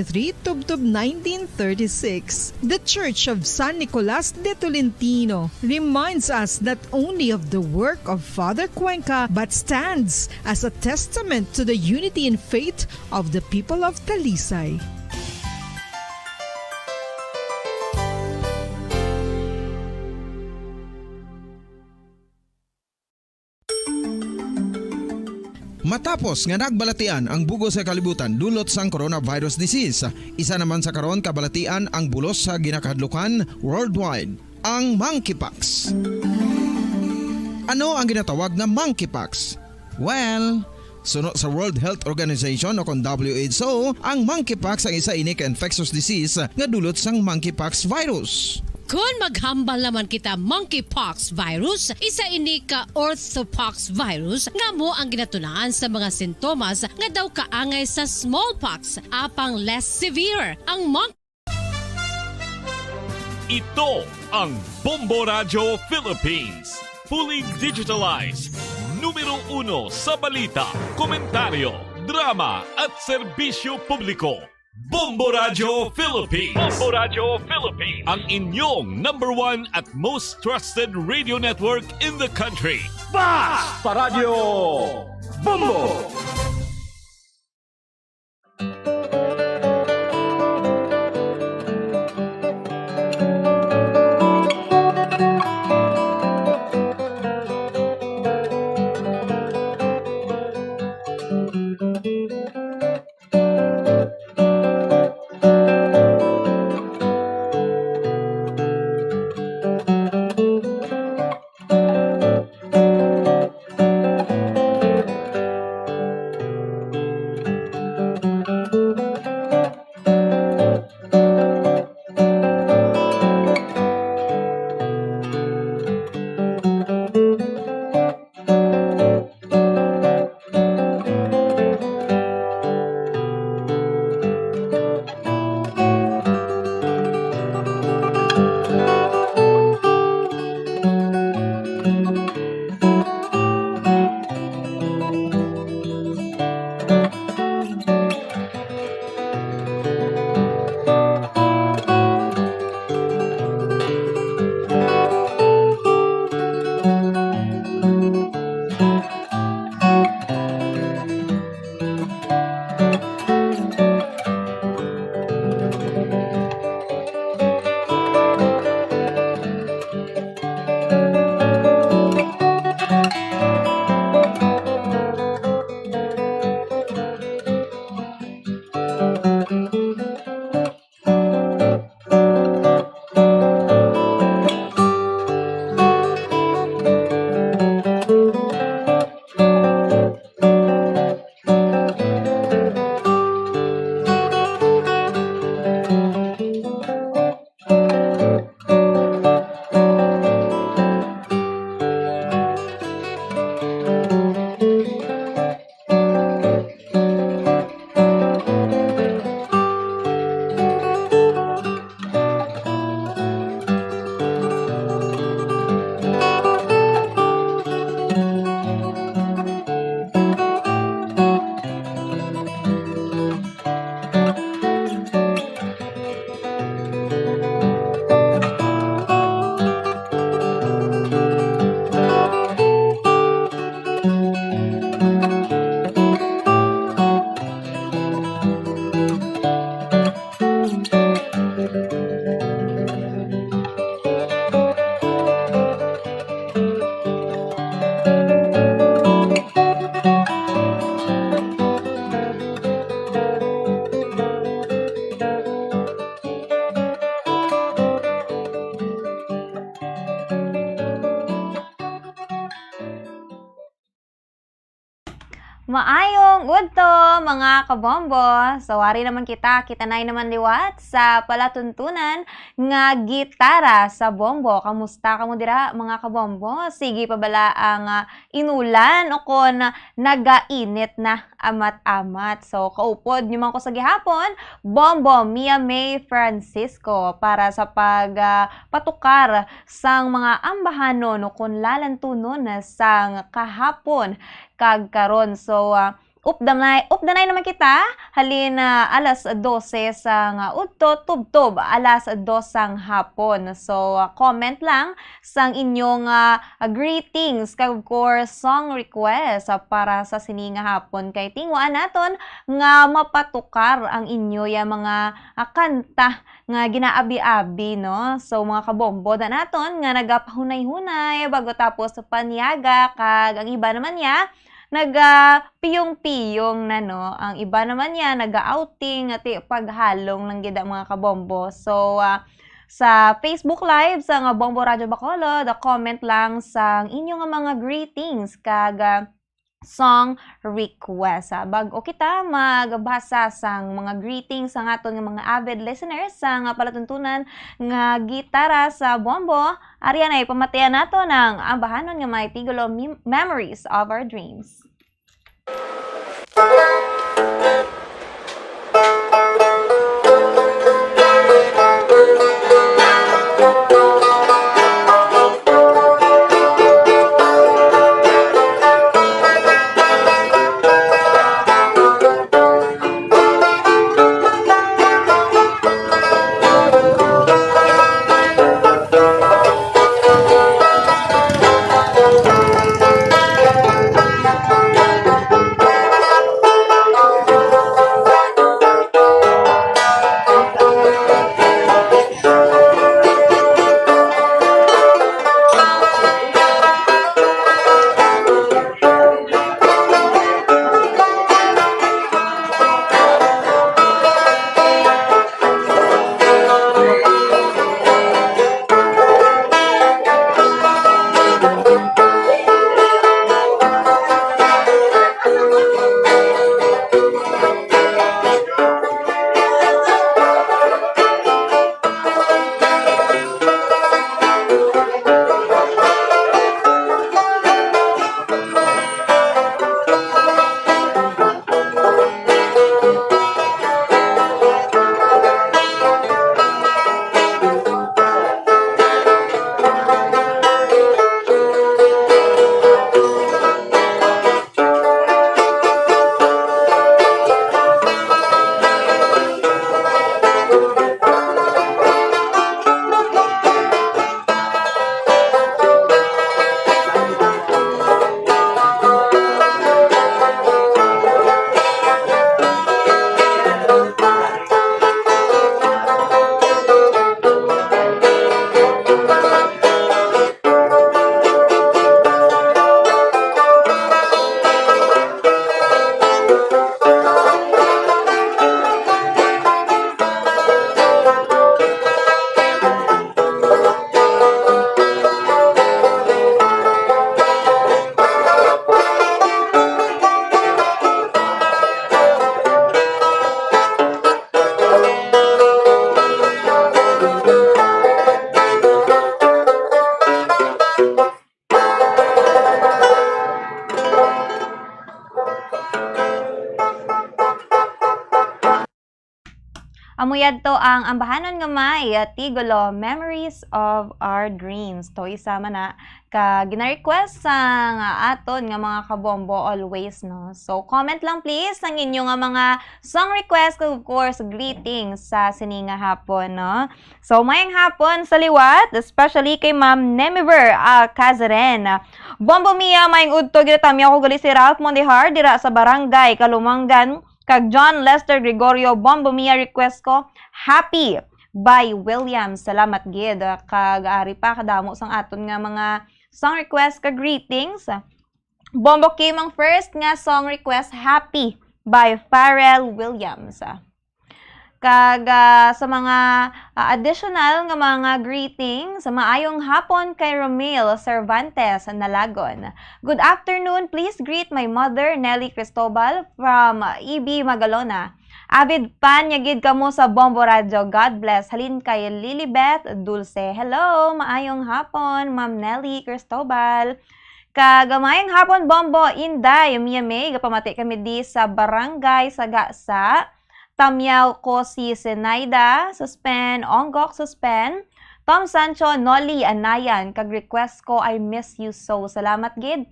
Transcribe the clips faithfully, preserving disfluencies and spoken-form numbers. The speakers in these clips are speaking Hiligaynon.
three, Tubtob nineteen thirty-six. The Church of San Nicolas de Tolentino reminds us not only of the work of Father Cuenca, but stands as a testament to the unity in faith of the people of Talisay. Matapos nga nagbalatian ang bugos sa kalibutan dulot sang coronavirus disease, isa naman sa karon kabalatian ang bulos sa ginakahadlukan worldwide, ang monkeypox. Ano ang ginatawag nga monkeypox? Well, suno sa World Health Organization o kon W H O, ang monkeypox ang isa ini ka infectious disease nga dulot sang monkeypox virus. Kon maghambal naman kita monkeypox virus, isa ini ka orthopox virus nga amo ang ginatunahan sa mga sintomas nga daw kaangay sa smallpox, apang less severe. Ang monkey Ito ang Bombo Radyo Philippines. Fully digitalized. Numero uno sa balita, komentaryo, drama at serbisyo publiko. Bombo Radyo Philippines. Bombo Radyo Philippines. Ang inyong number one at most trusted radio network in the country. Basta Radyo Bombo! Maayong udto, mga kabombo! So, wari naman kita, kita na naman liwat sa palatuntunan nga gitara sa bombo. Kamusta kamo dira, mga kabombo? Sige pa bala ang, ah, inulan o kon nagainit na amat-amat? So, kaupod nyo man ko sa gihapon, Bombo Mia May Francisco para sa pag, ah, patukar sang mga ambahanon o kon lalantunon sang kahapon kag karon. So, ah, Updanay, updanay naman kita, halin na alas dose sang udto tubtob alas dos sang hapon. So, ah, comment lang sang inyong, ah, greetings, kag of course, song request, ah, para sa sini nga hapon. Kay tingwaan naton nga mapatukar ang inyo ya mga, ah, kanta nga ginaabi-abi, no? So, mga kabombo, da naton nga nagapahunay-hunay bago tapos panyaga, kag ang iba naman niya, nagapiyong-piyong na, no? Ang iba naman niya, naga-outing, ati paghalong lang gid ang mga kabombo. So, ah, sa Facebook Live sa nga Bombo Radyo Bacolod, comment lang sang inyo nga mga greetings kag, ah, song request. Ah, bag-o kita magbasa sang mga greetings sang aton nga mga avid listeners sa nga palatuntunan nga Gitara sa Bombo, ari anay pamatian naton ang ambahanon nga may titulo Mem-, Memories of Our Dreams. Amo yadto ang ambahanon nga may, ah, titulo, Memories of Our Dreams. To isa man na ka gina-request sang aton nga mga kabombo always, no? So, comment lang please ang inyo nga mga song request, of course, greetings sa sini nga hapon, no? So, mayang hapon sa liwat, especially kay Ma'am Nemiver Alcazaren. Bombo Mia, mayang udto, ginatamyaw ko gali si Ralph Mondehar dira sa Barangay Kalumangan, kag John Lester Gregorio, Bombo Mia, request ko, Happy by William. Salamat gid. Kag ari pa, kadamo sang aton nga mga song request kag greetings. Bombo Kim ang first nga song request, Happy by Pharrell Williams. Kag, ah, sa mga, ah, additional nga mga greetings, maayong hapon kay Romil Cervantes Nalagon. Good afternoon, please greet my mother, Nelly Cristobal, from, ah, E B Magalona. Avid fan niya gid kamo sa Bombo Radyo. God bless. Halin kay Lilibeth Dulce. Hello, maayong hapon, Ma'am Nelly Cristobal. Kag maayong hapon, Bombo, Inday, Mia May, gapamati kami di sa Barangay Sagasa. Tamyaw ko si Zenaida Suspen, Onggok Suspen, Tom Sancho, Nolly Anayan, kag request ko, I Miss You So. Salamat gid.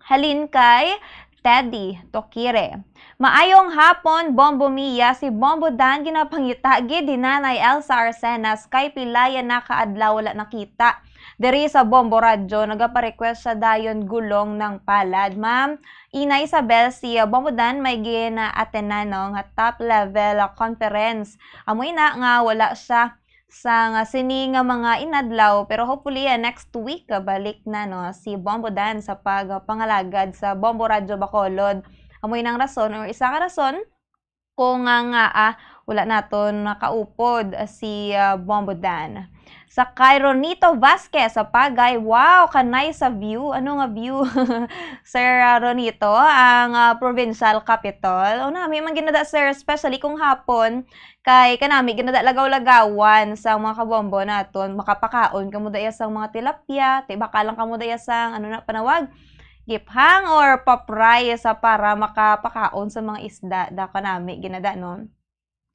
Halin kay Teddy Tokire. Maayong hapon, Bombo Mia. Si Bombo Dan ginapangita gid ni Nanay Elsa Arcenas kay pila ya na ka adlaw wala nakita. Diri sa Bombo Radyo, nagapa-request siya dayon Gulong ng Palad. Ma'am Ina Isabel, si, uh, Bombo Dan may gina-attendan, no, nga top level, uh, conference. Amo ina nga wala siya sa nga sini nga mga inadlaw, pero hopefully, uh, next week, uh, balik na, no, si Bombo Dan sa pagpangalagad sa Bombo Radyo Bacolod. Amo inang rason or isa nga rason kung nga, nga, ah, wala naton nakaupod si, ah, Bombo Dan. Sa kay Ronito Vasquez sa Pagay, wow, kanay sa view. Ano nga view, Sir, ah, Ronito? Ang, ah, provincial capital. O nami man ginada, sir, especially kung hapon, kay kanami ginada lagaw-lagawan sa mga kabombo naton. Makapakaon kamo daya sang mga tilapia, ti baka lang kamo daya sang, ano na panawag? Giphang or papray sa para makapakaon sa mga isda, da kanami ginada, no?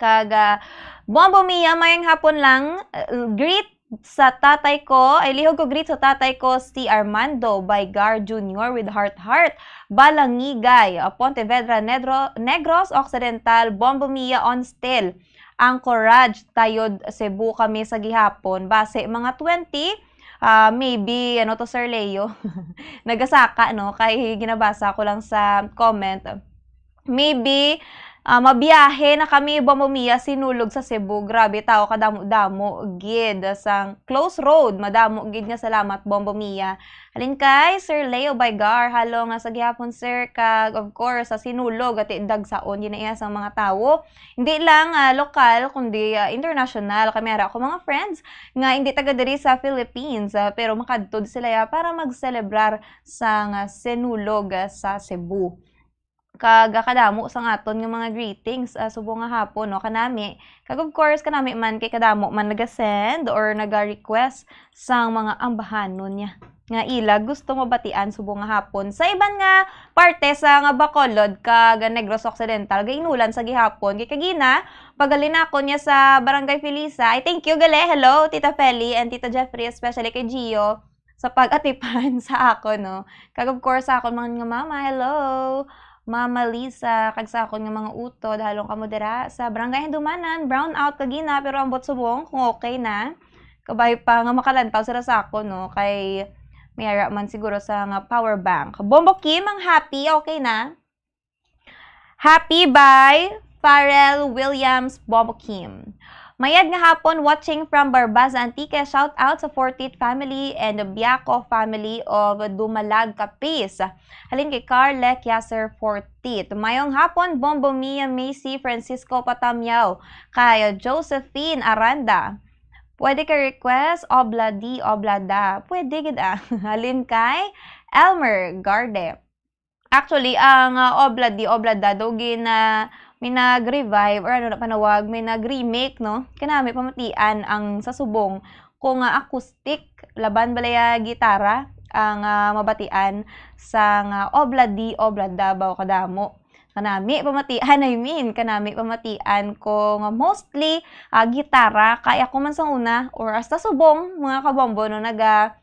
Kag, ah, Bombo Mia, mayang hapon lang. Uh, greet sa tatay ko, ay lihog ko greet sa tatay ko, si Armando Baygar Junior with heart heart, Balangigay, uh, Pontevedra, Nedro-, Negros Occidental, Bombo Mia on still. Anchorage, Tayod, Cebu kami sa gihapon. Base mga twenty, ah, maybe, ano to, Sir Leo? Nagasaka, no? Kay ginabasa ko lang sa comment. Maybe, ah, mabiyahe na kami, Bombo Mia, Sinulog sa Cebu. Grabe, tao kadamo-damo gid. Sang close road, madamo gid nga salamat, Bombo Mia. Halin kay Sir Leo Baygar, halo nga sa gihapon, sir, kag of course, sa Sinulog, ati dagsaon gid na iya sang mga tawo. Hindi lang, ah, lokal, kundi, ah, international. Kami ara ako mga friends nga hindi taga diri sa Philippines, ah, pero makadto sila ya para mag-celebrar sang, ah, Sinulog, ah, sa Cebu. Kag, ah, kadamo sang aton nga mga greetings, ah, subong nga hapon, no, kanami. Kag of course, kanami man kay kadamo man naga-send or naga-request sang mga ambahanon niya nga ila gusto mabatian subong nga hapon. Sa iban nga parte sa nga Bacolod kag Negros Occidental, gainulan sa gihapon. Kay kagina, paghalin ako niya sa Barangay Felisa. Ay, thank you, gali. Hello, Tita Feli and Tita Jeffrey, especially kay Gio, sa pag-atipan sa akon, no? Kag of course, sa akon man nga mama, hello! Mama Lisa, kag sa akon nga mga utod, halong kamo dira sa Barangay Handumanan, brown out kagina, pero ambot subong kung okay na. Kabay pa nga makalantaw sila sa akon, no? Kay may ara man siguro sa nga power bank. Bombo Kim, ang happy, okay na? Happy by Farrell Williams, Bombo Kim. Mayad nga hapon, watching from Barbaza, Antique. Shout out sa Fortit family and the Biaco family of Dumalag, Capiz. Halin kay Carl Lequiaser Fortit. Mayong hapon, Bombo Mia, Macy, Francisco Patamyaw, kay Josephine Aranda. Pwede kay request, Obla Di, Obla Da. Pwede gid, ah. Halin kay Elmer Garde. Actually, ang, ah, Obla Di, Obla Da daw gin, ah, may nag-revive or ano na panawag, may nag-remake, no? Kanami pamatian ang sa subong kung, ah, acoustic, laban balaya gitara ang, ah, mabatian sa nga Obla Di, Obla Da, baw kadamo. Kanami pamatian, I mean, kanami pamatian ko nga mostly, ah, gitara, kay ako man sang una, or hasta subong, mga kabombo, no, naga,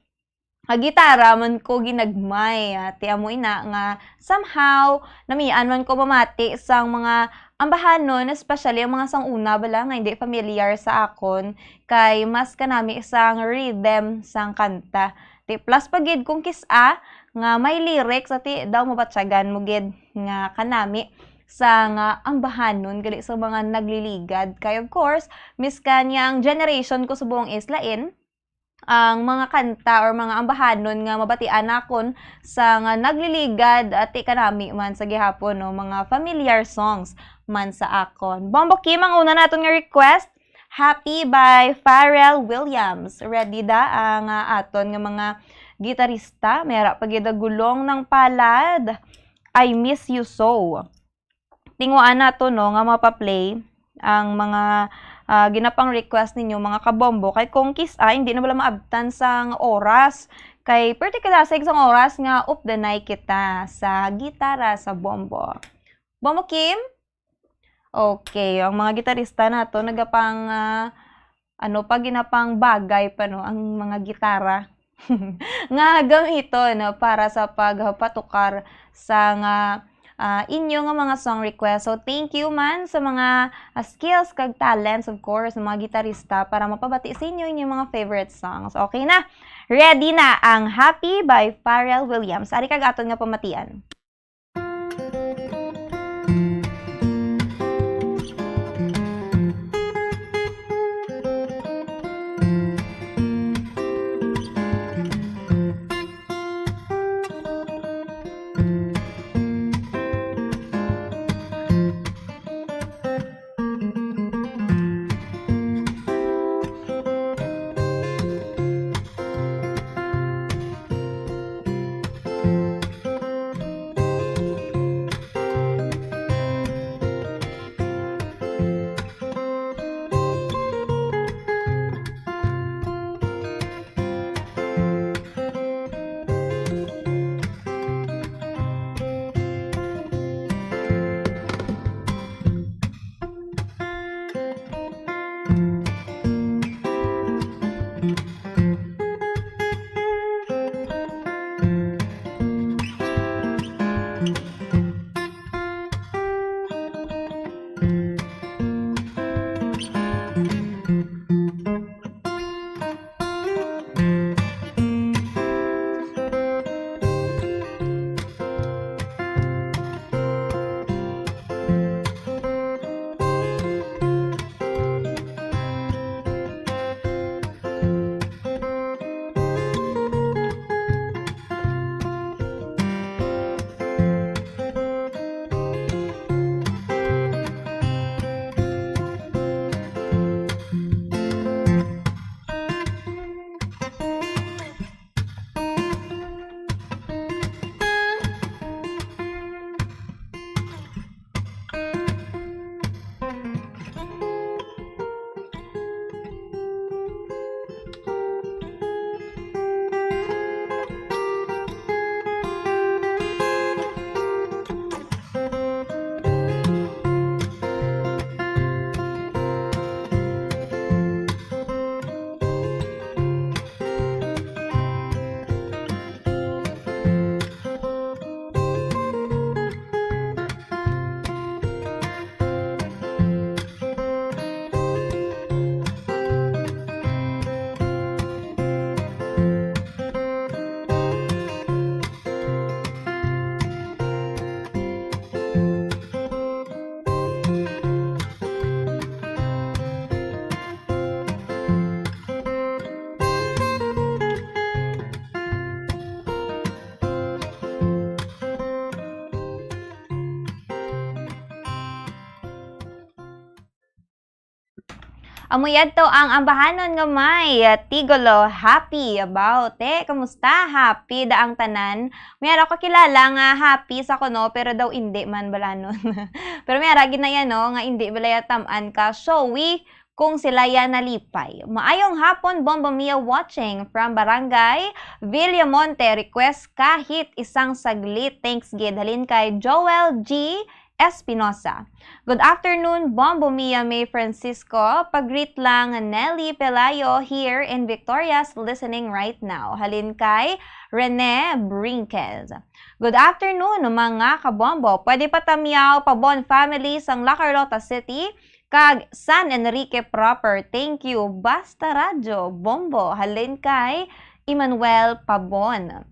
nga gitara man ko ginagmay, ah, ti amo ina nga somehow namian man ko mamati sang mga ambahanon, especially ang mga sang una bala nga hindi familiar sa akon, kay mas kanami sang rhythm sang kanta. Ti plus pa gid kung kis-a nga may lyrics, ati daw mabatyagan mo gid nga kanami sa nga ambahanon gali sa mga nagliligad. Kay of course, miskan ya ang generation ko subong is lain, ang mga kanta or mga ambahanon nga mabatian nakon sa nga nagliligad, ati kanami man sa gihapon, no, mga familiar songs man sa akon. Bombo Kim ang una naton nga request, Happy by Pharrell Williams. Ready da ang, ah, aton nga mga gitarista. May ara pa gid ang Gulong ng Palad, I Miss You So. Tinguhaan nato, no, nga mapa-play ang mga, ah, ginapang-request ninyo, mga kabombo, kay kung kis-a, hindi na wala maabtan sang oras. Kay pwerte kadasig sang oras nga updanay kita sa gitara sa bombo. Bombo Kim? Okay, ang mga gitarista nato nagapang, ah, ano pa, ginapang bagay pa, no, ang mga gitara nga gamiton, no, para sa pagpatukar sa nga ah, inyo nga mga song request. So, thank you man sa mga, ah, skills kag talents, of course, ng mga gitarista para mapabati sa inyo inyong mga favorite songs. Okay na? Ready na ang Happy by Pharrell Williams. Ari kag aton nga pamatian. Amo yadto ang ambahanon nga may, ah, titulo, Happy. Abaw, te, kamusta? Happy da ang tanan? May ara ko kilala nga happy sa kuno, pero daw indi man balanon. Pero may ara gid na yan, no, nga indi balaya tam-an ka. Showy kung sila yan nalipay. Maayong hapon, Bombo Mia watching from Barangay Villamonte. Request kahit isang saglit. Thanks gid. Halin kay Joel G Espinosa. Good afternoon, Bombo Mia May Francisco. Pag-greet lang, Nelly Pelayo here in Victorias, listening right now. Halin kay Rene Brinquez. Good afternoon, mga kabombo. Pwede pa tamyaw pa Bon family sang La Carlota City kag San Enrique proper. Thank you. Basta Radyo, Bombo. Halin kay Emmanuel Pabon.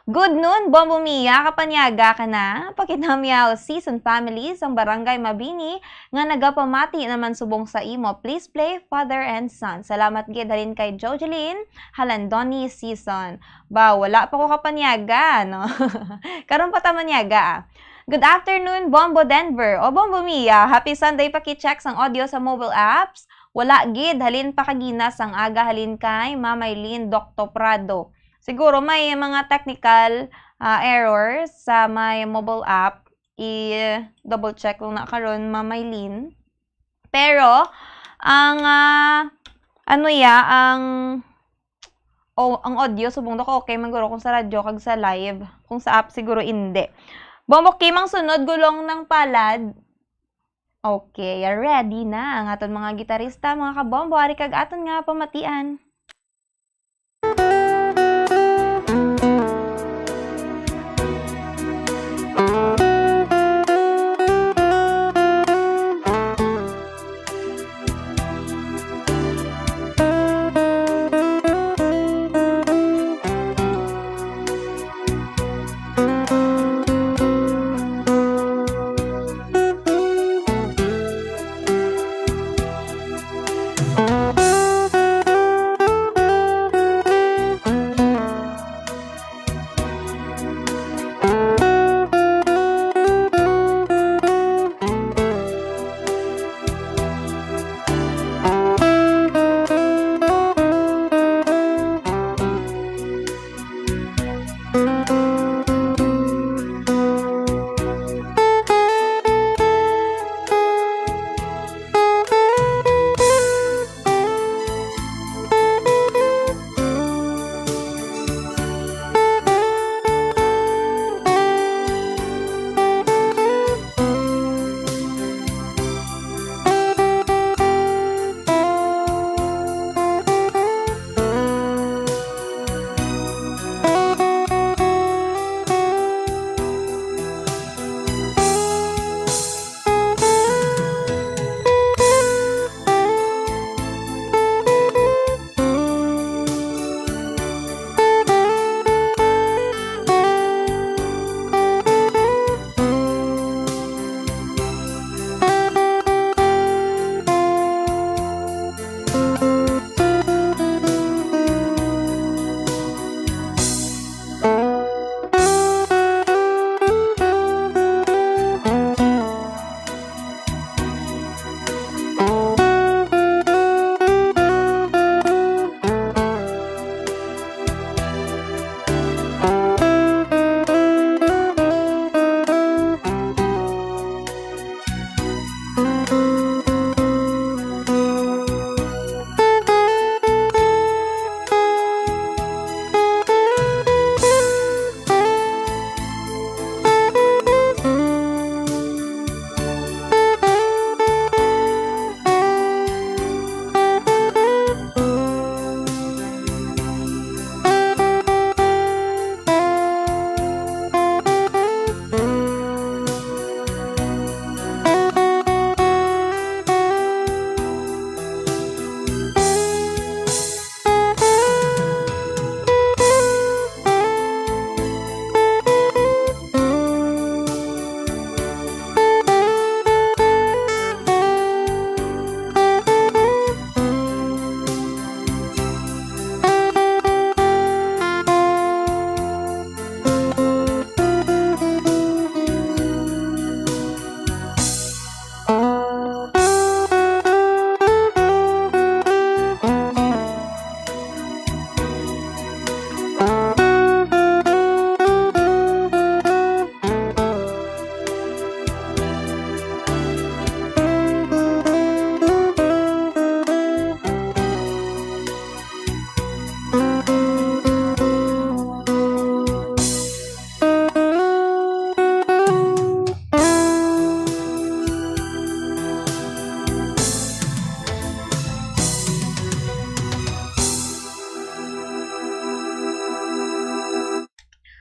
Good noon, Bombo Mia. Kapanyaga ka na? Pakitnamyaw, Season family sang Barangay Mabini nga nagapamati naman subong sa imo. Please play Father and Son. Salamat gid halin kay Jojeline Halandoni Season. Ba, wala pa ko kapanyaga, no? Karon pa ta manyaga, ah. Good afternoon, Bombo Denver. O, Bombo Mia, happy Sunday. Paki-check sang audio sa mobile apps. Wala gid, halin pa kagina sang aga, halin kay Mamay Lynn Docto Prado. Siguro may mga technical, ah, errors sa may mobile app. I-double check lang na karon, Mamay Lynn. Pero, ang, ah, ano ya, ang, o, ang audio, subong daw ka okay man guro kung sa radyo kag sa live. Kung sa app, siguro indi. Bombo Kim ang sunod, Gulong ng Palad. Okay, ready na ang aton mga gitarista, mga kabombo. Ari kag aton nga pamatian.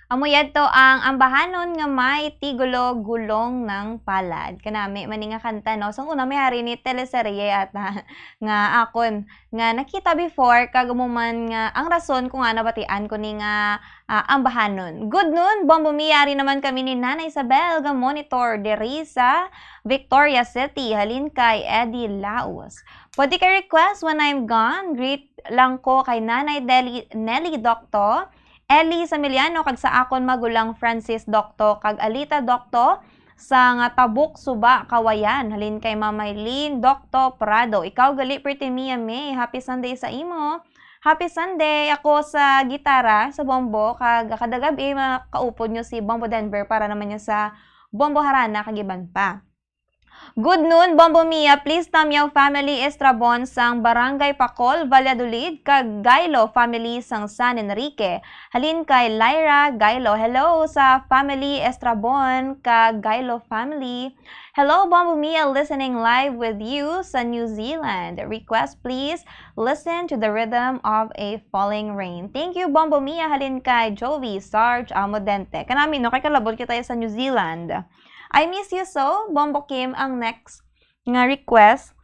Amo yadto ang ambahanon nga may titulo Gulong ng Palad. Kanami man ni nga kanta, no? Sang una may hari ni teleserye ata nga akon nga nakita before, kag amo man nga ang rason kung ano batian ko ni nga, ah, ambahanon. Good noon, Bombo Mia, ari naman kami ni Nana Isabel nga monitor diri sa Victoria City, halin kay Eddie Laos. Pwede kay request When I'm Gone, greet lang ko kay Nanay Deli-, Nelly Docto, Ellie Samiliano, kag sa akon magulang Francis Docto kag Alita Docto sa nga Tabuk Suba, Kawayan, halin kay Ma'am Maylene Docto Prado. Ikaw gali, Pretty Mia May, happy Sunday sa imo. Happy Sunday. Ako sa gitara, sa bombo, kag kada gab-i makaupod nyo si Bombo Denver para naman niya sa Bombo Harana kag iban pa. Good noon, Bombo Mia. Please, Tamyaw family Estrabon sang Barangay Pacol, Valladolid, kag Gailo family sang San Enrique. Halin kay Lyra Gailo. Hello sa family Estrabon kag Gailo family. Hello, Bombo Mia, listening live with you sa New Zealand. Request, please, Listen to the Rhythm of a Falling Rain. Thank you, Bombo Mia. Halin kay Jovi, Sarge, Amodente. Kanami, no, kay kalabot kita sa New Zealand. I Miss You So, Bombo Kim ang next nga request.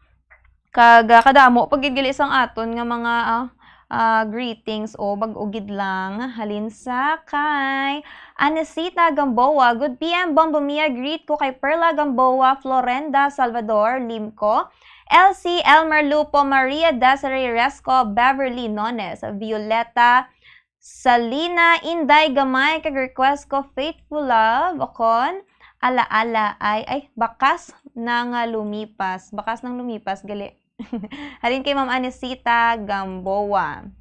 Kag, ah, kadamo pa gid gali sang aton nga mga, ah, ah, greetings o bag-o gid lang. Halin sa kay Anesita Gamboa. Good P M, Bombo Mia. Greet ko kay Perla Gamboa, Florenda Salvador, Limco, Elsie, Elmer Lupo, Maria Desiree Resco, Beverly Nones, Violeta Salina, Inday Gamay, kag request ko Faithful Love, ukon Alaala ay, ay, Bakas na nga Lumipas. Bakas nang Lumipas, gali. Halin kay Ma'am Anisita Gamboa.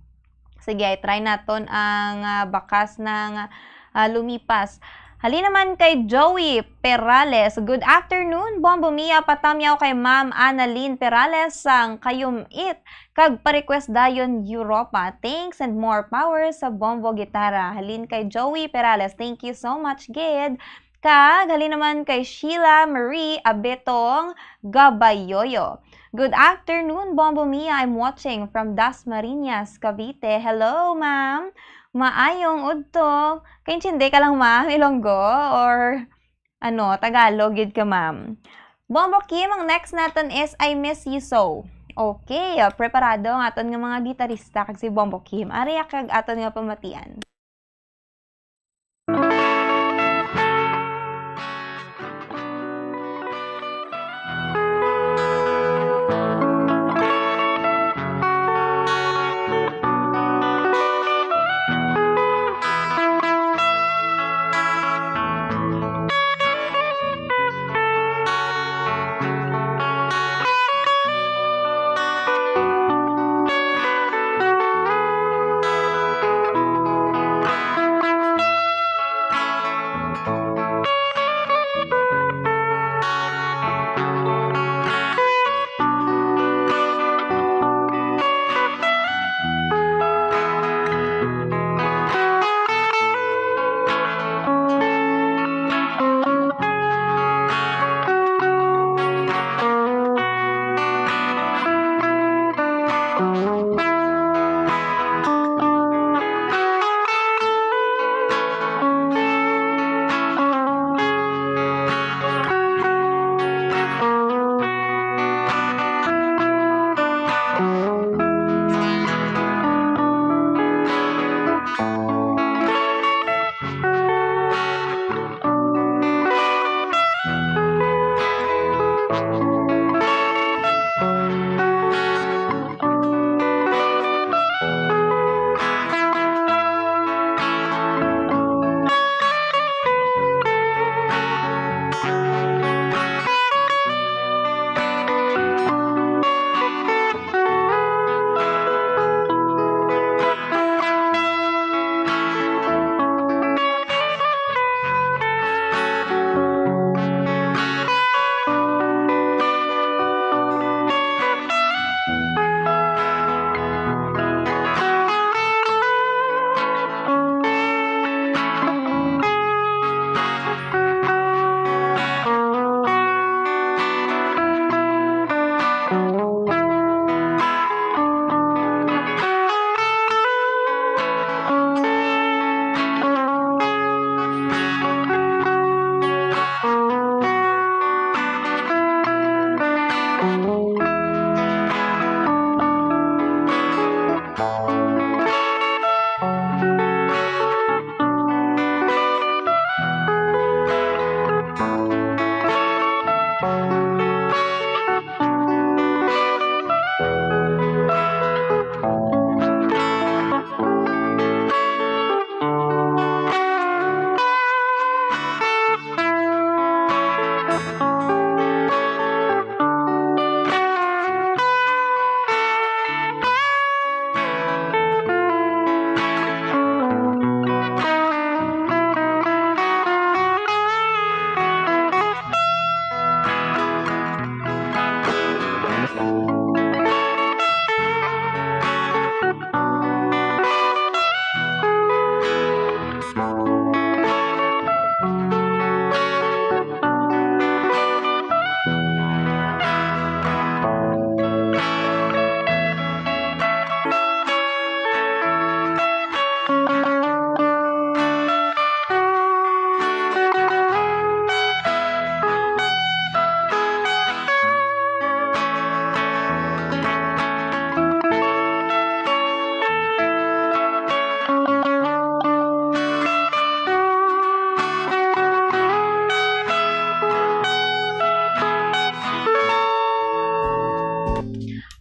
Sige, i-try naton ang, ah, Bakas nang, ah, Lumipas. Halin naman kay Joey Perales. Good afternoon, Bombo Mia. Patamyaw kay Ma'am Annalyn Perales sang Kayum-it kag pa-request dayon Europa. Thanks and more power sa Bombo Gitara. Halin kay Joey Perales. Thank you so much, gid. Kag halin naman kay Sheila Marie Abetong Gabayoyo. Good afternoon, Bombo Mia. I'm watching from Dasmariñas, Cavite. Hello, ma'am. Maayong udto. Kaintindi ka lang, ma'am, Ilonggo or, ano, Tagalog gid ka, ma'am? Bombo Kim, ang next naton is I Miss You So. Okay, ah, preparado ang aton nga mga gitarista kag si Bombo Kim. Ari kag aton nga pamatian.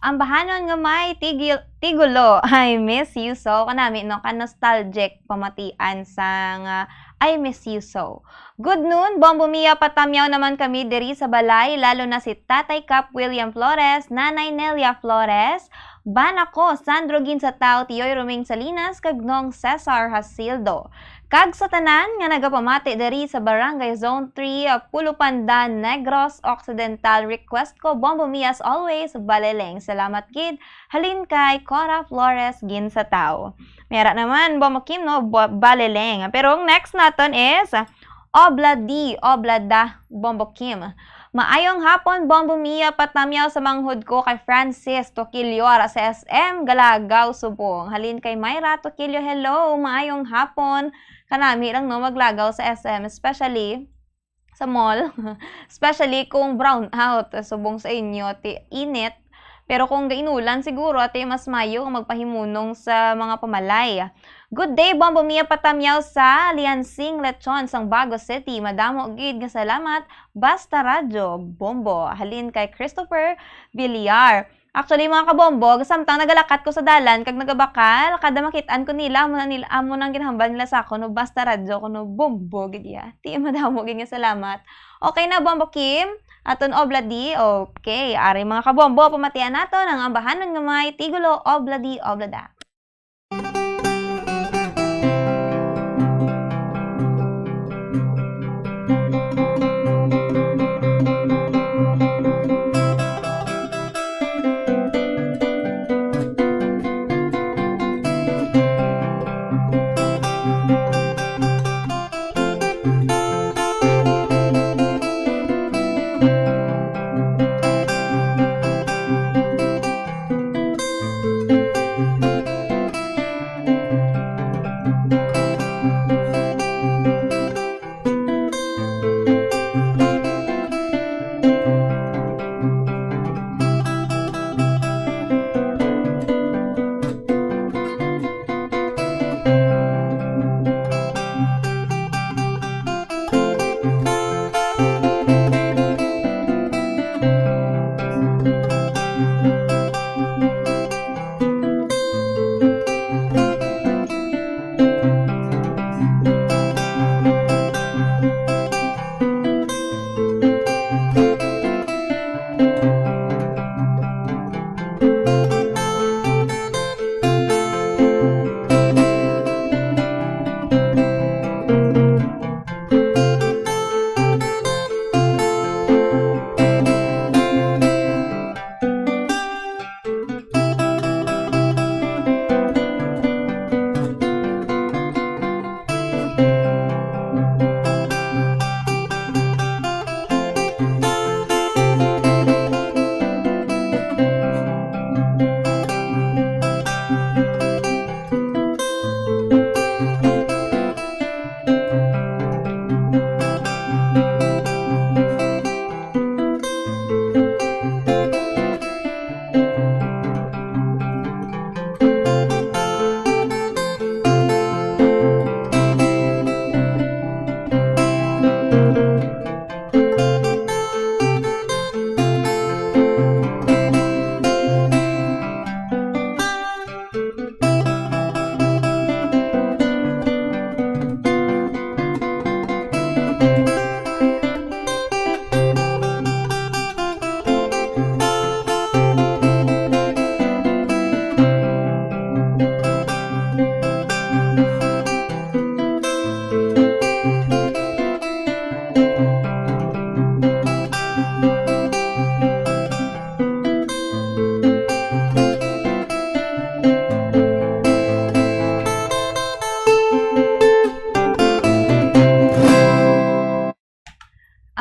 Ang bahanon nga may tigil-, tigulo, "I Miss You So." Kanami, no, ka-nostalgic pamatian sang, ah, "I Miss You So." Good noon, Bombo Mia, patamyaw naman kami diri sa balay, lalo na si Tatay Cap William Flores, Nanay Nelia Flores, Bana ko, Sandro Ginsatao, Tiyoy Roming Salinas, kag Nong Cesar Hasildo. Kag sa tanan nga nagapamati diri sa Barangay Zone three, Pulupanda, Negros Occidental, request ko, Bombo Mia as always, Baleleng. Salamat gid. Halin kay Cora Flores Ginsatao. May ara naman, Bombo Kim, no? Ba-, Baleleng. Pero ang next naton is, Obla di, obla da, Bombo Kim. Maayong hapon, Bombo Mia, patamyaw sa manghod ko kay Francis Tokilio, ara sa S M Galagaw, Subong. Halin kay Myra Tokilio, hello, maayong hapon. Kanami lang, no, maglagaw sa S M, especially sa mall, especially kung brown out, subong sa inyo, ti init. Pero kung gainulan, siguro, ate, mas mayo nga magpahimunong sa mga pamalay. Good day, Bombo Mia, patamyaw sa Liansing Lechon, sang Bago City. Madamo gid nga salamat, Basta Radyo, Bombo. Halin kay Christopher Villar. Actually, mga kabombo, samtang nagalakat ko sa dalan kag nagabakal, kada makit-an ko nila, amo na nila, amo nang ginahambal nila sa akon, no, Basta Radyo, kuno Bombo gid iya. Ti, madamo gid nga salamat. Okay na, Bombo Kim? Aton obla di? Okay. Ari, mga kabombo, pamatian naton ang ambahanon nga may tigulo, obla di, obla da.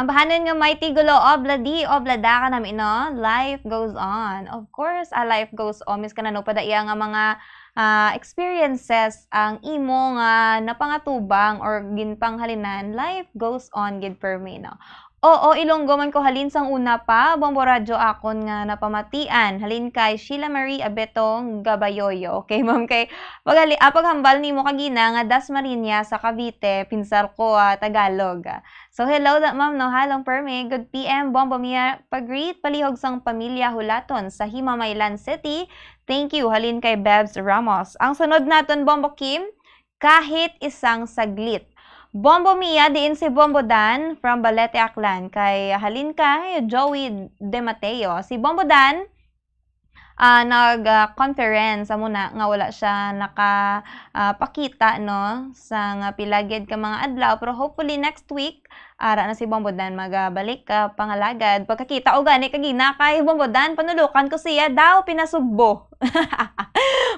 Ang bahanon nga may tigulo, obla di, obla da, kanami, no? Life goes on. Of course, a life goes on. Miskan ano pa da iya nga mga, ah, experiences ang imo nga napangatubang or ginpanghalinan, life goes on gid permi, no? Oo, Ilonggo man ko halin sang una pa, Bombo Radyo akon nga napamatian. Halin kay Sheila Marie Abetong Gabayoyo. Okay, ma'am, kay paghali-, ah, paghambal nimo kagina nga Dasmariñas sa Cavite, pinsar ko, ah, Tagalog. So, hello da, ma'am, no, halong permi. Good P M, Bombo Mia, pag-greet, palihog sang pamilya Hulaton sa Himamaylan City. Thank you, halin kay Bebs Ramos. Ang sunod naton, Bombo Kim, kahit isang saglit. Bombo Mia, diin si Bombo Dan from Balete, Aklan. Kay halin kay Joey De Mateo. Si Bombo Dan, ah, nag, ah, conference, amo na nga wala siya naka, ah, pakita, no, sang pila gid ka mga adlaw. Pero hopefully next week, ara na si Bombo Dan magabalik ka pangalagad. Pagkakita ko gani kagina kay Bombo Dan, panulukan ko siya daw pinasugbo.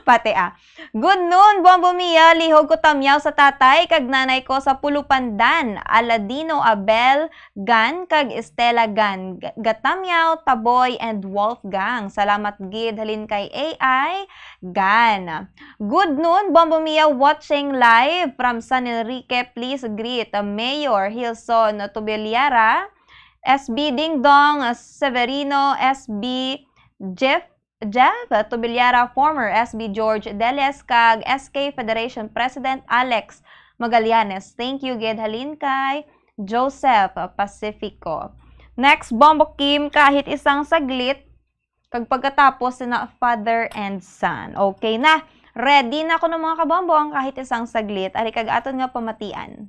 Pati, ah. Good noon, Bombo Mia. Lihog ko tamyaw sa tatay kag nanay ko sa Pulupandan. Aladino Abel Gan kag Estela Gan. G-, Gatamyaw, Taboy, and Wolfgang. Salamat gid halin kay A I Gan. Good noon, Bombo Mia, watching live from San Enrique. Please greet, uh, Mayor Hilson Tubeliara, S B Dingdong, uh, Severino, S B Jeff, Jeff Tubeliara, former S B George Deles, kag S K Federation President Alex Magallanes. Thank you gid halin kay Joseph Pacifico. Next, Bombo Kim, kahit isang saglit, kag pagkatapos sina father and son. Okay na. Ready na kuno, mga kabombo, ang kahit isang saglit. Ari kag aton nga pamatian.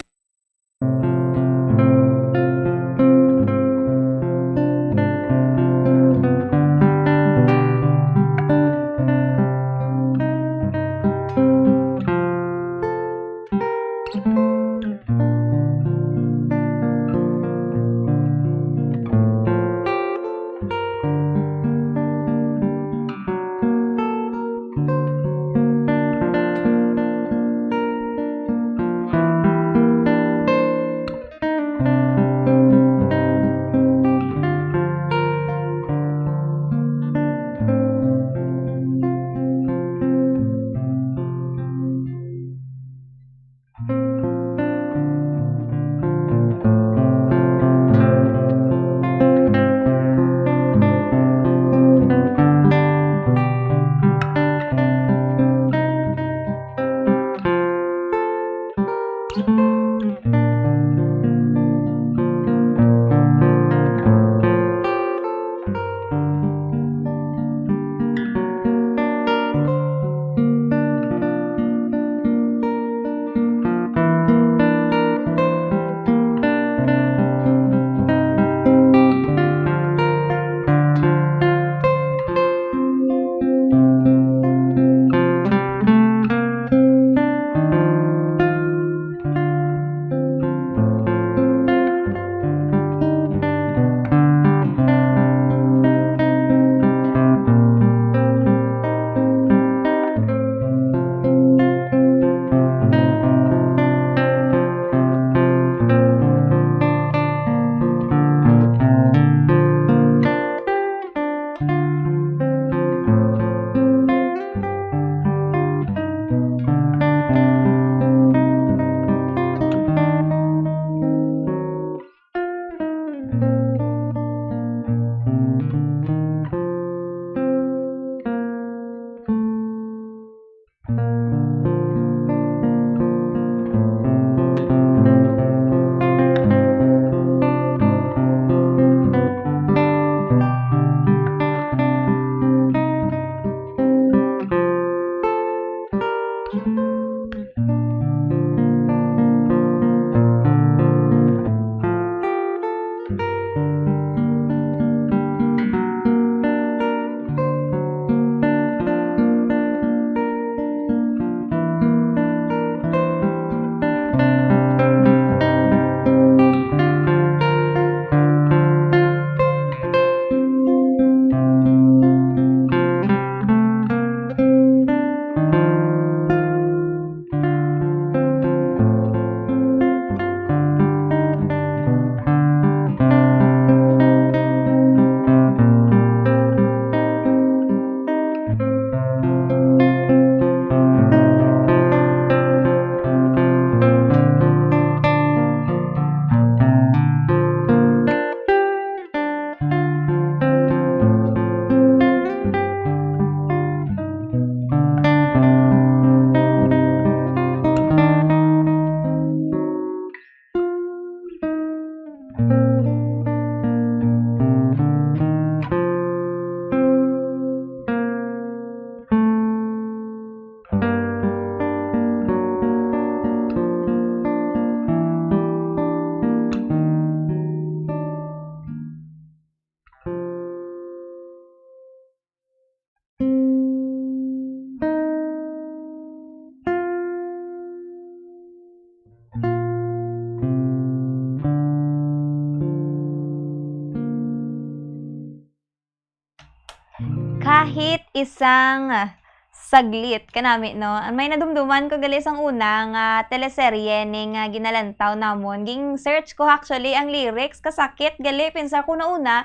isang saglit kanami, no? May nadumduman ko gali sang una nga teleserye ni nga ginalantaw namon. Ging-search ko actually ang lyrics, kasakit gali, pinsa ko na una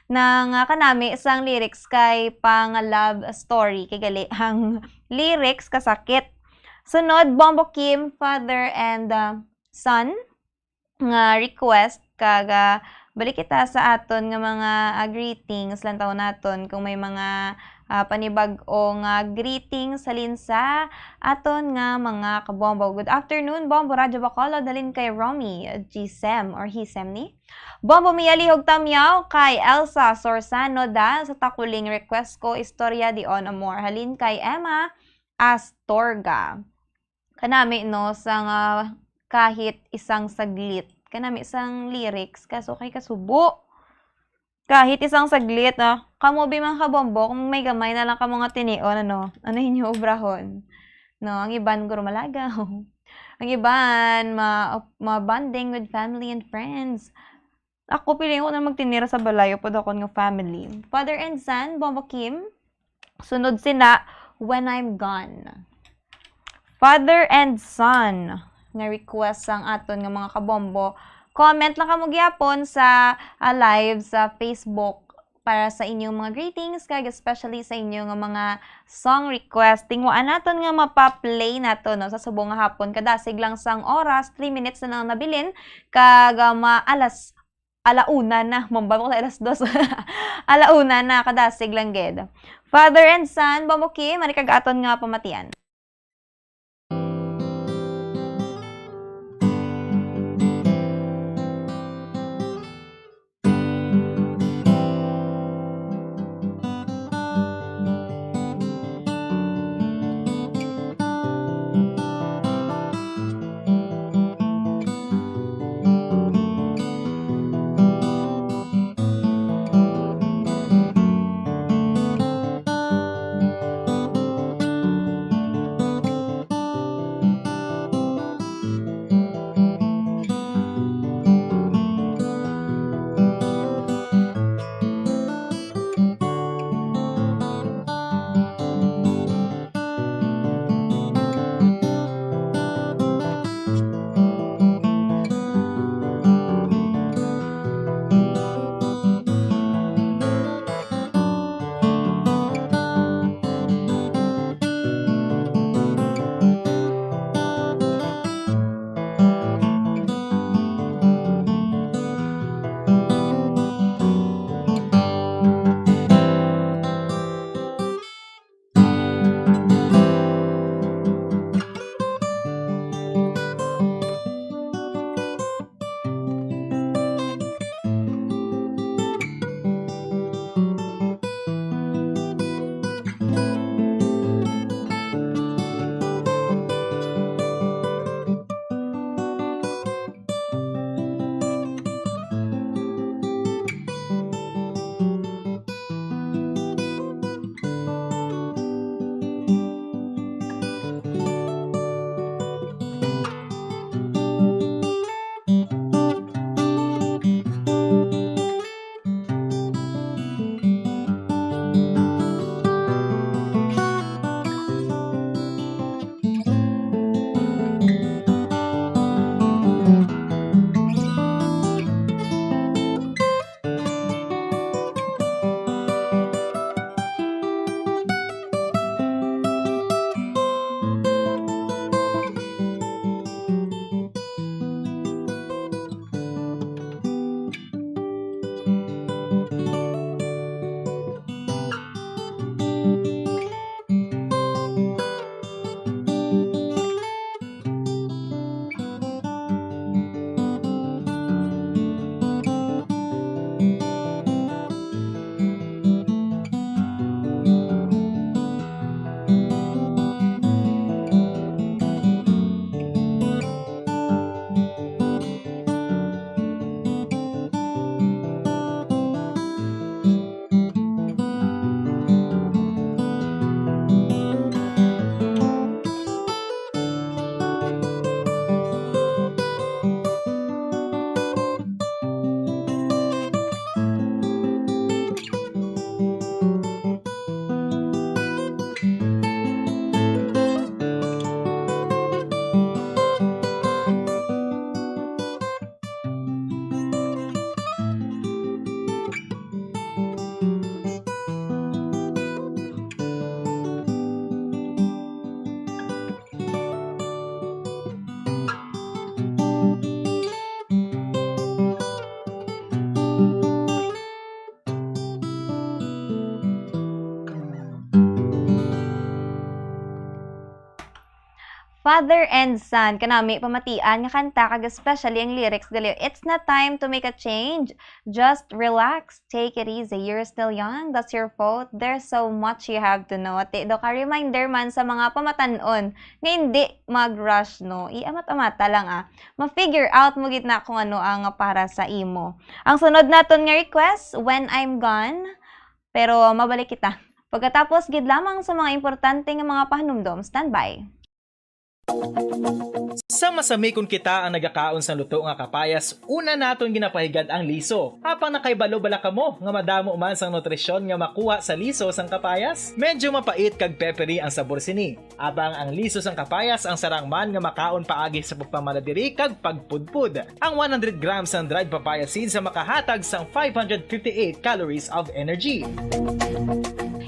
na nga kanami sang lyrics kay pang love story kay gali ang lyrics, kasakit. Sunod, Bombo Kim, Father and, uh, Son nga request, kag, ah, balik kita sa aton nga mga, ah, greetings. Lantaw naton kung may mga, ah, panibag-o nga greetings halin sa aton nga mga kabombo. Good afternoon, Bombo Radyo Bacolod, halin kay Romy Gisem or Hisem ni. Bombo Mia Lihog Tamyaw kay Elsa Sorsano da sa Takuling, request ko Istorya de un Amor halin kay Emma Astorga. Kanami, no, sang, ah, kahit isang saglit. Kanami sang lyrics, kaso kay kasubo. Kahit isang saglit, ah. Kamo bi, mga kabombo, kung may gamay na lang kamo nga tinion, ano, ano inyo obrahon? No, ang iban guro malagaw. Ang iban, ma-, ma-bonding with family and friends. Ako, piling ko na magtinira sa balay, upod akon nga family. Father and Son, Bombo Kim. Sunod sina, When I'm Gone. Father and Son nga request sang aton nga mga kabombo. Comment lang kamo gyapon sa, ah, live sa Facebook para sa inyong mga greetings, kag especially sa inyo nga mga song request. Tingwaan naton nga mapa-play nato, no, sa subong nga hapon. Kadasig lang sang oras, three minutes na lang nabilin, kag, ah, ma-, alas ala una na, mambaba ko sa alas dos. Ala una na, kadasig lang gid. Father and Son, Bombo Kim, ari kag aton nga pamatian. Father and son, kanami pamatian nga kanta, kag especially ang lyrics gali, "It's not time to make a change. Just relax. Take it easy. You're still young. That's your fault. There's so much you have to know." Ti daw ka reminder man sa mga pamatan-on nga hindi mag-rush, no? Iamat-amata lang, ah. Ma-figure out mo gid na kung ano ang para sa imo. Ang sunod naton nga request, "When I'm Gone." Pero mabalik kita pagkatapos gid lamang sa mga importante nga mga pahanumdom. Standby. Sa masami kon kita ang nagakaon sang luto nga kapayas, una naton ginapahigad ang liso. Apang nakahibalo bala kamo nga madamo man sang nutrisyon nga makuha sa liso sang kapayas? Medyo mapait kag peppery ang sabor sini. Apang ang liso sang kapayas ang sarang man nga makaon paagi sa pagpamala diri kag pagpudpod. Ang one hundred grams sang dried papaya seeds ang makahatag sang five hundred fifty-eight calories of energy.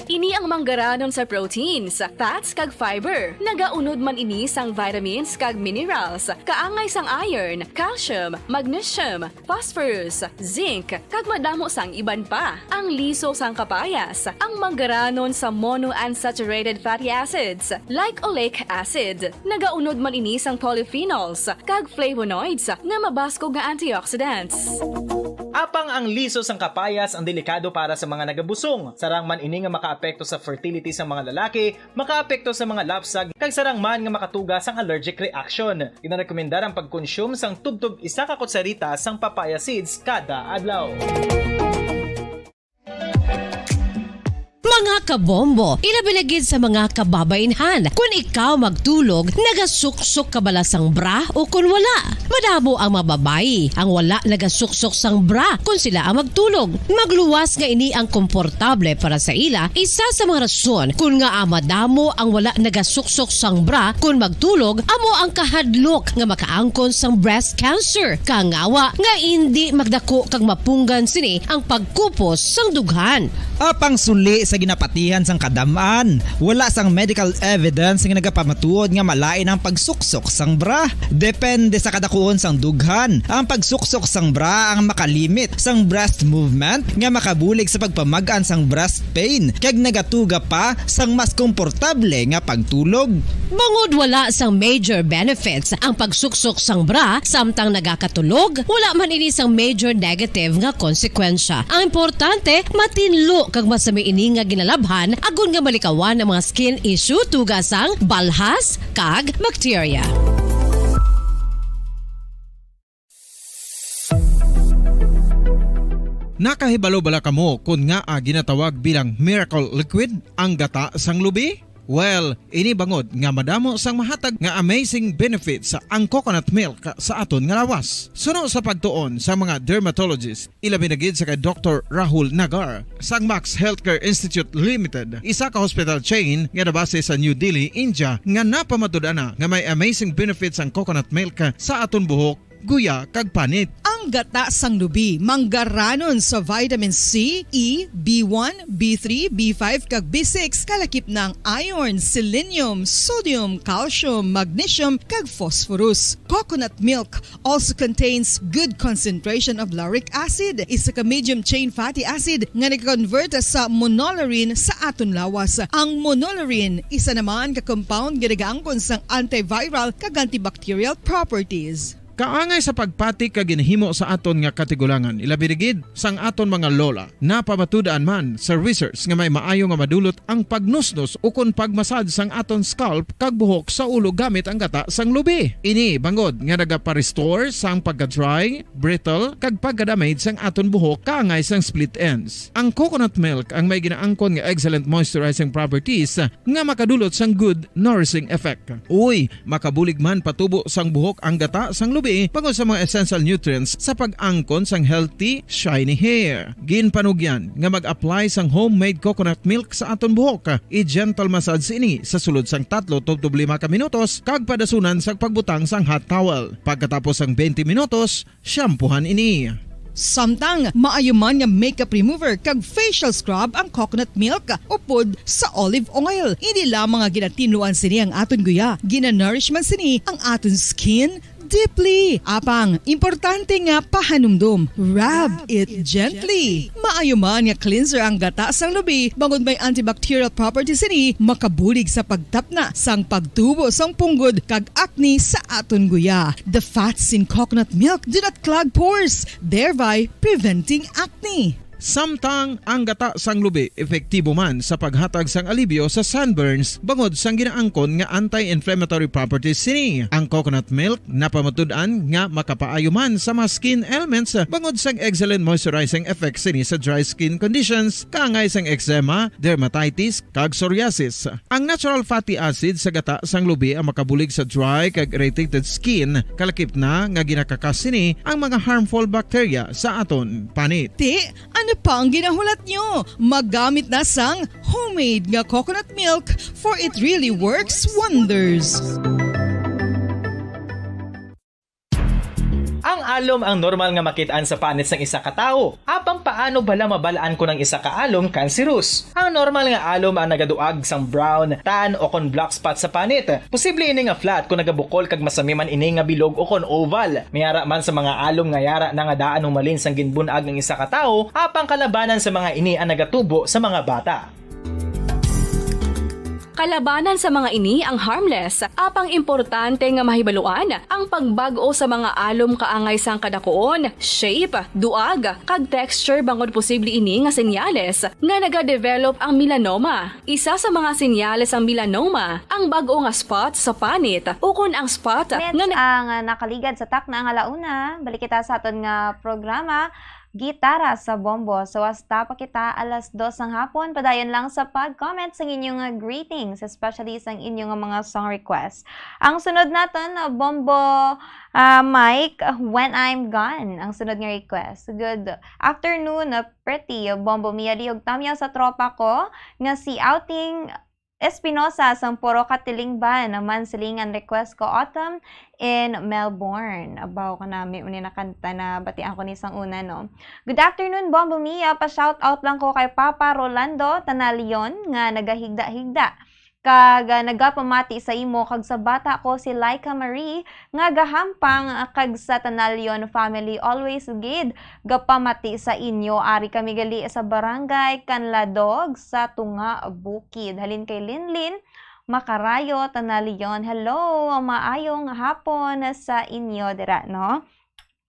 Ini ang manggaranon sa proteins, fats kag fiber. Nagaunod man ini sang vitamins kag minerals, kaangay sang iron, calcium, magnesium, phosphorus, zinc, kag madamo sang iban pa. Ang liso sang kapayas, ang manggaranon sa monounsaturated fatty acids, like oleic acid. Nagaunod man ini sang polyphenols kag flavonoids nga mabaskog nga antioxidants. Apang ang liso sang kapayas ang delikado para sa mga nagabusong. Sarang man ini nga makaapekto sa fertility sang mga lalaki, makaapekto sa mga lapsag, kag sarang man nga makatuga sang allergic reaction. Ginarekomendar ang pagkonsume sang tubtob isa ka kutsarita sang papaya seeds kada adlaw. Mga kabombo, ilabi na gid sa mga kababainhan. Kun ikaw magtulog, nagasuksok ka bala sang bra o kun wala? Madamo ang mga babayi ang wala nagasuksok sang bra kun sila ang magtulog. Magluwas nga ini ang komportable para sa ila, isa sa mga rason kun ngaa madamo ang wala nagasuksok sang bra kun magtulog amo ang kahadlok nga makaangkon sang breast cancer. Kangawa nga indi magdako kag mapunggan sini ang pagkupos sang dughan. Apang suli sa ginapatihan sang kadam-an, wala sang medical evidence nga nagapamatuod nga malain ang pagsuksok sang bra. Depende sa kadakuon sang dughan, ang pagsuksok sang bra ang makalimit sang breast movement nga makabulig sa pagpamag-an sang breast pain kag nagatuga pa sang mas komportable nga pagtulog. Bangod wala sang major benefits ang pagsuksok sang bra samtang nagakatulog, wala man ini sang major negative nga konsekwensya. Ang importante, matinlo kag masami ini nga ginalabhan agod nga malikawan ang mga skin issue tuga sang balhas kag bakterya. Nakahibalo bala kamo kon ngaa ginatawag bilang miracle liquid ang gata sang lubi? Well, ini bangod nga madamo sang mahatag nga amazing benefits ang coconut milk sa aton nga lawas. Suno sa pagtuon sa mga dermatologist, ilabi na gid sa kay Doktor Rahul Nagar sang Max Healthcare Institute Limited, isa ka hospital chain nga nabase sa New Delhi, India, nga napamatud-an na nga may amazing benefits ang coconut milk sa aton buhok, guya, kag panit. Ang gata sang lubi manggaranon sa vitamin C, E, B one, B three, B five, kag B six, kalakip na ang iron, selenium, sodium, calcium, magnesium, kag phosphorus. Coconut milk also contains good concentration of lauric acid, isa ka medium chain fatty acid nga nag-convert sa monolaurin sa aton lawas. Ang monolaurin isa naman ka compound nga nagaangkon sang antiviral kag antibacterial properties. Kaangay sa pagpati ka ginhimo sa aton nga katigulangan, ilabi na gid sang aton mga lola. Napamatud-an man sa research nga may maayo nga madulot ang pagnusnos ukon pagmasad sang aton scalp kag buhok sa ulo gamit ang gata sang lubi. Ini bangod nga nagapa-restore sang pagka-dry, brittle, kag pagka-damage sang aton buhok kaangay sang split ends. Ang coconut milk ang may ginaangkon nga excellent moisturizing properties nga makadulot sang good nourishing effect. Uy, makabulig man patubo sang buhok ang gata sang lubi bangod sa mga essential nutrients sa pag-angkon sang healthy, shiny hair. Ginpanugyan nga mag-apply sang homemade coconut milk sa aton buhok. I-gentle massage ini sa sulod sang tatlo tubtob lima ka minutos kag padasunan sa pagbutang sang hot towel. Pagkatapos sang twenty minutos, shampoohan ini. Samtang maayo man nga makeup remover kag facial scrub ang coconut milk upod sa olive oil. Hindi lamang nga ginatinluan sini ang aton guya, ginanourish man sini ang aton skin, deeply. Apang, importante nga pahanumdom. Rub it gently. Maayo man nga cleanser ang gata sang lubi, bangod may antibacterial properties sini, makabulig sa pagtapna sang pagtubo sang punggod kag acne sa aton guya. The fats in coconut milk do not clog pores, thereby preventing acne. Samtang ang gata sang lubi epektibo man sa paghatag sang alibyo sa sunburns bangod sang ginaangkon nga anti-inflammatory properties sini. Ang coconut milk napamatud-an nga makapaayo man sa mga skin ailments bangod sang excellent moisturizing effect sini sa dry skin conditions, kaangay sang eczema, dermatitis, kag psoriasis. Ang natural fatty acid sa gata sang lubi ang makabulig sa dry kag irritated skin, kalakip na nga ginakakas sini ang mga harmful bacteria sa aton panit. Ti, ano pa ang ginahulat nyo? Magamit na sang homemade nga coconut milk, for it really works wonders. Ang alom ang normal nga makit-an sa panit sang isa ka tawo. Apang paano bala mabal-an kon ang isa ka alom cancerous? Ang normal nga alom ang nagaduag sang brown, tan, o kon black spot sa panit. Posible ini nga flat kon nagabukol kag masami man ini nga bilog o kon oval. May ara man sa mga alom nga yara na nga daan humalin sang ginbun-ag ang isa ka tawo, apang kalabanan sa mga ini ang nagatubo sa mga bata. Kalabanan sa mga ini ang harmless, apang importante nga mahibaluan ang pagbag-o sa mga alom kaangay sang kadakuon, shape, duag, kag texture, bangod posible ini nga senyales nga nagadevelop ang melanoma. Isa sa mga senyales sang melanoma ang bag-o nga spot sa panit, ukon ang spot Met nga na- ang, ah, nakaligad sa takna nga launa. Balik kita sa aton nga programa, Gitara sa Bombo. So, hasta pa kita alas dos sang hapon. Padayon lang sa pag-comment sang inyong, ah, greetings, especially sang inyong, ah, mga song request. Ang sunod naton, ah, Bombo, ah, Mike, When I'm Gone. Ang sunod nga request. Good afternoon, ah, Pretty. Bombo Mia, lihog tamyaw sa tropa ko nga si Outing Espinosa sang Puro Katilingban, naman silingan request ko Autumn in Melbourne. Abaw, kanami man ni nakanta na batian ko ni sang una, no? Good afternoon, Bombo Mia. Pa-shout out lang ko kay Papa Rolando Tanalion nga nagahigda-higda kag, ah, nagapamati sa imo kag sa bata ko si Laika Marie nga gahampang, ah, kag sa Tanalion family, always gid gapamati sa inyo. Ari kami gali sa Barangay Canladog sa Tunga Bukid. Halin kay Linlin Macarayo, Tanalion. Hello, maayong hapon sa inyo dira, no?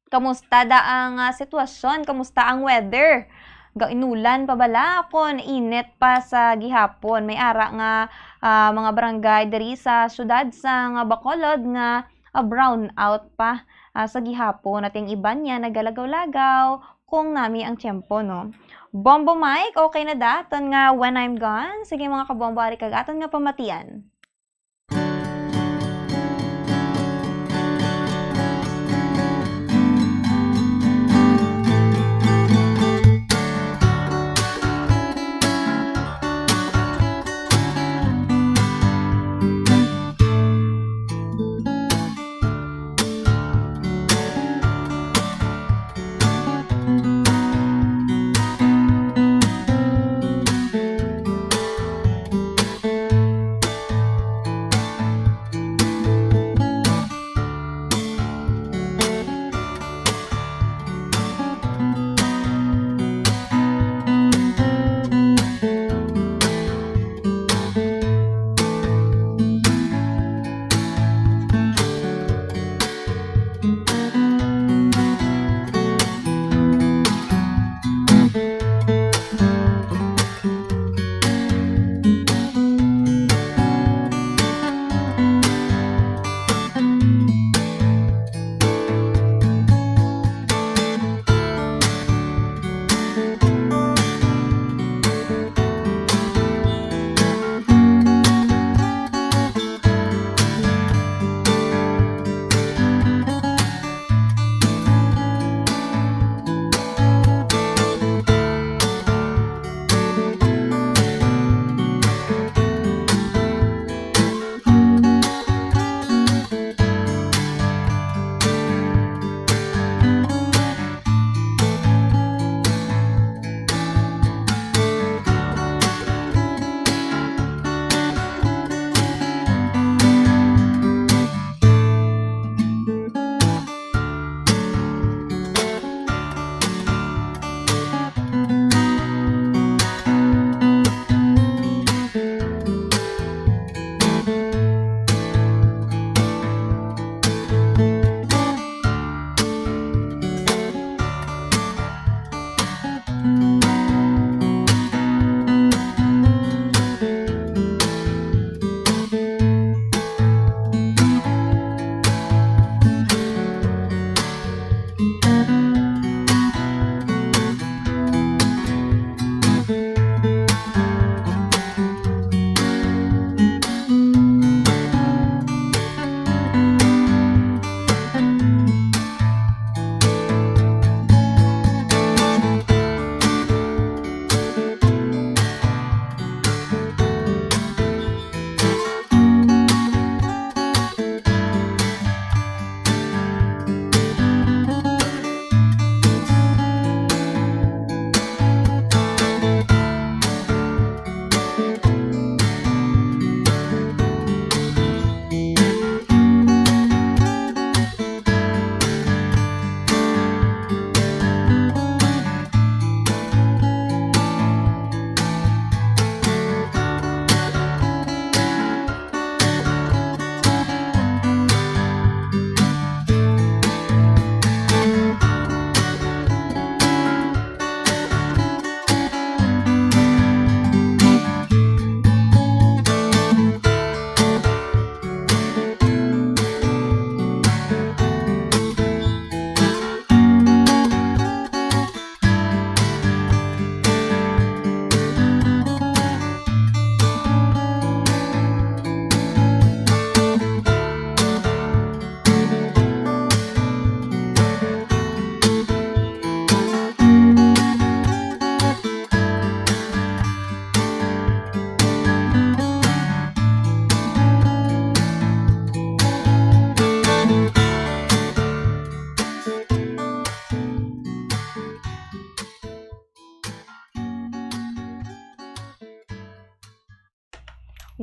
Kamusta da ang, ah, sitwasyon? Kamusta ang weather? Ga-, inulan pa bala kon init pa sa gihapon? May ara nga, ah, mga barangay diri sa siyudad sang Bacolod nga, ah, brown out pa, ah, sa gihapon. At ang iban niya nagalagaw-lagaw kung nami ang tiyempo, no? Bombo Mike, okay na da aton nga When I'm Gone? Sige, mga kabombo, ari kag aton nga pamatian.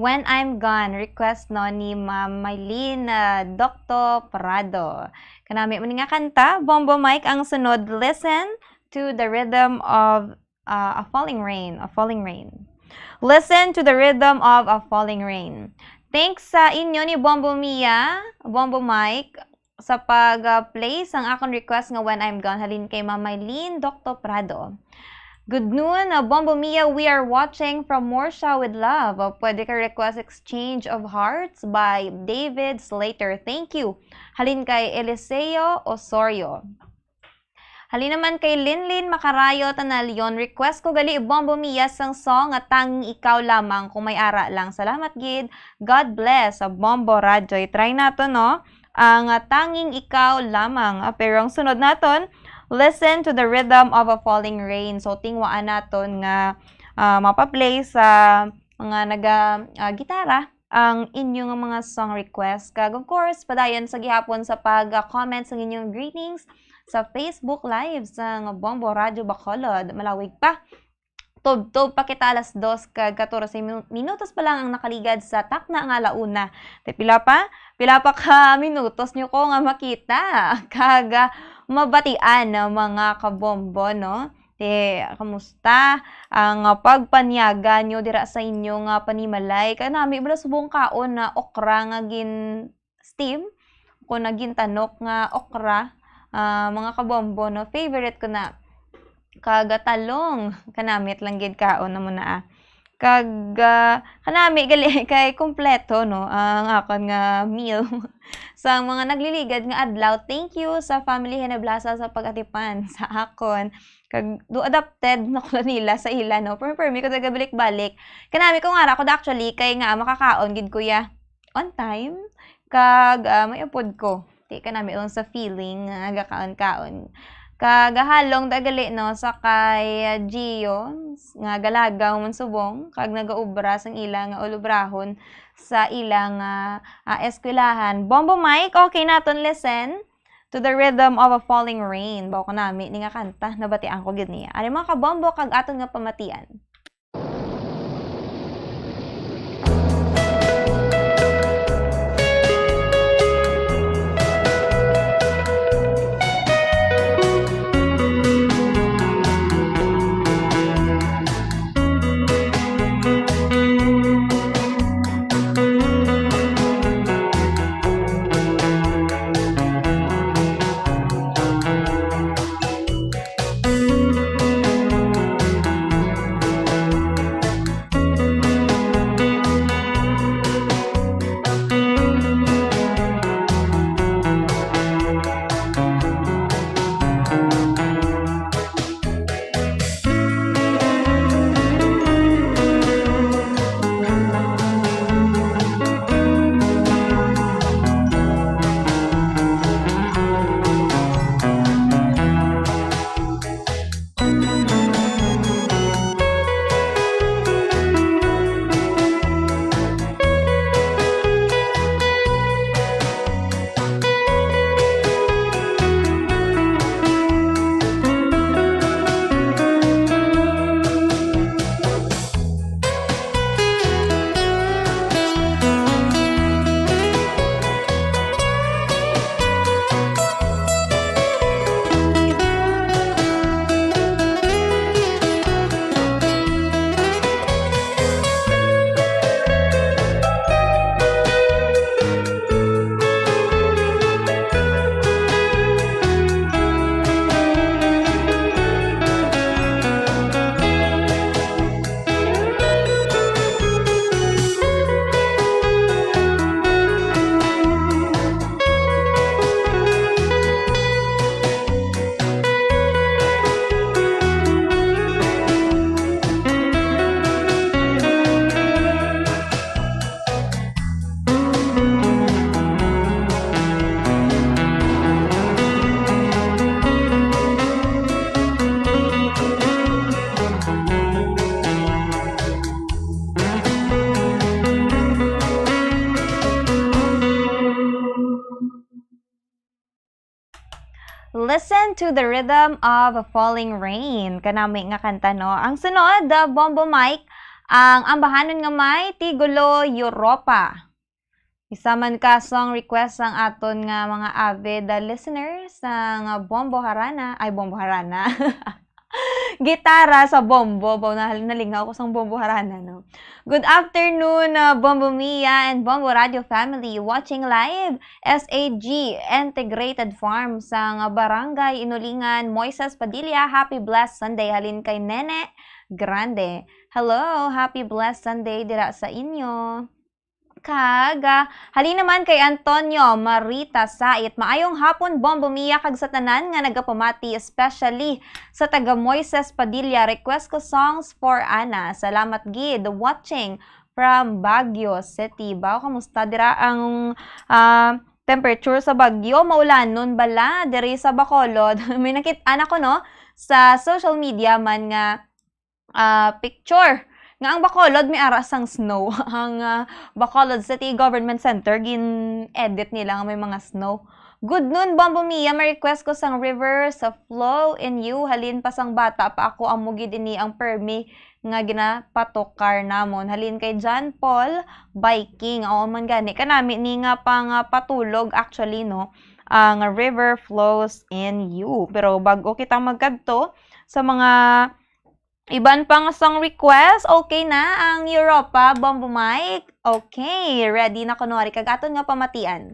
When I'm Gone, request no ni Ma'am Mylene, ah, Docto Prado. Kanami man nga kanta, Bombo Mike, ang sunod, Listen to the Rhythm of, ah, a Falling Rain, a Falling Rain. Listen to the Rhythm of a Falling Rain. Thanks sa inyo ni Bombo Mia, Bombo Mike, sa pag, ah, play sang akon request nga When I'm Gone, halin kay Ma'am Mylene Docto Prado. Good noon, uh, Bombo Mia. We are watching from Murcia with love. Uh, pwede ka request Exchange of Hearts by David Slater. Thank you. Halin kay Eliseo Osorio. Halin naman kay Linlin Macarayo Tanalion. Request ko gali, Bombo Mia, sang song nga Tanging Ikaw Lamang, kung may ara lang. Salamat gid. God bless sa Bombo Radyo. I-try nato, no? Ang, ah, Tanging Ikaw Lamang. Ah, pero ang sunod naton, Listen to the Rhythm of a Falling Rain. So, tingwaan naton nga, ah, mapaplay sa mga naga, ah, gitara ang inyo nga mga song request. Kag, of course, padayon sa gihapon sa pag, ah, comment sa inyong greetings sa Facebook Live sang Bombo Radyo Bacolod. Malawig pa. Tubtob pa kita, alas dos kag katorse minu-, minutos pa lang ang nakaligad sa takna nga ala una. Te, pila pa? Pila pa ka minutos nyo ko nga makita kag, ah, mabatian, ah, mga kabombo, no? Te, kamusta ang, ah, pagpanyaga nyo dira sa inyo nga panimalay? Kanami bala subong kaon na okra nga gin steam, kung nagintanok nga okra, ah, mga kabombo, no? Favorite ko na. Kag, ah, talong, kanami lang gid kaon na mo na, ah. Kag, ah, kanami gali kay kompleto, no, ang akon nga meal. Sa mga nagliligad nga adlaw, thank you sa Family Hinablasa sa pag-atipan sa akon. Kag do adapted na ko nila sa ila, no? Pero permi ko taga balik-balik. Kanami ko nga ra ko da actually kay nga makakaon gid ko ya on time. Kag, ah, may upod ko. Di ka nami lang sa feeling nga gakaon-kaon. Kag halong da gali, no, sa kay, ah, Gio, nga galagaw man subong, kag nagaobra sang ila nga ulobrahon sa ila nga, ah, eskwelahan. Bombo Mike, okay naton listen to the rhythm of a falling rain. Baw ko nami ni nga kanta, nabatian ko gid niya. Ari mga kabombo, kag aton nga pamatian. Listen to the rhythm of a falling rain. Kanami nga kanta, no? Ang sunod, uh, Bombo Mike, Ang ambahanon nga may tigulo Europa. Isa man ka song request sang aton nga mga avid, ah, listeners sang Bombo Harana, ay, Bombo Harana. Gitara sa Bombo, ba, nahal-, nalingaw ko sang Bombo Harana, no? Good afternoon, uh, Bombo Mia and Bombo Radio family, watching live, S A G Integrated Farm sang Barangay Inulingan, Moises Padilla. Happy blessed Sunday halin kay Nene Grande. Hello, happy blessed Sunday dira sa inyo. Kag, ah, halin naman kay Antonio Marita Sait. Maayong hapon, Bombo Mia, kag sa tanan nga nagapamati, especially sa taga Moises Padilla. Request ko songs for Ana. Salamat gid. Watching from Baguio City. Baw, kamusta dira ang, ah, temperature sa Baguio? Maulanon bala diri sa Bacolod? May nakit-an ako, no, sa social media man nga, ah, picture nga ang Bacolod may ara sang snow. Ang, ah, Bacolod City Government Center, gin-edit nila nga may mga snow. Good noon, Bombo Mia. May request ko sang River sa Flow in You. Halin pa sang bata pa ako, amo gid ini ang permi nga ginapatukar namon. Halin kay John Paul Biking. Oo man gani. Kanami ni nga pang, ah, patulog actually, no? Ang River Flows in You. Pero bago kita magkadto sa mga iban pang song request, okay na ang Europa, Bombo Mike? Okay, ready na kunwari kag aton nga pamatian.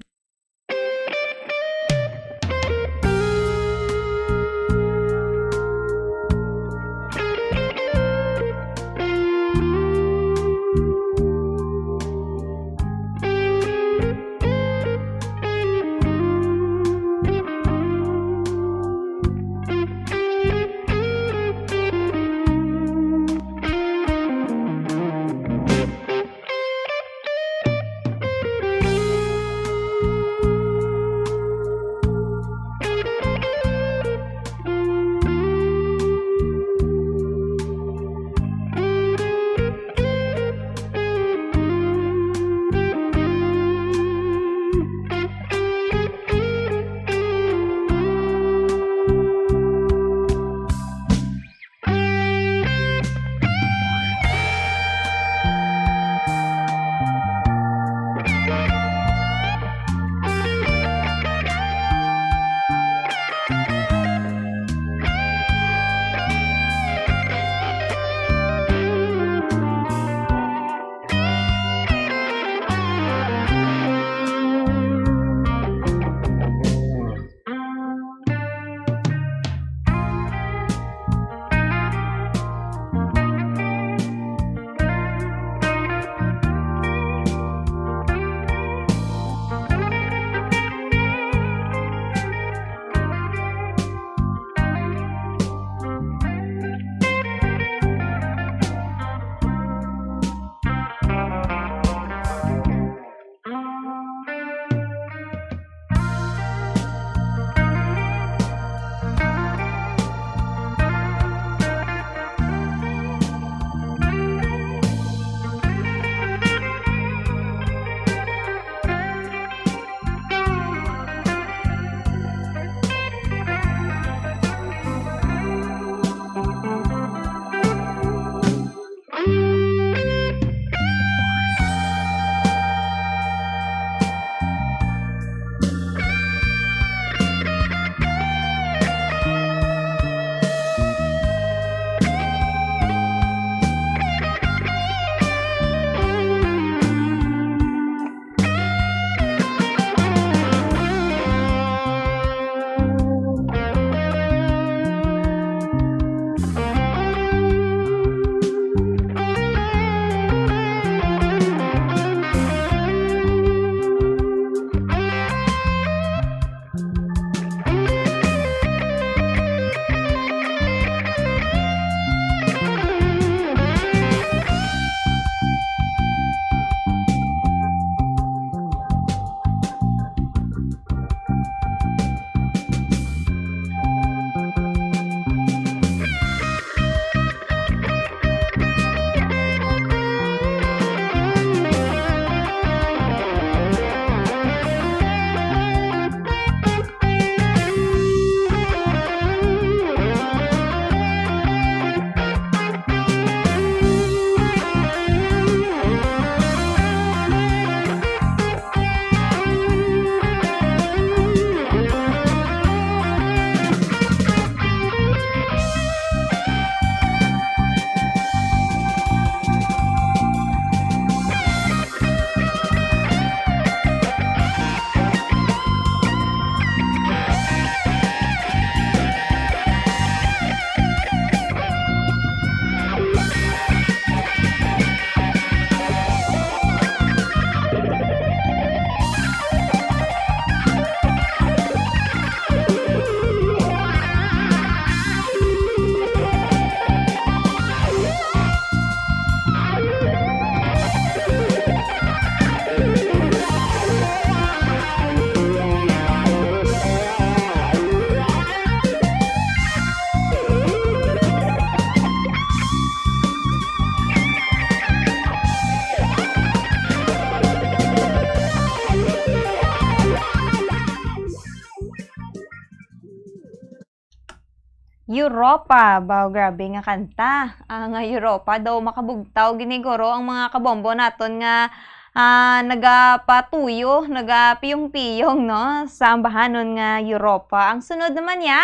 Europa. Baw, grabe nga kanta. Ang Europa daw makabugtaw gini guro ang mga kabombo naton nga, ah, nagapatuyo, nagapiyong-piyong, no, sa ambahanon nga Europa. Ang sunod naman niya,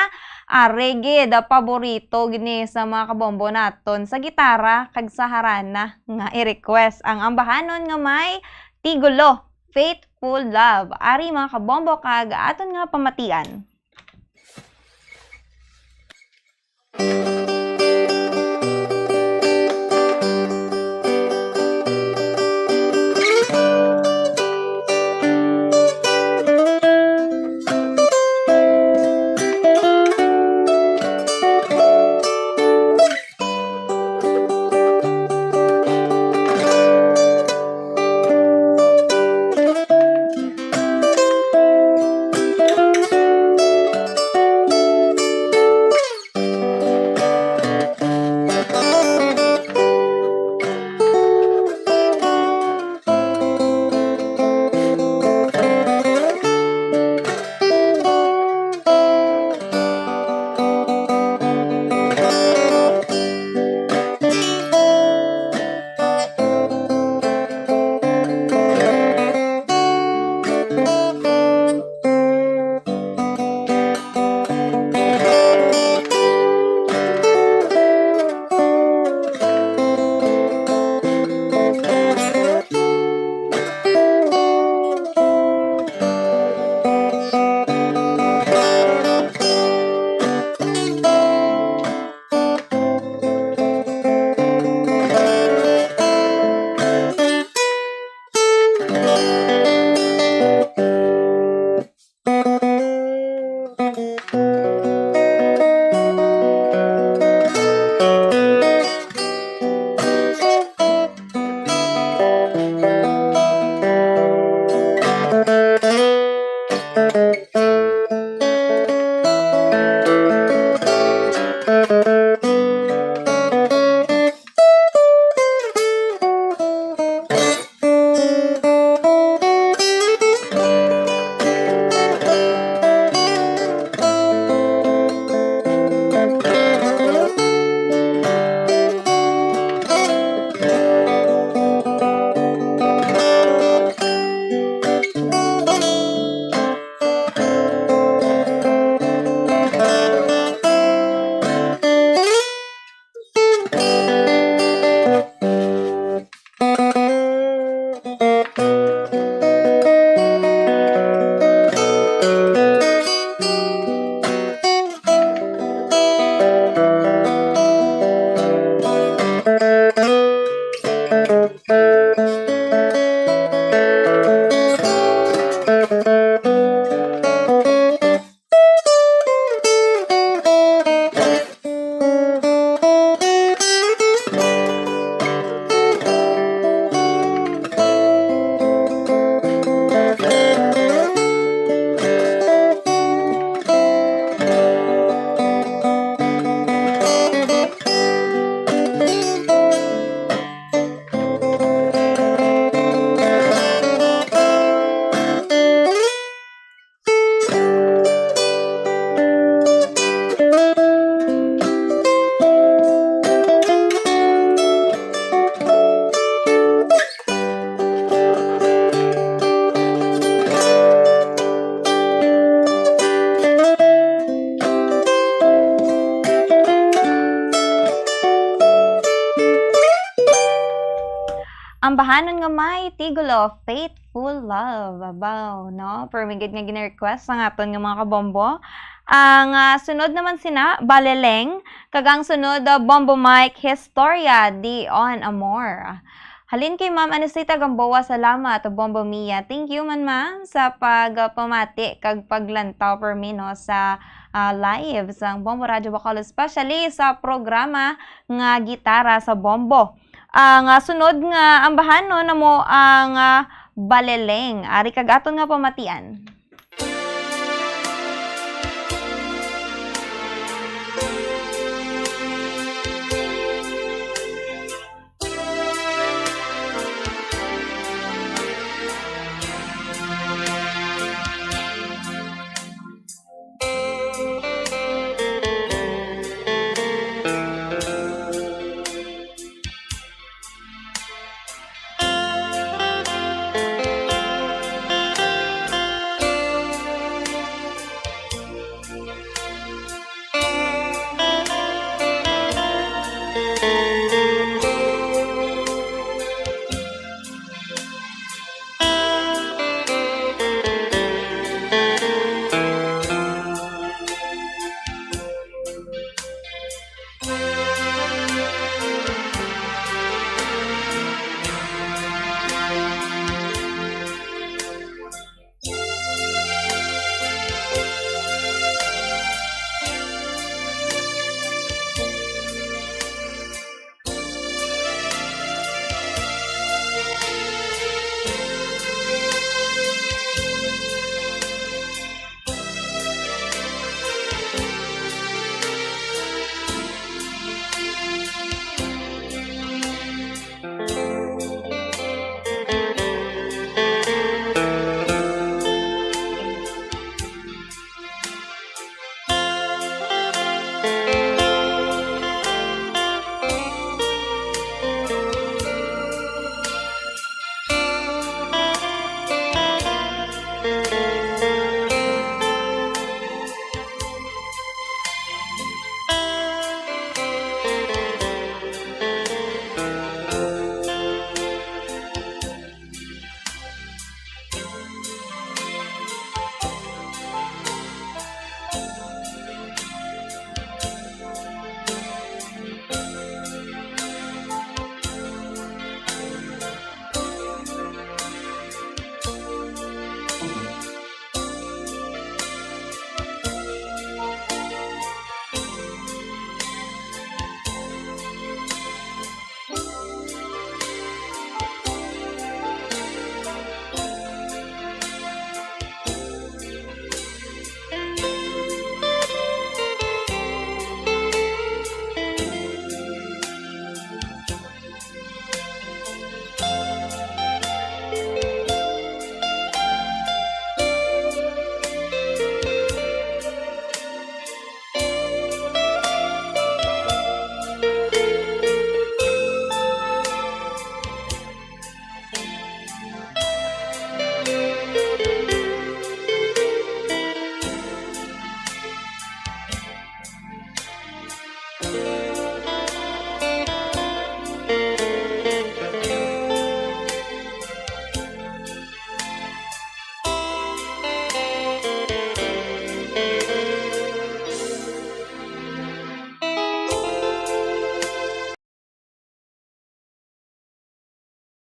ah, reggae, da paborito gini sa mga kabombo naton sa gitara kag sa harana nga i-request ang ambahanon nga may tigulo, Faithful Love. Ari, mga kabombo, kag aton nga pamatian. Ang bahanon nga may tigulo, Faithful Love. Abaw, no? Pero may gid nga gina-request ang aton nga mga kabombo. Ang, ah, sunod naman sina, Baleleng, kag ang sunod, ah, Bombo Mike, Historia de un Amor. Halin kay Ma'am Anisita Gamboa, salamat, Bombo Mia. Thank you man, ma'am, sa pag, ah, pamati kag paglantaw permi, no, sa, ah, live sang Bombo Radyo Bacolod, especially sa programa nga Gitara sa Bombo. Ang, ah, sunod nga ambahanon namo ang, ah, Baleleng. Ari kag aton nga pamatian.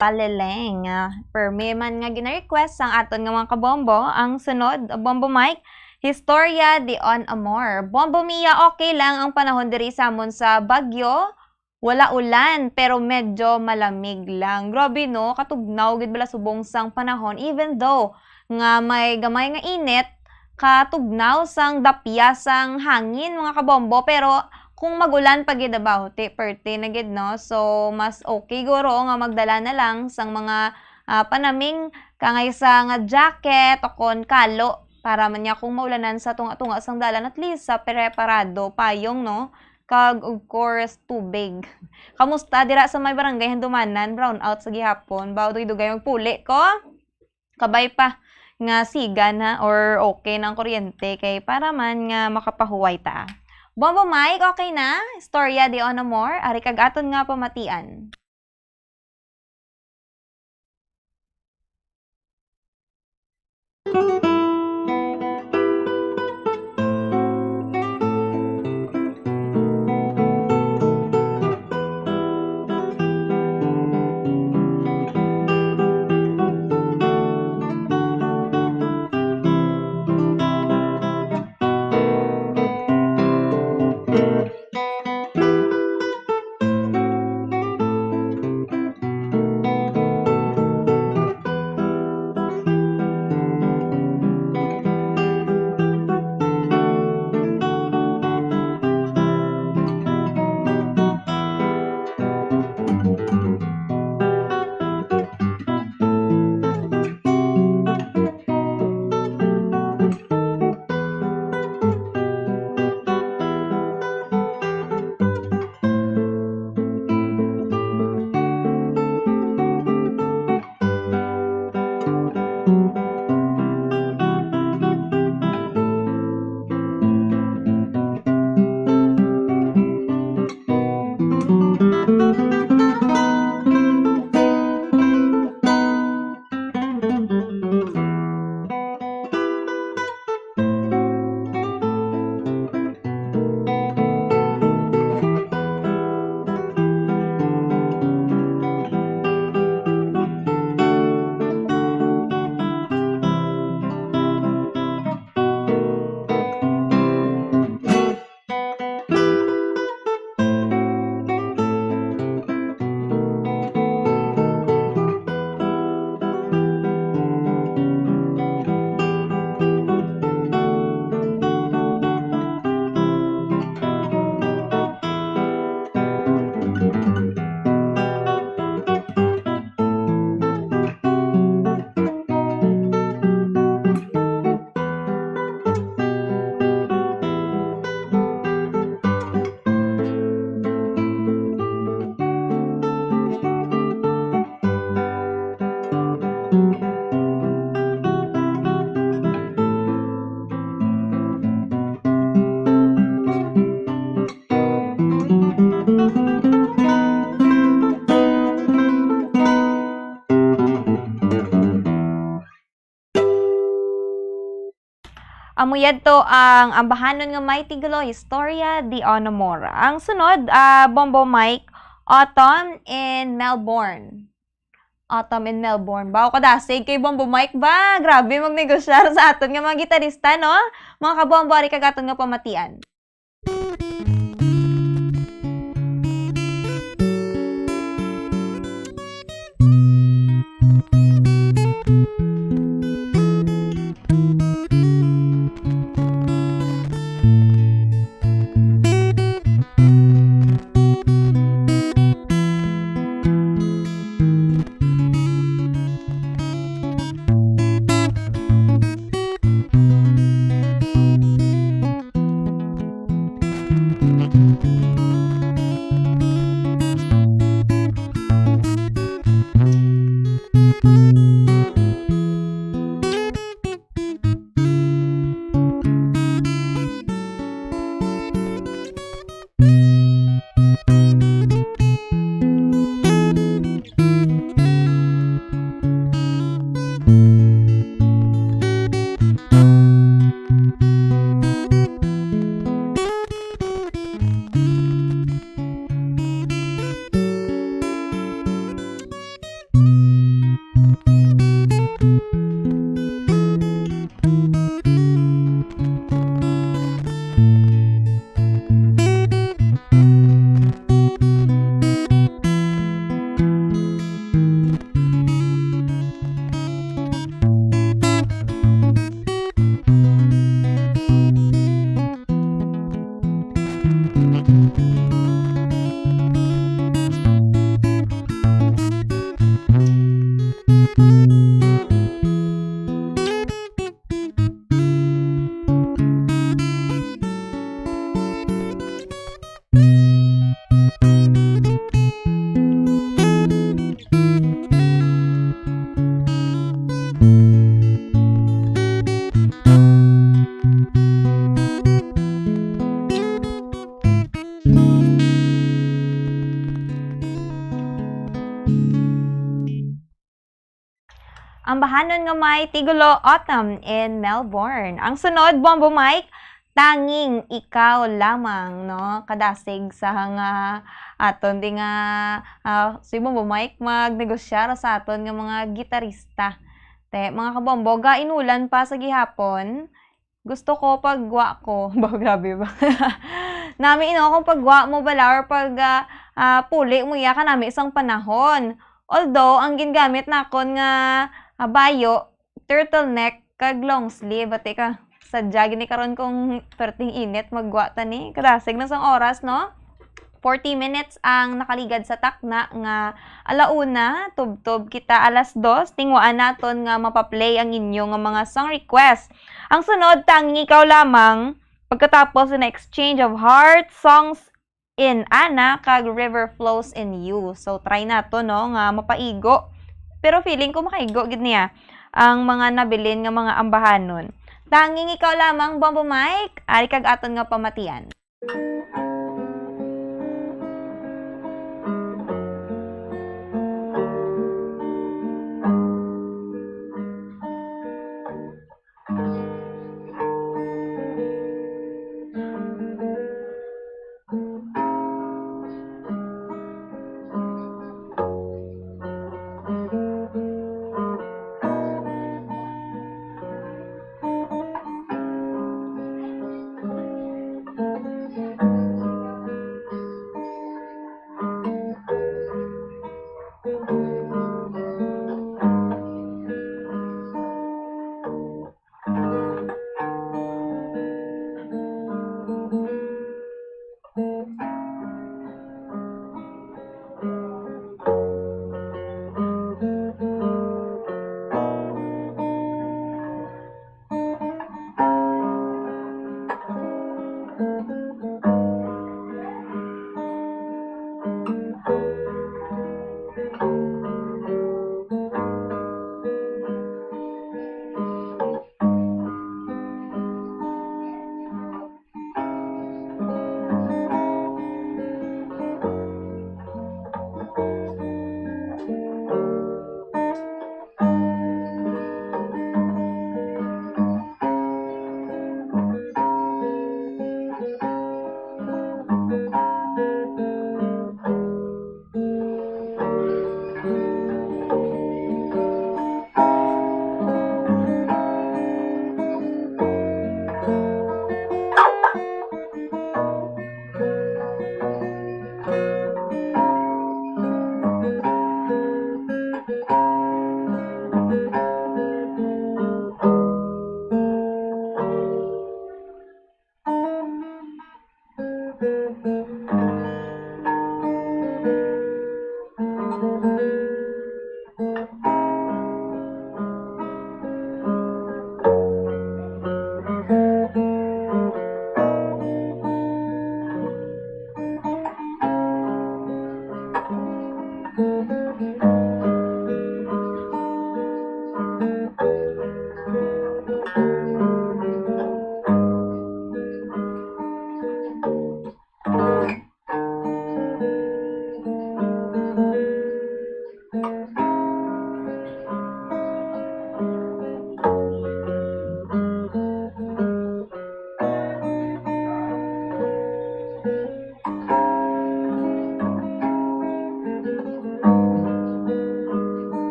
Paleleng. Ah, permi man nga gina-request sang aton nga mga kabombo. Ang sunod, Bombo Mike, Historia de un Amor. Bombo Mia, okay lang ang panahon diri sa amon sa Baguio. Wala ulan, pero medyo malamig lang. Grabe, no? Katugnaw gid bala subong sang panahon, even though nga may gamay nga init, katugnaw sang dapya sang hangin, mga kabombo. Pero kung mag-ulan pa gid, abaw, ti-, perte na gid, no? So, mas okay guro nga magdala na lang sang mga, ah, panaming kangay sa nga jacket o kon kalo para man niya kung maulanan sa tunga-tunga sang dalan, at least sa preparado payong, no? Kag, of course, tubig. Kamusta dira sa may barangay Handumanan? Brown out sa gihapon. Baw dugay-dugay magpuli ko. Kabay pa nga siga na or okay na ang kuryente kay para man nga makapahuway ta. Bombo Mike, okay na? Istorya di ano more? Ari kag aton nga pamatian. Amo yadto ang ambahanon nga may titulo, Historia de una Mora. Ang sunod, ah, Bombo Mike, Autumn in Melbourne. Autumn in Melbourne. Baw kadasig kay Bombo Mike ba? Grabe magnegosyar sa aton nga mga gitarista, no? Mga kabombo, ari kag aton nga pamatian. Hanon nga may tigulo autumn in Melbourne. Ang sunod, Bombo Mike, Tanging Ikaw Lamang, no? Kadasig sa nga aton di nga, ah, si Bombo Mike magnegosya ra sa aton nga mga gitarista. Te, mga kabombo, gainulan pa sa gihapon. Gusto ko paggwa ko. Ba, grabe ba? Nami ino kung paggwa mo bala or pag, ah, ah, puli mo iya ka nami isang panahon. Although, ang gingamit nakon nga, ah, bayo, turtleneck, kag long sleeve. Bati ka, sadya gini karon kung perting init, maggwa ta ni. Kadasig na sang oras, no? Forty minutes ang nakaligad sa takna nga alauna, tubtob kita alas dos, tinguhaan naton nga mapaplay ang inyo nga mga song request. Ang sunod, Tanging Ikaw Lamang, pagkatapos na exchange of heart songs in Ana kag River Flows in You. So, try nato, no, nga mapaigo. Pero feeling ko makaigo gid niya ang mga nabilin nga mga ambahanon. Tanging Ikaw Lamang, Bombo Mike, ari kag aton nga pamatian.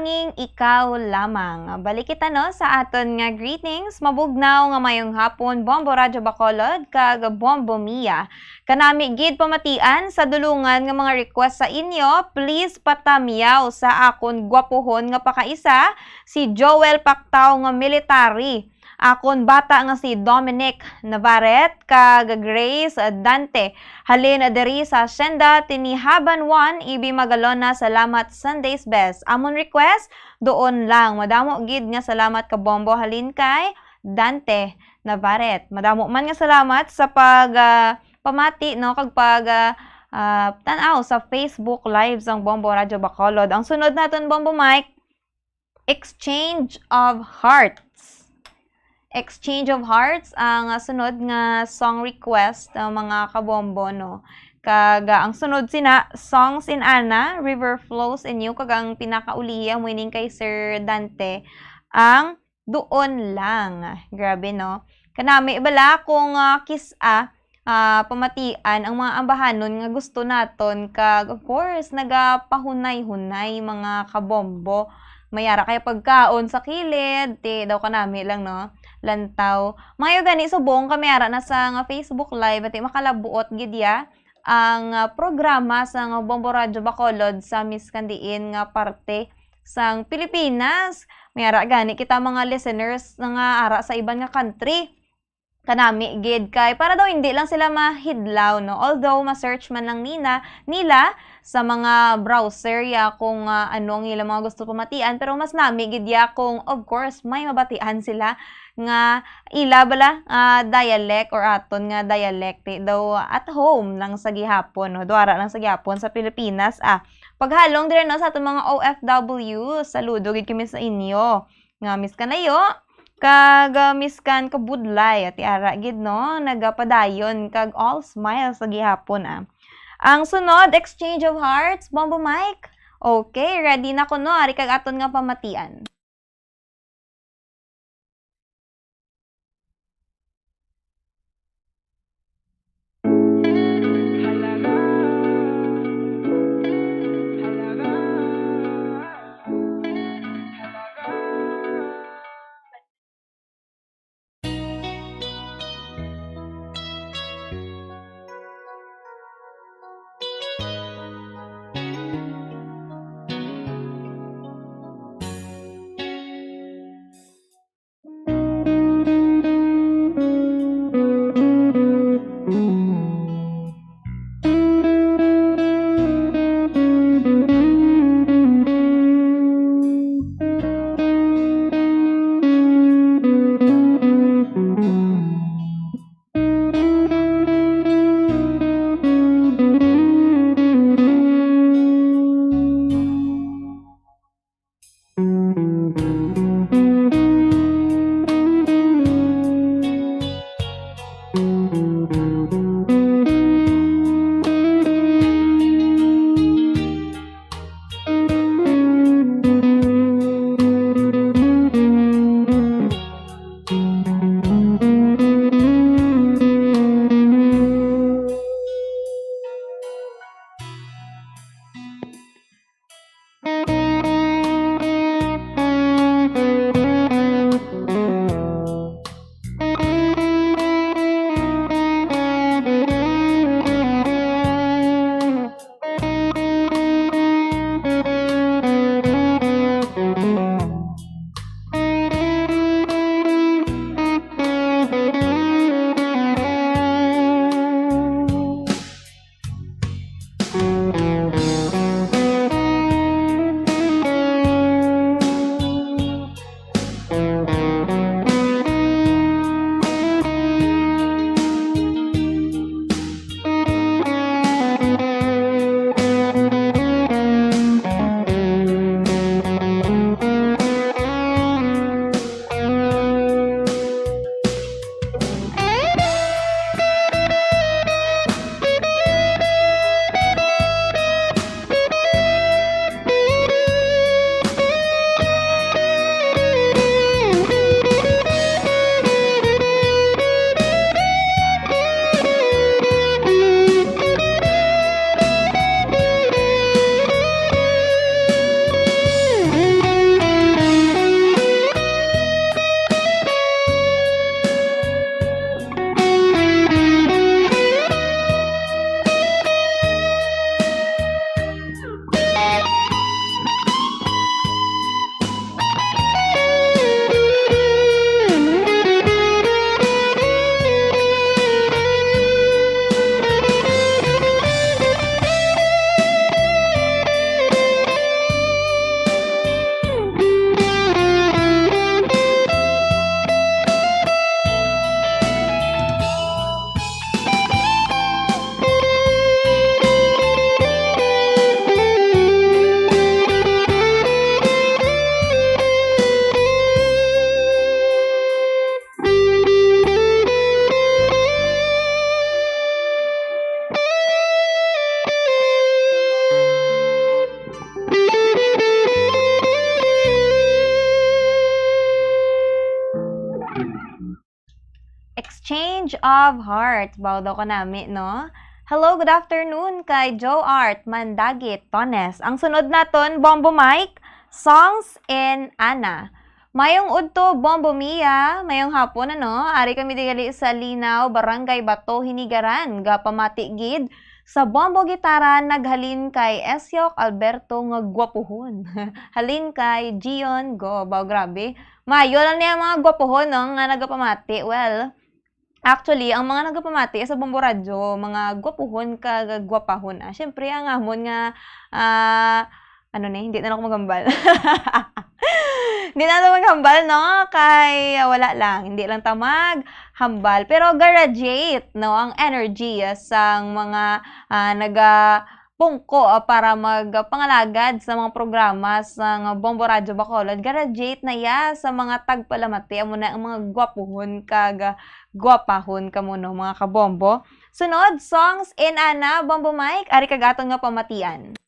Ning ikaw lamang. Balik kita, no, sa aton nga greetings. Mabugnaw nga mayong hapon, Bombo Radyo Bacolod, kag Bombo Mia. Kanami gid pamatian sa dulungan nga mga request sa inyo, please patamyaw sa akon gwapuhon nga pakaisa, si Joel Pactao nga military. Akon bata nga si Dominic Navarrete kag Grace Dante. Halin diri sa Hacienda Tinihaban one, Ibi Magalona, salamat, Sunday's Best. Amon request, Duon Lang. Madamo gid nga salamat ka Bombo, halin kay Dante Navarrete. Madamo man nga salamat sa pag, ah, pamati, no, kag pag, ah, ah, tan-aw sa Facebook Live sang Bombo Radyo Bacolod. Ang sunod naton, Bombo Mike, Exchange of Hearts. Exchange of Hearts ang, ah, sunod nga song request, ah, mga kabombo, no? Kag, ah, ang sunod sina, Songs in Ana, River Flows in You, kag ang pinakaulihi, amo ining kay Sir Dante, ang Duon Lang. Grabe, no? Kanami bala kung, ah, kis-a, ah, pamatian ang mga ambahanon nga gusto naton, kag of course, nagapahunay-hunay, mga kabombo. May ara kay pagkaon sa kilid, ti daw kanami lang, no? Lantaw. Maayo gani subong kami ara na sa nga Facebook Live, ti makalabuot gid ya ang, ah, programa sang Bombo Radyo Bacolod sa miskan diin nga parte sang Pilipinas. May ara gani kita mga listeners na nga ara sa iban nga country. Kanami gid kay para daw hindi lang sila mahidlaw, no? Although ma-search man lang nina, nila sa mga browser ya kung, ah, ano ang ilang mga gusto pamatian, pero mas nami gid ya kung, of course, may mabatian sila nga ila bala, ah, dialect or aton nga dialect, eh, daw at home lang sa gihapon, no? Duara lang sa gihapon sa Pilipinas, ah. Paghalong dira, no, sa aton mga O F W, saludo gid kami sa inyo. Nga miskan layo, kag, ah, miskan kabudlay, ati ara gid, no, nagapadayon kag all smiles sa gihapon, ah. Ang sunod, Exchange of Hearts, Bombo Mike. Okay, ready na ko, no, ari kag aton nga pamatian. Exchange of Hearts. Baw daw kanami, no? Hello, good afternoon kay Joe Art Mandagit Tones. Ang sunod naton, Bombo Mike, Songs in Ana. Mayong udto, Bombo Mia. Mayong hapon, ano? Ari kami digali sa Linaw, Barangay Bato, Hinigaran. Gapamati gid sa Bombo Gitara, naghalin kay Esiok Alberto nga gwapuhon. Halin kay Gion Go. Baw, grabe. Mayo lang niya mga gwapuhon, no, nga nagapamati. Well, actually, ang mga nagapamati sa Bombo Radyo, mga gwapuhon kag gwapahon, ah. Siyempre, ang amon nga, ah, ano ni, hindi na lang ako maghambal. Hindi na lang ako maghambal, no? Kay, ah, wala lang. Hindi lang ta maghambal. Pero graduate, no? Ang energy, ah, sang mga, ah, naga-, pungko, ah, para magpangalagad sa mga programa sang Bombo Radyo Bacolod. Graduate na iya sa mga tagpalamati. Amo na ang mga gwapuhon kag, ah, gwapahon kamo, no, mga kabombo. Sunod, Songs in Ana, Bombo Mike, ari kag aton nga pamatian.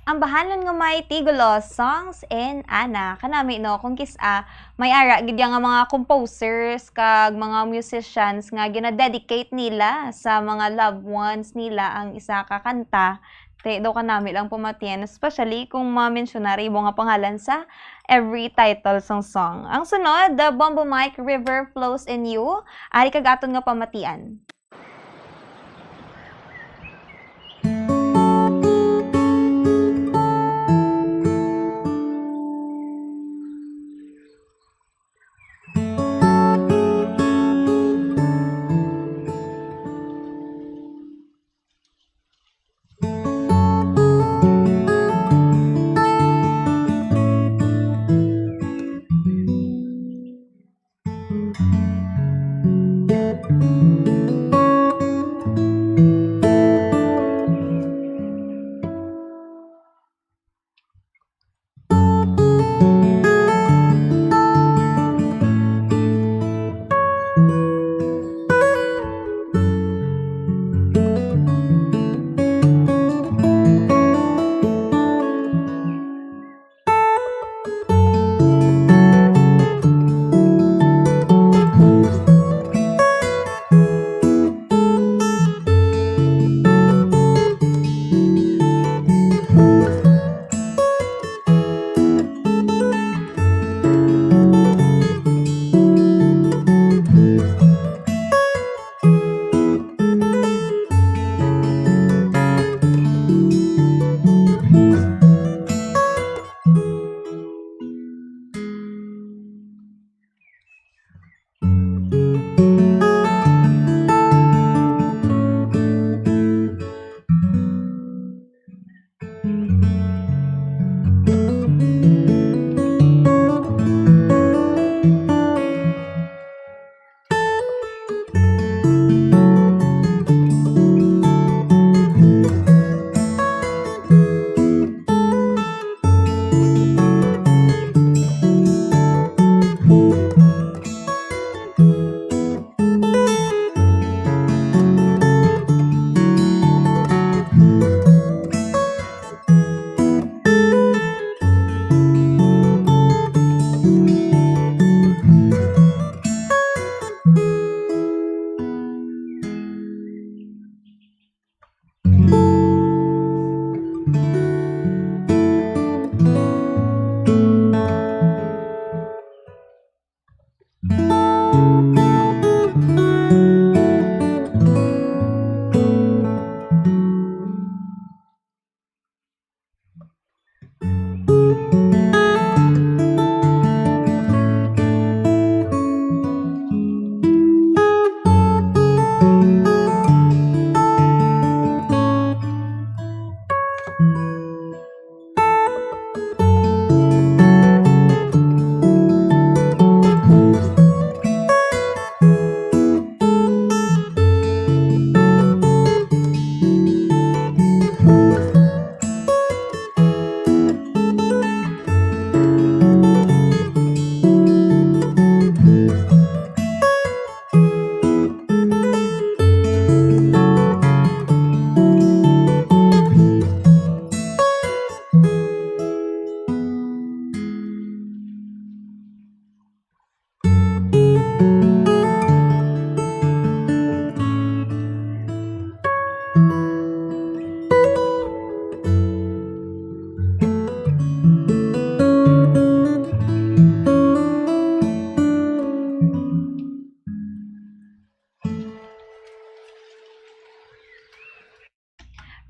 Ang bahanon nga may tigulo, Songs in Ana. Kanami, no, kung kis-a, may ara gid ya nga mga composers kag mga musicians nga ginadedicate nila sa mga loved ones nila ang isa ka kanta. Te, daw kanami lang pamatian, especially kung ma-mensyona ra ibo nga pangalan sa every title sang song. Ang sunod, The Bombo Mike, River Flows in You. Ari kag aton nga pamatian.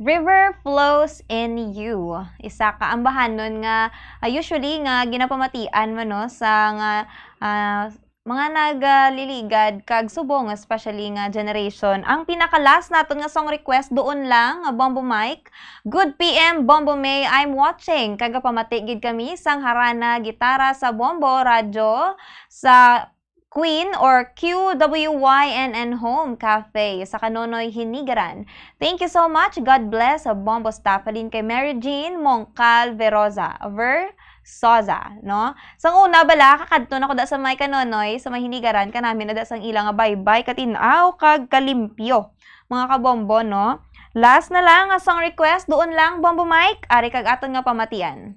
River Flows in You. Isa ka ambahanon nga, ah, usually nga ginapamatian man, no, sa nga, ah, mga nagliligad kag subong, especially nga generation. Ang pinaka-last naton nga song request, Duon Lang, nga Bombo Mike. "Good P M, Bombo May, I'm watching." Kagapamati gid kami sang harana gitara sa Bombo Radyo sa Queen or Q W Y N N Home Cafe sa Kanonoy, Hinigaran. Thank you so much. God bless sa Bombo staff. Halin kay Mary Jean Mongcal Veroza, Versoza, no? Sang una bala, kakadto na ko da sa may Kanonoy, sa may Hinigaran, kanami na da sang ila nga baybay, katin-aw, kag kalimpyo. Mga kabombo, no? Last na lang nga song request, Duon Lang, Bombo Mike, ari kag aton nga pamatian.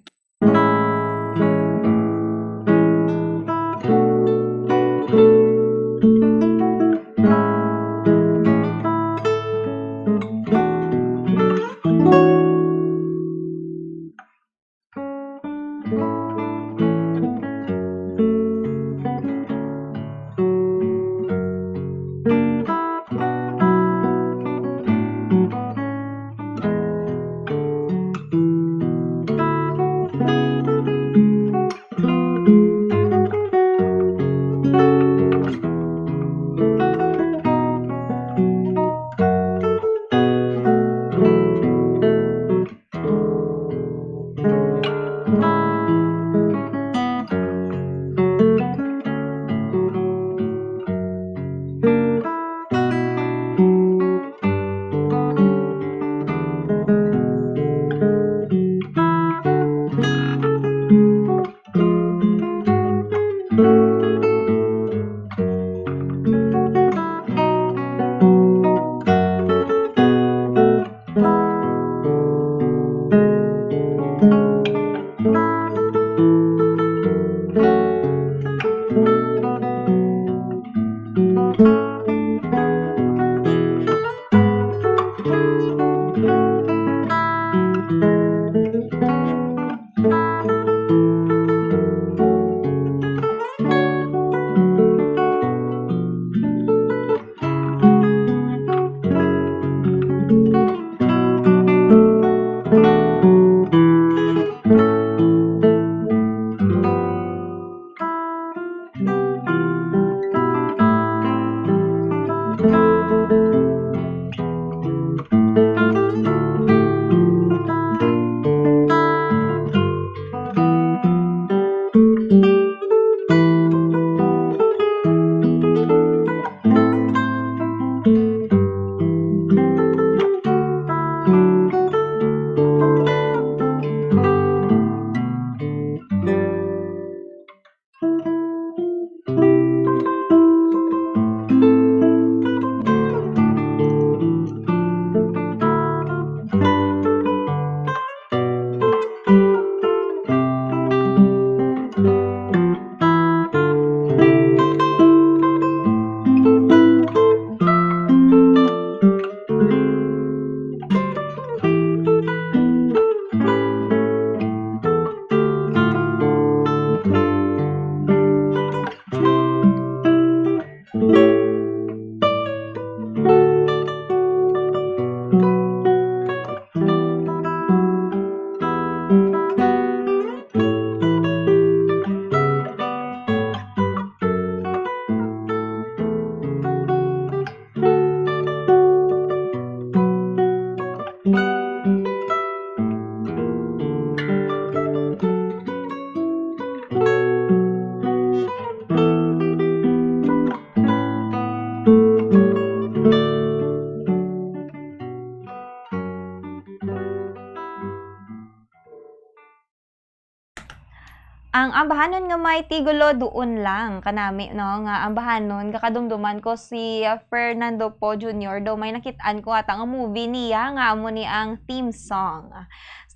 Ang ambahanon nga may tigulo Duon Lang, kanami, no, nga ambahanon, kakadumduman ko si, uh, Fernando Poe Junior, daw may nakit-an ko ata nga movie niya nga amo ni ang theme song.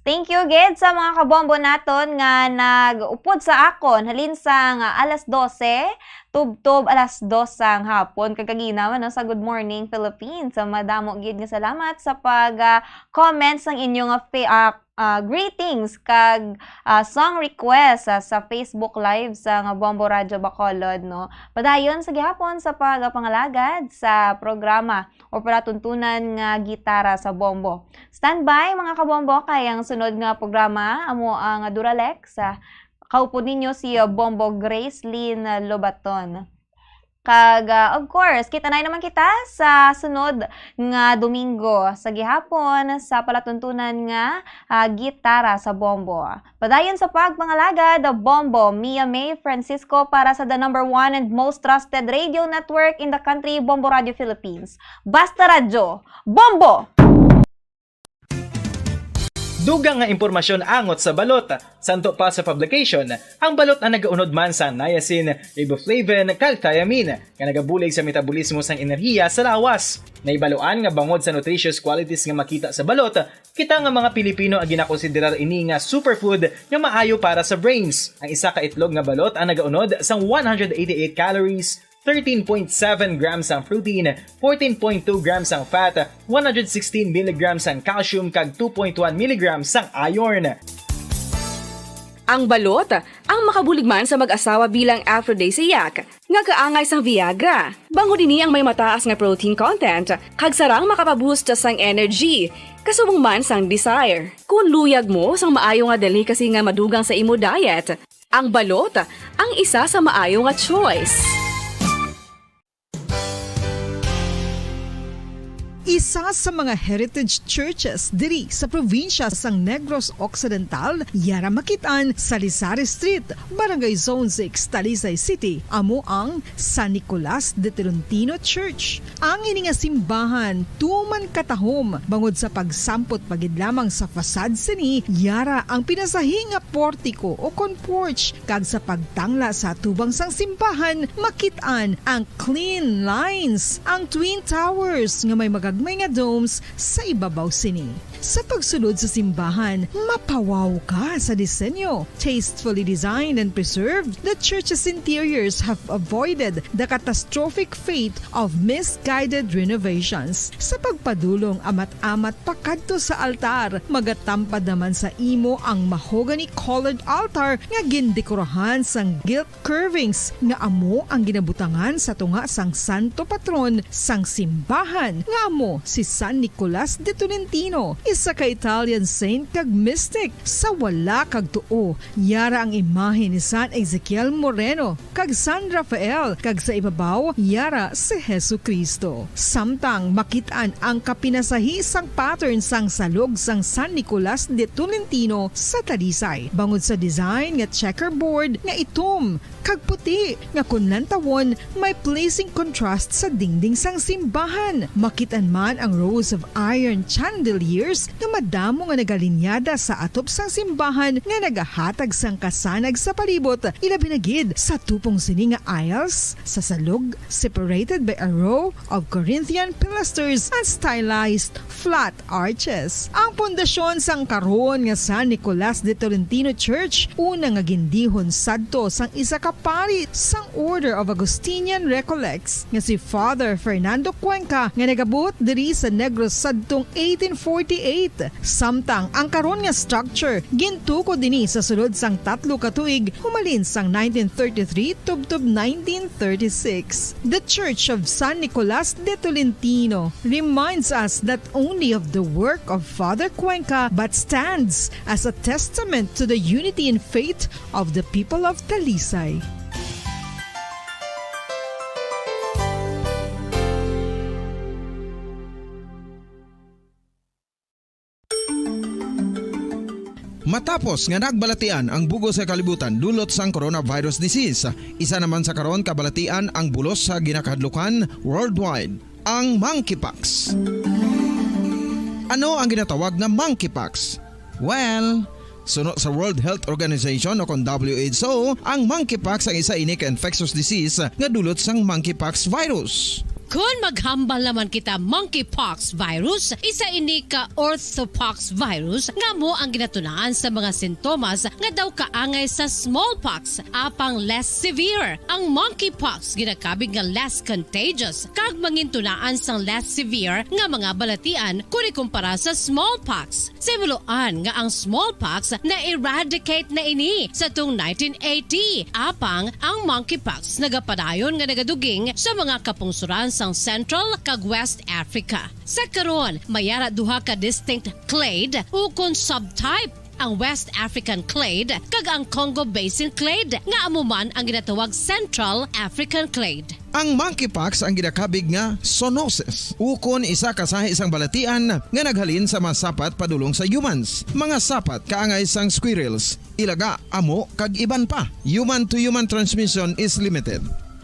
Thank you gid sa mga kabombo naton nga nag-upod sa akon halin sang alas dose tubtob alas dos sang hapon. Kag kagina man, no, sa Good Morning Philippines. So, madamo gid nga salamat sa pag, ah, comment sang inyo nga fa-, ah, ah, greetings kag, ah, song request, ah, sa Facebook Live sang Bombo Radyo Bacolod, no? Padayon sa gihapon sa pagpangalagad sa programa o palatuntunan nga Gitara sa Bombo. Standby, mga kabombo, kay ang sunod nga programa amo ang Duralex. Ah, kaupod ninyo si, ah, Bombo Grace Lynn Lobaton. Kag, ah, of course, kita na naman kita sa sunod nga Domingo sa gihapon sa palatuntunan nga, ah, Gitara sa Bombo. Padayon sa pagpangalagad, Bombo, Mia May Francisco para sa the number one and most trusted radio network in the country, Bombo Radio Philippines. Basta Radyo, Bombo! Dugang nga impormasyon angot sa balot. Santo pa sa publication, ang balot ang nagaunod man sa niacin, riboflavin, kag thiamine, nga nagabulig sa metabolismo sang enerhiya sa lawas. Naibaluan nga bangod sa nutritious qualities nga makita sa balot, kita nga mga Pilipino ang ginakonsiderar ini nga superfood nga maayo para sa brains. Ang isa ka itlog nga balot ang nagaunod sang one hundred eighty-eight calories, thirteen point seven grams ang protein, fourteen point two grams ang fat, one hundred sixteen milligrams ang calcium, kag two point one milligrams ang iron. Ang balot, ang makabulig man sa mag-asawa bilang aphrodisiac, nga kaangay sang Viagra. Bangod ini ang may mataas nga protein content, kag sarang makapaboost sang energy, kasubong man sang desire. Kung luyag mo sang maayo nga delicacy nga madugang sa imo diet, ang balot ang isa sa maayo nga choice. Isa sa mga heritage churches diri sa probinsya sang Negros Occidental, yara makit-an sa Lisari Street, Barangay Zone six, Talisay City, amo ang San Nicolas de Tolentino Church. Ang ini nga simbahan tuman katahom bangod sa pagsampot pa gid lamang sa facade sini, yara ang pinasahi nga portiko o kon porch, kag sa pagtangla sa atubang sang simbahan, makit-an ang clean lines, ang twin towers nga may magagmay nga domes sa ibabaw sini. Sa pagsulod sa simbahan, mapawaw ka sa disenyo. Tastefully designed and preserved, the church's interiors have avoided the catastrophic fate of misguided renovations. Sa pagpadulong amat-amat pakadto sa altar, magatampad naman sa imo ang mahogany-colored altar nga gindekorahan sang gilt curvings nga amo ang ginabutangan sa tunga sang santo patron sang simbahan, nga amo si San Nicolas de Tolentino, isa ka Italian saint kag mystic. Sa wala kag tuo, yara ang imahe ni San Ezekiel Moreno kag San Rafael, kag sa ibabaw, yara si Jesu-Cristo. Samtang makit-an ang kapinasahi sang pattern sang salog sang San Nicolas de Tolentino sa Talisay, bangod sa design nga checkerboard nga itom kag puti, nga kon lantawon, may pleasing contrast sa dingding sang simbahan. Makit-an man ang rows of iron chandeliers nga madamo nga nagalinyada sa atop sang simbahan nga nagahatag sang kasanag sa palibot, ilabi na gid sa tupong sini nga aisles sa salog, separated by a row of Corinthian pilasters and stylized flat arches. Ang pundasyon sang karon nga San Nicolas de Tolentino Church, una nga gindihon sadto sang isa ka pari sang Order of Augustinian Recollects nga si Father Fernando Cuenca, nga nagabuot diri sa Negros sadtong eighteen forty-eight. Samtang ang karon nga structure gintukod ini sa sulod sang tatlo ka tuig, humalin sang nineteen thirty-three tubtob nineteen thirty-six. The Church of San Nicolas de Tolentino reminds us not only of the work of Father Cuenca, but stands as a testament to the unity in faith of the people of Talisay. Matapos nga nagbalatian ang bug-os nga kalibutan dulot sang coronavirus disease, isa naman sa karon kabalatian ang bulos sa ginakahadlukan worldwide, ang monkeypox. Ano ang ginatawag nga monkeypox? Well, suno sa World Health Organization o kon W H O, ang monkeypox ang isa ini ka infectious disease nga dulot sang monkeypox virus. Kon maghambal naman kita monkeypox virus, isa ini ka orthopox virus nga amo ang ginatunaan sa mga sintomas nga daw kaangay sa smallpox, apang less severe. Ang monkeypox ginakabig nga less contagious kag mangintunaan sang less severe nga mga balatian kon ikumpara sa smallpox. Simuloan nga ang smallpox na-eradicate na ini sa tung nineteen eighty, apang ang monkeypox nagapadayon nga nagaduging sa mga kapungsuran sang Central kag West Africa. Sa karon, may ara duha ka distinct clade ukon subtype, ang West African clade kag ang Congo Basin clade, nga amo man ang ginatawag Central African clade. Ang monkeypox ang ginakabig nga zoonosis, ukon isa ka sahi sang balatian nga naghalin sa mga sapat padulong sa humans, mga sapat kaangay sang squirrels, ilaga, amo, kag iban pa. Human-to-human transmission is limited.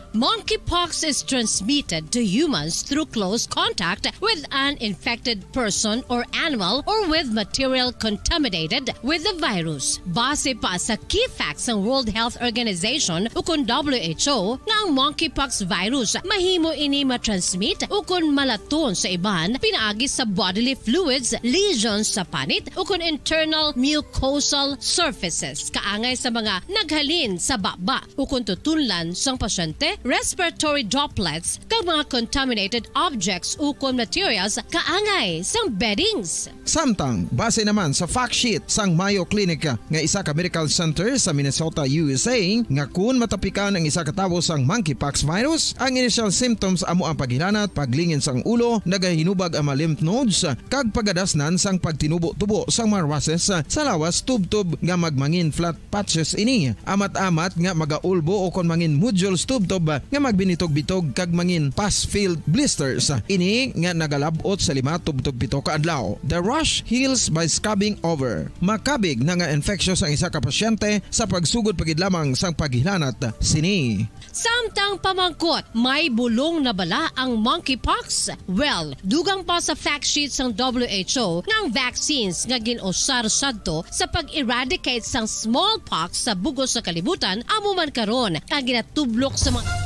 Monkeypox is transmitted to humans through close contact with an infected person or animal or with material contaminated with the virus. Base pa sa key facts sang World Health Organization ukon W H O, nga ang monkeypox virus mahimo ini matransmit ukon malaton sa iban pinaagi sa bodily fluids, lesions sa panit, ukon internal mucosal surfaces, kaangay sa mga naghalin sa baba ukon tutunlan sang pasyente, respiratory droplets, kag mga contaminated objects ukon materials kaangay sang beddings. Samtang, base naman sa fact sheet sang Mayo Clinic nga isa ka medical center sa Minnesota, U S A, nga kun matapikan ang isa ka tawo sang monkeypox virus, ang initial symptoms amo ang paghilanat, paglingin sang ulo, nagahinubag ang mga lymph nodes, kag pagadasnan sang pagtinubo-tubo sang mga rushes sa lawas tubtob nga magmangin flat patches ini, amat-amat nga magaulbo ukon mangin nodules tubtob nga magbinitog-bitog kag mangin pus-filled blisters. Ini nga nagalab-ot sa lima tubtob pito ka adlaw. The rash heals by scabbing over. Makabig na nga infectious ang isa ka pasyente sa pagsugod pa gid lamang sang paghilanat sini. Samtang pamangkot, may bulong na bala ang monkeypox? Well, dugang pa sa fact sheet sang W H O nga ang vaccines nga gin-usar sadto sa pag-eradicate sang smallpox sa bug-os sa kalibutan amo man karon ang ginatublok sa mga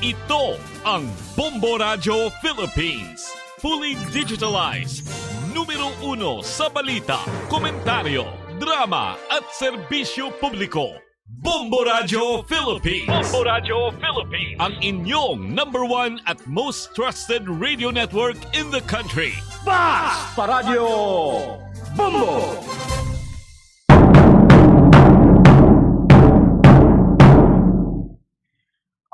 Ito ang Bombo Radyo Philippines. Fully digitalized. Numero uno sa balita, komentaryo, drama at serbisyo publiko. Bombo Radyo Philippines. Bombo Radyo Philippines. Ang inyong number one at most trusted radio network in the country. Basta Radyo Bombo!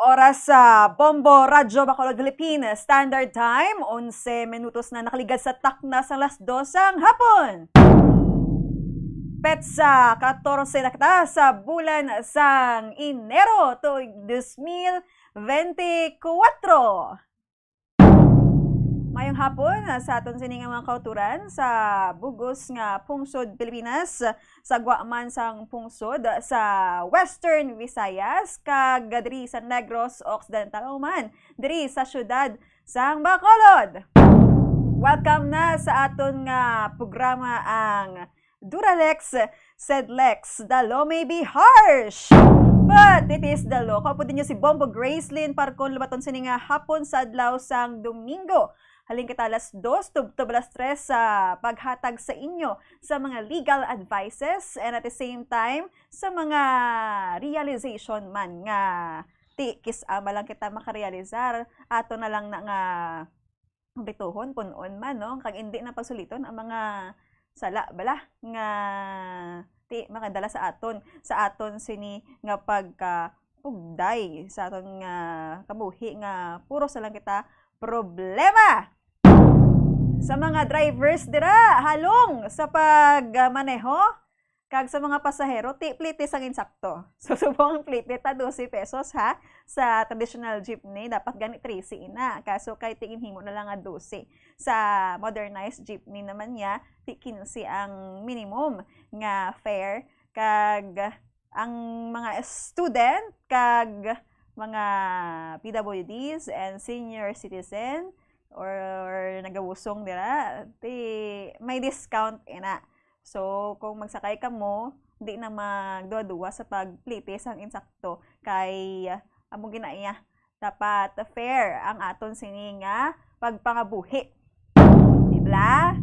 Oras sa Bombo Radyo Bacolod Philippine Standard Time, onse minutos na nakaligad sa takna sang alas dos sang hapon. Petsa katorse na kita sa bulan sang Enero tuig dos mil benti kuwatro. Mayong hapon, ah, sa aton sini nga mga kauturan sa bug-os nga pungsod Pilipinas, sa gwa man sang pungsod sa Western Visayas, kag diri sa Negros Occidental, o man diri sa siyudad sang Bacolod. Welcome na sa aton nga programa, ang Duralex, Sedlex, the law may be harsh, but it is the law. Ako po din si Bombo Gracelyn Parcon, lubaton sini nga hapon sa adlaw sang Domingo. Halin kita alas dos, tubtob alas tres sa paghatag sa inyo sa mga legal advices and at the same time sa mga realization man nga ti kis-a man lang kita makarealisar, ato na lang na nga bituhon, pun-on man, no? Kag indi na pagsuliton ang mga sala bala nga ti makadala sa aton, sa aton sini nga pagkapugday sa aton nga kabuhi nga puros na lang kita problema. Sa mga drivers dira, halong sa pagmaneho, kag sa mga pasahero, ti plete sang insakto. So, subong ang plete ta, dose pesos, ha? Sa traditional jeepney, dapat gani trese ina. Kaso kay ti ginhimo na lang nga dose. Sa modernized jeepney naman niya, ti kinse ang minimum nga fare. Kag ang mga student, kag mga P W Ds and senior citizen, or nagawusong dira, ti may discount ina. So, kung magsakay kamo, di na magduwa-duwa sa pagplete sang insakto kay, ah, amo gina iya, dapat fair ang aton sini nga pagpangabuhi. Di bala?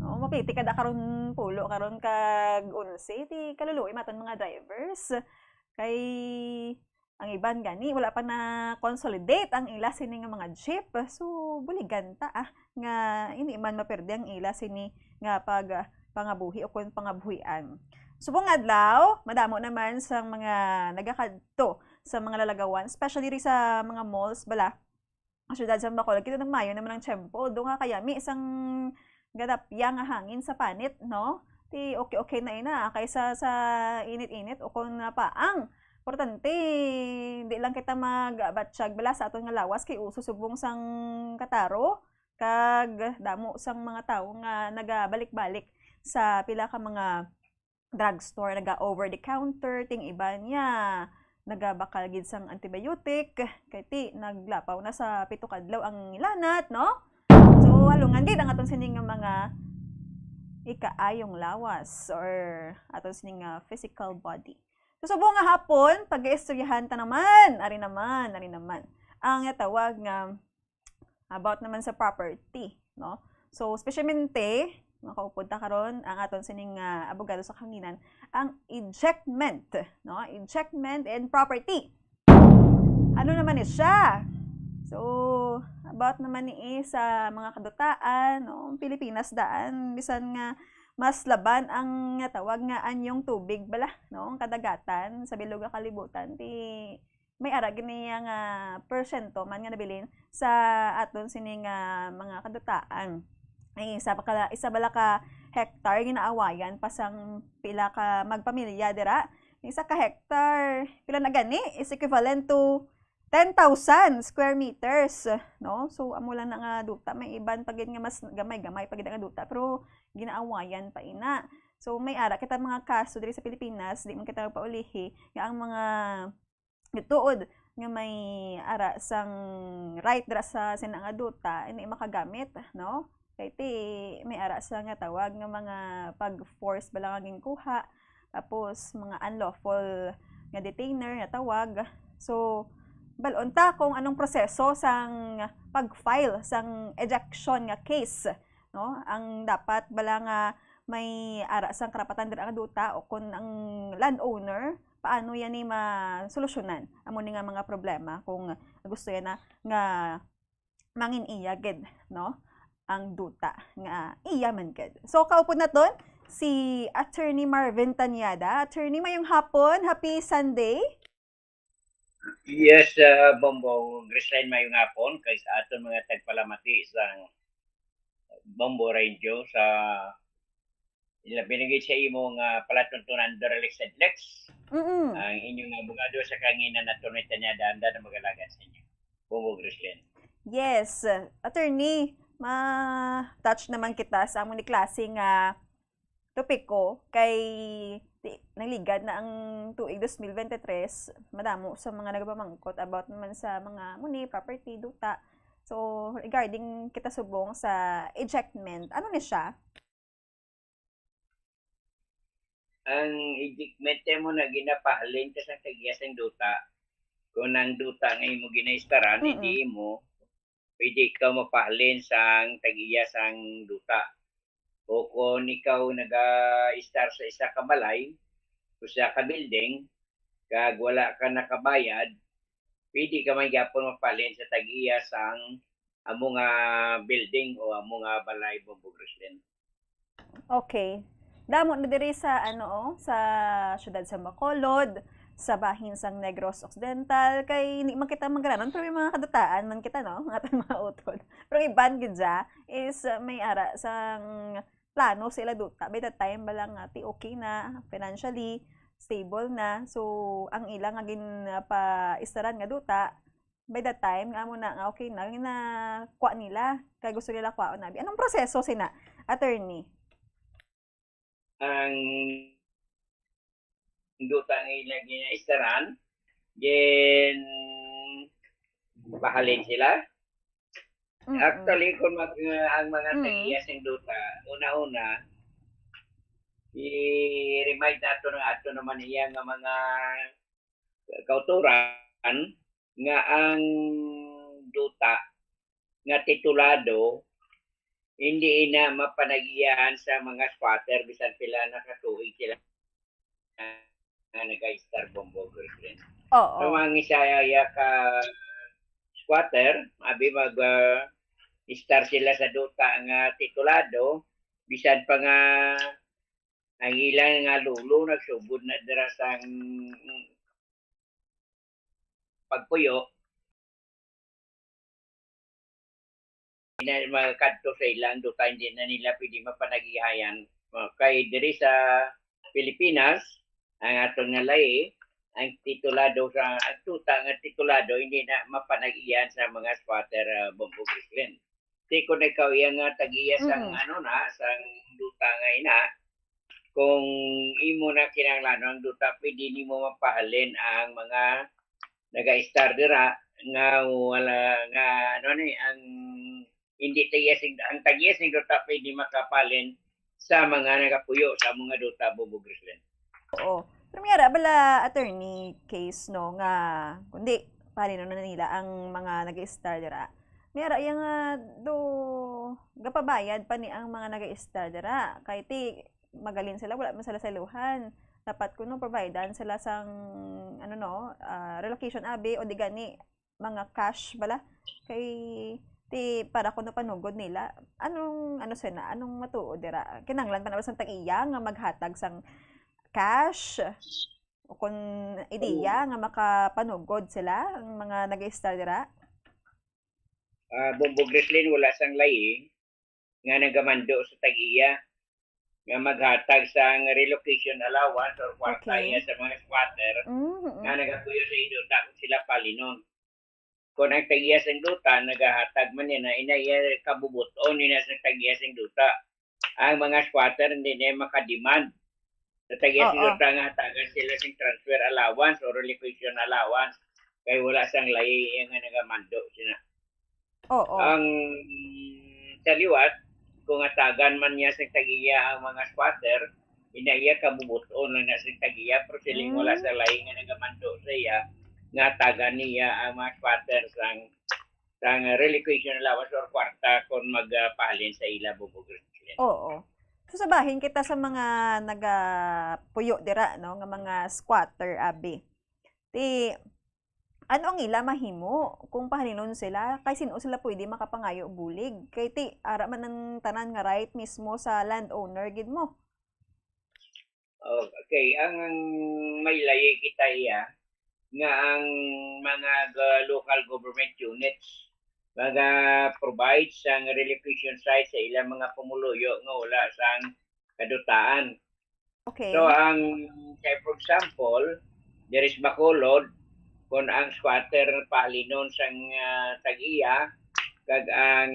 O, mapiti ka da karon pulo, karon kag onse, ti kaluluoy man aton mga drivers. Kay ang iban gani, wala pa na-consolidate ang ila sini nga mga jeep. So, buligan ta, ah, nga hindi man maperde ang ila sini nga pag, ah, pangabuhi o kon pangabuhian. Subong adlaw, madamo naman sang mga nagakadto sa mga lalagawan, especially diri sa mga malls bala. Ang syudad sa Bacolod, kita nang maayo naman ang tiyempo. Doon nga kayami sang gadapya nga hangin sa panit, no? Ti okay-okay na ina, kaysa sa init-init o kon na paang. Importante, di lang kita magbatyag bala sa aton nga lawas kay uso subong sang kataro, kag damo sang mga tawo nga nagabalik-balik sa pila ka mga drugstore, naga over the counter, ting iban niya, nagabakal gid sang antibiotic, kay ti naglapaw na sa pito ka adlaw ang ilanat, no? So, halungan gid ang aton sini nga mga ikaayong lawas or aton sini nga physical body. So, subong nga hapon, pag-iistoryahan ta naman, ari naman, ari naman. Ang natawag nga about naman sa property, no? So, especialmente, makaupod ta karon ang aton sining, ah, abogado sa kahanginan, ang ejectment, no? Ejectment and property. Ano naman ni siya? So, about naman ni sa mga kadutaan, no? Ang Pilipinas daan, bisan nga mas laban ang natawag nga anyong tubig bala, no? Ang kadagatan sa bilog nga kalibutan, ti may ara gid niya nga porsyento man nga nabilin sa aton sini nga mga kadutaan. Ay, isa pa ka, isa bala ka hektar ginaawayan pa sang pila ka magpamilya dira. Isa ka hektar, pila na gani? Is equivalent to ten thousand square meters, no? So, amo lang na nga duta. May iban pa gid nga mas gamay-gamay pa gid nga duta, pero ginaawayan pa ina. So, may ara kita mga kaso diri sa Pilipinas, di man kita magpaulihi, nga ang mga gituod nga may ara sang right dira sa sina nga duta, hindi makagamit, no? Kay ti may ara sa nga tawag nga mga pag-force bala nga ginkuha, tapos mga unlawful nga detainer nga tawag. So, balon ta kung anong proseso sang pag-file sang ejection nga case, no? Ang dapat bala nga may ara sang karapatan dira nga duta o kung ang landowner, paano yan ni masolusyonan? Amo ni nga mga problema kung gusto yan na nga mangin iya gid, no? Ang duta nga iya man gid. So, kaupod naton si Attorney Marvin Tanyada. Attorney, mayong hapon. Happy Sunday. Yes, ah, Bombo Graceline, mayong hapon kay sa aton mga tagpalamati sa Bombo Radio sa ilabi na gid sa imo nga palatuntunan, Direlix Edlex. Mm-mm. Ang inyong abogado sa kahanginan, Attorney Tanyada, anda na mag-alagad sa inyo. Bombo Graceline. Yes, attorney, ma-touch naman kita sa amo ni klase nga topiko kay ti-, nagligad na ang tuig dos mil bente tres, madamo sa mga nagapamangkot about naman sa mga muni, property, duta. So, regarding kita subong sa ejectment, ano ni siya? Ang ejectment mo na ginapahalin ka sa tag-iya sang duta. Kung ang duta nga imo ginaistaran, Mm-mm. hindi mo, pwede ikaw mapahalin sang tag-iya sang duta. O kung ikaw naga-istar sa isa ka balay, o sa ka building, kag wala ka nakabayad, pwede ka man gyapon mapahalin sa tag-iya sang amo nga building o amo nga balay, Bombo Graceline. Okay. Damo na diri sa, ano, oh, sa siyudad sa Bacolod, sa bahin sang Negros Occidental, kay hindi man kita magaranon, pero may mga kadutaan man kita, no? Ang aton mga utod. Pero iban gid dya is, uh, may ara sang plano sila duta. By the time ba lang nga, ti okay na, financially stable na. So, ang ila nga gin-, ah, paistaran nga duta, by the time nga amo na nga okay na, ginakuha nila. Kay gusto nila kuhaon na. Anong proseso sina, attorney? Ang duta nga ila ginaistaran, then bahalin sila. Mm-mm. Actually, kung mag-, uh, ang mga Mm. tag-iya sing duta, una-una, i-remind nato nga ato naman iya nga mga kauturan, nga ang duta nga titulado hindi na mapanag-iyahan sa mga squatter bisan pila na ka tuig sila nga naga-istar, Bombo, girlfriend. Oo. Ang mga isa ya ka squatter, abi mag, ah, istar sila sa duta nga titulado, bisan pa nga ang ilang nga lolo nagsugod na dira sang pagpuyo, na makadto sa ilang duta, hindi na nila pwede mapanag-iyahan. Ah, kay diri sa Pilipinas, ang aton nga lahi, ang titulado sa, ang duta nga titulado, hindi na mapanag-iyahan sa mga squatter, ah, Bombo, girlfriend. Di ko na ikaw iya nga tag-iya sang, mm, ano na, sang duta nga ina, kung imo na kinahanglan ang duta, pwede nimo mapahalin ang mga naga-istar dira nga wala, nga ano ni, ang hindi tag-iya sing, ang tag-iya sing duta pwede makapalin sa mga nagapuyo sa mga duta, Bombo, girlfriend. Oo. Pero may ara bala, attorney, case, no, nga kundi palinon na nila ang mga nag-istar dira. May ara iya nga do gapabayad pa ni ang mga nag-istar dira. Kay ti, magalin sila, wala man sila saluhan. Dapat kuno providean sila sang, ano, no, ah, relocation abi, o di gani mga cash bala. Kay ti para kuno panugod nila. Anong, ano sila, anong matuod dira? Kinahanglan pa na ba sang tag-iya nga maghatag sang cash? O kung ideya nga makapanugod sila, ang mga nag-istar dira? Ah, Bombo, girlfriend, wala sang lain nga nagamando sa tag-iya nga maghatag sang relocation allowance or kwarta, okay, iya sa mga squatter, mm, nga nagapuyo sa ila duta kung sila palinon. Kung ang tag-iya sang duta nagahatag man niya na, ina iya kabubot-on niya sa tag-iya sang duta, ang mga squatter hindi na makademand sa tag-iya sang, oo, duta nga hatagan sila sing transfer allowance or relocation allowance, kay wala sang lahi iya nga nagamando sina. Oo. Ang sa liwat, kung hatagan man niya sa tag-iya ang mga squatter, ina iya kabubot-on lang na sa tag-iya, pero siling wala, mm, sa lahi nga nagamando sa iya nga hatagan niya ang mga squatter sang, sang relocation allowance or kwarta kon magapahalin sa ila, Bombo, girlfriend. Oo. So, sa bahin kita sa mga nagapuyo dira, no, nga mga squatter, abi. Ti, ano ang ila mahimo kung pahalinon sila? Kay sin-o sila pwede makapangayo bulig? Kay ti, ara man ang tanan nga right mismo sa landowner gid mo. Okay, ang, ang may layi kita iya nga ang mga ga-, local government units maga-provide sang relocation site sa ilang mga pumuluyo nga wala sang kadutaan. Okay. So, ang, say, for example, diri sa Bacolod, kung ang squatter pahalinon sang, ah, tag-iya, kag ang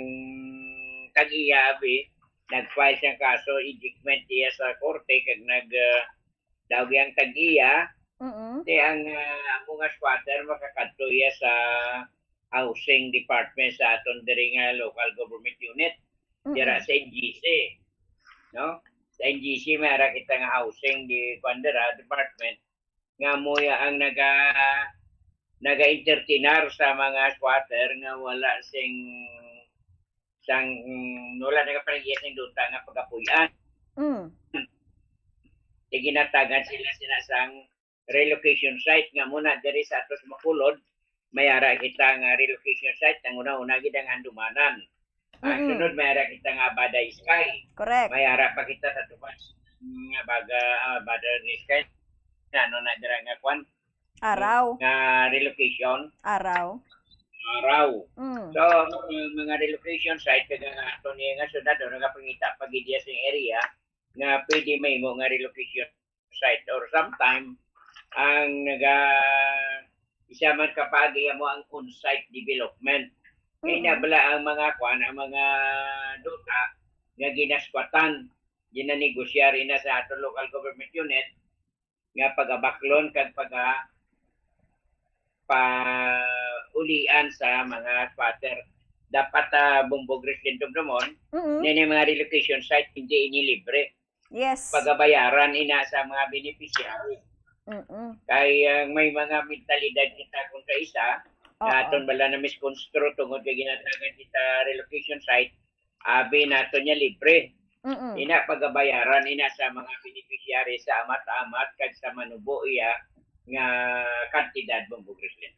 tag-iya, abi, nag-file siyang kaso, ejectment iya sa korte, kag nag, ah, daog iya ang tag-iya, mm, di ang, ah, amo nga squatter makakadto iya sa housing department sa aton diri nga local government unit, dira, mm, sa N G C, no? Sa N G C, may ara kita nga housing di, kuwan dira, department, nga amo iya ang naga-, naga-entertainar sa mga squatter nga wala sing, sang, mm, wala nagapanag-iya sing duta nga pagapuy-an. Mm. Di ginatagan sila, sila sang relocation site nga muna diri sa ato sa Bacolod, may ara kita nga relocation site, ang una-una gid ang Handumanan. Ang, mm-mm, sunod, may ara kita nga Abada Iskay. Correct. May ara pa kita sa Tubas, nga baga, ah, Abada Iskay. Ano na dira nga kwan? Araw. Nga relocation. Araw. Araw. Mm. So, ang mga relocation site, kag nga ato niya nga syudad, o, nagapangita pa gid iya sing area nga pwede mahimo nga relocation site, or sometime ang naga, isa man ka paagi amo ang on-site development. Kay, mm-mm, na bala ang mga kwan, ang mga duta nga ginaskwatan, ginanegosyar ina sa aton local government unit nga pagabaklon kag paga-, paulian sa mga squatter. Dapat, ah, Bombo, Gris, Lindog, Ramon, mm-mm, nini mga relocation site, hindi ini libre. Yes. Pagabayaran ina sa mga beneficiary. Mm-mm. Kay, ah, may mga mentalidad kita kung sa isa, Oo. Naton bala na miskonstru tungod kay ginatagan kita relocation site, abi naton niya libre. Mm-mm. Ina pagabayaran ina sa mga beneficiary sa amat-amat kag sa manubo iya nga kantidad, Bongbong Grislin.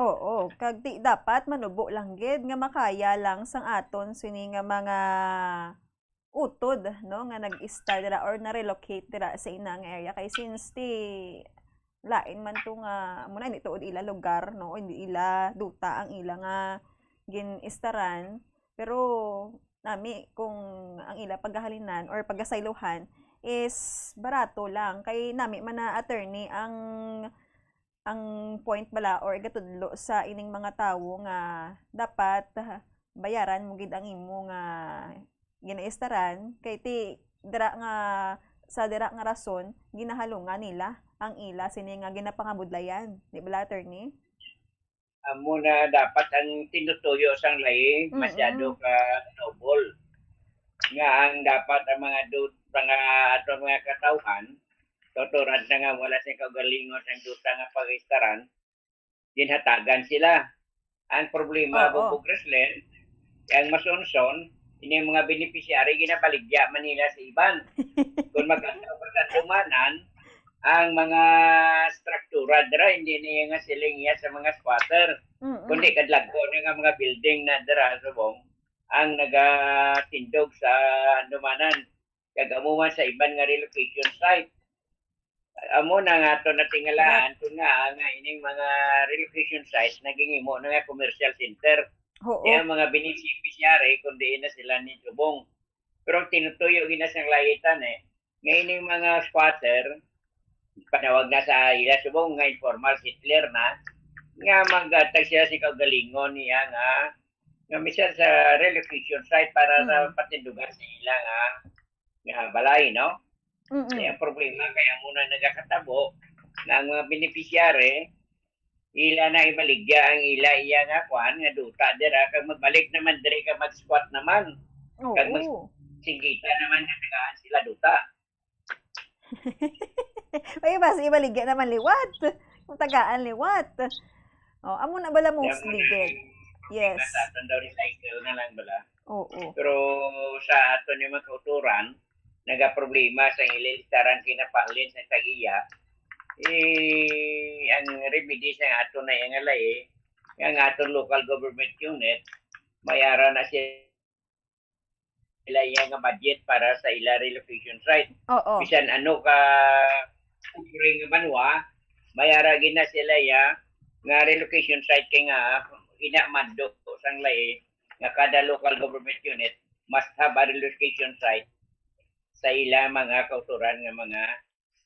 Oo, kag di dapat manubo lang gid nga makaya lang sang aton sini nga mga utod, no, nga nag-istar dira or na-relocate dira sa ina nga area. Kay since ti lain man to nga, amo na, hindi tuod ila lugar, no, hindi ila duta ang ila nga gin-istaran. Pero nami kung ang ila pagahalinan or pagasaylohan is barato lang. Kay nami man na, attorney, ang ang point bala or igatudlo sa ining mga tawo nga dapat bayaran mo gid ang imo nga ginaistaran, kay ti dira nga, sa dira nga rason, ginahalungan nila ang ila sini nga ginapangabudlayan, di bala, attorney? Amo na dapat ang tinutuyo sang lahi, Mm-mm. masyado ka noble. Nga ang dapat ang mga du-, mga aton mga katawhan, kauturan na nga wala sing kaugalingon sang duta nga pag-istaran, ginhatagan sila. Ang problema, Oo. Bongbong Grislin, ang masunson, ini mga beneficiary, ginabaligya man nila sa iban. Kung magkataw-, magkatumanan, ang mga struktura dira, hindi niya nga siling iya sa mga squatter. Mm-mm. Kundi kadlagko na nga mga building na dira subong ang nagatindog sa handumanan. Kag amo man sa iban nga relocation site. Amo na nga ato natingalaan Correct. Kung nga, nga ining mga relocation site naginghimo na nga commercial center. Oo. Kaya mga beneficiary, kung diin na sila ni subong. Pero ang tinutuyo gina sang layitan eh, nga ining mga squatter, panawag na sa ila subong nga informal settler na, nga maghatag sila sa kaugalingon niya nga, nga misal sa relocation site para sa Hmm. patindugan sa ila nga, nga balay, no? Mm-mm. Kaya ang problema, kaya muna nagakatabo na ang mga beneficiary, ila na ibaligya ang ila iya nga kwan, nga duta dira, kag magbalik naman diri, kag mag-squat naman. Kag mas Oo. singgita naman nga tagaan sila duta. May mas ibaligya naman liwat. Kung tagaan liwat. Oh, amo na bala Kaya mostly muna, good. Yes. Sa aton daw recycle na lang bala. Oo. Pero sa aton yung mga kauturan, nagaproblema sa ililistaran kinapahalin sa tagiya, eh, ang remedy sa aton na yung alay, nga ang aton local government unit, may ara na siya sila iya nga budget para sa ila relocation site. Oo. Bisan ano ka kumpre nga banwa, may ara gid na sila iya nga relocation site kay nga ina mando sang lahi nga kada local government unit must have a relocation site sa ila mga kauturan nga mga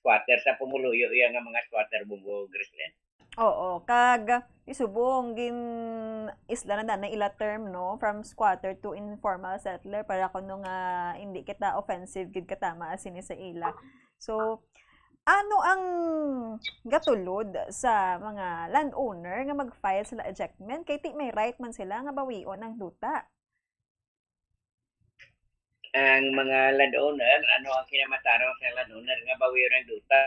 squatter sa pumuluyo iya nga mga squatter, Bongbong Grislin. Oo, kag isubong gin-isla na danay ila term, no, from squatter to informal settler, para kuno nga hindi kita offensive gid katama sini sa ila. So, ano ang gatulod sa mga landowner nga mag-file sila ejectment? Kay ti may right man sila nga bawion ang duta. Ang mga landowner, ano ang kinamatarong sa landowner nga bawion ang duta?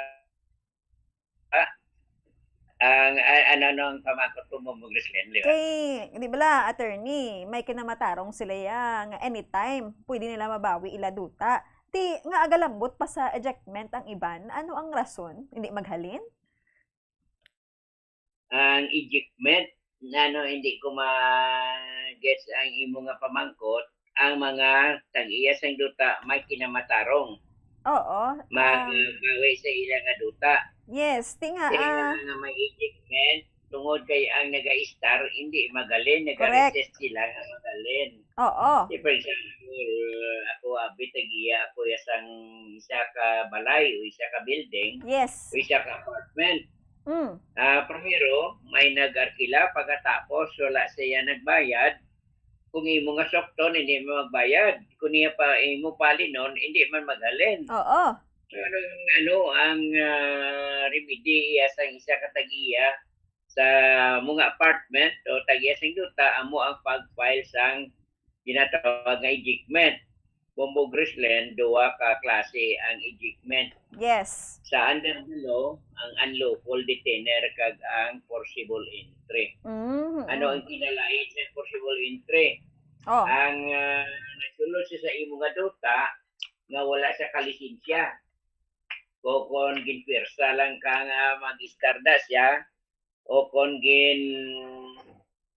Ah, ang, a-, ano, ano ang pamakot ko mo, Congressman, di ba? Kay, di bala, attorney, may kinamatarong sila ya nga anytime pwede nila mabawi ila duta. Ti, nga agalambot pa sa ejectment ang iban, ano ang rason? Hindi maghalin? Ang ejectment, nano hindi ko ma-gets ang imo nga pamangkot, ang mga tag-iya sang duta may kinamatarong Oo, ah, magbawi sa ila nga duta. Yes, ti nga, Kaya ah, nga may ejectment, tungod kay ang naga-star, hindi magalin, Correct. naga-resist sila nga magalin. Oo. Say, for example, ako, abi, tag-iya ako ya sang isa ka balay o isa ka building Yes. o isa ka apartment. Mm. Ah, primero, may nag-arkila, pagkatapos wala siya nagbayad. Kung imo nga sukton, hindi mo magbayad. Kung niya pa imo palinon, hindi man maghalin. Oo. So, ano, ano ang, ah, remedy iya sang isa ka tag-iya sa mga apartment o tag-iya sang duta, amo ang pag-file sang ginatawag nga ejectment. Bombo Grislen, duha ka klase ang ejectment. Yes. Sa under the law, ang unlawful detainer kag ang forcible entry. Mm. Ano ang kinalain sa forcible entry? Oh. Ang uh, nagsulod siya sa imo nga duta nga wala sa kalisensya. O kon ginpwersa lang ka nga mag-istarda siya, o kon gin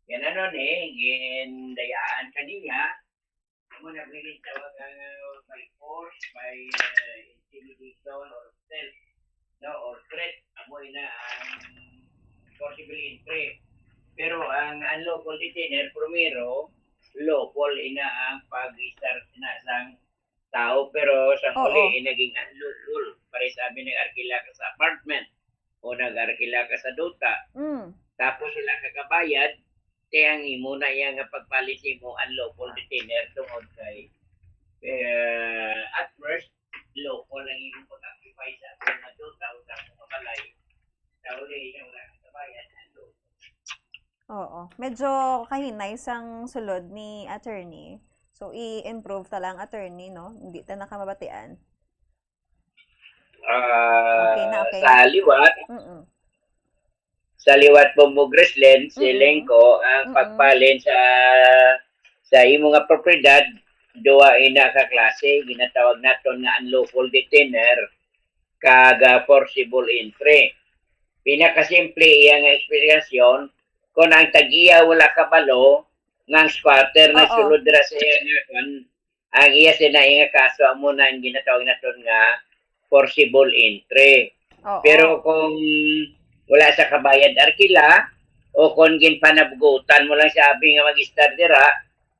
yan ano ni, gindayaan ka niya, amo na ginitawag ang uh, by force, by uh, intimidation or stealth, no, or threat, amo na ang forcible entry. Pero ang unlawful detainer, primero, lawful ina ang pag-start na sang tao, pero sa Oo. huli, eh, naging unlawful. Pare sabi ng arkilaka sa apartment o nag-arkilaka sa duta. Mm. Tapos wala ka kabayad, kaya ang imo na iya nga pagpalit sa imo unlawful detainer tungod kay eh, at first, lawful ang imong pag-occupy sa akong nga duta o sa akong balay. Sa huli, ikaw wala ka kabayad, unlawful. Oo. Medyo kahinay sang sulod ni attorney. So, i-improve ta lang, attorney, no? Hindi ta nakamabatian. Ah, Okay na, okay. Sa liwat, Mm-mm. sa liwat po mo, Grislen, si Mm-mm. Lengko, ang Mm-mm. pagpalin sa sa imo nga propiedad, duha ina ka klase, ginatawag naton nga unlawful detainer kag ah, forcible entry. Pinakasimple iya nga eksplikasyon, kung ang tag-iya wala kabalo nga ang squatter Oo. nagsulod dira sa iya nga kwan, ang iya sina nga kaso amo na ang ginatawag naton nga forcible entry. Oo. Pero kung wala sa kabayad arkila, o kung ginpanabgutan mo lang siya abi nga mag-istar dira,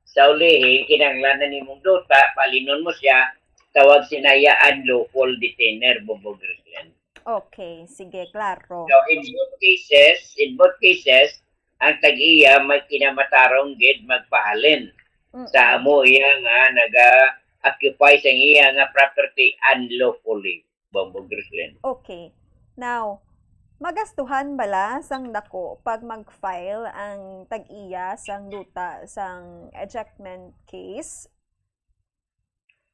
sa ulihi, kinahanglan na nimong duta, palinon mo siya, tawag sinaya unlawful detainer, Bobo Grislen. Okay, sige, klaro. So, in both cases, in both cases, ang tag-iya may kinamatarong gid magpahalin Mm-mm. sa amo iya nga naga-occupy sa iya nga property unlawfully, Bobo Grislen. Okay. Now, magastuhan bala sang dako pag mag-file ang tag-iya sang duta sang ejectment case?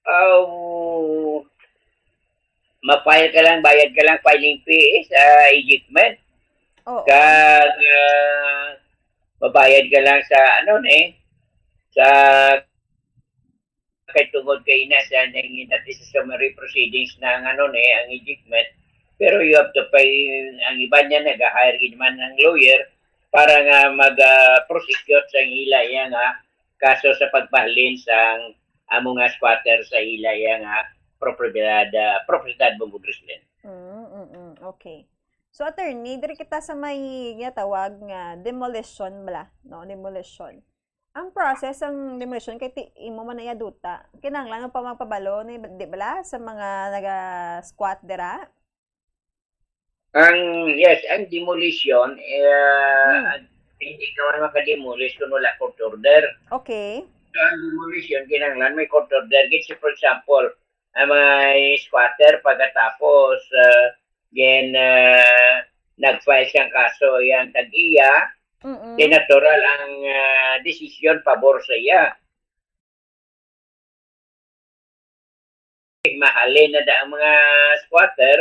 Oh, ma-file ka lang, bayad ka lang filing fee sa ejectment. Oo. Kag ah, mabayad ka lang sa ano ni sa kay tungod kay ina sa nang dati sa summary proceedings na ang ano ni ang ejectment. Pero you have to pay, ang iba niya nag-hire gid man ng lawyer para nga mag ah, prosecute sa ila iya nga kaso sa pagpahalin sa amo nga squatter sa ila iya nga propiedad, ah, propiedad, Bobo Grislen. Mm, mm, mm. Okay. So, attorney, diri kita sa may ginatawag nga demolition bala, no? Demolition. Ang process sang demolition kay ti imo man na iya duta. Kinahanglan mo pa magpabalo ni di bala sa mga naga-squat dira? Ang, yes, ang demolition, eh, Hmm. ang- hindi ka man maka-demolish kung wala court order. Okay. So, ang demolition, kinahanglan may court order. Gid si, for example, ang mga squatter pagkatapos, ah, then, ah, nag-file siyang kaso, yang tag-iya, Mm-mm. di natural ang ah, desisyon pabor sa iya. Mahalin na da ang mga squatter,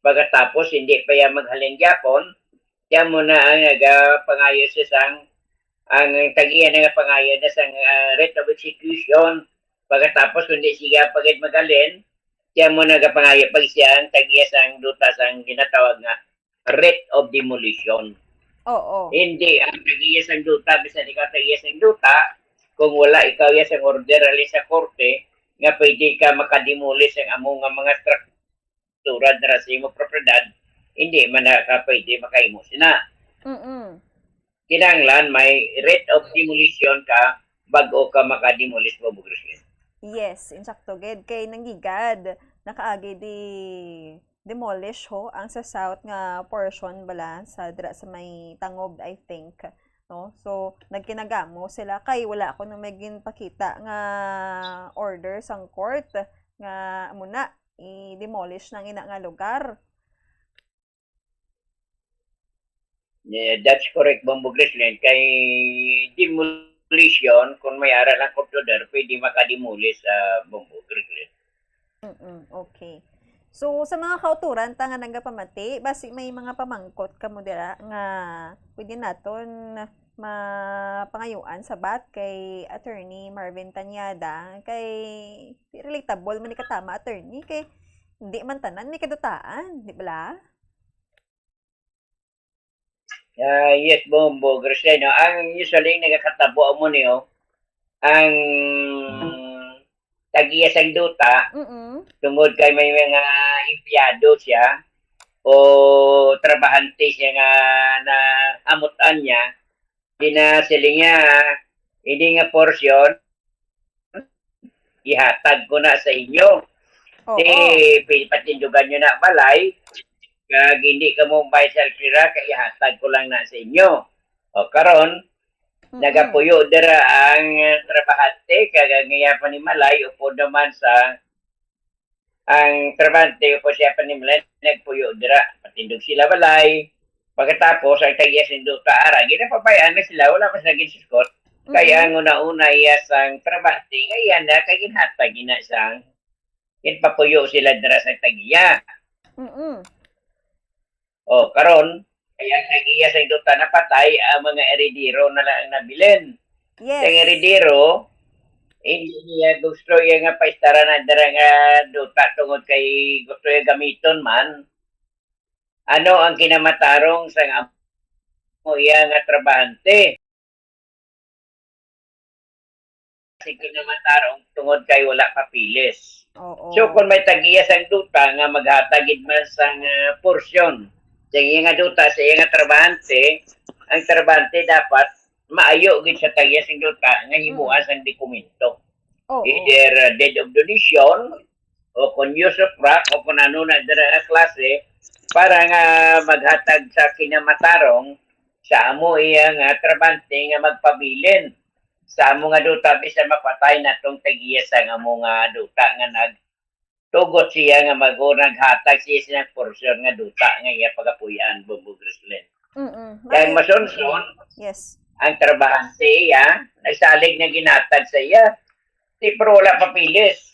pagkatapos hindi pa iya maghalin gyapon, siya mo na ang nagapangayo sa sang, ang tag-iya na nga pangayo na sang ah, writ of execution, pagkatapos kung di siya pagid maghalin, siya mo nagapangayo pag siya ang tag-iya sang duta sang ginatawag nga writ of demolition. Oo. Hindi ang tag-iya sang duta, bisan ikaw tag-iya sang duta, kung wala ikaw iya sang order ali sa korte nga pwede ka makademolish ang amo nga mga struktura dira sa imo propiedad, hindi man na ka pwede makahimo sina. Mm-mm. Kinahanglan may writ of demolition ka bag-o ka makademolish, Bobo Grislen. Yes, insakto gid kay nanggigad nakaagi di demolish ho ang sa south nga portion bala sa dira sa may Tangub, I think, no? So, nagkinagamo sila kay wala ko nang may ginpakita nga order sang court nga amo na i-demolish nang ina nga lugar. Yeah, that's correct, Bombo Grislen. Kay demolition demolition, kung may ara lang court order, pwede makademolish sa Bombo Grizzly. Mm, okay. So, sa mga kauturan ta nga nagapamati, basi may mga pamangkot kamo dira nga pwede naton mapangayuan sa bat kay Attorney Marvin Tañada, kay relatable man ni katama, attorney, kay hindi man tanan may kadutaan, di bala? Ah, yes, Bombo, Graciano. Ang usually nagakatabo mo niyo, ang tag-iya sang duta, Mm-mm. tungod kay may mga empleyado siya o trabahante siya nga nahamutan niya, ginasiling niya, hindi nga portion, ihatag ko na sa inyo. Oo. Di, pi- patindugan nyo na balay, kag hindi ka mo buy sell kira, kay ihatag ko lang na sa inyo. O karon, Mm-mm. nagapuyo dira ang, eh, trabahante, kag ang iya panimalay, upod naman sa, ang trabahante, upod siya panimalay, nagpuyo dira. Patindog sila balay. Pagkatapos, ang tag-iya sang duta, ara, ginapabayaan na sila, wala pa sila ginsuskot. Kay Mm-mm. ang una-una iya sang trabahante, nga iya na, kay ginhatag ina sang, ginpapuyo sila dira sa tag-iya. Mm-mm. O, karon, kaya ang tag-iya sang duta napatay, ang mga eredero na lang ang nabilin. Ang Yes. eredero, hindi niya gusto iya nga paistara na dira nga duta tungod kay gusto iya gamiton man. Ano ang kinamatarong sang amo iya nga trabahante? Ang kinamatarong tungod kay wala papeles. Oo. So, kung may tag-iya sang duta nga maghatag gid man sang, ah, porsyon sa iya nga duta sa iya nga trabahante, ang trabahante dapat maayo gid sa tag-iya sang duta nga himuan Mm. sang dokumento. Oo. Either, uh, deed of donation o kung usufruct o kung ano na dira nga klase para nga maghatag sa kinamatarong sa amo iya nga trabahante nga magpabilin sa amo nga duta bisan mapatay na tong tag-iya sang amo nga duta nga nagtugot siya nga mag-, naghatag siya siyang porsyon nga duta nga iya pagapuy-an, Bombo Grislin. Mm-mm. Kay May- masunson, Yes. ang trabahante iya, nagsalig nga ginhatag sa iya. Di, pero wala papeles.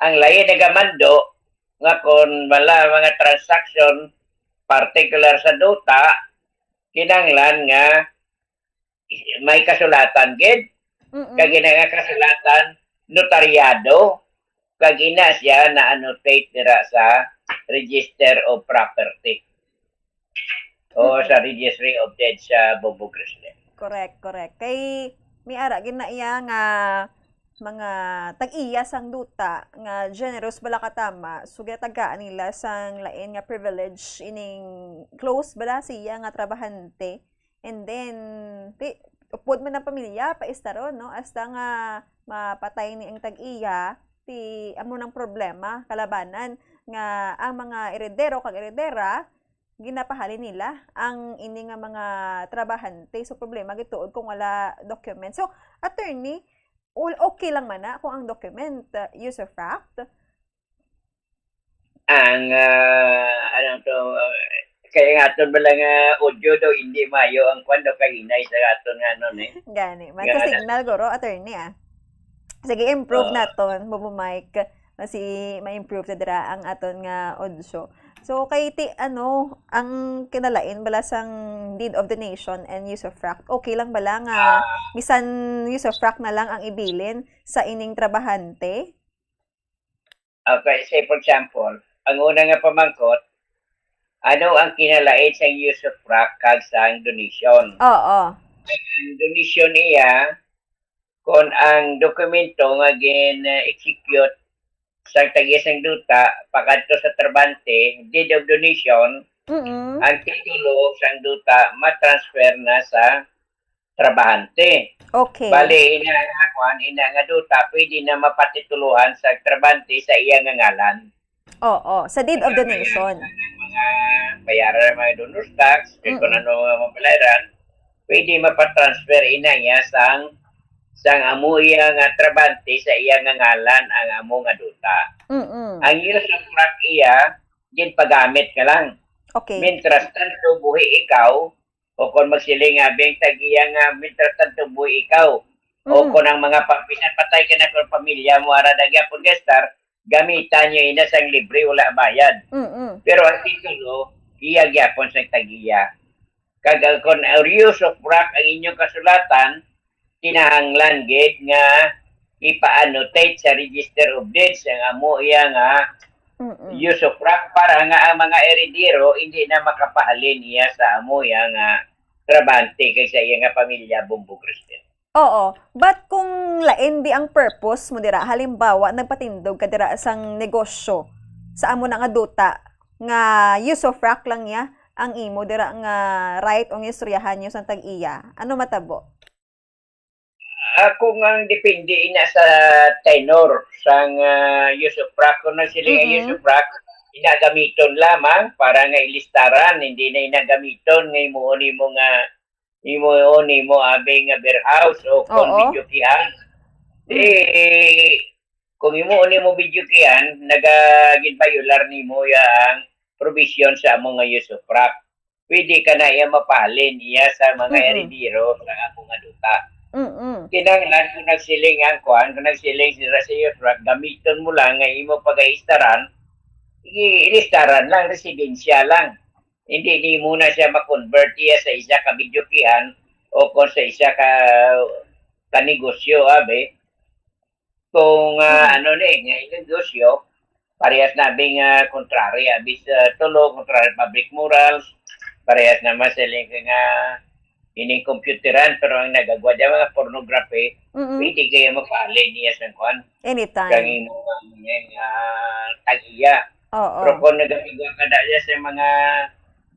Ang lain nagamando nga kung wala mga transaction particular sa duta, kinahanglan nga may kasulatan gid. Mm-mm. Kag ina nga kasulatan, notaryado, kag ina siya na-annotate dira sa Register of Property o Mm-mm. sa Registry of Deeds sa Bombo Grislin. Correct, correct. Kay may ara gid na iya nga mga tag-iya sang duta nga generous bala katama, so ginatagaan nila sang lain nga privilege ining close bala siya nga trabahante. And then, ti, upod man ang pamilya, paistaron, no? Hasta nga mapatay ni ang tag-iya, ti, amo nang problema, kalabanan, nga ang mga eredero kag eredera, ginapahalin nila ang ini nga mga trabahante. So, problema gituod kung wala document. So, attorney, ul-, okay lang man na kung ang document, uh, usufruct? Ang, ah, ano to, ah, kaya nga aton bala nga audio daw, hindi maayo ang kwan daw, kahinay sa aton nga ano ni. Gani. Man Nga sa ano. Signal, guro, attorney, ah. Sige, improve Ah. naton, Bobo Mike. Basi ma-improve sa dira ang aton nga audio. So, kay ti, ano, ang kinalain bala sang deed of donation and usufruct, okay lang bala nga Ah. bisan usufruct na lang ang ibilin sa ining trabahante? Okay, say for example, ang una nga pamangkot, ano ang kinalain sang usufruct kag sang donation? Oo. Ang donation iya, kung ang dokumento nga gin-execute sang tag-iya sang duta pakadto sa trabahante, deed of donation, Mm-mm. ang titulo sang duta matransfer na sa trabahante. Okay. Bali, ina nga kuan, ina nga duta, pwede na mapatitulohan sa trabahante sa iya nga ngalan. Oo, sa deed of donation. Mga bayaran ng mga donors tax, kay kung Mm-mm. ano nga mabayaran, pwede mapatransfer ina niya sang, sang amo iya nga trabahante sa iya nga ngalan ang amo nga duta. Mm-mm. Ang usufruct iya, ginpagamit ka lang. Okay. Mientras tanto, buhi ikaw, O kung magsiling abi ang tag-iya nga, "Mientras tanto buhay ikaw." O Mm. kung ang mga pa-, bisan patay ka na, kung pamilya mo, ara na gyapon, guest star, gamitan niyo ina sang libre, wala bayad. Mm-mm. Pero ang titulo, iya gyapon sang tag-iya. Kag, uh, kung use of rank ang inyong kasulatan, kinahanglan gid nga ipa-annotate sa Register of Deeds ang amo iya nga Mm-mm. use of rank para nga ang mga heredero hindi na makapahalin iya sa amo iya nga trabahante kag sa iya nga pamilya, Bongbong Crispin. Oo. But kung lain di ang purpose mo dira, halimbawa, nagpatindog ka dira sang negosyo, sa amo na nga duta, nga use of rank lang niya ang imo dira nga right o nga istoryahan niyo sang tag-iya, ano matabo? Ah, kung ang depende ina sa tenor sang, ah, use of rank, kung nagsiling ang use Mm-mm. of rank, ina gamiton lamang para nga ilistaran, hindi na ina gamiton nga himuon nimo nga, himuon nimo abi nga beer house o kung Oo. videokehan. Mm. Eh, kung himuon nimo videokehan, naga-, gin-violar nimo ya ang provision sa amo nga use of rank. Pwede ka na iya mapahalin iya sa mga Mm-mm. heredero sa amo nga duta. Mm-mm. Kinahanglan kung nagsiling ang kuan, kung nagsiling sila sa use of rank, gamiton mo lang nga imo pagaistaran, i-, ilistaran lang, residensya lang. Hindi nimo na siya ma-convert iya sa isa ka videokehan o kung sa isa ka, ka negosyo, abi. Kung, ah, Mm. ano ni, nga negosyo, parehas na bing, ah, contrary, abi sa tulo, contrary public morals, parehas naman sila nga ining computeran, pero ang nagagwa dyan, mga pornography, Mm-mm. pwede kayo magpaalin niya sa kuan. Anytime. Kang imo nga, ah, tag-iya. Oo. Pero kung nagapigwa ka na dyan sa mga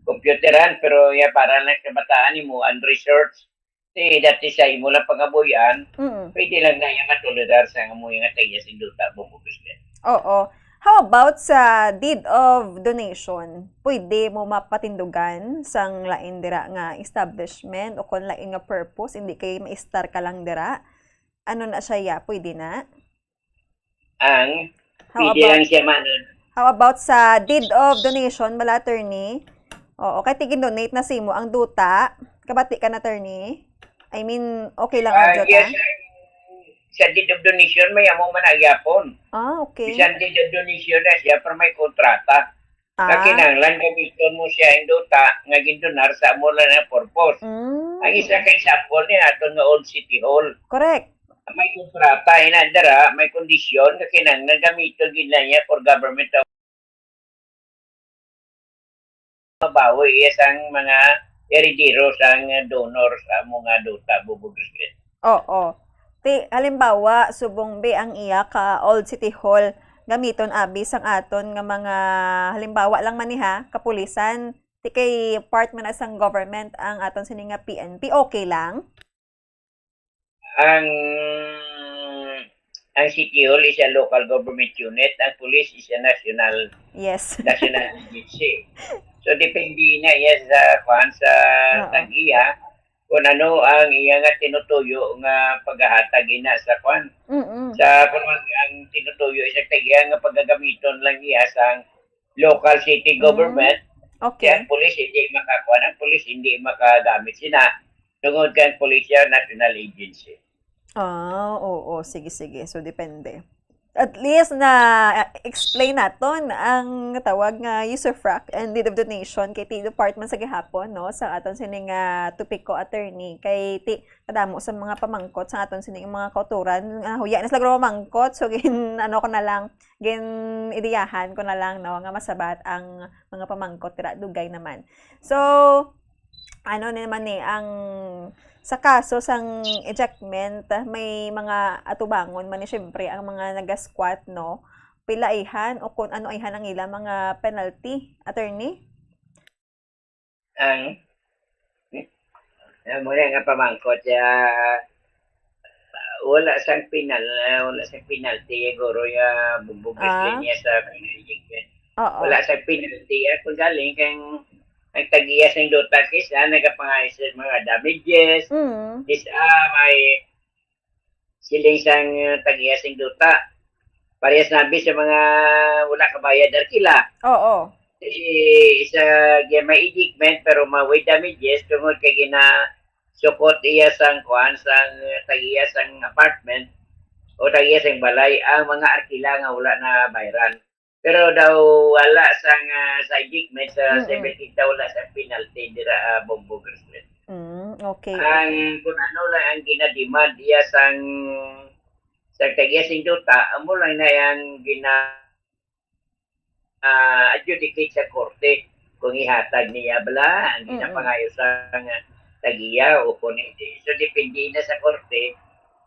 computeran, pero ya, para lang sa bataan mo, ang research, eh, dati sa imo lang pangabuhian, Mm. pwede lang na iya matolerar sa amo nga tag-iya sing duta, Bongbong Crispin. Oo. How about sa deed of donation? Pwede mo mapatindugan sang lain dira nga establishment o kon lain nga purpose, hindi kay maistar ka lang dira? Ano na siya, ya? Pwede na? Ang How pwede about lang siya man. How about sa deed of donation, bala, attorney? Oo, kay tigin-donate na sa imo ang duta. Kabati ka na, attorney? I mean, okay lang ang Ah, duta? Yes, sa deed of donation, may amo man na gyapon. Ah, okay. Bisan deed of donation na siya, pero may kontrata. Nga Ah. kinahanglan gamiton mo siya ang duta nga gindonar sa amo lang nga purpose. Mm. Ang isa ka example ni aton nga Old City Hall. Correct. May kontrata, ina dira, may kondisyon nga kinahanglan gamiton gid na niya for government of mabawi iya sang mga heredero sang donor sa amo nga duta, Bongbong Crispin. Oo. Ti, halimbawa, subong bi ang iya ka Old City Hall, gamiton abi sang aton nga mga, halimbawa lang man ni ha, kapulisan, ti kay part man na sang government ang aton sini nga P N P, okay lang? Ang, ang City Hall is a local government unit, ang police is a national, Yes. national agency. So, depende na iya sa, kuan, sa Oo. tag-iya, kung ano ang iya nga tinutuyo nga paghahatag ina sa, kuan, Mm-mm. sa, kung ang, ang tinutuyo sa tag-iya nga pagagamiton lang iya sa local city Mm. government, Okay. ang police hindi makakuan, ang police hindi makagamit sina, tungod kay ang police siya national agency. Ah, oo. Sige, sige. So, depende. At least na, uh, explain naton ang tawag nga usufruct and deed of donation kay ti department sa gihapon, no, sa aton sini nga topiko, attorney, kay ti kadamo sa mga pamangkot sa aton sini nga mga kautoran, ah, huya na sila guro mamangkot, so gin-, ano ko na lang, gin-ideyahan ko na lang, no, nga masabat ang mga pamangkot dira, dugay naman. So, ano ni naman ni ang, sa kaso sang ejectment, may mga atubangon man ni, syempre, ang mga naga-squat, no? Pila ayhan o kung ano ayhan ang ila mga penalty, attorney? Ang, ah, muna nga pamangkot siya, wala sang penal, ah, wala sang penalty, guro, ya, bubugas Ah. niya sa penalty. Oo. Wala sang penalty, ah, kung galing kang ang tag-iya sang duta, kis, ah, nagapangayo sa mga damages, Mm. kis, ah, may siling sang, uh, tag-iya sing duta. Parehas na abi sa mga wala kabayad arkila. Oo. Eh, isa, may ejectment, pero ma-, with damages, tungod kay ginasukot iya sang kuan, sang tag-iya sang apartment, o tag-iya sang balay, ang mga arkila nga wala na bayran. Pero daw wala sang, ah, sa ejectment, sa Mm-mm. civil case daw wala sa penalty dira, ah, Bongbong Crispin. Mm, okay, Ang okay. Kung ano lang ang ginademand iya sang, sang tag-iya sing duta, amo lang na yang gina-, ah, adjudicate sa korte kung ihatag niya bala ang Mm-mm. ginapangayo sang tag-iya o kung hindi. So, depende na sa korte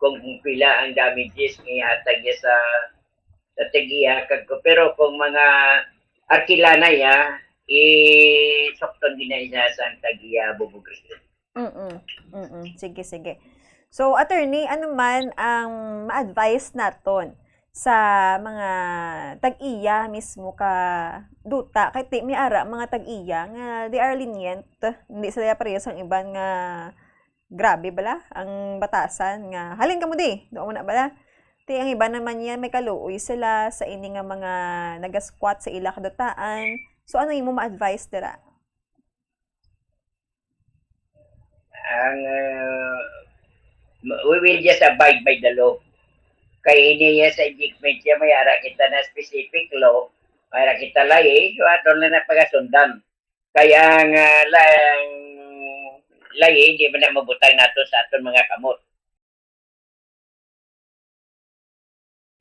kung pila ang damages nga ihatag niya sa, sa tag-iya. Kag, pero kung mga arkilana ya, isukton gina siya sa tag-iya, Bongbong Crispin. Mm-mm. Mm-mm. Sige, sige. So, attorney, ano man ang ma-advise naton sa mga tag-iya mismo ka duta? Kay ti, may ara mga tag-iya nga they are lenient. Hindi sila parehas ang iban nga grabe bala ang batasan nga, "Halin kamo di, doon mo na bala." Ti ang iba naman yan, may kaluoy sila sa ini nga mga naga-squat sa ila kadutaan. So, ano imo ma-advise dira? Ang, ah, we will just abide by the law. Kay ini ya sa ejectment ya, may ara kita na specific law, may ara kita layi, so aton lang na pagasundan. Kay ang, ah, la-, ang layi, hindi man na mabutang nato sa aton mga kamot.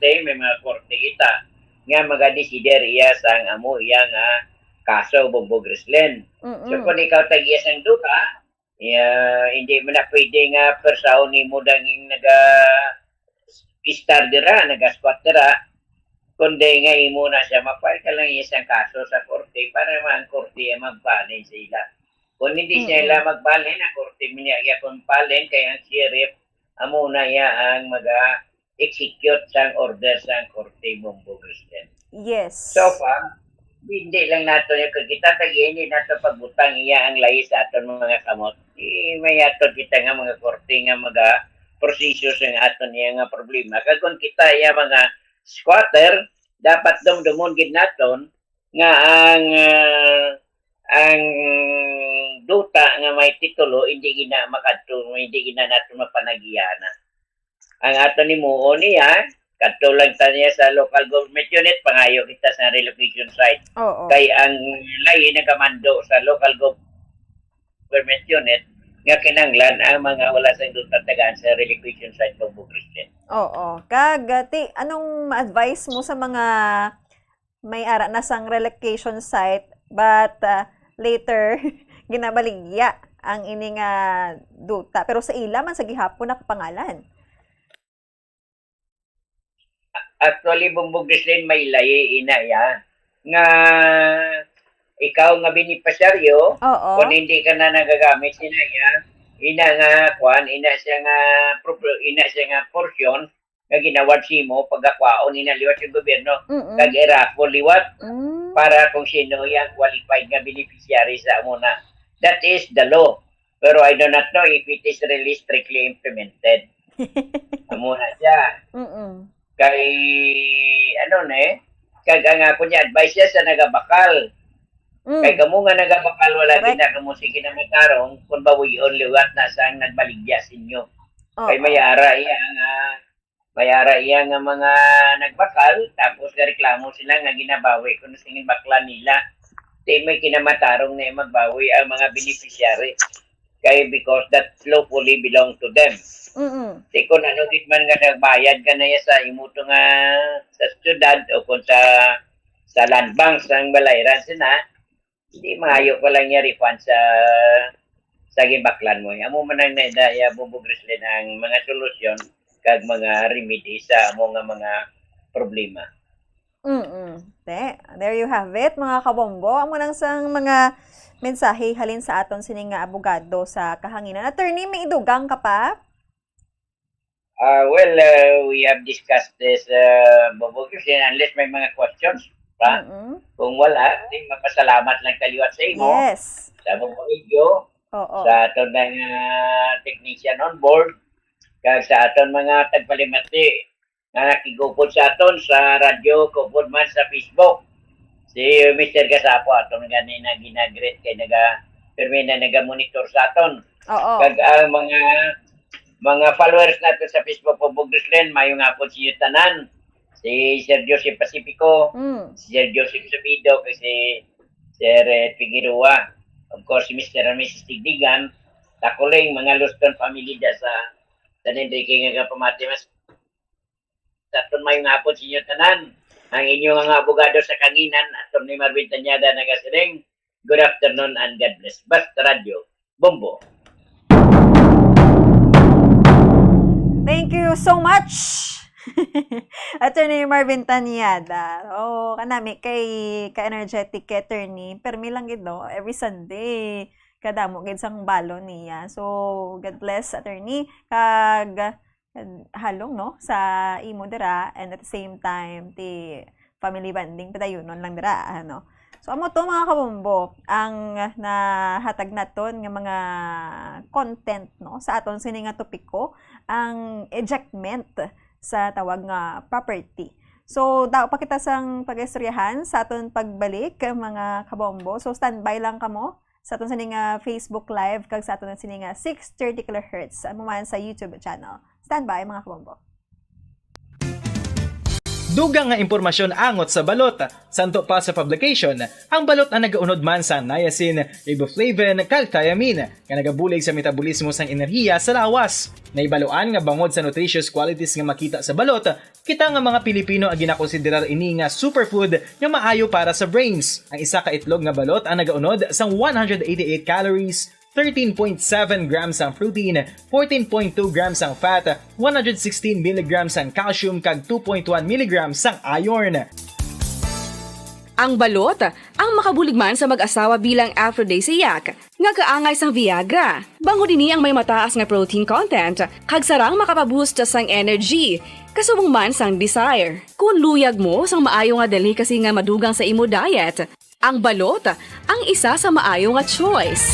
Kay may mga korte kita nga magadesider iya sang amo iya nga kaso, Bongbong Crispin. So, Mm-mm. kung ikaw tag-iya sang duta, iya, hindi mo na pwede nga persahon nimo dangin naga-istar dira, naga-squat dira, kundi nga imo na siya, ma-file ka lang isang kaso sa korte para ma-, ang korte ang magbalhin sa ila. Kung hindi siya Mm-mm. ila magbalhin, ang korte mo niya iya kung balhin kay ang sheriff, amo na iya ang maga-execute sang order sang korte, Bongbong Crispin. Yes. So far, hindi lang nato yung kagita, tag-, hindi nato pagbutang iya ang layi sa aton mga kamot. I-, may aton kita nga mga korte nga maga-proseso sa aton iya nga problema. Kag kung kita iya mga squatter, dapat dumdumon gid naton nga ang, ah, ang duta nga may titulo hindi gina makadto, hindi gina nato mapanagiyana. Ang aton himuon niya, kadto lang ta niya sa local government unit, pangayo kita sa relocation site. Oo. Kay ang layi nagamando sa local gov-, government unit nga kinahanglan ang mga wala sang duta tagaan sa relocation site, Bongbong Crispin. Oo. Kag, ah, ti, anong ma-advise mo sa mga may ara na sang relocation site, but, ah, later ginabaligya ang ini nga duta, pero sa ila man sa gihapon nakapangalan? Actually, Bongbong Crispin, may layi ina ya nga ikaw nga benepisyaryo, Oo. kung hindi ka na nagagamit sina ya, ina nga kwan, ina siya nga pro-, ina siya nga portion nga ginawad simo pagakwaon ina liwat sa gobyerno, Mm-mm. kag i-raffle liwat Mm. para kung sino yang qualified nga beneficiary sa amo na. That is the law. Pero I do not know if it is really strictly implemented. Amo na siya. Mm-mm. Kay, ano na eh, kag ang ako niya advice siya sa nagabakal. Mm. Kay kamo nga nagabakal, wala Correct. gid na kamo sige na matarong kung bawion liwat na sang nagbaligya sa inyo. Oo. Kay may ara iya nga, may ara iya nga mga nagbakal, tapos gareklamo sila nga ginabawi ko na singin bakla nila. Di may kinamatarong na magbawi ang mga beneficiary. Kay because that lawfully belong to them. Mm-mm. Di kung ano gid man nga nagbayad ka na iya sa imo to nga sa syudad o kung sa, sa land bank, sa balayran sina, hindi maayo ko lang niya refund sa, sa gibaklan mo. Amo man ang naidaya, Bongbong Crispin, ang mga solusyon kag mga remedy sa amo nga mga problema. Mm-mm. Te, there you have it, mga kabombo. Amo nang sang mga mensahe halin sa aton sini nga abogado sa kahanginan. Attorney, may idugang ka pa? Ah, well, uh, we have discussed this, uh, Bongbong Crispin, unless may mga questions pa. Mm-mm. Kung wala, di mapasalamat lang kaliwat sa imo, Yes. sa Bongbong Radio, Oo. sa aton mga technician on board, kag sa aton mga tagpalimati nga nakigupod sa aton sa radyo, kupod man sa Facebook. Si Mister Gasapo, aton gani na ginagreet kay naga, permi na naga-monitor sa aton. Oo. Kag ang mga, mga followers nato sa Facebook, Pabugos Len, mayong hapon sa inyo tanan. Si Sir Joseph Pacifico, Mm. si Sir Joseph Sabido, kay si Sir, eh, Figueroa. Of course, si Mister and Missus Tigdigan, Takuling, mga Luston family da sa San Enrique nga pamati. Mas sa aton mayong hapon sa inyo tanan. Ang inyo nga abogado sa kanginan, Attorney Marvin Tañada, nagasiling, "Good afternoon and God bless." Basta Radyo, Bombo. Thank you so much, Attorney Marvin Tañada. Oh, kanami kay ka-energetic kay attorney. Permi lang gid, no? Every Sunday, kadamo gid sang balon niya. So, God bless, attorney. Kag halong, no, sa imo dira, and at the same time, ti family bonding, padayunon lang dira, ano. So, amo to, mga kabombo, ang nahatag naton nga mga content, no, sa aton sini nga topiko, ang ejectment sa tawag nga property. So, daw pa kita sang pag-istoryahan sa aton pagbalik, mga kabombo. So, standby lang kamo sa aton sini nga Facebook Live kag sa aton sini nga six thirty kilohertz, amo man sa YouTube channel. Standby, mga kabombo. Dugang nga impormasyon angot sa balot. Santo pa sa publication, ang balot ang nagaunod man sa niacin, riboflavin, kag thiamine, nga nagabulig sa metabolismo sang enerhiya sa lawas. Nahibaluan nga bangod sa nutritious qualities nga makita sa balot, kita nga mga Pilipino ang ginakonsiderar ini nga superfood nga maayo para sa brains. Ang isa ka itlog nga balot ang nagaunod sang one hundred eighty-eight calories, thirteen point seven grams ang protein, fourteen point two grams ang fat, one hundred sixteen milligrams ang calcium, kag two point one milligrams ang iron. Ang balot, ang makabulig man sa mag-asawa bilang aphrodisiac, nga kaangay sang Viagra. Bangod ini ang may mataas nga protein content, kag sarang makapaboost sang energy, kasubong man sang desire. Kung luyag mo sang maayo nga delicacy nga madugang sa imo diet, ang balot ang isa sa maayo nga choice.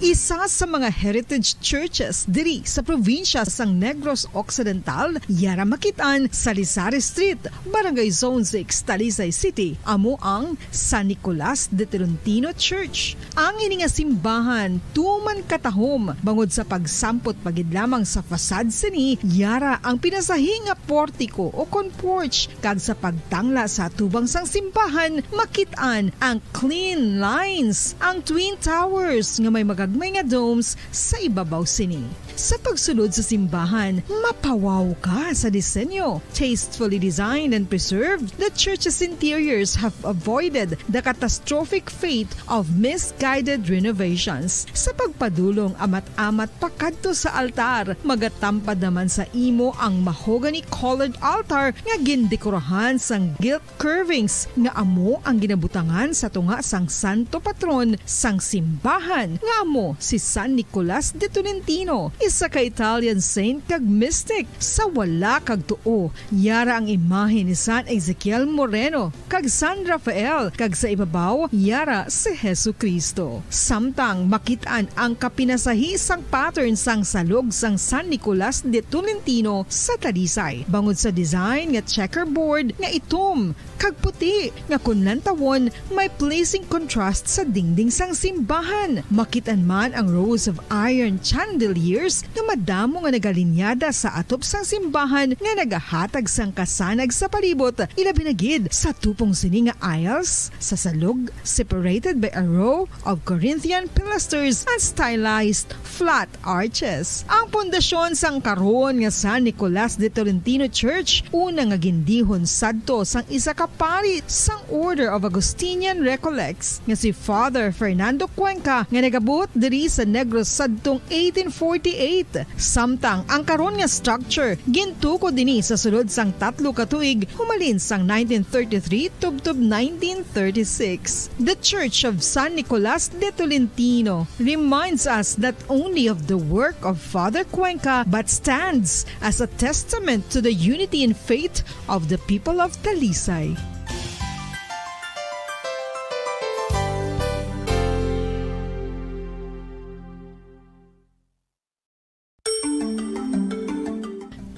Isa sa mga heritage churches diri sa probinsya sang Negros Occidental, yara makit-an sa Lisari Street, Barangay Zone six, Talisay City, amo ang San Nicolas de Tolentino Church. Ang ini nga simbahan tuman katahom bangod sa pagsampot pa gid lamang sa facade sini, yara ang pinasahi nga portiko o kon porch, kag sa pagtangla sa atubang sang simbahan, makit-an ang clean lines, ang twin towers nga may magagmay nga domes sa ibabaw sini. Sa pagsulod sa simbahan, mapawaw ka sa disenyo. Tastefully designed and preserved, the church's interiors have avoided the catastrophic fate of misguided renovations. Sa pagpadulong amat-amat pakadto sa altar, magatampad naman sa imo ang mahogany-colored altar nga gindekorahan sang gilt curvings nga amo ang ginabutangan sa tunga sang santo patron sang simbahan, nga amo si San Nicolas de Tolentino, isa ka Italian saint kag mystic. Sa wala kag tuo, yara ang imahe ni San Ezekiel Moreno kag San Rafael, kag sa ibabaw, yara si Jesu-Cristo. Samtang makit-an ang kapinasahi sang pattern sang salog sang San Nicolas de Tolentino sa Talisay, bangod sa design nga checkerboard nga itom kag puti nga kon lantawon may pleasing contrast sa dingding sang simbahan. Makit-an man ang rows of iron chandeliers nga madamo nga nagalinyada sa atop sang simbahan nga nagahatag sang kasanag sa palibot, ilabi na gid sa tupong sini nga aisles sa salog, separated by a row of Corinthian pilasters and stylized flat arches. Ang pundasyon sang karon nga San Nicolas de Tolentino Church, una nga gindihon sadto sang isa ka pari sang Order of Augustinian Recollects nga si Father Fernando Cuenca, nga nagabuot diri sa Negros sadtong eighteen forty-eight. Samtang ang karon nga structure gintukod ini sa sulod sang tatlo ka tuig, humalin sang nineteen thirty-three tubtob nineteen thirty-six. The Church of San Nicolas de Tolentino reminds us not only of the work of Father Cuenca but stands as a testament to the unity in faith of the people of Talisay.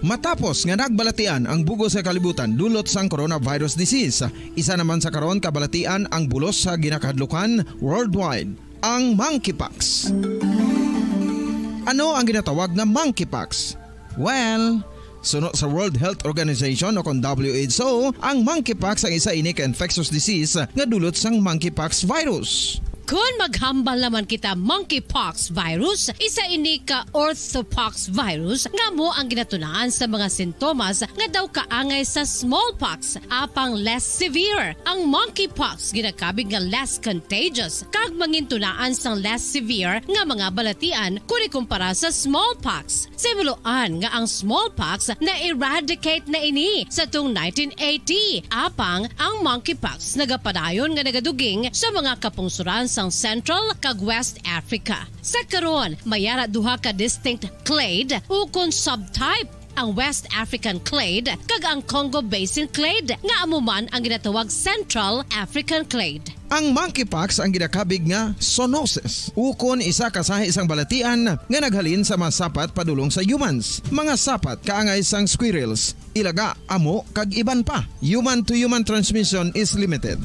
Matapos nga nagbalatian ang bug-os nga kalibutan dulot sang coronavirus disease, isa naman sa karon kabalatian ang bulos sa ginakahadlukan worldwide, ang monkeypox. Ano ang ginatawag nga monkeypox? Well, suno sa World Health Organization o kon W H O, ang monkeypox ang isa ini ka infectious disease nga dulot sang monkeypox virus. Kon maghambal naman kita monkeypox virus, isa ini ka orthopox virus nga amo ang ginatunaan sa mga sintomas nga daw kaangay sa smallpox, apang less severe. Ang monkeypox ginakabig nga less contagious kag mangintunaan sang less severe nga mga balatian kon ikumpara sa smallpox. Sa himuloan nga ang smallpox na-eradicate na ini sa tung nineteen eighty, apang ang monkeypox nagapadayon nga nagaduging sa mga kapungsoran sang Central kag West Africa. Sa karon, may ara duha ka distinct clade ukon subtype, ang West African clade kag ang Congo Basin clade, nga amo man ang ginatawag Central African clade. Ang monkeypox ang ginakabig nga zoonosis, ukon isa ka sahi sang balatian nga naghalin sa mga sapat padulong sa humans, mga sapat kaangay sang squirrels, ilaga, amo, kag iban pa. Human to human transmission is limited.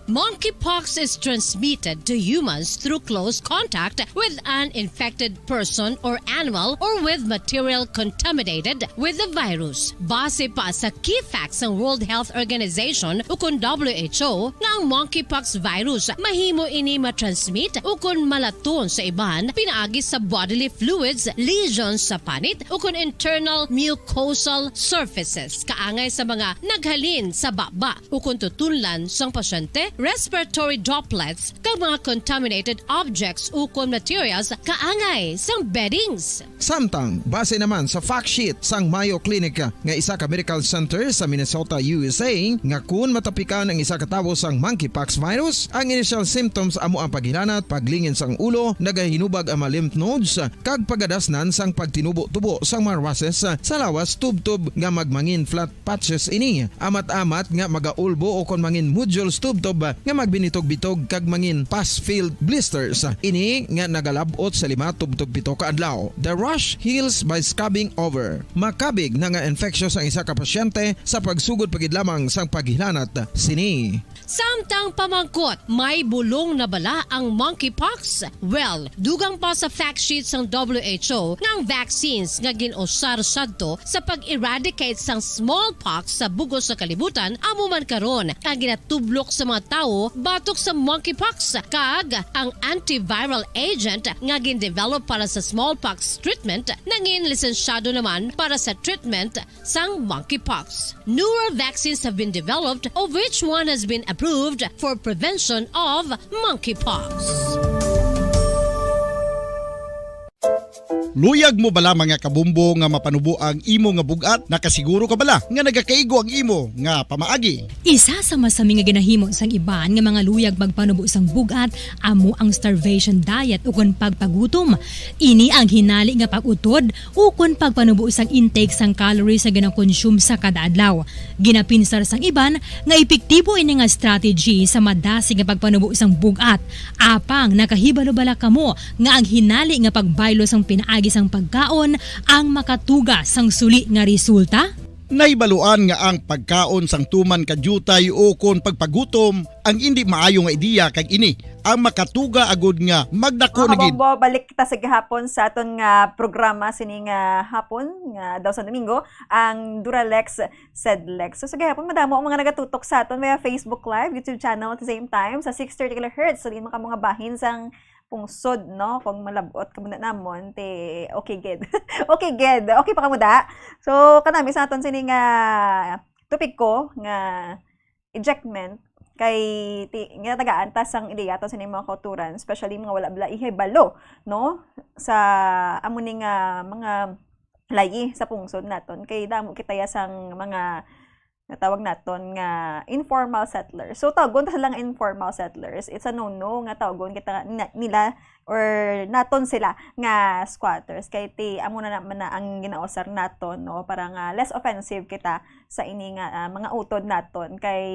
Monkeypox is transmitted to humans through close contact with an infected person or animal or with material contaminated with the virus. Base pa sa key facts sang World Health Organization ukon W H O, nga ang monkeypox virus mahimo ini matransmit ukon malaton sa iban pinaagi sa bodily fluids, lesions sa panit, ukon internal mucosal surfaces, kaangay sa mga naghalin sa baba ukon tutunlan sang pasyente, respiratory droplets, kag mga contaminated objects ukon materials kaangay sang beddings. Samtang, base naman sa fact sheet sang Mayo Clinic nga isa ka medical center sa Minnesota, U S A, nga kun matapikan ang isa ka tawo sang monkeypox virus, ang initial symptoms amo ang paghilanat, paglingin sang ulo, nagahinubag ang mga lymph nodes, kag pagadasnan sang pagtinubo-tubo sang mga rushes sa lawas tubtob nga magmangin flat patches ini, amat-amat nga magaulbo o kon mangin nodules tubtob nga magbinitog-bitog kag mangin pus-filled blisters. Ini nga nagalab-ot sa lima tubtob pito ka adlaw. The rash heals by scabbing over. Makabig na nga infectious ang isa ka pasyente sa pagsugod pa gid lamang sang paghilanat sini. Samtang pamangkot, may bulong na bala ang monkeypox? Well, dugang pa sa fact sheet sang W H O nga ang vaccines nga gin-usar sadto sa pag-eradicate sang smallpox sa bug-os nga kalibutan amo man karon ang ginatublok sa mga tawo batok sa monkeypox, kag ang antiviral agent nga gin-develop para sa smallpox treatment nangin lisensyado naman para sa treatment sang monkeypox. Newer vaccines have been developed, of which one has been approved for prevention of monkeypox. Luyag mo bala, mga kabumbo, nga mapanubo ang imo nga bug-at? Nakasiguro ka bala nga nagakaigo ang imo nga pamaagi? Isa sa masami nga ginahimo sang iban nga mga luyag magpanubo sang bug-at amo ang starvation diet ukon pagpagutom. Ini ang hinali nga pag-utod ukon pagpanubo sang intake sang calories nga ginakonsume sa kada adlaw. Ginapinsar sang iban nga epektibo ini nga strategy sa madasig nga pagpanubo sang bug-at. Apang nakahibalo bala kamo nga ang hinali nga pagbaylo sang pinaagi sang pagkaon ang makatuga sang suli nga resulta? Nahibaluan nga ang pagkaon sang tuman ka diutay ukon pagpagutom ang indi maayo nga ideya, kag ini ang makatuga agud nga magdako Mga na gid. Kabombo, balik kita sa gihapon sa aton nga programa sini nga hapon, nga daw sa Domingo, ang Duralex Sedlex. So, sa gihapon, madamo ang mga nagatutok sa aton via Facebook Live, YouTube channel at the same time sa six thirty kilohertz. So, di man kamo nga bahin sang pungsod, no? Kung malab-ot kamo na namon, ti okay gid. Okay gid. Okay pa kamo da? So, kanami sa aton sini nga topiko nga ejectment kay ti-, ginatagaan ta sang ideya to sa ining mga kauturan, especially mga wala bala ihibalo, no? Sa amo ni nga mga layi sa pungsod naton, kay damo kita ya sang mga natawag naton nga informal settlers. So, tawgon ta sila nga informal settlers. It's a no-no nga tawgon kita nga na-, nila or naton sila nga squatters. Kay ti amo na naman na ang ginausar naton, no? Para nga less offensive kita sa ini nga, ah, mga utod naton, kay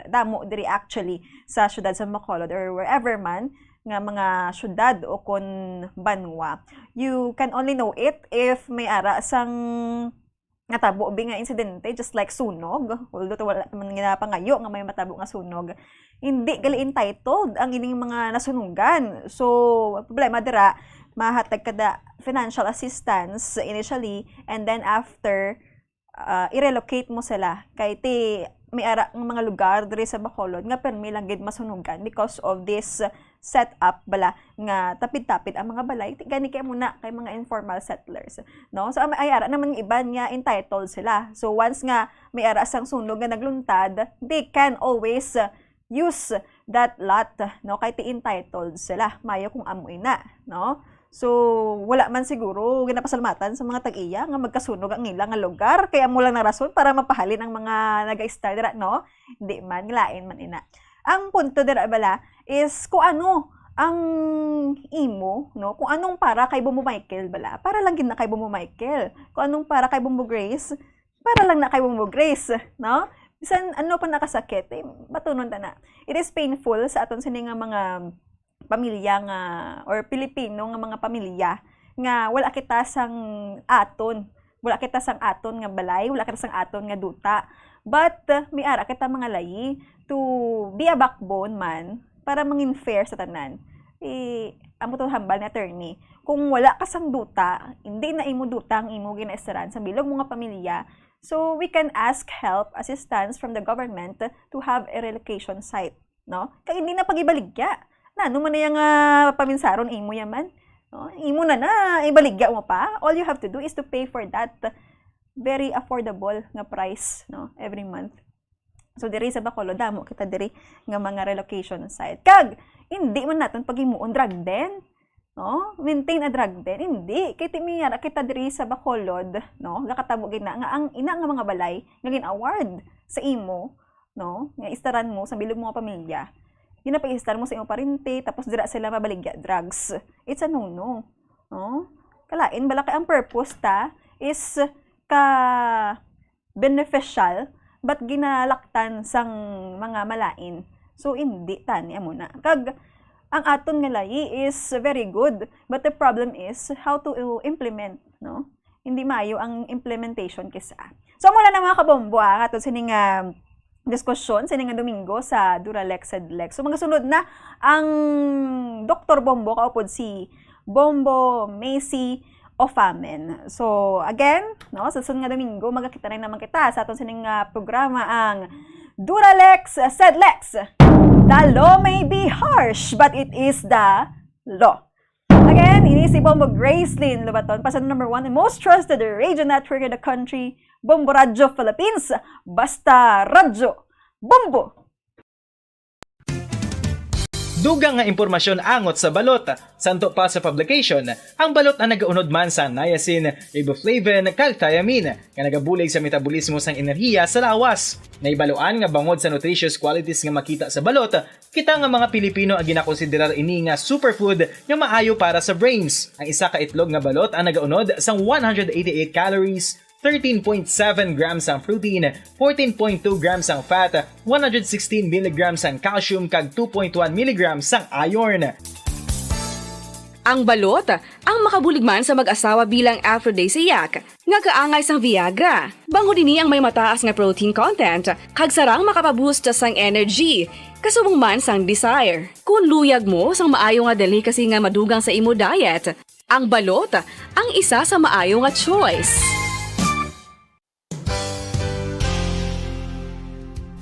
damo diri actually sa siyudad sa Bacolod or wherever man nga mga siyudad o kon banwa. You can only know it if may ara sang natabo bi nga insidente, just like sunog, although wala man ginapangayo nga may matabo nga sunog, hindi gali entitled ang ining mga nasunugan. So, ang problema dira, mahatag ka da financial assistance initially, and then after, ah, i-relocate mo sila. Kay ti, may ara nga mga lugar diri sa Bacolod nga permi lang gid masunugan because of this setup bala nga tapid-tapid ang mga balay. Ti gani kay muna kay mga informal settlers, no? So, ang, ay ara naman nga iban nga entitled sila. So, once nga may ara sang sunog nga nagluntad, they can always, uh, use that lot, no? Kay ti entitled sila. Mayo kung amo ina, no? So, wala man siguro ginapasalamatan sa mga tag-iya nga magkasunog ang ila nga lugar, kay amo lang na rason para mapahalin ang mga naga-stay dira, no? Di man, lain man ina. Ang punto dira bala is kung ano ang imo, no? Kung anong para kay Bombo Michael bala, para lang gid na kay Bombo Michael. Kung anong para kay Bombo Grace, para lang na kay Bombo Grace, no? Bisan ano pa nakasakit, eh, batunon ta na. It is painful sa aton sini nga mga pamilya nga, or Pilipino nga mga pamilya nga wala kita sang aton, wala kita sang aton nga balay, wala kita sang aton nga duta. But, uh, may ara kita mga layi to be a backbone man para mangin fair sa tanan. I, amo to hambal ni attorney. Kung wala ka sang duta, hindi na imo duta ang imo ginaistaran sa bilog mo nga pamilya. So, we can ask help, assistance from the government to have a relocation site, no? Kag hindi na pagibaligya. Na, ano man na yang, ah, paminsaron imo yaman? No? Imo na na, ibaligya mo pa. All you have to do is to pay for that very affordable nga price, no? Every month. So, diri sa Bacolod, damo kita diri nga mga relocation site. Kag, hindi man naton paghimuon drug den, no? Maintain a drug den. Hindi. Kay ti may ara kita diri sa Bacolod, no? Gakatabo gid na nga ang ina nga mga balay nga gin-award sa imo, no? Nga istaran mo sa bilog mo nga pamilya. Ginapaistaran mo sa imo parente, tapos dira sila mabaligya drugs. It's a no-no, no? Kalain bala kay ang purpose ta is ka beneficial, but ginalaktan sang mga malain. So, hindi tani amo na. Kag, ang aton nga layi is very good, but the problem is how to implement, no? Hindi maayo ang implementation kisa. So, amo na na, mga kabombo, ah, ang aton sining, ah, diskusyon sining nga Domingo sa Duralex Sedlex. So, magasunod na ang Doktor Bombo, kaupod si Bombo Macy Ofamen. So, again, no, sa sunod nga Domingo, magkakita na naman kita sa aton sining, ah, programa, ang Duralex Sedlex. The law may be harsh, but it is the law. Again, ini si Bombo Gracelyn Lobaton, pasado number one, the most trusted radio network in the country, Bombo Radyo Philippines. Basta radyo, Bombo! Dugang nga impormasyon angot sa balot. Santo pa sa publication, ang balot ang nagaunod man sa niacin, riboflavin, kag thiamine, nga nagabulig sa metabolismo sang enerhiya sa lawas. Nahibaluan nga bangod sa nutritious qualities nga makita sa balot, kita nga mga Pilipino ang ginakonsiderar ini nga superfood nga maayo para sa brains. Ang isa ka itlog nga balot ang nagaunod sang one hundred eighty-eight calories, thirteen point seven grams ang protein, fourteen point two grams ang fat, one hundred sixteen milligrams ang calcium, kag two point one milligrams ang iron. Ang balot, ang makabulig man sa mag-asawa bilang aphrodisiac, nga kaangay sang Viagra. Bangod ini ang may mataas nga protein content, kag sarang makapaboost sang energy, kasubong man sang desire. Kung luyag mo sang maayo nga delicacy nga madugang sa imo diet, ang balot ang isa sa maayo nga choice.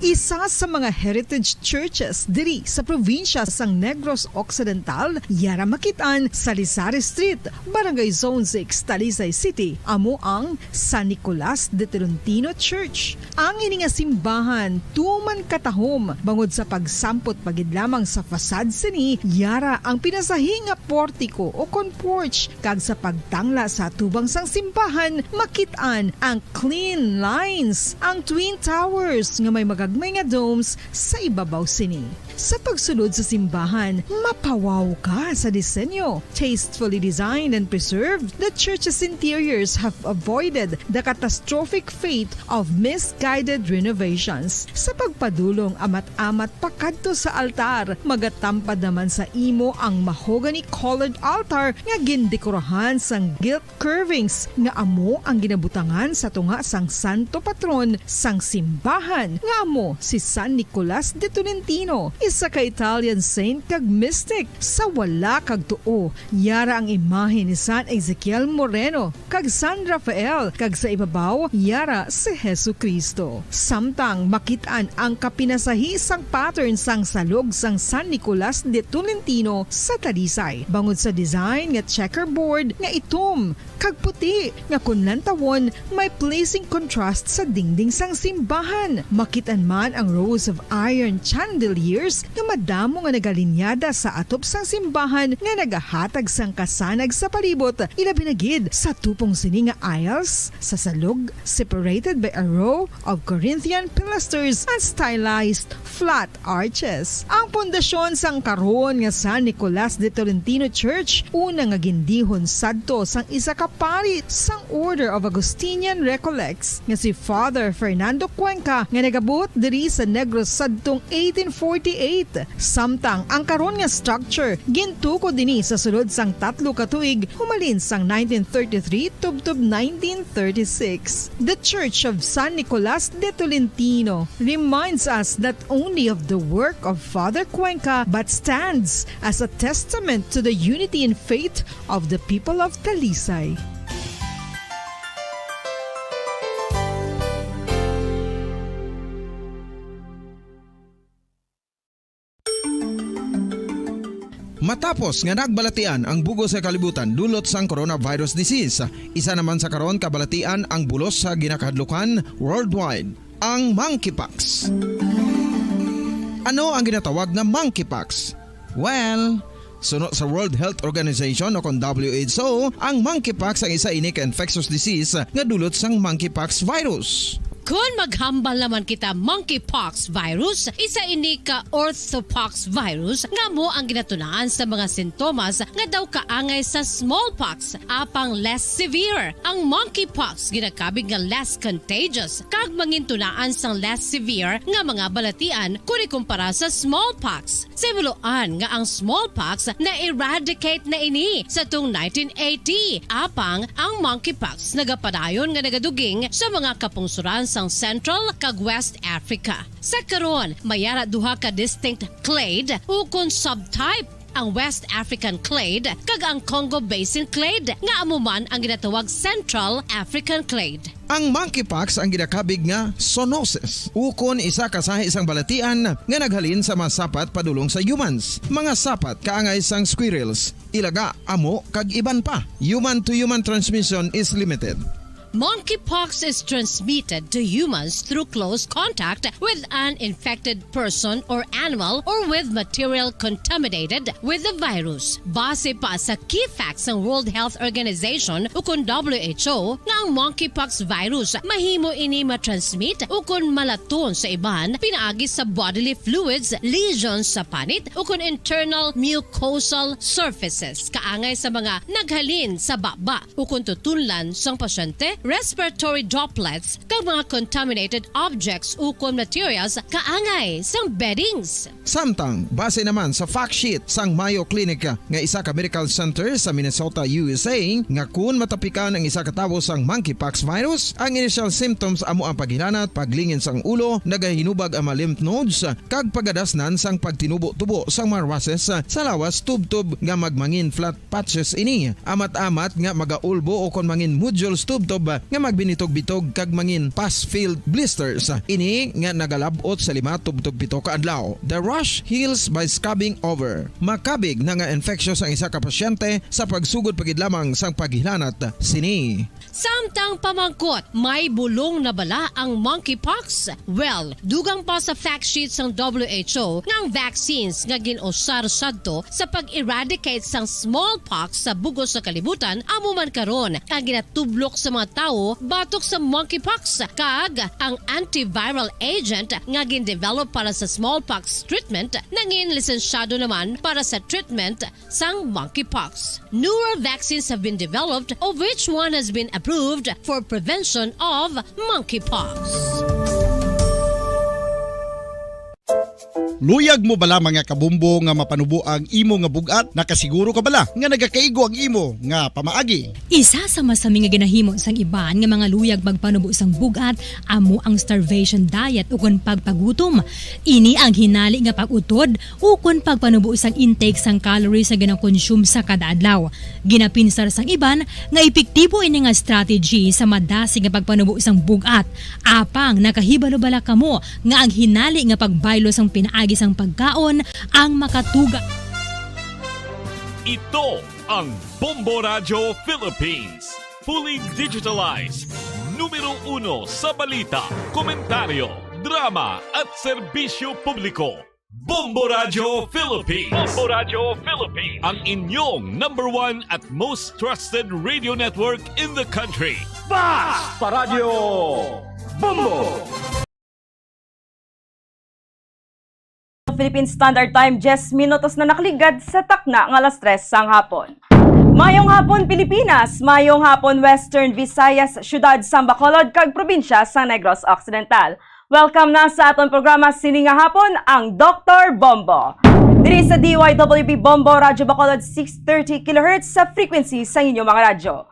Isa sa mga heritage churches diri sa probinsya sang Negros Occidental, yara makit-an sa Lizares Street, Barangay Zone six, Talisay City, amo ang San Nicolas de Tolentino Church. Ang ini nga simbahan tuman katahom bangod sa pagsampot pa gid lamang sa facade sini, yara ang pinasahi nga portico o kon porch, kag sa pagtangla sa atubang sang simbahan, makit-an ang clean lines, ang twin towers nga may magagmay nga domes sa ibabaw sini. Sa pagsulod sa simbahan, mapawaw ka sa disenyo. Tastefully designed and preserved, the church's interiors have avoided the catastrophic fate of misguided renovations. Sa pagpadulong amat-amat pakadto sa altar, magatampad naman sa imo ang mahogany-colored altar nga gindekorahan sang gilt curvings nga amo ang ginabutangan sa tunga sang santo patron sang simbahan, nga amo si San Nicolas de Tolentino, isa ka Italian saint kag mystic. Sa wala kag tuo, yara ang imahe ni San Ezekiel Moreno kag San Rafael, kag sa ibabaw, yara si Jesu-Cristo. Samtang makit-an ang kapinasahi sang pattern sang salog sang San Nicolas de Tolentino sa Talisay, bangod sa design nga checkerboard nga itom kag puti, nga kon lantawon, may pleasing contrast sa dingding sang simbahan. Makit-an man ang rows of iron chandeliers nga madamo nga nagalinyada sa atop sang simbahan nga nagahatag sang kasanag sa palibot, ilabi na gid sa tupong sini nga aisles sa salog, separated by a row of Corinthian pilasters and stylized flat arches. Ang pundasyon sang karon nga San Nicolas de Tolentino Church, una nga gindihon sadto sang isa ka pari sang Order of Augustinian Recollects nga si Father Fernando Cuenca, nga nagabuot diri sa Negros sadtong eighteen forty-eight. Samtang ang karon nga structure gintukod ini sa sulod sang tatlo ka tuig, humalin sang nineteen thirty-three tubtob nineteen thirty-six. The Church of San Nicolas de Tolentino reminds us not only of the work of Father Cuenca, but stands as a testament to the unity in faith of the people of Talisay. Matapos nga nagbalatian ang bug-os nga kalibutan dulot sang coronavirus disease, isa naman sa karon kabalatian ang bulos sa ginakahadlukan worldwide, ang monkeypox. Ano ang ginatawag nga monkeypox? Well, suno sa World Health Organization o kon W H O, ang monkeypox ang isa ini ka infectious disease nga dulot sang monkeypox virus. Kon maghambal naman kita, monkeypox virus, isa ini ka orthopox virus nga amo ang ginatunaan sa mga sintomas nga daw kaangay sa smallpox, apang less severe. Ang monkeypox ginakabig nga less contagious kag mangintunaan sang less severe nga mga balatian kon ikumpara sa smallpox. Sa himuloan nga ang smallpox na-eradicate na ini sa tong nineteen eighty, apang ang monkeypox nagapadayon nga nagaduging sa mga kapungsoran sang Central kag West Africa. Sa karon, may ara duha ka distinct clade ukon subtype, ang West African clade kag ang Congo Basin clade, nga amo man ang ginatawag Central African clade. Ang monkeypox ang ginakabig nga zoonosis, ukon isa ka sahi sang balatian nga naghalin sa mga sapat padulong sa humans, mga sapat kaangay sang squirrels, ilaga, amo, kag iban pa. Human-to-human transmission is limited. Monkeypox is transmitted to humans through close contact with an infected person or animal or with material contaminated with the virus. Base pa sa key facts sang World Health Organization ukon W H O, nga ang monkeypox virus mahimo ini matransmit ukon malaton sa iban pinaagi sa bodily fluids, lesions sa panit, ukon internal mucosal surfaces, kaangay sa mga naghalin sa baba ukon tutunlan sang pasyente, respiratory droplets, kag mga contaminated objects ukon materials kaangay sang beddings. Samtang, base naman sa fact sheet sang Mayo Clinic nga isa ka medical center sa Minnesota, U S A, nga kun matapikan ang isa ka tawo sang monkeypox virus, ang initial symptoms amo ang paghilanat, paglingin sang ulo, nagahinubag ang mga lymph nodes, kag pagadasnan sang pagtinubo-tubo sang mga rushes sa lawas tubtob nga magmangin flat patches ini. Amat-amat nga magaulbo ukon mangin nodules tubtob nga magbinitog-bitog kag mangin pus-filled blisters. Ini nga nagalab-ot sa lima tubtob pito ka adlaw. The rash heals by scabbing over. Makabig na nga infectious ang isa ka pasyente sa pagsugod pa gid lamang sang paghilanat sini. Samtang pamangkot, may bulong na bala ang monkeypox? Well, dugang pa sa fact sheet sang W H O nga ang vaccines nga gin-usar sadto sa pag-eradicate sang smallpox sa bug-os nga kalibutan amo man karon ang ginatublok sa mga tawo batok sa monkeypox, kag ang antiviral agent nga gindevelop para sa smallpox treatment nangin lisensyado naman para sa treatment sang monkeypox. Newer vaccines have been developed, of which one has been approved for prevention of monkeypox. Luyag mo bala, mga kabombo, nga mapanubo ang imo nga bug-at? Nakasiguro ka bala nga nagakaigo ang imo nga pamaagi? Isa sa masami nga ginahimo sang iban nga mga luyag magpanubo sang bug-at amo ang starvation diet ukon pagpagutom. Ini ang hinali nga pag-utod ukon pagpanubo sang intake sang calories nga ginakonsume sa kada adlaw. Ginapinsar sang iban nga epektibo ini nga strategy sa madasig nga pagpanubo sang bug-at. Apang nakahibalo bala kamo nga ang hinali nga pagbaylo sang pinaagi sang pagkaon ang makatuga? Ito ang Bombo Radyo Philippines, fully digitalized, numero uno sa balita, komentaryo, drama at serbisyo publiko. Bombo Radyo Philippines. Bombo Radyo Philippines. Ang inyong number one at most trusted radio network in the country. Basta Radyo Bombo! Philippine Standard Time, diyes minutos na nakaligad sa takna nga alas tres sang hapon. Mayong hapon, Pilipinas! Mayong hapon, Western Visayas, siyudad sang Bacolod, kag probinsya sang Negros Occidental. Welcome na sa aton programa sini nga hapon, ang Doktor Bombo. Diri sa D Y W B Bombo, Radyo Bacolod, six thirty kilohertz sa frequency sa inyo mga radyo.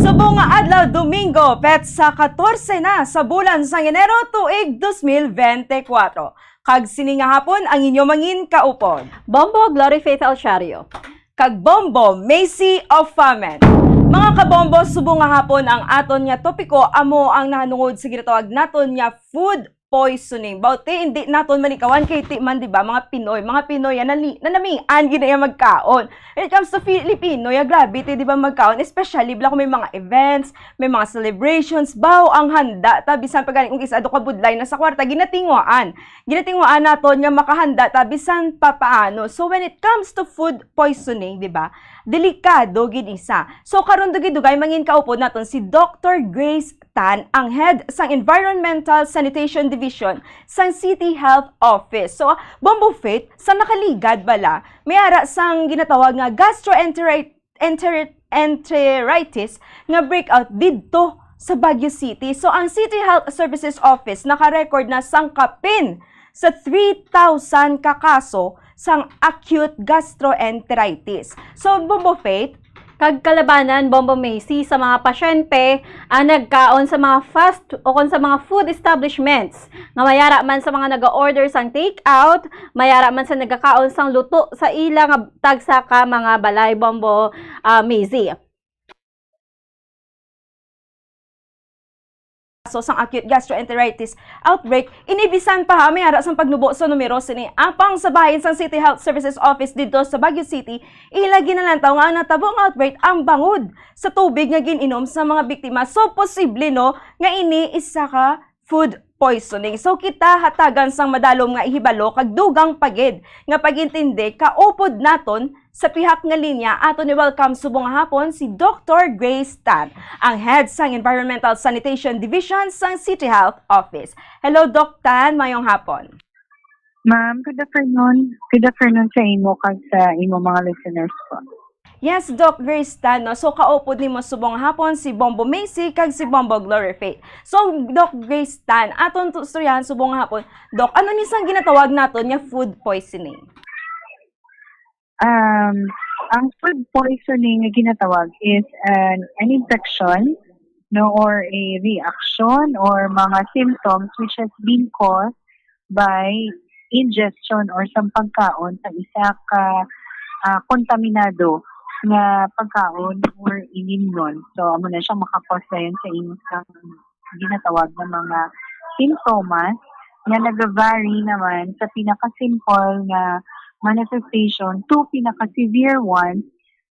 Subong nga adlaw, Domingo, petsa katorse na sa bulan sang Enero, tuig dos mil bente kwatro. Kag sini nga hapon ang inyo mangin kaupod, Bombo Glory Faith Alciario. Kag Bombo Macy of Famen. Mga kabombo, subong nga hapon, ang aton nga topiko amo ang nahanungod sa ginatawag naton nga food poisoning. Bawti, hindi naton malikawan kay ti man, di ba, mga Pinoy, mga Pinoy, ah, nali-, nanamian gid na iya magkaon. When it comes to Filipino, ya, grabe ti, di ba, magkaon, especially bala kung may mga events, may mga celebrations, baw ang handa ta, bisan pa gani kung isa do ka budlay na sa kwarta, ginatinguhaan. Ginatinguhaan naton nga makahanda ta bisan pa paano. So, when it comes to food poisoning, di ba, delikado gid isa. So, karon, dugay-dugay, mangin kaupod naton si Doktor Grace Tan, ang head sang Environmental Sanitation Division sang City Health Office. So, Bombo Faith, sa nakaligad bala, may ara sang ginatawag nga gastroenteritis, enter-, enteritis nga breakout didto sa Baguio City. So, ang City Health Services Office naka-record na sang kapin sa three thousand ka kaso sang acute gastroenteritis. So, Bombo Faith, kag kalabanan, Bombo Macy, sa mga pasyente ang nagkaon sa mga fast o kon sa mga food establishments, nga mayara man sa mga naga-order sang take-out, mayara man sa nagakaon sang luto sa ila nga tagsa ka mga balay, Bombo, ah, Macy. Kaso sang acute gastroenteritis outbreak, ini bisan pa, ha, may ara sang pagnubo sa numero sini. Apang sa bahin sang City Health Services Office didto sa Baguio City, ila ginalantaw nga ang natabo nga outbreak ang bangod sa tubig nga gin-inom sa mga biktima. So, posible, no, nga ini isa ka food poisoning. So, kita hatagan sang madalom nga ihibalo kag dugang pa gid nga pag-intindi kaupod naton sa pihak nga linya. Aton i-welcome subong nga hapon si Doktor Grace Tan, ang head sang Environmental Sanitation Division sang City Health Office. Hello, Doc Tan. Mayong hapon. Ma'am, good afternoon. Good afternoon sa imo kag sa imo mga listeners po. Yes, Doc Grace Tan, no? So, kaupod nimo subong hapon si Bombo Macy kag si Bombo Glory Faith. So, Doc Grace Tan, aton to istoryahan subong hapon, Doc, ano ni sang ginatawag naton nga food poisoning? Um, ang food poisoning nga ginatawag is an, an infection, no, or a reaction or mga symptoms which has been caused by ingestion or sa pagkaon sa isa ka, ah, kontaminado nga pagkaon or ilimnon. So, amo na siya, maka-cause dayon sa inyong ginatawag nga mga simptomas nga nag-vary naman sa pinaka-simple nga manifestation to pinaka-severe ones,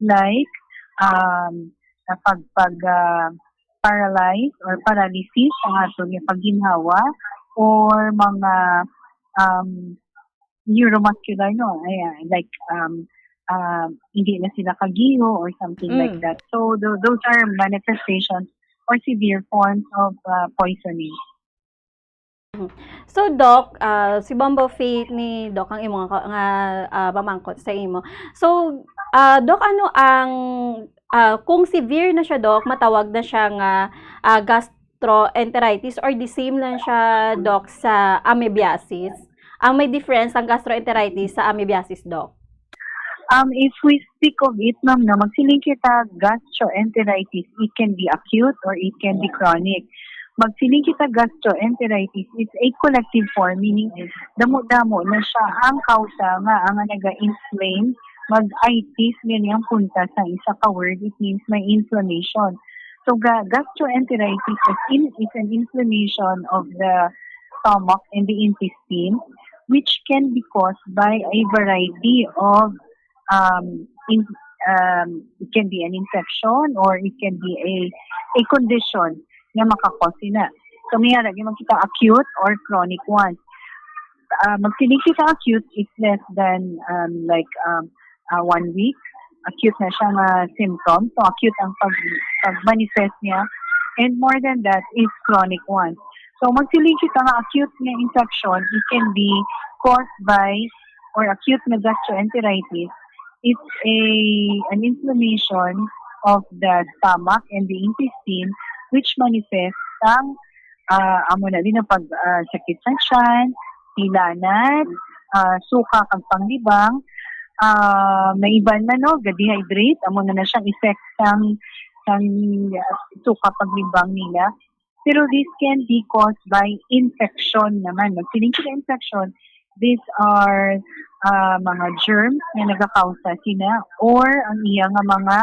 like, um, sa pag-, pag-, ah, paralyze or paralysis ang aton nga pagginhawa, or mga, um, neuromuscular, no? Ayan, like, um, um, hindi na sila kagiho or something like Mm. that. So, tho-, those are manifestations or severe forms of uh, poisoning. So, Doc, ah, si Bombo Faith ni Doc ang imo nga, nga ah, pamangkot sa imo. So, ah, Doc, ano ang, ah, kung severe na siya, Doc, matawag na siya nga ah, gastroenteritis or the same lang siya, Doc, sa amoebiasis? Ang may difference ang gastroenteritis sa amoebiasis, Doc? Um, if we speak of it, ma'am, no, magsiling kita gastroenteritis. It can be acute or it can be chronic. Magsiling kita gastroenteritis, it's a collective form, meaning damo-damo na siya ang kausa nga ang naga-inflame, mag-itis, gani ang punta sa isa ka word, it means may inflammation. So, ga- gastroenteritis is, in, is an inflammation of the stomach and the intestine, which can be caused by a variety of um, in, um, it can be an infection or it can be a a condition nga makakos ina. So, may ara gyud kita acute or chronic ones. Uh, magsiling kita acute is less than um, like um, uh, one week. Acute na siya nga symptom. So, acute ang pag, pag-manifest niya. And more than that is chronic ones. So, magsiling kita nga acute nga infection, it can be caused by or acute nga gastroenteritis. It's a an inflammation of the stomach and the intestine which manifest sang ah, amo na din ang pag ah, sakit sa tiyan, hilanat, ah, suka kag panglibang. Ah, may iban man no, ga-dehydrate, amo na na siyang effect sang sang ah, suka panglibang nila. Pero this can be caused by infection naman. Magsiling kita infection, these are ah, mga germs nga nagakausa sina or ang iya nga mga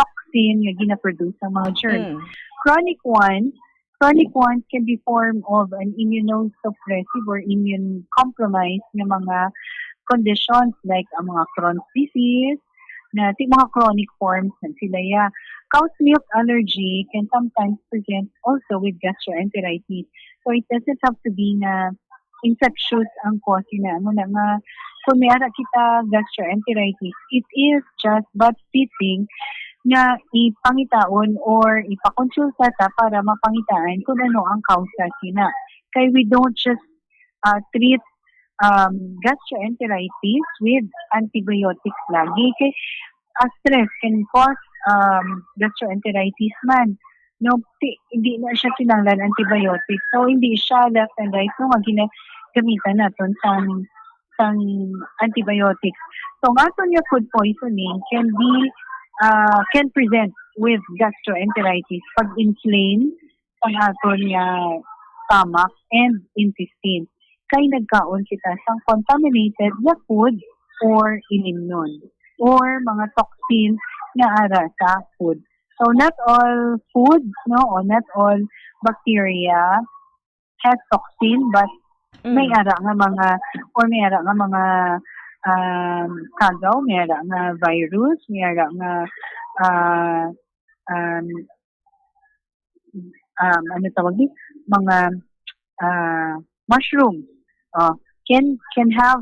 toxin nga ginaproduce ng mga germs. Mm. Chronic ones, chronic ones can be form of an immunosuppressive or immune compromised nga mga conditions like ang mga Crohn's disease, na ti mga chronic forms na sila ya. Cow's milk allergy can sometimes present also with gastroenteritis. So it doesn't have to be na infectious ang cause ina mo na nga kung may ara kita gastroenteritis, it is just but fitting nga ipangitaon or ipakonsulta ta para mapangitaan kung ano ang kausa sina. Kay we don't just uh, treat um, gastroenteritis with antibiotics lagi. Kay uh, stress can cause um, gastroenteritis man. No, ti, hindi na siya kinahanglan antibiotics. So, hindi siya left and right no, nga ginagamitan naton sang sang antibiotics. So, ang aton nga food poisoning can be uh, can present with gastroenteritis, pag-inflame sang aton nga stomach and intestine. Kay nagkaon kita sang contaminated nga food or ilimnon or mga toxins nga ara sa food. So, not all food, no, or not all bacteria has toxin, but may Mm. ara nga mga, or may ara nga mga um, kagaw, may ara nga virus, may ara nga uh, um, um, ano tawag ni? Mga uh, mushrooms. Uh, can can have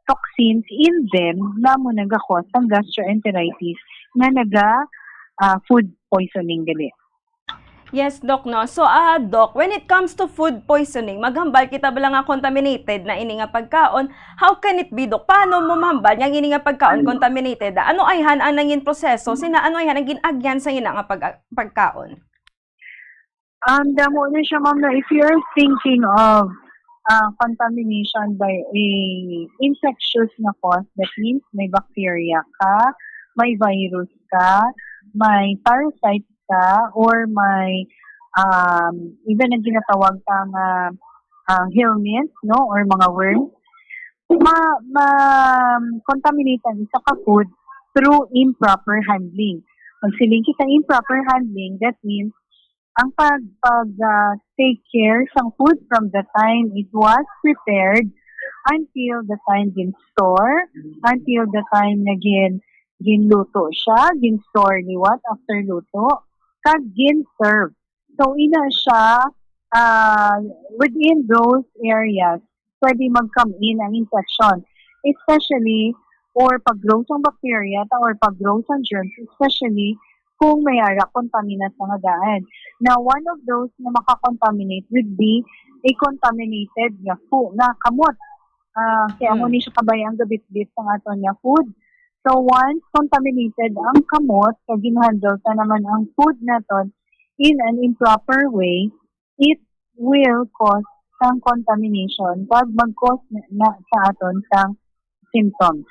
toxins in them na mo nagakos ang gastroenteritis nga naga uh, food poisoning gali. Yes, Doc, no? So, ah, Doc, when it comes to food poisoning, maghambal kita bala nga contaminated na ini nga pagkaon. How can it be, Doc? Paano mo mahambal nga ini nga pagkaon contaminated? Ano ayhan ang nangin proseso? Sina ano ayhan ang gin-agyan sa ina nga pag pagkaon? Um, damo na siya, ma'am, na if you're thinking of uh, contamination by a infectious na cause, that means may bacteria ka, may virus ka, may parasite ka, or may um, even ang ginatawag ta nga uh, helminth, no, or mga worms, ma, ma contaminate ang isa ka food through improper handling. Pag siling kita improper handling, that means ang pag pag uh, take care sang food from the time it was prepared until the time gin store, until the time na gin ginluto siya, gin store liwat after luto, kag gin serve. So ina siya uh, within those areas pwede mag-come in ang infection, especially or pag-grow sang bacteria ta or pag-grow sang germs, especially kung may ara contaminants nga daan. Now, one of those na makakontaminate would be a contaminated nga fu-, nga kamot. Ah, kaya mo Mm. ni siya kabay ang gabitbit sa aton nga food. So, once contaminated ang kamot, kag ginhandle ta naman ang food naton in an improper way, it will cause sang contamination kag mag-cause na, na sa aton sang symptoms.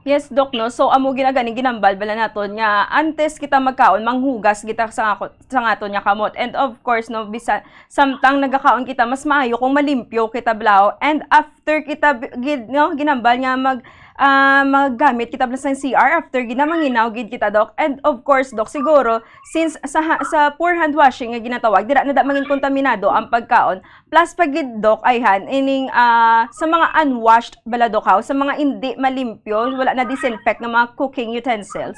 Yes, Doc, no? So, amo ginagani ginambal bala naton nga antes kita magkaon, manghugas kita sa, ako- sa aton nga kamot. And of course, no, bisan samtang nagakaon kita, mas maayo kung malimpyo kita, blaw. And after kita bi- gid, no, ginambal nga mag ah, maggamit kita bala sang C R after gid na manginaw gid kita, Doc. And of course, Doc, siguro since sa ha- sa poor hand washing nga ginatawag, dira na da mangin kontaminado ang pagkaon. Plus pa gid, Doc, ayhan ining ah, sa mga unwashed bala, Doc, ha, sa mga hindi malimpyo, wala na disinfect nga mga cooking utensils.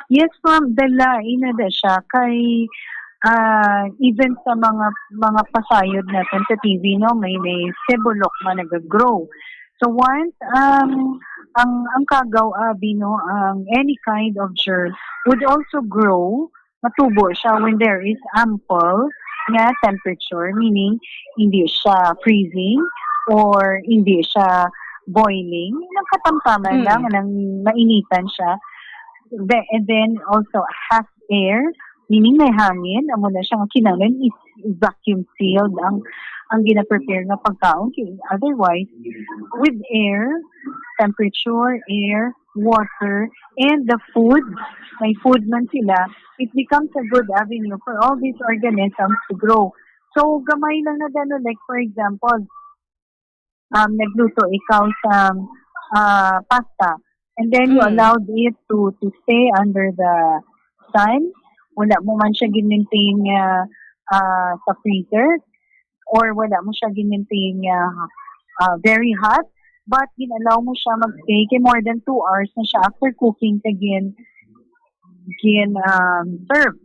Yes, ma'am. Dala ina da siya kay ah, even sa mga mga pasayod natin sa T V, no, may may sibulok man nag-grow. So once um ang ang kagaw abi, no, ang any kind of germ would also grow, matubo siya when there is ample nga temperature, meaning hindi siya freezing or hindi siya boiling, nagkatamtaman Mm. lang, nang mainitan siya. The- and then also has air, meaning may hangin, amo na siya nga kinahanglan is vacuum sealed ang ang gina-prepare nga pagkaon. Kay otherwise, with air, temperature, air, water, and the food, may food man sila, it becomes a good avenue for all these organisms to grow. So, gamay lang na gano'n. Like, for example, um, nagluto ikaw sa ah, pasta, and then you Mm. allowed it to to stay under the sun, wala mo man siya gin-maintain nga ah, sa freezer, or wala mo siya gin-maintain nga ah, very hot, but gin-allow mo siya mag-stay kay more than two hours na siya after cooking kay gin gin um, serve.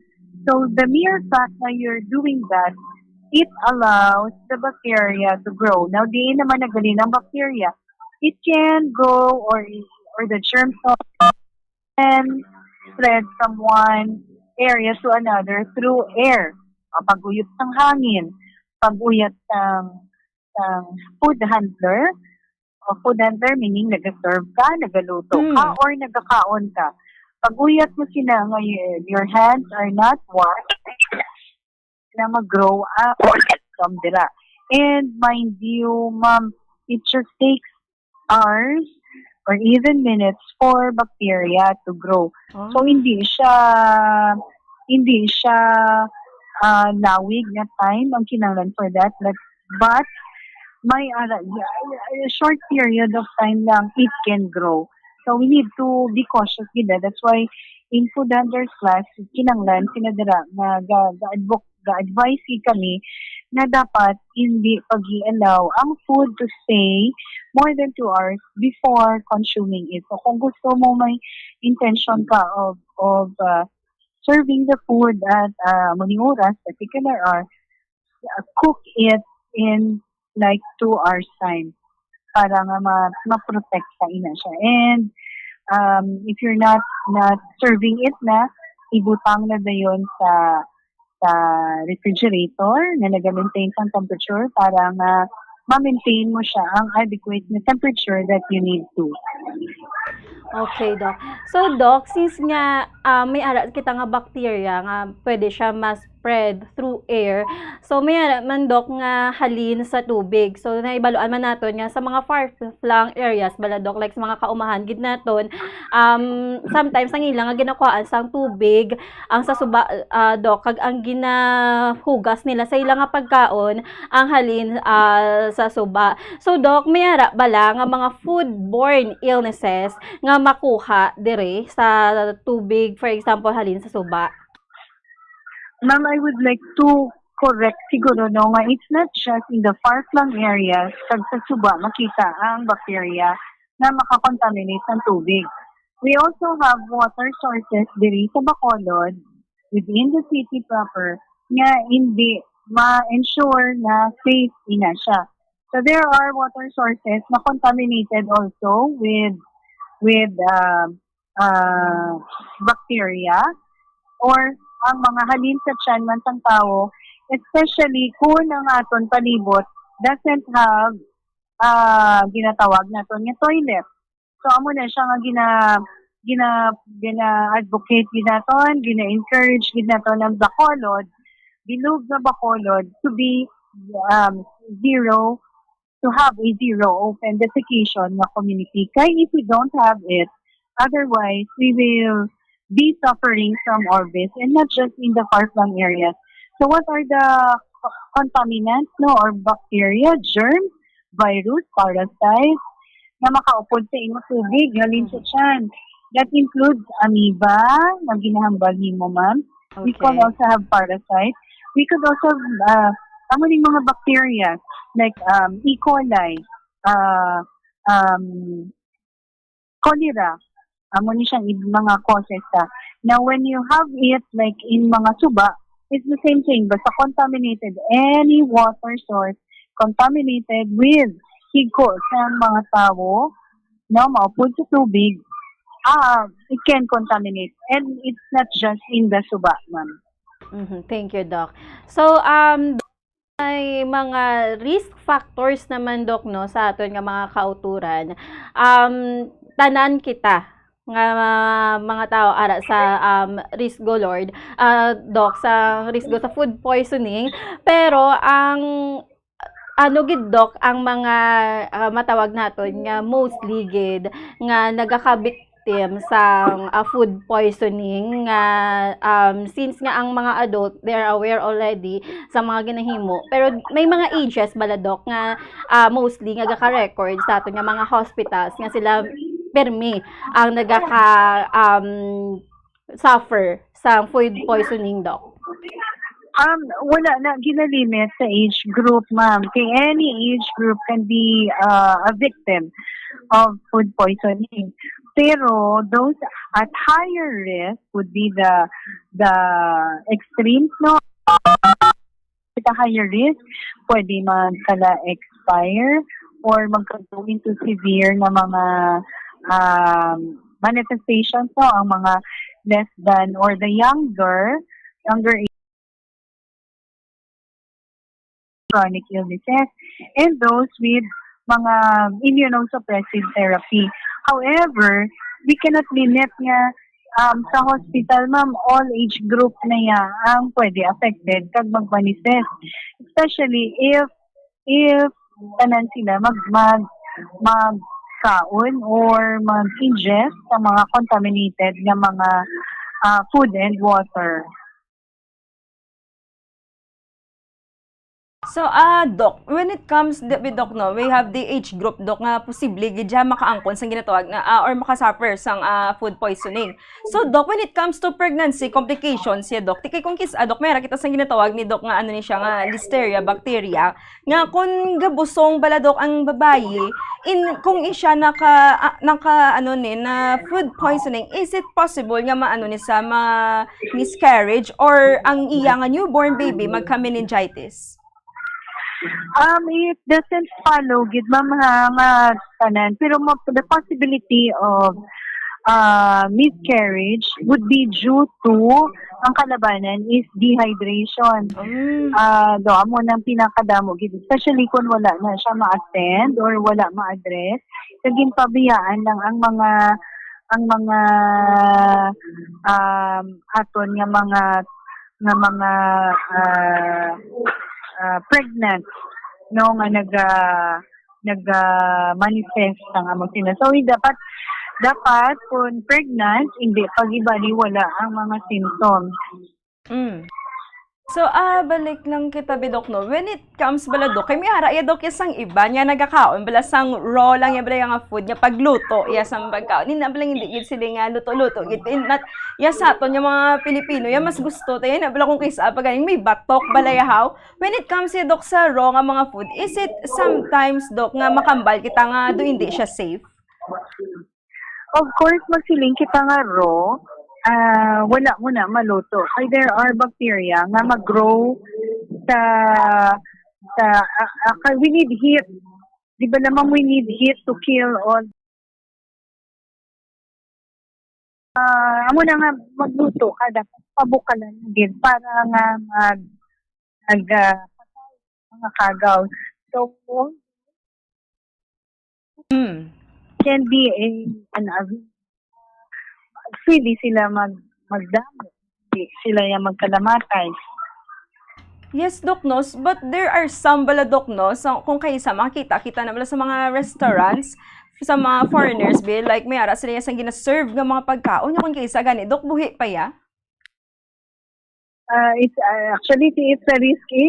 So the mere fact that you're doing that, it allows the bacteria to grow. Now, diin naman nagaling ang bacteria, it can go or or the germs can spread from one area to another through air. Ah, pag-uyot ng hangin, pag-uyot ng, ng food handler, o food handler, meaning nag-serve ka, nagaluto ka, Mm. or nagakaon ka. Pag-uyat mo sila nga y- your hands are not washed, na mag-grow up from dira. And mind you, ma'am, it just takes hours or even minutes for bacteria to grow. So, Oh. hindi siya, hindi siya ah, lawig nga time ang kinahanglan for that. But, but may ara, a short period of time lang it can grow. So we need to be cautious gid. That's why in food handlers class, kinahanglan sila dira nga ga, ga, advo- ga-advise gid kami na dapat hindi pag-i-allow ang food to stay more than two hours before consuming it. So kung gusto mo, may intention ka of of uh, serving the food at uh, muning oras, particular hour, uh, cook it in like two hours time para nga ma ma-protect sa ina siya. And um, if you're not not serving it na, ibutang na dayon sa sa refrigerator na naga-maintain sang temperature para nga ma-maintain mo siya ang adequate na temperature that you need to. Okay, Doc. So, Doc, since nga ah, may ara kita nga bacteria nga pwede siya ma-spread through air, so may ara man, Doc, nga halin sa tubig. So, naibaluan man naton nga sa mga far-flung areas bala, Doc, like sa mga kaumahan gid naton, um, sometimes ang ila nga ginakuhaan sang tubig ang sa suba, ah, Doc, kag ang ginahugas nila sa ila nga pagkaon ang halin ah, sa suba. So, Doc, may ara bala nga mga foodborne illnesses nga makuha diri sa tubig, for example, halin sa suba? Ma'am, I would like to correct siguro, no, nga it's not just in the far-flung areas kag sa suba makita ang bacteria na makakontaminate ng tubig. We also have water sources diri sa Bacolod, within the city proper, nga hindi ma-ensure na safe ina siya. So there are water sources na contaminated also with with um, ah, bacteria or ang mga halin sa tiyan man sang tawo, especially kung ang aton palibot doesn't have, ah, ginatawag naton nga toilet. So, amo na siya nga gina-, gina-, gina-advocate gid naton, gina-encourage gid naton ang Bacolod, bilog nga Bacolod, to be, um, zero, to have a zero open defecation nga community. Kay if we don't have it, otherwise, we will be suffering from Orbis, and not just in the far-flung areas. So, what are the co-, contaminants, no, or bacteria, germs, virus, parasites, nga makaupod sa imong tubig, halin sa tiyan? That includes amoeba, nga ginahambal nimo, ma'am. We can Okay. also have parasites. We could also have, uh, amo ning mga bacteria, like, um, E. coli, uh, um, cholera. Amo ni siyang ib-, mga causes sa. Now, when you have it, like, in mga suba, it's the same thing. Basta contaminated, any water source contaminated with higko sa mga tawo, no, maupod sa tubig, ah, it can contaminate. And it's not just in the suba, ma'am. Mhm. Thank you, Doc. So, um, may mga risk factors naman, Doc, no, sa aton nga mga kauturan. Um, tanan kita nga mga, mga tao ara sa, um, risk go, Lord, ah, Doc, sa risk go sa food poisoning. Pero ang, ano gid, Doc, ang mga, ah, matawag naton nga mostly gid nga nagakabiktim sa, ah, food poisoning nga, um, since nga ang mga adult, they're aware already sa mga ginahimo. Pero may mga ages bala, Doc, nga, ah, mostly nga gaka-record sa aton nga mga hospitals nga sila permi ang nagaka, um, suffer sa food poisoning, Doc? Um, wala na ginalimit sa age group, ma'am. Kay any age group can be, uh, a victim of food poisoning. Pero those at higher risk would be the, the extremes, no? At a higher risk, pwede magkala-expire or magka-go into severe na mga, um, manifestations, no? Ang mga less than or the younger, younger age, chronic illnesses, and those with mga immunosuppressive therapy. However, we cannot limit nga, um, sa hospital, ma'am, all age group na ya ang pwede affected kag mag-manifest. Especially if, if tanan sila mag, mag, magkaon or mag-ingest sa mga contaminated nga mga, ah, food and water. So, ah, Doc, when it comes, di, Doc, no, we have the age group, Doc, nga posible gid siya makaangkon sang ginatawag na, ah, or makasuffer sang, ah, food poisoning. So, Doc, when it comes to pregnancy complications, siya, Doc, tikay kung kis-, ah, Doc, may ara kita sang ginatawag ni Doc nga ano ni siya, nga listeria bacteria, nga kung gabusong bala, Doc, ang babayi, in, kung siya naka, ah, naka, ano ni, na food poisoning, is it possible nga maano ni sa ma-miscarriage or ang iya nga newborn baby magka-meningitis? Um, it doesn't follow gid, ma'am, ha, nga tanan. Pero ma-, the possibility of, uh, miscarriage would be due to ang kalabanan is dehydration. Mm. Ah, do, amo nang pinakadamo gid, especially kung wala na siya ma-attend or wala ma-address. So, ginpabiyaan lang ang mga, ang mga, um, aton nga mga, nga mga, ah, ah, pregnant, no, nga naga-, naga-manifest ang among symptoms. So, dapat, dapat kung pregnant, hindi pa gibaliwala ang mga symptoms. Mm. So, ah, balik lang kita, bi, Doc, no? When it comes bala, Doc, kay may ara iya, Doc, iya sang iba nga nagakaon bala sang raw lang iya bala nga food nga pagluto iya sang pagkaon. Hindi na bala, hindi gid sila nga luto-luto gid. In, not, iya sa aton nga mga Pilipino, iya mas gusto tayo na bala kung kisa pa ganing may batok bala iya, how? When it comes siya, Doc, sa raw nga mga food, is it sometimes, Doc, nga makambal kita nga do hindi siya safe? Of course, magsiling kita nga raw, ah, wala mo na maluto. Kay there are bacteria nga mag-grow sa, sa, ah, ah, kay we need heat. Di ba naman we need heat to kill all Ah, amo na nga, magluto ka, dapat pabukalan gid para nga mag, mag, ah, patay mga kagaw. So, Mm. can be a, an avenue. Pwede sila mag, magdamo. Di sila yung magkalamatay. Yes, Doc, no? S-, but there are some bala, Doc, no? So, kung kaisa, makita kita na bala sa mga restaurants, sa mga foreigners, be, like, may ara sila sang gina-serve nga mga pagkaon, yung kung kaisa, gani, Doc, buhi pa ya? Uh, it's, uh, actually, it's a risky.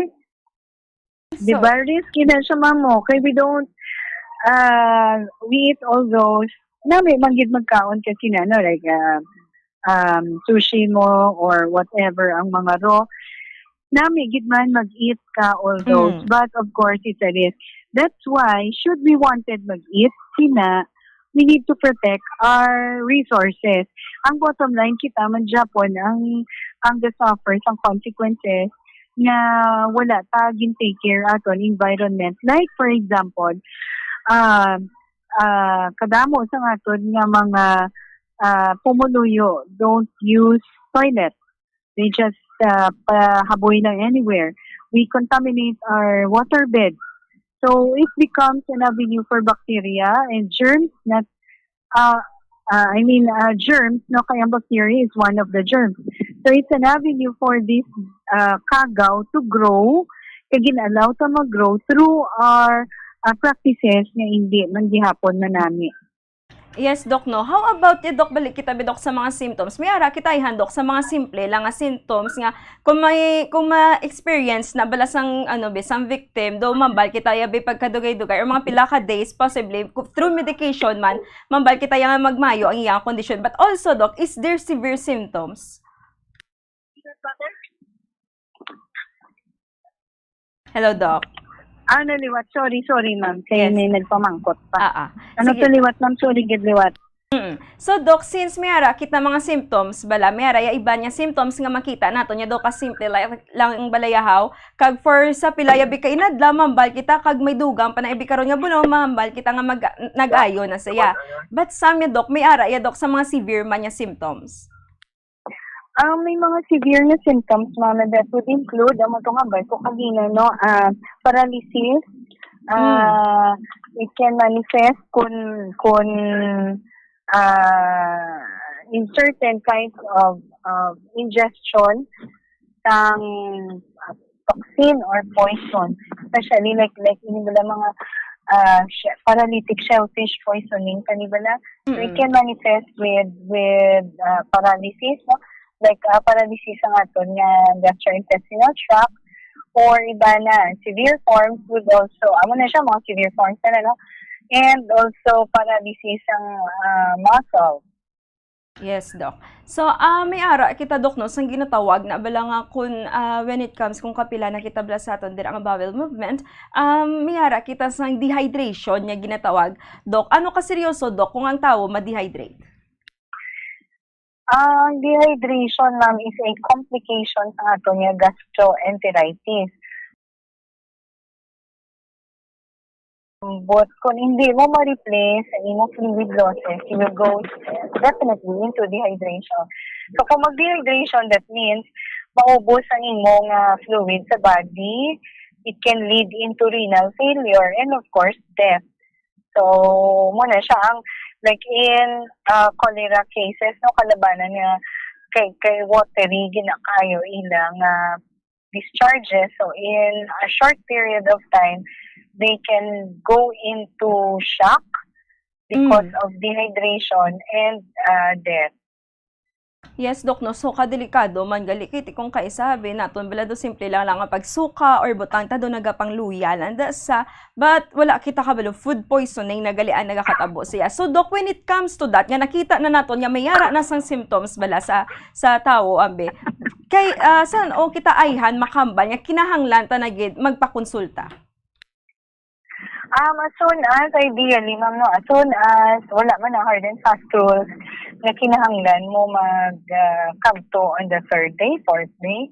Di So, ba? Risky na siya, ma'am, mo. Kay we don't, uh, we eat all those. Nami, manggid magkaon kasi na, no? Like, uh, um, sushi mo or whatever ang mga raw. Nami, gid man mag-eat ka all those. Mm. But of course, it's a risk. That's why, should we wanted mag-eat, sina, we need to protect our resources. Ang bottom line, kita man Japon ang, ang the suffer sang consequences nga wala ta gin take care aton environment. Like, for example, ah, ah, kadamo sa aton nga mga, ah, pumuluyo don't use toilet. They just, ah, pahaboy lang anywhere. We contaminate our waterbed. So, it becomes an avenue for bacteria and germs, not, uh, uh, I mean, uh, germs, no? Kaya ang bacteria is one of the germs. So, it's an avenue for this, uh, kagaw to grow, kay gin-allow ta mag-grow through our, uh, practices nga hindi man gihapon manami. Yes, Doc, no? How about you, Doc? Balik kita, bi, Doc, sa mga symptoms. May ara kita, ihan, Doc, sa mga simple lang nga symptoms nga kung may, kung ma-experience na bala sang, ano, bi, sang victim, do mambal kita ya, bi, pagkadugay-dugay or mga pila ka days, possibly, ku-, through medication man, mambal kita ya nga magmayo ang iyang kondisyon. But also, Doc, is there severe symptoms? Hello, Doc. Ah, naliwat. Sorry, sorry, ma'am. Kaya Yes. may nagpamangkot pa. Ah, ah. Ano Sige. to liwat, ma'am? Sorry, gid liwat. Mm. So, Doc, since may ara kita mga symptoms, bala, may ara ya iban nga symptoms nga makita naton ya, Doc, ka simple lang, lang bala yahaw. Kag for sa pila ya bi ka inadlaw, mambal kita, kag may dugang pa na ibi karon nga buno, mambal kita nga mag, nag-ayo na siya. But sa mi, Doc, may ara ya, Doc, sa mga severe man ya symptoms. Ang may mga severe na symptoms, ma'am, that would include, ang matungabay ko kanina, no, ah, paralysis. Ah, it can manifest kun, kun, ah, in certain kinds of, of ingestion sang, ah, toxin or poison, especially like, like ini bala mga, ah, she-, paralytic shellfish poisoning, kani bala? So, it Mm. can manifest with, with, ah, paralysis, no? Like, ah, paralysis ang aton nga gastrointestinal tract, or iba na, severe forms would also, amo na siya, mga severe forms na, no? And also paralysis ang, ah, muscle. Yes, Doc. So, ah, may ara kita, Doc, no, sang ginatawag na bala nga kun, ah, when it comes kung kapila na kita bala sa aton dira nga bowel movement, um, may ara kita sang dehydration nga ginatawag. Doc, ano ka seryoso, Doc, kung ang tawo ma-dehydrate? Ang dehydration, ma'am, is a complication sa aton nga gastroenteritis. But kung hindi mo ma-replace ang imong fluid losses, you will go definitely into dehydration. So kung mag-dehydration, that means maubos ang imong, ah, fluid sa body. It can lead into renal failure and of course death. So, mo na siya ang, like, in, ah, cholera cases, no, kalabanan nga kay, kay watery ginakayo ilang, ah, discharges. So, in a short period of time, they can go into shock because Mm. of dehydration and, ah, death. Yes, Doc, no? So, kadelikado man gali kay ti kung kaisabi naton bala do simple lang lang nga pagsuka or butang ta do nagapangluya lang da sa, but wala kita kabalo food poisoning na gali ang nagakatabo siya. So, Doc, when it comes to that, nga nakita na naton nga may ara na sang symptoms bala sa, sa tawo, ambi, kay, ah, san o kita ayhan makambal nga kinahanglan ta na gid magpakonsulta? Um, as soon as, ideally, ma'am, no, as soon as wala man ang hard and fast rules nga kinahanglan mo mag, ah, kabto on the third day, fourth day,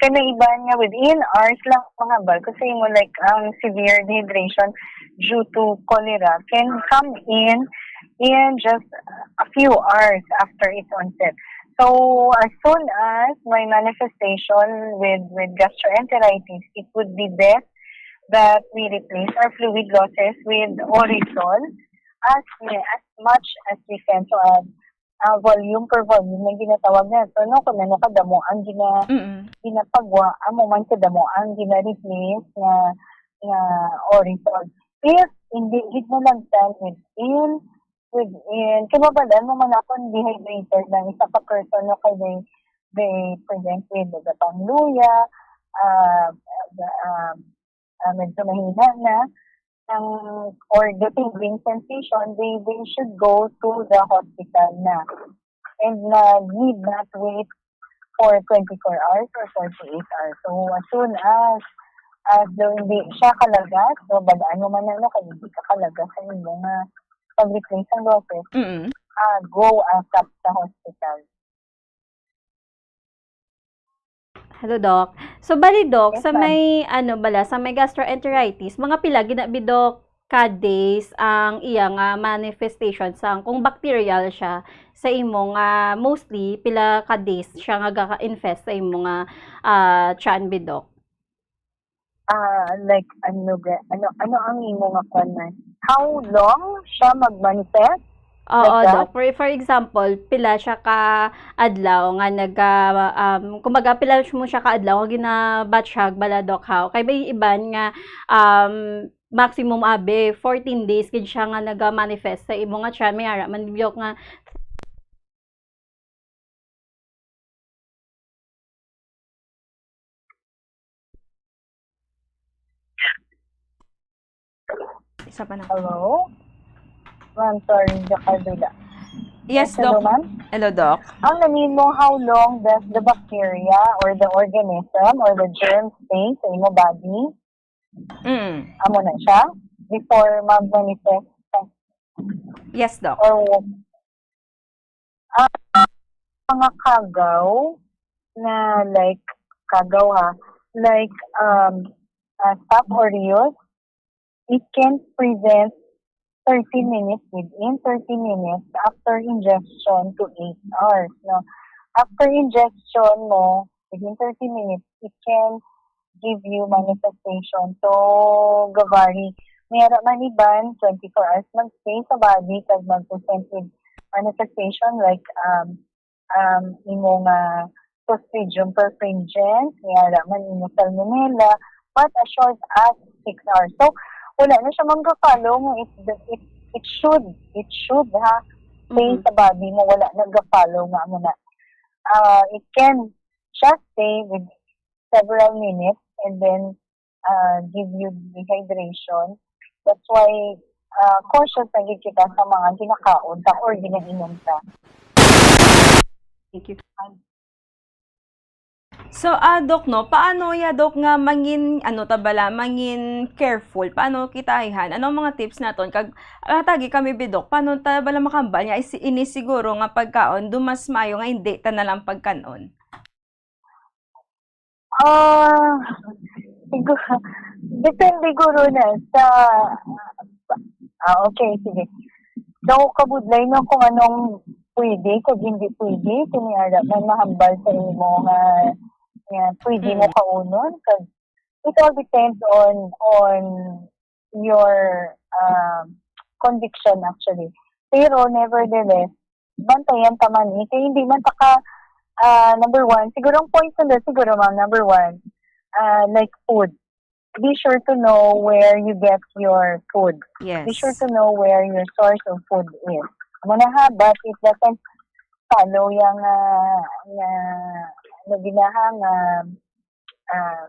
kay may iban nga within hours lang mangambal kasi mo, like, ang severe dehydration due to cholera can come in in just, a few hours after its onset. So, as soon as may manifestation with, with gastroenteritis, it would be best that we replace our fluid losses with Orisol as, as much as we can. So, uh, uh, volume per volume na ginatawag na ito, no? Kung ano kadamo ang gina-, Mm-mm. ginapagwa, amo man kadamo ang gina-replace nga, nga Orisol. If hindi gid mo lang time within, within, kay mabalaan mo man akong dehydrated lang isa ka person, no? Kay they, they present with the pangluya, ah, ah, ah, medyo mahina na, ang, or the tingling sensation, they, they should go to the hospital na. And na need not wait for twenty-four hours or forty-eight hours. So, as soon as, as daw hindi siya kalagas, so, bad-an mo man na, no, kung hindi ka kalagas sa imo nga pag-replace ng losses, Mm-mm. ah, go ASAP sa hospital. Hello, Doc. So, bali, Doc, Yes, sa ma'am. may, ano, bala, sa may gastroenteritis, mga pila gina bi, Doc, ka days ang iya nga manifestation sa, kung bacterial siya, sa imo nga, mostly, pila ka days siya nga gaka-infest sa imo nga, ah, tiyan bi, Doc? Ah, like, ano ga-, ano, ano ang imo nga kwan na? How long siya mag-manifest? Oo, Like that? Doc. For, for example, pila siya ka adlaw nga naga, um, kumbaga, pila mo siya ka adlaw nga ginabatsyag bala, Doc, how? Kay may iban nga, um, maximum abi, fourteen days gid siya nga naga-manifest sa imo nga tiyan. May ara man, Doc, nga Isa pa na. Hello? Ma'am, sorry, Doc Ardila. Yes, Yes, hello, Doc. ma'am. Hello, Doc. Ang nanimo, how long does the bacteria or the organism or the germ stay sa imo body? Mm. Amo na siya? Before mag-manifest? Yes, Doc. Or, ah, mga kagaw na, like, kagaw, ha, like, um, ah, Staph aureus, it can present thirty minutes, within thirty minutes after ingestion to eight hours, no? After ingestion mo, within thirty minutes, it can give you manifestation. So, gavari, may ara man iban, twenty-four hours mag-stay sa body, kag mag-present with manifestation like, um, um, imo nga Clostridium perfringens, may ara man imo Salmonella, but as short as six hours. So, wala na siya mangga-follow nga it, it, it should, it should, ha, stay Mhm. sa body mo, wala nag-follow nga amo na. Ah, it can just stay with several minutes and then, ah, give you dehydration. That's why, ah, cautious na gid kita sa mga ginakaon ta or ginainom ta. Thank you. So, ah, Doc, no, paano ya, Doc, nga mangin, ano, ta bala, mangin careful? Paano kita ayhan? Ano ang mga tips naton? Kag, ah, tagi kami bi, Doc, paano ta bala makambal nga isi-, ini siguro nga pagkaon, do mas maayo nga hindi ta na lang pagkan-on? Ah, siguro, depende guro na sa, ah, okay, sige. Daw kabudlay no kung anong pwede, kung hindi pwede, kung may ara man mahambal sa imo nga, nga pwede mo Mm. kaunon, kag it all depends on, on your, um, conviction actually. Pero nevertheless, bantayan ta man eh. Kaya hindi man ta ka, ah, number one, siguro ang point na siguro, ma'am, number one, ah, like food. Be sure to know where you get your food. Yes. Be sure to know where your source of food is. Amo na ha, but it doesn't follow yang, ah, nga, ano, ginaha nga, ah,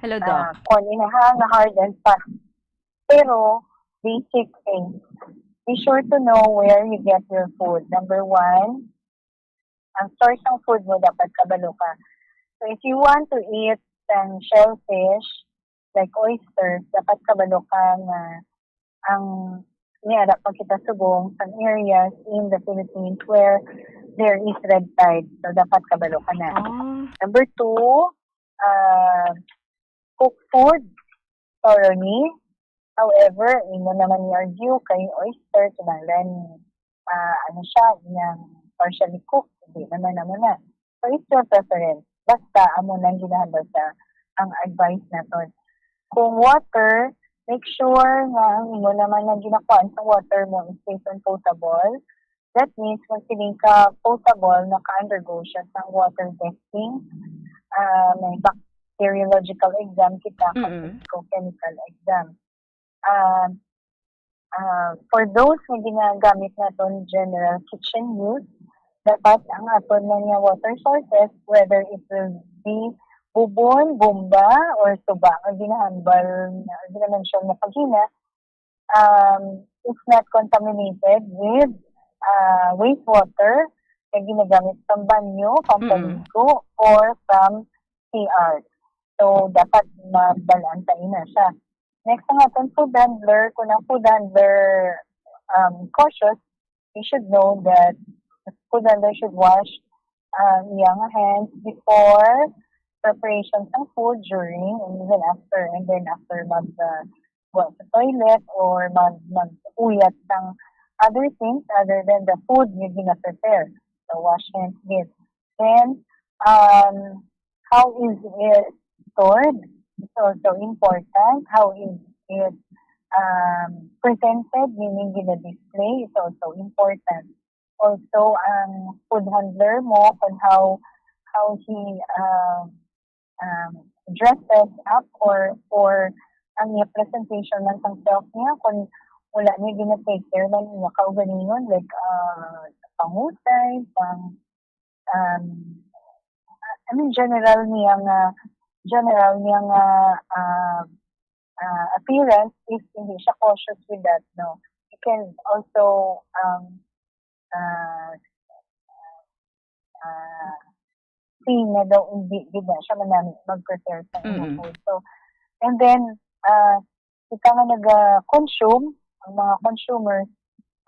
Hello, Doc. Ah, kung inaha nga hard and fast. Pero, basic things. Be sure to know where you get your food. Number one, ang source ng food mo dapat kabalo ka. So, if you want to eat ang shellfish, like oysters, dapat kabalo ka nga ang may ara pa kita subong sa areas in the Philippines where there is red tide. So, dapat kabalo ka na. Ah. Number two, ah, cook food thoroughly. However, imo naman i-argue kay oyster, kinahanglan, ah, ano siya, iyang partially cooked, hindi naman amo na. So, it's your preference. Basta, amo nang ginahandle sa ang advice naton. Kung water, make sure nga ang imo naman nga ginakuhaan sa water mo is safe and potable. That means, magsiling ka potable, naka-undergo siya sa water testing. Ah, may bacteriological exam kita, kag Mm-mm. chemical exam. Um, ah, for those nga ginagamit naton general kitchen use, dapat ang aton na nga water sources, whether it will be bubon, bomba, or suba nga ginahambal, nga ginamention mo kagina, um, is not contaminated with, ah, wastewater na ginagamit sa banyo, Mm. pampaligo, or from C R. So, dapat mabalaan ta ina siya. Next, ang aton food handler, kung ang food handler, um, cautious, you should know that the food handler should wash, um, iyang hands before preparation ng food, during, and even after. And then after mag, uh, go sa toilet or mag, mag-uyat ng other things other than the food you gina-prepare. So, wash hands gid. Then, um, how is it stored? It's also important. How is it, um, presented, meaning gina-display, is also important. Also, ang food handler mo, kung how, how he, um, um, dresses up, or, or ang iya presentation man sang self niya, kung wala niya gina-take care man niya kaugalingon, like, uh, pangutay, pang, um, I mean, general niya nga, general niya nga, uh, uh, appearance, if hindi siya cautious with that, no, you can also, um, uh, uh, see nga daw hindi gid na siya manami mag-prepare sa iyang Mm. food. So, and then, uh, kita nga naga-consume, ang mga consumers,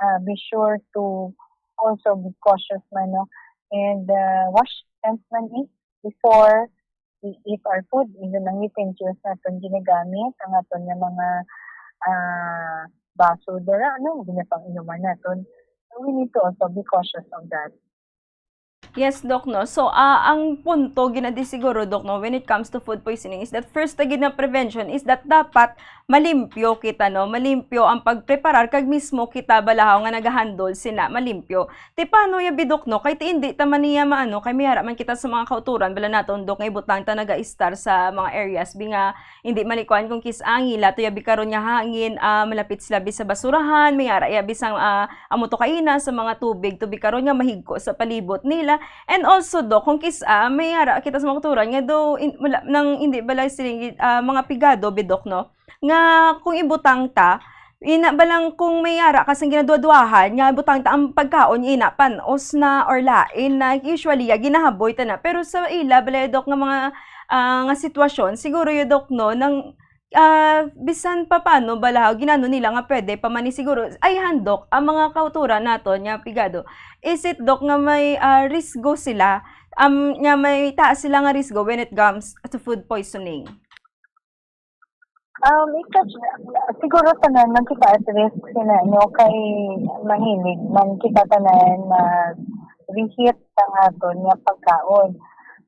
uh, be sure to also be cautious man, no? And, uh, wash hands man, eh, before we eat our food, even ang utensils naton ginagamit, ang aton nga mga, ah, baso dira, ano, ginapang-inuman naton. So, we need to also be cautious of that. Yes, Doc, no? So, ah, ang punto, ginadi siguro, Doc, no, when it comes to food poisoning is that first na gid na prevention is that dapat malimpyo kita, no? Malimpyo ang pagpreparar kag mismo kita balahaw nga nagahandle sina malimpyo. Ti paano ya bi, Doc, no? Kay ti indi ta man niya maano, kay may ara man kita sa mga kauturan, bala naton, Doc, nga ibutang ta naga-istar sa mga areas bi nga indi malikuan kung kis-a ang ila to ya bi karon nga hangin, ah, malapit sila bi sa basurahan, may ara ya bi sang, ah, amo to kaina sa mga tubig, to bi karon nga mahigko sa palibot nila. And also, Doc, kung kis-a may ara kita sa mga kauturan nga do in, wala nang indi bala sila, ah, mga pigado bi, Doc, no? Nga kung ibutang ta, ina ba lang kung may ara ka sang ginaduwa-duwahan nga butang ta ang pagkaon, ina, pan-os na or lain na, usually, ya, ginahaboy ta na. Pero sa ila bala, Doc, nga mga, ah, nga sitwasyon, siguro, ya, Doc, no, nang, ah, bisan pa paano bala, ginano nila nga pwede pa man ni siguro ay handok ang mga kauturan naton nga pigado. Is it, Doc, nga may, ah, risgo sila, um, nga may taas sila nga risgo when it comes to food poisoning? Um, ika-, siguro tanan man kita at risk sina, no, kay mahilig man kita tanan mag-reheat sa aton nga pagkaon.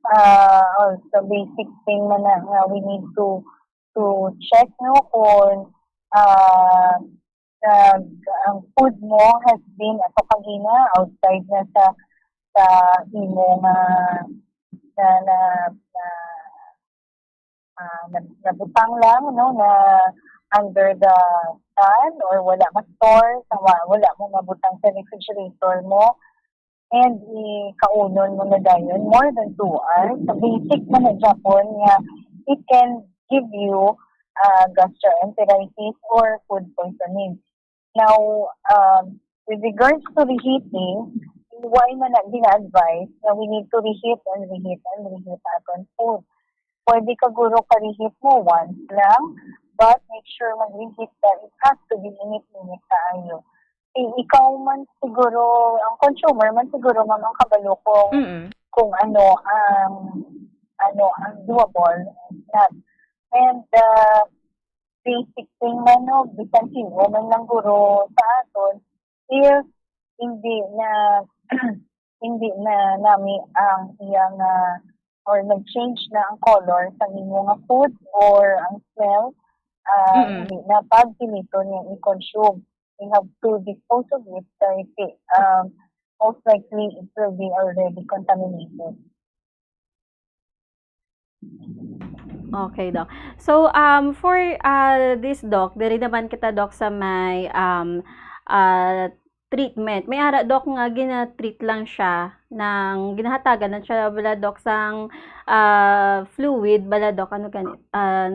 Ah, also basic thing man na nga we need to, to check, no, kung, ah, nag-, ang food mo has been, ato kagina, outside na sa, sa imo nga, na, na, na, ah, na, nabutang lang, no, na under the sun or wala ma-store, sa wa-, wala mo mabutang sa refrigerator mo, and ikaunon mo na dayon more than two hours. So, basic man na gyapon nga it can give you, ah, gastroenteritis or food poisoning. Now, um, with regards to reheating, why man na gina-advise na we need to reheat and reheat and reheat aton food? Pwede ka guro ka-reheat mo once lang, but make sure mag-reheat ka. It has to be init-init kaayo. I-, ikaw man siguro, ang consumer man siguro, ma'am, ang kabalo kung, Mm. kung ano ang, ano ang doable and not. And, uh, basic thing man, no, bisan sino man lang guro sa aton, if hindi na, hindi na nami ang iyang, ah, or nag-change na ang color sa inyo nga food or ang smell, ah, Mm-mm. hindi na pagpiliton nga i-consume. We have to dispose of it kasi, um, most likely it will be already contaminated. Okay, Doc. So, um, for, ah, this, Doc, diri naman kita, Doc, sa may, um, ah, treatment. May ara, Doc, nga gina-treat lang siya ng, ginahatagan lang siya, bala, Doc, sang, ah, fluid, bala, Doc, ano gani? Ah,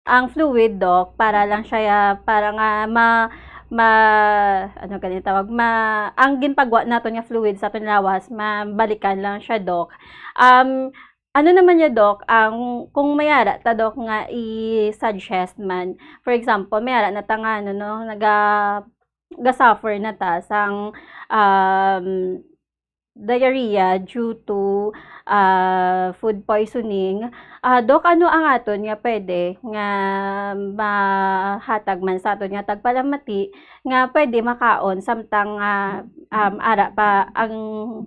ang fluid, Doc, para lang siya, para nga ma-, ma-, ano gani tawag? Ma-, ang ginpagwa naton nga fluid sa aton lawas, mabalikan lang siya, Doc. Um, ano naman niya, Doc, ang, kung may ara ta, Doc, nga i-suggest man, for example, may ara na ta nga, ano, no, naga-, ga-suffer na ta sang, um, diarrhea due to, ah, food poisoning. Ah, Doc, ano ang aton nga pwede nga mahatag man sa aton nga tagpalamati nga pwede makaon samtang, ah, um, ara pa ang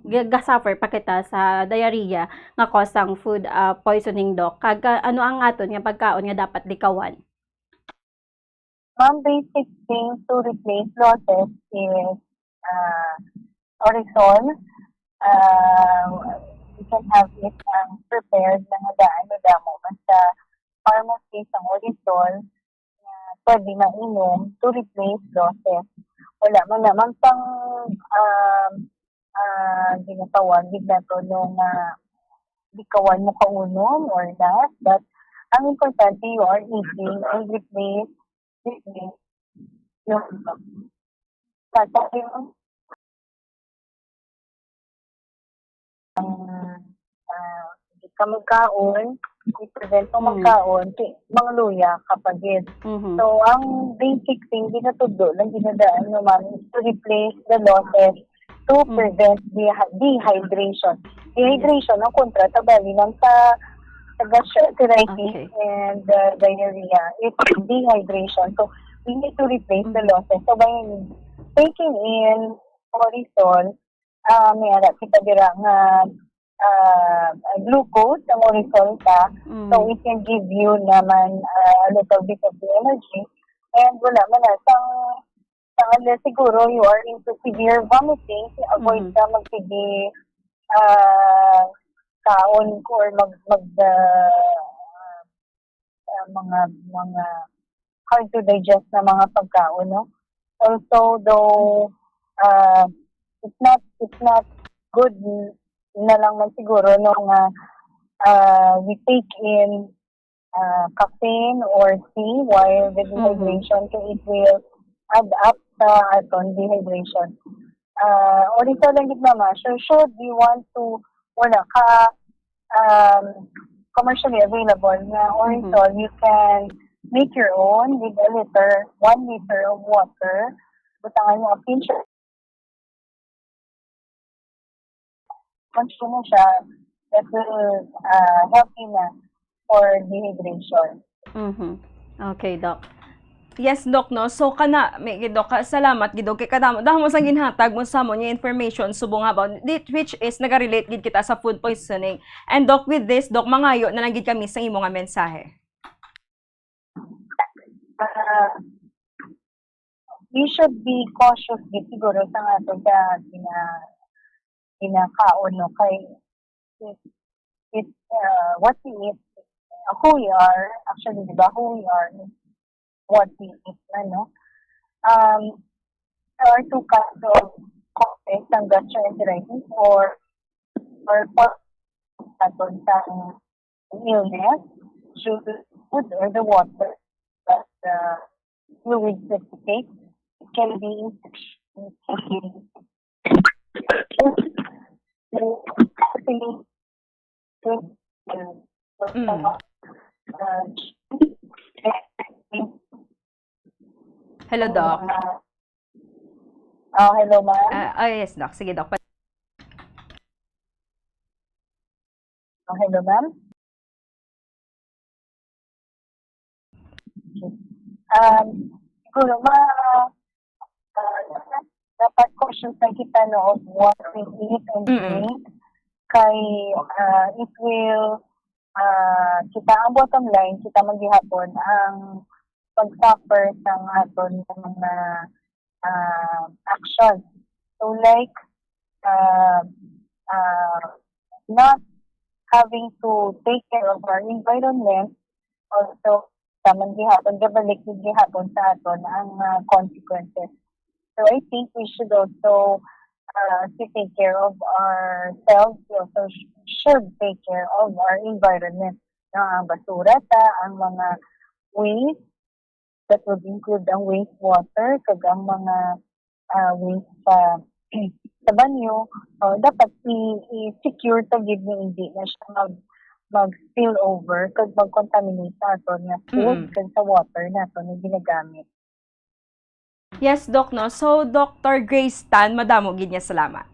ga-, ga-suffer pa kita sa diarrhea nga cause sang food, ah, poisoning, Doc? Kag, ah, ano ang aton nga pagkaon nga dapat likawan? One basic thing to replace losses is, ah, Orisol. Ah, you can have it ang prepared na nga daan na damo man sa pharmacy sang Orisol nga pwede mainom to replace losses. Wala man naman pang, um, ah, ginatawag gid nato no nga likawan mo kaunom or not, but ang importante you are eating and replace, replace yung sa, sa yung ang, ah, di ka magkaon, i-prevent mo Mm. magkaon, ti-, mangluya ka pa gid. Mhm. So, ang basic thing, ginatudlo lang, ginadaan mo, ma'am, is to replace the losses to Mm. prevent dehy-, dehydration. Dehydration, ang kontra, tabali lang sa, sa gastroenteritis Okay. and, uh, diarrhea. It's dehydration. So, we need to replace the Mm. losses. So, by taking in Orisol, ah, may ara kita dira nga, ah, glucose ang Orisol ta. So, Mm. it can give you naman, ah, a little bit of the energy. And wala man na, sang, sang unless siguro you are into severe vomiting, avoid Mm. ka magsige, ah, kaon ko or mag, mag, ah, ah, mga, mga hard to digest na mga pagkaon, no? Also, though, ah, it's not, it's not good na lang man siguro, no, nga, ah, we take in, ah, caffeine or tea while the Mhm. dehydration, kay it will add up sa aton dehydration. Ah, Orisol lang gid, mama. So, should you want to, wala ka, um, commercially available nga Orisol, Mhm. you can make your own with a liter, one liter of water. Butangan mo a pinch of, consume mo siya, that will, ah, help you na for dehydration. Mhm. Okay, Doc. Yes, Doc, no? So, kana, may, Doc, ka-, salamat, gid, Doc, kay kadamo, damo sang ginhatag mo sa amon nga information, subong nga about, di-, which is naga-relate gid kita sa food poisoning. And, Doc, with this, Doc, mangayo na lang gid kami sa imo nga mensahe. Ah, we should be cautious gid siguro sa ato sa gina-, ginakaon, no? Kay it, it, uh, what we eat, who we are, actually, di ba, who we are is what we eat, ano? Um, there are two kinds of causes ng gastroenteritis or, or cause naton sa illness through the food or the water, but the fluids that we take. It can be infection, it can be Mm. Hello, Doc. Ah, hello, ma'am. Ah, oh, yes, Doc. Sige, Doc. Ah, hello, ma'am. Um, siguro, ma, ah, dapat cautious na kita, no, of what we eat and Mm-mm. drink. Kay, ah, it will, ah, kita, ang bottom line, kita man gihapon ang pag-suffer sa aton nga mga, ah, action. So, like, ah, ah, not having to take care of our environment, also, taman gihapon, gabalik gid gihapon sa aton ang, ah, consequences. So, I think we should also, ah, to take care of ourselves. We also sh-, should take care of our environment. No, ang basura ta, ang mga waste, that would include ang wastewater, kag ang mga, ah, waste sa, sa banyo, oh, dapat i-, i-secure ta gid nga hindi na siya mag, mag-spill over kag mag-contaminate sa aton nga food Mm. kag sa water naton nga ginagamit. Yes, Doc, no? So, Doctor Grace Tan, madamo gid nga salamat.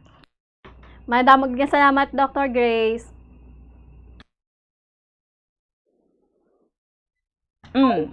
Madamo gid nga salamat, Doctor Grace. Mm.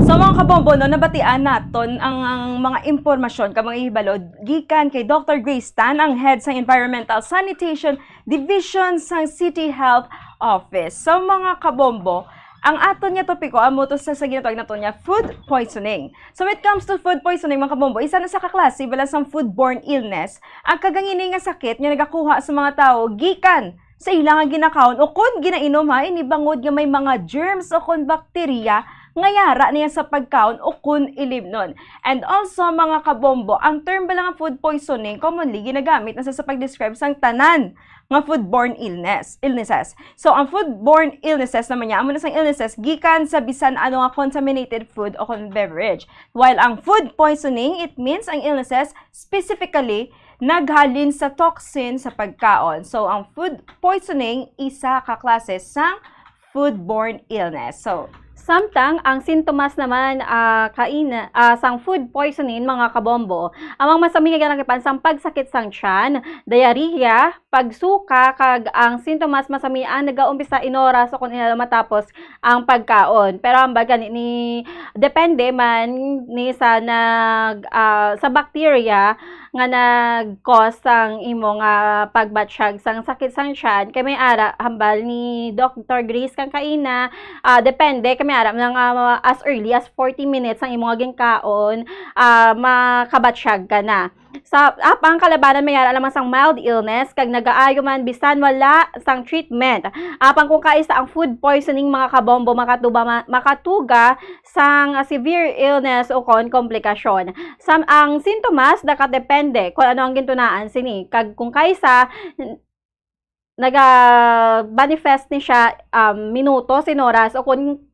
So, mga kabombo, no, nabatian naton ang, ang mga impormasyon kag mga hibalo gikan kay Doctor Grace Tan, ang head sa Environmental Sanitation Division sang City Health Office. So, mga kabombo, ang aton nga topiko amo to sa, sa ginatawag naton nga food poisoning. So, when it comes to food poisoning, mga kabombo, isa na sa kaklase bala sang foodborne illness ang kagangini nga sakit nga nagakuha sa mga tawo gikan sa ila nga ginakaon o kon ginainom, ha, ini bangod nga may mga germs o kon bakterya nga yara niya sa pagkaon o kon ilimnon. And also, mga kabombo, ang term bala nga food poisoning commonly ginagamit na sa, sa pag-describe sang tanan nga foodborne illness, illnesses. So, ang foodborne illnesses naman niya, amo na sang illnesses gikan sa bisan ano nga contaminated food o kon beverage. While ang food poisoning, it means ang illnesses specifically naghalin sa toxin sa pagkaon. So, ang food poisoning, isa ka klase sang foodborne illness. So, samtang ang sintomas naman, ah, kaina, ah, sang food poisoning, mga kabombo, amang masami nga ginakipan sang pagsakit sang tiyan, diarrhea, pagsuka, kag ang sintomas masami ang nagaumpisa inoras o kon ina matapos ang pagkaon. Pero ang baga ni, ni, depende man ni sa nag, ah, sa bacteria nga nag-cause sang imo nga pagbatsyag sang sakit sang tiyan, kay may ara hambal ni Doctor Grace kang kaina, ah, depende, kay may ara man nga as early as forty minutes ang imo nga ginkaon, ah, makabatsyag ka na. Sa, apang kalabanan may ara lamang sang mild illness kag nagaayo man bisan wala sang treatment. Apang kung kaisa ang food poisoning, mga kabombo, makatuba ma-, makatuga sang severe illness o kon komplikasyon. Sam-, ang sintomas nakadepende kung ano ang gintunaan sini. Kag kung kaisa, n-, naga-manifest ni siya, um, minuto, sin oras, o kung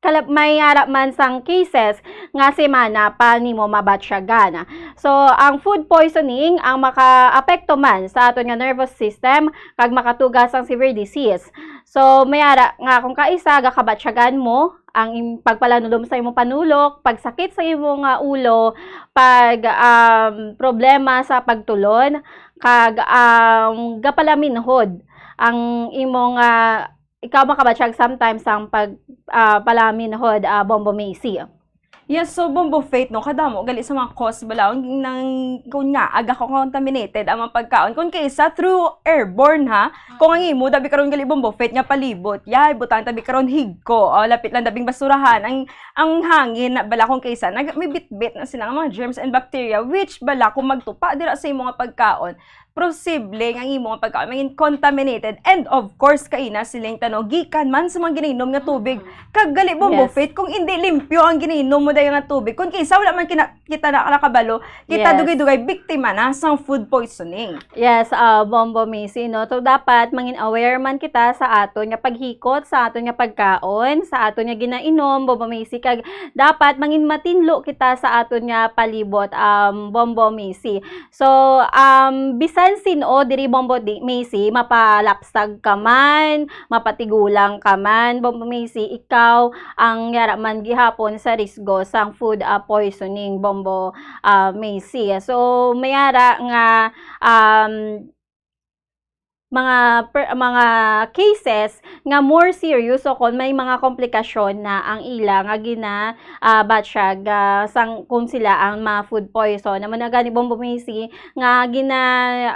kalab-, may ara man sang cases nga semana pa nimo mabatyagan. So, ang food poisoning ang makaapekto man sa aton nga nervous system kag makatuga sang severe disease. So, may ara nga kung kaisa, gakabatyagan mo, ang im-, pagpalanulom sa imong panulok, pagsakit sa imong, ah, ulo, pag, um, problema sa pagtulon, kag ang gapalaminhod ang imong, ah, ikaw makabatyag sometimes ang pag, ah, palaminhod, ah, Bombo Macy. Yes, so Bombo Faith, no, kadamo gali sa mga cause bala ang nang, kung nga aga ko contaminated ang mga pagkaon, kung kaisa through airborne, ha. Kung ang imo dabi karon gali Bombo Faith nga palibot, yay, butang tabi karon higko, oh, lapit lang dabing basurahan, ang, ang hangin na bala kung kaisa nag, may bitbit na sila nga mga germs and bacteria, which bala kung magtupa dira sa imo nga pagkaon, posible nga ang imo nga pagkaon mangin contaminated, and of course, kaina siling tano gikan man sa mga ginainom nga tubig. Kag gali Bombo Yes. Faith, kung hindi limpyo ang ginainom mo dayon nga tubig, kung kinsa wala man kina-, kita na nakabalo, kita Yes. dugay-dugay biktima na sang food poisoning. Yes, ah, Bombo Macy, no? So, dapat mangin aware man kita sa aton nga paghikot, sa aton nga pagkaon, sa aton nga ginainom, Bombo Macy, kag dapat mangin matinlo kita sa aton nga palibot, um, Bombo Macy. So, um, bisan sin-o diri Bombo di, Macy, mapalapsag ka man, mapatigulang ka man, Bombo Macy, ikaw ang yara man gihapon sa risgo sang food, ah, poisoning, Bombo, ah, Macy. So, may ara nga, um, mga per-, mga cases nga more serious o kon may mga komplikasyon na ang ila nga gina, ah, batyag, ah, sang, kung sila ang ma-food poison. Amo na gani, Bombo Macy, nga gina,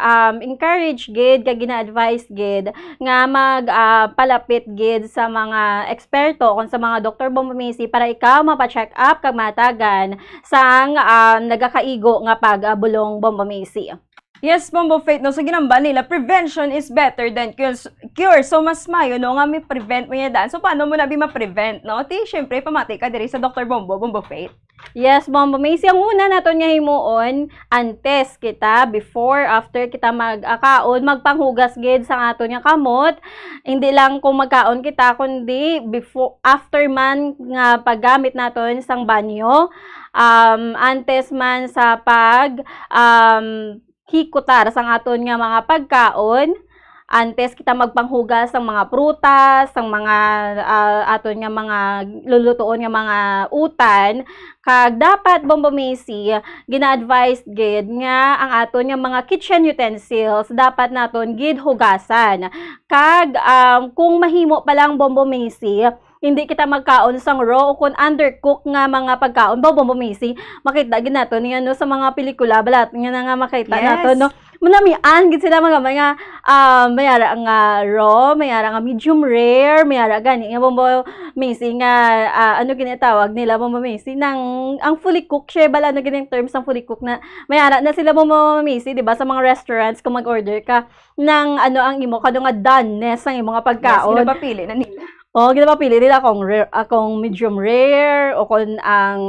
um, encourage gid, kag gina-advise gid nga mag, ah, palapit gid sa mga eksperto, kon sa mga doktor, Bombo Macy, para ikaw mapa-check up kag matagan sang, um, nagakaigo nga pag, ah, bulong, Bombo Macy. Yes, Bombo Faith, no? So, ginambal nila, prevention is better than cure. Cure. So, mas mayo, no, nga may prevent mo niya daan. So, paano mo na bi ma-prevent, no? Ti, syempre, pamati ka diri sa Doktor Bombo, Bombo Faith. Yes, Bombo Macy. Ang una naton nga himuon, antes kita, before, after kita mag-akaon, magpanghugas gid sa aton nga kamot. Hindi lang kung magkaon kita, kundi before, after man nga paggamit naton sang banyo, um, antes man sa pag, um, hikutar sang aton nga mga pagkaon, antes kita magpanghugas sang mga prutas, sang mga, ah, aton nga mga lulutuon nga mga utan, kag dapat, Bombo Macy, gina-advise gid nga ang aton nga mga kitchen utensils dapat naton gid hugasan. Kag, um, kung mahimo pa lang, Bombo Macy, hindi kita magkaon sang raw o kon undercook nga mga pagkaon. Bombo Macy, makita gid naton ni, ano, sa mga pelikula, balat nga na nga makita Yes. naton, no? Manamian gid sila mga, mga, ah, may ara nga raw, may ara nga medium rare, may ara gani nga, Bombo Macy, nga, ah, ano ginatawag nila, Bombo Macy, nang, ang fully cook siya, bala, ano gid ang term sang fully cook na, may ara na sila, Bombo Macy, di ba, sa mga restaurants, kung mag-order ka, nang, ano, ang imo, kado nga doneness ang imo nga Yes, pagkaon. ginapapili na nila. Oh, ginapapili nila akong rare, akong medium rare, o kon ang,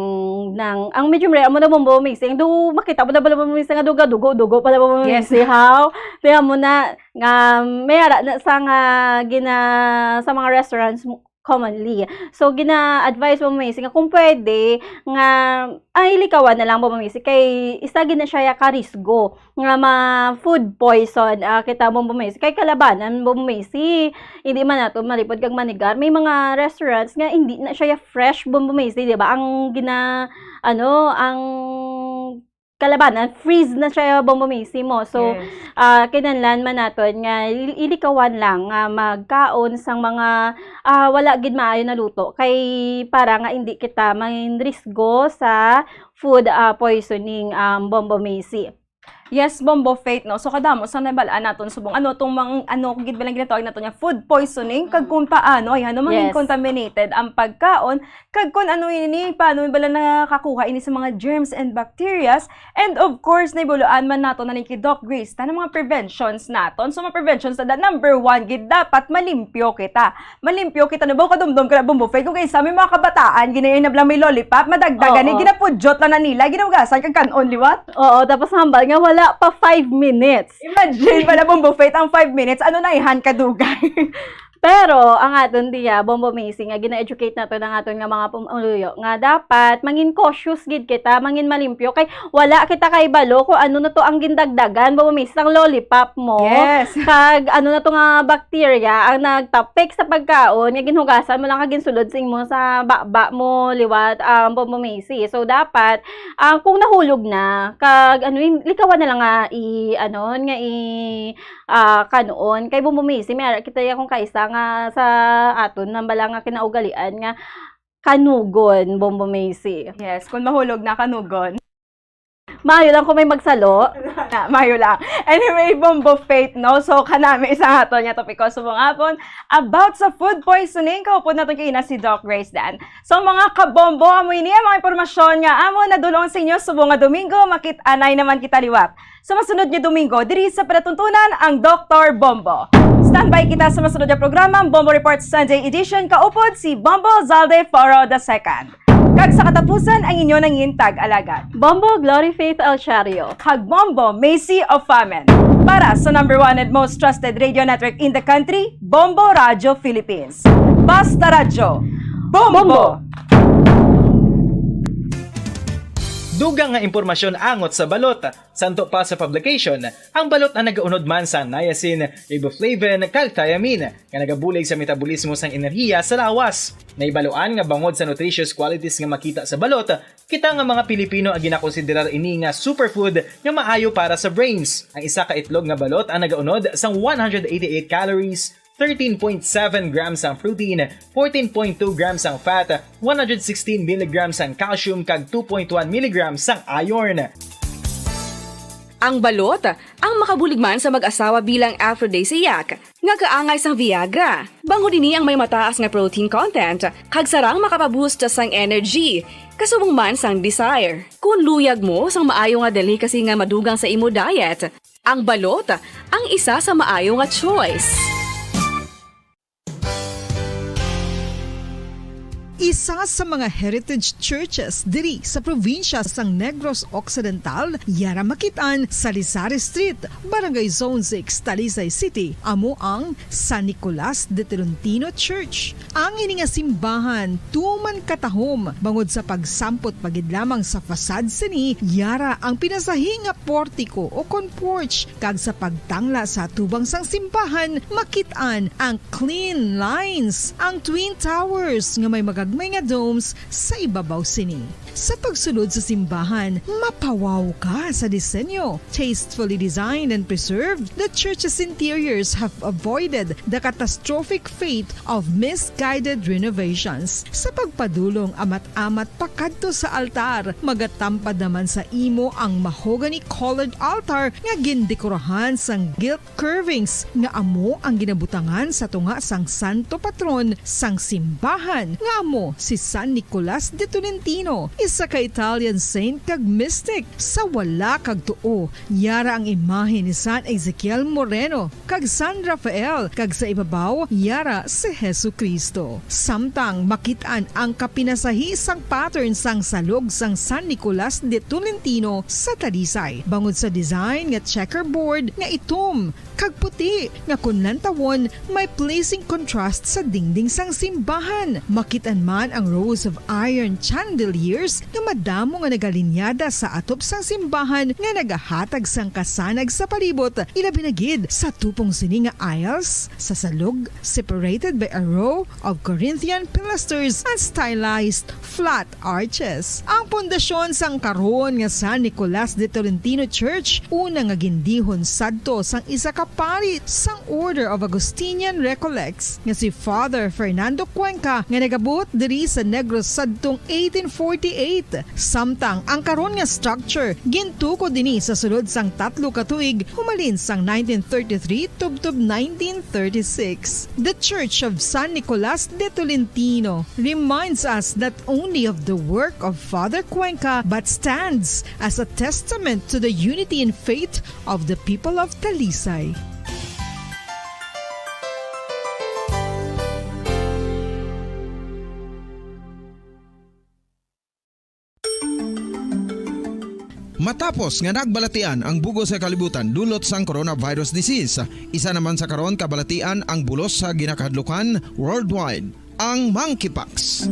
nang, ang medium rare, amo na, Bombo Macy, do makita mo na, Bombo Macy, nga duga-dugo, dugo pala, Bombo Yes. Macy, how? Kaya mo na, nga, may ara na sa nga gina-, sa mga restaurants mo, commonly. So, gina-advise, Bombo Macy, nga kung pwede, nga, ay, likawan na lang, Bombo Macy, kay isa gid na siya ka risgo nga ma-food poison, ah, kita, Bombo Macy. Kay kalabanan, Bombo Macy, hindi man nato malipod kag manigar. May mga restaurants nga hindi na siya fresh, Bombo Macy, di ba? Ang gina-, ano, ang kalabanan, freeze na siya, Bombo Macy mo. So, Yes. ah, kinahanglan man naton nga il-, ilikawan lang nga magkaon sang mga, ah, wala gid maayo na luto. Kay para nga hindi kita manginrisgo sa food, ah, poisoning, um, Bombo Macy. Yes, Bombo Faith, no? So, kadamo sa nabal-an naton subong. Ano tong mang-, ano gid ba lang ginatawag nato nga food poisoning? Kag Mm. kung paano, ay, ano, mangin Yes. contaminated ang pagkaon, kag kung ano ini, paano bala nakakuha ini sa mga germs and bacterias. And of course, naibuloan man nato na ni kay Doc Grace, tanang mga preventions naton. So, mga preventions na, number one, gid, dapat malimpyo kita. Malimpyo kita na ba? Kadumdom ka na, Bombo Faith. Kung kaysa may mga kabataan, ginayon na lang may lollipop, madagdagan Oo. ni, ginapudyot lang na nila, ginahugasan kag kan-on liwat. Oo, tapos hambal nga wala pa five minutes. Imagine pala, Bombo Faith, ang five minutes, ano na ihan kadugay. Pero ang aton diya, Bombo Macy, nga gina-educate nato ng aton nga mga pumuluyo, nga dapat mangin cautious gid kita, mangin malimpyo, kay wala kita kay balo kung ano na to ang gindagdagan, Bombo Macy, sang lollipop mo. Yes. Kag ano na to nga bacteria ang nagtapik sa pagkaon nga ginhugasan mo lang kag ginsulod sa imo sa baba mo liwat, um, Bombo Macy. So, dapat, ah, kung nahulog na, kag ano, in-, likawan na lang nga i-, ano, nga i-, ah, kanon. Kay Bombo Macy, may ara kita ya kung kaisa nga sa aton nang bala nga kinaugalian nga kanugon, Bombo Macy. Yes, kung mahulog na, kanugon. Maayo lang kung may magsalo. Na, maayo lang. Anyway, Bombo Faith, no? So, kanami sa aton nga topiko subong hapon about sa food poisoning. Kaupod naton kaina si Doc Grace Dan. So, mga kabombo, amo ini ang mga impormasyon nga amo nadulong sa inyo subong nga Domingo. Makit-anay naman kita liwat sa masunod nga Domingo diri sa palatuntunan ang Doktor Bombo. Standby kita sa masunod nga programa, ang Bombo Report Sunday Edition. Kaupod si Bombo Zalde Foro the second. Kag sa katapusan, ang inyo nangin tag-alagad, Bombo Glory Faith Alchario. Kag Bombo Macy Ofamen. Para sa number one and most trusted radio network in the country, Bombo Radio Philippines. Basta Radyo, Bombo! Bombo! Dugang nga impormasyon angot sa balot. Santo pa sa publication, ang balot ang nagaunod man sa niacin, riboflavin, kag thiamine, nga nagabulig sa metabolismo sang enerhiya sa lawas. Nahibaluan nga bangod sa nutritious qualities nga makita sa balot, kita nga mga Pilipino ang ginakonsiderar ini nga superfood nga maayo para sa brains. Ang isa ka itlog nga balot ang nagaunod sang one hundred eighty-eight calories, thirteen point seven grams ang protein, fourteen point two grams ang fat, one hundred sixteen milligrams ang calcium, kag two point one milligrams ang iron. Ang balot ang makabulig man sa mag-asawa bilang aphrodisiac nga kaangay sang Viagra. Bangod ini ang may mataas nga protein content kag sarang makapaboost sang energy, kasubong man sang desire. Kung luyag mo sang maayo nga delicacy nga madugang sa imo diet, ang balot ang isa sa maayo nga choice. Isa sa mga heritage churches diri sa probinsya sang Negros Occidental, yara makit-an sa Lisari Street, Barangay Zone six, Talisay City, amo ang San Nicolas de Tolentino Church. Ang ini nga simbahan tuman katahom bangod sa pagsampot pa gid lamang sa facade sini, yara ang pinasahi nga portiko o kon porch, kag sa pagtangla sa atubang sang simbahan, makit-an ang clean lines, ang twin towers nga may magagmay nga domes sa ibabaw sini. Sa pagsulod sa simbahan, mapawaw ka sa disenyo. Tastefully designed and preserved, the church's interiors have avoided the catastrophic fate of misguided renovations. Sa pagpadulong amat-amat pakadto sa altar, magatampad naman sa imo ang mahogany-colored altar nga gindekorahan sang gilt curvings nga amo ang ginabutangan sa tunga sang santo patron sang simbahan, nga amo si San Nicolas de Tolentino, isa ka Italian saint kag mystic. Sa wala kag tuo, yara ang imahe ni San Ezekiel Moreno kag San Rafael, kag sa ibabaw, yara si Jesu-Cristo. Samtang makit-an ang kapinasahi sang pattern sang salog sang San Nicolas de Tolentino sa Talisay, bangod sa design nga checkerboard nga itom kag puti, nga kon lantawon, may pleasing contrast sa dingding sang simbahan. Makit-an man ang rows of iron chandeliers nga madamo nga nagalinyada sa atop sang simbahan nga nagahatag sang kasanag sa palibot, ilabi na gid sa tupong sini nga aisles sa salog, separated by a row of Corinthian pilasters and stylized flat arches. Ang pundasyon sang karon nga San Nicolas de Tolentino Church, una nga gindihon sadto sang isa ka pari sang Order of Augustinian Recollects nga si Father Fernando Cuenca, nga nagabuot diri sa Negros sadtong eighteen forty-eight. Samtang ang karon nga structure gintukod ini sa sulod sang tatlo ka tuig, humalin sang nineteen thirty-three tubtob nineteen thirty-six. The Church of San Nicolas de Tolentino reminds us not only of the work of Father Cuenca, but stands as a testament to the unity in faith of the people of Talisay. Matapos nga nagbalatian ang bug-os nga kalibutan dulot sang coronavirus disease, isa naman sa karon kabalatian ang bulos sa ginakahadlukan worldwide, ang monkeypox.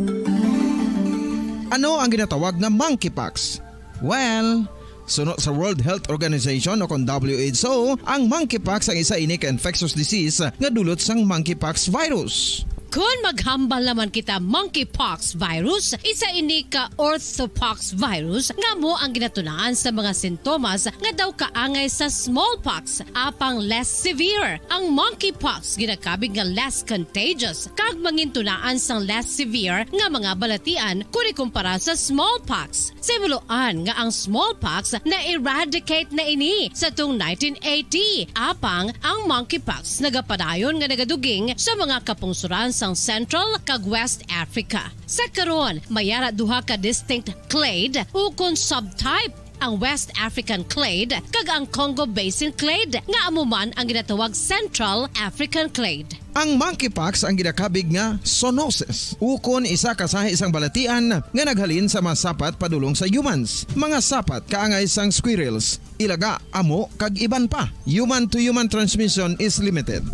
Ano ang ginatawag nga monkeypox? Well, suno sa World Health Organization o kon W H O, ang monkeypox ang isa ini ka infectious disease nga dulot sang monkeypox virus. Kon maghambal naman kita monkeypox virus, isa ini ka orthopox virus nga amo ang ginatunaan sa mga sintomas nga daw kaangay sa smallpox, apang less severe. Ang monkeypox ginakabig nga less contagious kag mangintunaan sang less severe nga mga balatian kon ikumpara sa smallpox. Sa hibaluan nga ang smallpox na-eradicate na ini sa tung nineteen eighty, apang ang monkeypox nagapadayon nga nagaduging sa mga kapungsoran sang Central kag West Africa. Sa karon, may ara duha ka distinct clade ukon subtype, ang West African clade kag ang Congo Basin clade, nga amo man ang ginatawag Central African clade. Ang monkeypox ang ginakabig nga zoonosis, ukon isa ka sahi sang balatian nga naghalin sa mga sapat padulong sa humans, mga sapat kaangay sang squirrels, ilaga, amo, kag iban pa. Human-to-human transmission is limited.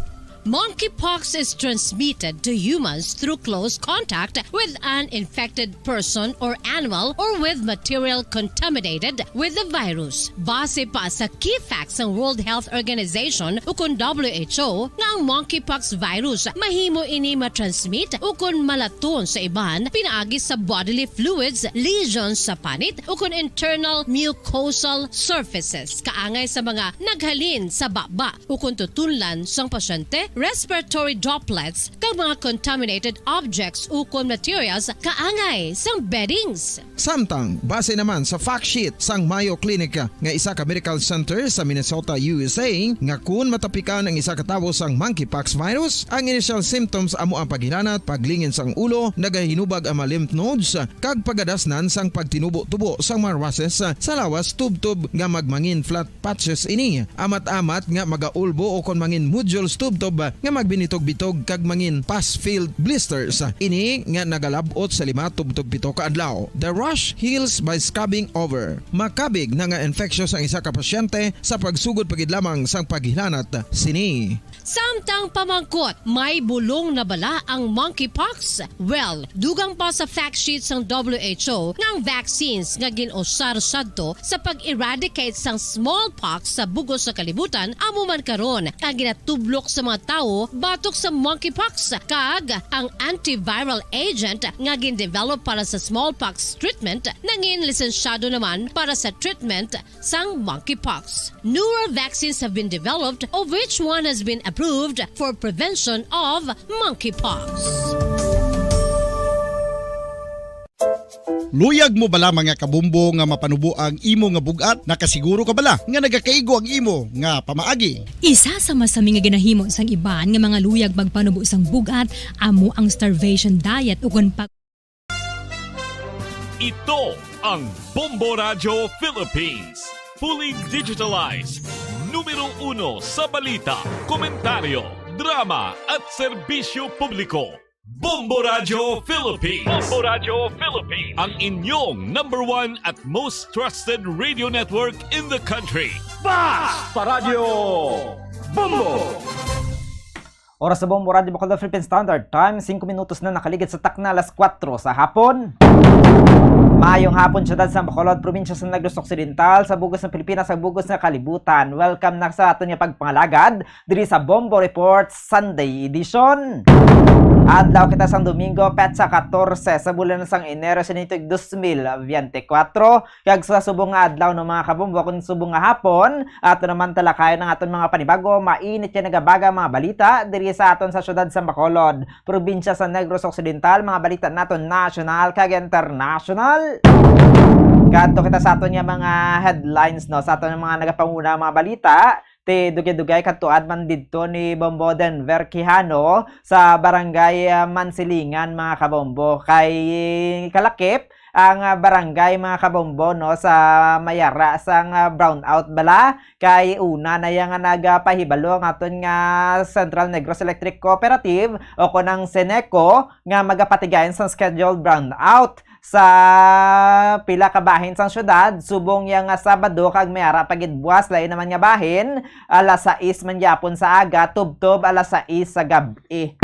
Monkeypox is transmitted to humans through close contact with an infected person or animal or with material contaminated with the virus. Base pa sa key facts sang World Health Organization ukon W H O nga ang monkeypox virus mahimo ini matransmit ukon malaton sa iban pinaagi sa bodily fluids, lesions sa panit ukon internal mucosal surfaces kaangay sa mga naghalin sa baba ukon tutunlan sang pasyente, respiratory droplets, kag mga contaminated objects ukon materials kaangay sang beddings. Samtang, base naman sa fact sheet sang Mayo Clinic nga isa ka medical center sa Minnesota, U S A, nga kun matapikan ang isa ka tawo sang monkeypox virus, ang initial symptoms amo ang paghilanat, paglingin sang ulo, nagahinubag ang mga lymph nodes, kag pagadasnan sang pagtinubo-tubo sang mga rushes sa lawas tubtob nga magmangin flat patches ini, amat-amat nga magaulbo o kon mangin nodules tubtob nga magbinitog-bitog kag mangin pus-filled blisters ini nga nagalab-ot sa lima tubtob pito ka adlaw. The rash heals by scabbing over. Makabig na nga infectious ang isa ka pasyente sa pagsugod pa gid lamang sang paghilanat sini. Samtang pamangkot, may bulong na bala ang monkeypox? Well, dugang pa sa fact sheet sang W H O nga ang vaccines nga gin-usar sadto sa pag-eradicate sang smallpox sa bug-os nga kalibutan amo man karon ang ginatublok sa mga tawo batok sa monkeypox, kag ang antiviral agent nga gin-develop para sa smallpox treatment nangin lisensyado naman para sa treatment sang monkeypox. Newer vaccines have been developed, of which one has been approved for prevention of monkeypox. Luyag mo bala, mga kabombo, nga mapanubo ang imo nga bug-at? Nakasiguro ka bala nga nagakaigo ang imo nga pamaagi? Isa sa masami nga ginahimo sang iban nga mga luyag magpanubo sang bug-at amo ang starvation diet ukon pag- Ito ang Bombo Radyo Philippines. Fully digitalized. Numero uno sa balita, komentaryo, drama at serbisyo publiko. Bombo Radyo Philippines. Bombo Radyo Philippines. Ang inyong number one at most trusted radio network in the country. Basta Radyo Bombo! Oras sa Bombo Radyo Bacolod Philippine Standard Time, singko minutos na nakaligid sa takna alas kuwatro sa hapon. Maayong hapon, siyudad sa Bacolod, probinsya sa Negros Occidental, sa bug-os ng Pilipinas, sa bug-os ng kalibutan. Welcome na sa aton nga pagpangalagad diri sa Bombo Report Sunday Edition. Adlaw kita sang Domingo, petsa katorse sa bulan sang Enero sa nito dos mil biyente kwatro. Kag sa subong nga adlaw, no, mga kabombo, kung subong nga hapon, ato naman talakayon ang aton mga panibago, mainit nga nagabaga mga balita diri sa aton sa siyudad sa Bacolod, probinsya sa Negros Occidental, mga balita naton national kag international. Kadto kita sa aton nga mga headlines, no, sa aton nga mga nagapanguna mga balita. Ti dugay-dugay katuad man didto ni Bombo Denver Quijano sa barangay, ah, Mansilingan, mga kabombo, kay kalakip ang, ah, barangay, mga kabombo, no, sa mayara sang, ah, brownout bala, kay una na iya nga nagapahibalo ang aton nga Central Negros Electric Cooperative o kon ang CENECO nga magapatigayon sang scheduled brownout sa pila ka bahin sang siyudad, subong iya nga Sabado kag may ara pa gid buwas lain naman nga bahin, alas sais man gyapon sa aga tubtob alas sais sa gab-i.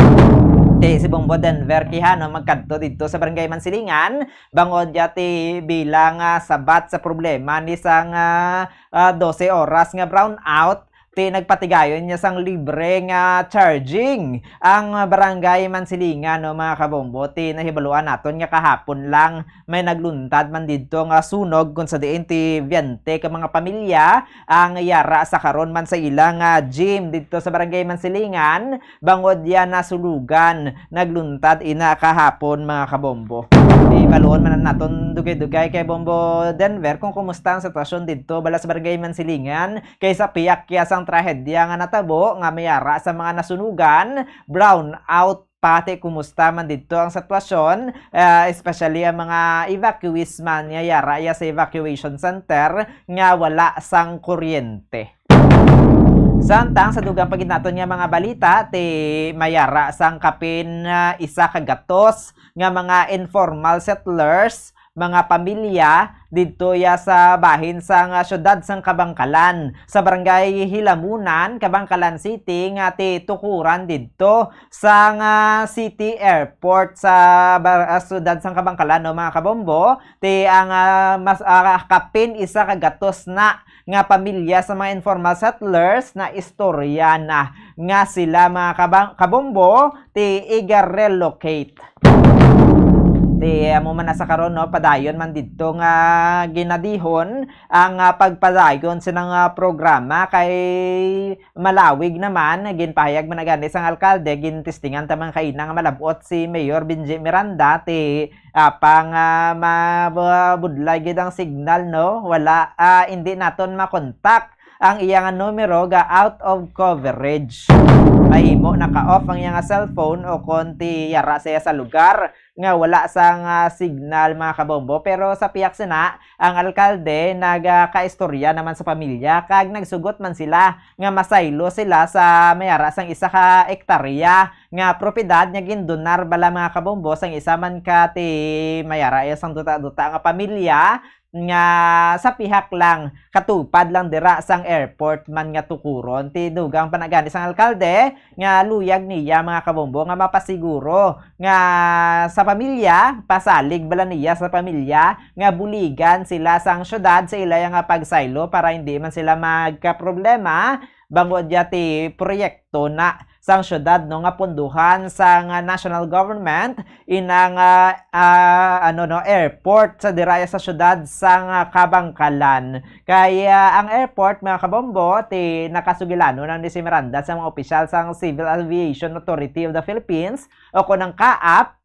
Ti si Bombo Denver Quijano magkadto didto sa Barangay Mansilingan, bangod ya ti bilang, ah, sabat sa problema ni sang, ah, ah, dose oras nga brownout, ti nagpatigayon niya sang libre nga charging ang Barangay Mansilingan, no, mga kabombo. Ti nahibaluan naton nga kahapon lang may nagluntad man didto nga sunog, kung sa diin ti biyente ka mga pamilya ang yara sa karon man sa ila nga gym didto sa Barangay Mansilingan, bangod ya nasulugan. Nagluntad ina kahapon, mga kabombo. Ibaluon man naton dugay-dugay kay Bombo Denver kung kumusta ang sitwasyon didto bala sa Barangay Mansilingan, kay sa pihak ya sang trahedya nga natabo nga may ara sa mga nasunugan, brownout pati kumusta man didto ang sitwasyon, ah, especially ang mga evacuees man nga yara ya sa evacuation center nga wala sang kuryente. Samtang sa dugang pa gid naton nga mga balita, ti may ara sang kapin, ah, isa ka gatos nga mga informal settlers mga pamilya didto ya sa bahin sang, ah, siyudad sang Kabankalan, sa barangay Hilamunan, Kabankalan City, nga ti tukuran didto sang, ah, city airport sa bar-, ah, siyudad sang Kabankalan, no, mga kabombo. Ti ang, ah, mas, ah, kapin isa ka gatos na nga pamilya sa mga informal settlers na istorya na nga sila, mga kabang-, kabombo, ti iga-relocate. Ti amo man na sa karon, no, padayon man didto nga ginadihon ang, ah, pagpadayon sining, ah, programa kay malawig naman. Ginpahayag man na gani sang alkalde, gintestingan ta man kaina nga malab-ot si Mayor Benji Miranda, ti apang, ah, mabudlay gid ang signal, no? Wala, ah, hindi naton makontak ang iya nga numero, ga out of coverage. Mahimo naka-off ang iya nga cellphone o kon ti yara siya sa lugar nga wala sang, ah, signal, mga kabombo. Pero sa pihak sina, ang alkalde nagakaistorya naman sa pamilya kag nagsugot man sila nga masaylo sila sa may ara sang isa ka ektarya nga propiedad nga gindonar bala, mga kabombo, sang isa man ka ti may ara iya sang duta-duta nga pamilya nga sa pihak lang, katupad lang dira sang airport man nga tukuron. Ti dugang pa na gani sang alkalde nga luyag niya, mga kabombo, nga mapasiguro nga sa pamilya, pasalig bala niya sa pamilya nga buligan sila sang syudad sa ila nga pagsaylo para hindi man sila magkaproblema bangod ya ti proyekto na sang syudad, no, nga punduhan sang, ah, national government inang, ah, ah, ano, no, airport sa diraya sa syudad sang, ah, Kabankalan. Kay, ah, ang airport, mga kabombo, ti nakasugilanon na ni si Miranda sa mga opisyal sang Civil Aviation Authority of the Philippines o kon ang kaap,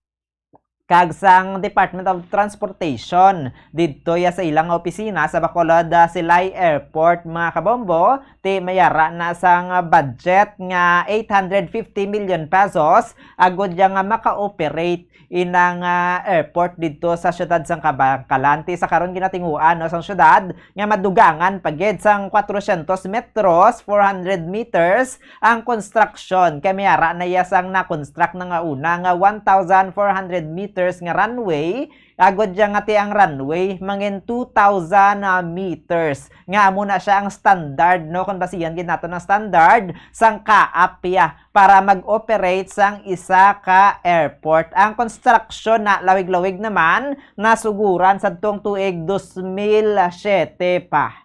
kag sang Department of Transportation didto ya sa ilang opisina sa Bacolod, ah, Silay Airport, mga kabombo, ti mayara na sang budget nga eight hundred fifty million pesos agud ya nga maka-operate inang, ah, airport didto sa siyudad sang Kabankalan. Ti sa karon ginatinguan, no, sang siyudad nga madugangan pa gid sang kwatrosyentos metros, four hundred meters, ang construction, kay may ara na iya sang na-construct na nga una nga one thousand four hundred meters nga runway, agud ya nga ti ang runway mangin two thousand, ah, meters, nga amo na siya ang standard, no, kung basihan gid naton ang standard sang kaap ya para mag-operate sang isa ka airport. Ang construction na lawig-lawig naman nasuguran sadtong tuig dos mil siyete pa.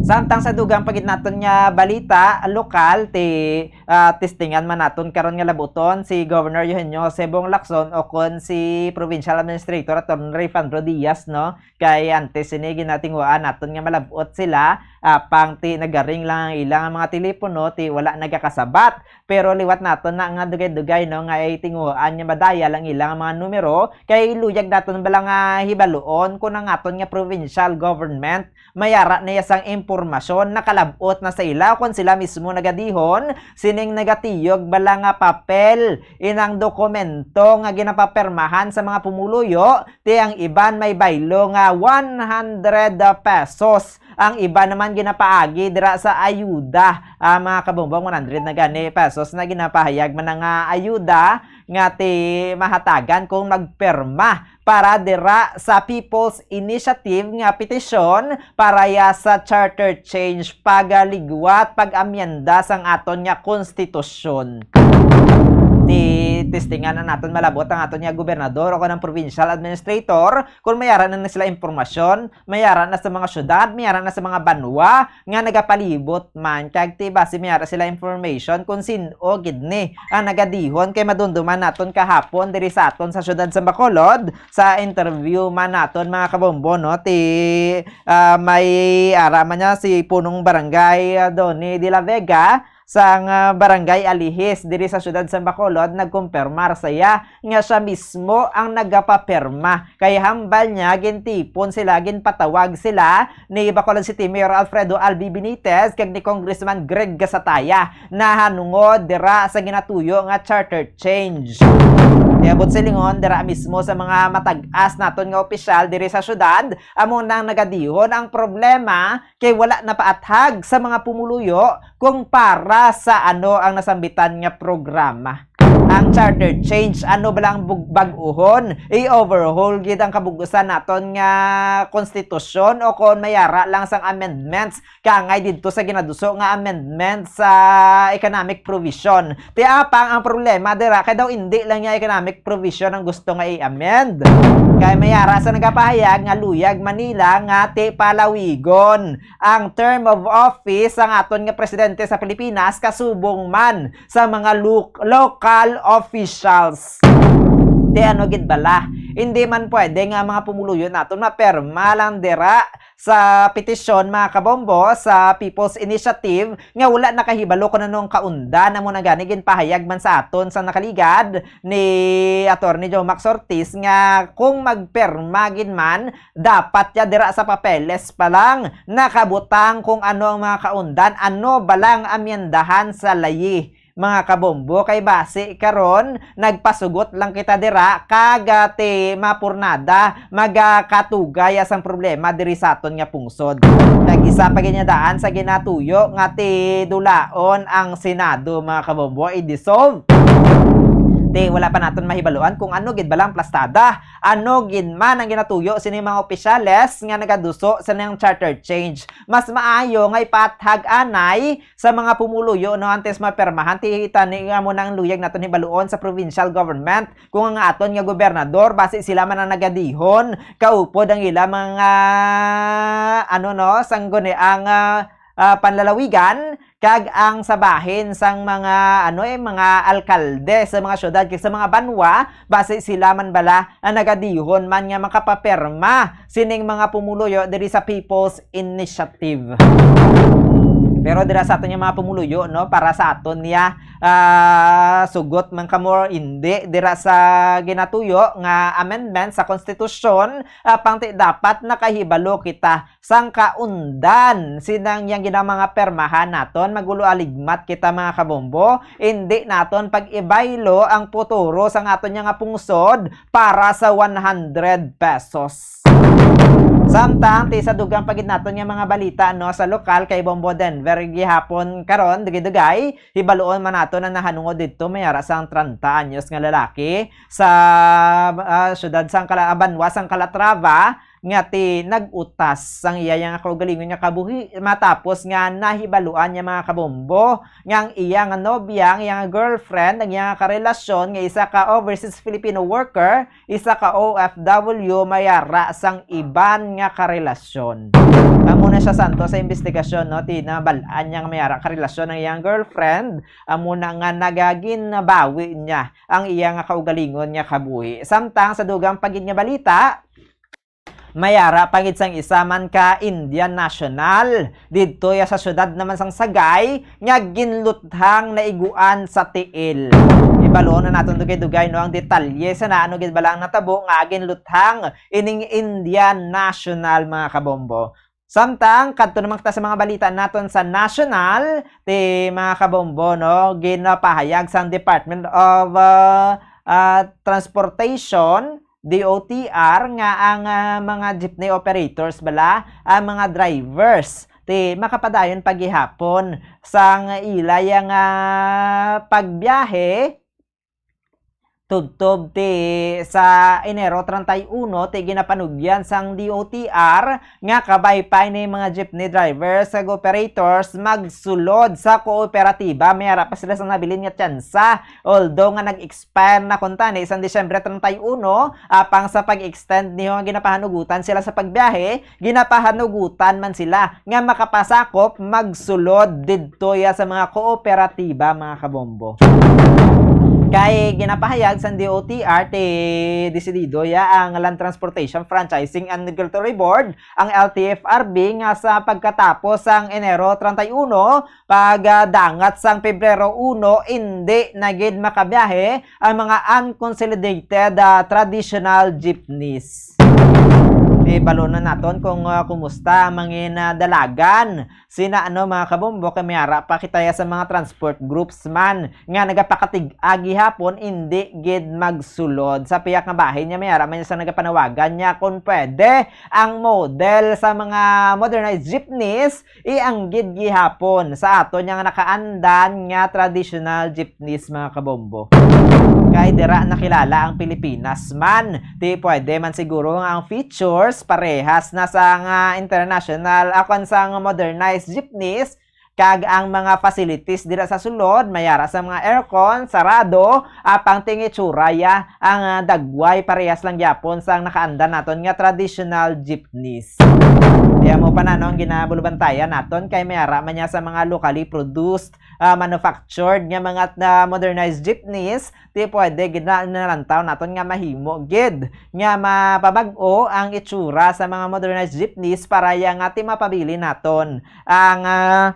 Samtang sa dugang pa gid naton nga balita lokal, ti, ah, testingan man naton karon nga labuton si Governor Eugenio Jose Bong Lacson o kon si Provincial Administrator Attorney Rayfandro Diaz, no? Kay antes sini ginatinguhaan naton nga malab-ot sila, apang ti nagaring lang ang ilang mga telepono, ti wala nagakasabat. Pero liwat naton na nga dugay-dugay, no, nga ay tinguhaan nga madayal ang ilang mga numero, kay luyag naton bala nga hibaluon kung ang aton nga provincial government may ara na iya sang impormasyon, nakalab-ot na sa ila, kung sila mismo nagadihon sining nagatiyog bala nga papel, inang dokumento nga ginapapirmahan sa mga pumuluyo, ti ang iban may baylo nga one hundred pesos. Ang iba naman ginapaagi dira sa ayuda, ah, mga kabumbong, one hundred na gani pesos na ginapahayag man na nga ayuda nga ti mahatagan kung magpirma para dira sa People's Initiative nga petisyon para ya sa charter change, pagaligwat, pag-amyenda sang aton nga konstitusyon. Ti testingan na naton malabot ang aton nga gobernador o kanang provincial administrator kung may ara na, na sila impormasyon, may ara na sa mga syudad, may ara na sa mga banwa nga nagapalibot man, kag ti basi may ara sila information kung sin-o gid ni ang nagadihon, kay madumduman naton kahapon diri sa aton sa syudad sa Bacolod, sa interview man naton, mga kabombo, no, ti, ah, may ara man niya si punong barangay, ah, Donny de la Vega, sang, ah, Barangay Alihis diri sa siyudad sa Bacolod, nagkumpirmar sa iya nga siya mismo ang nagapapirma. Kay hambal niya, gintipon sila, ginpatawag sila ni Bacolod City Mayor Alfredo Albi Benitez kag ni Congressman Greg Gasataya nahanungod dira sa ginatuyo nga charter change. Niabot silingon dira mismo sa mga matag-as naton nga opisyal diri sa siyudad, amo nang nagadihon ang problema kay wala napaathag sa mga pumuluyo kung para sa ano ang nasambitan nga programa. Ang charter change, ano ba lang bug-, bag-uhon? I-overhaul gid ang kabug-usan naton nga konstitusyon o kon mayara lang sang amendments kangay didto sa ginaduso nga amendments sa economic provision. Ti apang ang problema dira kay daw indi lang niya economic provision ang gusto nga i-amend. Kay mayara sa nagapahayag nga luyag Manila nga ti palawigon ang term of office sang aton nga presidente sa Pilipinas kasubong man sa mga lo-, local officials. Ti ano gid bala? Hindi man pwede nga mga pumuluyo naton maperma lang dira sa petisyon, mga kabombo, sa People's Initiative nga wala nakahibalo kung ano ang kaundan. Amo na gani ginpahayag man sa aton sa nakaligad ni Attorney Joe Max Ortiz nga kung magperma gid man, dapat ya dira sa papeles pa lang nakabutang kung ano ang mga kaundan, ano ba lang amyendahan sa layi, mga kabombo, kay basi karon nagpasugot lang kita dira kag, ah, ti mapurnada magakatugay sang problema diri sa aton nga pungsod. Nag-isa pa gid nga daan sa ginatuyo nga ti dulaon ang Senado, mga kabombo, i-dissolve. Ti wala pa naton mahibaluan kung ano gid ba lang plastada, ano gid man ang ginatuyo sini mga opisyales nga nagaduso sa nang charter change. Mas maayo nga ipaathag anay sa mga pumuluyo, no, antes mapermahan. Ti tani nga mo nang luyag naton hibaluon sa provincial government kung ang aton nga gobernador, basi sila man ang nagadihon kaupod ang ila mga, ano, no, sangguni ang, ah, ah, panlalawigan kag ang sa bahin sang mga, ano, eh, mga alkalde sa mga syudad kag sa mga banwa, basi sila man bala ang nagadihon man nga makapaperma sining mga pumuluyo diri sa People's Initiative. Pero dira sa aton nga mga pumuluyo, no, para sa aton niya, ah, sugot man kamo or indi dira sa ginatuyo nga amendment sa konstitusyon, ah, pangti dapat nakahibalo kita sang kaundan sinang yang ginang mga permahan naton. Magulo aligmat kita, mga kabombo, indi naton pag-ibaylo ang puturo sang aton nga pungsod para sa one hundred pesos. Samtang ti sa dugang pa gid naton nga mga balita, no, sa lokal kay Bombo Denver gihapon karon, dugay-dugay hibaluon man naton ang nahanungod didto, may ara sang treinta anyos nga lalaki sa, ah, siyudad sang Cala-, ah, banwa sang Calatrava nga ti nag-utas sang iya nga kaugalingon nga kabuhi matapos nga nahibaluan niya, mga kabombo, nga ang iya nga nobya, ang iya nga girlfriend, ang iya nga karelasyon nga isa ka overseas Filipino worker, isa ka O F W, may ara sang iban nga karelasyon. Amo na siya, Santo, sa investigasyon, no, ti nabal-an niya nga may ara karelasyon ang iyang girlfriend, amo na nga nagaginbawi niya ang iya nga kaugalingon nga kabuhi. Samtang sa dugang pa gid nga balita, may ara pa gid sang isa man ka Indian national didto ya sa siyudad naman sang Sagay nga ginluthang naiguan sa tiil. Ibalo na naton dugay-dugay, no, ang detalye sa naano gid bala ang natabo nga ginluthang ining Indian national, mga kabombo. Samtang kadto naman kita sa mga balita naton sa national, ti mga kabombo, no, ginapahayag sang Department of, ah, ah, Transportation, D O T R, nga ang, ah, mga jeepney operators bala, ang mga drivers, ti makapadayon pa gihapon sang ila ya nga pagbiyahe tubtob ti sa Enero treinta y uno, ti ginapanugyan sang D O T R nga kabay pa ini mga jeepney drivers kag operators magsulod sa kooperatiba. May ara pa sila sa nabilin nga tsansa, although nga nag-expire na kuntani sang Disyembre treinta y uno, apang sa pag-extend niyo nga ginapahanugutan sila sa pagbiyahe, ginapahanugutan man sila nga makapasakop magsulod didto ya sa mga kooperatiba, mga kabombo. Kay ginapahayag sang D O T R ti desidido ya ang Land Transportation Franchising and Regulatory Board, ang L T F R B, nga sa pagkatapos sang Enero treinta y uno, pagdangat sang Pebrero uno, indi na gid makabiyahe ang mga unconsolidated, ah, traditional jeepneys. Ibalo na naton kung, ah, kumusta ang mga, ah, dalagan Sina ano, mga kabombo, kay may ara pa kita ya sa mga transport groups man nga nagapakatig-a gihapon, indi gid magsulod. Sa pihak nga bahin niya, may ara man niya sa nagapanawagan niya kung pwede ang model sa mga modernized jeepneys ianggid gihapon sa aton nga nakaandan nga traditional jeepneys, mga kabombo. Kay dira nakilala ang Pilipinas man. Di pwede man siguro nga ang features parehas na sa nga international, akon sa nga modernized jeepneys, kag ang mga facilities dira sa sulod, may ara sa mga aircon, sarado, apang tingitsura ya ang, ah, dagway, parehas lang gyapon sang nakaandan naton nga traditional jeepneys. Kaya mo pa na, no, ang ginabulubantayan naton kay may ara man niya sa mga locally produced, ah, manufactured nga mga, ah, modernized jeepneys, di pwede gid na nalantaw naton nga mahimo gid nga mapabag-o ang itsura sa mga modernized jeepneys para ya nga ti mapabilin naton ang, ah,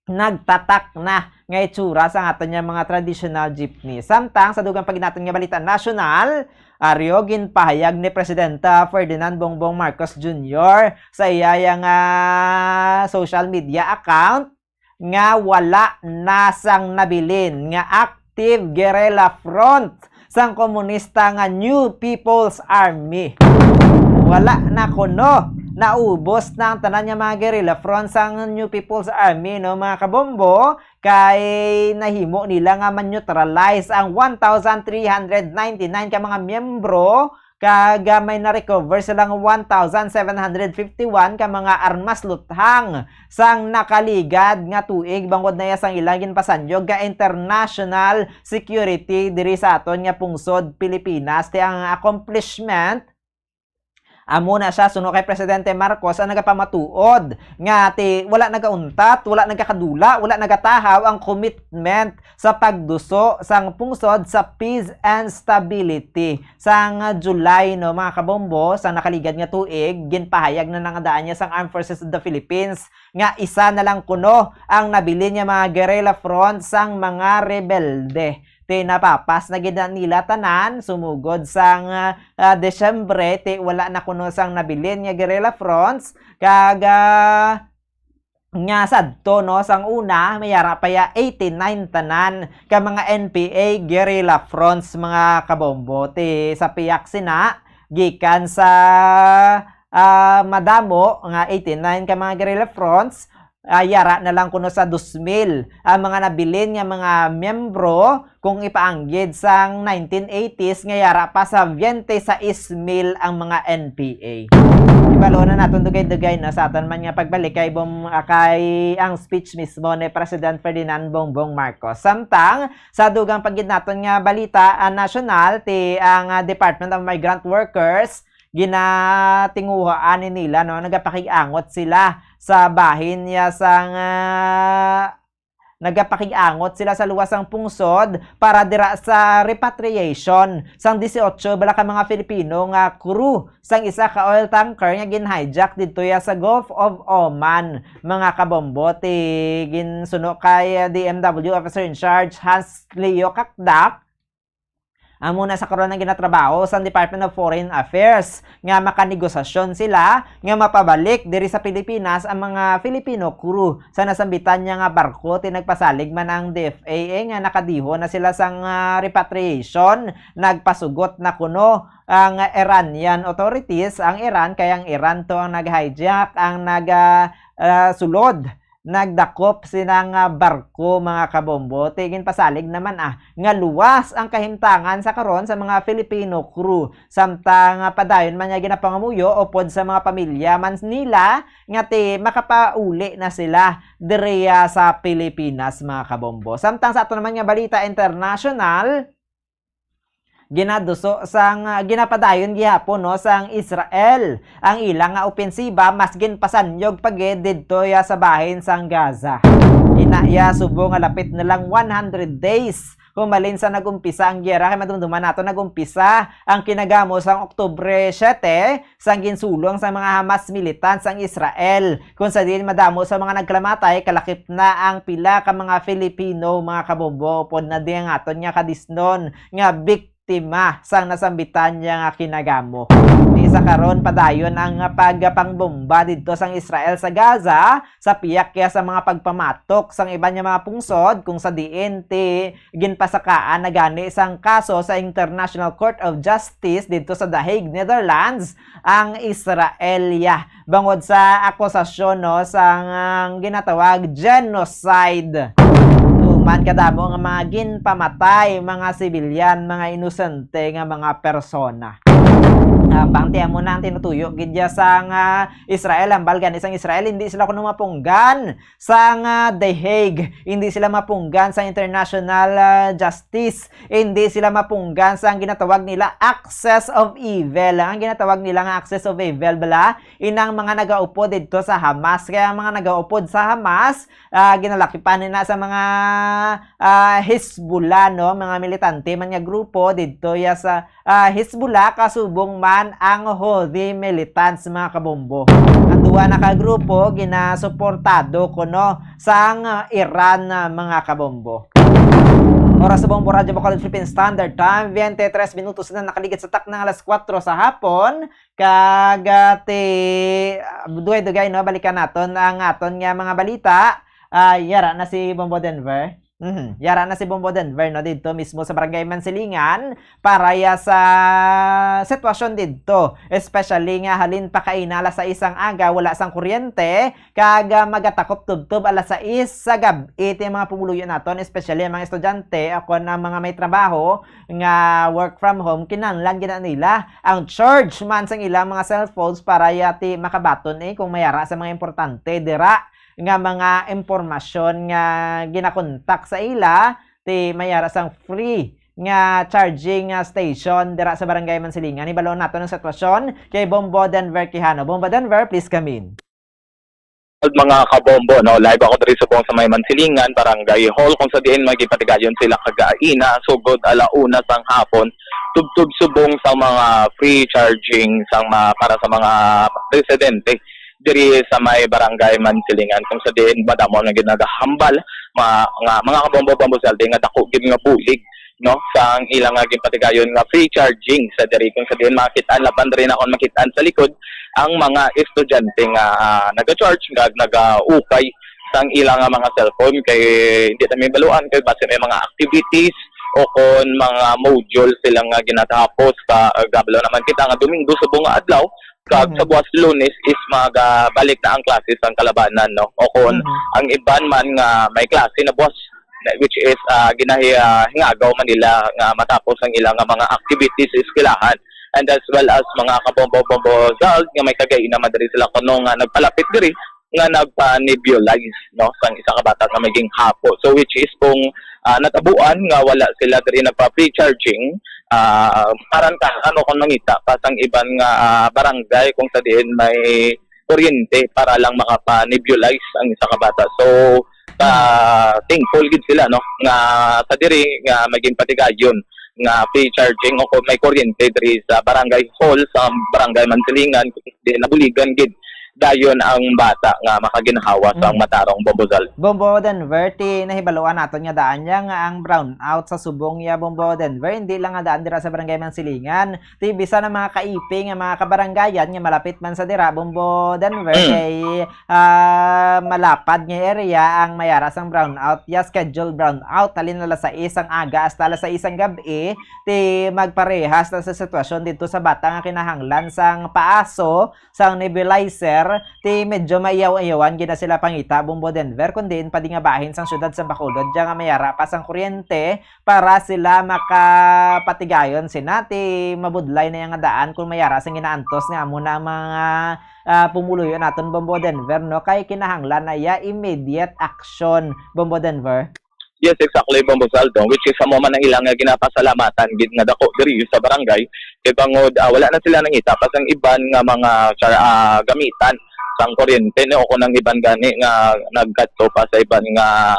nagtatak na nga itsura sa aton nga mga traditional jeepney. Samtang sa dugang pa gid naton nga balita nasyonal, aryo ginpahayag ni Presidente Ferdinand Bongbong Marcos Junior sa iya ya nga social media account nga wala na sang nabilin nga active guerrilla front sang komunista nga New People's Army. Wala na kuno. Naubos na ang tanan nga mga guerrilla front sang New People's Army, no, mga kabombo, kay nahimo nila nga ma-neutralize ang one thousand three hundred ninety-nine ka mga miyembro, kag, ah, may na-recover sila nga one thousand seven hundred fifty-one ka mga armas luthang sang nakaligad nga tuig, bangod na iya sang ilang ginpasanyog ka international security diri sa aton nga pungsod Pilipinas. Ti ang accomplishment, amo na siya, suno kay Presidente Marcos, ang nagapamatuod nga ti wala nagauntat, wala nagakadula, wala nagatahaw ang commitment sa pagduso sang pungsod sa peace and stability. Sang July, no, mga kabombo, sa nakaligad nga tuig, ginpahayag na nga daan niya sang Armed Forces of the Philippines nga isa na lang kuno ang nabilin nga mga guerrilla front sang mga rebelde. Ti napapas na gid na nila tanan, sumugod sang, ah, Disyembre, ti wala na kuno sang nabilin nga guerrilla fronts, kag, ah, nga sadto, no, sang una, may ara pa ya eighty-nine tanan ka mga N P A guerrilla fronts, mga kabombo. Ti sa piyak sina, gikan sa, ah, madamo nga eighty-nine ka mga guerrilla fronts, ah, yara na lang kuno sa dos mil ang mga nabilin nga mga miyembro kung ipaanggid sang nineteen eighties nga yara pa sa twenty-six mil ang mga N P A. Ibalo na naton dugay-dugay na sa aton man nga pagbalik kay bom-, ah, kay ang speech mismo ni President Ferdinand Bongbong Marcos. Samtang sa dugang pa gid naton nga balita, ah, nasyonal, ti ang, ah, Department of Migrant Workers ginatinguhaan ni nila, no? Nagapakig-angot sila sa bahin niya sang, ah, nagapakig-angot sila sa luwas sang pungsod para dira sa repatriation sang dieciocho bala ka mga Filipino nga crew sang isa ka oil tanker nga gin-hijack didto ya sa Gulf of Oman, mga kabombo. Ti ginsuno kay D M W Officer in Charge Hans Leo Cacdac, amo na sa karon ang ginatrabaho sang Department of Foreign Affairs nga makanegosasyon sila nga mapabalik diri sa Pilipinas ang mga Filipino crew sa nasambitan niya nga barko. Ti nagpasalig man ang D F A A nga nakadihon na sila sang, ah, repatriation. Nagpasugot na kuno ang Iranian authorities, ang Iran, kay ang Iran to ang nag-hijack, ang nag, ah, ah, sulod, nagdakop sina nga barko, mga kabombo. Ti ginpasalig naman, ah, nga luwas ang kahimtangan sa karon sa mga Filipino crew. Samtang, ah, padayon man nga ginapangamuyo upod sa mga pamilya man nila nga ti makapauli na sila diriya sa Pilipinas, mga kabombo. Samtang sa ato naman nga balita international, ginaduso sang, ah, ginapadayon gihapon, no, sang Israel ang ila nga opensiba, mas ginpasanyog pa gid didto ya sa bahin sang Gaza. Ina ya, subong nga lapit na lang one hundred days humalin sa nag-umpisa ang giyera, kay madumduman nato nag-umpisa ang kinagamo sang Oktubre siete, sang ginsulong sang mga Hamas militants ang Israel, kung sa diin madamo sa mga nagkalamatay, kalakip na ang pila ka mga Filipino, mga kabombo, upod na di ang aton nga kadisnon nga bik-, biktima sang nasambitan niya nga kinagamo. Di sa karon padayon ang pagpangbomba didto sang Israel sa Gaza, sa pihak kaya sa mga pagpamatok sang iban nga mga pungsod, kung sa diin ti ginpasakaan na gani sang kaso sa International Court of Justice didto sa The Hague, Netherlands, ang Israel ya bangod sa akusasyon, no, sang, ah, ginatawag genocide. Tuman kadamo nga mga ginpamatay, mga sibilyan, mga inosente nga mga persona. Ah, bangti amo na ang tinutuyo gid ya sang, ah, Israel, hambal gani sang Israel, hindi sila kuno mapunggan sang, ah, The Hague, hindi sila mapunggan sa international, ah, justice, hindi sila mapunggan sa ang ginatawag nila axis of evil. Ang ginatawag nila nga axis of evil bala, inang mga nagaupod didto sa Hamas. Kaya ang mga nagaupod sa Hamas, ah, ginalakipan nila sa mga, ah, Hezbollah, no? Mga militante man nga grupo didto ya sa, ah, Hezbollah, kasubong man ang Houthi militants, mga kabombo. Ang duha na ka grupo ginasuportado kuno sang, ah, Iran, ah, mga kabombo. Oras sa Bombo Radyo Bacolod Philippine Standard Time, twenty-three minutos na nakaligid sa takna nga alas kuwatro sa hapon. Kag, ah, ti, ah, dugay-dugay, no, balikan naton ang aton nga mga balita. Ah, yara na si Bombo Denver. Mhm. Yara na si Bombo Denver, no, didto mismo sa Barangay Mansilingan para ya sa sitwasyon didto, especially nga halin pa kaina alas sais sang aga, wala sang kuryente, kag, ah, magatakop tubtob alas sais sa gab-i ti mga pumuluyo naton, especially ang mga estudyante o kon ang mga may trabaho nga work from home, kinahanglan gid na nila ang charge man sang ilang mga cellphones para ya ti makabaton, eh, kung mayara sa mga importante dira nga mga impormasyon nga ginakontak sa ila, ti mayara sang free nga charging, ah, station dira sa Barangay Mansilingan. Hibaloon naton ang sitwasyon kay Bombo Denver Quijano. Bombo Denver, please come in. Mga kabombo, no? Live ako diri subong sa may Mansilingan, Barangay Hall, kung sa diin may gipatigayon sila kagaina, sugod ala una sang hapon, tubtob subong sa mga free charging sang ma-, para sa mga residente diri sa may Barangay Mansilingan, kung sa diin madamo nga ginagahambal, ma-, nga mga kabombo, Bombo Saldi, nga dako gid nga bulig, no, sang ila nga ginpatigayon nga free charging sa diri, kung sa diin makit-an, laban diri na kon makit-an sa likod ang mga estudyante nga, ah, naga-charge, nga nagaukay sang ila nga mga cellphone, kay hindi ta mahibaluan kay basi may mga activities o kon mga module sila nga ginatapos ka, ah, kabalo naman kita nga Domingo subong nga adlaw, kag Mhm. sa buwas Lunes is magabalik na ang klase sang kalabanan, no? O kon Mhm. ang iban man nga may klase na buwas, na, which is, ah, ginahi-, ah, hingagaw man nila nga matapos ang ilang nga mga activities sa eskwelahan. And as well as mga kabombo-bombo Zald nga may kagaina man diri sila kuno nga nagpalapit diri nga nagpa-nebulize, no, sang isa ka bata nga may ginhapo. So, which is kung, ah, natabuan nga wala sila diri nagpa-free charging, ah, parantahan o kung mangita pa sang iban nga, ah, barangay kung sa diin may kuryente para lang makapa-nebulize ang isa ka bata. So, ah, thankful gid sila, no, nga sa diri nga may ginpatigayon nga free charging o kung may kuryente diri sa barangay hall sa barangay Mansilingan, di nabuligan gid dayon ang bata nga makaginhawa sa Mm. matarong, Bombo Zal. Bombo Denver, ti nahibaluan naton nga daan niya nga ang brownout sa subong niya, Bombo Denver, hindi lang nga daan dira sa Barangay Mansilingan. Ti bisan ang mga kaipi nga mga kabarangayan nga malapit man sa dira, Bombo Denver, Mm. kay, ah, malapad nga area ang mayara sang brownout. Ya, schedule brownout, halin alas sais ang aga hasta alas sais ang gab-i, ti magparehas na sa sitwasyon didto sa bata nga kinahanglan sang paaso sang nebulizer, ti medyo maiyaw-iyawan gid na sila pangita, Bombo Denver, kun diin pa di nga bahin sang siyudad sa Bacolod, diya nga mayara pa sang kuryente para sila makapatigayon sina ti mabudlay na yang daan kung mayara sang ginaantos nga amo na ang mga, ah, pumuluyo naton, Bombo Denver, no? Kay kinahanglan na ya immediate action, Bombo Denver. Yes, exactly, Bombo Saldo, which is amo man ang ilang nga ginapasalamatan gid nga dako diri sa barangay. Kay bangod, ah, wala na sila nangita pa sang iban nga mga char-, ah, gamitan sang kuryente, no, o kung ang iban gani nga nagkadto pa sa iban nga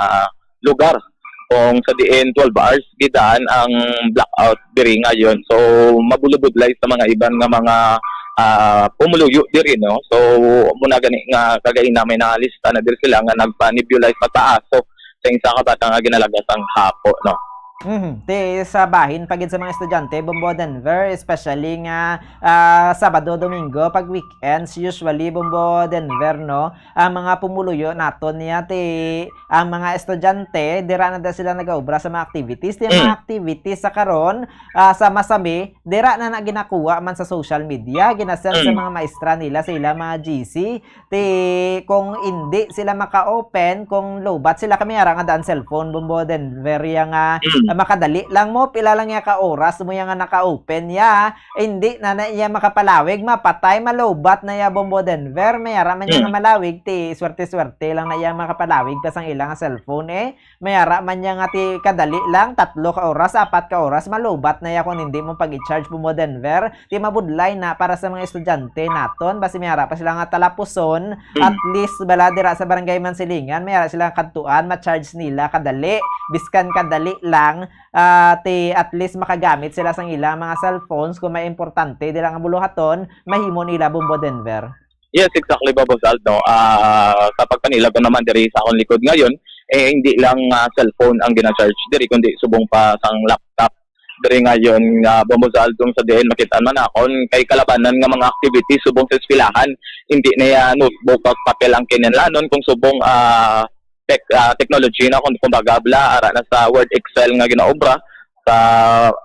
lugar. Kung sa diin twelve hours gidaan ang blackout diri ngayon. So, mabulubudlay sa mga iban nga mga, ah, pumuluyo diri, no? So, muna gani nga kagaina may nalista na diri sila nga nagpa-nebulize, magpaaso sa isa ka bata nga ginalagas ang hapo, no? Mhm. Ti sa bahin pa gid sa mga estudyante, Bombo Denver, especially nga, ah, Sabado, Domingo, pag weekends, usually, Bombo Denver, no, ang mga pumuluyo naton niya, ti ang mga estudyante, dira na da sila nagaobra sa mga activities. Ti ang mga Mm. activities sa karon, ah, sa Masami, dira na na ginakuha man sa social media, ginasend sa Mm. mga maestra nila sa ila mga G C. Ti kung indi sila maka-open, kung lowbat sila, kami ara nga daan cellphone, Bombo Denver, ya nga, Mm. ah, makadali lang mo, pila lang ya ka oras mo ya nga naka-open ya, indi na na iya makapalawig, mapatay, malowbat na ya, Bombo Denver, may ara man ya nga Mm. malawig, ti swerte-swerte lang na iya makapalawig pa sang ila nga cellphone, eh. May ara man niya nga ti kadali lang, tatlo ka oras, apat ka oras, malubat na ya kung hindi mo pag-i-charge, Bombo Denver. Ti mabudlay na para sa mga estudyante naton, basi may ara pa sila nga talapuson, Mm. at least bala dira sa Barangay Mansilingan, may ara sila kadtuan, ma-charge nila kadali, biskan kadali lang, ah, ti at least makagamit sila sang ila mga cellphones kung may importante dira nga buluhaton, mahimo nila, Bombo Denver. Yes, exactly, Bobo Saldo. Ah, sa pagpanilag ko naman diri sa akong likod ngayon, eh, hindi lang, ah, cellphone ang gina-charge diri, kundi subong pa sang laptop. Diri ngayon, ah, Bobo Saldo, sa diin makita man akon, kay kalabanan nga mga activities subong sa eskwelahan, hindi na ya notebook at papel ang kinahanglanon, kung subong, ah, tech, ah, technology na, kung kumbaga, bla, ara na sa Word, Excel nga ginaobra, sa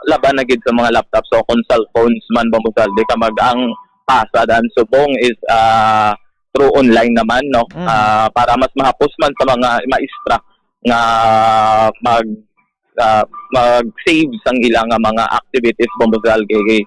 laban na gid sa mga laptop. So, kung cellphones man, Bobo Saldo, kay mag ang pasa dan subong is, ah, through online naman, no? Mm. Ah, para mas mahapos man sa mga maestra nga mag, ah, mag-save sang ila nga mga activities, Bombo Saldi, kay,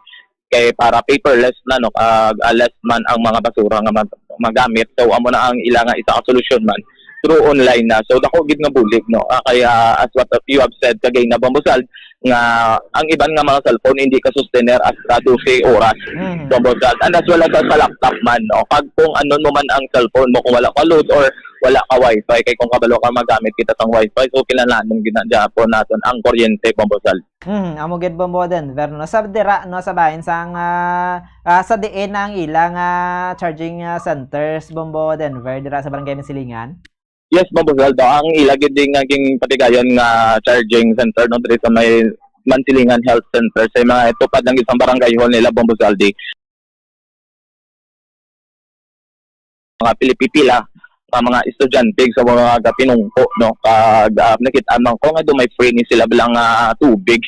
kay para paperless na, no? Ah, less man ang mga basura nga mag-, magamit. So, amo na ang ila nga isa ka solusyon man through online na. So, dako gid nga bulig, no? Ah, kaya, as what you have said kagina, Bombo Saldi, nga ang iban nga mga cellphone hindi ka sustener hasta dose oras. Mm. Bombo Saldi. And as well as sa laptop man, no? Pag kung anon mo man ang cellphone mo, kung wala ka load or wala ka wifi, kay kung kabalo ka magamit kita sang wifi, so kinahanglan gid na gyapon naton ang kuryente, Bombo Saldi. Mm, amo gid, Bombo Denver, no? Sa dira, no, sa bahin sang, ah, ah, sa diin na ang ila nga charging, ah, centers, Bombo Denver, dira sa Barangay Masilingan? Yes, Bombo Saldi. Ang ila gid nga ginpatigayon nga charging center, no, diri sa may Mansilingan Health Center, sa mga tupad lang gid sang barangay hall nila, Bombo Saldi. Mga pilipipila nga mga estudyante sa mga gapinungko, no, kag, ah, nakita man ko nga do may free ni sila bilang, ah, tubig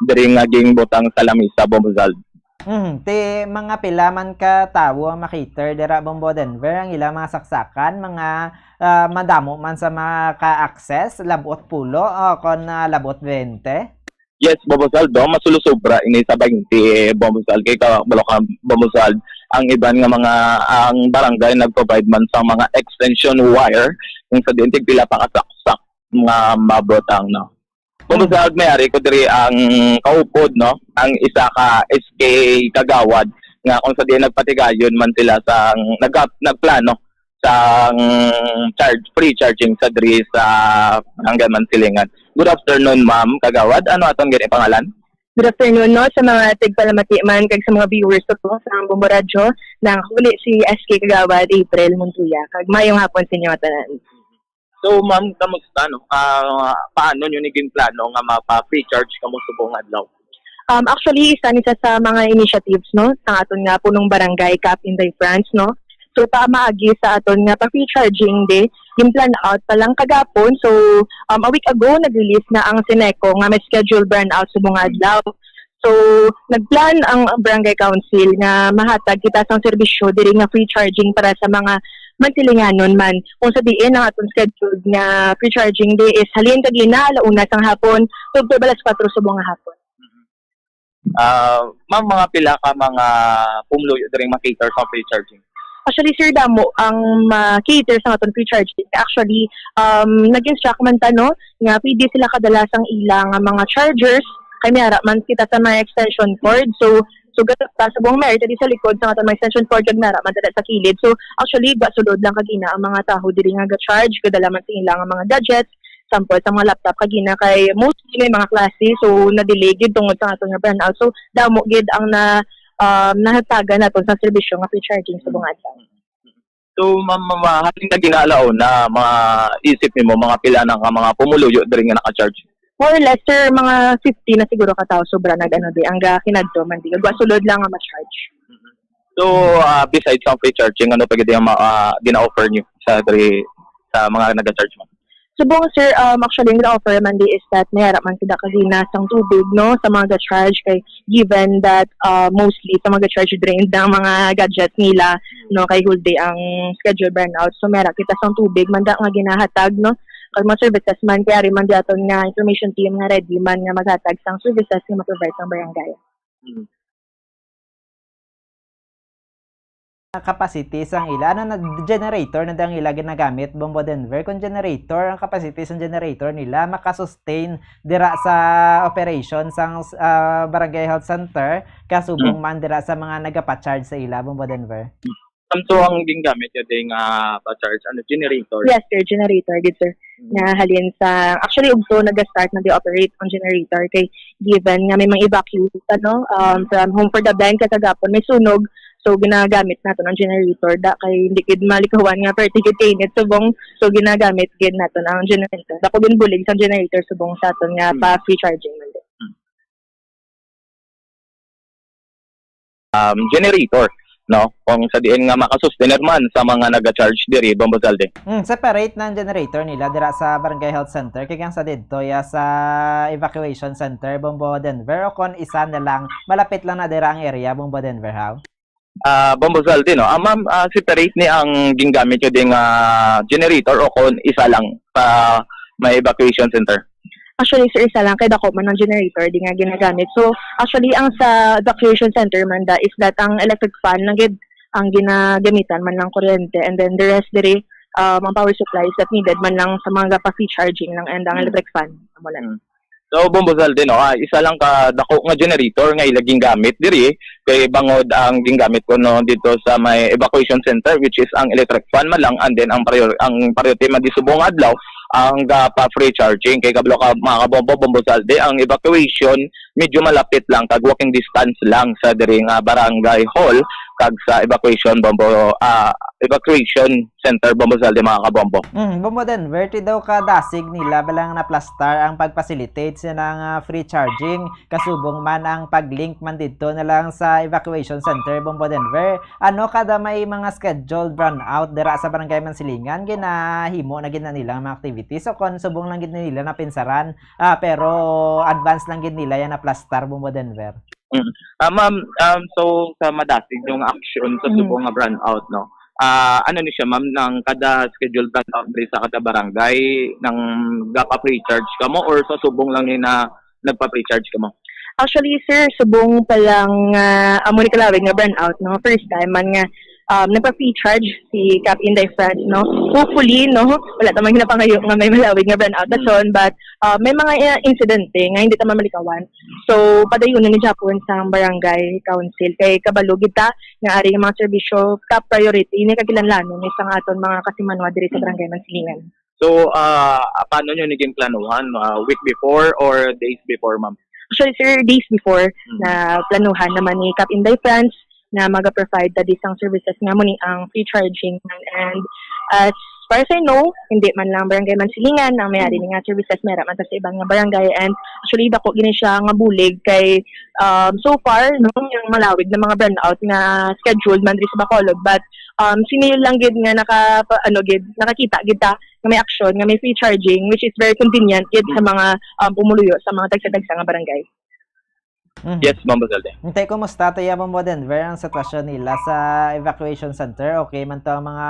diri nga ginbutang sa lamisa, Bombo Saldi. Mhm. Ti mga pila man ka tawo ang ma-cater dira, Bombo Denver? Ang ilang mga saksakan, mga, ah, madamo man sa maka-access, labot pulo o kon, ah, labot bente? Yes, Bombo Saldi, mas sulusobra ini sa baynte, Bombo Saldi. Kay ka, balo ka, Bombo Saldi, ang iban nga mga, ang barangay nag-provide man sa mga extension wire, kung sa diin tig pila pa ka saksak nga mabutang, no? Kung Hmm. sa may ari ko diri ang kaupod, no, ang isa ka S K kagawad nga kung sa diin nagpatigayon man sila sa nag-, nagplano sa charge, free charging sa diri sa Barangay Mansilingan. Good afternoon, ma'am kagawad. Ano aton gani pangalan? Good afternoon, no, sa mga tigpalamati man kag sa mga viewers to po sa Bombo Radyo. Nang huli si S K Kagawad April Montoya. Kag mayong hapon sa inyo tanan. So, ma'am, kamusta, no? Ah, paano nyo naging plano nga mapa-free charge kamo subong adlaw? Um, actually, isa ni sa, sa mga initiatives, no, sa aton nga punong barangay, Cap Inday France, no? So, pa maagi sa aton nga pa-free charging day, yung plan out pa lang kagapon. So, um, a week ago, nag-release na ang Seneco nga may schedule brownout subong nga adlaw. So, nagplan ang Barangay Council nga mahatag kita sang serbisyo diri nga free charging para sa mga Mansilinganon man. Kung sa diin ang aton scheduled nga free charging day is halin kagina, ala una sang hapon, tubtob alas kuwatro subong nga hapon. Ah, ma'am, mga pila ka mga pumuluyo diri ma-cater sa free charging? Actually, sir, damo ang ma-cater sa aton free charging. Actually, um, nag-instruct man ta, no, nga pwede sila kadala sang ilang mga chargers, kay may ara man kita sa mga extension cord. So, so, gatap ta sa buong merit, di sa likod sa aton mga extension cord, kag may ara man dala sa kilid. So, actually, gasulod lang kagina ang mga tawo diri nga ga-charge, gadala man sa ilang mga gadgets, sample sa mga laptop kagina, kay mostly may mga klase, so, na-delay gid tungod sa aton nga brownout. So, damo gid ang na, um, nahatagan naton sa serbisyo nga free charging sa buong adlaw. So, ma-, ma-, ma-, halin kagina ala una, mga isip nimo, mga pila na nga mga pumuluyo diri nga naka-charge? More or less, sir, mga fifty na siguro ka tao sobra nag-ano di, ang ga-, kinadto man di. Gagwa sulod lang nga ma-charge. So, ah, besides sa free charging, ano pa gid ang ma-, ah, gina-offer niyo sa diri sa mga naga-charge mo? Subong, sir, um, actually, ang gina-offer man di is that may ara man sila kaginasang tubig, no, sa mga ga-charge kay given that, ah, mostly sa mga ga-charge drained ang mga gadgets nila, no, kay whole day ang schedule brownout. So, may ara kita sang tubig man da nga ginahatag, no, kag mga services man, kay ari man di aton nga information team nga ready man nga maghatag sang services nga ma-provide sang barangay. Mm. Capacity sang ila, ano na, generator na ang ila ginagamit, Bombo Denver? Kung generator, ang capacity sang generator nila makasustain dira sa operation sang, ah, Barangay Health Center, kasubong Mm. man dira sa mga nagapa-charge sa ila, Bombo Denver? Samto ang gingamit niya ding, ah, pa-charge, ano, generator? Yes, sir. Generator, good, sir. Mm. Nga halin sa, actually, ugto nag-start na di operate ang generator kay given nga may mga evacuees, ano, um, Mm. from Home for the Blind, kay kagapon may sunog. So, ginagamit naton ang generator da kay hindi gid malikawan nga perti gid kainit subong. So, ginagamit gid naton ang generator. Dako gid bulig sa generator subong sa aton nga Mm. pa free charging man di. Mm. Um, generator, no? Kung sa diin nga maka-sustainer man sa mga naga-charge diri, Bombo Zalde. Mm, separate na ang generator nila dira sa Barangay Health Center, kay ang sa didto ya sa evacuation center, Bombo Denver, o kon isa na lang, malapit lang na dira ang area, Bombo Denver, haw? Ah, Bombo Zalde, no? Ah, ma'am, ah, separate ni ang gingamit niyo ding, ah, generator o kon isa lang sa may evacuation center? Actually, sir, isa lang kay dako man ang generator di nga ginagamit. So, actually, ang sa evacuation center man da is that ang electric fan lang gid ang ginagamitan man lang kuryente, and then the rest diri, um, ang power supplies that needed man lang sa mga pa-free charging lang and ang Mm. electric fan, amo lang. Mm. So, Bombo Zalde, no, ah, isa lang ka dako nga generator nga ila gingamit diri, kay bangod ang gingamit ko, no, dito sa may evacuation center, which is ang electric fan man lang, and then ang prior-, ang priority man di subong adlaw, ang ga pa free charging. Kay kabalo ka, mga kabombo, Bombo Zalde, ang evacuation medyo malapit lang, kag walking distance lang sa diri nga barangay hall, kag sa evacuation, Bombo, ah, evacuation center, Bombo Zalde, mga kabombo. Mm, Bombo Denver, ti daw ka dasig nila balang naplastar ang pag-facilitate sa nang, ah, free charging, kasubong man ang pag-link man didto na lang sa evacuation center, Bombo Denver. Ano kada may mga scheduled brownout dira sa Barangay Mansilingan, ginahimo na gid na nila ang mga activities o kon subong lang gid nila napinsaran, ah, pero advance lang gid nila yan naplastar, Bombo Denver? Mm. Ah, ma'am, um, so sa madasig yung action sa Mm. subong nga brownout, no? Ah, ano ni siya, ma'am, nang kada scheduled brownout diri sa kada barangay, nang gapa-free charge kamo or sa subong lang ni na nagpa-free charge kamo? Actually, sir, subong pa lang, ah, amo ni kalawig nga brownout, no? First time man nga, um, nagpa-free charge si Cap Inday France, no? Hopefully, no? Wala ta man ginapangayo nga may malawig nga brownout Mm. dason, but, uh, may mga, uh, insidente nga hindi ta man malikawan. So, padayon ni Japon sa barangay council kay kabalo gid ta nga ari nga mga serbisyo top priority ni kagilanlanon ni sa nga aton mga kasimanwa diri sa Mm. Barangay Mansilingan. So, ah, paano nyo naging planuhan? Ah, week before or days before, ma'am? Actually, sir, days before Mm. na planuhan naman ni Cap Inday France na maga-provide ta disang services nga muni ang free charging. And as far as I know, hindi man lang Barangay Mansilingan ang may ari Mm. ni nga services, may ra man ta sa ibang nga barangay. And actually, dako gini siya nga bulig kay, um, so far, no, yung malawig na mga brownout nga scheduled man diri sa Bacolod. But, um, sini lang gid nga naka-, ano gid, nakakita gid ta nga may aksyon, nga may free charging, which is very convenient gid sa Mm. mga, um, pumuluyo sa mga tagsa-tagsa nga barangay. Mhm. Yes, Ma'am Basalde. Intay, kumusta to ya, Ma'am Denver, ang sitwasyon nila sa evacuation center? Okay man to ang mga,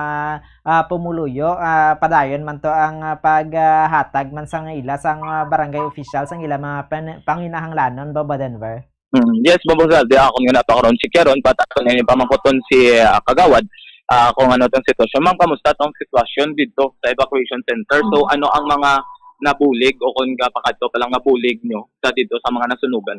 ah, pumuluyo? Ah, padayon man to ang, ah, pag, ah, hatag man sang ila sang, ah, barangay official sang ila mga pan-, panginahanglanon, Ma'am Denver? Mm, yes, Ma'am Basalde, akon nga napakaron si Kiaron, pat ako na yung pamangkuton si, ah, Kagawad, ah, kung ano tong sitwasyon. Ma'am, kamusta tong sitwasyon dito sa evacuation center? So, Mm. ano ang mga nabulig o kung gapakadto pa lang nabulig nyo sa dito sa mga nasunugan?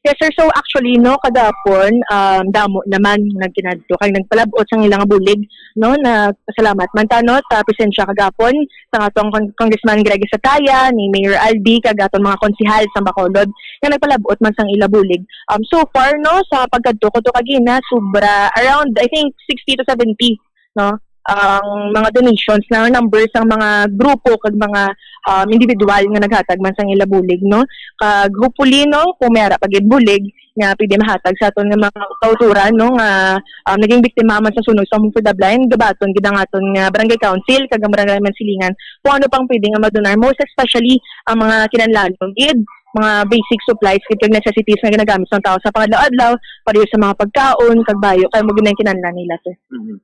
Yes, sir. So, actually, no, kagapon, um, damo naman nagkinadto kay nagpalabot sang ilang bulig, no, na salamat man ta, no, sa presensya kagapon sa atong Con-, Congressman Greg Sataya, ni Mayor Albi, kag atong mga konsihal sa Bacolod, nga nagpalabot man sang ila bulig. Um, so far, no, sa pagkadto ko to kagina, sobra around, I think, sixty to seventy, no, ang mga donations na numbers sang mga grupo kag mga, um, individual nga naghatag man sang ila bulig, no? Kag hopefully, no, kung may ara pa gid bulig nga pwede mahatag sa aton nga mga kauturan, no, nga, um, naging biktima man sa sunog sa Home for the Blind, gabaton gid ang aton nga barangay council kag ang barangay Mansilingan kung ano pang pwede nga madonar, most especially ang mga kinahanglanon gid, mga basic supplies gid kag necessities nga ginagamit sang tao sa pangadlaw-adlaw, pareho sa mga pagkaon kag bayo, kay mo gid ang kinahanglan nila, sir. Mhm.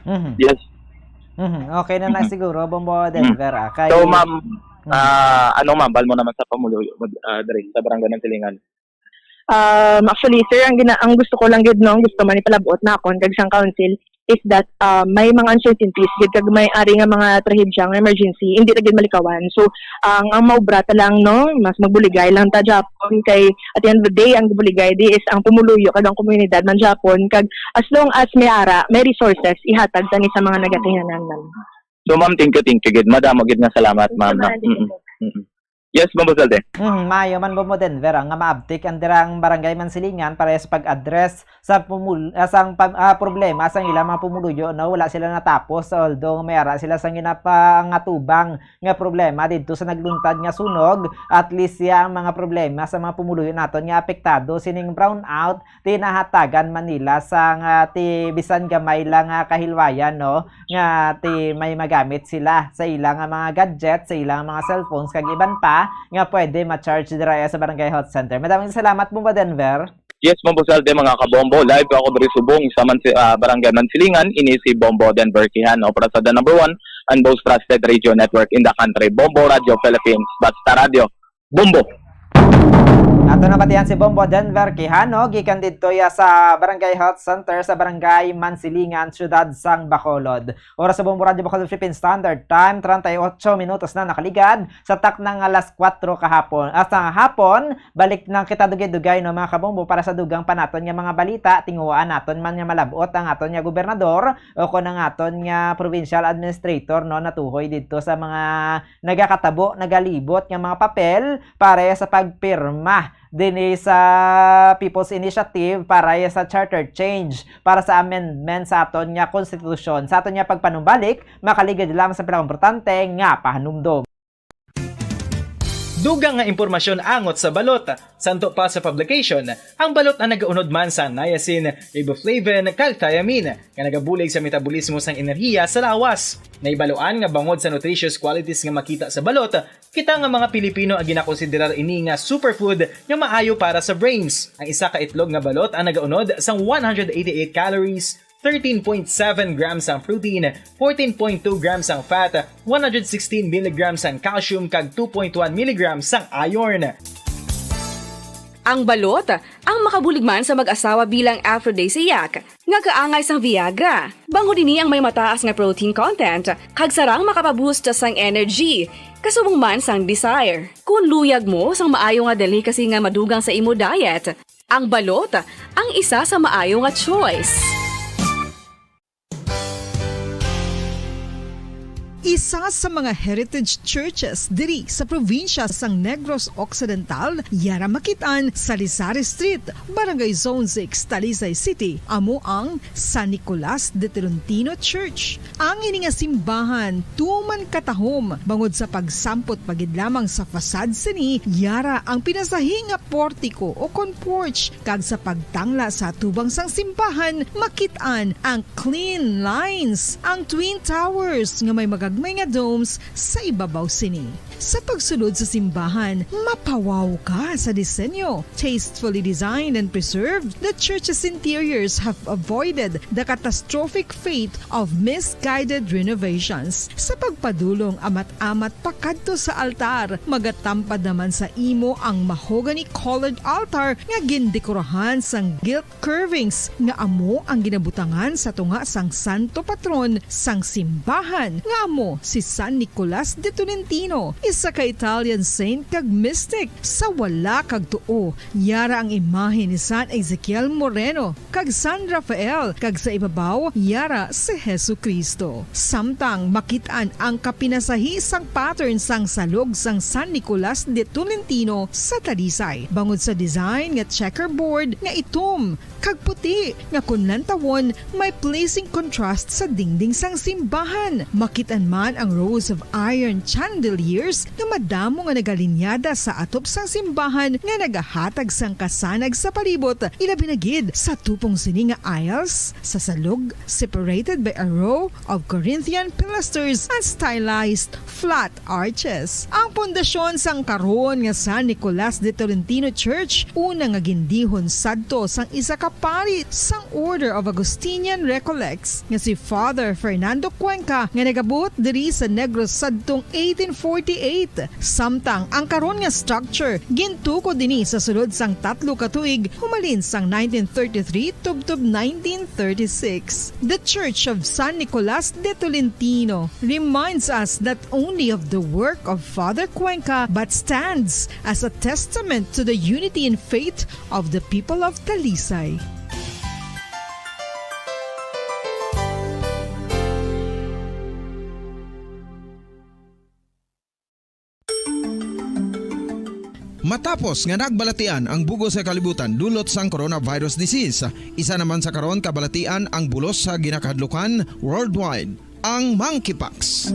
Mhm. Yes. Mhm. Okay na na Mhm. siguro, Bombo Mm. Denver, ah. Kay So, ma'am, Mhm. ah, ano, ma'am, bal mo naman sa pamuluyo, ah, diri sa Barangay Mansilingan? Um, actually, sir, ang gina-, ang gusto ko lang gid, no, ang gusto man ipalabot na akon kag sang council is that, ah, may mga uncertainties gid kag may ari nga mga trahedya nga emergency, hindi ra gid malikawan. So, ang, ang maobra ta lang, no, mas magbuligay lang ta gyapon kay at the end of the day, ang buligay di is ang pumuluyo kag ang komunidad man gyapon kag as long as may ara, may resources, ihatag ta ni sa mga nagakinahanglan. So, ma'am, thank you, thank you gid. Madamo gid nga salamat, Thank you, ma'am. ma'am. Thank you Mm-mm. po. Mm-mm. Yes, Bombo Salde. Mhm, maayo man, Bombo Denver, ah, nga maabtik ang dirang Barangay Mansilingan para sa pag-address sa pumul-, ah, sang pam-, ah, problema sang ilang mga pumuluyo, no? Wala sila natapos, although may ara sila sang ginapangatubang nga problema didto sa nagluntad nga sunog. At least siya ang mga problema sa mga pumuluyo naton nga apektado sining brownout, ti nahatagan man nila sang, ah, ti bisan gamay lang nga kahilwayan, no? Nga ti may magamit sila sa ilang mga gadget, sa ilang mga cellphones, kag iban pa nga pwede ma-charge dira sa Barangay Health Center. Madaming salamat, Bombo Denver. Yes, Bombo Salde, mga kabombo. Live ako diri subong sa Mansi-, ah, Barangay Mansilingan. Ini si Bombo Denver Quijano para sa the number one and most trusted radio network in the country, Bombo Radio Philippines. Basta Radio, Bombo! Ato nabatian si Bombo Denver Quijano, gikan didto ya sa Barangay Health Center sa Barangay Mansilingan, Siyudad sang Bacolod. Oras sa Bombo Radio Bacolod Philippine Standard Time, treinta y ocho minutos na nakaligad sa takna nga alas kuwatro kahapon. Ah, sa hapon, balik na kita dugay-dugay, no, mga kabombo, para sa dugang pa naton nga mga balita. Tinguhaan naton man nga malab-ot ang aton nga gobernador o kon ang aton nga provincial administrator, no, natuhoy didto sa mga nagakatabo, nagalibot nga mga papel para sa pagpirma dinhi sa People's Initiative para sa charter change, para sa amendment sa aton nga konstitusyon. Sa aton nga pagpanumbalik, makaligid lamang sa pinakaimportante nga pahanumdom. Dugang nga impormasyon angot sa balot. Santo pa sa publication, ang balot ang nagaunod man sa niacin, riboflavin, kag thiamine, nga nagabulig sa metabolismo sang enerhiya sa lawas. Nahibaluan nga bangod sa nutritious qualities nga makita sa balot, kita nga mga Pilipino ang ginakonsiderar ini nga superfood nga maayo para sa brains. Ang isa ka itlog nga balot ang nagaunod sang one hundred eighty-eight calories, thirteen point seven grams ang protein, fourteen point two grams ang fat, one hundred sixteen milligrams ang calcium, kag two point one milligrams ang iron. Ang balot, ang makabulig man sa mag-asawa bilang aphrodisiac, nga kaangay sang Viagra. Bangod ini ang may mataas nga protein content, kag sarang makapaboost sang energy, kasubong man sang desire. Kung luyag mo sang maayo nga delicacy nga madugang sa imo diet, ang balot ang isa sa maayo nga choice. Isa sa mga heritage churches diri sa probinsya sang Negros Occidental, yara makit-an sa Lizares Street, Barangay Zone six, Talisay City, amo ang San Nicolas de Tolentino Church. Ang ini nga simbahan tuman katahom bangod sa pagsampot pa gid lamang sa facade sini, yara ang pinasahi nga portiko o kon porch, kag sa pagtangla sa atubang sang simbahan, makit-an ang clean lines, ang twin towers nga may magagmay nga domes sa ibabaw sini. Sa pagsulod sa simbahan, mapawaw ka sa disenyo. Tastefully designed and preserved, the church's interiors have avoided the catastrophic fate of misguided renovations. Sa pagpadulong amat-amat pakadto sa altar, magatampad naman sa imo ang mahogany-colored altar nga gindekorahan sang gilt curvings nga amo ang ginabutangan sa tunga sang santo patron sang simbahan, nga amo Si San Nicolas de Tolentino, isa ka Italian saint kag mystic. Sa wala kag tuo, yara ang imahe ni San Ezekiel Moreno kag San Rafael, kag sa ibabaw, yara si Jesu-Cristo. Samtang makit-an ang kapinasahi sang pattern sang salog sang San Nicolas de Tolentino sa Talisay, bangod sa design nga checkerboard nga itom kag puti nga kon lantawon may pleasing contrast sa dingding sang simbahan. Makit-an man ang rows of iron chandeliers nga madamo nga nagalinyada sa atop sang simbahan nga nagahatag sang kasanag sa palibot, ilabi na gid sa tupong sini nga aisles sa salog, separated by a row of Corinthian pilasters and stylized flat arches. Ang pundasyon sang karon nga San Nicolas de Tolentino Church, una nga gindihon sadto sang isa ka pari sang Order of Augustinian Recollects nga si Father Fernando Cuenca, nga nagabuot diri sa Negros sadtong eighteen forty-eight. Samtang ang karon nga structure gintukod ini sa sulod sang tatlo ka tuig, humalin sang nineteen thirty-three tubtob nineteen thirty-six. The Church of San Nicolas de Tolentino reminds us not only of the work of Father Cuenca, but stands as a testament to the unity in faith of the people of Talisay. Matapos nga nagbalatian ang bug-os nga kalibutan dulot sang coronavirus disease, isa naman sa karon kabalatian ang bulos sa ginakahadlukan worldwide, ang monkeypox.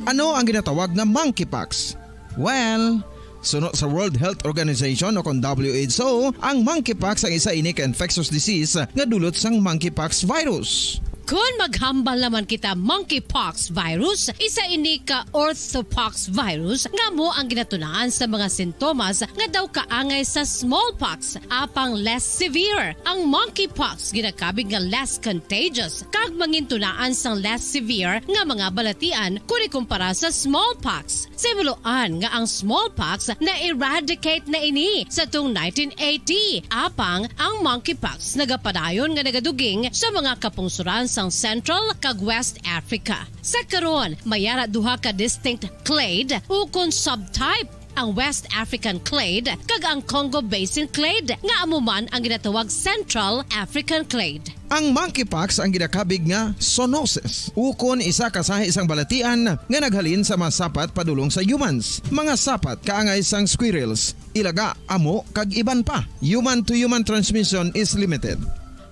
Ano ang ginatawag nga monkeypox? Well, suno sa World Health Organization o kon W H O, ang monkeypox ang isa ini ka infectious disease nga dulot sang monkeypox virus. Kon maghambal naman kita monkeypox virus, isa ini ka orthopox virus nga amo ang ginatunaan sa mga sintomas nga daw kaangay sa smallpox, apang less severe. Ang monkeypox ginakabig nga less contagious kag mangintunaan sang less severe nga mga balatian kon ikumpara sa smallpox. Sa himuloan nga ang smallpox na-eradicate na ini sa tung nineteen eighty, apang ang monkeypox nagapadayon nga nagaduging sa mga kapungsoran sang Central kag West Africa. Sa karon, may ara duha ka distinct clade ukon subtype, ang West African clade kag ang Congo Basin clade, nga amo man ang ginatawag Central African clade. Ang monkeypox ang ginakabig nga zoonosis, ukon isa ka sahi sang balatian nga naghalin sa mga sapat padulong sa humans. Mga sapat kaangay sang squirrels, ilaga, amo, kag iban pa. Human-to-human transmission is limited.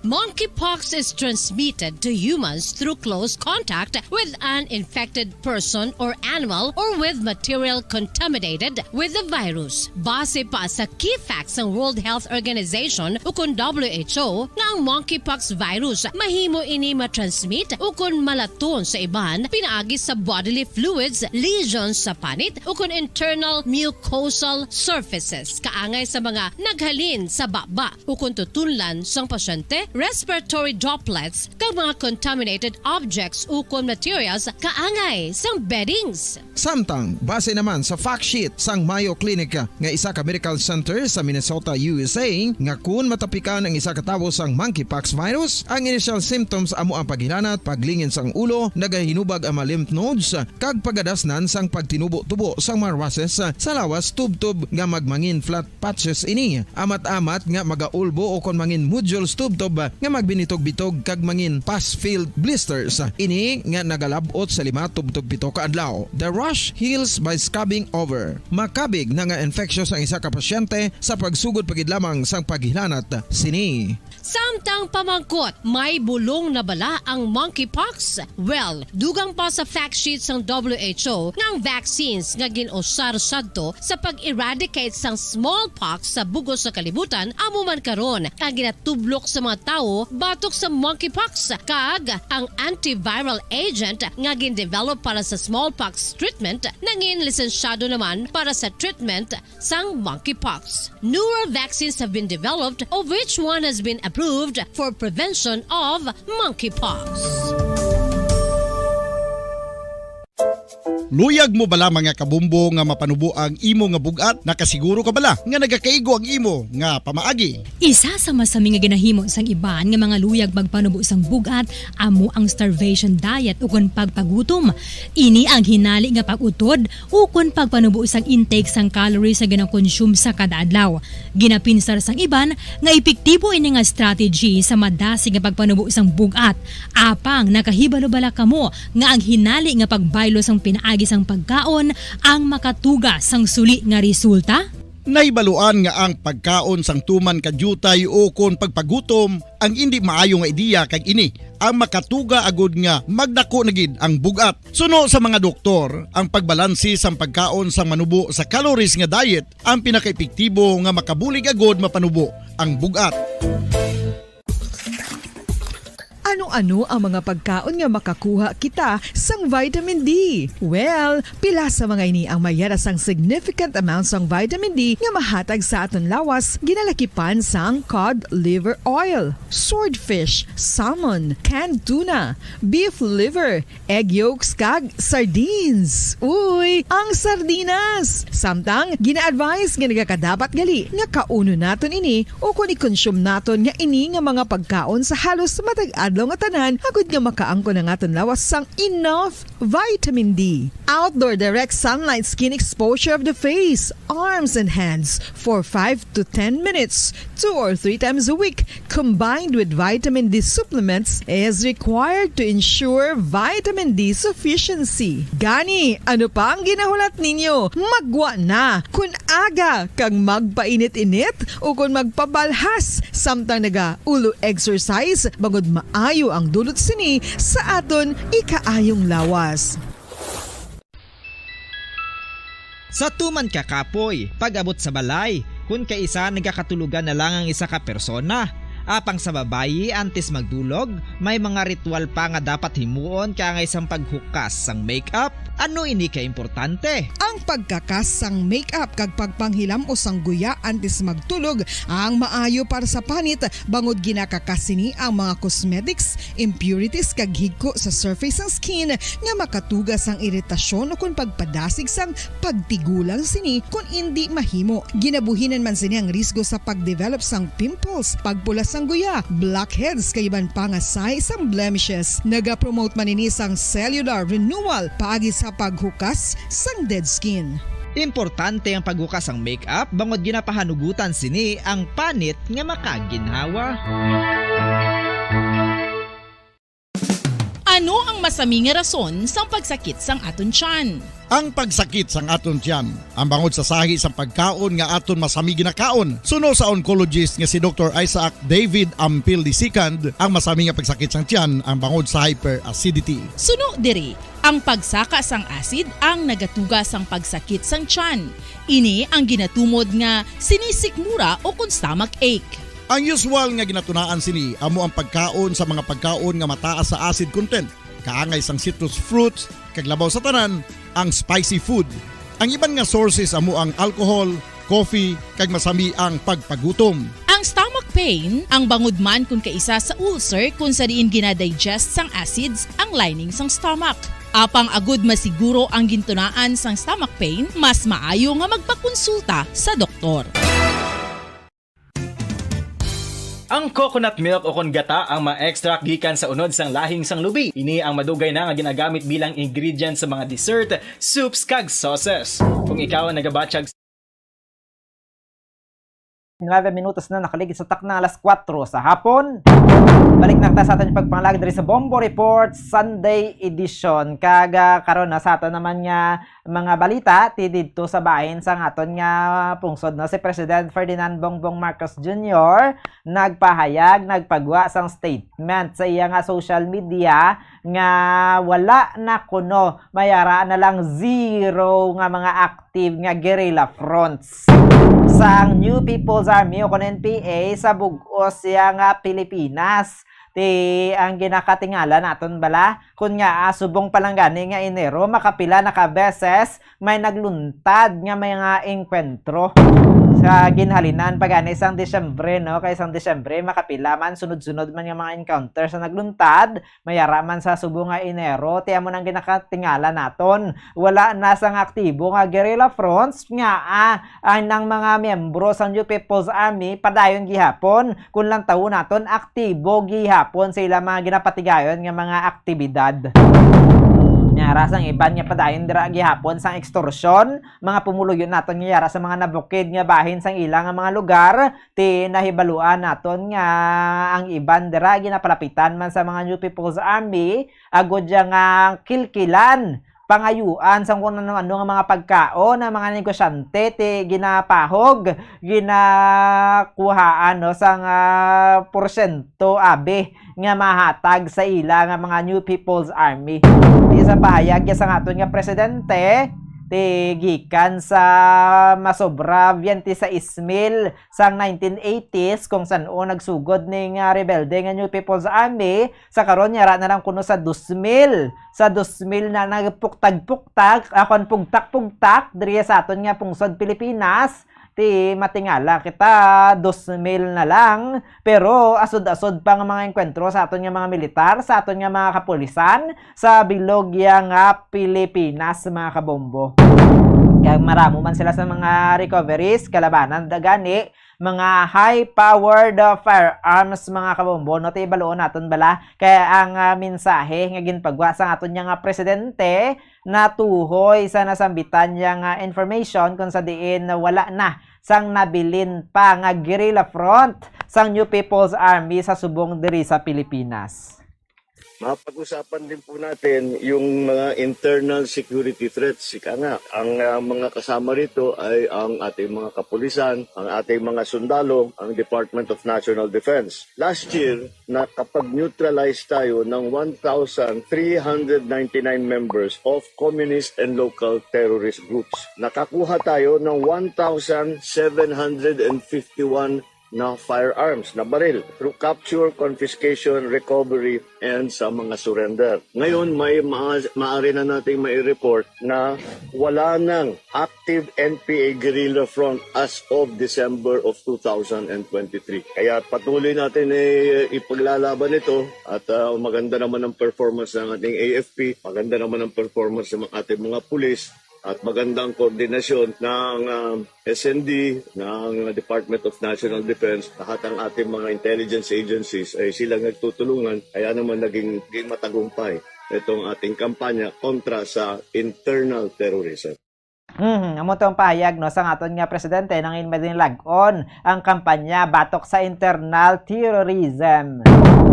Monkeypox is transmitted to humans through close contact with an infected person or animal or with material contaminated with the virus. Base pa sa key facts sang World Health Organization ukon W H O nga ang monkeypox virus mahimo ini matransmit ukon malaton sa iban pinaagi sa bodily fluids, lesions sa panit, ukon internal mucosal surfaces kaangay sa mga naghalin sa baba ukon tutunlan sang pasyente, respiratory droplets, kag mga contaminated objects ukon materials kaangay sang beddings. Samtang, base naman sa fact sheet sang Mayo Clinic nga isa ka medical center sa Minnesota, U S A, nga kun matapikan ang isa ka tawo sang monkeypox virus, ang initial symptoms amo ang paghilanat, paglingin sang ulo, nagahinubag ang mga lymph nodes, kag pagadasnan sang pagtinubo-tubo sang mga rushes sa lawas tubtob nga magmangin flat patches ini, amat-amat nga magaulbo ukon mangin nodules tubtob nga magbinitog-bitog kag mangin pus-filled blisters. Ini nga nagalab-ot sa lima tubtob pito ka adlaw. The rash heals by scabbing over. Makabig na nga infectious ang isa ka pasyente sa pagsugod pa gid lamang sang paghilanat sini. Samtang pamangkot, may bulong na bala ang monkeypox? Well, dugang pa sa fact sheet sang W H O nga ang vaccines nga gin-usar sadto sa pag-eradicate sang smallpox sa bug-os nga kalibutan amo man karon ang ginatublok sa mga tawo batok sa monkeypox, kag ang antiviral agent nga gin-develop para sa smallpox treatment nangin lisensyado naman para sa treatment sang monkeypox. Newer vaccines have been developed, of which one has been approved for prevention of monkeypox. Luyag mo bala, mga kabombo, nga mapanubo ang imo nga bug-at? Nakasiguro ka bala nga nagakaigo ang imo nga pamaagi? Isa sa masami nga ginahimo sang iban nga mga luyag magpanubo sang bug-at amo ang starvation diet ukon pagpagutom. Ini ang hinali nga pag-utod ukon pagpanubo sang intake sang calories nga ginakonsume sa kada adlaw. Ginapinsar sang iban nga epektibo ini nga strategy sa madasig nga pagpanubo sang bug-at. Apang nakahibalo bala kamo nga ang hinali nga pagbaylo sang pinaagi sang pagkaon ang makatuga sang suli nga resulta? Nahibaluan nga ang pagkaon sang tuman ka diutay ukon pagpagutom ang indi maayo nga ideya, kag ini ang makatuga agud nga magdako na gid ang bug-at. Suno sa mga doktor, ang pagbalanse sang pagkaon sang manubo sa calories nga diet ang pinakaepektibo nga makabulig agud mapanubo ang bug-at. Ano-ano ang mga pagkaon nga makakuha kita sang vitamin D? Well, pila sa mga ini ang mayara sang significant amount sang vitamin D nga mahatag sa aton lawas, ginalakipan sang cod liver oil, swordfish, salmon, canned tuna, beef liver, egg yolks, kag sardines. Uy, ang sardinas! Samtang gina-advise nga nagakadapat gali nga kaunon naton ini ukon i-consume naton nga ini nga mga pagkaon sa halos matag adlaw nga tanan, agud nga makaangkon ang aton lawas sang enough vitamin D. Outdoor direct sunlight skin exposure of the face, arms, and hands for five to ten minutes, two or three times a week, combined with vitamin D supplements, is required to ensure vitamin D sufficiency. Gani, ano pa ang ginahulat ninyo? Maggwa na! Kun aga kag magpainit-init ukon magpabalhas samtang naga-ulo exercise, bangod maayo ang dulot sini sa aton ikaayong lawas. Sa tuman ka kapoy, pag-abot sa balay, kun kaisa nagakatulogan na lang ang isa ka persona. Apang sa babayi, antes magdulog, may mga ritual pa nga dapat himuon kaangay sang paghukas sang makeup. Ano ini ka importante? Ang pagkakas sang makeup kag pagpanghilam-os sang guya antes magtulog ang maayo para sa panit, bangod ginakakas sini ang mga cosmetics, impurities, kag higko sa surface sang skin nga makatuga sang iritasyon ukon pagpadasig sang pagtigulang sini kon indi mahimo. Ginabuhinan man sini ang risgo sa pagdevelop sang pimples, pagpula sang guya, blackheads, kag iban pa nga sign sang blemishes. Nagapromote man ini sang cellular renewal paagi sa paghukas sang dead skin. Importante ang paghukas sang makeup bangod ginapahanugutan sini ang panit nga makaginhawa. Ano ang masami nga rason sang pagsakit sang aton tiyan? Ang pagsakit sang aton tiyan, ang bangod sa sahi sang pagkaon nga aton masami ginakaon. Suno sa oncologist nga si Doktor Isaac David Ampil the second, ang masami nga pagsakit sang tiyan ang bangod sa hyperacidity. Suno diri, ang pagsaka sang acid ang nagatuga sang pagsakit sang tiyan. Ini ang ginatumod nga sinisikmura ukon stomach ache. Ang usual nga ginatunaan sini amo ang pagkaon sa mga pagkaon nga mataas sa acid content, kaangay sang citrus fruits, kag labaw sa tanan, ang spicy food. Ang iban nga sources amo ang alcohol, coffee, kag masami ang pagpagutom. Ang stomach pain, ang bangod man kun kaisa sa ulcer kun sa diin ginadigest sang acids ang lining sang stomach. Apang agud masiguro ang gintunaan sang stomach pain, mas maayo nga magpakonsulta sa doktor. Ang coconut milk ukon gata ang ma-extract gikan sa unod sang lahing sang lubi. Ini ang madugay na nga ginagamit bilang ingredient sa mga dessert, soups, kag sauces. Kung ikaw ang nagabatyag Nuebe minutos na nakaligid sa takna alas kuwatro sa hapon. Balik na kita sa aton pagpangalagad diri sa Bombo Report Sunday Edition. Kag, ah, karon na sa aton naman nga mga balita, ti didto sa bahin sang aton nga pungsod, no, si President Ferdinand Bongbong Marcos Junior nagpahayag, nagpagwa sang statement sa iya nga social media nga wala na kuno, may ara na lang zero nga mga active nga guerrilla fronts sang New People's Army o kon N P A sa bug-os siya nga Pilipinas. Ti ang ginakatingala naton bala Kun nga, ah, subong pa lang gani nga Enero, makapila na ka beses may nagluntad nga mga engkwentro sa ginhalinan pa gani sang Disyembre, no? Kay sang Disyembre, makapila man, sunod-sunod man nga mga encounter sa nagluntad, mayara man sa subong nga Enero, ti amo nang ginakatingala naton. Wala na sang aktibo nga guerrilla fronts nga, ah, ang nang mga miyembro sang New People's Army padayon gihapon, kun lang tawo naton, aktibo gihapon sa ilang mga ginapatigayon nga mga aktibidad. Yara sang iban nga padayon dira gihapon sang ekstorsyon, mga pumuluyo naton nga yara sa mga nabukid nga bahin sang ila nga mga lugar, ti nahibaluan naton nga ang iban dira ginapalapitan man sa mga New People's Army, agod ya nga kilkilan, pangayuan sang kung ano-ano nga mga pagkaon, ang mga negosyante ti ginapahog, ginakuhaan, no, sang, ah, porsyento abi nga mahatag sa ila nga mga New People's Army. Ti sa pahayag ya sang aton nga presidente, ti gikan sa masobra twenty-six mil sang nineteen eighties, kung san-o nagsugod ning, ah, rebelde nga New People's Army, sa karon yara na lang kuno sa dos mil. Sa dos mil na nagpuktag-puktag, akon pugtak-pugtak diri sa aton nga pungsod Pilipinas. Ti matingala kita, dos mil na lang. Pero asod-asod pa nga mga engkwentro sa aton nga mga militar, sa aton nga mga kapulisan, sa bilog ya nga Pilipinas, mga kabombo. Kag maramo man sila sa mga recoveries, kalabanan da gani, mga high-powered, uh, firearms, mga kabombo, no? Ti baluon naton bala, kay ang, uh, mensahe nga ginpagwa sa aton nga presidente natuhoy sa nasambitan niya nga information, kung sa diin wala na sang nabilin pa nga guerrilla front sang New People's Army sa subong diri sa Pilipinas. Mapag-usapan din po natin yung mga internal security threats. Ika nga, ang, ah, mga kasama rito ay ang ating mga kapulisan, ang ating mga sundalo, ang Department of National Defense. Last year, nakapag-neutralize tayo ng one thousand three hundred ninety-nine members of communist and local terrorist groups. Nakakuha tayo ng one thousand seven hundred and fifty-one na firearms, na baril, through capture, confiscation, recovery, and sa mga surrender. Ngayon, may ma- maaari na nating mai-report na wala nang active N P A guerrilla front as of December of two thousand twenty-three. Kaya patuloy natin i- ipaglalaban ito at, ah, maganda naman ang performance ng ating A F P, maganda naman ang performance ng ating mga pulis, at magandang koordinasyon ng, ah, S N D, ng Department of National Defense, lahat ng ating mga intelligence agencies ay silang nagtutulungan, kaya naman naging, naging matagumpay itong ating kampanya kontra sa internal terrorism. Hmm, amo to ang pahayag, no, sang aton nga presidente nang inmadin lag-on ang kampanya batok sa internal terrorism.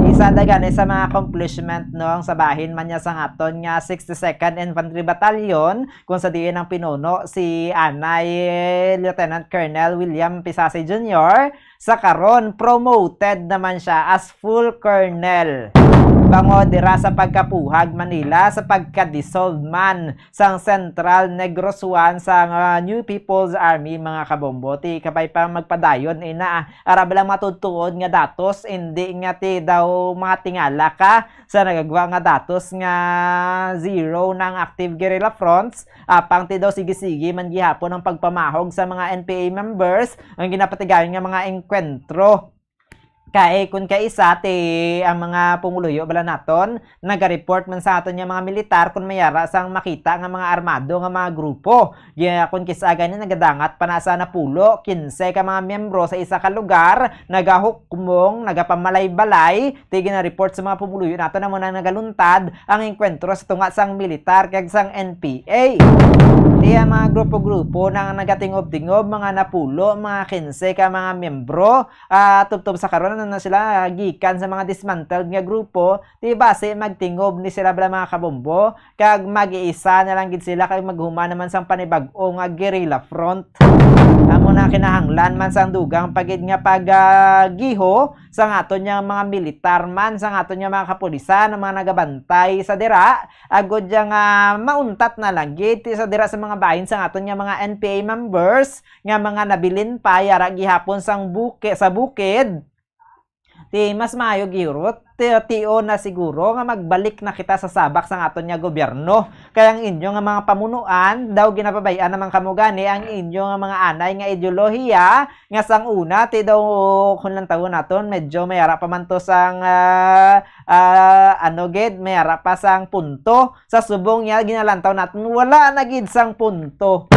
Isa da gani sa mga accomplishment, no, ang sa bahin man niya sang aton nga sixty-second Infantry Battalion, kung sa diin ang pinuno si anay Lieutenant Colonel William Pisasi Junior, sa karon promoted naman siya as full colonel. Bangod dira sa pagkapuhag Manila, sa pagka-dissolve man sang Central Negros One sang, ah, New People's Army, mga kabombo. Ti kabay pa magpadayon ina, ah, ara bala matutuod nga datos, indi nga ti daw mga tingala ka sa nagagwa nga datos nga zero na ang active guerrilla fronts, apang ti daw sige-sige man gihapon ang pagpamahog sa mga N P A members, ang ginapatigayon nga mga engkwentro. Kay kun kaisa ti ang mga pumuluyo bala naton, naga-report man sa aton nga mga militar kun may ara sang makita nga mga armado nga mga grupo. Kaya kun kis-a gani nagadangat pa na sa napulo, kinse ka mga miyembro sa isa ka lugar, nagahukmong, nagapamalay-balay, ti gina-report sa mga pumuluyo naton amo na nagaluntad ang engkwentro sa tunga sang militar kag sang N P A. Ti ang mga grupo-grupo na nagatingob-tingob, mga napulo, mga kinse ka mga miyembro, ah, tubtob sa karon, ano na sila, ah, gikan sa mga dismantled nga grupo, ti basi magtingob ni sila bala, mga kabombo, kag mag-iisa na lang gid sila kag maghuman naman sang panibag-o nga guerrilla front. Amo na kinahanglan man sang dugang pa gid nga paggiho sang aton nga mga militar man, sang aton nga mga kapulisan, ang mga nagabantay sa dira, agod ya nga mauntat na lang gid ti sa dira sa mga bahin sang aton nga mga N P A members nga mga nabilin pa yara gihapon sang buki-, sa bukid. Ti mas maayo gihurot ti-, tion na siguro nga magbalik na kita sa sabak sang aton nga gobyerno. Kay ang inyo nga mga pamunuan, daw ginapabay-an naman kamo gani ang inyo nga mga anay nga ideolohiya, nga sang una, ti daw, kung lantawon naton, medyo may ara pa man to sang, ah, ah, ano gid, may ara pa sang punto. Sa subong niya, ginalantaw naton, wala na gid sang punto.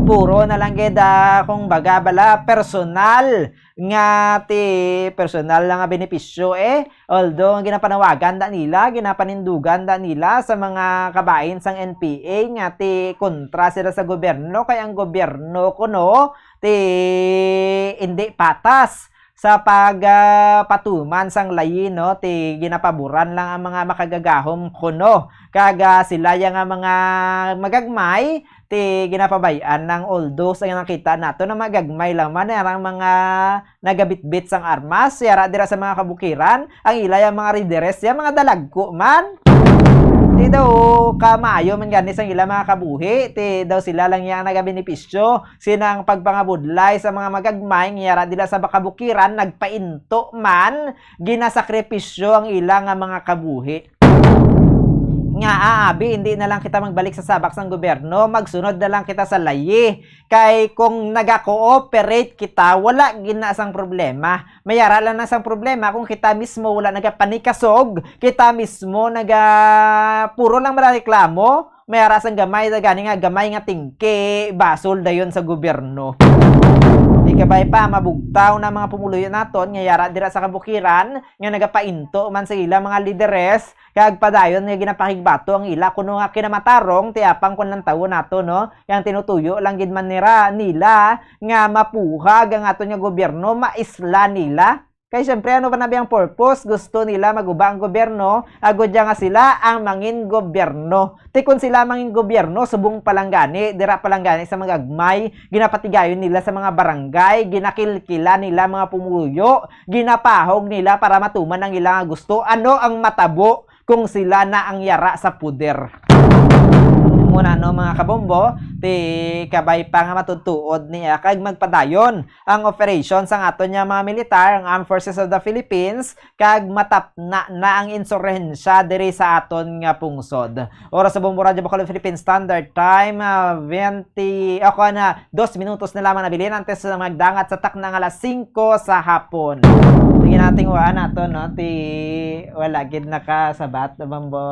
Puro na lang gid, ah, kung baga bala, personal nga ti personal lang nga benepisyo, eh. Although, ang ginapanawagan da nila, ginapanindugan da nila sa mga kabahin sang N P A nga ti kontra sila sa gobyerno, kay ang gobyerno kuno ti indi patas sa pag, ah, patuman sang layi, no? Ti ginapaboran lang ang mga makagagahom kuno. Kag, ah, sila ya nga mga magagmay, ti ginapabay-an lang, although sa nakita nato na magagmay lang man ang mga nagabitbit sang armas, yara dira sa mga kabukiran, ang ila yang mga rideres, ya mga dalagko man. Ti daw kamaayo man gani sang ila mga kabuhi, ti daw sila lang yang nagabenepisyo sinang pagpangabudlay sa mga magagmay, nga yara dira sa kabukiran, nagpainto man, ginasakripisyo ang ila nga mga kabuhi. Nga, ah, abi, hindi na lang kita magbalik sa sabak sang gobyerno, magsunod na lang kita sa layi. Kay kung naga-cooperate kita, wala gid na sang problema. Mayara lang na sang problema kung kita mismo wala nagapanikasog, kita mismo naga-, puro lang marareklamo, mayara sang gamay, gani nga gamay nga tingki, basol dayon sa gobyerno. Di kabay pa, mabugtaw na mga pumuluyo naton nga yara dira sa kabukiran, nga nagapainto man sa ila mga lideres, kag padayon nga ginapakigbato ang ila kuno nga kinamatarong ti apang kon lantawon nato, no? Kay ang tinutuyo lang gid man nira, nila nga mapuhag ang aton nga gobyerno, maisla nila. Kay siyempre, ano ba na biyang purpose? Gusto nila maguba ang gobyerno, agod ya nga sila ang mangin gobyerno. Ti kon sila mangin gobyerno, subong pa lang gani, dira pa lang gani sa magagmay, ginapatigayon nila sa mga barangay, ginakilkila nila mga pumuluyo, ginapahog nila para matuman ang ila nga gusto. Ano ang matabo kung sila na ang yara sa puder? Muna, no, mga kabombo, ti kabay pa nga matutuod niya kag magpadayon ang operation sang aton nga mga militar, ang Armed Forces of the Philippines, kag matapna na ang insurhensya diri sa aton nga pungsod. Oras sa Bombo Radyo Bacolod Philippine Standard Time, ah, twenty, o kuwan na, dos minutos na lamang nabilin antes na magdangat sa takna nga alas singko sa hapon. Sige natin, wala nato, no? Ti, wala gid nakasabat, Bombo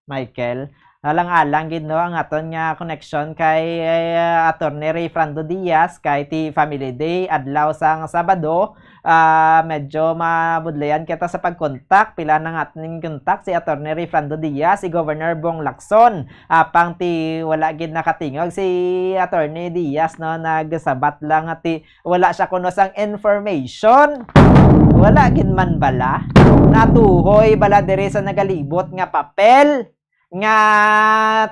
Michael. Alang-alang gid, no, ang aton nga connection kay, eh, Attorney Rayfrando Diaz, kay ti Family Day, adlaw sang Sabado. Ah, medyo mabudlayan kita sa pag-contact. Pila na nga aton contact, si Attorney Rayfrando Diaz, si Governor Bong Lacson. Apang ti wala gid nakatingog si Attorney Diaz, no, nagsabat lang nga ti wala siya kuno sang information. Wala gid man bala. Natuhoy bala diri sa nagalibot nga papel nga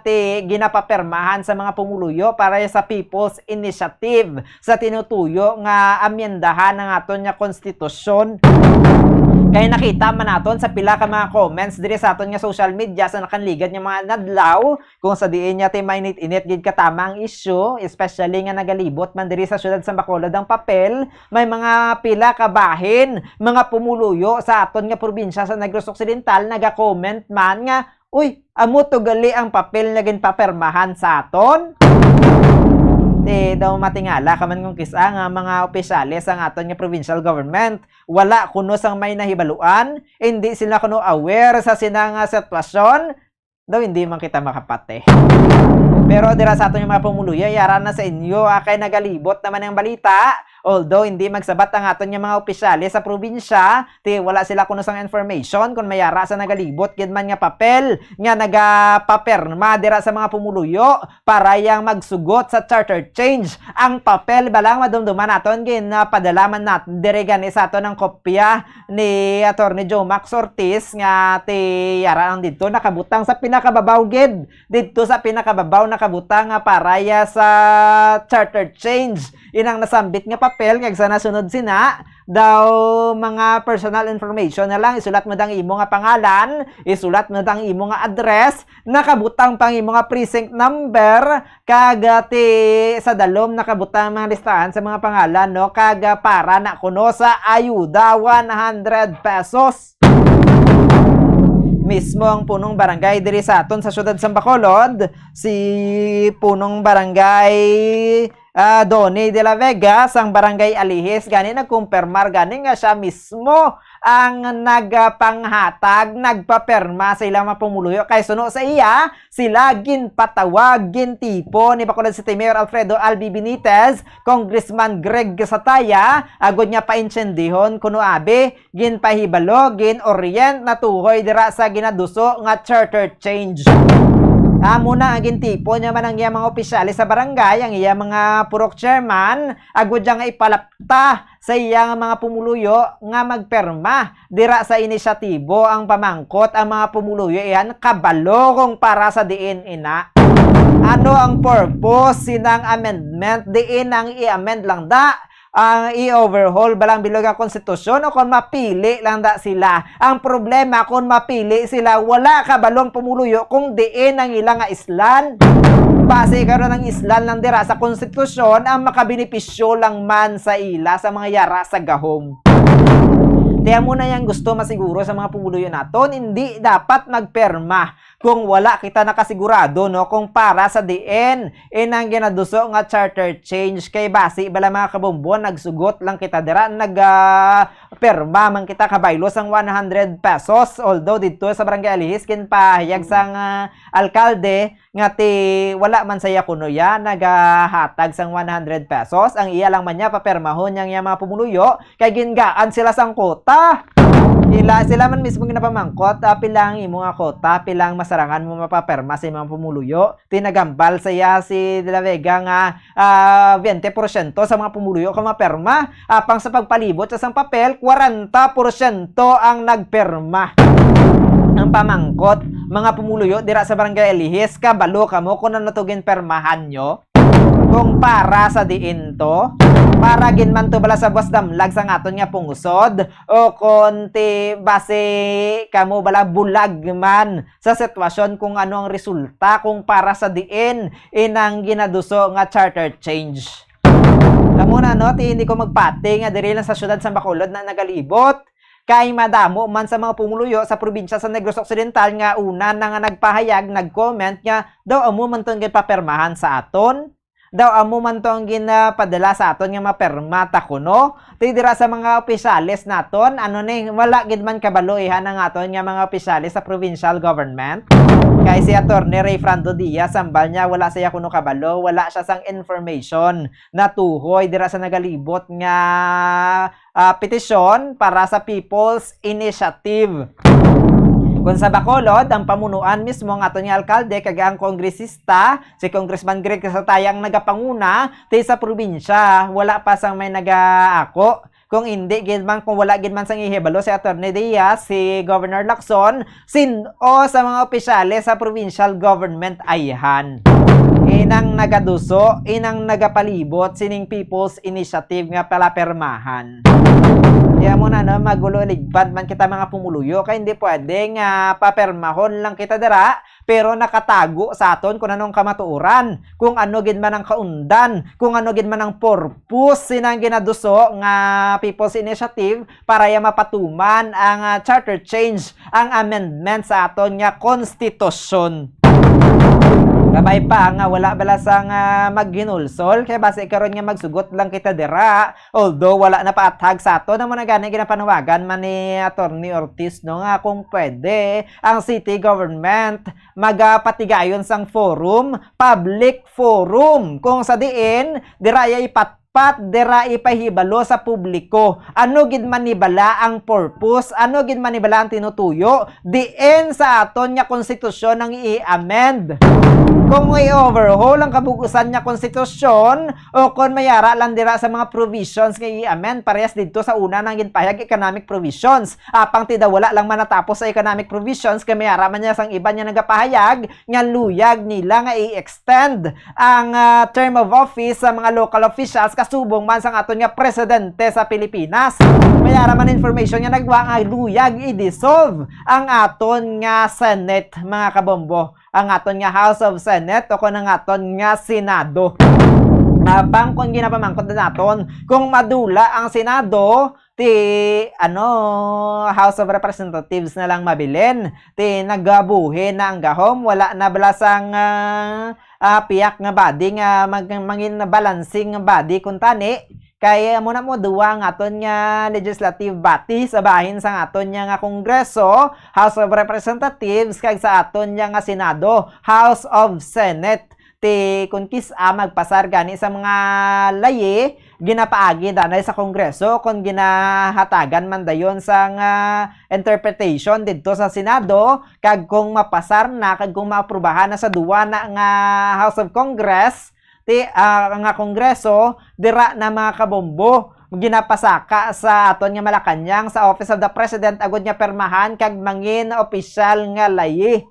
ti ginapapirmahan sa mga pumuluyo para sa People's Initiative sa tinutuyo nga amyendahan ang aton nga konstitusyon. Kay nakita man naton sa pila ka mga comments diri sa aton nga social media sa nakanligad nga mga nadlaw, kung sa diin niya ti mainit-init gid katama ang issue, especially nga nagalibot man diri sa siyudad sa Bacolod ang papel, may mga pila ka bahin, mga pumuluyo sa aton nga probinsya sa Negros Occidental naga-comment man nga, "Uy, amo to gali ang papel nga ginpapirmahan sa aton?" Di daw matingala ka man kung kis-a nga mga opisyales sang aton nga provincial government wala kuno sang may nahibaluan, hindi sila kuno aware sa sina nga sitwasyon, daw hindi man kita makapati. Pero dira sa aton nga mga pumuluyo, yara na sa inyo, ah, kay nagalibot naman ang balita. Although hindi magsabat ang aton nga mga opisyales sa probinsya, ti wala sila kuno sang information kung may ara sa nagalibot gid man nga papel nga nagapapirma dira sa mga pumuluyo para yang magsugot sa charter change. Ang papel ba lang madumduman naton, ginapadala man naton diri gani sa aton ang kopya ni Attorney Joe Max Ortiz nga ti yara lang didto nakabutang sa pina Kababaw gid, didto sa pinakababaw nakabutang nga para ya sa charter change. Inang nasambit nga papel kag sa nasunod sina daw mga personal information na lang, isulat mo dang imo nga pangalan, isulat mo dang imo nga address, nakabutang pang imo nga precinct number, kag, ah, ti sa dalom nakabutang ang mga listahan sa mga pangalan, no? Kag, ah, para na kuno sa ayuda, one hundred pesos. Mismo ang punong barangay diri sa aton sa siyudad sang Bacolod, si punong barangay, ah, Donny de la Vega sang barangay Alihis, gani nagkumpirmar gani nga siya mismo ang nagpanghatag, nagpapirma sa ilang mga pumuluyo. Kay suno sa iya, sila ginpatawag, gintipo ni Bacolod City Mayor Alfredo Albi Benitez, Congressman Greg Sataya, agod nga paintsindihon kuno abi, ginpahibalo, gin-orient na tuhoy dira sa ginaduso nga charter change. Amo na ang gintipo niya man ang iya mga opisyales sa barangay, ang iya mga purok chairman, agod niya nga ipalapta sa iya nga mga pumuluyo nga magpirma dira sa inisyatibo. Ang pamangkot, ang mga pumuluyo iyan kabalo kung para sa diin ina. Ano ang purpose sinang amendment? Diin ang i-amend lang da, ang i-overhaul ba lang bilog ang konstitusyon, o kung mapili lang da sila? Ang problema, kung mapili sila, wala kabalong pumuluyo kung diin ang ila nga islan. Basi karon ang islan lang dira sa konstitusyon ang makabenepisyo lang man sa ila sa mga yara sa gahom. Kaya mo na yang gusto masiguro sa mga pumuluyo naton, hindi dapat magperma kung wala kita nakasigurado, no, kung para sa diin inang ginaduso nga charter change. Kay basi bala, mga kabumbon, nagsugot lang kita dira, nag, ah, perma man kita kabaylo sang one hundred pesos. Although didto sa Barangay Alihis, ginpahayag sang, ah, alkalde nga ti wala man saya kuno ya nagahatag sang one hundred pesos. Ang iya lang man niya papermahon yang iya mga pumuluyo kay gingaan sila sang kota. Ila, sila man mismo ginapamangkot, ah, pila ang imo nga kota, pila ang masarangan mo mapaperma sa imong pumuluyo. Tinagambal saya si De La Vega nga, ah, twenty porsyento sa mga pumuluyo ka maperma. Apang sa pagpalibot sa sang papel, kwarenta porsyento ang nagperma. Ang pamangkot, mga pumuluyo dira sa Barangay Alihis, kabalo kamo kung ano to ginpermahan nyo? Kung para sa diin to? Para gid man to bala sa buwas damlag sang aton nga pungsod, o kon ti basi kamo bala bulag man sa sitwasyon kung ano ang resulta kung para sa diin inang ginaduso nga charter change? Amo na, no, ti hindi ko magpati nga diri lang sa siyudad sa Bacolod na nagalibot. Kay madamo man sa mga pumuluyo sa probinsya sa Negros Occidental nga una na nga nagpahayag, nag-comment nga daw amo man to ang ginpapermahan sa aton. Daw amo man to ang ginapadala sa aton nga maperma ta kuno. Ti dira sa mga opisyales naton, ano ni, wala gid man kabalo ihan ang aton nga mga opisyales sa provincial government. Kay si Attorney Rayfrando Diaz, sambal niya, wala siya kuno kabalo, wala siya sang information natuhoy dira sa nagalibot nga, ah, petisyon para sa People's Initiative. Kung sa Bacolod, ang pamunuan mismo nga aton nga alkalde kag ang kongresista, si Congressman Greg Sataya ang nagapanguna, ti sa probinsya, wala pa sang may nagaako. Kung hindi gid man, kung wala gid man sang ihibalo si Attorney Diaz, si Governor Lacson, sin-o sa mga opisyales sa provincial government ayhan inang nagaduso, inang nagapalibot sining People's Initiative nga palapermahan. Kaya mo na, no, magulo, ligpad man kita mga pumuluyo, kay hindi pwede nga papermahon lang kita dira, pero nakatago sa aton kung anong kamatuoran, kung ano gid man ang kaundan, kung ano gid man ang purpose sinang ginaduso nga People's Initiative para ya mapatuman ang, ah, charter change, ang amendment sa aton nga konstitusyon. Kabay pa nga wala bala sang, ah, maghinulsol, kay basi karon nga magsugot lang kita dira, although wala na paathag sa aton, amo na gani ginapanawagan man ni Attorney Ortiz, no, nga kung pwede, ang city government magapatigayon sang forum, public forum, kung sa diin dira ya ipat dapat dira ipahibalo sa publiko. Ano gid man ni bala ang purpose? Ano gid man ni bala ang tinutuyo? Diin sa aton nga konstitusyon ang i-amend. Kung i-overhaul ang kabug-usan nga konstitusyon, o kung mayara lang dira sa mga provisions nga i-amend, parehas didto sa una nang ginpahayag economic provisions. Apang ti daw wala lang man natapos sa economic provisions, kay mayara man niya sang iban nga nagapahayag nga luyag nila nga i-extend ang, ah, term of office sa mga local officials kasubong man sang aton nga presidente sa Pilipinas. Mayara man information nga nagwa nga luyag i-dissolve ang aton nga Senate, mga kabombo, ang aton nga House of Senate o kon ang aton nga Senado. Apang kung ginapamangkot na naton kung madula ang Senado, ti, ano, House of Representatives na lang mabilin. Ti nagabuhi na ang gahom, wala na bala sang, ah, ah, piyak nga body nga mag-, mangin balancing body kuntani. Kay amo na mo duwa ang aton nga legislative body sa bahin sang aton nga, nga Kongreso, House of Representatives, kag sa aton nga, nga Senado, House of Senate. Ti kun kis-a magpasar gani sa mga layi, ginapaagi danay sa Kongreso kon ginahatagan man dayon sang, ah, interpretation didto sa Senado, kag kung mapasar na kag kung maaprubahan na sa duwa na nga House of Congress, ti, ah, nga Kongreso, dira na, mga kabombo, ginapasaka sa aton nga Malacañang sa Office of the President agud nga pirmahan kag mangin opisyal nga layi.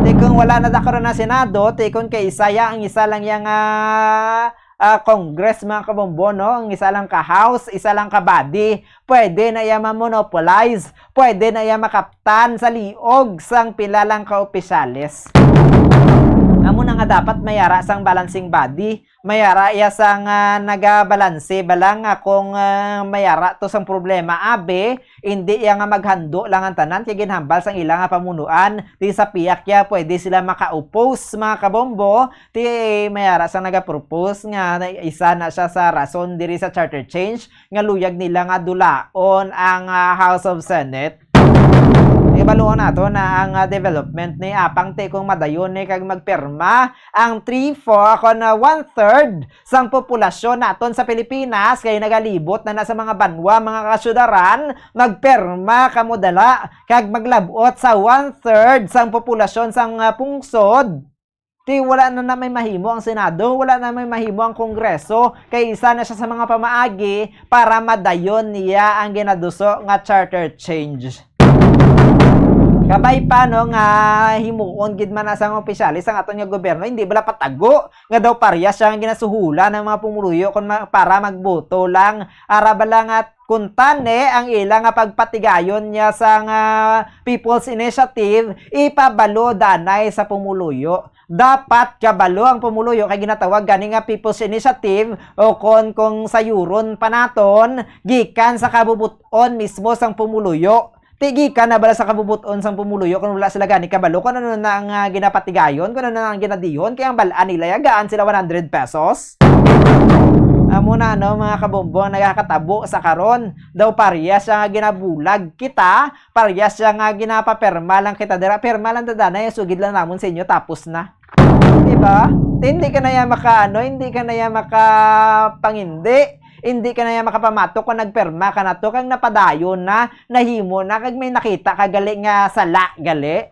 Ti kung wala na da karon ang Senado, ti kung kay isa ya, ang isa lang yang, ah, ah, Congress, mga kabombo, no? Ang isa lang ka House, isa lang ka body, pwede na iya ma-monopolize, pwede na iya makaptan sa liog sang pila lang ka opisyales. Amo na nga dapat mayara sang balancing body, mayara iya sang, ah, nagabalanse ba lang nga kung, ah, mayara to sang problema, abi, hindi iya nga maghando lang ang tanan kay ginhambal sang ila nga pamunuan, di sa piyak ya pwede sila maka-oppose, mga kabombo, ti mayara sang nagapropose nga na-, isa na siya sa rason diri sa charter change nga luyag nila nga dulaon ang, ah, House of Senate. Ibaluon nato na ang, ah, development ni apang ti kung madayon ni kag magpirma ang three four kon, ah, one-third sang populasyon naton sa Pilipinas kay nagalibot na na sa mga banwa, mga kasyudaran, magpirma kamo dala kag maglab-ot sa one-third sang populasyon sang, ah, pungsod. Ti wala na, na may mahimo ang Senado, wala na may mahimo ang Kongreso, kay isa na siya sa mga pamaagi para madayon niya ang ginaduso nga charter change. Kabay pa, no, nga himuon gid man na sang opisyalis ang aton nga gobyerno, hindi bala patago nga daw parehas siya nga ginasuhulan ang mga pumuluyo kon ma-, para magboto lang. Ara bala nga kuntani ang ila nga pagpatigayon niya sang, ah, People's Initiative, ipabalo danay sa pumuluyo. Dapat kabalo ang pumuluyo kay ginatawag gani nga People's Initiative o kon kung sayuron pa naton, gikan sa kabubot-on mismo sang pumuluyo. Ti gikan na bala sa kabubot-on sang pumuluyo kung wala sila gani kabalo kung ano na ang, ah, ginapatigayon, kung ano na ang ginadihon, kay ang bal-an nila ya gaan sila one hundred pesos. Amo na, ano, mga kabombo, ang nagakatabo sa karon. Daw parehas siya nga ginabulag kita, parehas siya nga ginapapirma lang kita dira. Pirma lang ta danay, sugid lang namon sa inyo, tapos na. Di ba? Hindi ka na yan maka, ano, hindi ka na yan makapangindi. Hindi ka na yan makapamatok kung nagpirma ka na to, kang napadayon na, nahimo na, kag may nakita ka gali nga sala, gali.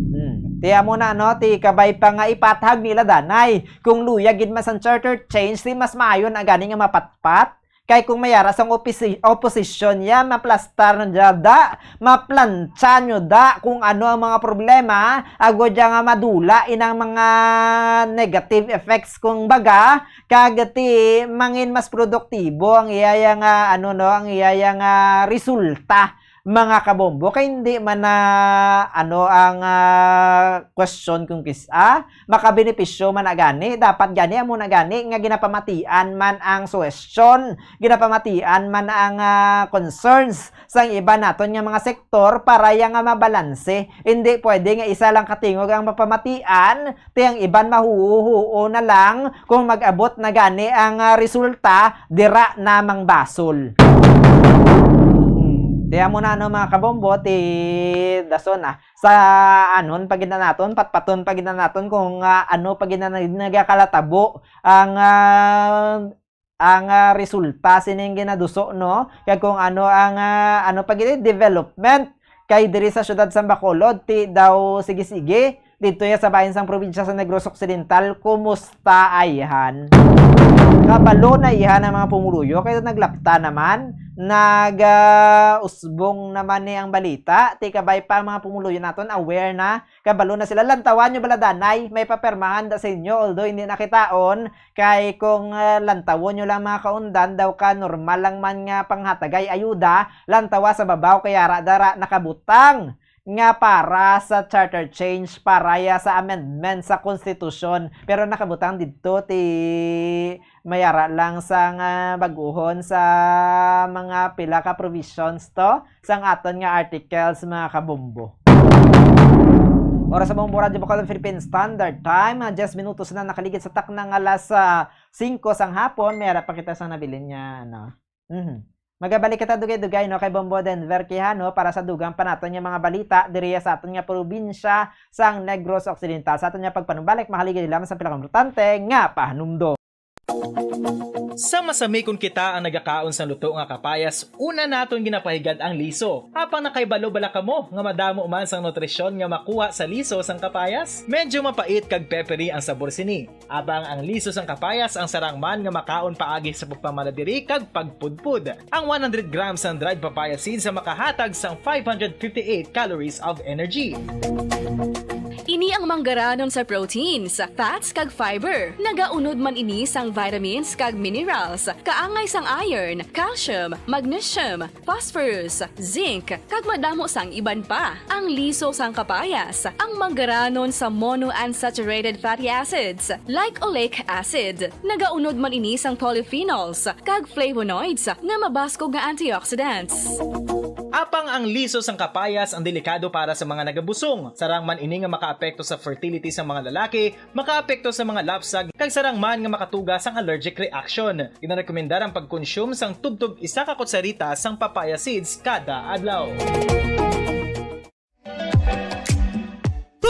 Hmm. Ti amo na, no? Ti kabay pa nga ipathag nila danay. Kung luyag gid man sang charter change, ti mas maayo na gani nga mapatpat. Kay kung mayara sang opisi-, oposisyon ya, maplastar na da, maplantsa nyo da kung ano ang mga problema, agod ya nga madula inang mga negative effects, kung baga, kag ti mangin mas produktibo ang iya ya nga, ano, no, ang iya ya nga resulta, mga kabombo. Kay hindi man na, ano, ang, ah, question kung kis-a, makabenepisyo man na gani, dapat gani, amo na gani nga ginapamatian man ang suwestyon, ginapamatian man ang, ah, concerns sang iban naton nga mga sektor para ya nga mabalanse. Hindi pwede nga isa lang ka tingog ang mapamatian, ti ang iban mahuhuo na lang kung mag-abot na gani ang, ah, resulta, dira na mangbasol. Hmm. Di amo na, ano, mga kabombo, ti dason, ah, sa anon pa gid na naton, patpaton pa gid na naton kung, ah, ano pa gid na nag-, nagakalatabo ang, ah, ang, ah, resulta sining ginaduso, no? Kag kung ano ang, ah, ano pa gid, eh, development kay diri sa siyudad sang Bacolod, ti daw sige-sige didto ya sa bahin sang probinsya sa Negros Occidental, kumusta, ayhan? Kabalo na, ayhan, ang mga pumuluyo kay naglapta naman, nag, ah, usbong naman ni ang balita. Ti kabay pa ang mga pumuluyo naton aware na, kabalo na sila. Lantawan nyo bala, danay, may papirmahan da sa inyo, although hindi nakitaon. Kay kung, ah, lantawon nyo lang, mga kaundan, daw ka normal lang man nga panghatagay ayuda, lantawa sa babaw kay ara dara nakabutang nga para sa charter change, para ya sa amendment sa konstitusyon. Pero nakabutang didto ti may ara lang sang, ah, baguhon sa mga pila ka provisions to sang aton nga articles, mga kabombo. Oras sa Bombo Radyo Bacolod Philippine Standard Time, ah, diyes minutos na nakaligid sa takna nga alas, ah, singko sang hapon. May ara pa kita sang nabilin nga, ano. Mhm. Magabalik kita dugay-dugay, no, kay Bombo Denver Quijano para sa dugang pa naton nga mga balita diri sa aton nga probinsya sang Negros Occidental. Sa aton nga pagpanumbalik, mahaligid lamang sa pinakaimportante nga pahanumdom. Sa masami kon kita ang nagakaon sang luto nga kapayas, una naton ginapahigad ang liso. Apang nakahibalo bala kamo nga madamo man sang nutrisyon nga makuha sa liso sang kapayas? Medyo mapait kag peppery ang sabor sini. Apang ang liso sang kapayas ang sarang man nga makaon paagi sa pagpamala diri kag pagpudpod. Ang one hundred grams sang dried papaya seeds ang makahatag sang five hundred fifty-eight calories of energy. Ini ang manggaranon sa proteins, fats, kag fiber. Nagaunod man ini sang vitamins kag minerals, kaangay sang iron, calcium, magnesium, phosphorus, zinc, kag madamo sang iban pa. Ang liso sang kapayas, ang manggaranon sa monounsaturated fatty acids, like oleic acid. Nagaunod man ini sang polyphenols kag flavonoids nga mabaskog nga antioxidants. Apang ang liso sang kapayas ang delikado para sa mga nagabusong. Sarang man ini nga makaapekto sa fertility sa mga lalaki, makaapekto sa mga lapsag, kag sarang man nga makatuga sang allergic reaction. Ginarekomendar ang pagkonsume sang tubtob isa ka kutsarita sang papaya seeds kada adlaw.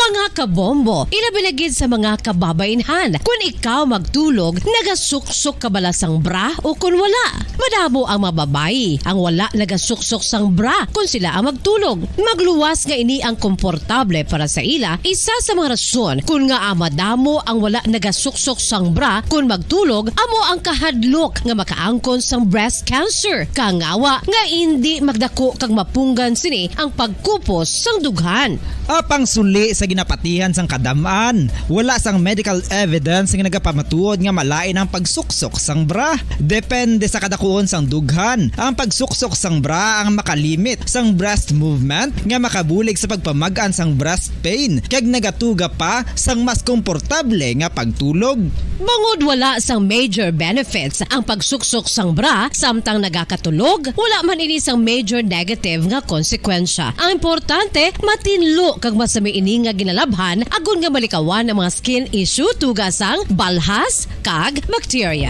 Mga kabombo, ilabi na gid sa mga kababainhan, kun ikaw magtulog, nagasuksok ka bala sang bra o kun wala? Madamo ang mga babayi ang wala nagasuksok sang bra kun sila ang magtulog. Magluwas nga ini ang komportable para sa ila, isa sa mga rason kun ngaa madamo ang wala nagasuksok sang bra kun magtulog amo ang kahadlok nga makaangkon sang breast cancer, kangawa nga indi magdako kag mapunggan sini ang pagkupos sang dughan. Apang suli sa ginapatihan sang kadam-an, wala sang medical evidence nga nagapamatuod nga malain ang pagsuksok sang bra. Depende sa kadakuon sang dughan, ang pagsuksok sang bra ang makalimit sang breast movement nga makabulig sa pagpamag-an sang breast pain kag nagatuga pa sang mas komportable nga pagtulog. Bangod wala sang major benefits ang pagsuksok sang bra samtang nagakatulog, wala man ini sang major negative nga konsekwensya. Ang importante, matinlo kag masami ini nga ginalabhan agod nga malikawan ang mga skin issue tuga sang balhas kag bacteria.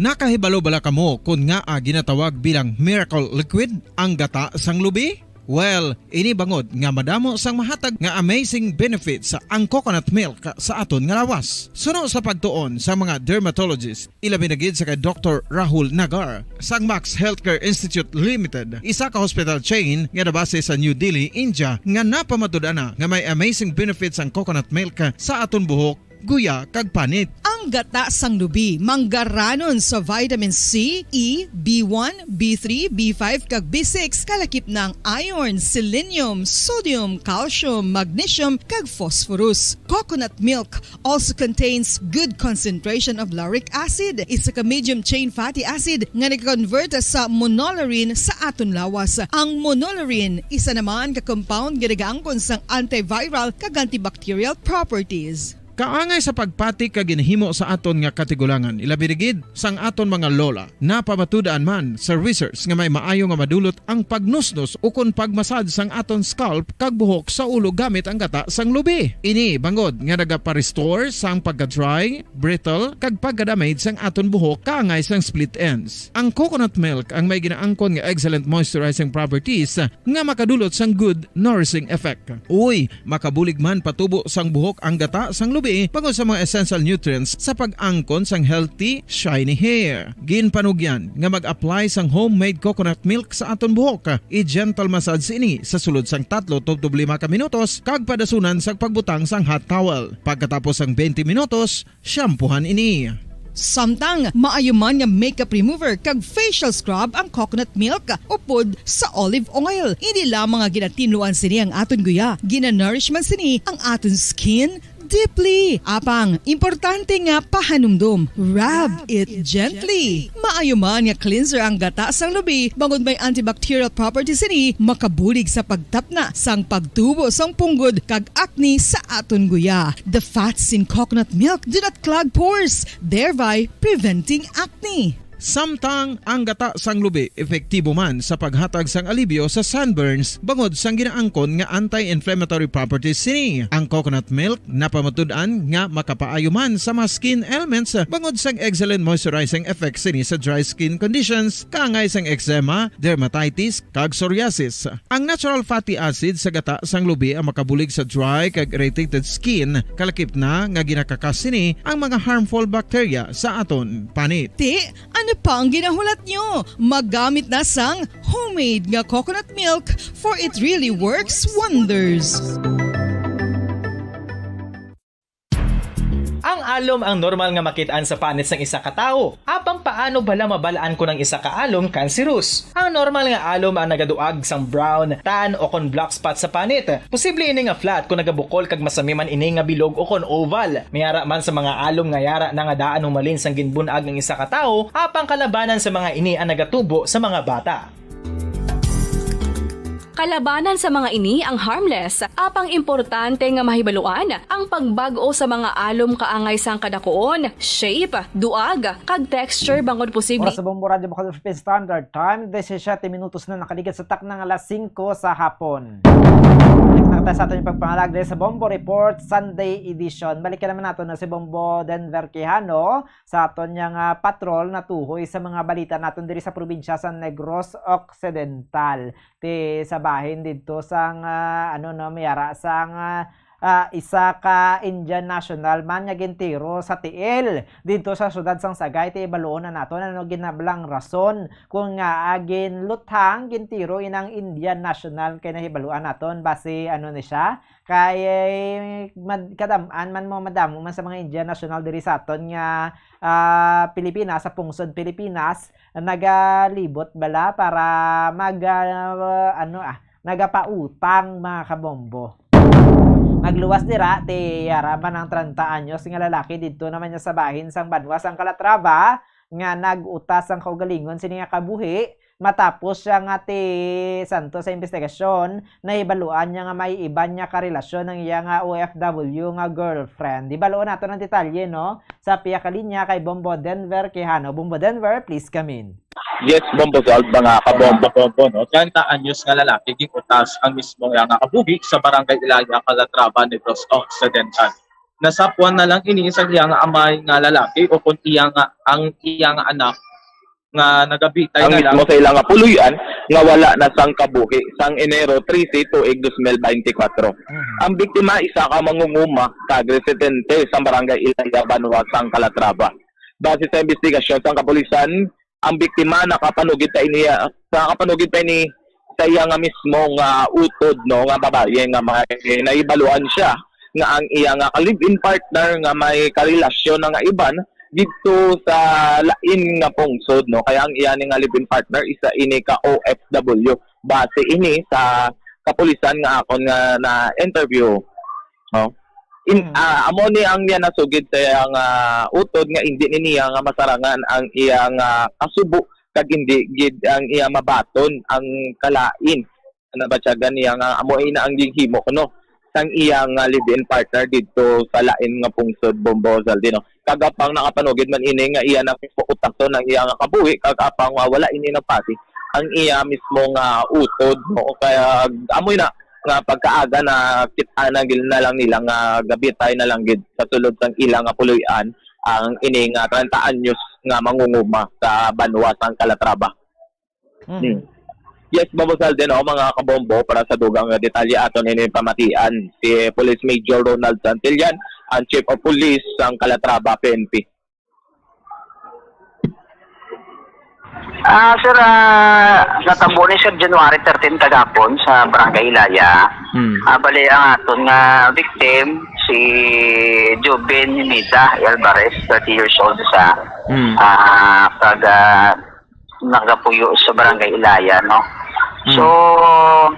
Nakahibalo bala kamo kon ngaa ginatawag bilang miracle liquid ang gata sang lubi? Well, ini bangod nga madamo sang mahatag nga amazing benefits ang coconut milk sa aton nga lawas. Suno sa pagtuon sa mga dermatologist, ilabi na gid sa kay Doktor Rahul Nagar sang Max Healthcare Institute Limited, isa ka hospital chain nga nabase sa New Delhi, India, nga napamatud-an na nga may amazing benefits ang coconut milk sa aton buhok, guya, kag panit. Ang gata sang lubi manggaranon sa vitamin C, E, B one, B three, B five, kag B six, kalakip na ang iron, selenium, sodium, calcium, magnesium, kag phosphorus. Coconut milk also contains good concentration of lauric acid, isa ka medium chain fatty acid nga nag-convert sa monolaurin sa aton lawas. Ang monolaurin, isa naman ka compound nga nagaangkon sang antiviral kag antibacterial properties. Kaangay sa pagpati kag ginhimo sa aton nga katigulangan, ilabi na gid sang aton mga lola. Napamatud-an man sa research nga may maayo nga madulot ang pagnusnos ukon pagmasad sang aton scalp kag buhok sa ulo gamit ang gata sang lubi. Ini bangod nga nagapa-restore sang pagka-dry, brittle, kag pagka-damage sang aton buhok kaangay sang split ends. Ang coconut milk ang may ginaangkon nga excellent moisturizing properties nga makadulot sang good nourishing effect. Uy, makabulig man patubo sang buhok ang gata sang lubi bangod sa mga essential nutrients sa pag-angkon sang healthy, shiny hair. Ginpanugyan nga mag-apply sang homemade coconut milk sa aton buhok. I-gentle massage ini sa sulod sang tatlo tubtob lima ka minutos kag padasunan sang pagbutang sang hot towel. Pagkatapos sang twenty minutos, shampoohan ini. Samtang maayo man nga makeup remover kag facial scrub ang coconut milk upod sa olive oil. Hindi lamang nga ginatinluan sini ang aton guya, ginanourish man sini ang aton skin deeply. Apang, importante nga pahanumdom, rub it gently. Maayo man nga cleanser ang gata sang lubi bangod may antibacterial properties sini, makabulig sa pagtapna sang pagtubo sang punggod kag acne sa aton guya. The fats in coconut milk do not clog pores, thereby preventing acne. Samtang ang gata sang lubi epektibo man sa paghatag sang alibyo sa sunburns bangod sang ginaangkon nga anti-inflammatory properties sini. Ang coconut milk napamatud-an nga makapaayo man sa mga skin ailments bangod sang excellent moisturizing effects sini sa dry skin conditions, kaangay sang eczema, dermatitis, kag psoriasis. Ang natural fatty acid sa gata sang lubi ang makabulig sa dry kag irritated skin, kalakip na nga ginakakas sini ang mga harmful bacteria sa aton panit. Ti, ano pa ang ginahulat nyo? Magamit na sang homemade nga coconut milk, for it really works wonders. Ang alom ang normal nga makit-an sa panit sang isa ka tawo. Apang paano bala mabal-an kon ang isa ka alom cancerous? Ang normal nga alom ang nagaduag sang brown, tan, o kon black spot sa panit. Posible ini nga flat kon nagabukol kag masami man ini nga bilog o kon oval. May ara man sa mga alom nga yara na nga daan humalin sang ginbun-ag ang isa ka tawo, apang kalabanan sa mga ini ang nagatubo sa mga bata. Kalabanan sa mga ini ang harmless, apang importante nga mahibaluan ang pagbag-o sa mga alom kaangay sang kadakuon, shape, duag, kag texture bangod posible. Oras sa Bombo Radyo Bacol Philippine Standard Time, disisiete minutos na nakaligad sa takna nga alas singko sa hapon. Balik na tayo sa aton yung pagpangalag diri sa Bombo Report Sunday Edition. Balikan naman nato na si Bombo Denver Quijano sa aton niya nga patrol na tuhoy sa mga balita naton diri sa probinsya sa Negros Occidental. Ti sa bahin didto sang, ah, ano, no, may ara sang, ah, ah, isa ka Indian national man nga gintiro sa tiil didto sa siyudad sang Sagay. Ti ibaluon na naton ano ginablang rason kung nga, ah, ginluthang, gintiro inang Indian national. Kay nahibaluan naton basi ano ni siya, kay mad-, kadam-an man mo, madamo man sa mga Indian national diri sa aton nga, ah, Pilipinas, sa pungsod Pilipinas, nagalibot bala para mag, ah, ano, ah, nagapautang, mga kabombo. Magluwas dira, ti yara man ang treinta anyos nga lalaki didto naman niya sa bahin sang banwa sang Calatrava nga nag-utas ang kaugalingon sini nga kabuhi matapos siya nga ti santo sa investigasyon, nahibaluan niya nga may iban niya karelasyon ang iya nga O F W nga girlfriend. Di baluon nato ng detalye, no? Sa pihak linya kay Bombo Denver Quijano. Bombo Denver, please come in. Yes, Bombo Zald, mga kabombo-bombo, no? Treinta anyos nga lalaki, gin-utas ang mismo nga nga kabuhi sa Barangay Ilaya, Calatrava, Negros Occidental. Nasapuan na lang ini sa iya nga amay nga lalaki o kung iya nga, ang iya nga anak nga nagabitay Ang na lang. mismo sa ila nga puloy-an nga wala na sang kabuhi sang Enero trese tuig dos mil beintikwatro. Mhm. Ang biktima isa ka mangunguma kag residente sa Barangay Ilaya, Banwa sang Calatrava. Base sa investigasyon sang kapulisan, ang biktima nakapanugid pa ini, nakapanugid pa ini sa iya nga mismo nga utod, no, nga babaye nga may nahibaluan siya nga ang iya nga ka-live-in partner nga may karelasyon na nga iban didto sa lain nga pungsod, no, kaya ang iya ni nga live-in partner isa ini ka O F W. Base ini sa kapulisan nga akon nga na-interview, no. In, Mm. ah, amo ni ang niya nasugid sa iyang, ah, utod nga indi ni niya nga masarangan ang iyang, ah, kasubo kag indi gid ang iya mabaton ang kalain. Nabatyagan niya nga amo ina ang ginhimo kuno. sang iya nga live-in partner didto sa lain nga pungsod, Bombo Zaldi, no? Kag apang nakapanugid man ini nga iya na utason ang iya nga kabuhi, kag apang, ah, wala ini nagpati ang iya mismo nga utod, no? Kaya amoy na nga pagkaaga na kita na gil na lang nila nga gabitay na lang gid sa sulod sang ila nga puloy-an ang ini nga treinta anyos nga mangunguma sa banwa sang Calatrava. Mhm. Hmm. Yes, Bombo Zaldi, no, mga kabombo, para sa dugang nga detalye aton ini pamatian si Police Major Ronald Santillan, ang Chief of Police sang Calatrava P N P. Ah, sir, ah, natabo ni sir January thirteen kagapon sa Barangay Ilaya. Hmm. Ah, bali ang aton nga victim si Joven Mida Alvarez, thirty years old sa Hmm. ah, kag, ah, nagapuyo sa Barangay Ilaya, no? Mm. So,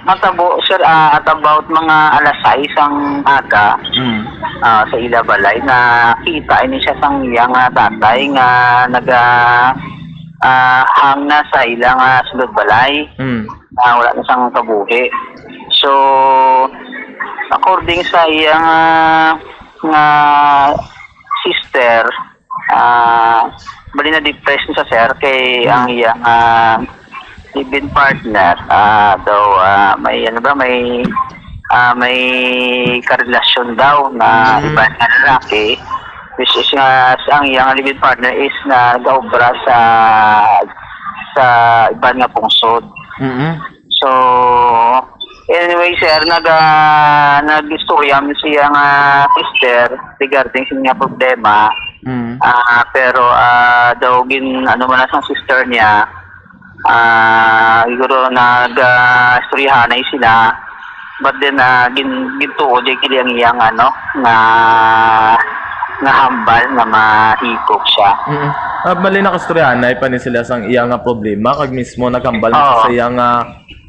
matabo, sir, ah, at about mga alas sais ang aga, Mm. ah, sa ila balay, nakita ini siya sang iya nga tatay nga naga, ah, hang na sa ila nga sulod balay, Mm. na wala na sang kabuhi. So, according sa iya nga, nga sister, ah, bali na depressed sa sir kay ang iyang, ah, live-in partner, ah, daw, ah, may ano ba, may, ah, may karelasyon daw na Mm. iba nga lalaki, which is nga ang iyang live-in partner is nag-obra sa, sa iban nga pungsod. Mm-mm. So, anyway, sir, nag, ah, nag-istorya man siya nga sister regarding sa nga problema. Mm. Ah, pero, ah, daw gin, ano man na sang sister niya, ah, siguro nag, ah, istoryahanay sila. But then, ah, gin-, gintuo di kini ang iyang, ano, nga, nga hambal nga mahikog siya. Mm. Ah, bali, nakastoryahanay pa ni sila sang iya nga problema, kag mismo naghambal na siya Oo. sa iya nga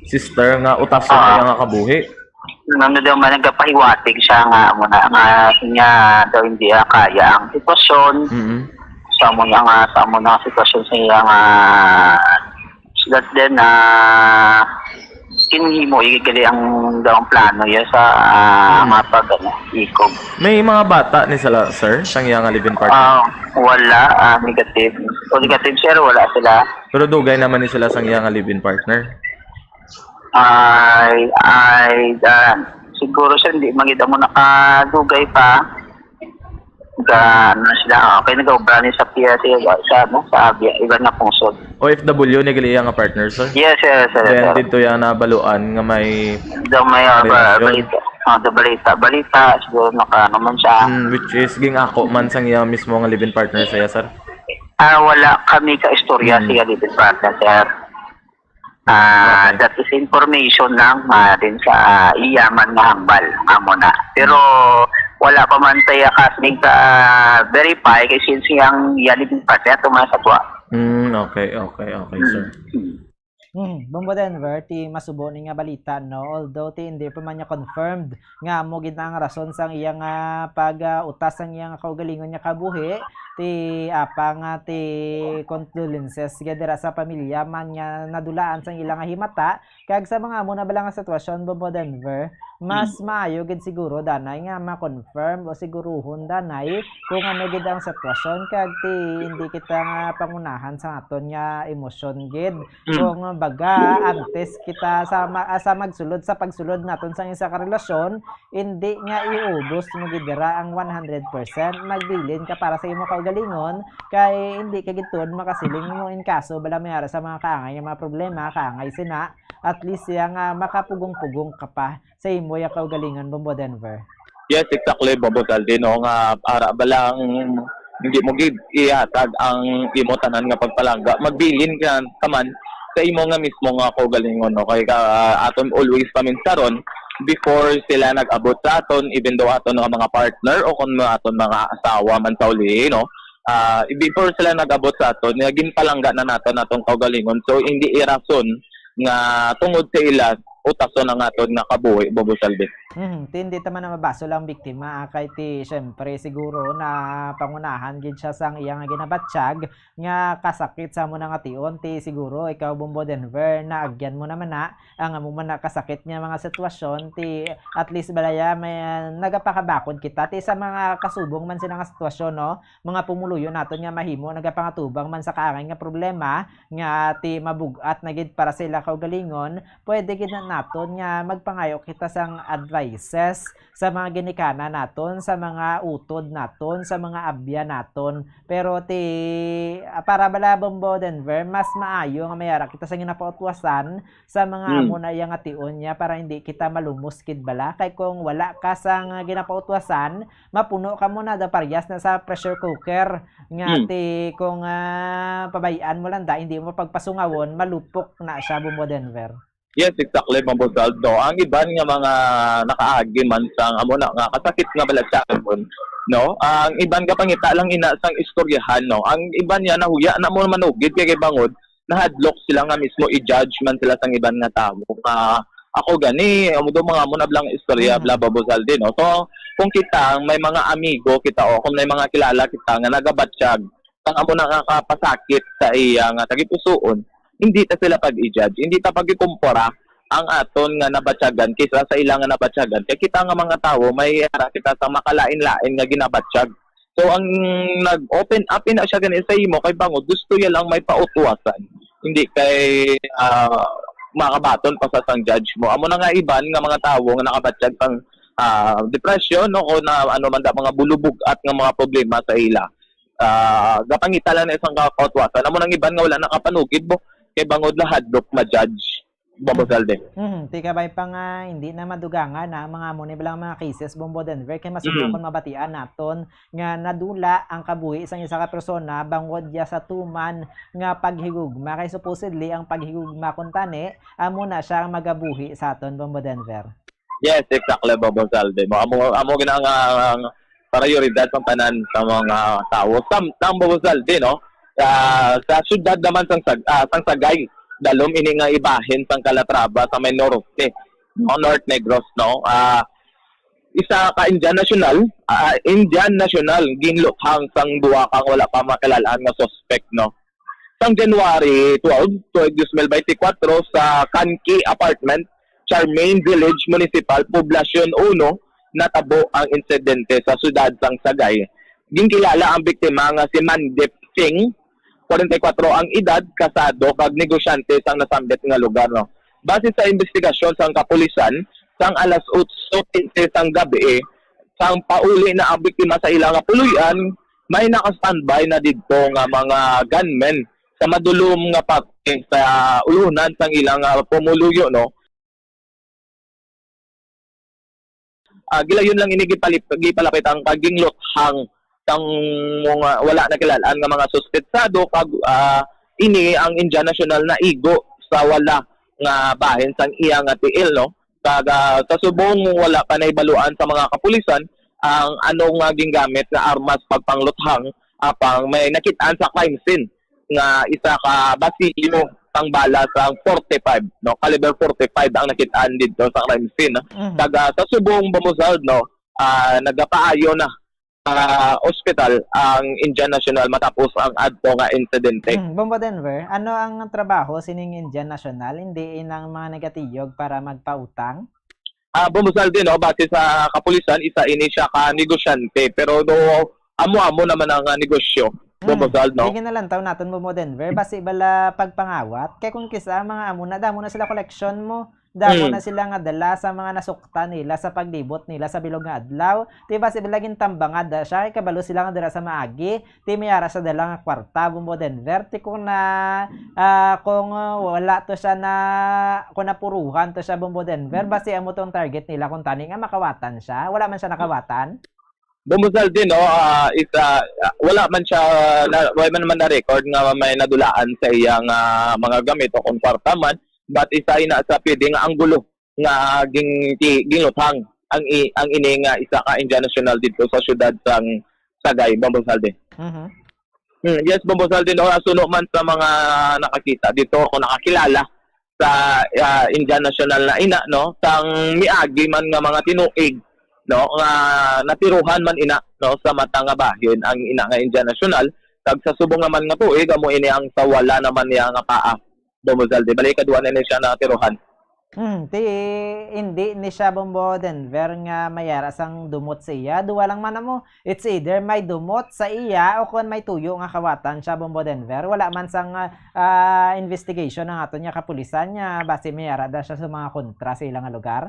sister nga utason Ah. niya nga kabuhi. Ano daw man, nagapahiwatig siya nga amo na, nga, nga daw hindi, ah, kaya ang sitwasyon. Mm. Sa amo na nga, sa amo na nga sitwasyon sa iya nga, so that then, ah, kinhimo, igali ang daw ang plano niya sa, ah, Mm. mga pag, ano, ikog. May mga bata ni sila, sir, sang iya nga live-in partner? Ah, wala, ah, negative. O negative, sir, wala sila. Pero dugay naman ni sila sang iya nga live-in partner? Ay, ay, ah, siguro, sir, hindi man gid amo nakadugay pa. Ga, ano na sila, ah, kay nag-obra ni sa P R C, sa, ano, sa Abia, iban nga pungsod. O F W ni gali iya nga partner, sir? Yes, sir, sir, Then, sir. didto iya nabaluan nga may Daw may, ah, ba-, relasyon. balita. Ah, daw balita, balita, siguro naka, ano man siya. Mm, which is, ging-ako man sang iya mismo nga live-in partner sa iya, sir? Ah, wala kami ka istorya Mm. sa iya live-in partner, sir. Ah, Okay. that is information lang, ah, din sa iya man nga hambal, amo na. Pero wala pa man tayo kasig ka-verify kay since yang iya living partner ato man sa tuwa. Mm, okay, okay, okay, sir. Mm. Hmm, Bombo Denver, ti masubo ni nga balita, no? Although ti hindi pa man niya confirmed nga amo gid na ang rason sang iya nga pag, ah, utas sang iya nga kaugalingon nga kabuhi, ti apang, ah, ti condolences gid dira sa pamilya man nga nadulaan sang ila nga himata, kag sa mga amo na bala nga sitwasyon, Bombo Denver, mas Mm. maayo gid siguro danay nga ma-confirm o siguruhon danay kung ano gid ang sitwasyon, kag ti hindi kita nga pangunahan sa aton nga emosyon gid. Mm. Kung baga, antes kita sa ma-, sa magsulod, sa pagsulod naton sang isa ka relasyon, hindi nga iubos mo gid dira ang one hundred percent. Magbilin ka para sa imo kaugalingon, kay hindi ka gid tuod makasiling mo in kaso bala may ara sa mga kaangay nga mga problema, kaangay sina, at least siya nga makapugong-pugong ka pa sa imo ya kaugalingon, Bombo Denver. Yes, exactly, Bombo Zaldi, no, nga ara ba lang hindi mo gid ihatag ang imo tanan nga pagpalangga, magbilin ka, ka man sa imo nga mismo nga kaugalingon, no? Kay ka, aton always paminsaron, before sila nag-abot sa aton, even though aton nga mga partner o kung aton mga asawa man sa uli, no? Ah, before sila nag-abot sa aton, nga ginpalangga na naton atong kaugalingon. So, hindi irason nga tungod sa ila, utason ang aton nga kabuhi, Bombo Saldi. Mhm, ti hindi ta man na mabasol ang biktima, ah, kay ti siyempre siguro na pangunahan gid siya sang iya nga ginabatyag nga kasakit sa amo na nga tion. Ti siguro ikaw, Bombo Denver, naagyan mo naman na ang amo man na kasakit nga mga sitwasyon. Ti at least balaya may, ah, nagapakabakod kita ti sa mga kasubong man sila nga sitwasyon, no? Mga pumuluyo naton nga mahimo nagapangatubang man sa kaangay nga problema nga ti mabug-at na gid para sa ila kaugalingon, pwede gid na naton nga magpangayo kita sang advices sa mga ginikanan naton, sa mga utod naton, sa mga abyan naton. Pero ti, ah, para bala, Bombo Denver, mas maayo nga mayara kita sa ginapautwasan sa mga Hmm. amo na iya nga tion niya para hindi kita malumos gid bala. Kay kung wala ka sang ginapautwasan, mapuno ka mo na daw parehas na sa pressure cooker nga Hmm. ti kung, ah, pabay-an mo lang da, hindi mo pagpasungawon, malupok na siya, Bombo Denver. Yes, exactly, Bombo Saldo. Ang iban nga mga nakaagi man sang amo na nga kasakit nga balatyagon, no? Ang iban gapangita lang ina sang istoryahan, no? Ang iban niya nahuya na mo manugid kay, kay bangod nahadlok sila nga mismo i-judge man sila sang iban nga tawo. Nga ako gani, amo do mga amo na blang istorya, Mhm. bla, Bombo Saldi, no? So, kung kita, may mga amigo kita o kung may mga kilala kita nga nagabatyag, ang amo na nga kapasakit sa iya nga tagipusoon, hindi ta sila pag-i-judge, hindi ta pagikumpara ang aton nga nabatyagan kaysa sa ila nga nabatyagan. Kay kita nga mga tawo, may ara kita sa makalain-lain nga ginabatyag. So, ang nag-open up ina siya gani sa imo kay bangod gusto ya lang may pautwasan. Hindi kay, ah, makabaton pa sa sang judge mo. Amo na nga iban nga mga tawo nga nakabatyag sang, ah, depression, no, o na ano man da, mga bulubog-at nga mga problema sa ila. Ah, gapangita lang na isang ka-, kautwasan. Amo nang iban nga wala nakapanugid mo kay bangod lahadlok ma-judge. Bobo Saldi. Mhm. Ti kabay pa nga hindi na madugangan na ang mga amo ni balang mga cases, Bombo Denver, kay masubo Mhm. kon mabatian naton nga nadula ang kabuhi sang isa ka persona bangod ya sa tuman nga paghigugma. Kay supposedly ang paghigugma kuntani amo na siya ang magabuhi sa aton, Bombo Denver. Yes, exactly, Bobo Saldi. Mo amo amo gina nga ang prioridad sang tanan sa mga tawo. Samtang, Bobo Saldi, no? Sa, sa siyudad naman sang Sag-, ah, sang Sagay, dalom ini nga ibahin sang Calatrava sa may norte, no? North Negros, no? Ah, isa ka Indian national, ah, Indian national, ginluthang sang duha ka wala pa makilal-an nga suspect, no? Sang January twelve, tuig dos mil binte kwatro, sa Kanki Apartment, Charmaine Village, Municipal, Poblacion Uno, natabo ang insidente sa siyudad sang Sagay. Ginkilala ang biktima nga si Mandip Singh, kwarenta y kwatro ang edad, kasado kag negosyante sang nasambit nga lugar, no. Base sa investigasyon sang kapulisan, sang alas otso quince sang gabi, sang pauli na ang biktima sa ila nga puloy-an, may naka-standby na didto nga mga gunmen sa madulom nga parte sa ulunan sang ila nga pumuluyo, no? Ah, gilayon lang ini gipalip-, gipalapit ang kagingluthang sang mga wala nakilal-an nga mga suspetsado kag, ah, ini ang Indian national naigo sa wala nga bahin sang iya nga tiil, no? Kag, ah, sa subong wala pa nahibaluan sa mga kapulisan ang ano nga gingamit nga armas pagpangluthang, apang may nakit-an sa crime scene nga isa ka basilyo sang bala sang forty-five, no, caliber forty-five ang nakit-an didto sa crime scene, no? Mhm. Kag, ah, sa subong, Bombo Saldi, no, ah, nagapaayo na sa ospital ang Indian national matapos ang adto nga insidente. Hmm, Bombo Denver, ano ang trabaho sining Indian National? Hindi inang mga nagatiyog para magpautang? Ah, Bombo Saldi, no, base sa kapulisan, isa ini siya ka negosyante, pero do amo-amo naman ang, ah, negosyo. Bombo Hmm, Saldi, no? Sige na lang taon naton, Bombo Denver, basi bala pagpangawat. Kay kung kisa, mga amo na, damo na sila koleksyon mo. Damo Hmm. na sila nga dala sa mga nasuktan nila sa paglibot nila sa bilog nga adlaw. Ti basi bala gintambangad na siya, kay kabalo sila nga dira sa maagi. Ti may ara sa dala nga kwarta, Bombo Denver. Ti kung na, ah, kung, ah, wala to siya na, kung napuruhan to siya, Bombo Denver, basi amo tong target nila kung tani nga makawatan siya. Wala man siya nakawatan. Bombo Saldi, no, ah, is, ah, wala man siya, na, wala man, man na-record nga may nadulaan sa iyang, ah, mga gamit o kung kwarta man, but isa ina sa pwede nga anggulo nga ging-, gi-, ginluthang ang i-, ang ini nga isa ka Indian national didto sa siyudad sang Sagay, Bombo Saldi. Mhm. Hmm, yes, Bombo Saldi, no, suno man sa mga nakakita didto o nakakilala sa, ah, Indian National na ina, no, sang miagi man nga mga tinuig, no, nga natiruhan man ina, no, sa mata nga bahin ang ina nga Indian National, kag sa subong naman nga tuig, amo ini ang sa wala naman niya nga paa, Bombo Zaldi. Bali, ikaduha na ni siya natiruhan. Hmm, ti, hindi ni siya, Bombo Denver, nga mayara sang dumot sa iya. Duwa lang man amo. It's either may dumot sa iya o kon may tuyo nga kawatan siya, Bombo Denver. Wala man sang, ah, ah, investigation ang aton nga kapulisan nga basi mayara da siya sa mga kontra sa ila nga lugar.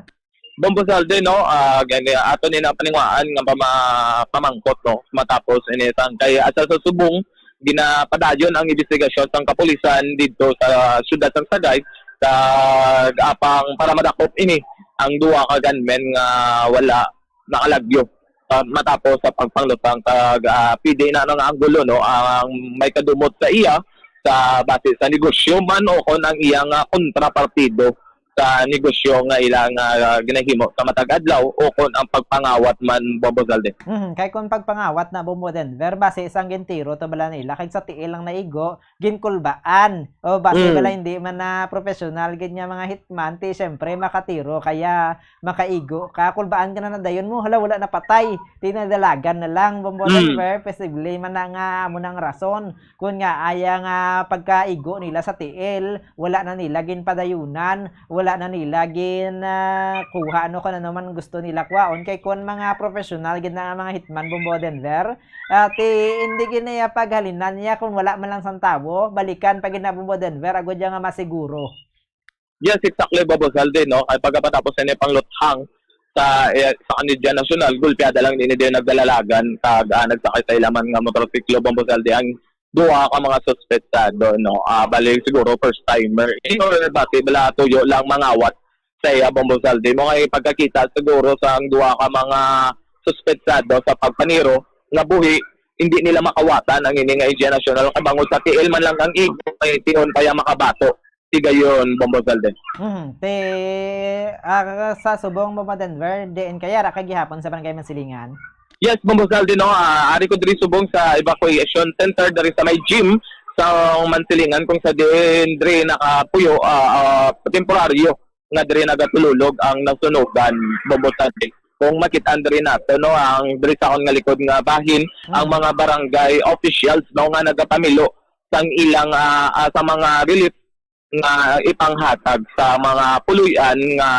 Bombo Zaldi, no, ah, gani, ato ni na paninguhaan nga pama-, pamangkot, no, matapos ini sang kay asa sa subong ginapadayon ang investigasyon sang kapulisan didto sa siyudad sang Sagay, kag apang para madakop ini ang duha ka gunmen nga wala nakalagyo, ah, matapos sa pagpanglutang kag, ah, pwede na nga anggulo, no, ang may kadumot sa iya sa base sa negosyo man o kon ang iya nga kontrapartido sa negosyo nga ila nga, ah, ginahimo sa matag adlaw o kon ang pagpangawat man, Bombo Zaldi. Mhm, kay kung pagpangawat na, Bombo Denver, base sang gintiro to bala nila, kay sa tiil lang naigo, ginkulbaan. O, base Mm. bala hindi man na professional gid nga mga hitman, ti siyempre makatiro, kaya makaigo ka. Kulbaan ka na nadayon mo, hala, wala na patay. Ti nadalagan na lang, Bombo Mm. Denver, posible man na nga amo nang rason. Kun nga, aya nga pagkaigo nila sa tiil, wala na nila ginpadayunan, wala na nila gin, ah, kuha, ano, kung ano man gusto nila kuhaon. Kay kun mga professional gid na ang mga hitman, Bombo Denver, ah, ti, hindi gid niya paghalinan niya kung wala man lang sang tawo, balikan pa gid na, Bombo Denver, agod niya nga masiguro. Yes, exactly, Bombo Zaldi, no? Kay pagkatapos na niya pangluthang sa, eh, sa Kanidya National, gulpiada lang din din nagdalalagan kag, ah, nagsakay sa ilaman nga motorsiklo, Bombo Zaldi, ang duha ka mga suspetsado, no? Ah, bali siguro first timer. In or bati bala tuyo lang mangawat sa iya, Bombo Zaldi. Mo nga pagkakita siguro sa ang duha ka mga suspetsado sa pagpaniro nga buhi, hindi nila makawatan ang ini nga Indian National kay bangod sa tiil man lang ang igo, kay tion pa iya makabato. Tigayon, Bombo Zaldi. Mhm. Te, ah, sa subong, Bombo Denver, diin kaya ra kay gihapon sa Barangay Mansilingan? Yes, Bombo Zaldi, no, ah, ari ko diri subong sa evacuation center diri sa may gym sa Mansilingan kung sa diin diri nakapuyo, ah, ah, temporaryo nga diri nagatululog ang nasunugan, Bombo Zaldi. Kung makit-an diri nato, no, ang diri sa akon nga likod nga bahin, ang Mm. mga barangay officials, no, nga nagapamilo sang ilang, ah, ah, sa mga relief nga ipanghatag sa mga puloy-an nga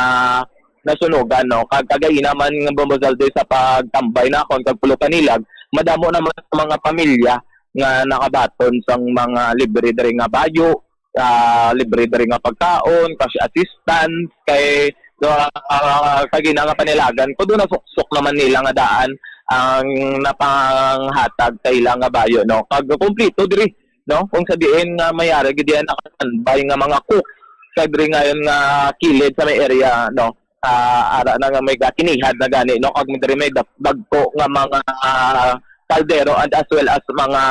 nasunugan, no? Kag kagaina man nga, Bombo Zaldi, sa pagtambay nakon kag Pulo Kanilag, madamo naman ang mga pamilya nga nakabaton sang mga libre diri nga bayo, ah, libre diri nga pagkaon, cash assistance, kay, ah, kagaina nga panilagan, kuno nasuksok naman nila nga daan ang napanghatag sa ila nga bayo, no? Kag kompleto diri, no? Kung sa diin nga may ara gid diyan naka-standby nga mga cook sa diri ngayon nga kilid sa may area, no? Ah, ara na nga may gakinihad na gani, no? Kag diri may dag-, dagko nga mga, ah, kaldero and as well as mga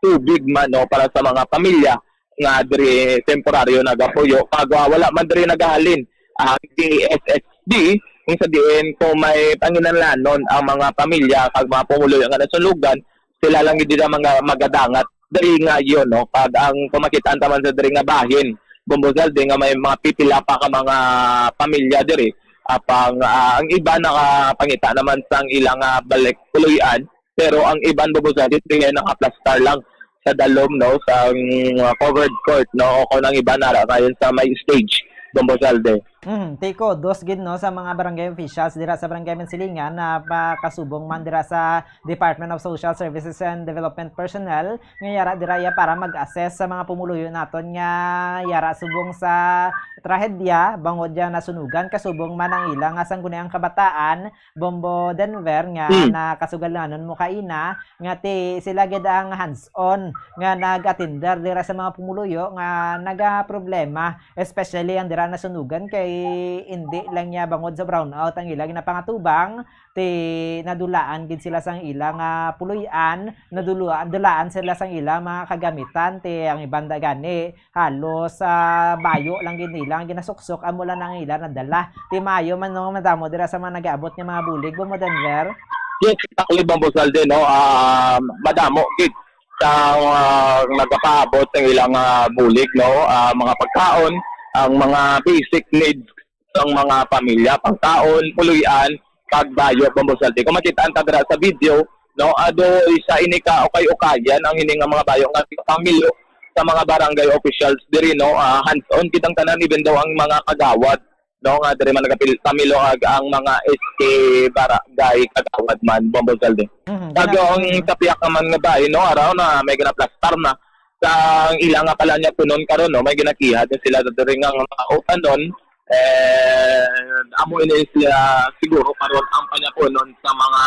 tubig man, no, para sa mga pamilya nga diri temporaryo nagapuyo. Kag, ah, wala man diri nagahalin ang T S S D, kung sa diin kung may panginahanglanon ang mga pamilya kag mga pumuluyo nga nasunugan, sila lang gid ang mga magadangat diri ngayon, no? Kag ang kumakit-an taman sa diri nga bahin, Bombo Zaldi, nga may mga pipila pa ka mga pamilya diri. Apang, ah, ang iba nakapangita naman sang ilang, ah, balik puloy-an, pero ang iban, Bombo Zaldi, diri nga nakaplastar lang sa dalom, no, sa, ah, covered court, no, o kung ang iban nara ngayon sa may stage, Bombo Zaldi. Mhm, ti kudos gid, no, sa mga barangay officials dira sa Barangay Mansilingan na makasubong man dira sa Department of Social Services and Development Personnel nga yara dira ya para mag-assess sa mga pumuluyo naton nga yara subong sa trahedya bangod ya nasunugan, kasubong man ang ila nga sangguniang kabataan, Bombo Denver, nga Hmm. nakasugalanon mo kaina, nga ti sila gid ang hands-on nga nag-atender dira sa mga pumuluyo nga nagaproblema, especially ang dira nasunugan kay indi lang niya bangod sa brownout ang ila ginapangatubang, ti nadulaan gid sila sang ila nga puloy-an, naduluan, dulaan sila sang ila mga kagamitan, ti ang iban da gani halos, ah, bayo lang gid nila ang ginasuksok, amo lang ang ila nadala. Ti maayo man, no, madamo dira sa mga nagaabot nga mga bulig, Bombo Denver. Yes, exactly, Bombo Zaldi, no? Ah, madamo gid sa, ah, nagapaabot ang ilang, ah, bulig, no? Ah, mga pagkaon, ang mga basic needs sang mga pamilya, pangkaon, puloy-an, kag bayo, Bombo Saldi. Kung makita ta dira sa video, no, adoy sa ini ka ukay-ukayan ang hini nga mga bayo nga pamilo sa mga barangay officials diri, no, ah, hands-on kitang tanan, even daw ang mga kagawad, no, nga diri man nagapil-, pamilo ag ang mga S K barangay kagawad man, Bombo Saldi. Mhm, Kag gina- ang sa piyak naman nga bahay, no, araw na may ginaplastar na sa ila nga pala niya tunon karon, no, may ginakiha din sila diri nga mga utanon, eh, amo ini sila siguro karon ang panyapunon sa mga,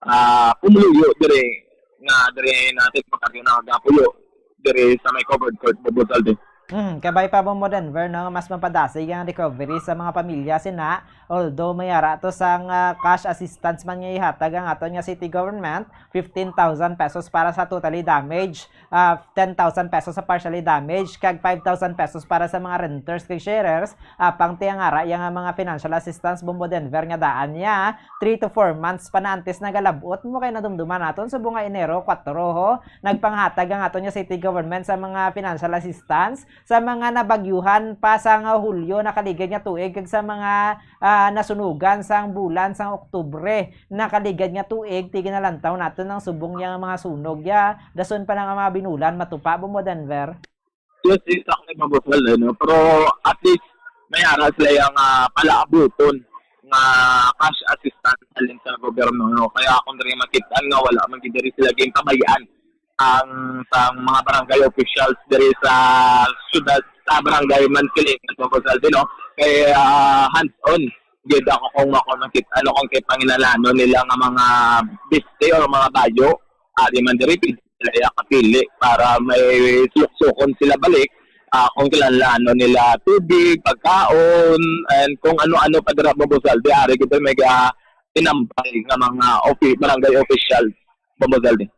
ah, pumuluyo diri nga diri natin makaryo na nagapuyo diri sa may covered court, Bombo Saldi. Hmm, kabay pa, Bombo Denver, no, nga mas mapadasig ang recovery sa mga pamilya sina, although may ara to sang, ah, cash assistance man nga ihatag ang aton nga city government, fifteen thousand pesos para sa totally damaged, ah, ten thousand pesos sa partially damaged, kag five thousand pesos para sa mga renters kag sharers. Apang ti ang ara iya nga mga financial assistance, Bombo Denver, nga daan niya three to four months pa na antes nagalab-ot mo, kay nadumduman naton subong nga Enero kuwatro, ho, nagpanghatag ang aton nga city government sa mga financial assistance sa mga nabagyuhan pa sang Hulyo nakaligid nga tuig kag sa mga, ah, nasunugan sang bulan sang Oktubre nakaligid nga tuig. Ti ginalantaw naton ang subong niya nga mga sunog ya dason pa lang ang mga binulan matupa, Bombo Denver. Yes, exactly, Ma'am Rosel, eh, no? Pero at least may ara sila yung, ah, palaabuton nga cash assistance halin sa gobyerno, no? Kaya kung diri makit-an nga wala man gid diri sila ginpabayaan ang sang mga barangay officials diri sa syudad, sa barangay Mansiling, Ma'am Rosel, no? Kay, ah, hands-on gid ako kung mako makit-, ano, kung kay panginalanon nila nga mga biste or mga bayo, ari man diri, pwede sila iya kapili para may suksukon sila balik, ah, kung kinahanglan nila tubig, pagkaon, and kung ano-ano pa dira, Bombo Saldi, ari gid may ga-, tinampay nga mga opi-, barangay officials, Bombo Saldi.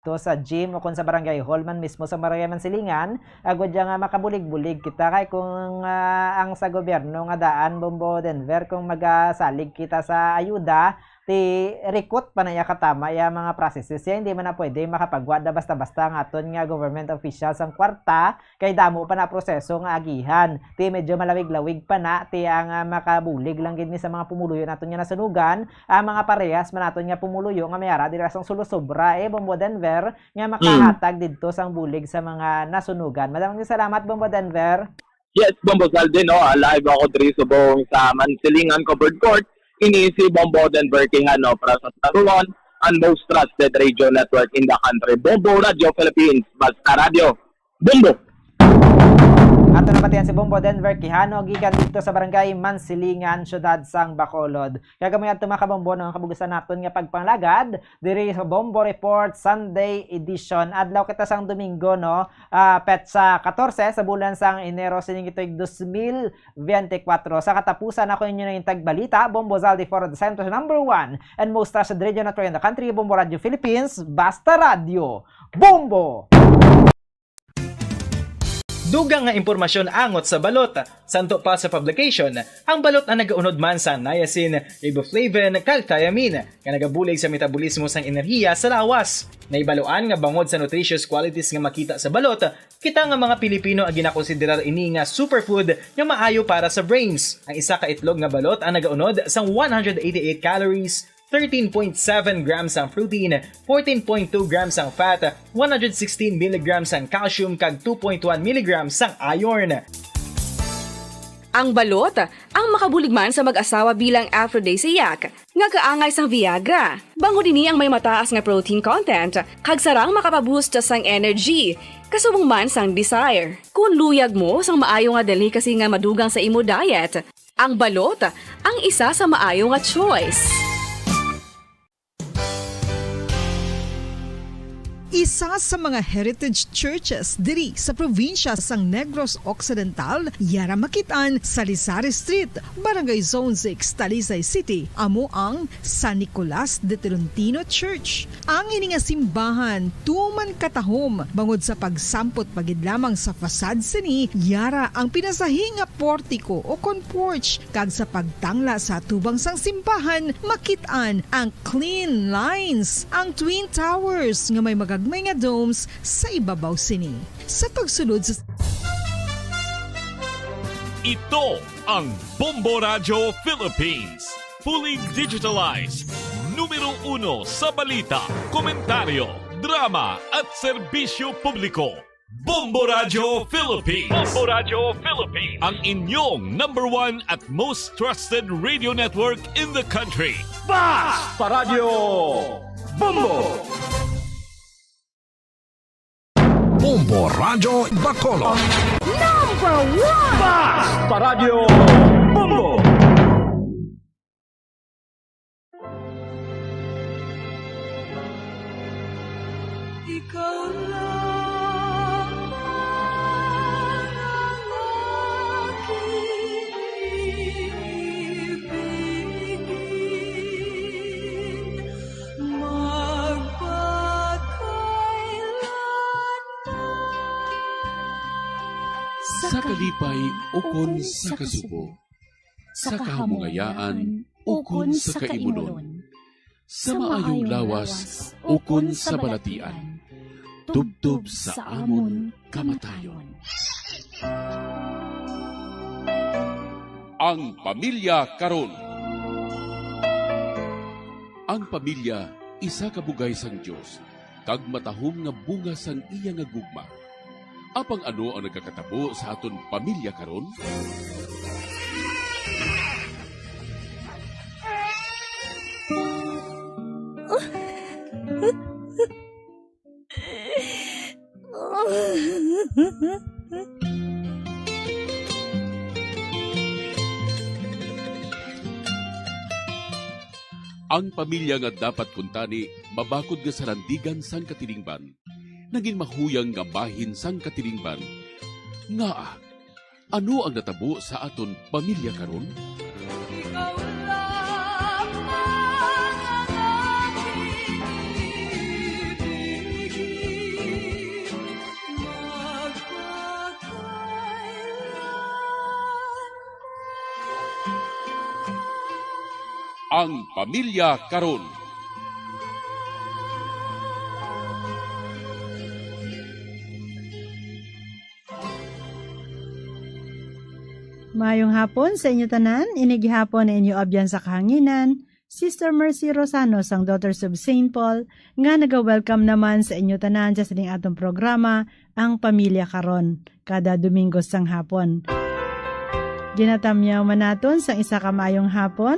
To sa gym o kung sa barangay hall man mismo sa barangay Mansilingan, agud ya nga makabulig-bulig kita, kay kung, ah, ang sa gobyerno nga daan, Bombo Denver, kung magasalig kita sa ayuda, ti rikot pa na iya katama iya mga processes, ya hindi man na pwede makapagwa da basta-basta ang aton nga government officials ang kwarta, kay damo pa na proseso nga agihan. Ti medyo malawig-lawig pa na, ti ang, ah, makabulig lang gid ni sa mga pumuluyo naton nga nasunugan, ang mga parehas man naton nga pumuluyo nga may ara dira sang Sulusobra, eh, Bombo Denver, nga makahatag didto sang bulig sa mga nasunugan. Madamong salamat, Bombo Denver. Yes, Bombo Saldi, no? Ah, live ako diri subong sa Mansilingan Covered Court. Ini si Bombo Denver Quijano para sa number one and most trusted radio network in the country, Bombo Radio Philippines. Basta Radio, Bombo! Ato nabatian si Bombo Denver Quijano gikan didto sa barangay Mansilingan, siyudad sang Bacolod. Kag amo adto, mga kabombo, no, ang kabugusan naton nga pagpangalagad diri sa Bombo Report Sunday Edition. Adlaw kita sang Domingo, no? Ah, petsa katorse sa bulan sang Enero sining tuig dos mil biyente kwatro. Sa katapusan, ako inyo na yung tagbalita, Bombo Zaldi for the Centro's number one and most trusted radio network in the country, Bombo Radio Philippines, Basta Radio, Bombo! Dugang nga impormasyon angot sa balot. Santo pa sa publication, ang balot ang nagaunod man sa niacin, riboflavin, kag thiamine, nga nagabulig sa metabolismo sang enerhiya sa lawas. Naibaluan nga bangod sa nutritious qualities nga makita sa balot, kita nga mga Pilipino ang ginakonsiderar ini nga superfood nga maayo para sa brains. Ang isa ka itlog nga balot ang nagaunod sang one hundred eighty-eight calories, thirteen point seven grams ang protein, fourteen point two grams ang fat, one hundred sixteen milligrams ang calcium, kag two point one milligrams ang iron. Ang balot, ang makabulig man sa mag-asawa bilang aphrodisiac, nga kaangay sang Viagra. Bangod ini ang may mataas nga protein content, kag sarang makapaboost sang energy, kasubong man sang desire. Kung luyag mo sang maayo nga delicacy nga madugang sa imo diet, ang balot ang isa sa maayo nga choice. Isa sa mga heritage churches diri sa probinsya sang Negros Occidental, yara makit-an sa Lizares Street, Barangay Zone six, Talisay City, amo ang San Nicolas de Tolentino Church. Ang ini nga simbahan tuman katahom bangod sa pagsampot pa gid lamang sa facade sini, yara ang pinasahi nga portiko o kon porch, kag sa pagtangla sa atubang sang simbahan, makit-an ang clean lines, ang twin towers nga may magagmay domes sa ibabaw sini. Sa pagsulod sa Ito ang Bombo Radyo Philippines. Fully digitalized. Numero uno sa balita, komentaryo, drama at serbisyo publiko. Bombo Radyo Philippines. Bombo Radyo Philippines. Ang inyong number one at most trusted radio network in the country. Basta Radyo Bombo! Bombo Radyo Bacolod. Number one! Basta Radyo Bombo! Ikaw lamang ang aking ibigin, magpakailanman. Sa kalipay ukon sa kasubo, sa kahamungayaan ukon sa kaimunon, sa maayong lawas ukon sa balatian, tubtob sa amon kamatayon. Ang pamilya karon. Ang pamilya, isa ka bugay sang Dios, kag matahom nga bunga sang iya nga gugma. Apang ano ang nagakatabo sa aton pamilya karon? Ang pamilya nga dapat kuntani mabakod nga salandigan sang katilingban, nagin mahuyang nga bahin sang katilingban. Ngaa, ano ang natabo sa aton pamilya karon? Ikaw lamang ang aking ibigin, magpakailanman. Ang pamilya karon. Maayong hapon sa inyo tanan. Ini gihapon ang inyo abyan sa kahanginan, Sister Mercy Rosano sang Daughters of Saint Paul, nga naga-welcome naman sa inyo tanan sa sining atong programa, Ang Pamilya Karon, kada Domingo sang hapon. Ginatamyaw man naton sang isa ka maayong hapon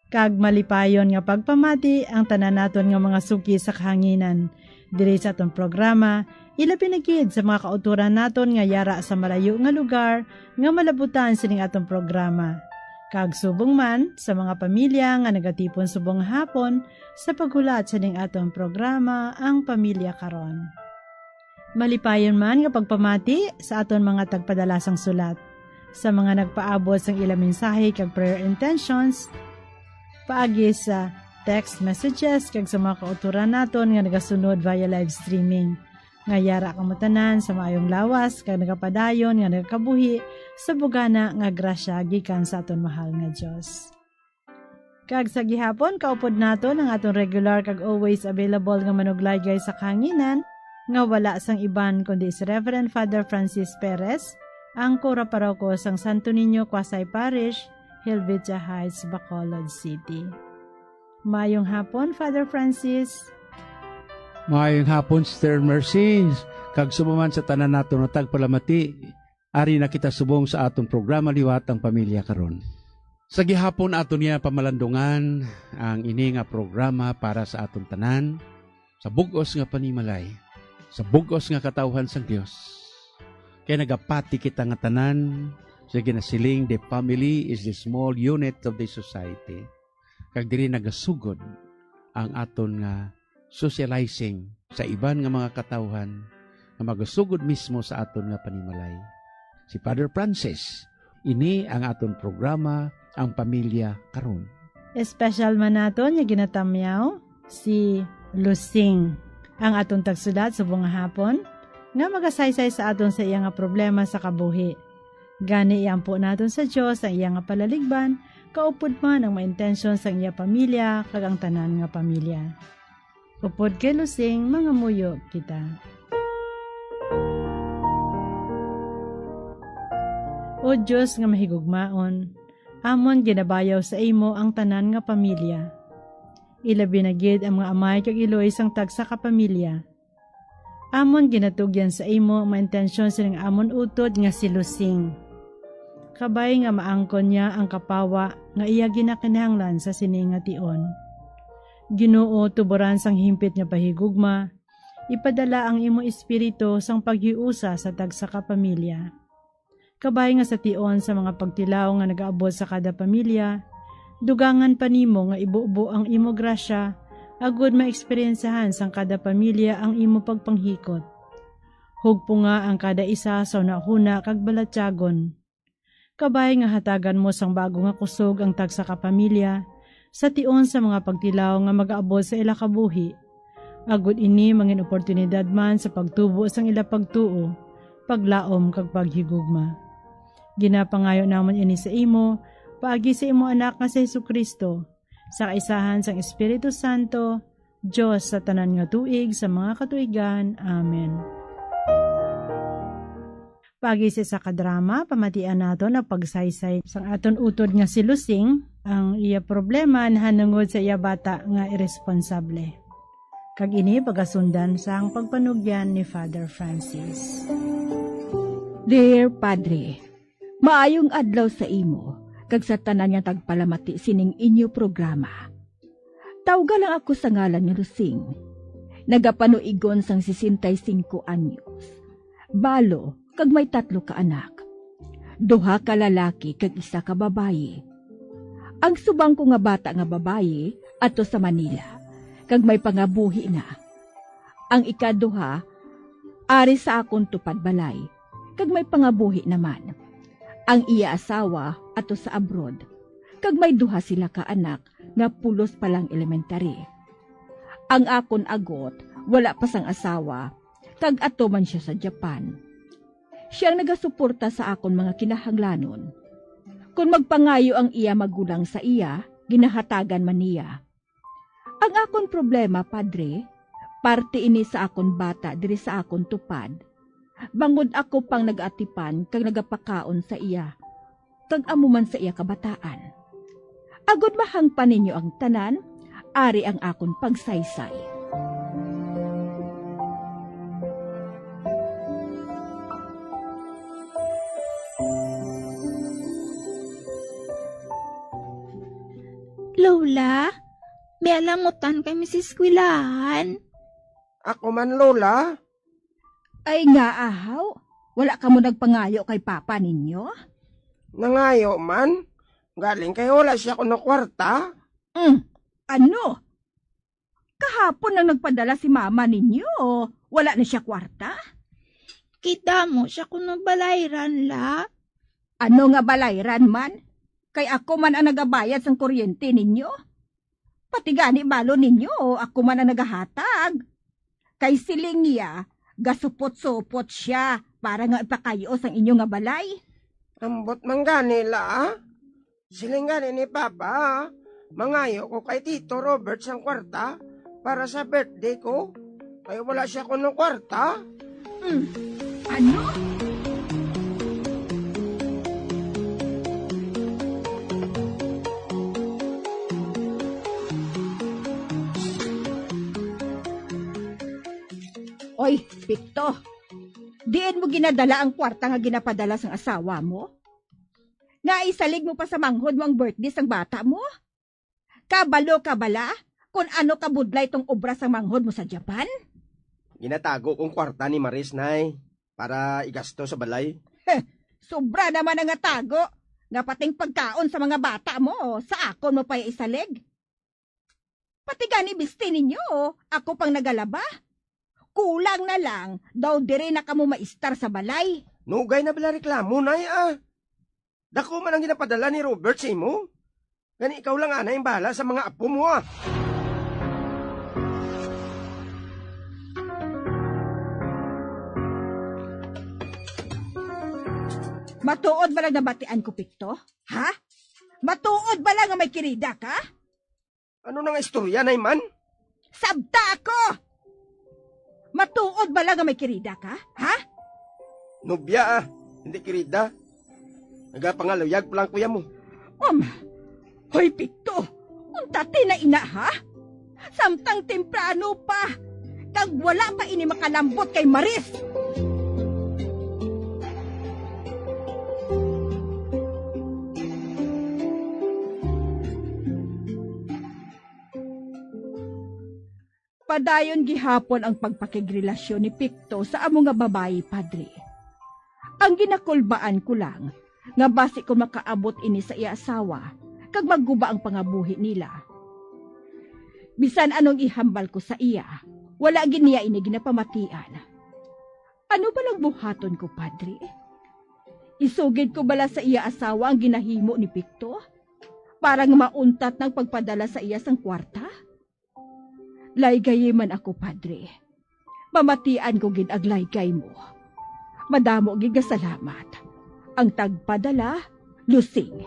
kag malipayon nga pagpamati ang tanan naton nga mga suki sa kahanginan diri sa aton programa, ilabi na gid sa mga kautoran naton nga yara sa malayo nga lugar nga malabutan sining aton programa, kag subong man sa mga pamilya nga nagatipon subong nga hapon sa paghulat sining aton programa, Ang Pamilya Karon. Malipayon man nga pagpamati sa aton mga tagpadala sang sulat, sa mga nagpaabot sang ila mensahe kag prayer intentions paagi sa text messages, kag sa mga kautoran naton nga nagasunod via live streaming. Nga yara kamo tanan sa maayong lawas kag nagapadayon nga nagakabuhi sa bugana nga grasya gikan sa aton mahal nga Dios. Kag sa gihapon, kaupod naton ang aton regular kag always available nga manuglaygay sa kahanginan, nga wala sang iban kundi si Reverend Father Francis Perez, ang kura paroko sang Santo Niño Quasi Parish, Helvetia Heights, Bacolod City. Maayong hapon, Father Francis. Maayong hapon, Sister Mercy, kag subong man sa tanan naton nga tagpalamati. Ari na kita subong sa aton programa liwat, Ang Pamilya Karon. Sa gihapon aton niya pamalandungan ang ini nga programa para sa aton tanan, sa bug-os nga panimalay, sa bug-os nga katawhan sang Dios. Kay nagapati kita nga tanan sa ginasiling, "The family is the small unit of the society." Kag diri nagasugod ang aton nga socializing sa iban nga mga katawhan nga magasugod mismo sa aton nga panimalay. Si Father Francis, ini ang aton programa, Ang Pamilya Karon. Espesyal man naton nga ginatamyaw si Lusing, ang aton tagsulat subong nga hapon, nga magasaysay sa aton sa iya nga problema sa kabuhi. Gani, iampo naton sa Dios ang iya nga palaligban, kaupod man ang mga intensyon sang iya pamilya kag ang tanan nga pamilya. Upod kay Lusing, mangamuyo kita. O Dios nga mahigugmaon, amon ginabayaw sa imo ang tanan nga pamilya. Ilabi na gid ang mga amay kag iloy sang tagsa ka pamilya. Amon ginatugyan sa imo ang mga intensyon sining amon utod nga si Lusing. Kabay nga maangkon niya ang kapawa nga iya ginakinahanglan sa sini nga tion. Ginoo, tuboran sang himpit nga pahigugma, ipadala ang imo Espiritu sang paghiusa sa tagsa ka pamilya. Kabay nga sa tion sa mga pagtilaw nga nagaabot sa kada pamilya, dugangan pa nimo nga ibubo ang imo grasya, agod maeksperiyensahan sang kada pamilya ang imo pagpanghikot. Hugpunga ang kada isa sa hunahuna kag balatyagon. Kabay nga hatagan mo sang bago nga kusog ang tagsa ka pamilya, sa tion sa mga pagtilaw nga magaabot sa ila kabuhi, agod ini mangin oportunidad man sa pagtubo sang ila pagtuo, paglaom, kag paghigugma. Ginapangayo namon ini sa imo, paagi sa imo Anak nga si Jesu-Cristo, sa kaisahan sang Espiritu Santo, Dios sa tanan nga tuig sa mga katuigan. Amen. Paagi sa isa ka drama, pamatian naton ang pagsaysay sang aton utod nga si Lusing. Ang iya problema nahanungod sa iya bata nga iresponsable. Kag ini pagasundan sang pagpanugyan ni Father Francis. Dear Padre, maayong adlaw sa imo kag sa tanan nga tagpalamati sining inyo programa. Tawga lang ako sa ngalan nga Lusing. Nagapanuigon sang sesenta y cinco anyos. Balo kag may tatlo ka anak. Duha ka lalaki kag isa ka babayi. Ang subang ko nga bata nga babayi ato sa Manila, kag may pangabuhi na. Ang ikaduha, ari sa akon tupad balay, kag may pangabuhi naman. Ang iya asawa ato sa abroad, kag may duha sila ka anak nga pulos pa lang elementary. Ang akon agot, wala pa sang asawa, kag ato man sia sa Japan. Sia ang nagasuporta sa akon mga kinahanglanon. Kon magpangayo ang iya magulang sa iya, ginahatagan man niya. Ang akon problema, Padre, parte ini sa akon bata diri sa akon tupad, bangod ako pang nagaatipan kag nagapakaon sa iya, kag amo man sa iya kabataan. Agod mahangpan ninyo ang tanan, ari ang akon pagsaysay. Lola, may alamutan kay Misis Eskwelahan. Ako man, Lola. Ay nga, ahaw, wala kamo nagpangayo kay papa ninyo? Nangayo man, galing kay wala siya kuno kwarta. Mm, ano? Kahapon lang nagpadala si mama ninyo, wala na siya kwarta? Kita mo siya kuno balayran, la. Ano nga balayran man? Kay ako man ang nagabayad sang kuryente ninyo. Pati gani balo ninyo, ako man ang nagahatag. Kay siling niya, gasupot-supot siya para nga ipakayo sang inyo nga balay. Ambot man gani, la, ah. Siling gani ni Papa, mangayo ko kay Tito Robert sang kwarta para sa birthday ko. Kay wala siya kuno kwarta. Hmm. Ano? Oy, Pito, diin mo ginadala ang kwarta nga ginapadala sang asawa mo? Nga isalig mo pa sa manghod mo ang birthday sang bata mo? Kabalo ka bala kon ano kabudlay tong obra sang manghod mo sa Japan? Ginatago kong kwarta ni Maris, Nay, para igasto sa balay. Heh, sobra naman ang nga tago, nga pating pagkaon sa mga bata mo, sa akon mo pa isalig. Pati gani bisti ninyo, ako pang nagalaba. Kulang na lang daw diri na kamo maistar sa balay. Nugay na bala reklamo, Nay, ah. Dako man ang ginapadala ni Robert sa imo. Gani ikaw lang anay ang bahala sa mga apo mo, ah. Matuod ba lang nabatian ko, Pito? Ha? Matuod ba lang nga may kirida ka? Ano na nga istorya, Nay, man? Sabta ako! Matuod bala nga may kirida ka, ha? Nobya, ah. Hindi kirida. Nagapangaluyag pa lang, kuya mo. Um, hoy, Pito! Unta ti na ina, ha? Samtang temprano pa, kag wala pa ini makalambot kay Maris! Padayon gihapon ang pagpakigrelasyon ni Picto sa amo nga babayi, Padre. Ang ginakulbaan ko lang nga basi kon makaabot ini sa iya asawa kag magguba ang pangabuhi nila. Bisan anong ihambal ko sa iya, wala gid niya ini ginapamatian. Ano ba lang buhaton ko, Padre? Isugid ko bala sa iya asawa ang ginahimo ni Picto para nga mauntat na ang pagpadala sa iya sang kwarta? Laygayi man ako, Padre. Pamatian ko gid ang laygay mo. Madamo gid nga salamat. Ang tagpadala, Lusing.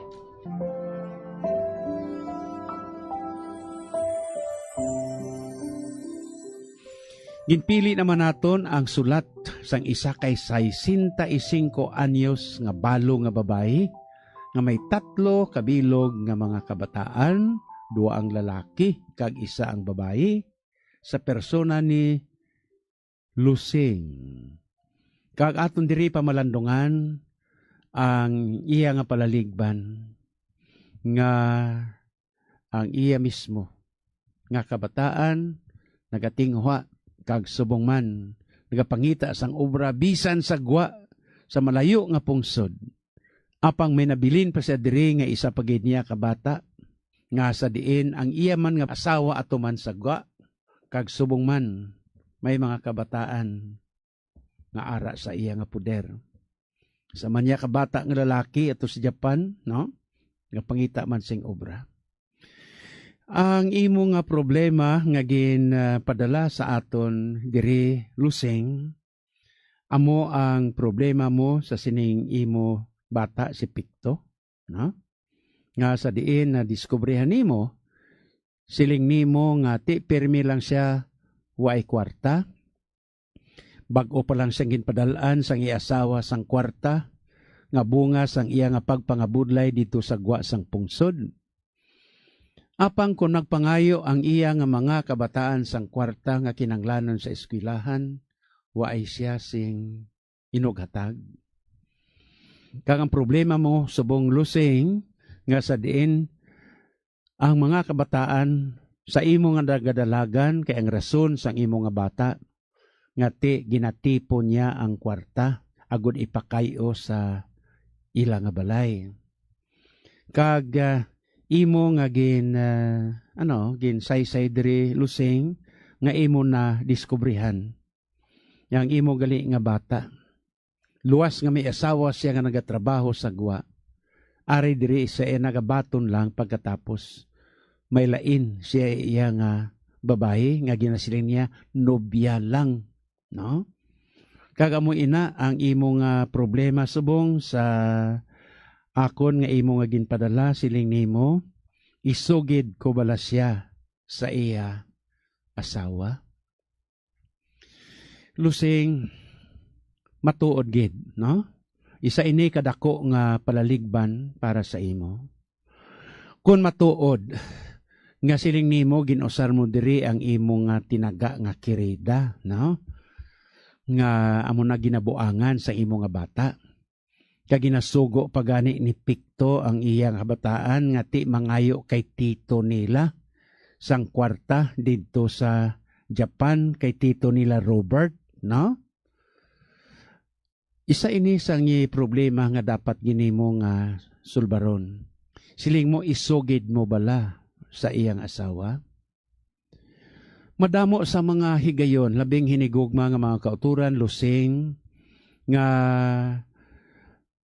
Ginpili naman naton ang sulat sang isa kay sesenta y cinco anyos nga balo nga babayi nga may tatlo ka bilog nga mga kabataan, duha ang lalaki kag isa ang babayi, sa persona ni Lusing. Kag aton diri pamalandungan ang iya nga palaligban nga ang iya mismo nga kabataan nagatinguha kag subong man nagapangita sang obra bisan sa gwa sa malayo nga pungsod. Apang may nabilin pa siya diri nga isa pa gid niya ka bata, nga sa diin ang iya man nga asawa atuman sa gwa, kag subong man may mga kabataan nga ara sa iya nga poder. Sa man niya ka bata nga lalaki ato sa Japan, no? Nga pangita man sing obra. Ang imo nga problema nga gin, ah, padala sa aton diri, Lusing, amo ang problema mo sa sining imo bata si Picto, no? Nga sa diin nadiskubrihan nimo, siling nimo nga ti pirmi lang siya waay kwarta. Bag-o pa lang siyang ginpadal-an sang iya asawa sang kwarta nga bunga sang iya nga pagpangabudlay didto sa gwa sang pungsod. Apang kon nagpangayo ang iya nga mga kabataan sang kwarta nga kinahanglanon sa eskwelahan, waay siya sing inughatag. Kag ang problema mo, subong, Lusing, nga sa diin ang mga kabataan sa imo nga nagadalagan kay ang rason sang imo nga bata nga ti ginatipon niya ang kwarta agud ipakay-o sa ila nga balay. Kag, ah, imo nga gin, ah, ano, ginsaysay diri, Lusing, nga imo na diskubrihan nga ang imo gali nga bata, luwas nga may asawa siya nga nagatrabaho sa gwa. Ari diri sa iya nagabaton lang pagkatapos may lain siya iya nga babayi nga ginasiling niya nobya lang, no? Kag amo ina ang imo nga problema subong sa akon nga imo nga ginpadala, siling nimo, isugid ko bala siya sa iya asawa? Lusing, matuod gid, no? Isa ini ka dako nga palaligban para sa imo. Kon matuod nga siling nimo, gin-usar mo diri ang imo nga tinaga nga kirida, no? Nga amo na ginabuangan sa imo nga bata. Kag ginasugo pa gani ni Picto ang iya nga kabataan nga ti mangayo kay tito nila sang kwarta didto sa Japan kay tito nila Robert, no? Isa ini sang problema nga dapat gid nimo nga sulbaron. Siling mo, isugid mo bala sa iyang asawa? Madamo sa mga higayon, labing hinigugma nga mga kauturan, Lusing, nga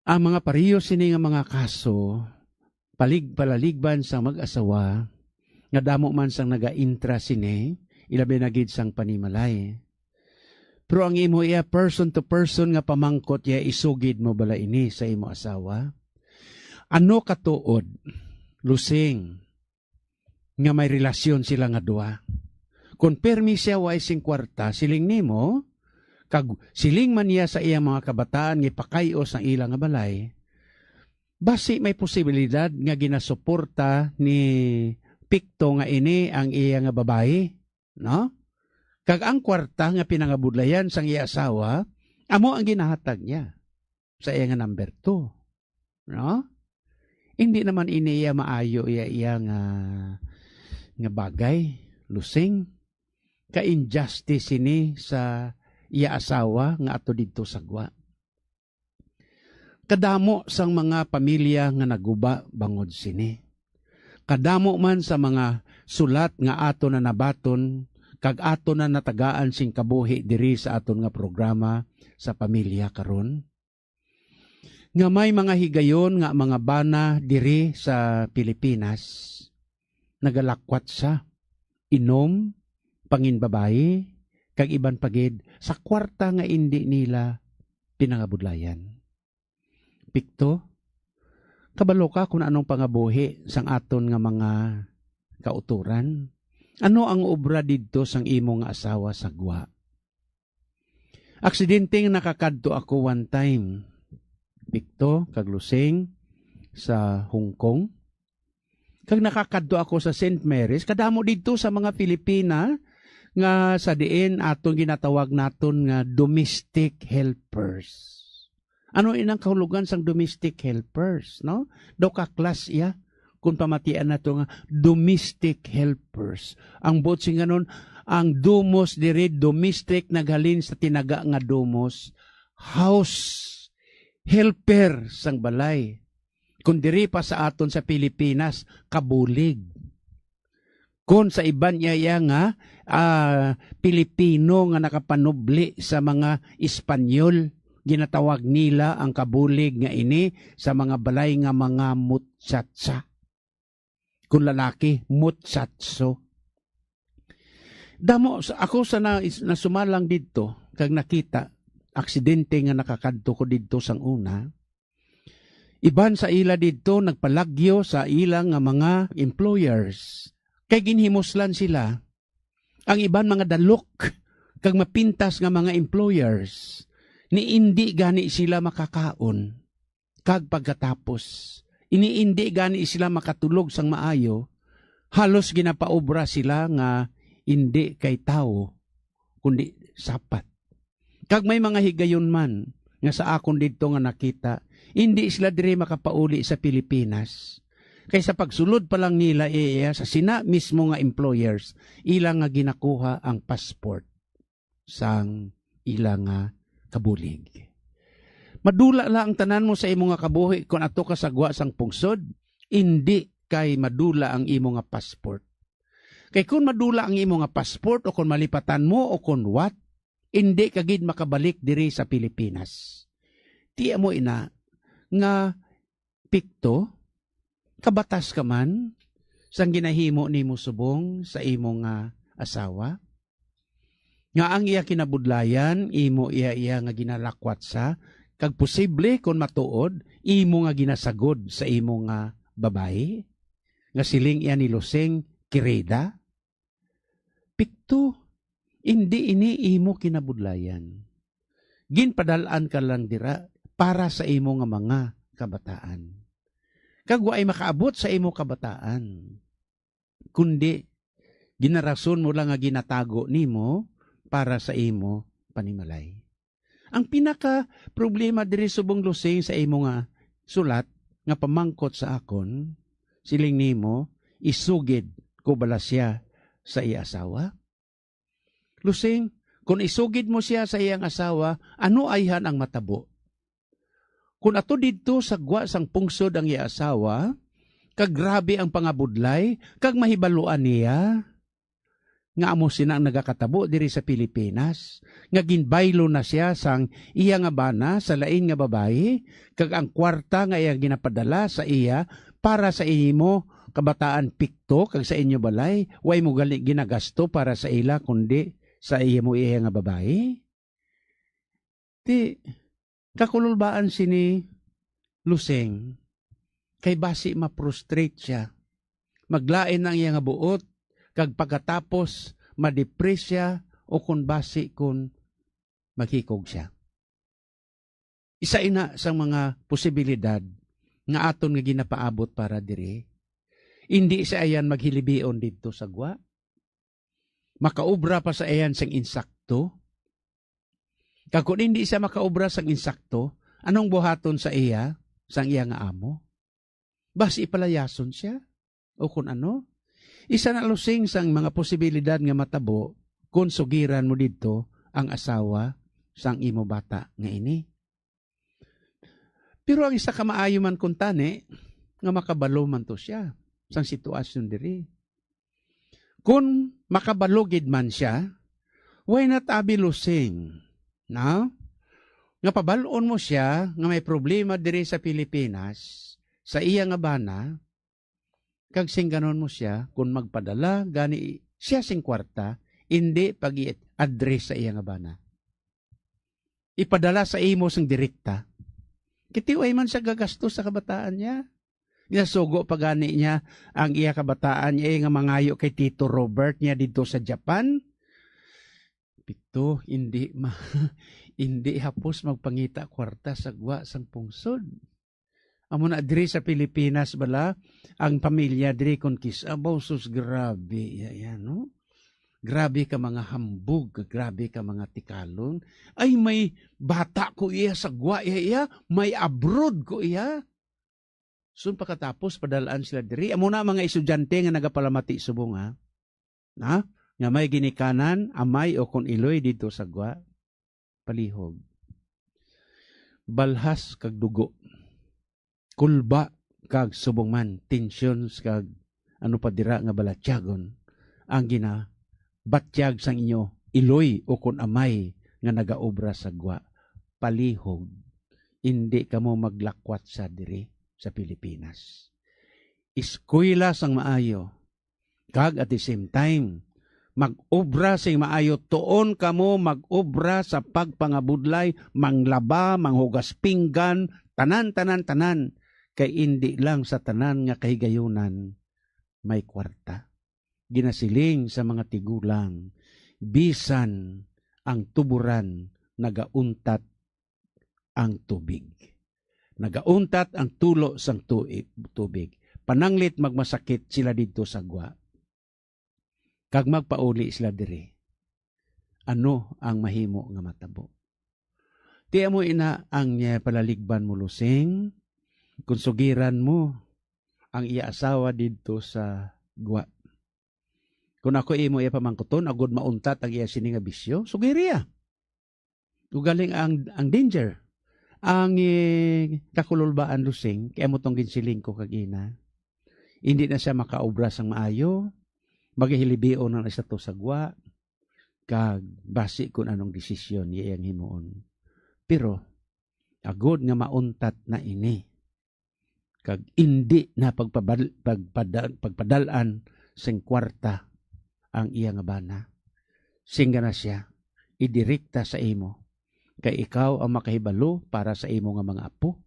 ang mga pareho sini nga mga kaso, palig-, palaligban sang mag-asawa, nga damo man sang nagaintra sini, ilabi na gid sang panimalay. Pero ang imo iya person to person nga pamangkot iya, isugid mo bala ini sa imo asawa? Ano katuod, Lusing, nga may relasyon sila nga duha? Kon pirmi sia way sing kwarta, siling nimo, kag siling man niya sa iyang mga kabataan nga ipakay-os ang ila nga balay, basi may posibilidad nga ginasuporta ni Picto nga ini ang iya nga babayi, no? Kag ang kwarta nga pinangabudlayan sang iya asawa, amo ang ginahatag niya sa iya nga number two, no? Hindi naman ini iya maayo, iya, iya nga, nga bagay, Lusing. Ka-injustice ini sa iya asawa nga ato didto sa gwa. Kadamo sang mga pamilya nga naguba bangod sini. Kadamo man sa mga sulat nga ato na nabaton kag ato na natagaan sing kabuhi diri sa aton nga programa sa pamilya karon, nga may mga higayon nga mga bana diri sa Pilipinas nagalakwat sa inom, panginbabayi, kag iban pa gid sa kwarta nga indi nila pinangabudlayan. Picto, kabalo ka kung anong pangabuhi sang aton nga mga kautoran? Ano ang obra didto sang imo nga asawa sa gwa? Aksidente nga nakakadto ako one time, Picto kag Lusing, sa Hong Kong. Kag nakakadto ako sa Saint Mary's. Kadamo didto sa mga Filipina nga sa diin aton ginatawag naton nga domestic helpers. Ano inang kahulugan sang domestic helpers, no? Daw ka class iya kung pamatian nato nga domestic helpers. Ang buot sing ganon, ang domos diri, domestic, naghalin sa tinaga nga domus, house, helper sang balay. Kung diri pa sa aton sa Pilipinas, kabulig. Kon sa iban iya, iya nga, ah, Pilipino nga nakapanubli sa mga Espanyol, ginatawag nila ang kabulig nga ini sa mga balay nga mga muchacha. Kung lalaki, muchacho. Damo, sa, ako sa na, is, nasumalang didto, kag nakita, aksidente nga nakakadto ko didto sang una, iban sa ila didto nagpalagyo sa ila nga mga employers, kay ginhimuslan sila. Ang iban mga dalok kag mapintas nga mga employers, ni indi gani sila makakaon, kag pagkatapos, ini indi gani sila makatulog sang maayo, halos ginapaobra sila nga indi kay tawo, kundi sapat. Kag may mga higayon man nga sa akon didto nga nakita, indi sila diri makapauli sa Pilipinas. Kay sa pagsulod pa lang nila iya sa sina mismo nga employers, ila nga ginakuha ang passport sang ila nga kabulig. Madula la ang tanan mo sa imo nga kabuhi kon ato ka sa gwa sang pungsod, indi kay madula ang imo nga passport. Kay kon madula ang imo nga passport o kon malipatan mo o kon what, indi ka gid makabalik diri sa Pilipinas. Ti amo ina nga, Picto, kabatas ka man sang ginahimo nimo subong sa imo nga asawa, nga ang iya kinabudlayan imo iya, iya nga ginalakwatsa, kag posible kon matuod imo nga ginasagod sa imo nga babayi, nga siling iya ni Lusing, "Kirida, Picto, indi ini imo kinabudlayan. Ginpadal-an ka lang dira para sa imo nga mga kabataan. Kag waay makaabot sa imo kabataan, kundi ginarason mo lang nga ginatago nimo para sa imo panimalay." Ang pinaka problema diri subong, Lusing, sa imo nga sulat nga pamangkot sa akon, siling nimo, isugid ko bala siya sa iya asawa? Lusing, kon isugid mo siya sa iyang asawa, ano ayhan ang matabo? Kon ato didto sa gwa sang pungsod ang iya asawa, kag grabe ang pangabudlay, kag mahibaluan niya nga amo sina ang nagakatabo diri sa Pilipinas, nga ginbaylo na siya sang iya nga bana sa lain nga babayi, kag ang kwarta nga iya ginapadala sa iya para sa imo kabataan, Picto, kag sa inyo balay, way mo gali ginagasto para sa ila, kundi sa imo iya nga babayi? Ti, kakululbaan sini, Lusing, kay basi ma-frustrate siya. Maglain ang iya nga buot, kag pagkatapos, madepress siya, o kon basi kon maghikog siya. Isa ina sang mga posibilidad nga aton nga ginapaabot para diri. Indi siya ayan maghilibion didto sa gwa. Makaobra pa sa iyan sing insakto. Kag kon indi siya makaobra sang insakto, anong buhaton sa iya, sang iya nga amo? Basi ipalayason siya? O kon ano? Isa na lusing sang mga posibilidad nga matabo kon sugiran mo didto ang asawa sang imo bata nga ini. Pero ang isa ka maayo man kuntani nga makabalo man to siya sang sitwasyon diri. Kon makabalo gid man siya, why not abi lusing, no? Nga pabal-on mo siya nga may problema diri sa Pilipinas sa iya nga bana, kag singganon mo siya kon magpadala gani siya sing kwarta, indi pag-i-address sa iya nga bana. Ipadala sa imo sing direkta. Kitiway man siya gagastos sa kabataan niya. Ginasugo pa gani niya ang iya kabataan niya nga mangayo kay Tito Robert niya didto sa Japan. Pito, hindi ma-, hindi hapos magpangita kwarta sa gwa sang pungsod. Amo na diri sa Pilipinas bala, ang pamilya diri kon kis-, abaw, sus, grabe, ya, ya, no? Grabe ka mga hambog, grabe ka mga tikalon. Ay, may bata ko iya sa gwa, iya, iya, may abroad ko iya. Sun pagkatapos, padalaan sila diri. Amo na mga estudyante nga nagapalamati subong, ha? Na? Nga may ginikanan, amay o kon iloy didto sa gwa. Palihog. Balhas kag dugo. Kulba kag subong man, tensions kag ano pa dira nga balatyagon ang ginabatyag sang inyo iloy o kon amay nga nagaobra sa gwa. Palihog. Indi kamo maglakwat sa diri sa Pilipinas. Eskwela sang maayo, kag at the same time, mag-obra sing maayo. Tuon kamo mag-obra sa pagpangabudlay, manglaba, manghugas pinggan, tanan, tanan, tanan. Kay indi lang sa tanan nga kahigayunan may kwarta. Ginasiling sa mga tigulang, bisan ang tuboran nagauntat ang tubig. Nagauntat ang tulo sang tui-, tubig. Pananglit magmasakit sila didto sa gwa, kag magpauli sila diri. Ano ang mahimo nga matabo? Ti amo ina ang, eh, palaligban mo, Lusing, kung sugiran mo ang iya asawa didto sa gwa. Kung ako imo iya pamangkuton, agud mauntat ang iya sini nga bisyo, sugiri iya. Ugaling ang, ang danger. Ang, eh, kakululbaan, Lusing, kay amo tong ginsiling ko kagina. Hindi na siya makaobra sang maayo, magahilibion na siya to sa gwa, kag basi kung anong desisyon iya iyang himuon. Pero, agud nga mauntat na ini, kag indi na pagpabal-, pagpada-, pagpadal-an sing kwarta ang iya nga bana. Singga na siya, idirekta sa imo, kay ikaw ang makahibalo para sa imo nga mga apo,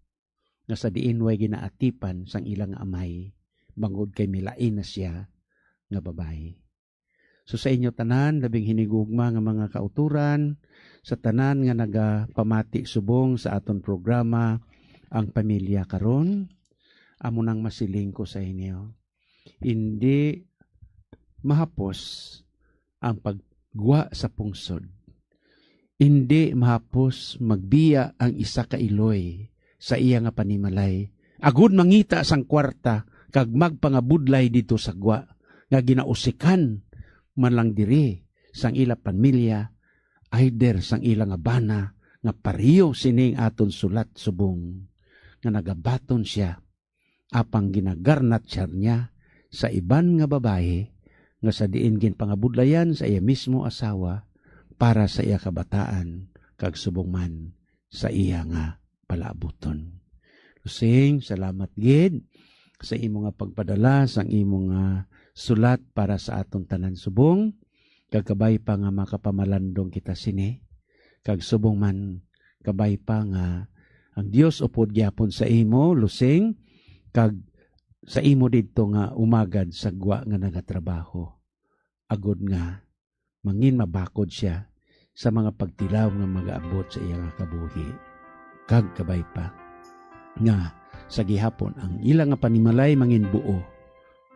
nga sa diin way ginaatipan sang ilang amay, bangod kay milain na sia nga babayi. So, sa inyo tanan, labing hinigugma nga mga kauturan, sa tanan nga nagapamati subong sa aton programa, Ang Pamilya Karon, amo nang masiling ko sa inyo, indi mahapos ang paggwa sa pungsod. Indi mahapos magbiya ang isa ka iloy sa iya nga panimalay, agud mangita sang kwarta kag magpangabudlay didto sa gwa nga ginausikan man lang diri sang ila pamilya, either sang ila nga bana nga pareho sining aton sulat subong nga nagabaton sia apang ginagarnatsyar niya sa iban nga babayi nga sa diin ginpangabudlayan sa iya mismo asawa para sa iya kabataan kag subong man sa iya nga palaabuton. Lusing, salamat gid sa imo nga pagpadala sang imo nga sulat para sa aton tanan subong, kag kabay pa nga makapamalandong kita sini, kag subong man kabay pa nga ang Dios upod gyapon sa imo, Lusing, kag sa imo didto nga umagad sa gwa nga nagatrabaho, agud nga mangin mabakod sia sa mga pagtilaw nga magaabot sa iya nga kabuhi, kag kabay pa nga sa gihapon ang ila nga panimalay mangin buo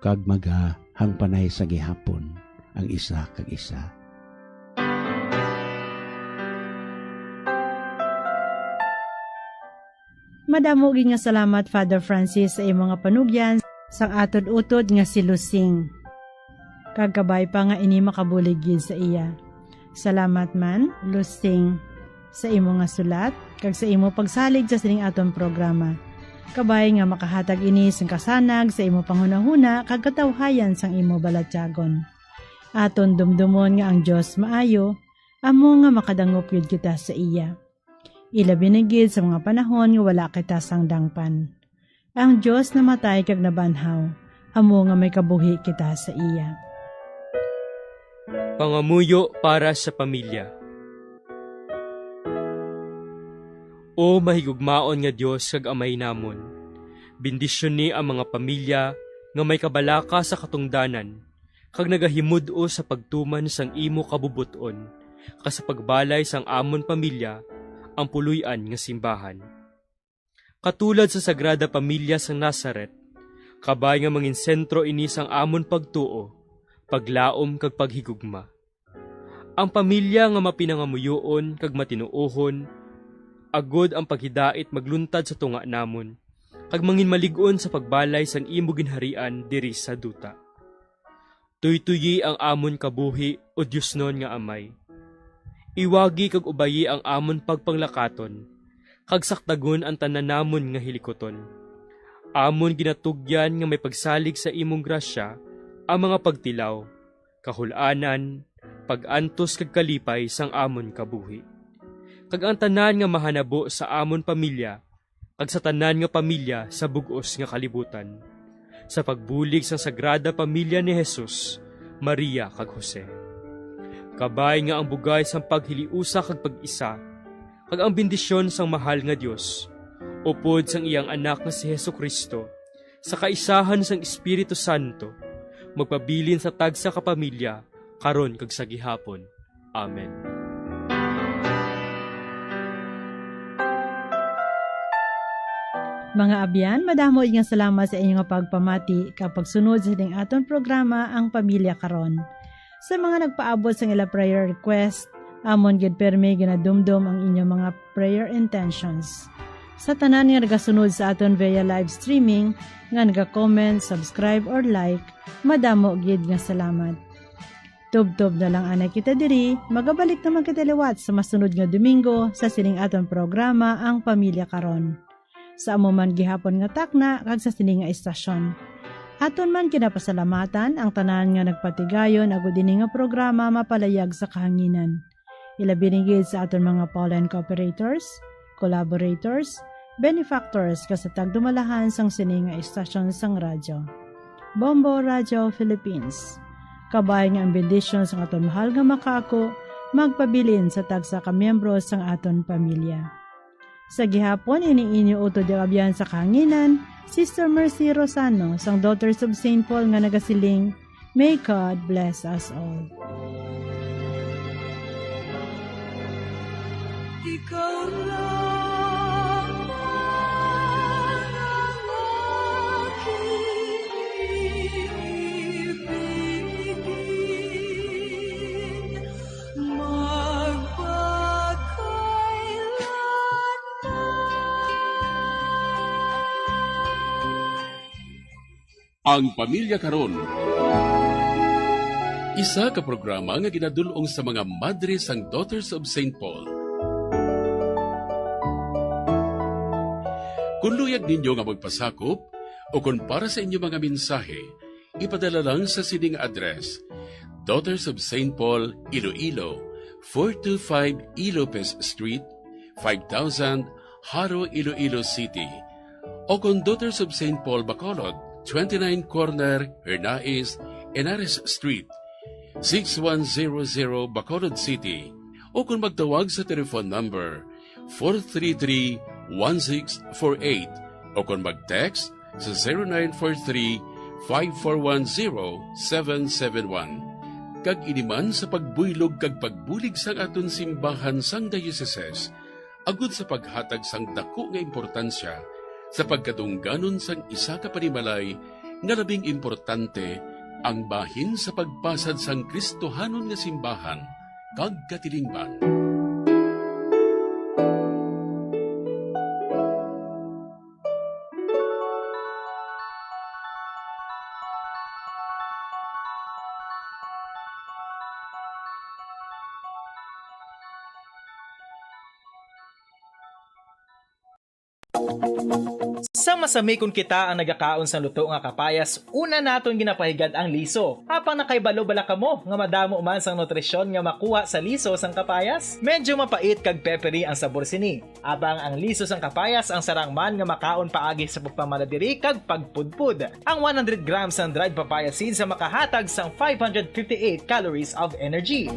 kag magahangpanay sa gihapon ang isa kag isa. Madamo gid nga salamat, Father Francis, sa imo nga panugyan sang aton utod nga si Lusing. Kag kabay pa nga ini makabulig gid sa iya. Salamat man, Lusing, sa imo nga sulat kag sa imo pagsalig sa sining aton programa. Kabay nga makahatag ini sing kasanag sa imo panghunahuna kag katawhayan sang imo balatyagon. Aton dumdumon nga ang Dios maayo, amo nga makadangop gid kita sa iya. Ilabi na gid sa mga panahon nga wala kita sang dangpan. Ang Dios namatay kag nabanhaw, amo nga may kabuhi kita sa iya. Pangamuyo para sa pamilya. O mahigugmaon nga Dios kag Amay namon, bendisyoni ang mga pamilya nga may kabalaka sa katungdanan kag nagahimud-o sa pagtuman sang imo kabubot-on, kag sa pagbalay sang amon pamilya ang puloy-an nga simbahan. Katulad sa Sagrada Pamilya sang Nazaret, kabay nga mangin sentro ini sang amon pagtuo, paglaom kag paghigugma. Ang pamilya nga mapinangamuyoon kag matinuohon, agod ang paghidait magluntad sa tunga namon, kag mangin malig-on sa pagbalay sang imo ginharian diri sa duta. Tuytoyi ang amon kabuhi, O Diosnon nga Amay. Iwagi kag ubayi ang amon pagpanglakaton, kag sakdagon ang tanan namon nga hilikuton. Amon ginatugyan nga may pagsalig sa imong grasya ang mga pagtilaw, kahul-anan, pag-antos kag kalipay sang amon kabuhi, kag ang tanan nga mahanabo sa amon pamilya kag sa tanan nga pamilya sa bug-os nga kalibutan, sa pagbulig sang Sagrada Pamilya ni Jesus, Maria, kag Jose. Kabay nga ang bugay sang paghiliusa kag pag-isa, kag ang bendisyon sang mahal nga Dios, upod sang iyang Anak nga si Jesu-Cristo, sa kaisahan sang Espiritu Santo, magpabilin sa tagsa ka pamilya, karon kag sa gihapon. Amen. Mga abyan, madamo nga salamat sa inyo nga pagpamati kag pagsunod sa sining aton programa, Ang Pamilya Karon. Sa mga nagpaabot sang ila prayer request, amon gid pirmi ginadumdom ang inyo mga prayer intentions. Sa tanan nga nagasunod sa aton via live streaming, nga naga-comment, subscribe, or like, madamo gid nga salamat. Tubtob na lang anay kita diri, magabalik naman kita liwat sa masunod nga Domingo sa sining aton programa, Ang Pamilya Karon, sa amo man gihapon nga takna kag sa sini nga istasyon. Aton man ginapasalamatan ang tanan nga nagpatigayon agud ini nga programa mapalayag sa kahanginan. Ilabi na gid sa aton mga Pauline cooperators, collaborators, benefactors, kag sa tagdumalahan sang sini nga istasyon sang radyo, Bombo Radio Philippines. Kabay nga ang bendisyon sang aton mahal nga makaako magpabilin sa tagsa ka miyembro sang aton pamilya. Sa gihapon, ini inyo utod nga abyan sa kahanginan, Sister Mercy Rosano sang Daughters of Saint Paul nga nagasiling, "May God bless us all." Ikaw lang ang aking ibigin. Magpakailanman. Ang Pamilya Karon, isa ka programa nga ginadul-ong sa mga madre sang Daughters of Saint Paul. Kung luyag ninyo nga magpasakop o kung para sa inyo mga mensahe, ipadala lang sa sining address: Daughters of Saint Paul, Iloilo, four two five E. Lopez Street, five thousand, Jaro, Iloilo City. O kon Daughters of Saint Paul, Bacolod, twenty-nine corner Hernais, Henares Street, six one zero zero, Bacolod City. O kon magtawag sa telephone number four three three, one six four eight, o kon mag-text sa zero nine four three, five four one zero, seven seven one. kag ini man sa pagbuylog kag pagbulig sang aton simbahan sang diocese, agud sa paghatag sang daku nga importansya sa pagkadungganon sang isa ka panimalay nga labing importante, ang bahin sa pagpasad sang Kristohanon nga simbahan kag katilingban. Sa masami kon kita ang nagakaon sang luto nga kapayas, una naton ginapahigad ang liso. Apang nakahibalo bala kamo nga madamo man sang nutrisyon nga makuha sa liso sang kapayas? Medyo mapait kag peppery ang sabor sini. Apang ang liso sang kapayas ang sarang man nga makaon paagi sa pagpamala diri kag pagpudpod. Ang one hundred grams sang dried papaya seeds ang makahatag sang five hundred fifty-eight calories of energy.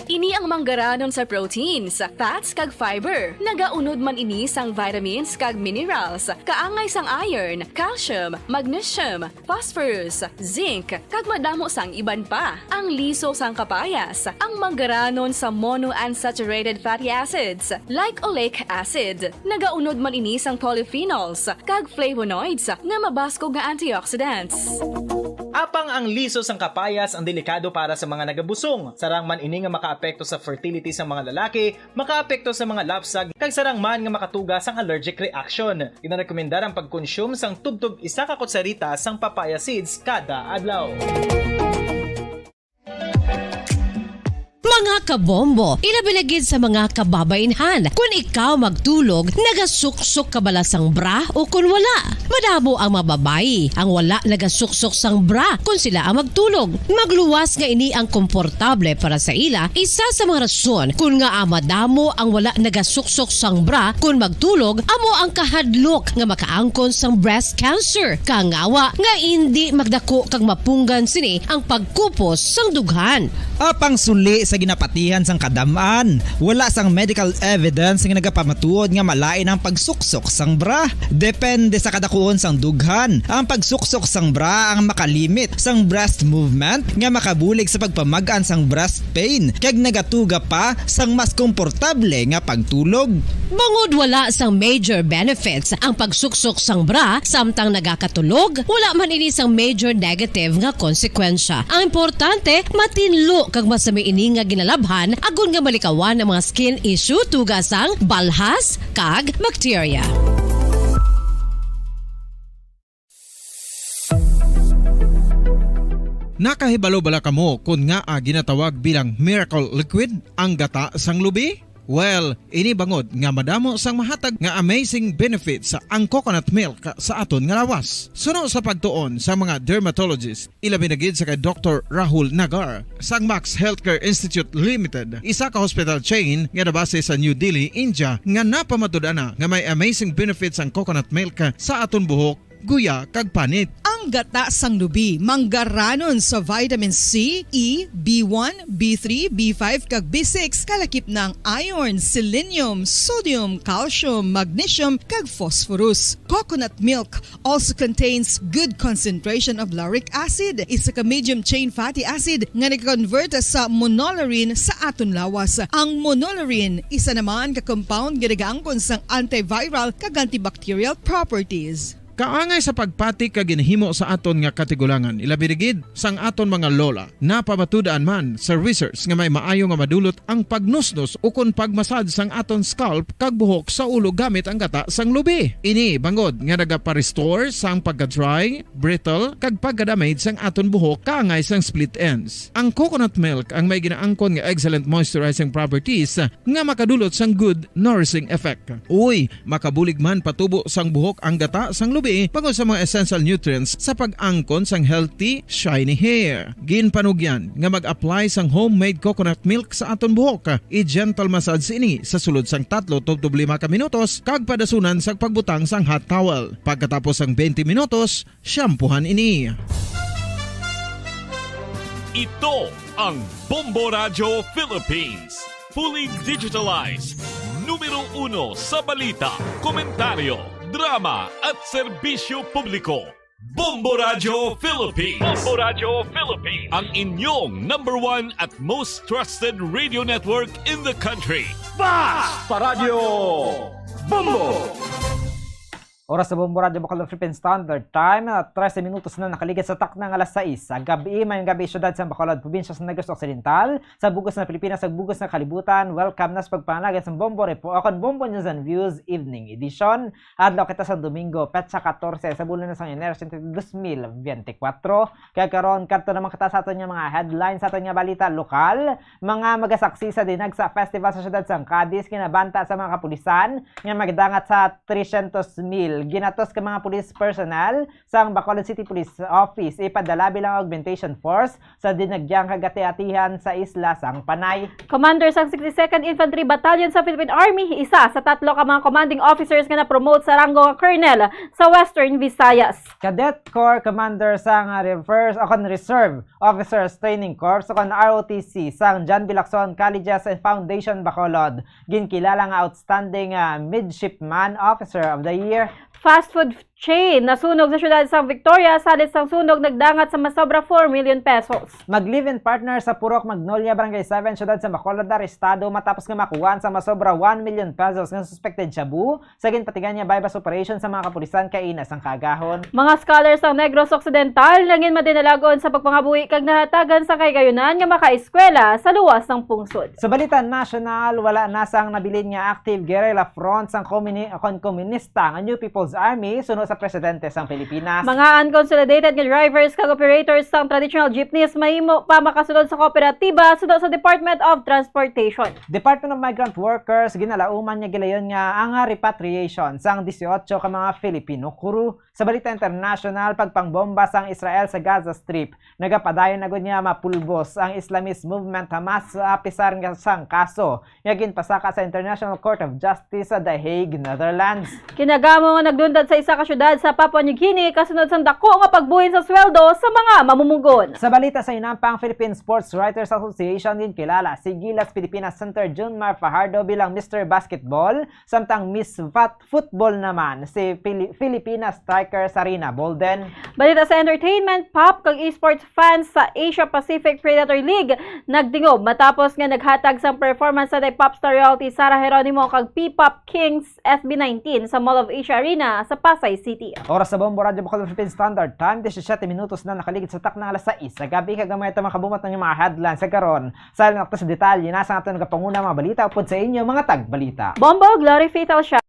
Ini ang manggaranon sa proteins, fats, kag fiber. Nagaunod man ini sang vitamins kag minerals, kaangay sang iron, calcium, magnesium, phosphorus, zinc, kag madamo sang iban pa. Ang liso sang kapayas, ang manggaranon sa monounsaturated fatty acids, like oleic acid. Nagaunod man ini sang polyphenols kag flavonoids nga mabaskog nga antioxidants. Apang ang liso sang kapayas ang delikado para sa mga nagabusong. Sarang man ini nga makaapekto sa fertility sa mga lalaki, makaapekto sa mga lapsag, kag sarang man nga makatuga sang allergic reaction. Ginarekomendar ang pagkonsume sang tubtob isa ka kutsarita sang papaya seeds kada adlaw. Mga kabombo, ilabi na gid sa mga kababainhan, kun ikaw magtulog, nagasuksok ka bala sang bra o kun wala? Madamo ang mga babayi ang wala nagasuksok sang bra kun sila ang magtulog. Magluwas nga ini ang komportable para sa ila, isa sa mga rason kun ngaa madamo ang wala nagasuksok sang bra kun magtulog amo ang kahadlok nga makaangkon sang breast cancer, kangawa nga indi magdako kag mapunggan sini ang pagkupos sang dughan. Apang suli sa ginapatihan sang kadam-an, wala sang medical evidence nga nagapamatuod nga malain ang pagsuksok sang bra. Depende sa kadakuon sang dughan, ang pagsuksok sang bra ang makalimit sang breast movement nga makabulig sa pagpamag-an sang breast pain kag nagatuga pa sang mas komportable nga pagtulog. Bangod wala sang major benefits ang pagsuksok sang bra samtang nagakatulog, wala man ini sang major negative nga konsekwensya. Ang importante, matinlo kag masami ini nga ginalabhan agod nga malikawan ang mga skin issue, tuga sang balhas kag bakterya. Nakahibalo bala kamo kon ngaa ginatawag bilang miracle liquid ang gata sang lubi? Well, ini bangod nga madamo sang mahatag nga amazing benefits ang coconut milk sa aton nga lawas. Suno sa pagtuon sa mga dermatologist, ilabi na gid sa kay Doktor Rahul Nagar sang Max Healthcare Institute Limited, isa ka hospital chain nga nabase sa New Delhi, India, nga napamatud-an na nga may amazing benefits ang coconut milk sa aton buhok, guya, kag panit. Ang gata sang lubi manggaranon sa vitamin C, E, B one, B three, B five, kag B six, kalakip na ang iron, selenium, sodium, calcium, magnesium, kag phosphorus. Coconut milk also contains good concentration of lauric acid, isa ka medium chain fatty acid nga nag-convert sa monolaurin sa aton lawas. Ang monolaurin, isa naman ka compound nga nagaangkon sang antiviral kag antibacterial properties. Kaangay sa pagpati kag ginhimo sa aton nga katigulangan, ilabi na gid sang aton mga lola, napamatud-an man sa research nga may maayo nga madulot ang pagnusnos ukon pagmasad sang aton scalp kag buhok sa ulo gamit ang gata sang lubi. Ini bangod nga nagapa-restore sang pagka-dry, brittle, kag pagka-damage sang aton buhok kaangay sang split ends. Ang coconut milk ang may ginaangkon nga excellent moisturizing properties nga makadulot sang good nourishing effect. Uy, makabulig man patubo sang buhok ang gata sang lubi bangod sa mga essential nutrients sa pag-angkon sang healthy, shiny hair. Ginpanugyan nga mag-apply sang homemade coconut milk sa aton buhok. I-gentle massage ini sa sulod sang tatlo tubtob lima ka minutos kag padasunan sang pagbutang sang hot towel. Pagkatapos sang twenty minutos, shampoohan ini. Ito ang Bombo Radyo Philippines. Fully digitalized. Numero uno sa balita, komentaryo, drama, at serbisyo publiko. Bombo Radyo Philippines. Bombo Radyo Philippines. Ang inyong number one at most trusted radio network in the country. Bas Paradyo Bombo! Oras sa Bombo Radyo Bacolod Philippine Standard Time, na trese minutos na nakaligid sa takna nga alas sais sa gabi. Mayong gabi, syudad sa Bacolod, probinsya sa Negros Occidental, sa bug-os nga Pilipinas, sa bug-os nga kalibutan. Welcome na sa pagpanalagad sa Bombo Report, o kon Bombo News and Views Evening Edition. Adlaw kita sa Domingo, petsa katorse sa bulan na sang Enero, siyente, dos mil biyente kwatro. Kaya karon, kadto naman kita sa aton nga mga headlines, sa aton nga balita lokal. Mga magasaksi sa Dinagsa Festival sa siyudad sang Cadiz, ginabanta sa mga kapulisan nga magdangat sa tresyentos mil. Ginatos ka mga police personnel sang Bacolod City Police Office ipadala bilang augmentation force sa dinagyang kagati-atihan sa isla sang Panay. Commander sang sixty-second Infantry Battalion sa Philippine Army, isa sa tatlo ka mga commanding officers nga na-promote sa ranggo nga colonel sa Western Visayas. Cadet Corps Commander sang, ah, Reverse, o kon Reserve Officers Training Corps, o kon R O T C, sang John B. Lacson Colleges and Foundation Bacolod, ginkilala nga outstanding, ah, Midshipman Officer of the Year. Fast food chain nasunog sa siyudad sang Victoria, salit sang sunog nagdangat sa masobra four million pesos. Mag-live-in partner sa Purok Magnolia, Barangay seven, siyudad sa Bacolod, arestado matapos nga makuhaan sa masobra one million pesos nga suspected shabu sa ginpatigan nga buy-bust operation sa mga kapulisan kaina sang kaagahon. Mga scholars sang Negros Occidental nangin madinalag-on sa pagpangabuhi kag nahatagan sang kahigayunan nga makaeskwela sa luwas sang pungsod. Sa balita nasyonal, wala na sang nabilin nga active guerrilla front sang komuni-, kon komunista nga New People's Army suno sa presidente sang Pilipinas. Mga unconsolidated nga drivers kag operators sang traditional jeepneys mahimo pa makasulod sa kooperatiba suno sa Department of Transportation. Department of Migrant Workers ginalauman nga gilayon nga ang repatriation sang dieciocho ka mga Filipino crew. Sa balita international, pagpangbomba sang Israel sa Gaza Strip nagapadayon na gud nga mapulbos ang Islamist movement Hamas, apisar nga sang kaso nga ginpasaka sa International Court of Justice sa The Hague, Netherlands. Kinagamo nga nagdundad sa isa ka syudad sa Papua New Guinea kasunod sang dako nga pagbuhin sa sweldo sa mga mamumugon. Sa balita sa inampang, Philippine Sports Writers Association ginkilala si Gilas Pilipinas Center Junmar Fajardo bilang Mister Basketball, samtang Miss Fat Football naman si Pili-, Filipina striker Sarina Bolden. Balita sa entertainment, pop kag esports fans sa Asia Pacific Predator League nagdingob matapos nga naghatag sang performance sa day popstar royalty Sarah Geronimo kag P-pop Kings S B nineteen sa Mall of Asia Arena sa Pasay City. Oras sa Bombo Radyo Bacolod Philippine Standard Time, disisiete minutos na nakaligid sa takna alas sais sa gabi, kag gamay ta makabumot ang mga headlines sa karon. Sa alang sa detalye, nasa ato nagapanguna mga balita upod sa inyo mga tagbalita. Bombo, Glory Fatal Shot.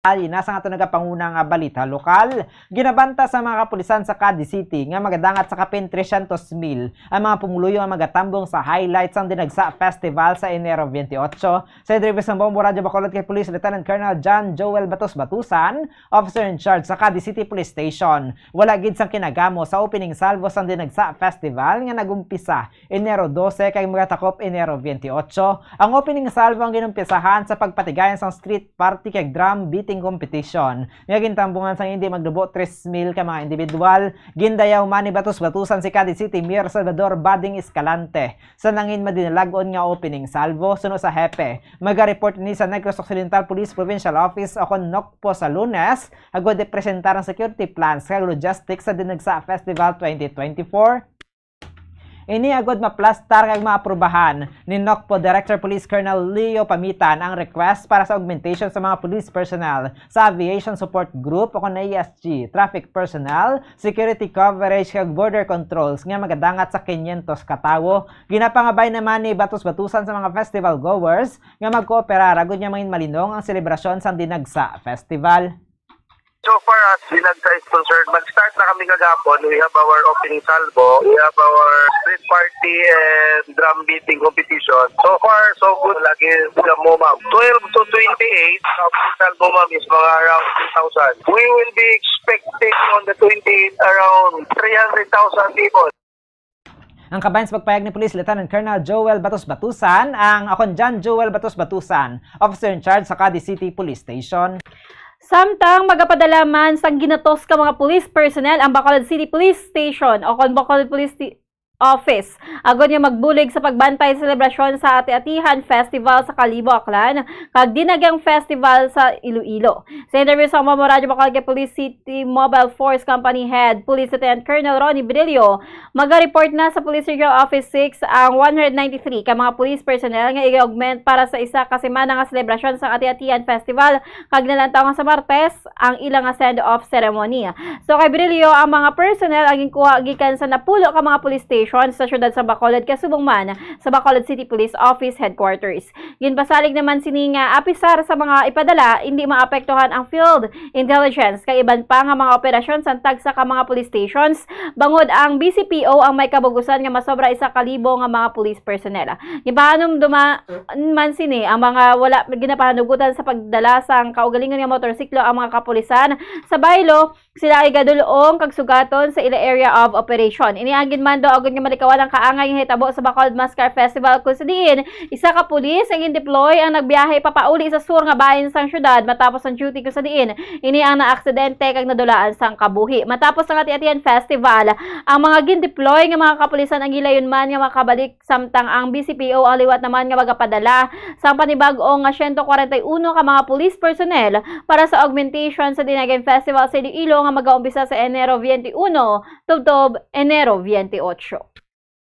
Detalye, nasa ato nagapanguna nga balita lokal. Ginabanta sa mga kapulisan sa Cadiz City nga magadangat sa kapin tresyentos mil ang mga pumuluyo nga magatambong sa highlight sang Dinagsa Festival sa Enero twenty-eight. Sa interview sa Bombo Radyo Bacolod kay Police Lieutenant Colonel John Joel Batos Batusan, officer in charge sa Cadiz City Police Station, wala gid sang kinagamo sa opening salvo sang Dinagsa Festival nga nag-umpisa Enero dose kag magatakop Enero veintiocho. Ang opening salvo ang ginumpisahan sa pagpatigayon sang street party kag drum beating competition nga gintambungan sang indi maglubo tres mil ka mga individual. Gindayaw man ni Batos Batusan si Cadiz City Mayor Salvador Bading Escalante sa nangin madinalag-on nga opening salvo. Suno sa hepe, magareport ini sa Negros Occidental Police Provincial Office o kon NOCPO sa Lunes, agod ipresentar ang security plans kag logistics sa Dinagsa Festival twenty twenty-four. Ini agud maplastar kag maaprubahan ni NOCPO Director Police Colonel Leo Pamitan ang request para sa augmentation sa mga police personnel sa Aviation Support Group o kon A S G, traffic personnel, security coverage kag border controls nga magadangat sa quinientos ka tawo. Ginapangabay naman ni Batos Batusan sa mga festival goers nga magkooperar agud nga mangin malinong ang selebrasyon sang Dinagsa Festival. So far as Dinagsa is concerned, mag-start na kami kagahapon. We have our opening salvo. We have our street party and drum beating competition. So far, so good. Lagi gamo, ma'am. Twelve to twenty-eight, ang salvo, ma'am, is mga around three thousand. We will be expecting on the twenty-eight around three hundred thousand people. Ang kabahin sa pagpahayag ni Police Lieutenant Colonel Joel Batos Batusan, ang, o kon John Joel Batos Batusan, officer in charge sa Cadiz City Police Station. Samtang magapadala man sang ginatos ka mga police personnel ang Bacolod City Police Station o kon Bacolod Police Sti-, Office, agod nga magbulig sa pagbantay sa selebrasyon sa Ati-Atihan Festival sa Kalibo, Aklan, kag Dinagyang Festival sa Iloilo. Sa interview sa Momo Radyo Bacolod kay Police City Mobile Force Company Head Police Lieutenant Colonel Ronnie Brillo, maga-report na sa Police Regional Office six ang one hundred ninety-three ka mga police personnel nga i-augment para sa isa ka semana nga selebrasyon sa Ati-Atihan Festival, kag nalantaw nga sa Martes ang ila nga send-off ceremony. So, kay Brillo, ang mga personnel ang ginkuha gikan sa napulo ka mga police station sa siyudad sa Bacolod, kasubong man sa Bacolod City Police Office Headquarters. Ginpasalig naman sini nga apisar sa mga ipadala, hindi maapektuhan ang field intelligence kay iban pa nga mga operasyon sa tagsa ka mga police stations, bangod ang B C P O ang may kabugusan nga masobra isa ka libo nga mga police personnel. Gipahanumduman man sini ang mga wala ginapahanugutan sa pagdala sang kaugalingon nga motorsiklo ang mga kapulisan sa baylo. Sila ay gadul-ong kag sugaton sa ila area of operation. Ini ang ginmando agud nga malikawan ang kaangay nga hitabo sa Bacolod Mascar Festival, kung sa diin isa ka pulis ang gin-deploy ang nagbiyahe papauli sa sur nga bahin sang syudad matapos ang duty, kung sa diin ini ang naaksidente kag nadulaan sang kabuhi. Matapos ang Ati-Atihan Festival, ang mga gin-deploy nga mga kapulisan ang gilayon man nga makabalik, samtang ang B C P O ang liwat naman nga magapadala sang panibag-o nga siyento kwarenta y uno ka mga police personnel para sa augmentation sa Dinagyang Festival sa Iloilo nga magaumpisa sa Enero twenty-one tubtob Enero twenty-eight.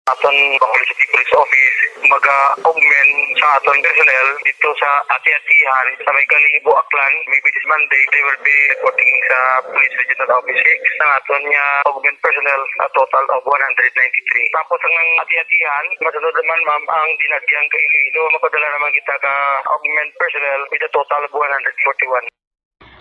Aton Bacolod City Police Office, mag-augment sa aton personnel dito sa Ati-Atihan sa may Kalibo, Aklan, maybe this Monday, they will be reporting sa Police Regional Office six. Ang aton nga augment personnel, a total of one hundred ninety-three. Tapos ang Ati-Atihan, masunod naman, ma'am, ang Dinagyang kay Iloilo. Mapadala naman kita ka augment personnel with a total of one hundred forty-one.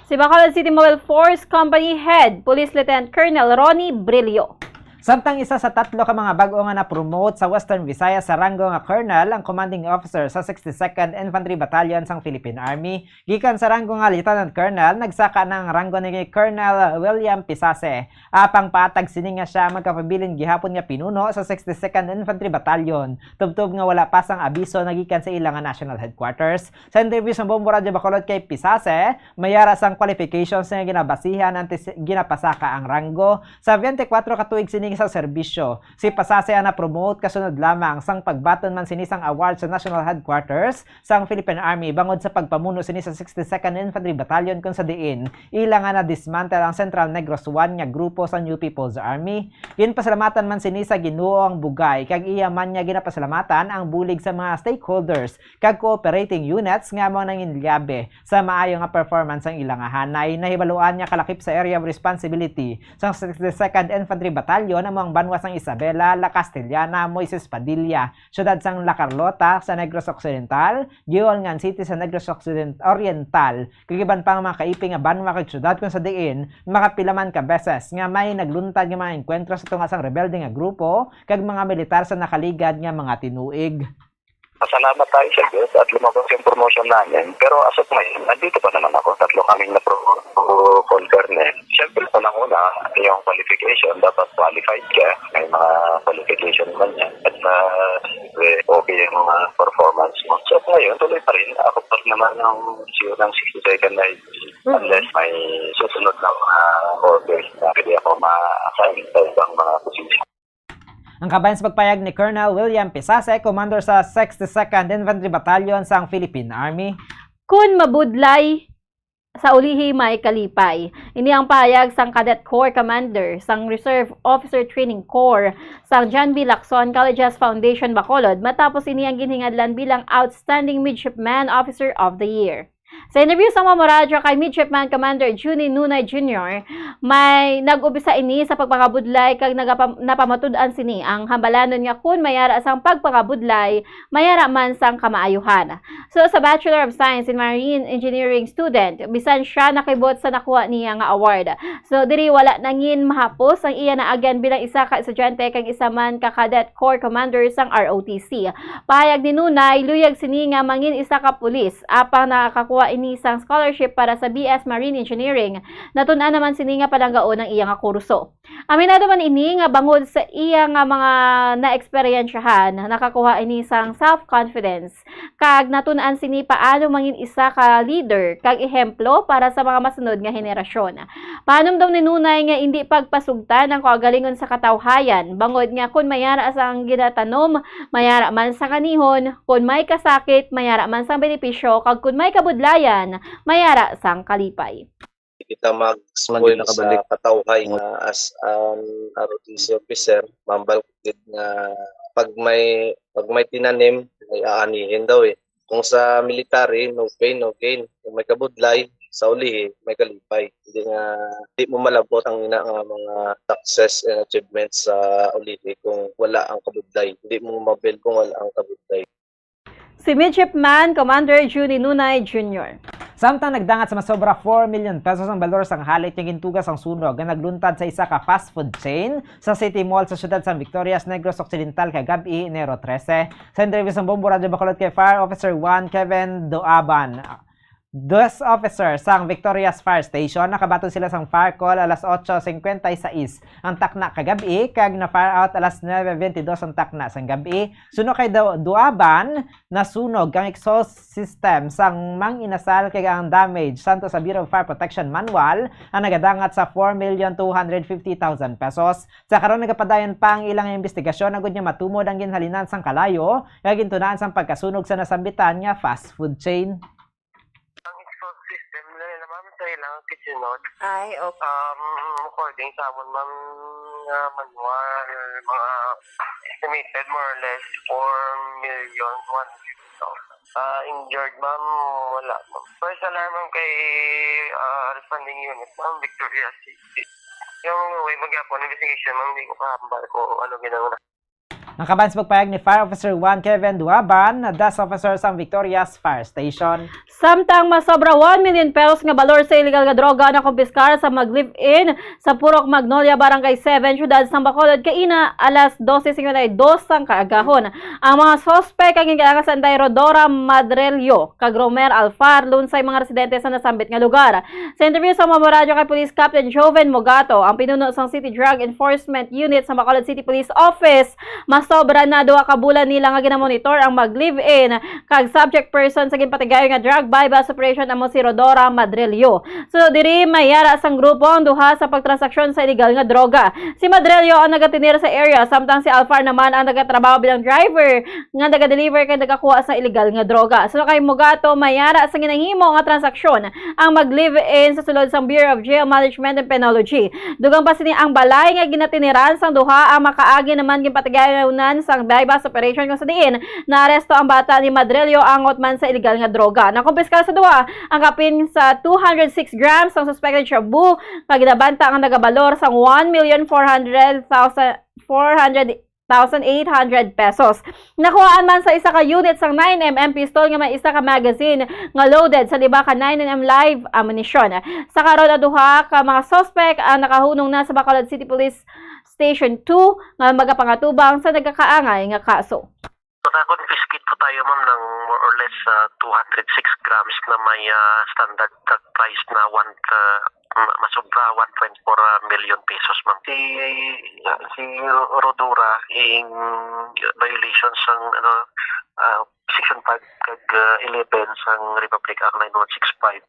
Si Bacolod City Mobile Force Company Head Police Lieutenant Colonel Ronnie Brillo. Samtang isa sa tatlo ka mga bag-o nga na-promote sa Western Visayas sa ranggo nga colonel ang commanding officer sa sixty-second Infantry Battalion sang Philippine Army, gikan sa ranggo nga lieutenant colonel, nagsaka na ang ranggo ni Colonel William Pisase. Apang paatag sini nga sia magkapabilin gihapon nga pinuno sa sixty-second Infantry Battalion, tubtob nga wala pa sang abiso nagikan sa ila nga national headquarters. Sa interview sa Bombo Radyo Bacolod kay Pisase, may ara sang qualifications nga ginabasihan antes ginapasaka ang ranggo. Sa twenty-four ka tuig sini sa serbisyo, si Pisase ang na-promote kasunod lamang sang pagbaton man sini sang award sa National Headquarters sang Philippine Army bangod sa pagpamuno sini sa sixty-second Infantry Battalion, kung sa diin ila nga na-dismantle ang Central Negros one nga grupo sa New People's Army. Ginpasalamatan man sini sa Ginoo ang bugay, kag iya man nga ginapasalamatan ang bulig sa mga stakeholders kag cooperating units nga amo ang nanginlyabe sa maayo nga performance sang ila nga hanay. Nahibaluan nga kalakip sa area of responsibility sang sixty-second Infantry Battalion amo ang banwa sang Isabela, La Castellana, Moises Padilla, siyudad sang La Carlota sa Negros Occidental, Guiolgan City sa Negros Occiden-, Oriental, kag iban pa nga mga kaiping nga banwa kag siyudad, kung sa diin makapila man ka beses nga may nagluntad nga mga engkwentro sa tunga sang rebelde nga grupo kag mga militar sa nakaligad nga mga tinuig. Pasalamat tayo sa Diyos at lumabas yung promotion namin. Pero as of ngayon, nandito pa naman ako. Tatlo kaming na pro, pro colonel. Siyempre, unang-una, yung qualification, dapat qualified ka. May mga qualification naman yan. At uh, okay yung mga performance mo. So, ngayon, tuloy pa rin. Ako pa rin naman ang C E O ng sixty-second I G. Mhm. Unless may susunod na mga orders na pwede ako ma-assign sa ibang mga position. Ang kabahin sa pagpayag ni Colonel William Pisase, commander sa sixty-second Infantry Battalion sang Philippine Army. Kun mabudlay, sa ulihi may kalipay. Ini ang pahayag sang Cadet Corps Commander sang Reserve Officer Training Corps sang John B. Lacson Colleges Foundation, Bacolod, matapos ini ang ginhingadlan bilang Outstanding Midshipman Officer of the Year. Sa interview sa Mamo Radyo kay Midshipman Commander Junie Nunay Junior, may nag-umpisa ini sa pagpangabudlay kag nagapa-, napamatud-an sini ang hambalanon nga kun may ara sang pagpangabudlay, may ara man sang kamaayuhan. So, sa Bachelor of Science in Marine Engineering student, bisan siya nakibot sa nakuha niya nga award. So, diri wala nangin mahapos ang iya naagyan bilang isa ka estudyante kag isa man ka Cadet Corps Commander sang R O T C. Pahayag ni Nunay, luyag sini nga mangin isa ka pulis, apang nakakuha Wa ini sang scholarship para sa B S Marine Engineering. Natun-an naman sini nga palanggaon ang iya nga kurso. Aminado man ini nga bangod sa iya nga mga naeksperyensyahan, nakakuha ini sang self-confidence, kag natun-an sini paano mangin isa ka leader kag ehemplo para sa mga masunod nga henerasyon. Paanumdom ni Nunay nga indi pagpasugtan ang kaugalingon sa katawhayan, bangod nga kon mayara sang ginatanom, mayara man sa kanihon, kon may kasakit, mayara man sang benepisyo, kag kon may kabudlayan, mayara sang kalipay. Kita mag-spoil sa katawhay nga as an R O T C officer, mambal ko gid nga pag may pag may tinanim, may aanihin daw eh. Kung sa military, no pain, no gain. Kung may kabudlay, sa ulihi, may kalipay. Hindi nga, di mo malabot ang ina nga mga success and achievements sa ulihi kung wala ang kabudlay. Hindi mo mabil kung wala ang kabudlay. Si Midshipman Commander Junie Nunay Junior. Samtang nagdangat sa masobra four million pesos ang balor sang halit nga gintuga sang sunog nga nagluntad sa isa ka fast food chain sa City Mall sa siyudad sang Victorias, Negros Occidental kagab-i, Enero trese. Sa interview sang Bombo Radyo Bacolod kay Fire Officer one Kevin Doaban, Desk Officer sang Victorias Fire Station, nakabaton sila sang fire call alas otso cincuenta y seis ang takna kagab-i, kag na-fire out alas nuebe veintidós ang takna sang gab-i. Suno kay Doaban, nasunog ang exhaust system sang Mang Inasal kag ang damage santo sa Bureau of Fire Protection Manual ang nagadangat sa four million two hundred fifty thousand pesos. Sa karon nagapadayon pa ang ilang investigasyon agud nga matumod ang ginhalinan sang kalayo nga gintunaan sang pagkasunog sa nasambitan nga fast food chain. Ang exhaust system nila, ma'am, sa ilang kitchen note. Ay, okay. Um, according sa amon, ma'am, nga manual, mga estimated more or less four million one hundred fifty thousand. Sa injured, ma'am, wala, ma'am. First alarm, ma'am, kay ah, responding unit, ma'am, Victoria City. Yung way magyapon investigation, ma'am, hindi ko kahambal kung ano ginang Nakaban sa pagpayag ni Fire Officer one Kevin Duaban, Desk Officer sang Victorias Fire Station. Samtang masobra one million pesos nga balor sa illegal nga droga ang nakumpiskar sa mag-live-in sa Purok Magnolia, Barangay seven, Siyudad sang Bacolod, kaina alas doce cincuenta y dos sang kaagahon. Ang mga suspek ang ginkalangan sa anday Rodora Madrelio kag Romer Alfar, lunsay mga residente sa nasambit nga lugar. Sa interview sa Bombo Radyo kay Police Captain Joven Mogato, ang pinuno sang City Drug Enforcement Unit sa Bacolod City Police Office, masobra na duha ka bulan nila nga ginamonitor ang mag-live-in kag subject person sa ginpatigayon nga drug buy-bust operation, amo si Rodora Madrillo. Sunod diri, may yara sang grupo ang duha sa pagtransaksyon sa illegal nga droga. Si Madrillo ang nagatinir sa area, samtang si Alfar naman ang nagatrabaho bilang driver nga nagadeliver kag nagakuha sa illegal nga droga. Suno kay Mogato, may yara sa ginahimo nga transaksyon ang mag-live-in sa sulod sang Bureau of Jail Management and Penology. Dugang pa sini, ang balay nga ginatiniran sang duha ang makaagi naman ginpatigayonan sang buy-bust operation, kung sa diin naaresto ang bata ni Madrillo angot man sa illegal nga droga. Nakumpiskar sa duha ang kapin sa two hundred six grams sang suspected shabu nga ginabanta nga nagabalor sang one million four hundred thousand, four hundred thousand eight hundred pesos. Nakuhaan man sa isa ka unit sang nine M M pistol nga may isa ka magazine nga loaded sa lima ka nine M M live ammunition. Sa karon, ang duha ka mga suspek ang nakahunong na sa Bacolod City Police Station two nga magapangatubang sa nagakaangay nga kaso. Naka-confiscate po tayo, ma'am, ng more or less ah, two hundred six grams na may ah, standard drug price na one, ah, ma- masobra one point four million pesos, ma'am. Si, ah, si Ro- Rodora in violation sang ano, ah, Section five kag ah, eleven sang Republic Act nine one six five.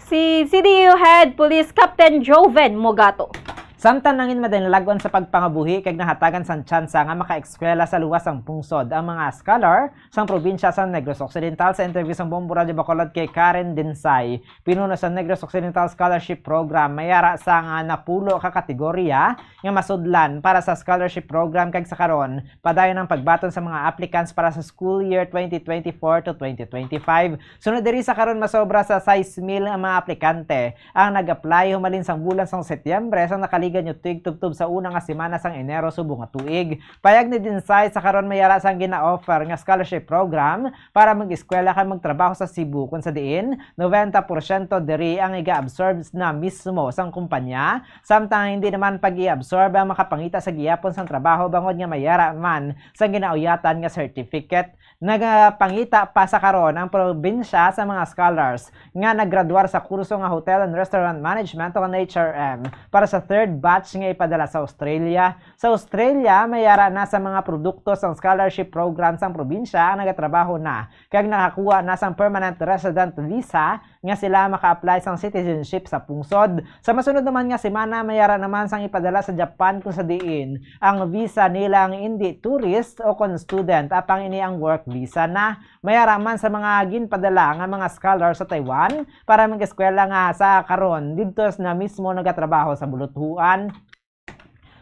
Si C D U Head Police Captain Joven Mogato. Samtang nangin madinalag-on sa pagpangabuhi kag nahatagan sang tsansa nga makaeskwela sa luwas sang pungsod ang mga scholar sang probinsya sa Negros Occidental, sa interview sang Bombo Radyo Bacolod kay Karen Dinsay, pinuno sa Negros Occidental Scholarship Program, may ara sang napulo ka kategorya nga masudlan para sa scholarship program, kag sa karon padayon ang pagbaton sa mga applicants para sa school year twenty twenty-four to twenty twenty-five. Sunod diri, sa karon masobra sa sais mil ang mga aplikante ang nag-apply humalin sang bulan sang Setyembre sang nakaligad Ganyo tuig tubtob sa una nga semana sang Enero subong nga tuig. Payag ni Dinsay, sa karon may ara sang gina-offer nga scholarship program para mag-eskwela kag magtrabaho sa Cebu, kun sa diin noventa porsyento diri ang iga-absorb na mismo sang kumpanya, samtang hindi naman pag-i-absorb ang makapangita sa gihapon sang trabaho bangod nga may ara man sang ginauyatan nga certificate. Nagapangita pa sa karon ang probinsya sa mga scholars nga naggraduar sa kurso nga Hotel and Restaurant Management o H R M para sa third batch nga ipadala sa Australia. Sa Australia, may ara na sa mga produkto sang scholarship program sang probinsya ang nagatrabaho na kag nakakuha na sang permanent resident visa nga sila maka-apply sang citizenship sa pungsod. Sa masunod naman nga semana, may ara naman sang ipadala sa Japan, kung sa diin ang visa nila ang indi tourist o kon student, apang ini ang work visa na. May ara man sa mga ginpadala nga mga scholar sa Taiwan para mag-eskwela nga sa karon didto na mismo nagatrabaho sa buluthuan.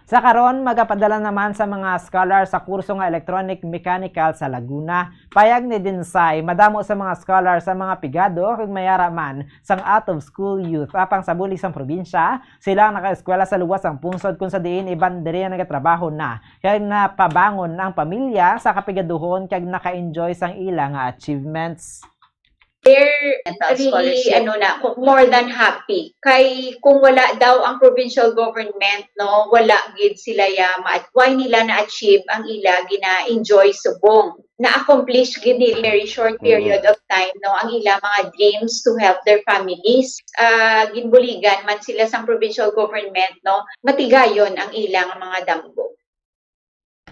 Sa karon, magapadala naman sa mga scholar sa kurso nga Electronic Mechanical sa Laguna. Payag ni Dinsay, madamo sa mga scholar sa mga pigado kag may ara man sang out-of-school youth. Apang sa bulig sang probinsya, sila ang nakaeskwela sa luwas sang pungsod, kung sa diin iban diri ang nagatrabaho na kag napabangon ang pamilya sa kapigaduhon kag naka-enjoy sang ila nga achievements. They're really, ano na, more than happy. Kay kung wala daw ang provincial government, no, wala gid sila ya ma-, why nila na-achieve ang ila gina-enjoy subong. Na-accomplish gid nila very short period of time, no, ang ila mga dreams to help their families. Ah, ginbuligan man sila sang provincial government, no, matigayon ang ilang mga damgo.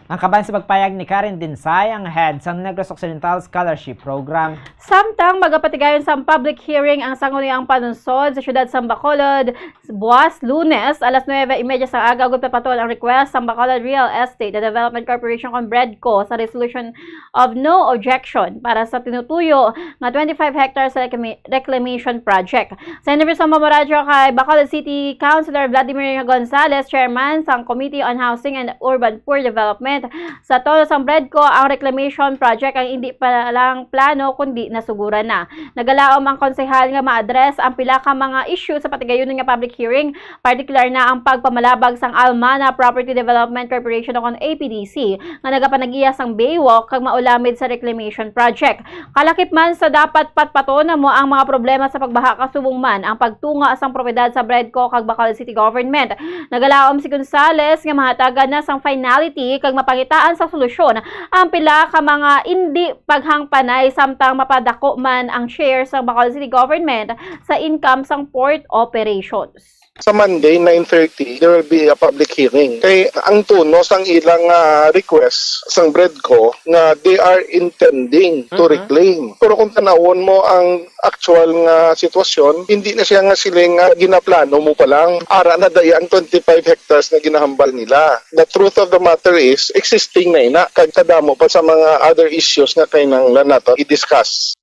Ang kaban sa pagpayag ni Karen Dinsay, ang head sang Negros Occidental Scholarship Program. Samtang magapatigayon sang public hearing ang Sangguniang Panunsod sa siyudad sang Bacolod, buas Lunes, alas nuebe y media sang aga, agud papatuon ang request sang Bacolod Real Estate Development Corporation kon BREDCO sa resolution of no objection para sa tinutuyo nga twenty-five hectares reclama-, reclamation project. Sa interview sa Mamo Radyo kay Bacolod City Councilor Vladimir Gonzales, chairman sang Committee on Housing and Urban Poor Development, sa tono sang BREDCO, ang reclamation project ang indi pa lang plano kundi nasuguran na. Nagalaom ang konsehal nga ma-address ang pila ka mga issue sa patigayunon nga public hearing, partikular na ang pagpamalabag sang Almana Property Development Corporation o kon A P D C nga nagapanag-iya sang Baywalk kag maulamid sa reclamation project. Kalakip man sa dapat patpaton namo ang mga problema sa pagbaha, kasubong man ang pagtunga sang propiedad sa BREDCO kag Bacolod City Government. Nagalaom si Gonzales nga mahatagan na sang finality kag mapangitaan sang solusyon ang pila ka mga indi paghangpanay, samtang mapadako man ang share sang Bacolod City Government sa income sang port operations. Sa Monday, nine thirty, there will be a public hearing. Kay ang tono sang ilang, ah, request sang BREDCO nga they are intending to Mhm. reclaim. Pero kung tanawon mo ang actual nga sitwasyon, hindi na siya nga siling nga ginaplano mo pa lang. Ara na daya ang twenty-five hectares nga ginahambal nila. The truth of the matter is, existing na ina. Kag kadamo pa sa mga other issues nga kinahanglan nato i-discuss.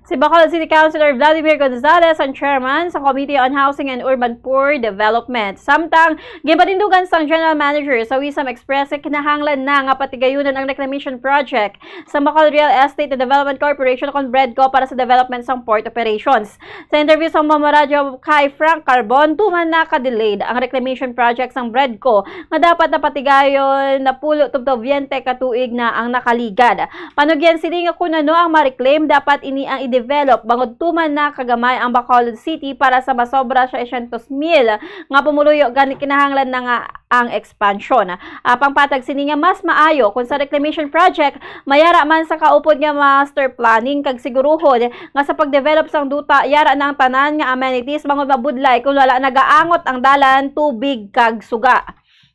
Si Bacolod City Councilor Vladimir Gonzales ang chairman sa Committee on Housing and Urban Poor Development. Samtang, ginpatindugan sang General Manager sa Wisam Express nga kinahanglan na nga patigayunon ang reclamation project sa Bacolod Real Estate and Development Corporation o kon BREDCO para sa development sang port operations. Sa interview sa Mamo Radyo kay Frank Carbon, tuman na ka-delayed ang reclamation project sang BREDCO nga dapat napatigayon napulo tubtob biyente ka tuig na ang nakaligad. Panugyan sini nga kun ano ang ma-reclaim, dapat ini ang i-develop bangod tuman na kagamay ang Bacolod City para sa masobra seiscientos mil nga pumuluyo, gani kinahanglan na nga ang expansion. Apang patag sini nga mas maayo kung sa reclamation project, mayara man sa kaupod nga master planning kag siguruhon nga sa pagdevelop sang duta, yara na ang tanan nga amenities bangod mabudlay kung wala nagaangot ang dalan, tubig kag suga.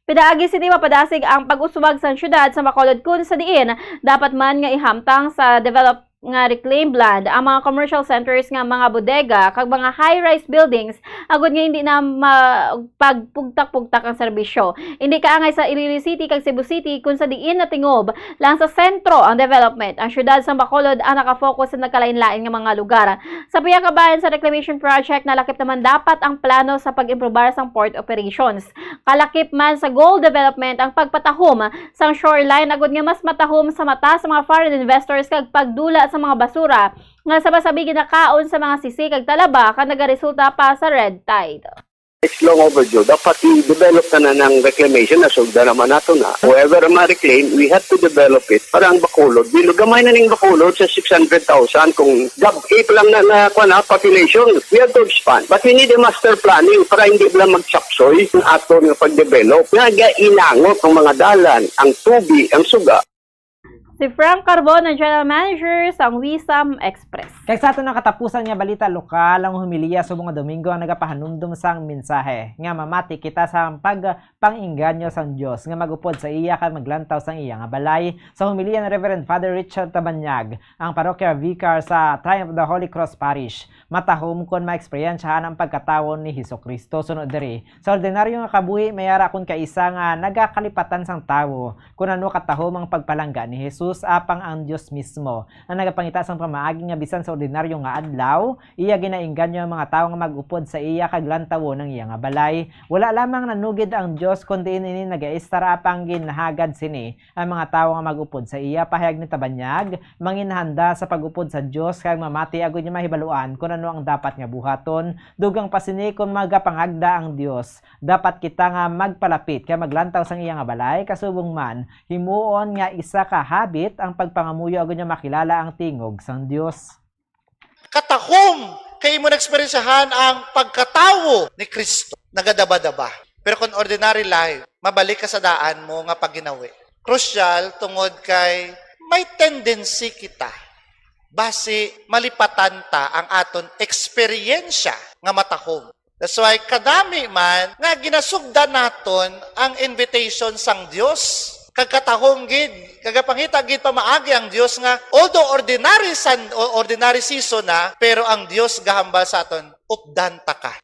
Pinaagi sini mapadasig ang pag-uswag sang syudad sa Bacolod kun sa diin dapat man nga ihamtang sa develop nga reclaimed land ang mga commercial centers nga mga bodega kag mga high-rise buildings agud nga hindi na ma-, pagpugtak-pugtak ang serbisyo. Hindi kaangay sa Iloilo City kag Cebu City kun sa diin natingob lang sa sentro ang development. Ang syudad sa Bacolod ang nakafocus sa nagkalain-lain nga mga lugar. Sa pihak kabahin sa reclamation project, nalakip naman dapat ang plano sa pag-improbar sang port operations. Kalakip man sa goal development ang pagpatahom sang shoreline agud nga mas matahom sa mata sa mga foreign investors kag pagdula sa mga basura nga saba-sabi ginakaon sa mga sisi kag talaba kag nagaresulta pa sa red tide. It's long overdue. Dapat i-develop na na ng reclamation na sugda naman nato na. Whoever ang ma-reclaim, we have to develop it para ang Bacolod. Bilo, gamay na ning Bacolod sa six hundred thousand kung gab-, eight lang na, na, kuwan na, population. We have to expand. But we need a master planning para hindi lang magsapsoy ang aton nga pag-develop. Nga gainangot ang mga dalan, ang tubi, ang suga. Si Frank Carbon ang General Manager sang Wisam Express. Kag sa aton ang katapusan nga balita lokal, ang homilya subong nga Domingo ang nagapahanumdom sang mensahe nga mamati kita sa pagpang-inganyo sang Dios nga mag-upod sa iya kag maglantaw sang iya nga balay. Sa homilya ni Reverend Father Richard Tabanyag, ang parokyal vicar sa Triumph of the Holy Cross Parish, matahom kon maeksperyensyahan ang pagkatawo ni Jesu-Cristo. Suno diri, sa ordinaryo nga kabuhi, may ara kon kaisa nga nagakalipatan sang tawo kon ano katahom ang pagpalangga ni Jesus, apang ang Dios mismo ang nagapangita sang pamaagi nga bisan sa ordinaryo nga adlaw, iya ginainganyo ang mga tawo nga mag-upod sa iya kag lantawon ang iya nga balay. Wala lamang nanugid ang Dios, kon diin ini nagaistar, apang ginhagad sini ang mga tawo nga mag-upod sa iya. Pahayag ni Tabanyag, manginhanda sa pag-upod sa Dios kag mamati agud niya mahibaluan kon ano ang dapat nga buhaton. Dugang pa sini, kon magapangagda ang Dios, dapat kita nga magpalapit kag maglantaw sang iya nga balay, kasubong man, himuon nga isa ka habit ang pagpangamuyo agud nga makilala ang tingog sang Dios. Katahom kay imo naeksperyensyahan ang pagkatawo ni Kristo. Nagadaba-daba. Pero kung ordinary life, mabalik ka sa daan mo nga pagginawi. Crucial tungod kay may tendency kita basi malipatan ta ang aton eksperyensya nga matahom. That's why kadami man nga ginasugdan naton ang invitation sang Dios. Kag katahom gid, kagapangita gid pamaagi ang Dios nga although ordinary san, o ordinary season na, pero ang Dios gahambal sa aton, updan ta ka.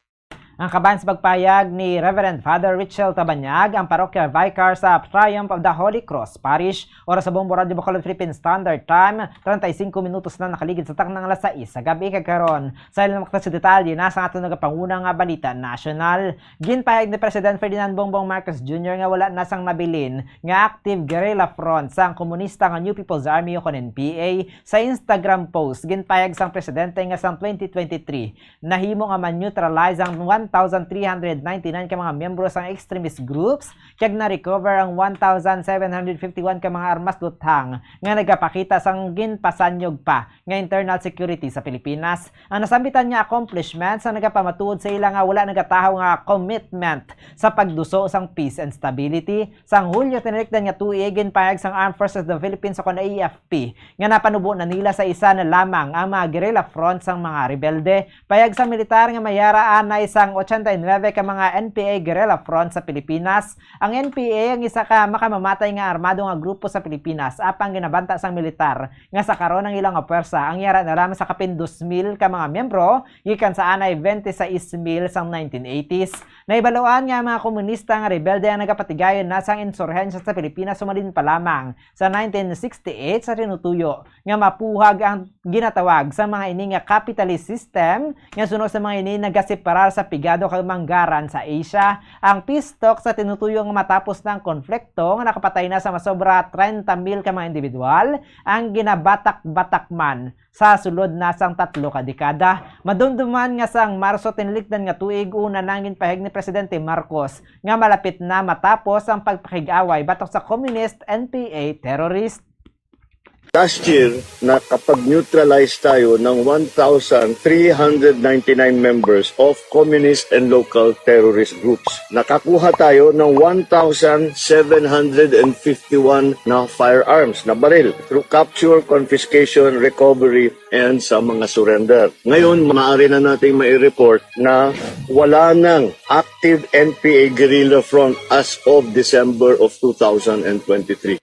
Ang kaban sa pagpayag ni Reverend Father Richel Tabanyag, ang Parokyal Vicar sa Triumph of the Holy Cross Parish, oras sa Bombo Radyo Bacolod Philippine Standard Time, treinta y cinco minutos na nakaligid sa taknang alas sais sa gabi kag karon. Sa ilang maktas detalye, nasa aton nagapanguna nga balita nasyonal. Ginpahayag ni President Ferdinand Bongbong Marcos Junior nga wala na sang nabilin nga active guerrilla front sang komunista nga New People's Army o kon N P A. Sa Instagram post, ginpahayag sang presidente nga sang twenty twenty-three, nahimo nga ma-neutralize ang one thousand three hundred ninety-nine ka mga miyembro sang extremist groups, kag na-recover ang one thousand seven hundred fifty-one ka mga armas luthang nga nagapakita sang ginpasanyog pa nga internal security sa Pilipinas. Ang nasambitan nga accomplishments ang nagapamatuod sa ila nga wala nagatahaw nga commitment sa pagduso sang peace and stability. Sang Hulyo tinalikdan nga tuig, ginpahayag sang Armed Forces of the Philippines o kon A F P nga napanubo na nila sa isa na lamang ang mga guerrilla front sang mga rebelde. Pahayag sang militar nga may ara anay sang ochenta y nuebe ka mga N P A guerrilla front sa Pilipinas. Ang N P A ang isa ka makamamatay nga armado nga grupo sa Pilipinas, apang ginabanta sang militar nga sa karon ang ila nga pwersa ang yara na lamang sa kapin dos mil ka mga miyembro, gikan sa anay twenty-six mil sang nineteen eighties. Nahibaluan nga ang mga komunista nga rebelde ang nagapatigayon na sang insurhensya sa Pilipinas sumalin pa lamang sa nineteen sixty-eight, sa tinutuyo nga mapuhag ang ginatawag sa mga ini nga capitalist system, nga suno sa mga ini nagaseparar sa pigado kag manggaran sa Asia. Ang peace talk sa tinutuyo nga matapos na ang konflikto nga nakapatay na sa masobra treinta mil ka mga individual ang ginabatak-batak man sa sulod na sang tatlo ka dekada. Madumduman nga sang Marso tinalikdan nga tuig, una nang ginpahayag ni Presidente Marcos nga malapit na matapos ang pagpakig-away batok sa communist N P A terrorist. Last year, nakapag-neutralize tayo ng one thousand three hundred ninety-nine members of communist and local terrorist groups. Nakakuha tayo ng one thousand seven hundred fifty-one na firearms, na baril, through capture, confiscation, recovery, and sa mga surrender. Ngayon, maaari na nating mai-report na wala nang active N P A guerrilla front as of December of two thousand twenty-three.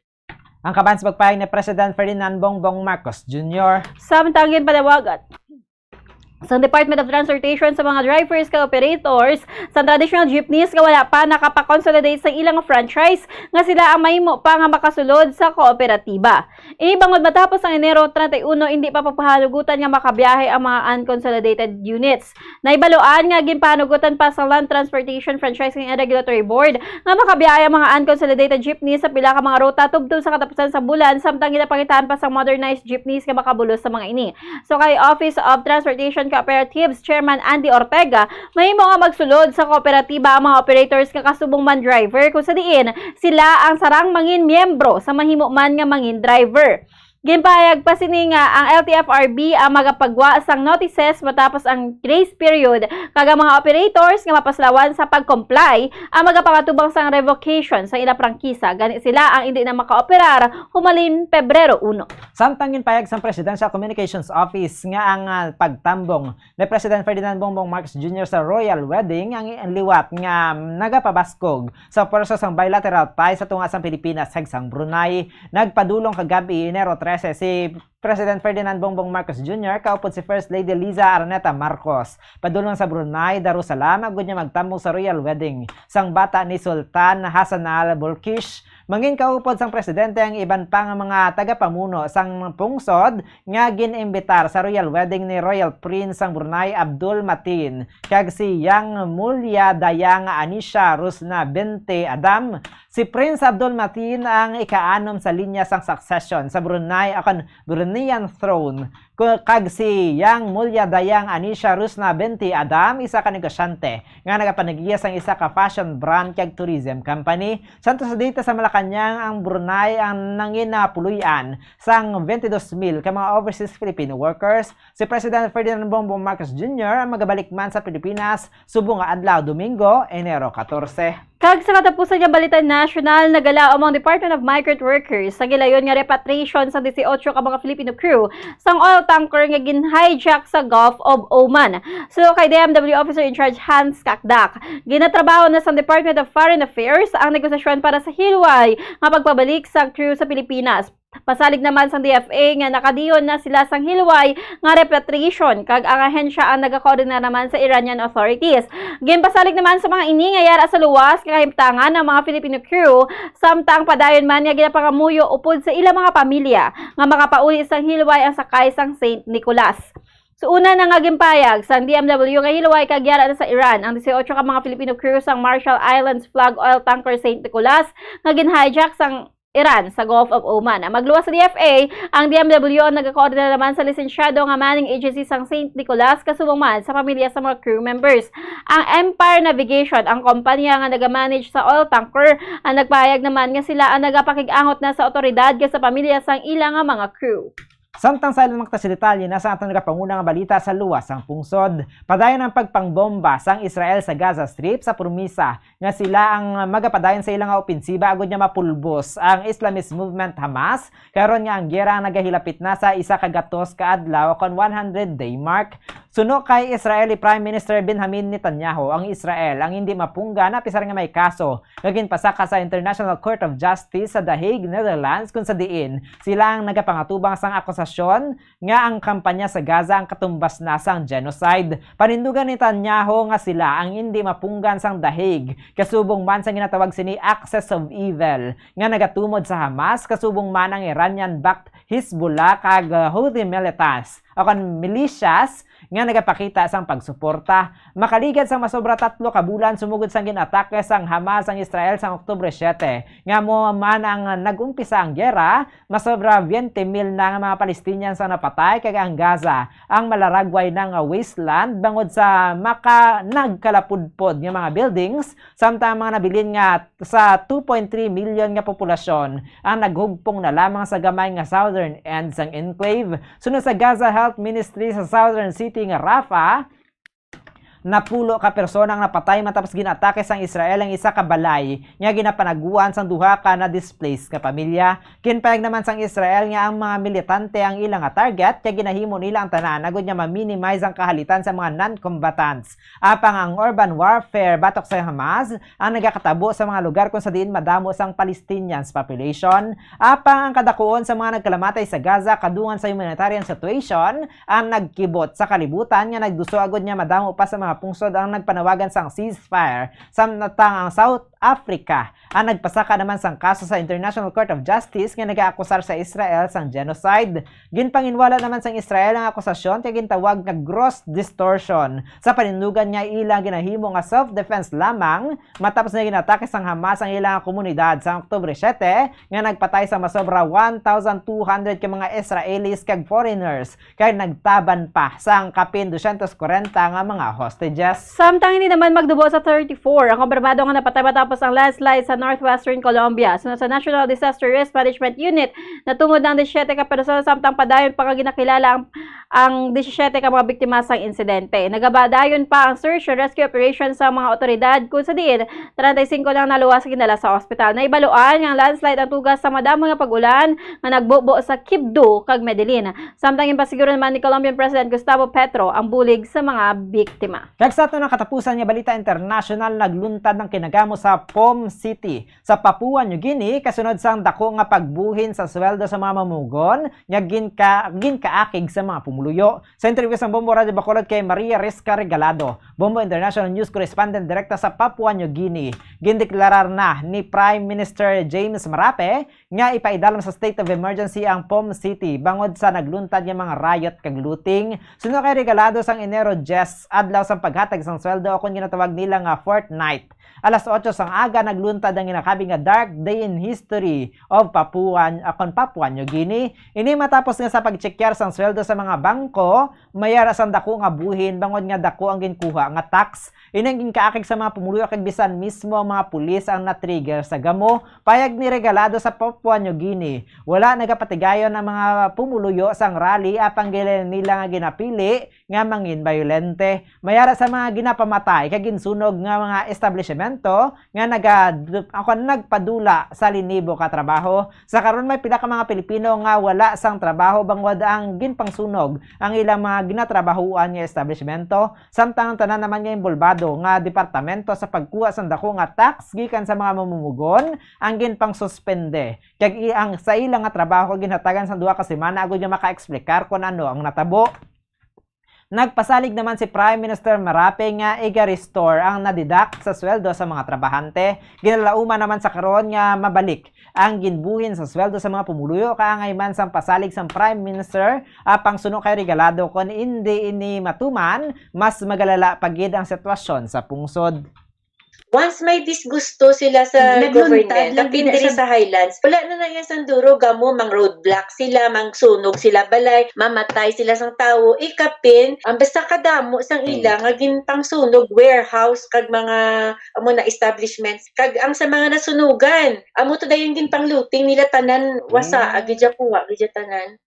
Ang kaban sa pagpahayag ni President Ferdinand Bongbong Marcos Junior. Samtang ginpanawagan sang Department of Transportation sa mga drivers kag operators sang traditional jeepneys nga wala pa nakapa-consolidate sa ilang franchise nga sila ang mahimo pa nga makasulod sa kooperatiba. Ini bangod matapos ang Enero treinta y uno, hindi pa papahanugutan nga makabiyahe ang mga unconsolidated units. Nahibaluan nga ginpahanugutan pa sa Land Transportation Franchising and Regulatory Board nga makabiyahe ang mga unconsolidated jeepney sa pila ka mga ruta tubtob sa katapusan sa bulan, samtang ginapangitaan pa sang modernized jeepneys nga makabulos sa mga ini. So kay Office of Transportation Cooperatives Chairman Andy Ortega, mahimo nga magsulod sa kooperatiba ang mga operators nga kasubong man driver, kung sa diin sila ang sarang mangin miyembro sa mahimo man nga mangin driver. Ginpahayag pa sini nga ang L T F R B ang magapagwa sang notices matapos ang grace period, kag ang mga operators nga mapaslawan sa pag-comply ang magapangatubang sang revocation sa ila prangkisa, gani sila ang indi na makaoperar humalin Pebrero uno. Samtang ginpahayag sang Presidential Communications Office nga ang, ah, pagtambong ni President Ferdinand Bongbong Marcos Junior sa royal wedding ang liwat nga nagapabaskog sa pwersa sang bilateral ties sa tunga sang Pilipinas kag sang Brunei. Nagpadulong kagab-i, Enero trese, si President Ferdinand Bongbong Marcos Junior kaupod si First Lady Liza Araneta Marcos padulong sa Brunei Darussalam agud nga magtambong sa royal wedding sang bata ni Sultan Hassanal Bolkish. Mangin kaupod sang presidente ang iban pa nga mga tagapamuno sang pungsod nga gin-imbitar sa royal wedding ni Royal Prince sang Brunei Abdul Mateen kag si Yang Mulya Dayang Anisha Rusna binti Adam. Si Prince Abdul Mateen ang ikaanom sa linya sang succession sa Brunei, akon, Bruneian throne, ku-, kag si Yang Mulya Dayang Anisha Rusna binti Adam, isa ka negosyante nga nagapanagiya sang isa ka fashion brand kag tourism company. Santos sa data sa Malacañang, ang Brunei ang nanginapuloy-an sang twenty-two mil ka mga overseas Filipino workers. Si President Ferdinand Bongbong Marcos Junior ang magabalik man sa Pilipinas subong nga adlaw, Domingo, Enero katorse. Kag sa katapusan nga balita nasyonal, nagalaom ang Department of Migrant Workers sa gilayon nga repatriation sa dieciocho ka mga Filipino crew sang oil tanker nga gin-hijack sa Gulf of Oman. Suno kay D M W Officer in Charge Hans Kakdak, ginatrabaho na sang Department of Foreign Affairs ang negosasyon para sa hilway nga pagpabalik sa crew sa Pilipinas. Pasalig naman sang D F A nga nakadiyon na sila sang hilway nga repatriation, kag ang ahensya ang nagakoordinar naman sa Iranian authorities. Ginpasalig naman sa mga ini nga yara sa luwas nga kahimtangan ang mga Filipino crew, samtang padayon man nga ginapangamuyo upod sa ilang mga pamilya nga makapauli sang hilway ang sakay sang Saint Nicolas. Sa una na nga ginpahayag sang D M W nga hilway kag yara na sa Iran ang dieciocho ka mga Filipino crew sang Marshall Islands flag oil tanker Saint Nicolas nga gin-hijack sang Iran sa Gulf of Oman. Ang magluwas sa D F A, ang D M W ang nagakoordinar naman sa lisensyado nga manning agency sang Saint Nicolas kasubong man sa pamilya sa mga crew members. Ang Empire Navigation, ang kompanya nga nagamanage sa oil tanker, ang nagpahayag naman nga sila ang nagapakig-angot na sa awtoridad kag sa pamilya sang ila nga mga crew. Samtang sa ilang maktas detalye na sa atong nagapanguna nga balita sa luwas sang pungsod, padayon ang pagpangbomba sang Israel sa Gaza Strip sa promisa nga sila ang magapadayon sa ila nga opensiba agud nga mapulbos ang Islamist movement Hamas, karon nga ang giyera nagahilapit na sa isa ka gatos ka adlaw kon one hundred day mark. Suno kay Israeli Prime Minister Benjamin Netanyahu, ang Israel ang indi mapunggan apisar nga may kaso nga ginpasaka sa International Court of Justice sa The Hague, Netherlands, kung sa diin sila ang nagapangatubang sang akusasyon nga ang kampanya sa Gaza ang katumbas na sang genocide. Panindugan ni Netanyahu nga sila ang indi mapunggan sang The Hague, kasubong man sa ginatawag sini axis of evil, nga nagatumod sa Hamas, kasubong man ang Iranian-backed Hezbollah kag, uh, Houthi militants, o kon militias, nga nagapakita sang pagsuporta. Makaligad sang masobra tatlo ka bulan sumugod sang gin-atake sang Hamas ang Israel sang Oktubre siete, nga amo man ang nag-umpisa ang giyera, masobra twenty mil na nga mga Palestinians ang napatay, kag ang Gaza ang malaragway na nga wasteland bangod sa maka-, nagkalapudpod nga mga buildings, samtang ang mga nabilin nga sa two point three million nga populasyon ang naghugpong na lamang sa gamay nga southern end sang enclave. Suno sa Gaza Health Ministry, sa southern city nga Rafah, napulo ka persona ang napatay matapos gin-atake sang Israel ang isa ka balay nga ginapanaguan sang duha ka na-displaced nga pamilya. Ginpahayag naman sang Israel nga ang mga militante ang ila nga target, kay ginahimo nila ang tanan agud nga ma-minimize ang kahalitan sa mga non-combatants. Apang ang urban warfare batok sa Hamas ang nagakatabo sa mga lugar kung sa diin madamo sang Palestinians population. Apang ang kadakuon sa mga nagkalamatay sa Gaza kadungan sa humanitarian situation ang nagkibot sa kalibutan nga nagduso agud nga madamo pa sa mga pungsod ang nagpanawagan sang ceasefire, samtang ang South Africa ang nagpasaka naman sang kaso sa International Court of Justice nga nagaakusar sa Israel sang genocide. Ginpanginwala naman sang Israel ang akusasyon kay gintawag nga gross distortion sa panindugan nga ila ginahimo nga self-defense lamang matapos nga ginatake sang Hamas ang ila nga komunidad sa Oktubre siete, nga nagpatay sa masobra one thousand two hundred ka mga Israelis kag foreigners, kag nagtaban pa sang kapin dosyentos kwarenta nga mga hostages. Samtang hindi naman magdubo sa thirty-four ang kumpirmado nga napatay matapos ang landslide sa northwestern Colombia. Sunod sa National Disaster Risk Management Unit, natungod ang disisiete ka persona, samtang padayon pa nga ginakilala ang, ang disisiete ka mga biktima sang insidente. Nagapadayon pa ang search and rescue operation sa mga otoridad, kung sa diin treinta y cinco lang naluwas sa ginala sa ospital. Naibaluan nga ang landslide ang tugas sa madamo nga pag-ulan nga nagbubo sa Quibdó kag Medellin. Samtang ginpasiguran man ni Colombian President Gustavo Petro ang bulig sa mga biktima. Kag sa aton nga katapusan nga balita internasyonal, nagluntad ang kinagamo sa Pom City sa Papua New Guinea kasunod sang dako nga pagbuhin sa sweldo sa mga mamumugon nga ginka-, ginkaakig sa mga pumuluyo. Sa interview sang Bombo Radyo Bacolod kay Maria Resca Regalado, Bombo International News Correspondent direkta sa Papua New Guinea, gindeklarar na ni Prime Minister James Marape nga ipaidalom sa state of emergency ang Pom City bangod sa nagluntad nga mga riot kag looting. Suno kay Regalado, sang Enero diyes, adlaw sang paghatag sang sweldo, kon ginatawag nila nga fortnight, alas otso sang aga, nagluntad ang ginakabig nga dark day in history of Papua, ah, kon Papua New Guinea. Ini matapos nga sa pagtsekyar sang sweldo sa mga bangko, may ara sang dako nga buhin bangod nga dako ang ginkuha nga tax. Ini ang ginkaakig sa mga pumuluyo kag bisan mismo ang mga pulis ang na-trigger sa gamo. Payag ni Regalado sa Papua New Guinea, wala nagapatigayon ang mga pumuluyo sang rally apang ginhalinan nila nga ginapili nga mangin bayolente. May ara sa mga ginapamatay kag ginsunog nga mga establishmento nga naga-, ako, nagpadula sa linibo ka trabaho. Sa karon, may pila ka mga Pilipino nga wala sang trabaho bangod ang ginpangsunog ang ilang mga ginatrabahuan nga establishmento, samtang ang tanan naman nga inbolbado nga departamento sa pagkuha sang dako nga tax gikan sa mga mamumugon ang ginpangsuspende, kag i-, ang sa ila nga trabaho ginhatagan sang duha ka semana agud nga makaeksplikar kon ano ang natabo. Nagpasalig naman si Prime Minister Marape nga iga-restore ang nadidak sa sweldo sa mga trabahante. Ginalauman naman sa karon nga mabalik ang ginbuhin sa sweldo sa mga pumuluyo, kaangay man sang pasalig sang Prime Minister, apang suno kay Regalado, kon indi ini matuman, mas magalala pa gid ang sitwasyon sa pungsod. Once may disgusto sila sa government, kapin diri sa Highlands, wala na na iya sang duro, gamo, mang roadblock sila, mangsunog sila balay, mamatay sila sang tawo, ikapin, ang basta kadamo sang ila nga ginpangsunog, warehouse, kag mga amo na establishments, kag ang sa mga nasunugan, amo to dayon ginpang-looting nila tanan, wasa, agidya kuha, agidya tanan.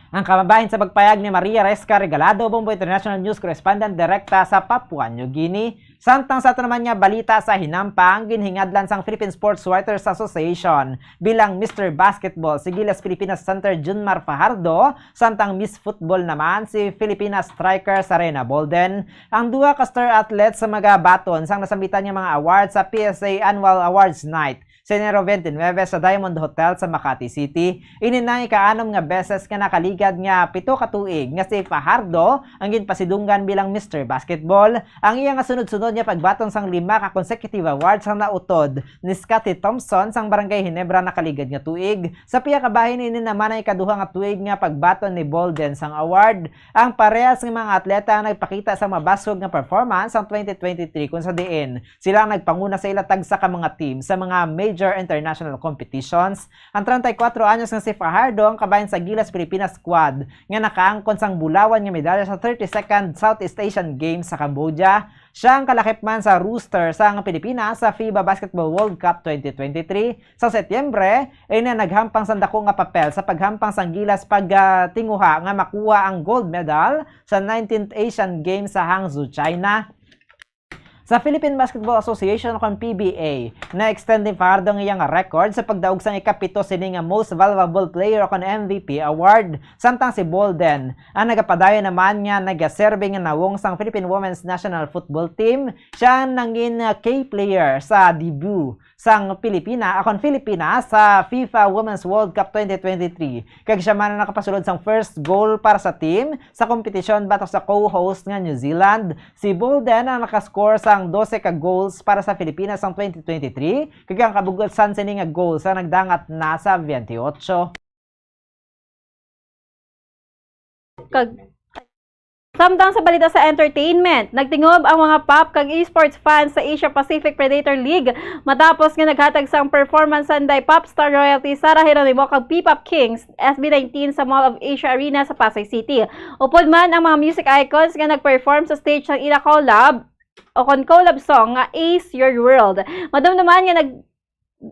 Ang kabahin sa pagpayag ni Maria Resca Regalado, Bombo International News Correspondent direkta sa Papua New Guinea. Samtang sa ato naman nga balita sa hinampang, ginhingadlan sang Philippine Sports Writers Association bilang Mister Basketball si Gilas Pilipinas center Junmar Fajardo, samtang Miss Football naman si Filipina striker Sarena Bolden. Ang duha ka star athletes sa magabaton sang nasambitan nga mga awards sa P S A Annual Awards Night sa Enero twenty-nine sa Diamond Hotel sa Makati City. Ini na ang ika-anom nga beses nga nakaligad nga pito ka tuig nga si Fajardo ang ginpasidunggan bilang Mister Basketball. Ang iya nga sunod-sunod nga pagbaton sang lima ka consecutive awards ang nautod ni Scottie Thompson sang Barangay Ginebra nakaligad nga tuig. Sa pihak ka bahin, ini naman ang ikaduha nga tuig nga pagbaton ni Bolden sang award. Ang parehas nga mga atleta ang nagpakita sa mabasog nga performance sang twenty twenty-three, kung sa diin sila ang nagpanguna sa ila tagsa ka mga team sa mga major international competitions. Ang treinta y cuatro anyos nga si Fajardo ang kabahin sa Gilas Pilipinas squad nga nakaangkon sang bulawan nga medalya sa thirty-second Southeast Asian Games sa Cambodia. Siya ang kalakip man sa roster sang Pilipinas sa FIBA Basketball World Cup twenty twenty-three. Sa Setyembre, ini naghampang sang dako nga papel sa paghampang sang Gilas pagtinguha nga makuha ang gold medal sa nineteenth Asian Games sa Hangzhou, China. Sa Philippine Basketball Association, kon P B A, na-extend ni Fajardo ang iyang record sa pagdaog sang ikapito sini nga Most Valuable Player, kon M V P award, samtang si Bolden, ang nagapadayon naman nga nagaserbi nga nawong sang Philippine Women's National Football Team, siya ang nangin, uh, key player sa debut sang Pilipina, akon Filipina sa FIFA Women's World Cup twenty twenty-three. Kag siya man ang nakapasulod sang first goal para sa team sa kompetisyon batok sa co-host nga New Zealand. Si Bolden ang nakascore sang dose ka goals para sa Pilipinas sang twenty twenty-three, kag ang kabug-osan sini nga goals ang nagdangat na sa twenty-eight. Kag samtang sa balita sa entertainment, nagtingob ang mga pop kag esports fans sa Asia Pacific Predator League matapos nga naghatag sang performance sanday pop star royalty Sarah Geronimo kag P-pop Kings S B nineteen sa Mall of Asia Arena sa Pasay City. Upod man ang mga music icons nga nag-perform sa stage sang ila collab o kon collab song nga Ace Your World. Madumduman nga nag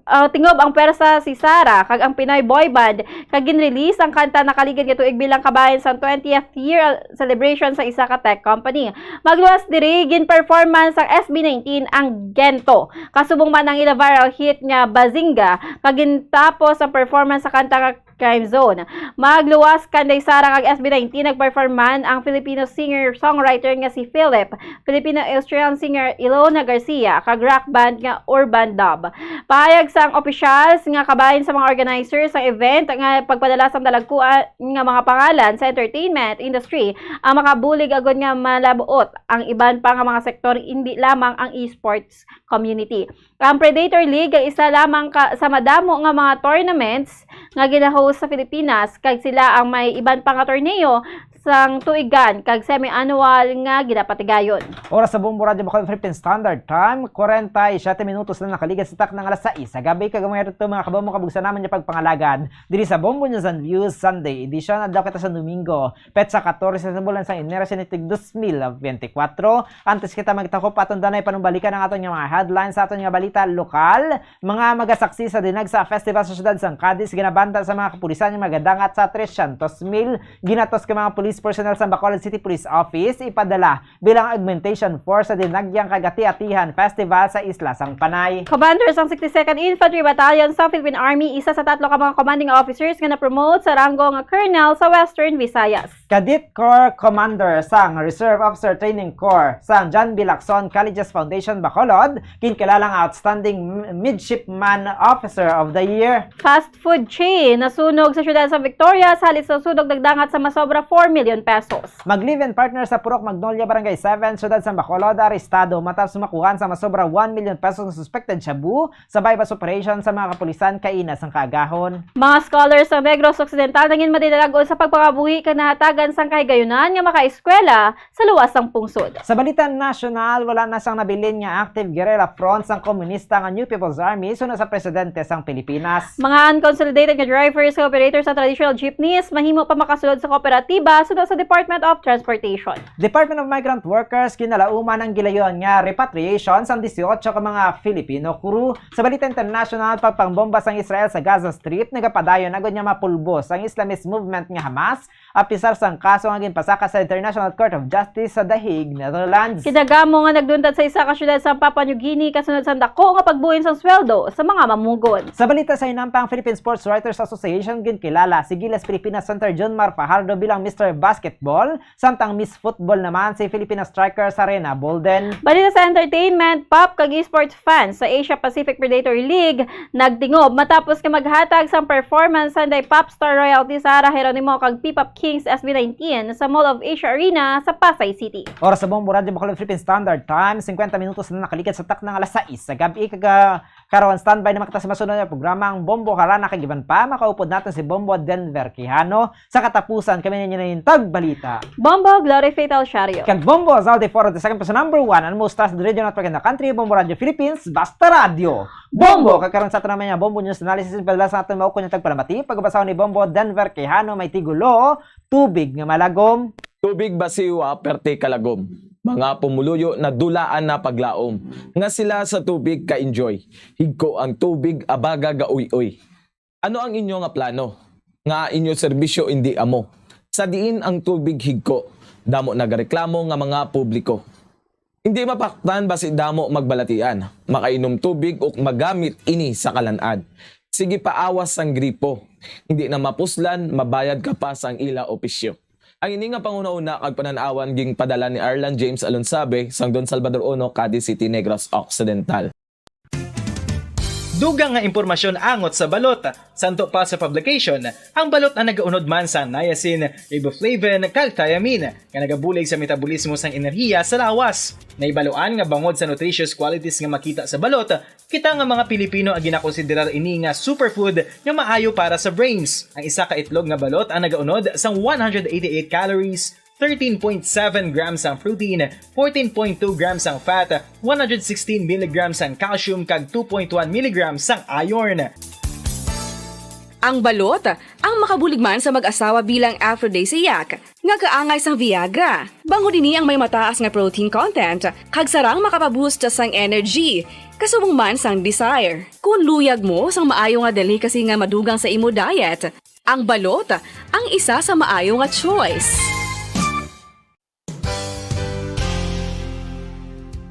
ah, tingob ang pwersa si Sarah kag ang Pinoy boy band kag gin-release ang kanta nakaligid nga tuig bilang kabahin sang twentieth year celebration sa isa ka tech company. Magluwas diri, gin-performance sang S B nineteen ang Gento. Kasubong man ang ila viral hit nga Bazinga kag gintapos ang performance sa kanta nga Crime Zone. Magluwas kanday Sarah kag S B nineteen, nag-perform man ang Filipino singer-songwriter nga si Philip, Filipino-Australian singer Ilona Garcia, kag rock band nga Urban Dub. Pahayag sang opisyal nga kabahin sa mga organizers sang event nga pagpadala sang dalagkuan nga mga pangalan sa entertainment industry ang makabulig agud nga malab-ot ang iban pa nga mga sektor, hindi lamang ang esports community. Ang Predator League ang isa lamang ka, sa madamo nga mga tournaments nga gina-host sa Pilipinas, kag sila ang may iban pa nga torneo sang tuigan kag semi-annual nga ginapatigayon. Oras sa Bombo Radyo Bacolod Philippine Standard Time, kwarenta y siyete minutos na nakaligad sa takna nga alas sais sa gabi, kag mga ito mga kabombo kabugsan naman niya pagpangalagad diri sa Bombo News and Views Sunday Edition. Adlaw kita sa Domingo, petsa katorse sa bulan sang Enero, sinitig dos mil benti kwatro. Antes kita magtakop, aton danay panumbalikan ang aton nga mga headlines sa aton nga balita lokal. Mga magasaksi sa Dinagsa Festival sa siyudad sang Cadiz ginabanta sa mga kapulisan nga magadangat sa tresyentos mil ginatos ka mga police personnel sa Bacolod City Police Office ipadala bilang augmentation force sa dinagyang kagati-atihan festival sa isla sang Panay. Commander sang sixty-second Infantry Battalion sa Philippine Army, isa sa tatlo ka mga commanding officers nga na-promote sa ranggo nga colonel sa Western Visayas. Cadet Corps Commander sang Reserve Officer Training Corps sang John B. Lacson Colleges Foundation, Bacolod, ginkilalang outstanding m-, midshipman officer of the year. Fast food chain nasunog sa siyudad sa Victoria, sa halit sa sunog nagdangat sa masobra four million pesos. Mag-live-in partner sa Purok Magnolia, Barangay seven, siyudad sa Bacolod, arestado matapos makuhaan sa masobra one million pesos nga suspected shabu sa buy-bust operation sa mga kapulisan kaina sang kaagahon. Mga scholars sa Negros Occidental nangin madinalag-on sa pagpangabuhi kag nahatagan sang kahigayunan nga makaeskwela sa luwas sang pungsod. Sa balita nasyonal, wala na sang nabilin nga active guerrilla front sang komunista nga New People's Army suno sa presidente sang Pilipinas. Mga unconsolidated nga drivers kag operators sa traditional jeepneys mahimo pa makasulod sa kooperatiba suno sa Department of Transportation. Department of Migrant Workers ginalauman ang gilayon nga repatriation sang dieciocho ka mga Filipino crew. Sa balita international, pagpangbomba sang Israel sa Gaza Strip nagapadayon agud nga mapulbos ang Islamist movement nga Hamas, apisar sang kaso nga ginpasaka sa International Court of Justice sa The Hague, Netherlands. Kinagamo nga nagduntad sa isa ka syudad sa Papua New Guinea kasunod sang dako nga pagbuin sang sweldo sa mga mamugon. Sa balita sa hinampang, Philippine Sports Writers Association ginkilala si Gilas Pilipinas center Junmar Fajardo bilang Mister Basketball, samtang Miss Football naman si Filipina striker Sarena Bolden. Balita sa entertainment, pop kag esports fans sa Asia Pacific Predator League nagtingob matapos nga maghatag sang performance sanday pop star royalty Sarah Geronimo kag P-pop Kings S B nineteen sa Mall of Asia Arena sa Pasay City. Oras sa Bombo Radyo Bacolod Philippine Standard Time, singkwenta minutos na nakaligad sa takna nga alas sais sa gabi, kag, ah, karon standby na makita sa masunod nga programa ang Bombo Karana kag iban pa. Makaupod natin si Bombo Denver Quijano. Sa katapusan, kami ninyo na yung tagbalita. Bombo Glory Fatal Shario. Kag Bombo Zaldi Foro, the second person number one, and most trusted radio network in the country, Bombo Radio Philippines, basta radyo. Bombo! Kag karon sa aton naman nga Bombo News Analysis, simple lang sa aton maukon yung tagpalamati, pagbasaw ni Bombo Denver Quijano, may tigulo, tubig nga malagom. Tubig basiwa, perte kalagom. Mga pumuluyo na dulaan na paglaom, nga sila sa tubig ka-enjoy. Higko ang tubig, abaga ga-uy-uy. Ano ang inyo nga plano? Nga inyo serbisyo indi amo? Sa diin ang tubig higko, damo nagareklamo nga mga publiko. Hindi mapaktan basi damo magbalatian, makainom tubig ug magamit ini sa kalan-ad. Sige paawas sang gripo. Hindi na mapuslan, mabayad ka pa sang ila opisyo. Ang ini nga panghunahuna kag panan-awan ginpadala ni Arlan James Alonsabe sang Don Salvador Uno, Cadiz City, Negros Occidental. Dugang nga impormasyon angot sa balot. Santo pa sa publication, ang balot ang nagaunod man sa niacin, riboflavin, kag thiamine, nga nagabulig sa metabolismo sang enerhiya sa lawas. Nahibaluan nga bangod sa nutritious qualities nga makita sa balot, kita nga mga Pilipino ang ginakonsiderar ini nga superfood nga maayo para sa brains. Ang isa ka itlog nga balot ang nagaunod sang one hundred eighty-eight calories, thirteen point seven grams ang protein, fourteen point two grams ang fat, one hundred sixteen milligrams ang calcium, kag two point one milligrams ang iron. Ang balot, ang makabulig man sa mag-asawa bilang aphrodisiac, nga kaangay sang Viagra. Bangod ini ang may mataas nga protein content, kag sarang makapaboost sang energy, kasubong man sang desire. Kung luyag mo sang maayo nga delicacy nga madugang sa imo diet, ang balot, ang isa sa maayo nga choice.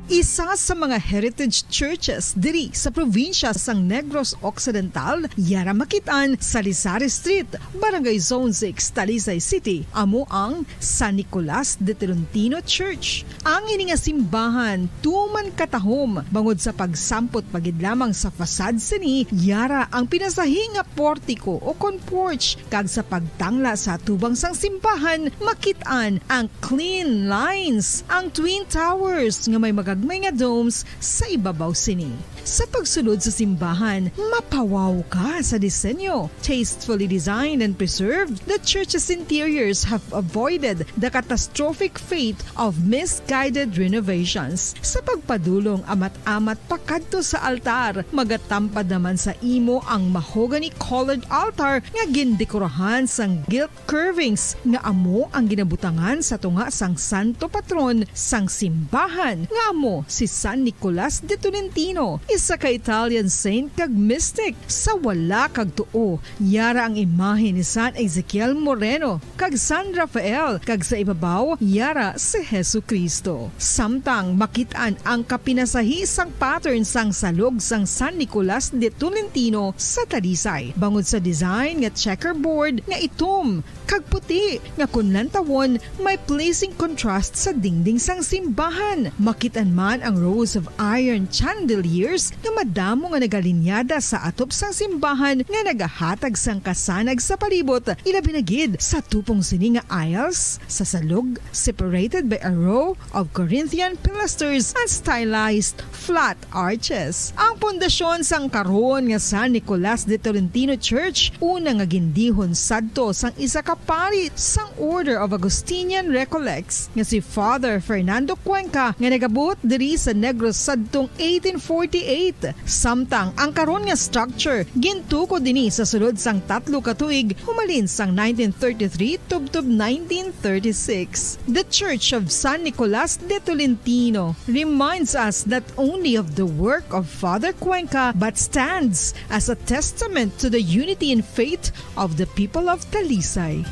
Isa sa mga heritage churches diri sa probinsya sang Negros Occidental, yara makit-an sa Salisari Street, Barangay Zone six, Talisay City, amo ang San Nicolas de Tolentino Church. Ang ini nga simbahan tuman katahom bangod sa pagsampot pa gid lamang sa facade sini, yara ang pinasahi nga portiko o kon porch, kag sa pagtangla sa atubang sang simbahan makit-an ang clean lines, ang twin towers nga may magagmay nga domes sa ibabaw sini. Sa pagsulod sa simbahan, mapawaw ka sa disenyo. Tastefully designed and preserved, the church's interiors have avoided the catastrophic fate of misguided renovations. Sa pagpadulong amat-amat pakadto sa altar, magatampad naman sa imo ang mahogany-colored altar nga gindekorahan sang gilt curvings nga amo ang ginabutangan sa tunga sang santo patron sang simbahan, nga amo si San Nicolas de Tolentino, isa ka Italian saint kag mystic. Sa wala kag tuo, yara ang imahe ni San Ezekiel Moreno kag San Rafael, kag sa ibabaw, yara si Jesu-Cristo. Samtang makit-an ang kapinasahi sang pattern sang salog sang San Nicolas de Tolentino sa Talisay, bangod sa design nga checkerboard nga itom kag puti, nga kon lantawon, may pleasing contrast sa dingding sang simbahan. Makit-an man ang rows of iron chandeliers nga madamo nga nagalinyada sa atop sang simbahan nga nagahatag sang kasanag sa palibot, ilabi na gid sa tupong sini nga aisles sa salog, separated by a row of Corinthian pilasters and stylized flat arches. Ang pundasyon sang karon nga San Nicolas de Tolentino Church, una nga gindihon sadto sang isa ka pari sang Order of Augustinian Recollects nga si Father Fernando Cuenca, nga nagabuot diri sa Negros sadtong eighteen forty-eight. Samtang ang karon nga structure gintukod ini sa sulod sang tatlo ka tuig, humalin sang nineteen thirty-three tubtob nineteen thirty-six. The Church of San Nicolas de Tolentino reminds us not only of the work of Father Cuenca, but stands as a testament to the unity in faith of the people of Talisay.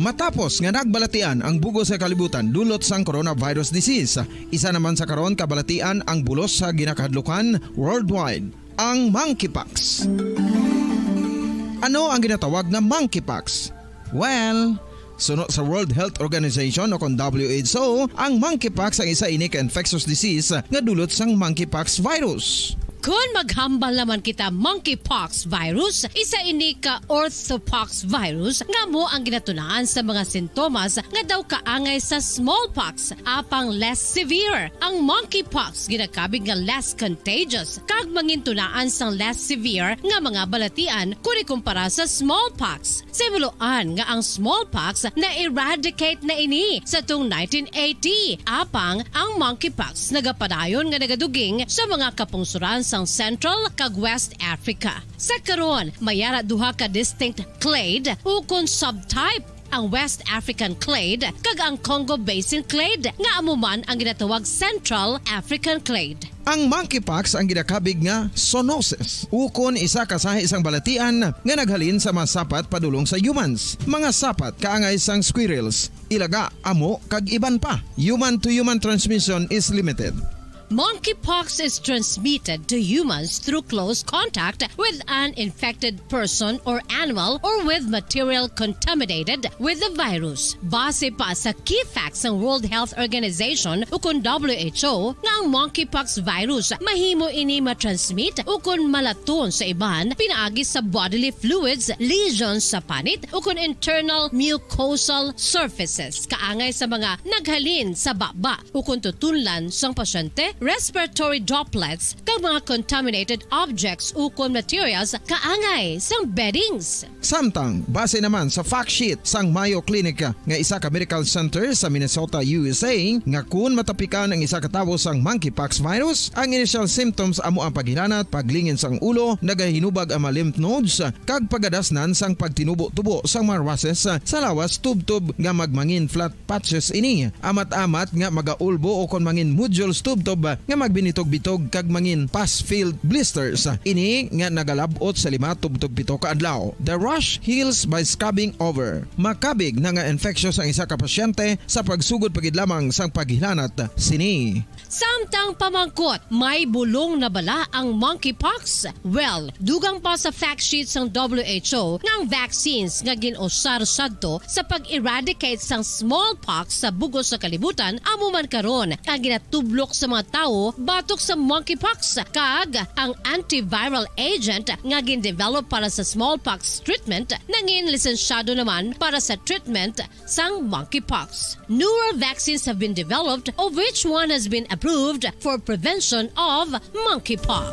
Matapos nga nagbalatian ang bug-os nga kalibutan dulot sang coronavirus disease, isa naman sa karon kabalatian ang bulos sa ginakahadlukan worldwide, ang monkeypox. Ano ang ginatawag nga monkeypox? Well, suno sa World Health Organization o kon W H O, ang monkeypox ang isa ini ka infectious disease nga dulot sang monkeypox virus. Kon maghambal naman kita monkeypox virus, isa ini ka orthopox virus nga amo ang ginatunaan sa mga sintomas nga daw kaangay sa smallpox, apang less severe. Ang monkeypox ginakabig nga less contagious kag mangintunaan sang less severe nga mga balatian kon ikumpara sa smallpox. Sa hibaluan nga ang smallpox na-eradicate na ini sa tong nineteen eighty, apang ang monkeypox nagapadayon nga nagaduging sa mga kapungsoran sang Central kag West Africa. Sa karon, may ara duha ka distinct clade ukon subtype, ang West African clade kag ang Congo Basin clade, nga amo man ang ginatawag Central African clade. Ang monkeypox ang ginakabig nga zoonosis, ukon isa ka sahi sang balatian nga naghalin sa mga sapat padulong sa humans, mga sapat kaangay sang squirrels, ilaga, amo, kag iban pa. Human-to-human transmission is limited. Monkeypox is transmitted to humans through close contact with an infected person or animal or with material contaminated with the virus. Base pa sa key facts sang World Health Organization ukon W H O nga ang monkeypox virus mahimo ini matransmit ukon malaton sa iban pinaagi sa bodily fluids, lesions sa panit ukon internal mucosal surfaces kaangay sa mga naghalin sa baba ukon tutunlan sang pasyente, respiratory droplets, kag mga contaminated objects ukon materials kaangay sang beddings. Samtang, base naman sa fact sheet sang Mayo Clinic nga isa ka medical center sa Minnesota, U S A, nga kun matapikan ang isa ka tawo sang monkeypox virus, ang initial symptoms amo ang paghilanat, paglingin sang ulo, nagahinubag ang mga lymph nodes, kag pagadasnan sang pagtinubo-tubo sang mga rushes sa lawas tubtob nga magmangin flat patches ini. Amat-amat nga magaulbo o kon mangin nodules tubtob nga magbinitog-bitog kag mangin pus-filled blisters. Ini nga nagalab-ot sa lima tubtob pito ka adlaw. The rash heals by scabbing over. Makabig na nga infectious ang isa ka pasyente sa pagsugod pa gid lamang sang paghilanat sini. Samtang pamangkot, may bulong na bala ang monkeypox? Well, dugang pa sa fact sheet sang W H O nga ang vaccines nga gin-usar sadto sa pag-eradicate sang smallpox sa bug-os nga kalibutan amo man karon ang ginatublok sa mga tawo batok sa monkeypox, kag ang antiviral agent nga gin-develop para sa smallpox treatment nangin lisensyado naman para sa treatment sang monkeypox. Newer vaccines have been developed, of which one has been approved for prevention of monkeypox.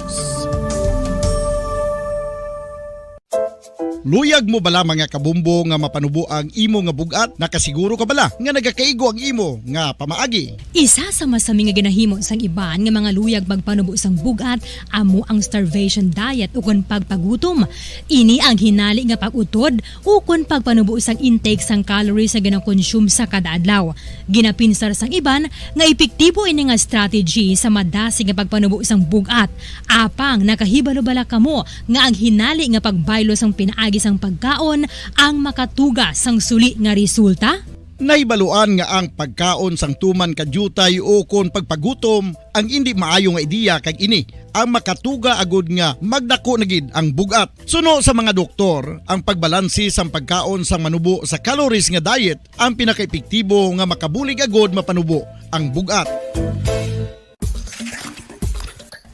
Luyag mo bala, mga kabumbo, nga mapanubo ang imo nga bug-at? Nakasiguro ka bala nga nagakaigo ang imo nga pamaagi? Isa sa masami nga ginahimo sang iban nga mga luyag magpanubo sang bug-at amo ang starvation diet ukon pagpagutom. Ini ang hinali nga pag-utod ukon pagpanubo sang intake sang calories nga gina-consume sa kada adlaw. Ginapinsar sang iban nga epektibo ini nga strategy sa madasig nga pagpanubo sang bug-at. Apang nakahibalo bala kamo nga ang hinali nga pagbaylo sang pinaagi sang pagkaon ang makatuga sang suli nga resulta? Nahibaluan nga ang pagkaon sang tuman ka diutay ukon pagpagutom ang indi maayo nga ideya, kag ini ang makatuga agud nga magdako na gid ang bug-at. Suno sa mga doktor, ang pagbalanse sang pagkaon sang manubo sa calories nga diet ang pinakaepektibo nga makabulig agud mapanubo ang bug-at.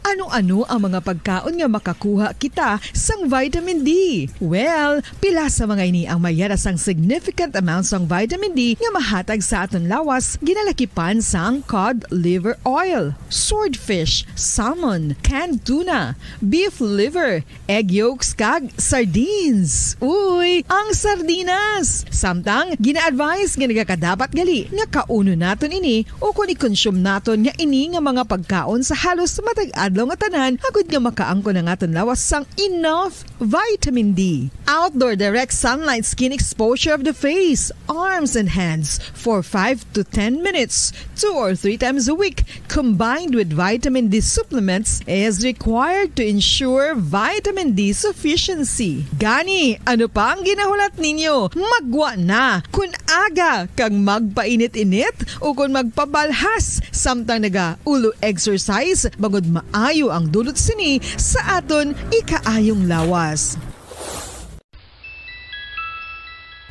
Ano-ano ang mga pagkaon nga makakuha kita sang vitamin D? Well, pila sa mga ini ang may yara sang significant amount sang vitamin D nga mahatag sa aton lawas, ginalakipan sang cod liver oil, swordfish, salmon, canned tuna, beef liver, egg yolks, kag sardines. Uy, ang sardinas! Samtang, gina-advise nga nagakadapat gali nga kaunon naton ini ukon i-consume naton nga ini nga mga pagkaon sa halos matag adlaw nga tanan, agud nga makaangkon ang aton lawas sang enough vitamin D. Outdoor direct sunlight skin exposure of the face, arms, and hands for five to ten minutes, two or three times a week, combined with vitamin D supplements, is required to ensure vitamin D sufficiency. Gani, ano pa ang ginahulat ninyo? Maggwa na! Kun aga kag magpainit-init ukon magpabalhas samtang naga-ulo exercise, bangod maayo ang dulot sini sa aton ikaayong lawas.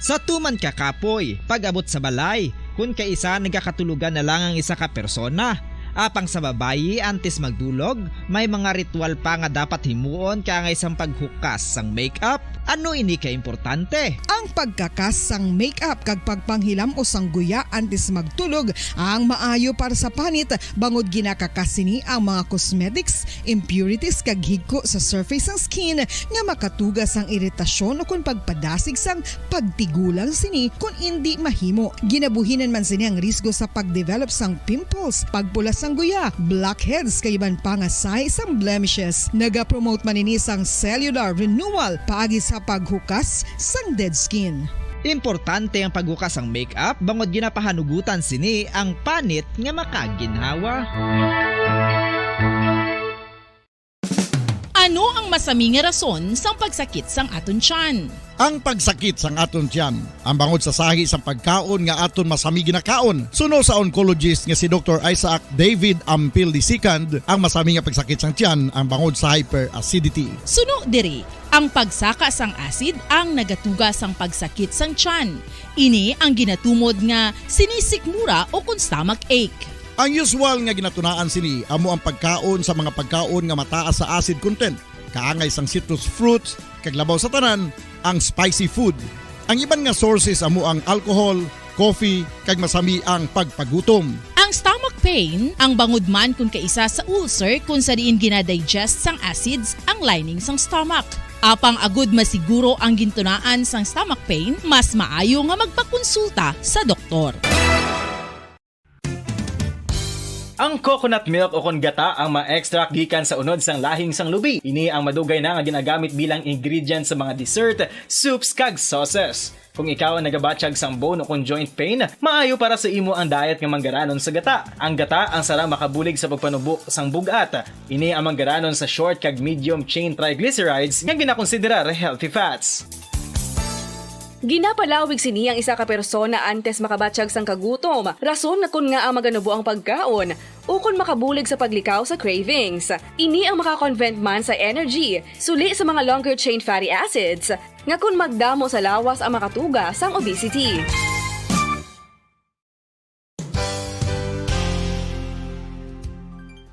Sa tuman ka kapoy, pag-abot sa balay, kun kaisa nagakatulogan na lang ang isa ka persona. Apang sa babayi, antes magdulog, may mga ritual pa nga dapat himuon kaangay sang paghukas sang makeup. Ano ini ka importante? Ang pagkakas sang makeup kag pagpanghilam-os sang guya antes magtulog ang maayo para sa panit, bangod ginakakas sini ang mga cosmetics, impurities, kag higko sa surface sang skin nga makatuga sang iritasyon ukon pagpadasig sang pagtigulang sini kon indi mahimo. Ginabuhinan man sini ang risgo sa pagdevelop sang pimples, pagpula sang guya, blackheads, kag iban pa nga sahi sang blemishes. Nagapromote man ini sang cellular renewal paagi sa paghukas sang dead skin. Importante ang paghukas sang makeup bangod ginapahanugutan sini ang panit nga makaginhawa. Ano ang masami nga rason sang pagsakit sang aton tiyan? Ang pagsakit sang aton tiyan, ang bangod sa sahi sang pagkaon nga aton masami ginakaon. Suno sa oncologist nga si Doktor Isaac David Ampil the second, ang masami nga pagsakit sang tiyan ang bangod sa hyperacidity. Suno diri, ang pagsaka sang acid ang nagatuga sang pagsakit sang tiyan. Ini ang ginatumod nga sinisikmura o kon stomach ache. Ang usual nga ginatunaan sini amo ang pagkaon sa mga pagkaon nga mataas sa acid content, kaangay sang citrus fruits, kag labaw sa tanan, ang spicy food. Ang iban nga sources amo ang alcohol, coffee, kag masami ang pagpagutom. Ang stomach pain, ang bangod man kon kaisa sa ulcer kon sa diin ginadigest sang acids ang lining sang stomach. Apang agud masiguro ang gintunaan sang stomach pain, mas maayo nga magpakonsulta sa doktor. Ang coconut milk o kon gata ang ma-extract gikan sa unod sang lahing sang lubi. Ini ang madugay na nga ginagamit bilang ingredient sa mga dessert, soups, kag sauces. Kung ikaw ang nagabatyag sang bone o kon joint pain, maayo para sa imo ang diet nga manggaranon sa gata. Ang gata ang sara makabulig sa pagpanubo sang bug-at. Ini ang manggaranon sa short kag medium chain triglycerides nga ginakonsiderar healthy fats. Ginapalawig sini ang isa ka persona antes makabatyag sang kagutom, rason nga kon ngaa maganubo ang pagkaon, ukon makabulig sa paglikaw sa cravings. Ini ang makakonvert man sa energy, suli sa mga longer chain fatty acids, nga kon magdamo sa lawas ang makatuga sang obesity.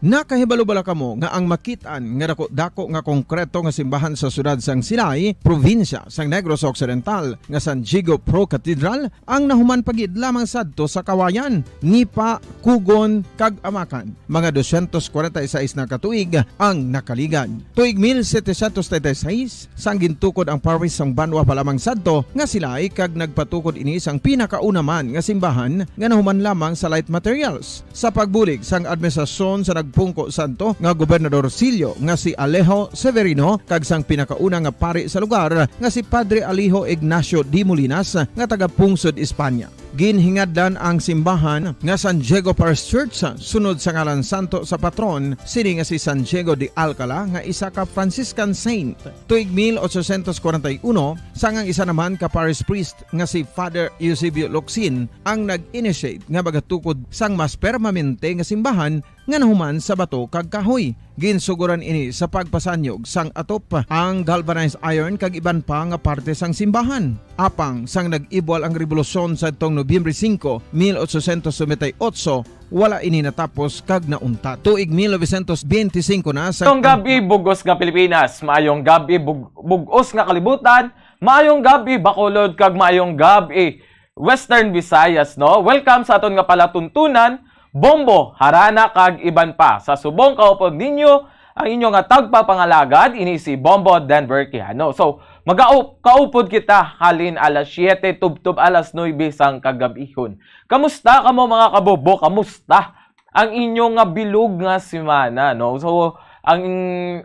Nakahibalo bala kamo nga ang makit-an nga dako-dako nga konkreto nga simbahan sa siyudad sang Silay, probinsya sang Negros Occidental, nga San Diego Pro Cathedral, ang nahuman pa gid lamang sadto sa Kawayan, Nipa, Cogon, kag Amacan? Mga dosyentos kwarenta y seis na ka tuig ang nakaligad. Tuig mil setecientos treinta y seis, sang gintukod ang parish sang banwa pa lamang sadto nga Silay, kag nagpatukod ini sang pinakauna man nga simbahan nga nahuman lamang sa light materials. Sa pagbulig sang administrasyon sa nagpungko sadto nga Gobernador Sillo nga si Alejo Severino kag sang pinakauna nga pari sa lugar nga si Padre Alejo Ignacio de Molinas nga taga Pungsod, Espanya. Ginhingadlan ang simbahan nga San Diego Parish Church sunod sa ngalan santo sa patron sini nga si San Diego de Alcala nga isa ka Franciscan saint. Tuig mil ochocientos kwarenta y uno, sang ang isa naman ka parish priest nga si Father Eusebio Locsin ang nag-initiate nga magatukod sang mas permanente nga simbahan nga nahuman sa bato kag kahoy. Ginsugoran ini sa pagpasanyog sang atop, ang galvanized iron kag iban pa nga parte sang simbahan. Apang sang nag-ibwal ang rebolusyon sadtong Nobyembre singko, mil ochocientos noventa y ocho, wala ini natapos kag nauntat. Tuig mil novecientos benti singko na sa Maayong gab-i, bug-os nga Pilipinas. Maayong gab-i, bug-, bug-os nga kalibutan. Maayong gab-i, Bacolod, kag maayong gab-i, Western Visayas, no? Welcome sa aton nga palatuntunan, Bombo, Harana, kag iban pa. Sa subong kaupod ninyo, ang inyo nga tagpapangalagad, ini si Bombo Denver Quijano. So, magaup-, kaupod kita halin alas siyete, tubtob alas nuebe sang kagab-ihon. Kamusta kamo, mga kabubo? Kamusta ang inyo nga bilog nga semana, no? So, ang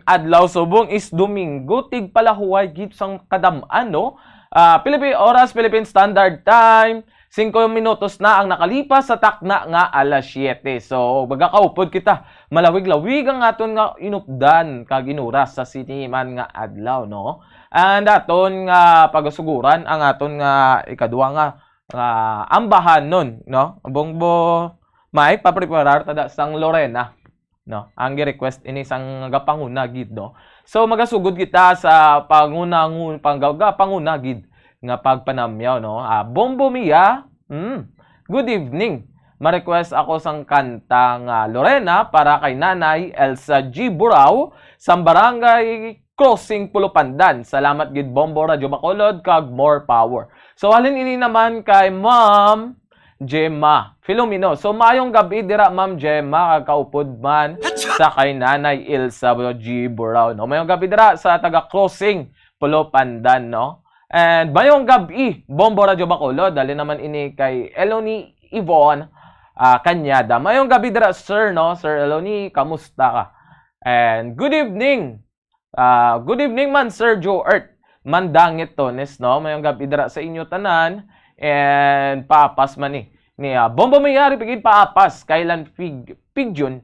adlaw subong is Domingo, tigpalahuway gid sang kadam-an, no? Ah, Philippi-, oras, Philippine Standard Time, singko minutos na ang nakalipas sa takna nga alas siyete. So, magakaupod kita. Malawig-lawig ang aton nga inupdan kag inuras sa sini man nga adlaw, no? And aton nga pagasuguran ang aton nga ikadua nga, nga ambahanon, no? Bongbo, Mike, papreparar ta da sang Lorena, no? Ang gi-request ini sang nagapanguna gid, no? So, magasugod kita sa panguna-, ngu-, pangga-, panguna gid nga pagpanamyaw, no? Ah, Bombo Mia, mm, good evening. Ma-request ako sang kanta nga Lorena para kay Nanay Elsa G Burao sa Barangay Crossing, Pulo Pandan. Salamat gid, Bombo Radyo Bacolod, kag more power. So, halin ini naman kay Ma'am Gemma Filomeno. So, maayong gab-i dira, Ma'am Gemma, kag kaupod man sa kay Nanay Ilsa G Burao, no? Maayong gab-i dira sa taga Crossing, Pulo Pandan, no? And maayong gab-i, Bombo Radyo Bacolod. Halin naman ini kay Eloni Yvonne, ah, Cañada. Maayong gab-i dira, sir, no? Sir Eloni, kamusta ka? And good evening, Ah, good evening man, Sir Joe Earth. Mandangit Tones, no? Maayong gab-i dira sa inyo tanan. And paapas man ni, ni, ah, Bombo Mayari, pigid paapas, Kailan Pig-, Pigjun,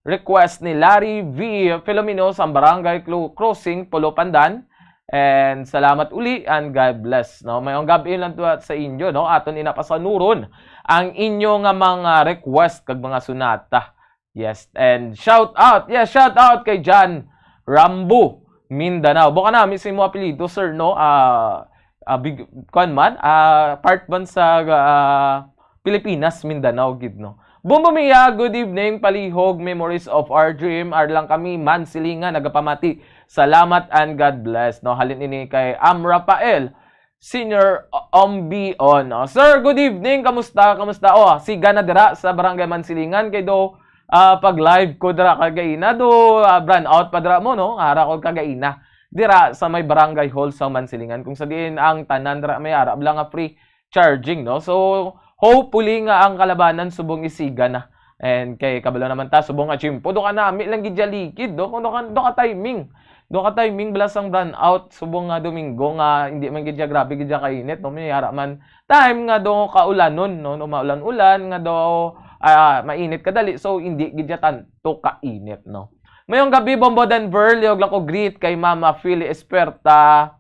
request ni Larry V Filomeno sa Barangay Clo-, Crossing, Pulo Pandan. And salamat uli and God bless, no? Mayong gab-i lang to sa inyo, no? Aton ina pasanuron ang inyo nga mga request kag mga sonata. Yes, and shout out. Yes, shout out kay John Rambo, Mindanao. Buka na, may sa imo apelyido, sir, no? Ah, ah, big, kuwan man, ah, part man sa, ah, Pilipinas, Mindanao, gid, no? Bumbo Mia, good evening, palihog, memories of our dream, Arlang kami, Mansilingan, nagapamati. Salamat and God bless, no? Halin ini kay Am Rafael, Senior Ombion, no? Sir, good evening, kamusta, kamusta? Oh, siga na dira sa Barangay Mansilingan, kay do, ah, pag live ko dira kagaina, do, ah, brownout pa dira mo, no? Ara ko kagaina. Dira sa may barangay hall sa Mansilingan, kung sa diin ang tanan dira may ara lang nga free charging, no? So, hopefully nga ang kalabanan subong isiga na. And kay kabalo naman ta, subong nga tiyempo, do ka nami lang gid dya likid, do? Kung do ka, do ka timing. Do ka timing, bala sang brownout, subong nga Domingo nga hindi man gid dya grabe gid dya kainit, no? May ara man time nga do kaulanon, no? No, maulan-ulan, nga do, ah, mainit kadali, so hindi gid dya tanto kainit, no? Mayong gabi, Bombo Denver, liog lang ko greet kay Mama Philly Esperta,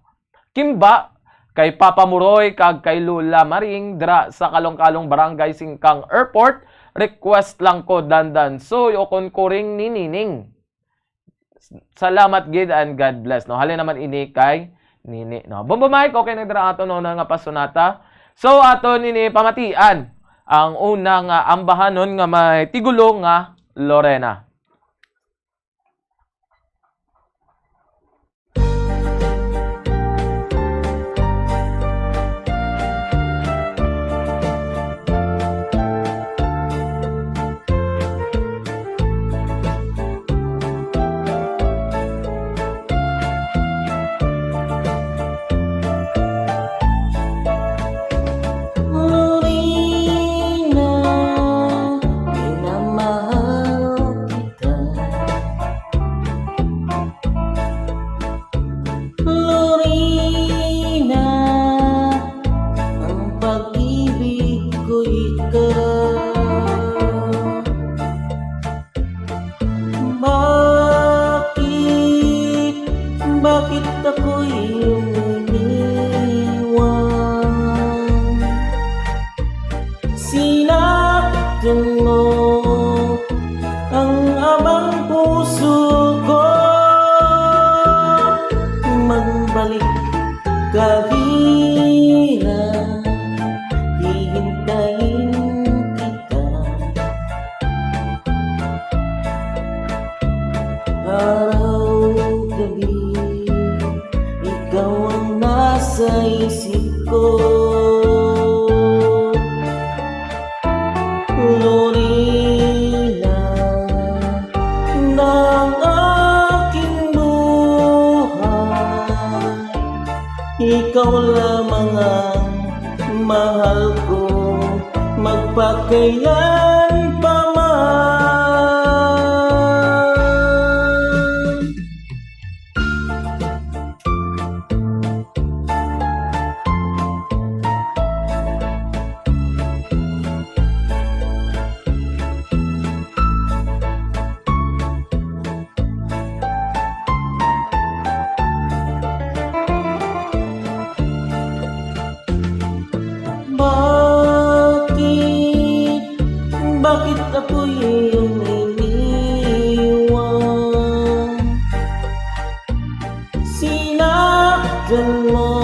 Kimba, kay Papa Muroy, kag kay Lola Maring, dira sa Kalong-Kalong, Barangay Singkang Airport. Request lang ko, Dandan Soy, o kon Kuring ni Nining. Salamat gid and God bless, no? Halin naman ini kay Nini, no? Bombo Mike, okay na dira ato, no, na nga pasunata. So, ato nini pamatian ang una nga ambahanon nga may tigulo nga Lorena. Lorena, minamahal kita. Lorena, ang pag-ibig ko ikaw. Bakit, bakit ako iyong iniwan? Sinaktan mo ang abang puso ko. Magbalik ka, Hira, hihintayin kita. Araw-gabi, ikaw ang nasa isip ko. Lorena ng aking buhay, ikaw lamang ang mahal ko, magpakailan pa man. Bakit, bakit ako'y iyong iniwan? Sinaktan mo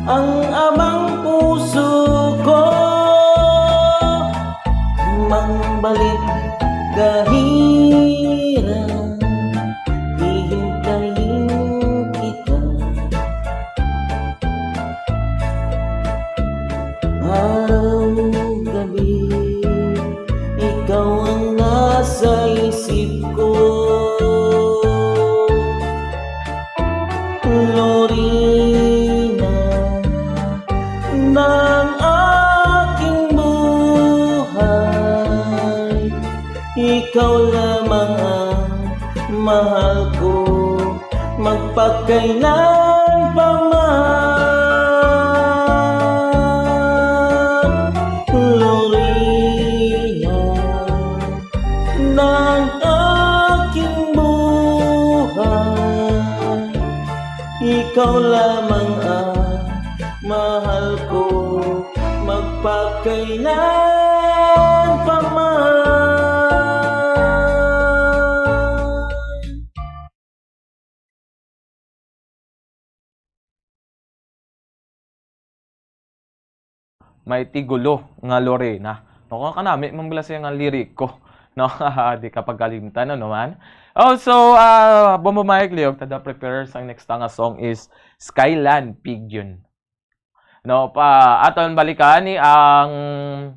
ang abang puso ko. Magbalik ka, Hira, hihintayin kita. Araw-gabi, ikaw ang nasa isip ko. Lorena ng aking buhay, ikaw lamang ang mahal ko, magpakailan pa man. Lorena ng Ikaw lamang ang mahal ko, magpakailan pa man. May tigulo nga Lorena. No, kung kanami man bala siya nga liriko. No, di ka pagkalimtan, ano man. Oh, so, uh, Bombo Mike Leog, tada prepare sang next nga song is Skyland Pigeon. No, pa aton balikan ni ang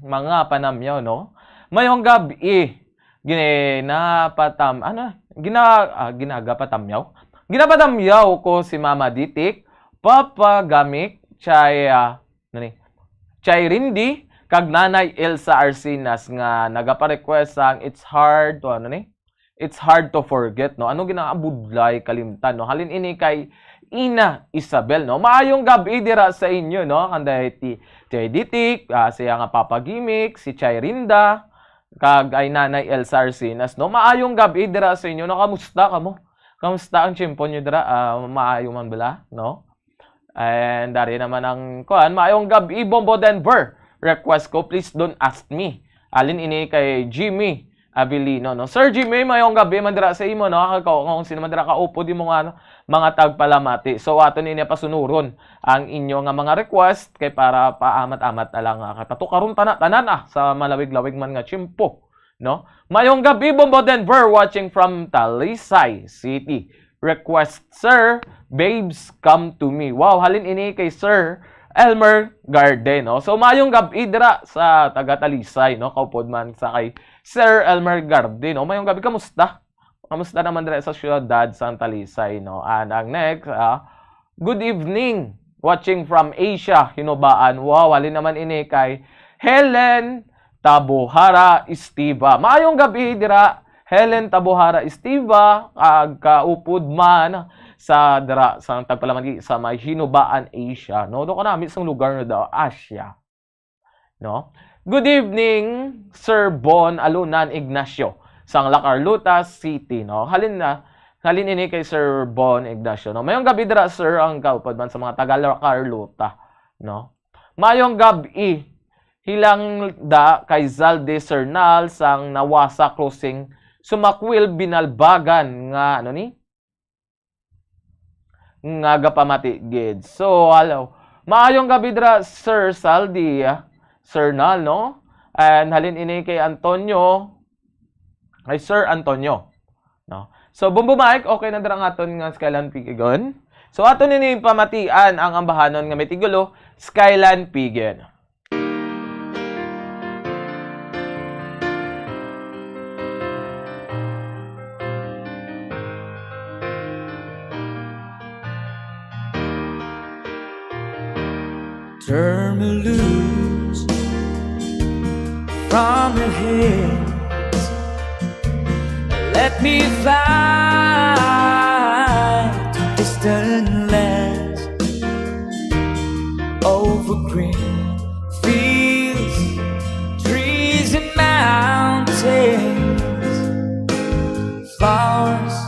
mga panamyaw, no. Mayong gab-i. Ginapatam ano? Gina ah, ginagapatamyaw. Ginapatamyaw ko si Mama Ditik, Papa Gamik, Chay ah, nani? Chay Rindy, kag Nanay Elsa Arsinas nga nagapa-request sang It's Hard to ano ni? It's Hard to Forget, no? Ano ginaabudlay kalimtan, no? Halin ini kay Ina Isabel, no? Maayong gab-i dira sa inyo, no? Kanday ti Chay Ditik, ah, siya nga Papa Gimik, si Chay Rinda, kag ay Nanay Elsa Arsinas, no? Maayong gab-i dira sa inyo, no? Kamusta kamo? Kamusta ang tiyempo nyo dira? Ah, maayo man bala, no? And dari naman ang kuan, maayong gab-i, Bombo Denver. Request ko, please don't ask me. Alin ini kay Jimmy Abilino, no? Sir Jimmy, maayong gab-i man dira sa imo, no? Kag kung sino man dira kaupod imo nga, ano, mga tagpalamati. So, aton ini pasunuron ang inyo nga mga request kay para paamat-amat na lang, ah, kay patukaron tana tanan, ah, sa malawig-lawig man nga tiyempo, no? Mayong gabi, Bombo Denver, watching from Talisay City. Request, Sir, Babes, Come to Me. Wow, halin ini kay Sir Elmer Garde, no? So, mayong gabi dira sa taga Talisay, no? Kaupod man sa kay Sir Elmer Garde, no? Mayong gabi, kamusta? Kamusta naman dira sa siyudad sa Talisay, no? And ang next, ah, good evening, watching from Asia, Hinubaan. Wow, halin naman ini kay Helen Tabuhara Estiva. Maayong gabi dira, Helen Tabuhara Estiva, ag kaupod man sa dira sa tagpalamati sa may Hinubaan, Asia, no? Do kanami sang lugar na daw, Asia. No? Good evening, Sir Bon Alunan Ignacio, sang La Carlota City, no? Halin na, halin ini kay Sir Bon Ignacio, no? Mayong gabi dira, sir, ang kaupod man sa mga taga La Carlota, no? Mayong gab-i, hilang da kay Zalde Sernal sang Nawasa Crossing, Sumakwil, Binalbagan nga, ano ni? Nga gapamati gid. So, hello. Maayong gabi dira, Sir Saldi, ah, Sernal, no? And halin ini kay Antonio, kay Sir Antonio, no? So, Bombo Mike, okay na dira ang aton nga Skyland Pigeon. So, aton ini pamatian ang ambahanon nga may tigulo, Skyland Pigeon. Turn me loose from your hands. Let me fly to distant lands, over green fields, trees and mountains, flowers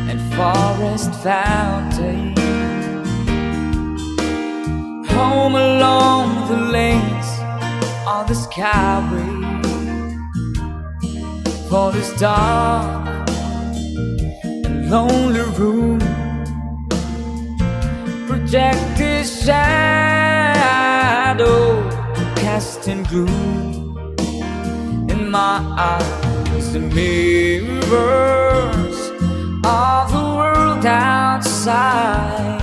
and forest fountains. Home along the lanes on the skyway. For this dark and lonely room, project this shadow, casting gloom in my eyes, the mirrors of the world outside,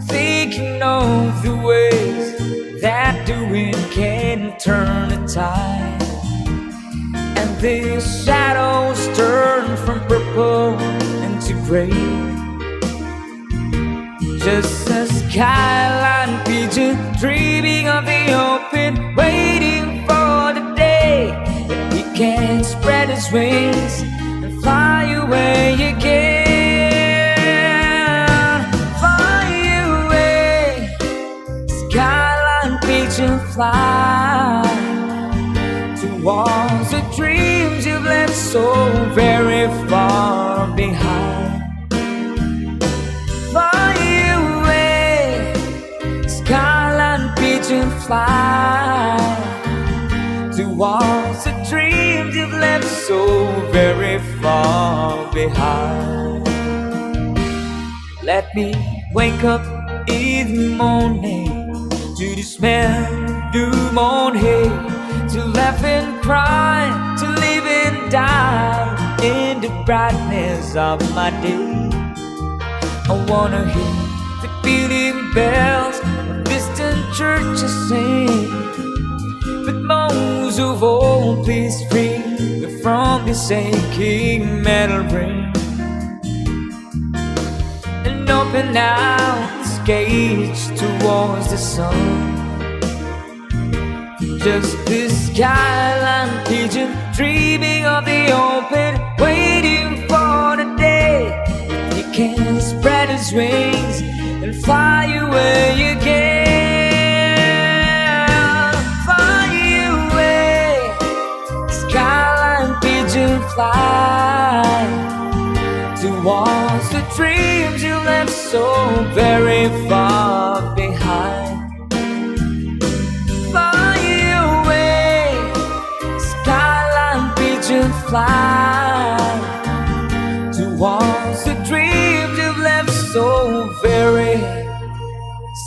thinking of the ways that the wind can turn the tide. And these shadows turn from purple into gray. Just a skyline pigeon dreaming of the open, waiting for the day that he can spread his wings and fly away again. Fly away, skyline pigeon, fly towards the dreams you've left so very far behind. Fly Goodbye to all the dreams you've left so very far behind. Let me wake up in the morning to the smell of new mown hay, to laugh and cry, to live and die in the brightness of my day. I wanna hear the pealing bells of distant churches sing, but most of all, please free me from this aching metal ring, and open out the gates towards the sun. Just this skyline pigeon dreaming of the open, waiting for the day he can spread his wings and fly away again. Fly away, skyline pigeon, fly towards the dreams you left so very far behind. Fly away, skyline pigeon, fly towards the dreams you've left so very,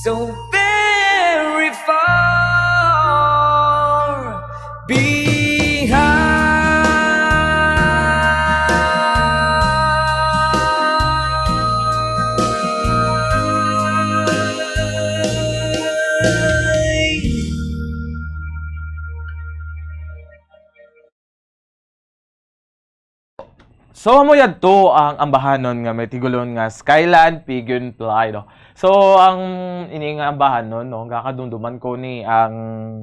so very far behind. So, amo yadto ang ambahanon nga may tigulang nga Skyline Pigeon Fly, no? So, ang ini nga ambahanon, no, gakadumduman ko ni ang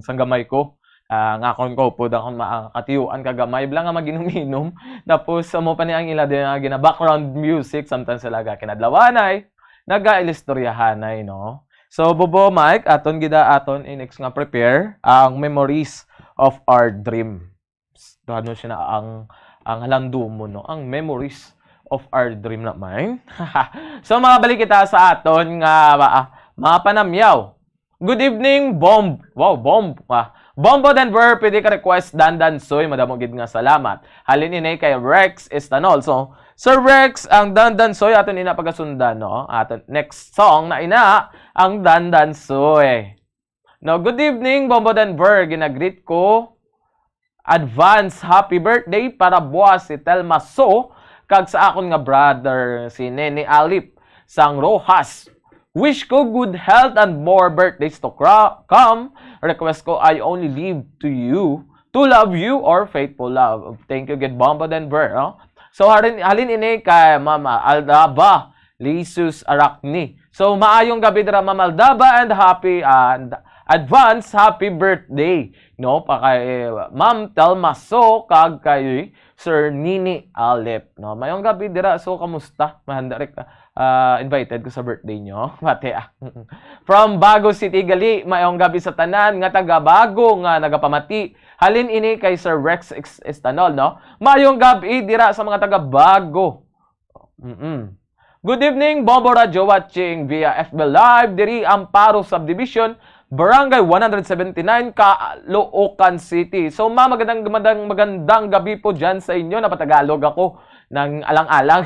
sanggamay ko, ah, nga akon kaupod, akon ma-, katiyuan ka gamay, bala nga mag-inom-inom. Tapos, amo pa ni ang ila din nga gina-background music, samtang sila gakinadlawanay, nagailistoryahanay, no? So, Bobo Mike, aton gida, aton i-next nga prepare ang Memories of Our Dream. Ano siya na ang, ang halandumon, no? Ang Memories of Our Dream na, man. So, makabalik kita sa aton nga, ah, mga panamyaw. Good evening, Bomb. Wow, Bomb. Ah, Bombo Denver, pwede ka request Dandansoy. Madamo gid nga salamat. Halin ini kay Rex Estanol. So, Sir Rex, ang Dandansoy aton ina pagasundan, no? Aton next song na ina, ang Dandansoy. No, good evening, Bombo Denver. Ginagreet ko advance happy birthday para buwas si Telma So kag sa akon nga brother si Nene Alip sang Rojas. Wish ko good health and more birthdays to cra-, come. Request ko, I only live to you, to love you, or faithful love. Thank you gid, Bombo Denver, no? So, halin, halin ini kay Mama Aldaba Lisus Aracni. So, maayong gabi dira, Ma'am Aldaba, and happy, and advance happy birthday, no? Pa kay Ma'am Telma So kag kay Sir Nini Alep, no? Maayong gabi dira. So, kamusta? Mahanda rin, ah, invited ko sa birthday nyo. Mati, ah. From Bago City gali, maayong gabi sa tanan nga taga Bago nga nagapamati. Halin ini kay Sir Rex Ex-, Estanol, no? Maayong gabi dira sa mga taga Bago. Mm-mm. Good evening, Bombo Radyo, watching via F B Live, diri Amparo Subdivision, Barangay one hundred seventy-nine, Caloocan City. So, ma, magandang, magandang, magandang gabi po dyan sa inyo. Napatagalog ako ng alang-alang.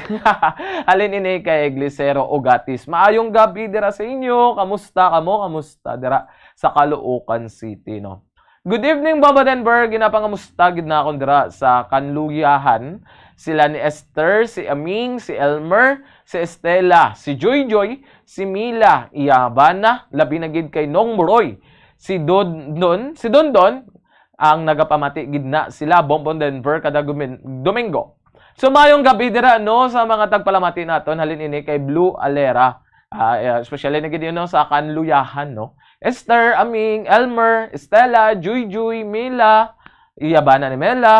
Halin ini kay Glicero Ugatis. Maayong gabi dira sa inyo. Kamusta kamo? Kamusta dira sa Caloocan City, no? Good evening, Baba Denver. Ginapangamusta gid na akon dira sa Kanluyahan. Sila ni Esther, si Aming, si Elmer, si Estela, si Joyjoy, si Mila, iya bana, labi na gid kay Nong Moroy, si Dondon, si Dondon, ang nagapamati gid na sila, Bonbon Denver, kada gumin-, Domingo. So, mayong gabi dira, no, sa mga tagpalamati naton, halin ini kay Blue Alera. Ah, yeah, especially na gid yun, no, sa Kanluyahan, no. Esther, Aming, Elmer, Estela, Juyjuy, Mila, iya bana ni Mela,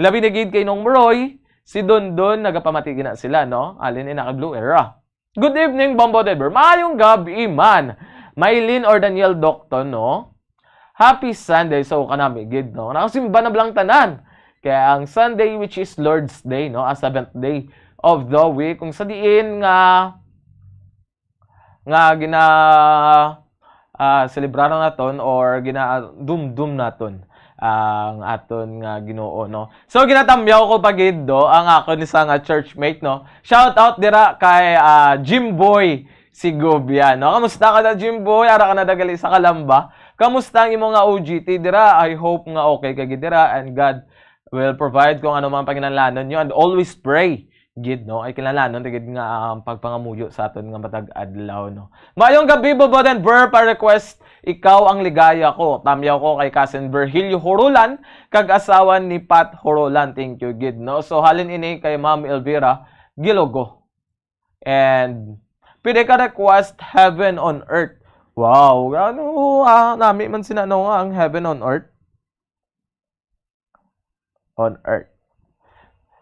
labi na gid kay Nong Roy, si Dondon, nagapamati gina sila, no? Alin ina kay Blue Era. Good evening, Bombo Denver. Maayong gabi, man. Maylin or Daniel Docton, no? Happy Sunday. So, kanami gid, no? Nakasimba na bala ang tanan. Kaya ang Sunday, which is Lord's Day, no? Ang seventh day of the week. Kung sa diin nga, nga gina-, ah, selebraron naton or ginadumdum naton ang aton nga Ginoo, no? So, ginatamyaw ko pa gid, do, ang akon isa nga churchmate, no? Shout out dira kay, ah, Jimboy Segovia, no? Kamusta ka na, Jimboy? Ara ka na dagali sa Calamba. Kamusta ang imo nga O G T dira? I hope nga okay ka gid dira and God will provide kung ano man panginahanglanon nyo, and always pray gid, no? Ay kinahanglanon ta gid nga ang pagpangamuyo sa aton nga matag adlaw, no? Maayong gabi, Bobo Denver, pa request, Ikaw ang Ligaya Ko. Tamyaw ko kay Cousin Virgilio Hurulan, kag asawa ni Pat Hurulan. Thank you gid, no? So, halin ini kay Ma'am Elvira Gilogo. And pwede ka request Heaven on Earth. Wow, ano, ah, nami man sina, no, nga ang Heaven on Earth. On earth.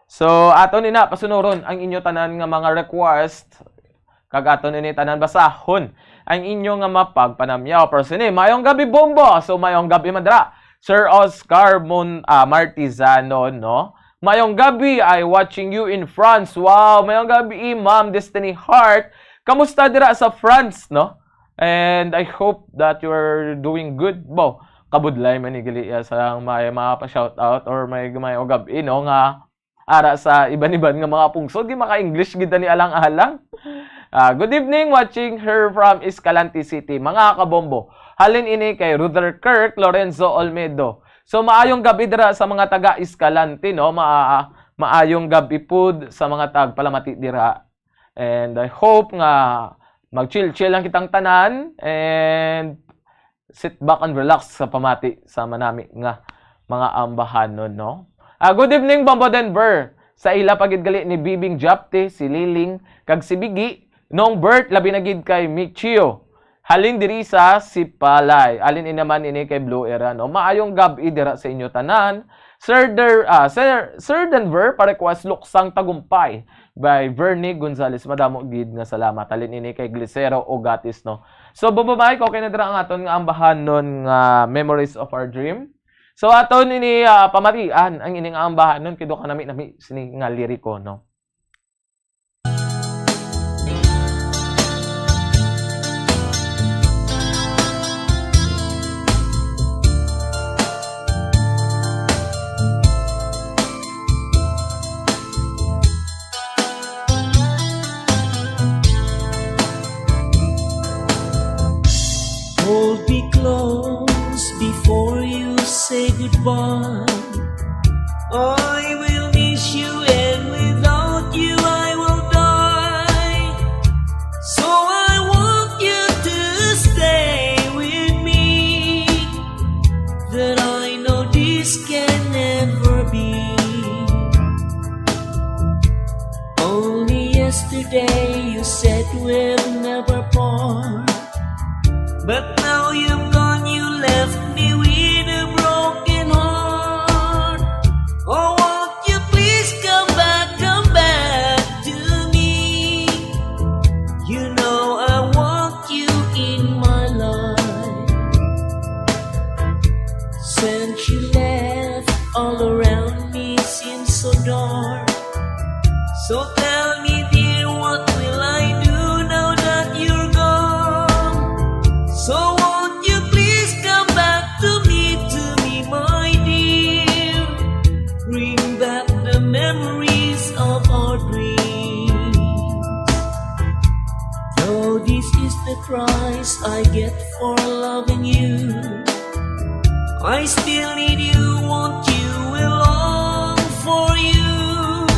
So, aton ina pasunuron ang inyo tanan nga mga request, kag aton ini tanan basahon ang inyo nga mapagpanamyaw. Pero sini, mayong gabi, Bombo. So, mayong gabi, madra. Sir Oscar Mon-, ah, Martizano, no? Mayong gabi, I watching you in France. Wow, mayong gabi, Ma'am Destiny Hart. Kamusta dira sa France, no? And I hope that you're doing good. Bo, kabudlay man ni gali, ah, sa may mga pa-shout out or may, may ugab, eh, no, nga ara sa iban-iban nga mga pungsod, di maka-English gid ni alang-alang. Ah, good evening, watching her from Escalante City. Mga kabombo, halin ini kay Ruther Kirk Lorenzo Olmedo. So, maayong gabi dira sa mga taga Escalante, no? Ma-, maayong gabi pud sa mga tagpalamati dira. And I hope nga mag-chill-chill lang kitang tanan and sit back and relax sa pamati sa manami nga mga ambahanon, no? Ah, good evening, Bombo Denver. Sa ila pa gid gali ni Bibing Japte, si Liling, kag si Bigi, Nong Bert, labi na gid kay Michio. Halin diri sa Sipalay. Alin ini naman ini kay Blue Era, no? Maayong gab-i dira sa inyo tanan. Sir Der-, ah, Sir, Sir Denver, pa-request Luksang Tagumpay by Vernie Gonzalez. Madamo gid nga salamat. Halin ini kay Glicero Ogatis, no? So, bababay ko kay na dira ang aton nga ambahanon nga Memories of Our Dream. So, aton ini, ah, pamatian ang ini nga ambahanon kay do ka nami-nami sini nga liriko, no? Hold me close before you say goodbye. I will miss you, and without you I will die. So I want you to stay with me, that I know this can never be. Only yesterday you said we'll never part. But now you've gone, you left me with a broken heart. Oh, won't you please come back, come back to me? You know I want you in my life. Since you left, all around me seems so dark. So tell me, dear, what will I do now that you're gone? So won't you please come back to me, to me, my dear? Bring back the memories of our dreams. Though this is the price I get for loving you, I still need you, want you, will long for you.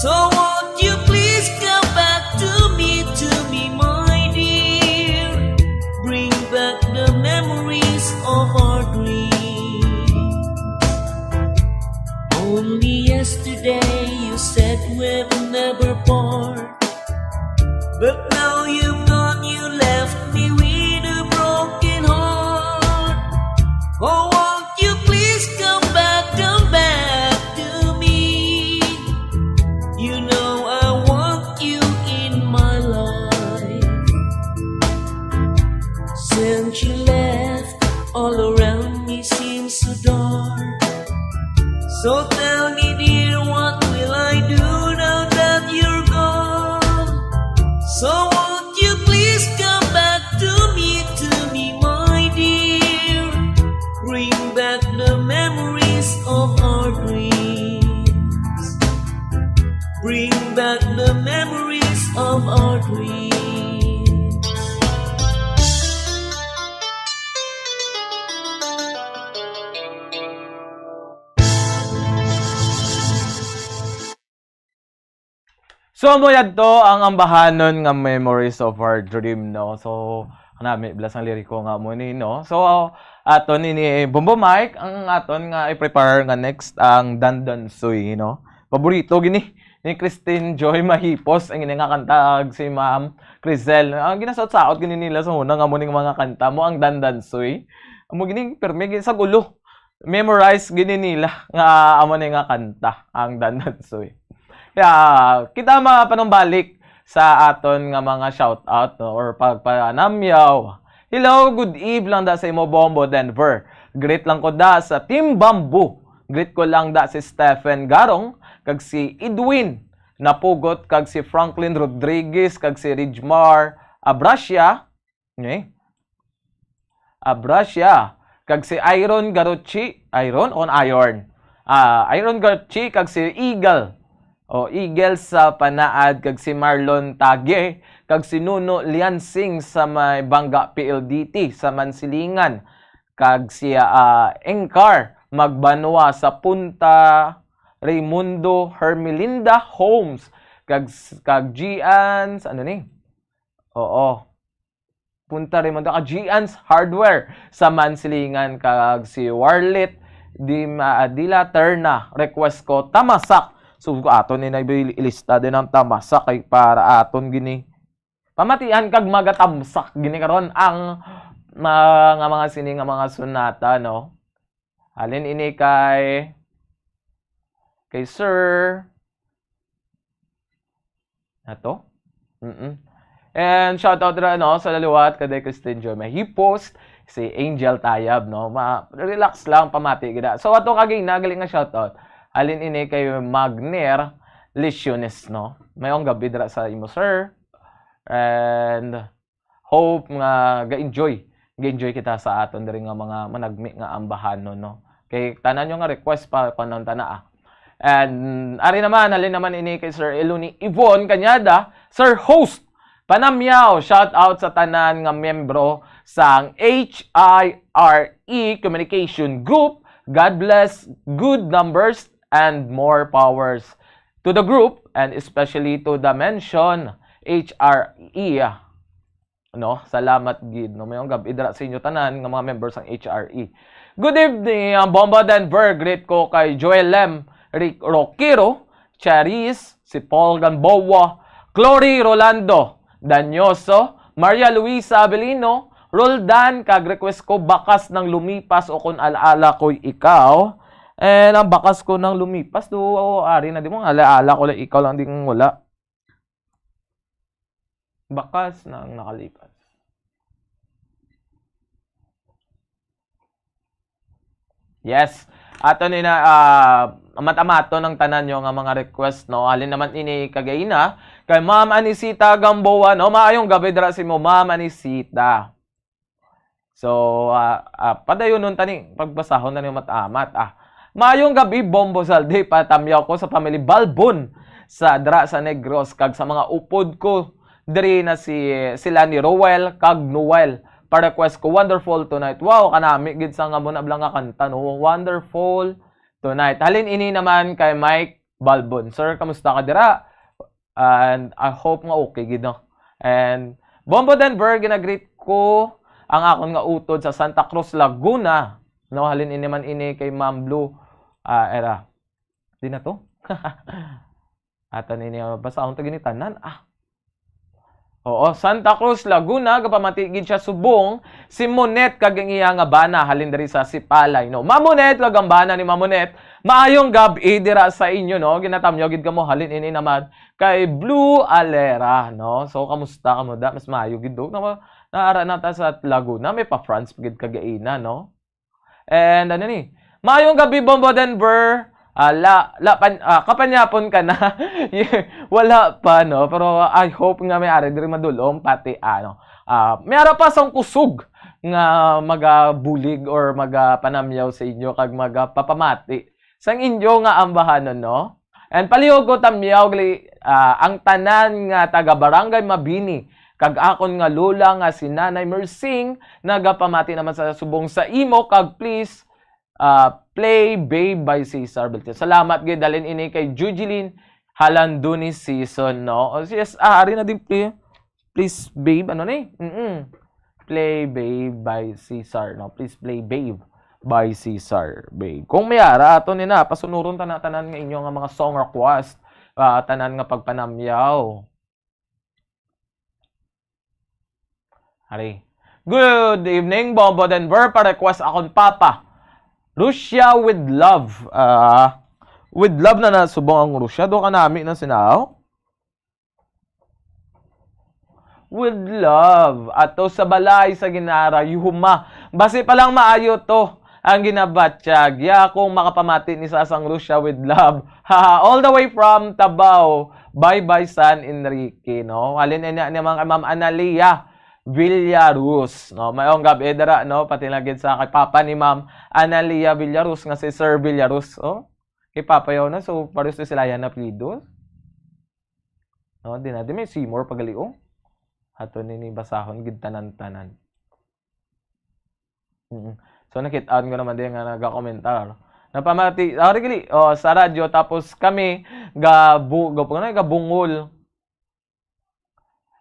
So won't you please come back to me, to me, my dear? Bring back the memories of our dreams. Only yesterday you said we'll never part. But now you've gone, you left me with a broken heart. Oh, won't you please come back, come back to me? You know I want you in my life. Since you left, all around me seems so dark. So tell me, dear, what will I do now that you're gone? So won't you please come back to me, to So, amo yadto ang ambahanon nga Memories of Our Dream, no? So, kanami, blas ang liriko nga mo ni, no? So, aton ini Bombo Mike, ang aton nga i-prepare nga next, ang Dandansoy, no? Paborito gini ni Christine Joy Mahipos, ang ini nga kanta, ag si Ma'am Crisel. Ang ginasaot-saot gini nila sa una nga mo ning mga kanta mo, ang Dandansoy. Amo gini, permi, gini sa gulo. Memorize gini nila nga amo ni nga kanta, ang Dandansoy. Kaya, kita mapanumbalik sa aton nga mga shout out, no, or pagpanamyaw. Hello, good eve lang da sa imo, Bombo Denver. Greet lang ko da sa Team Bamboo. Greet ko lang da si Stephen Garong, kag si Edwin Napugot, kag si Franklin Rodriguez, kag si Ridgemar Abrasia. Okay? Abrasia, kag si Iron Garuchi, Iron o Iron? Ah, Iron Garuchi, kag si Eagle. O, Eagle sa Panaad, kag si Marlon Tage, kag si Nuno Liansing sa may Bangga P L D T sa Mansilingan, kag si, ah, Engcar Magbanwa sa Punta Raimundo, Hermelinda Homes, kag, kag Gian's, ano ni? Oo. Punta Raimundo, kag Gian's Hardware sa Mansilingan, kag si Warlit Di Maadila Terna, request ko, Tamasak. So, ato ni na ilista din ang Tamasak kay para aton gini pamatian kag magatamsak gini karon ang mga, mga sini nga mga sonata, no? Halin ini kay, kay Sir. Ato? Mm-mm. And shout out ra, no, sa laliwat, kay Christine Joy Mahipos, si Angel Tayab, no? Ma-, relax lang, pamati gid. So, ato kagina, gali nga shout out. Halin ini kay Magner Lesiones, no? Mayong gabi dira sa imo, sir. And hope nga ga-enjoy. Ga-enjoy kita sa aton diri nga mga managmi nga ambahanon, no? Kay tanan nyo nga request pa, panahon tana, ah. And ari naman, halin naman ini kay Sir Eluni Yvonne Cañada, Sir Host, panamyaw, shout out sa tanan nga membro sang H I R E Communication Group. God bless, good numbers, and more powers to the group, and especially to the mention H R E. No, salamat gid, no. Mayong gab-i dira sa inyo tanan nga mga members sang H R E. Good evening, ang Bomba Denver. Greet ko kay Joel Lem, Rick Roquero, Charis, si Paul Gamboa, Glory Rolando, Danyoso, Maria Luisa Avelino, Roldan, kag request ko, Bakas ng Lumipas o Kung Alaala Ko'y Ikaw. And ang Bakas Ko ng Lumipas, do, ari na di mo, alaala ko lang ikaw lang ding wala. Bakas na ang nakalipas. Yes. Ato ni na, ah, amat-amaton ang tanan nyo nga mga request, no? Halin naman ini kagina kay Ma'am Anisita Gamboa, no? Maayong gabi dira si mo, Ma'am Anisita. So, ah, ah, padayonon tani, pagbasahon tani mat-amat, ah. Maayong gabi, Bombo Saldi, patamyaw ko sa family Balbon sa dra sa Negros, kag sa mga upod ko diri na si, sila ni Roel kag Noel. Pa-request ko, Wonderful Tonight. Wow, kanami gid sa nga mo na bala nga kanta, no? Wonderful Tonight. Halin ini naman kay Mike Balbon. Sir, kamusta ka dira? And I hope nga okay gid, no? And Bombo Denver, ginagreet ko ang akon nga utod sa Santa Cruz, Laguna. No, halin ini man ini kay Ma'am Blue, ah, era. Di na to? Ato ni niya, basahon ta gini tanan. Ah. Oo, Santa Cruz, Laguna, gapamati gid siya subong si Monet kag ang iya nga bana halin diri sa Sipalay, no? Ma'am Monet kag ang bana ni Ma'am Monet, maayong gab-i dira sa inyo, no? Ginatamyaw gid kamo halin ini naman kay Blue Alera, no? So, kamusta kamo da? Mas maayo gid, dog. Na, naara na ta sa Laguna, may pa France gid kagaina, no? And ano ni? Maayong gabi, Bombo Denver. Ah, la, la, pan, ah, kapanyapon ka na. Wala pa, no? Pero I hope nga may ari diri madulom, pati, ano, ah, may ara pa sang kusog nga magabulig or magapanamyaw sa inyo kag magapapamati sang inyo nga ambahanon, no? And palihog ko tamyaw gali, ah, ang tanan nga taga Barangay Mabini, kag akon nga lola nga si Nanay Mersing, nagapamati naman sa subong sa imo, kag please, ah, play Babe by Cesar Beltran. Salamat gid, dalin ini kay Jujeline Halandoni season, no? O, yes, ah, ari na din, please. Please, Babe, ano ni? Mm-mm. Play Babe by Cesar, no? Please play Babe by Cesar, Babe. Kung may ara, ato ni na, pasunuron tanan-tanan nga inyo nga mga song request, ah, tanan nga pagpanamyaw. Ari. Good evening, Bobo Denver. Pa-request akon papa. Russia with love. Ah, with love na nasubong ang Russia. Do ka nami na sinaw? With love. Ato sa balay sa Ginara, yuhuma. Basi pa lang maayo to. Ang ginabatyag. Ya, kung makapamati ni Sasang Russia with love. Ha, all the way from Tabao. Bye-bye, San Enrique, no? Halin na niya, niya mga kay Ma'am Analia Villarus, no? Mayong gabi, dira, no? Pati lagi sa kay Papa ni Ma'am Analia Villarus, nga si Sir Villarus, oh? Kay Papa yaw na, so, pares na sila yan na apelyido. No? Di na, di may Seymour pagali, oh. Ato ni, ni basahon, gid tanan-tanan. Mm. So, nakit-an ko naman din nga nagakomentar. Napamati, ah, really, oh, sa radyo, tapos kami, gabu-, gabu-, ano, gabungol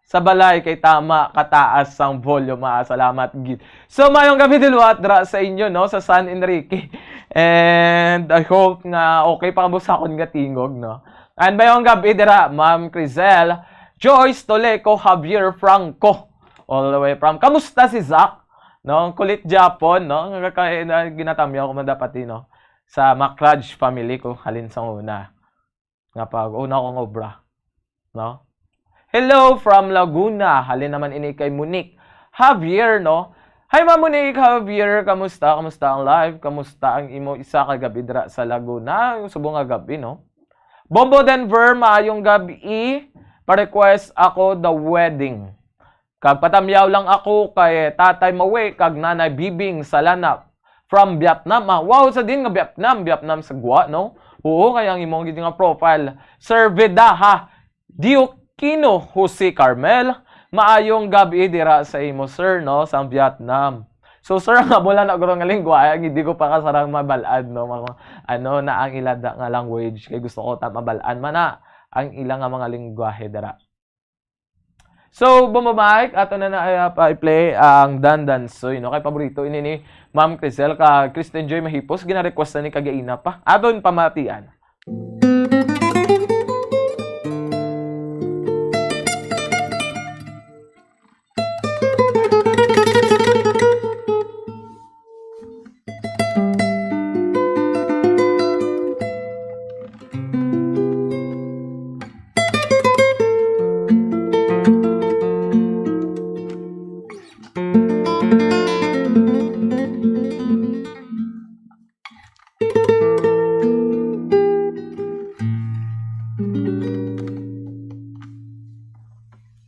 sa balay kay tama kataas sang volume. Ah, salamat gid. So, mayong gabi din, watra sa inyo, no, sa San Enrique. And I hope nga okay pa kamo sa akon nga tingog, no. And mayong gabi dira, Ma'am Crizelle, Joyce Toleco, Javier Franco. All the way from, kamusta si Zach? No, ang kulit Japon, no? Nga kay, na, ginatamyaw ko man dapat, eh, no? Sa Macraj family ko, halin sa una. Nga pag una ko nga obra. No? Hello from Laguna. Halin naman ini kay Monique Javier, no? Hi, Ma'am Monique Javier. Kamusta? Kamusta ang life? Kamusta ang imo isa ka gabi dira sa Laguna? Yung subong nga gabi, no? Bombo Denver, maayong gabi. Pa-request ako The Wedding. Kag patamyaw lang ako kay Tatay Mawe kag Nanay Bibing Salanap from Vietnam. Ah, wow, sa din nga Vietnam, Vietnam sa gwa, no? Oo, kaya ang imong gid nga profile. Sir Vedaha Diokino Jose Carmel, maayong gabi dira sa imo, sir, no, sa Vietnam. So, sir, ang amo lang na guro nga lingwahe, ang hindi ko pa kasarang mabal-an, no, mga, ano, na ang ilada nga language, kay gusto ko ta mabal-an man na ang ila nga mga lingwahe dira. So, Bombo Mike, ato na na, ah, pa-play ang Dandansoy, no? Kay paborito ini ni Ma'am Crisel, ka Kristen Joy Mahipos, gina-request na ni kagaina pa. Aton pamatian.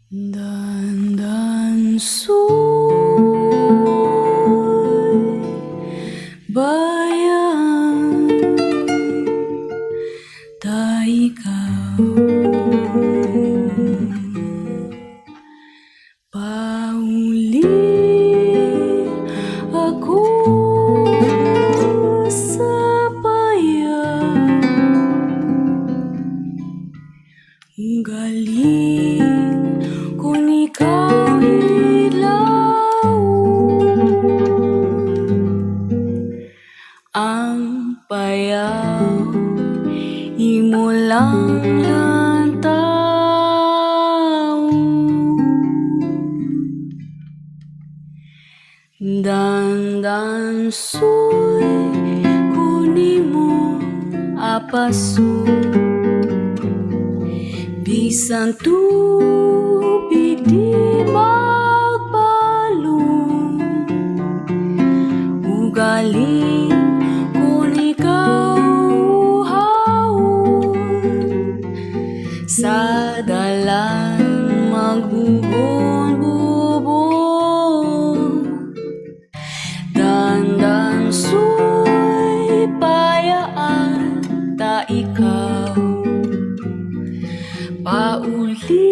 Dandansoy, bayaan ta ikaw. Pauli ako sa payaw. Galing kon ikaw hilaw. Ang payaw, imo lang lantaw. Dandansoy, kon imo apason, bisan tubig di magbalon. Ugaling kon ikaw uhawon, sa dalan magbubon-bubon. Dandansoy, bayaan ta ikaw. Pauli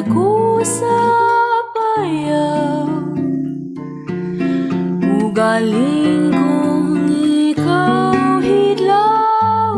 ako sa payaw. Ugaling kon ikaw hilaw.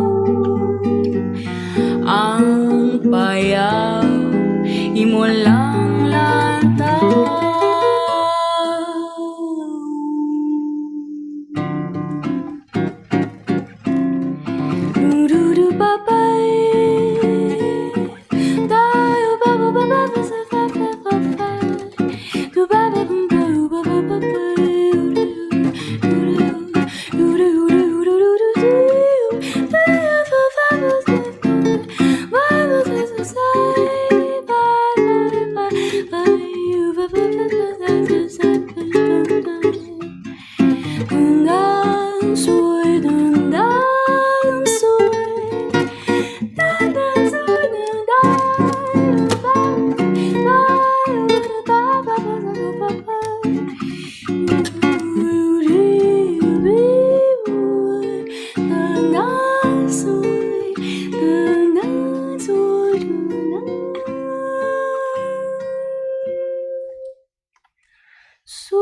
Soon.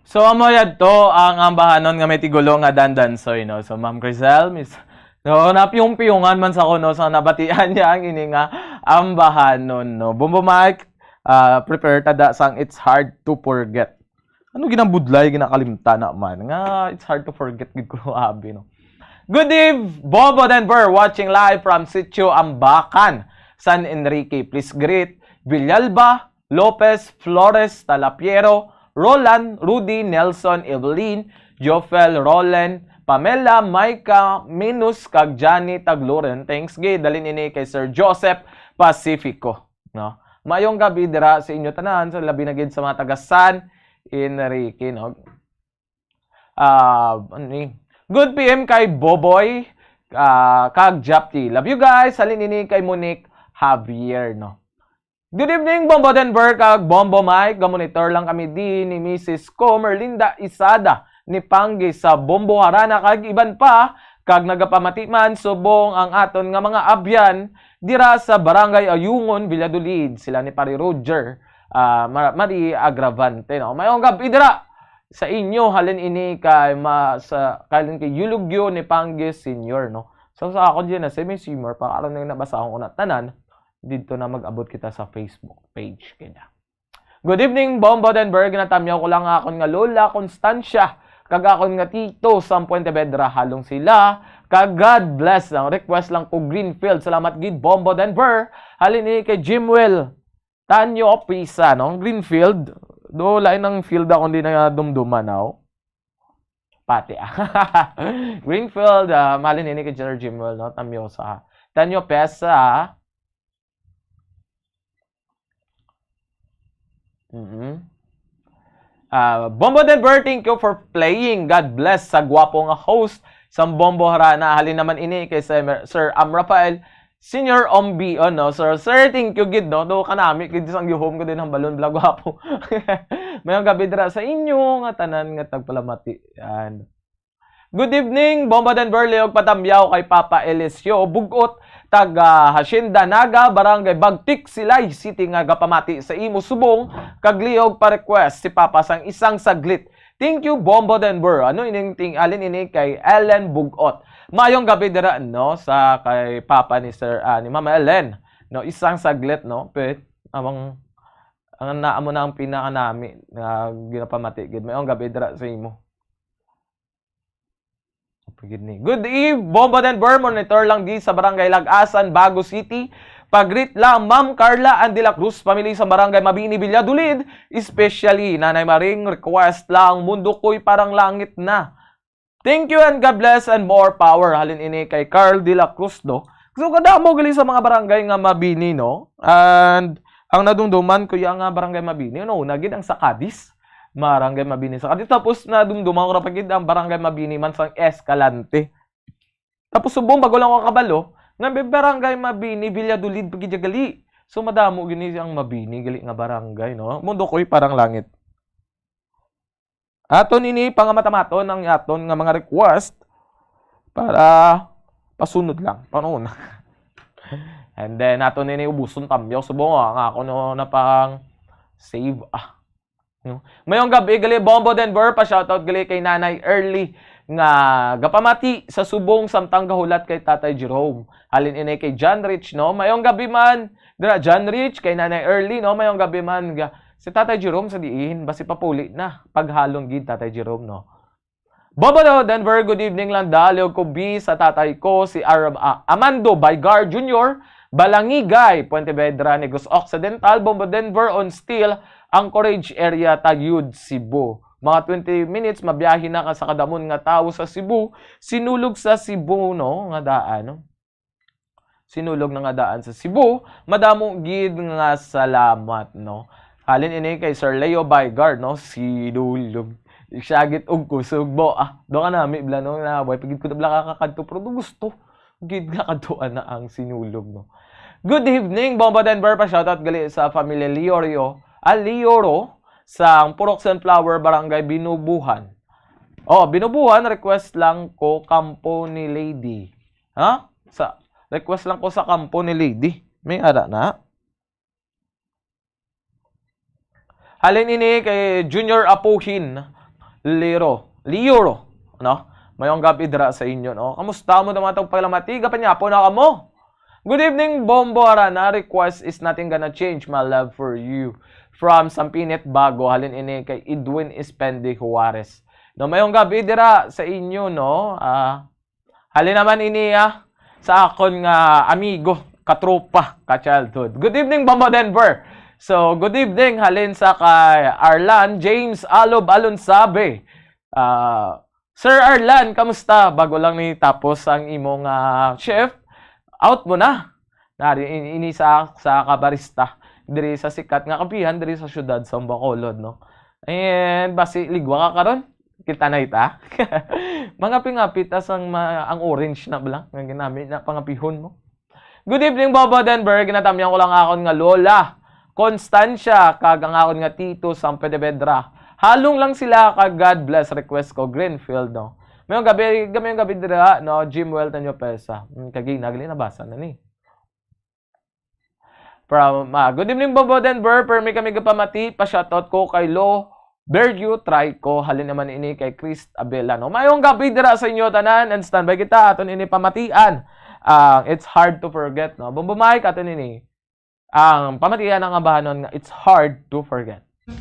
So, amo yadto ang ambahanon nga may tigulo nga Dandansoy, no? So, Ma'am Crisel, Miss, no, napiyong-piyongan man sa kuno sa nabatian niya ang ini nga ambahanon, no? Bombo Mike, ah, prepare ta da sang It's Hard to Forget. Ano ginambudlay, ginakalimta naman? Nga, it's hard to forget, gid ko, abi, no? Good eve, Bobo Denver, watching live from Sitio Ambacan, San Enrique. Please greet Villalba, Lopez, Flores, Talapiero, Roland, Rudy, Nelson, Evelyn, Jofel, Roland, Pamela, Micah, Minus, kag Johnny Tagluran. Thanks gid. Halin ini kay Sir Joseph Pacifico, no? Mayong gabi dira sa inyo tanan, sa labi na gid sa mga taga San Enrique, no? Ah, ano ni? Good P M kay Boboy, ah, kag Japti. Love you guys. Halin ini kay Monique Javier, no? Good evening, Bombo Denver kag Bombo Mike. Gamonitor lang kami di ni Misis ko, Merlinda Isada, ni Panggi sa Bombo Harana kag iban pa, kag nagapamati man subong ang aton nga mga abyan dira sa Barangay Ayungon, Valladolid, sila ni Pare Roger, ah, Ma-, Marie Agravante, no? Mayong gabi dira sa inyo, halin ini kay ma-, sa, halin kay Yulugyo ni Panggi Senior, no? So, sa akon din na si Miss Seymour, para aron nga nabasahon ko na tanan, didto na mag-abot kita sa Facebook page kay na. Good evening, Bombo Denver. Ginatamyaw ko lang akon nga lola, Constancia, kag akon nga tito, sa Puente Vedra, halong sila. Kag God bless. Ang request lang ko, Greenfield. Salamat gid, Bombo Denver. Halin ini kay Jimwell Tanyo Pisa, no? Greenfield. Do, lain ang field akon di na dumduman, aw. Pati, ah. Greenfield, ah, halin ini kay Sir Jimwell, no? Tamyosa. Tanyo Pesa. Mm-hmm. Ah, Bombo Denver, thank you for playing. God bless sa gwapo nga host sang Bombo Harana. Halin naman ini kay Sir, Sir Am Rafael, Senior Ombi, ano, sir, sir, thank you gid, no? Do kanami gid sang yuhom ko din ang balon, bla gwapo. Mayong gabi dira sa inyo nga tanan nga tagpalamati. Yan. Good evening, Bomba Denver, liog patamyaw kay Papa Eliseo Bugot, taga Hacienda Naga, Barangay Bagtik, Silay City, nga gapamati sa imo subong, kag liog pa request si Papa sang isang saglit. Thank you, Bombo Denver. Ano ining ting-, alin ini kay Ellen Bugot? Mayong gabi dira, no, sa kay Papa ni Sir, ah, ni Mama Ellen, no, isang saglit, no, pit, amang, ang naamo na ang pinakanami nga ginapamati gid. Mayong gabi dira sa imo. Pagid ni. Good eve, Bomba Denver. Monitor lang di sa Barangay Lagasan, Bago City. Pagreet lang, Ma'am Carla and De La Cruz family sa Barangay Mabini, Valladolid. Especially, Nanay Maring, request lang, Mundo Ko'y Parang Langit Na. Thank you and God bless and more power. Halin ini kay Carl De La Cruz, no? So, kadamo gali sa mga barangay nga Mabini, no? And ang nadumduman ko yung nga Barangay Mabini, no? Nagid ang sa Cadiz. Barangay Mabini sa Cadiz. Tapos nadumduman ko ra pa gid ang Barangay Mabini man sang Escalante. Tapos subong bago lang ko kabalo, nga may Barangay Mabini, Valladolid, pa gid gali. So, madamo gini ang Mabini, gali nga barangay, no? Mundo Ko'y Parang Langit. Aton ini pangamatamaton ang aton nga mga request para pasunod lang. Paano na? And then, aton ini ubuson tamyo. Subong, ah, nga ako no na pang save. Ah. No? Mayong gabi, gali Bombo Denver. Pa-shoutout gali kay Nanay Early nga gapamati sa subong samtang gahulat kay Tatay Jerome. Halin ini kay John Rich, no? Mayong gabi man. Dira, John Rich, kay Nanay Early, no? Mayong gabi man. Ga-, si Tatay Jerome sa diin, basi papuli na. Paghalong gid, Tatay Jerome, no? Bobo daw, Denver, good evening lang, dali og kubi sa tatay ko, si Ar-, ah, Amando Baygar Junior, Balangigay, Puente Vedra, Negros Occidental, Bombo Denver, on still, Anchorage area, Tayud, Cebu. Mga twenty minutes, mabiyahe na ka sa kadamon nga tawo sa Cebu, Sinulog sa Cebu, no? Nga daan, no? Sinulog na nga daan sa Cebu. Madamo gid nga salamat, no? Halin ini kay Sir Leo Bygar, no? Sinulog. Siya gid og kusog mo. Ah, do ka nami, bla, no? Na, way pagid ko na bla kakadto, pero do gusto gid nga kadtuan na ang Sinulog, no? Good evening, Bomba Denver. Pa-shoutout gali sa Pamilya Liorio, ah, Lioro, sa Purok Sunflower, Barangay Binubuhan. Oh, Binubuhan, request lang ko, Kampo ni Lady. Ha? Sa, request lang ko sa kampo ni Lady. May ara na. Halin ini kay Junior Apuhin Liro. Liro, no? Mayong gabi dira sa inyo, no? Kamusta mo naman itong paglamati? Gapanyapo na kamo? Good evening, Bombo Arana. Request is nothing gonna change my love for you. From Sampinit Bago, halin ini kay Edwin Espendi Juarez. No, mayong gabi dira sa inyo, no? Ah, halin naman ini, ah, sa akon nga amigo, katropa, ka-childhood. Good evening, Bombo Denver. So, good evening, halin sa kay Arlan James Alob Alonsabe. Ah, Sir Arlan, kamusta? Bago lang ni tapos ang imong, ah, shift, out mo na. Nari in-, ini sa, sa kabarista diri sa sikat nga kapihan diri sa siyudad sa Bacolod, no? And basi ligwa ka karon? Kita na ita. Mangapi-ngapi ta sang ma-, ang orange na bala nga ginami na pangapihon mo. Good evening, Bobo Denver. Ginatamyan ko lang akon nga lola, Constancia, kag ang akon nga tito, San Pedro Vedra. Halong lang sila, kag God bless request ko, Greenfield, no? Mayong gabi, mayong gabi dira, no? Jimwell Tanyo Pesa. Hmm, kagi, nagali nabasa na ni. From, ah, good evening, Bobo Denver. Permi kami gapamati, pa-shoutout ko kay Lo Bergio Trico. Halin naman ini kay Chris Abela, no? Mayong gabi dira sa inyo tanan, and standby kita, aton ini pamatian. Ah, it's hard to forget, no? Bombo Mike, aton ini. Ang pamatian ang abahanon nga it's hard to forget. I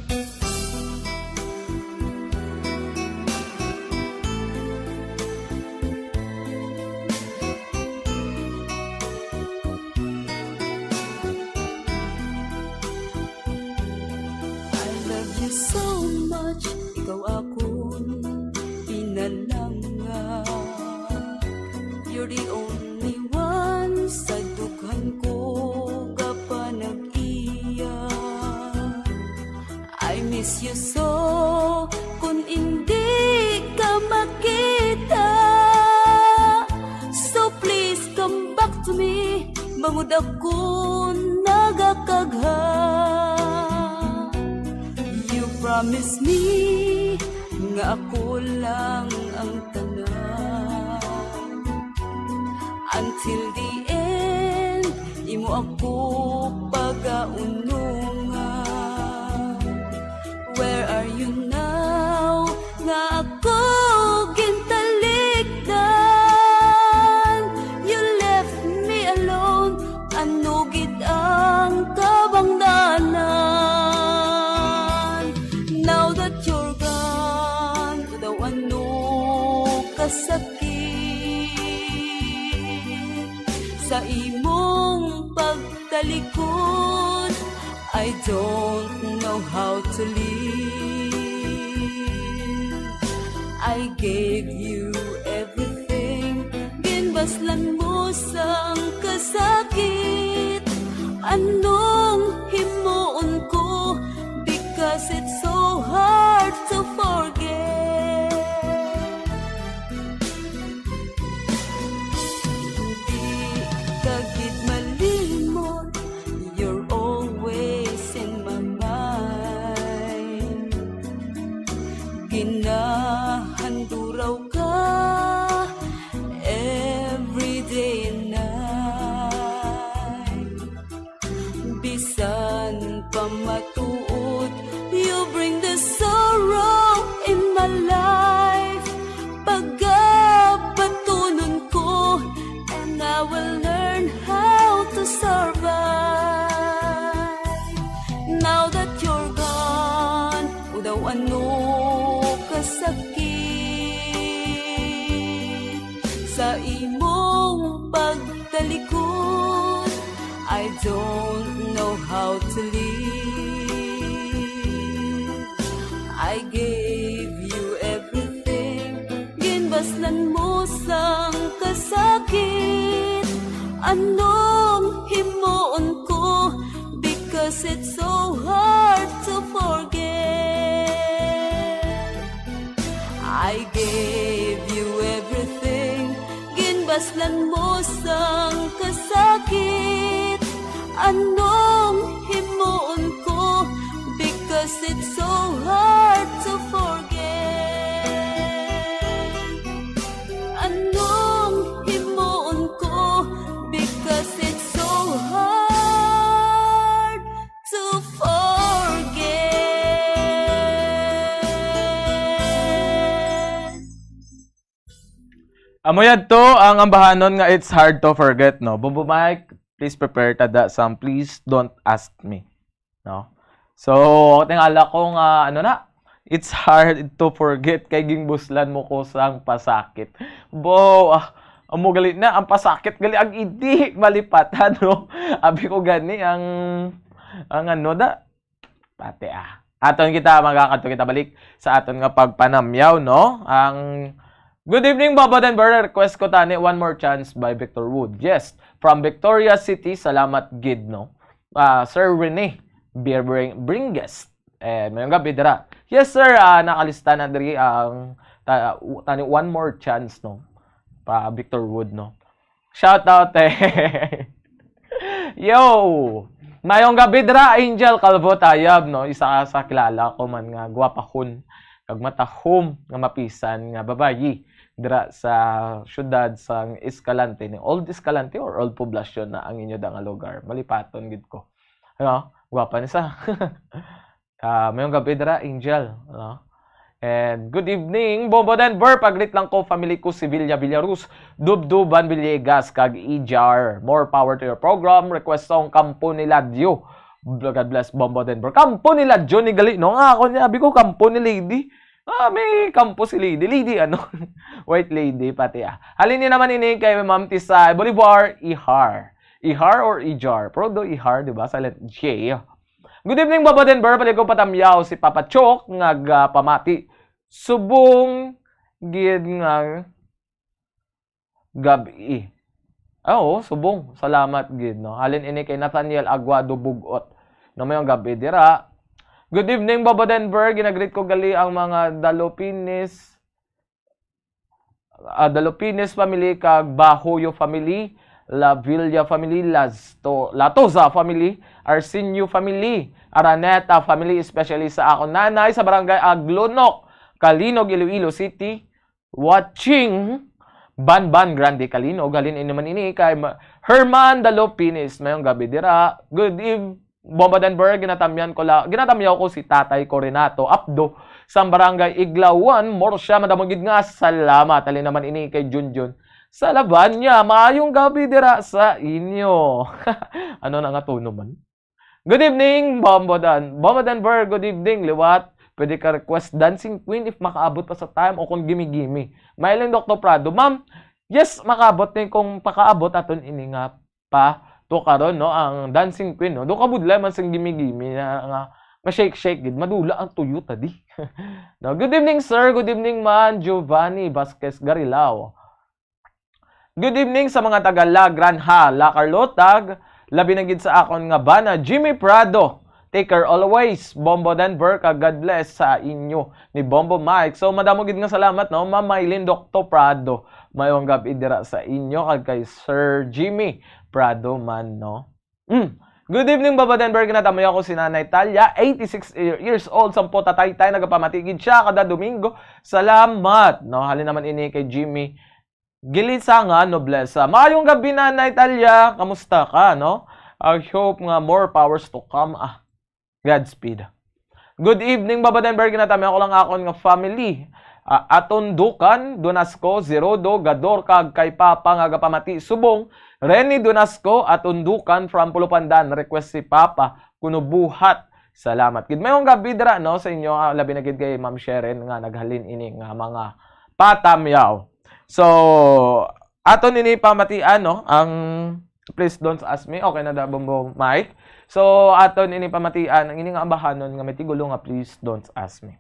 love you so much, ikaw akon pinalanga. You're the only one sa dughan ko gapanag-iya. I miss you so, kun indi ka makita. So please come back to me, bangod ako nagakagha. You promise me nga ako lang ang tanan. Until the end, imo ako pagaunungan. Where are you now? Nga ako gintalikdan. You left me alone. Ano gid ang kabangdanan? Now that you're gone, daw ano kasakit sa imong pagtalikod. I don't know how to live. I gave you everything. Ginbaslan mo sang kasakit. Anong himuon ko? Because it's so hard to forget. Di ka gid malimot, you're always in my mind. Ginahanduraw ka every day and night. Bisan pa matuod, you bring the sorrow in my life. Pagabatunon ko, and I will learn how to survive. Now that you're gone, o daw ano kasakit sa imong pagtalikod. I don't know how to live. I gave you everything. Ginbaslan mo sang kasakit. Anong himuon ko? Because it's so hard to forget. I gave you everything. Ginbaslan mo sang kasakit. Anong himuon ko? Because it's so hard to forget. Anong himuon Amo yadto ang ambahanon nga it's hard to forget, no? Bombo Mike, please prepare ta da sang please don't ask me, no? So, tingala ko nga, ano na, it's hard to forget kay ginbuslan mo ko sang pasakit. Bo, ah, amo gali na, ang pasakit gali ang hindi malipatan, no? Abi ko gani ang, ang ano da, pati ah. Aton kita, magakadto kita balik sa aton nga pagpanamyaw, no? Ang, "Good evening, Bobo Denver. Request ko tani One More Chance by Victor Wood." Yes, from Victoria City. Salamat gid, no? Ah, Sir Rene Bir-, Bring-, Bringues. Eh, mayong gabi dira. Yes, sir. Ah, nakalista na diri ang ta-, u-, tani One More Chance, no? Pa Victor Wood, no? Shout out, eh. Yo! Mayong gabi dira, Angel Calvo Tayab, no? Isa ka sa kilala ko man nga gwapahon kag matahom nga mapisan nga babayi dira sa syudad sang Escalante, ni Old Escalante or Old Poblacion na ang inyo da nga lugar. Malipaton gid ko. Ano? Gwapa ni sa. Ah, mayong gabi dira, Angel, no? And good evening, Bombo Denver. Paglit lang ko, family ko, Sevilla Villaruz, Dubduban Villegas, kag Ijar. More power to your program. Request song, Kampo ni Ladyo. God bless, Bombo Denver. Kampo ni Ladyo ni gali, no? Nga ako niya, abi ko, Kampo ni Lady. Ah, may kampo si Lady. Lady, ano? White Lady, pati ah. Halin niya naman ini kay Ma'am Tisay Bolivar, Ihar. Ihar or Ijar? Pero do Ihar, di ba? Silent J. Good evening, Baba Denver. Pwede ko patamyaw si Papa Chok nga gapamati. Subong gid nga gab-i. Ah, oo, subong. Salamat gid, no? Halin ini kay Nathaniel Aguado Bugot. No, mayong gabi dira. Good evening, Baba Denver. Ginagreet ko gali ang mga Dalopines. Ah, Dalopines family kag Bahoyo family, Lavilla family, Lasto-, Latoza family, Arsenio family, Araneta family, especially sa akon nanay sa barangay Aglonok, Calinog, Iloilo City. Watching Banban Grande Calinog, halin ini man ini kay Ma-, Herman Dalopines. Mayong gabi dira. Good eve-, Bomba Denver, ginatamyan ko la-, ginatamyaw ko si Tatay ko Renato Apdo sang Barangay Iglawan, Murcia. Madamo gid nga salamat. Halin naman ini kay Junjun sa Labanya. Maayong gabi dira sa inyo. Ano na nga tono man? Good evening, Bombo Dan-, Bombo Denver. Good evening, liwat. Pwede ka request Dancing Queen if makaabot pa sa time o kung gimi-gimi. Mailin, Doktor Prado. Ma'am, yes, makaabot din kung pakaabot aton ini nga pa to karon, no, ang Dancing Queen, no? Do kabudlay man sing gimi-gimi na nga ma-shake-shake gid, madula ang tuyo ta di. No, good evening, sir. Good evening, man. Giovanni Vasquez Garilao. Good evening sa mga taga La Granja, La Carlota, labi na gid sa akon nga bana, Jimmy Prado. Take care always, Bombo Denver, kag God bless sa inyo ni Bombo Mike. So, madamo gid nga salamat, no, Ma'am Mylene Docto Prado. Mayong gabi dira sa inyo kag kay Sir Jimmy Prado man, no. Mm. Good evening, Baba Denver. Ginatamay ako si Nanay Talia, eighty-six year-, years old, sampo tataytay, nagapamati gid siya kada Domingo. Salamat, no. Halin naman ini kay Jimmy Gilisanga Noblesa. Maayong gabi, Nanay Talia. Kamusta ka, no? I hope nga more powers to come, ah. Godspeed. Good evening, Baba Denver. Ginatamay ako lang akon nga family. Ah, Aton Dukan, Dunasco, Zerodo, Gador, kag kay Papa nga gapamati subong. Rene Dunasco, Aton Dukan from Pulupandan. Request si Papa, kuno buhat. Salamat gid. Mayong gabi dira, no, sa inyo, ah, labi na gid kay Ma'am Sharon nga naghalin ini nga mga patamyaw. So, aton ini pamatian, no, ang Please Don't Ask Me. Okay na da, Bombo Mike? So, aton ini pamatian ang ini nga ambahanon nga may tigulo nga Please Don't Ask Me.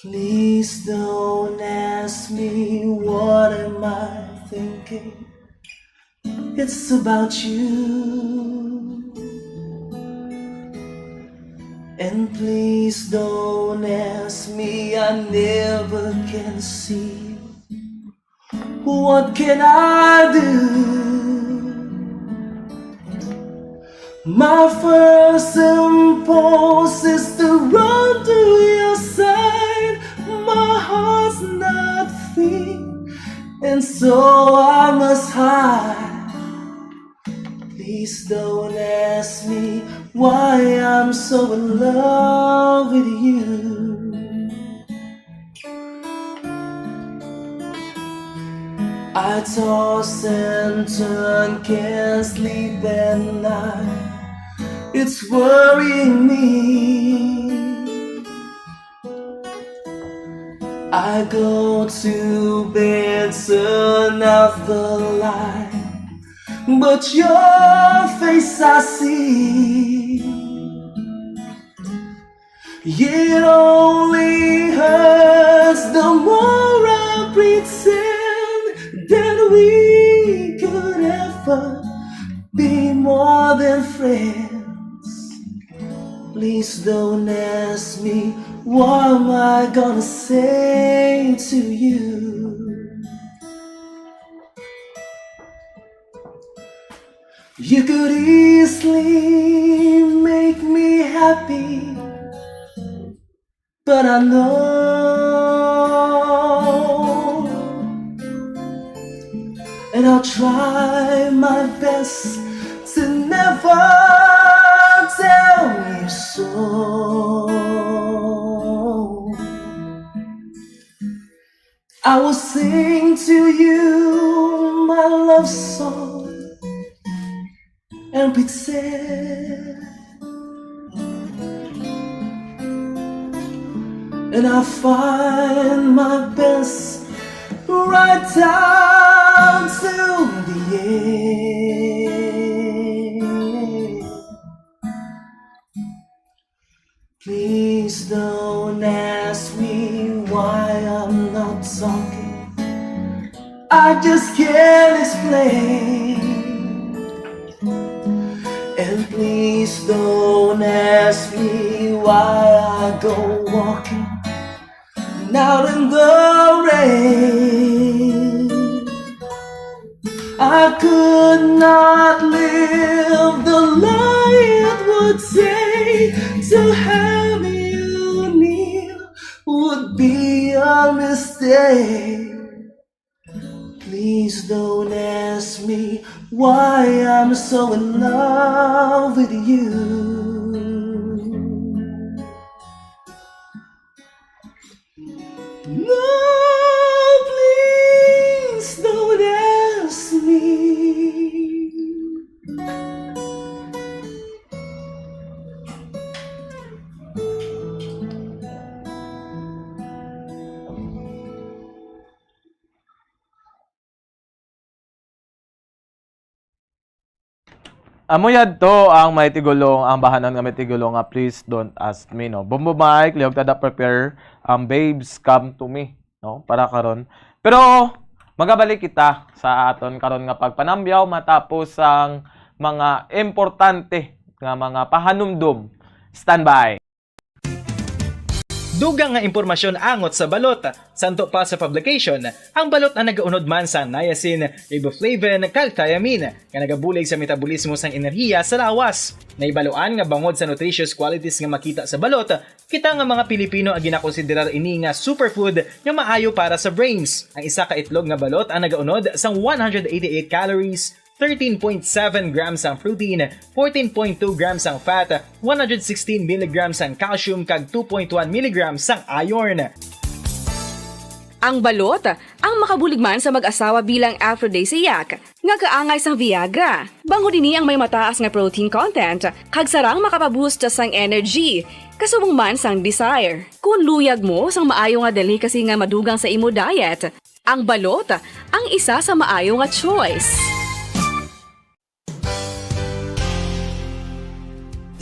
Please don't ask me what am I thinking. It's about you. And please don't ask me, I never can see you. What can I do? My first impulse is to run to your side. My heart's not free, and so I must hide. Please don't ask me why I'm so in love with you. I toss and turn, can't sleep at night. It's worrying me. I go to bed, turn out the light, but your face I see. It only hurts the more I pretend that we could ever be more than friends. Please don't ask me what am I gonna say to you. You could easily make me happy, but I know, and I'll try my best to never tell you so. I will sing to you my love song and pretend, and I'll find my best right down to the end. Please don't ask me why I'm not talking. I just can't explain. And please don't ask me why I go walking out in the rain. I could not live the lie it would take to have you near would be a mistake. Please don't ask me why I'm so in love with you. No, please don't ask me. Amo yadto ang may tigulo, ang bahanon nga may tigulo nga, "Please don't ask me," no? Bombo Mike, lihog tada prepare ang "Babes, Come to Me," no? Para karon. Pero magabalik kita sa aton karon nga pagpanambyaw matapos ang mga importante nga mga pahanumdom. Standby. Dugang nga impormasyon angot sa balot. Santo pa sa publication, ang balot ang nagaunod man sang niacin, riboflavin, kag thiamine nga nagabulig sa metabolismo sang enerhiya sa lawas. Nahibaluan nga bangod sa nutritious qualities nga makita sa balot, kita nga mga Pilipino ang ginakonsiderar ini nga superfood nga maayo para sa brains. Ang isa ka itlog nga balot ang nagaunod sang one hundred eighty-eight calories, thirteen point seven grams ang protein, fourteen point two grams ang fat, one hundred sixteen milligrams ang calcium, kag two point one milligrams ang iron. Ang balot, ang makabulig man sa mag-asawa bilang aphrodisiac, nga kaangay sang Viagra. Bangod ini ang may mataas nga protein content, kag sarang makapaboost sang energy, kasubong man sang desire. Kung luyag mo sang maayo nga delicacy nga madugang sa imo diet, ang balot ang isa sa maayo nga choice.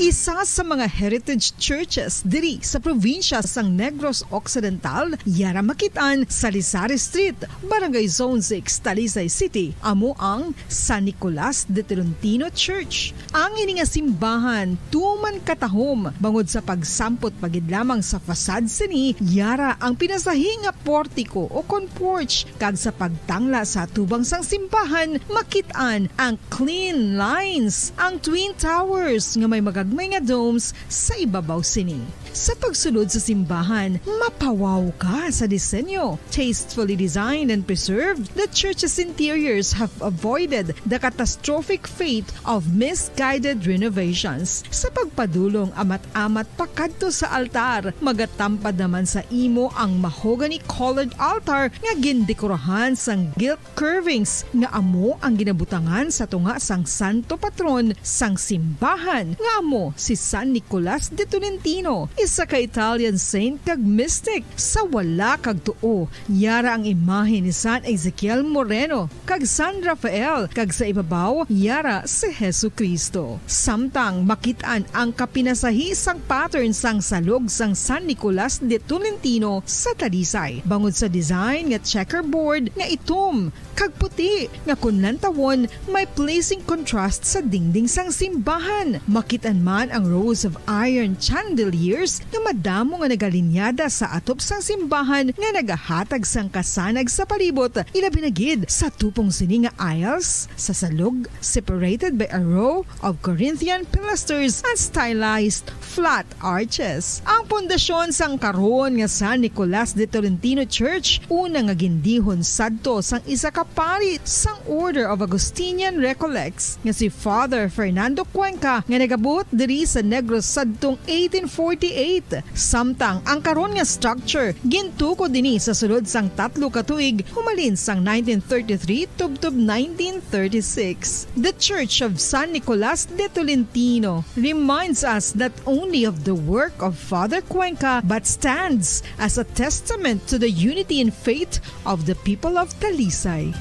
Isa sa mga heritage churches diri sa probinsya sang Negros Occidental, yara makit-an sa Lizares Street, Barangay Zone six, Talisay City, amo ang San Nicolas de Tolentino Church. Ang ini nga simbahan tuman katahom bangod sa pagsampot pa gid lamang sa facade sini, yara ang pinasahi nga portiko o kon porch, kag sa pagtangla sa atubang sang simbahan makit-an ang clean lines, ang Twin Towers nga may mga may nga domes sa ibabaw sini. Sa pagsulod sa simbahan, mapawaw ka sa disenyo. Tastefully designed and preserved, the church's interiors have avoided the catastrophic fate of misguided renovations. Sa pagpadulong amat-amat pakadto sa altar, magatampad naman sa imo ang mahogany-colored altar nga gindekorahan sang gilt curvings nga amo ang ginabutangan sa tunga sang santo patron sang simbahan nga amo si San Nicolas de Tolentino, isa ka Italian saint kag mystic. Sa wala kag tuo, yara ang imahe ni San Ezekiel Moreno kag San Rafael, kag sa ibabaw yara si Jesu-Cristo. Samtang makit-an ang kapinasahi sang pattern sang salog sang San Nicolas de Tolentino sa Talisay, bangod sa design nga checkerboard nga itom kag puti nga kon lantawon may pleasing contrast sa dingding sang simbahan. Makit-an man ang rows of iron chandeliers nga madamo nga nagalinyada sa atop sang simbahan nga nagahatag sang kasanag sa palibot, ilabi na gid sa tupong sini nga aisles sa salog, separated by a row of Corinthian pilasters and stylized flat arches. Ang pundasyon sang karon nga San Nicolas de Tolentino Church, una nga gindihon sadto sang isa ka pari sang Order of Augustinian Recollects nga si Father Fernando Cuenca, nga nagabuot diri sa Negros sadtong eighteen forty-eight. Samtang ang karon nga structure gintukod ini sa sulod sang tatlo ka tuig, humalin sang nineteen thirty-three tubtob nineteen thirty-six. The Church of San Nicolas de Tolentino reminds us not only of the work of Father Cuenca but stands as a testament to the unity in faith of the people of Talisay.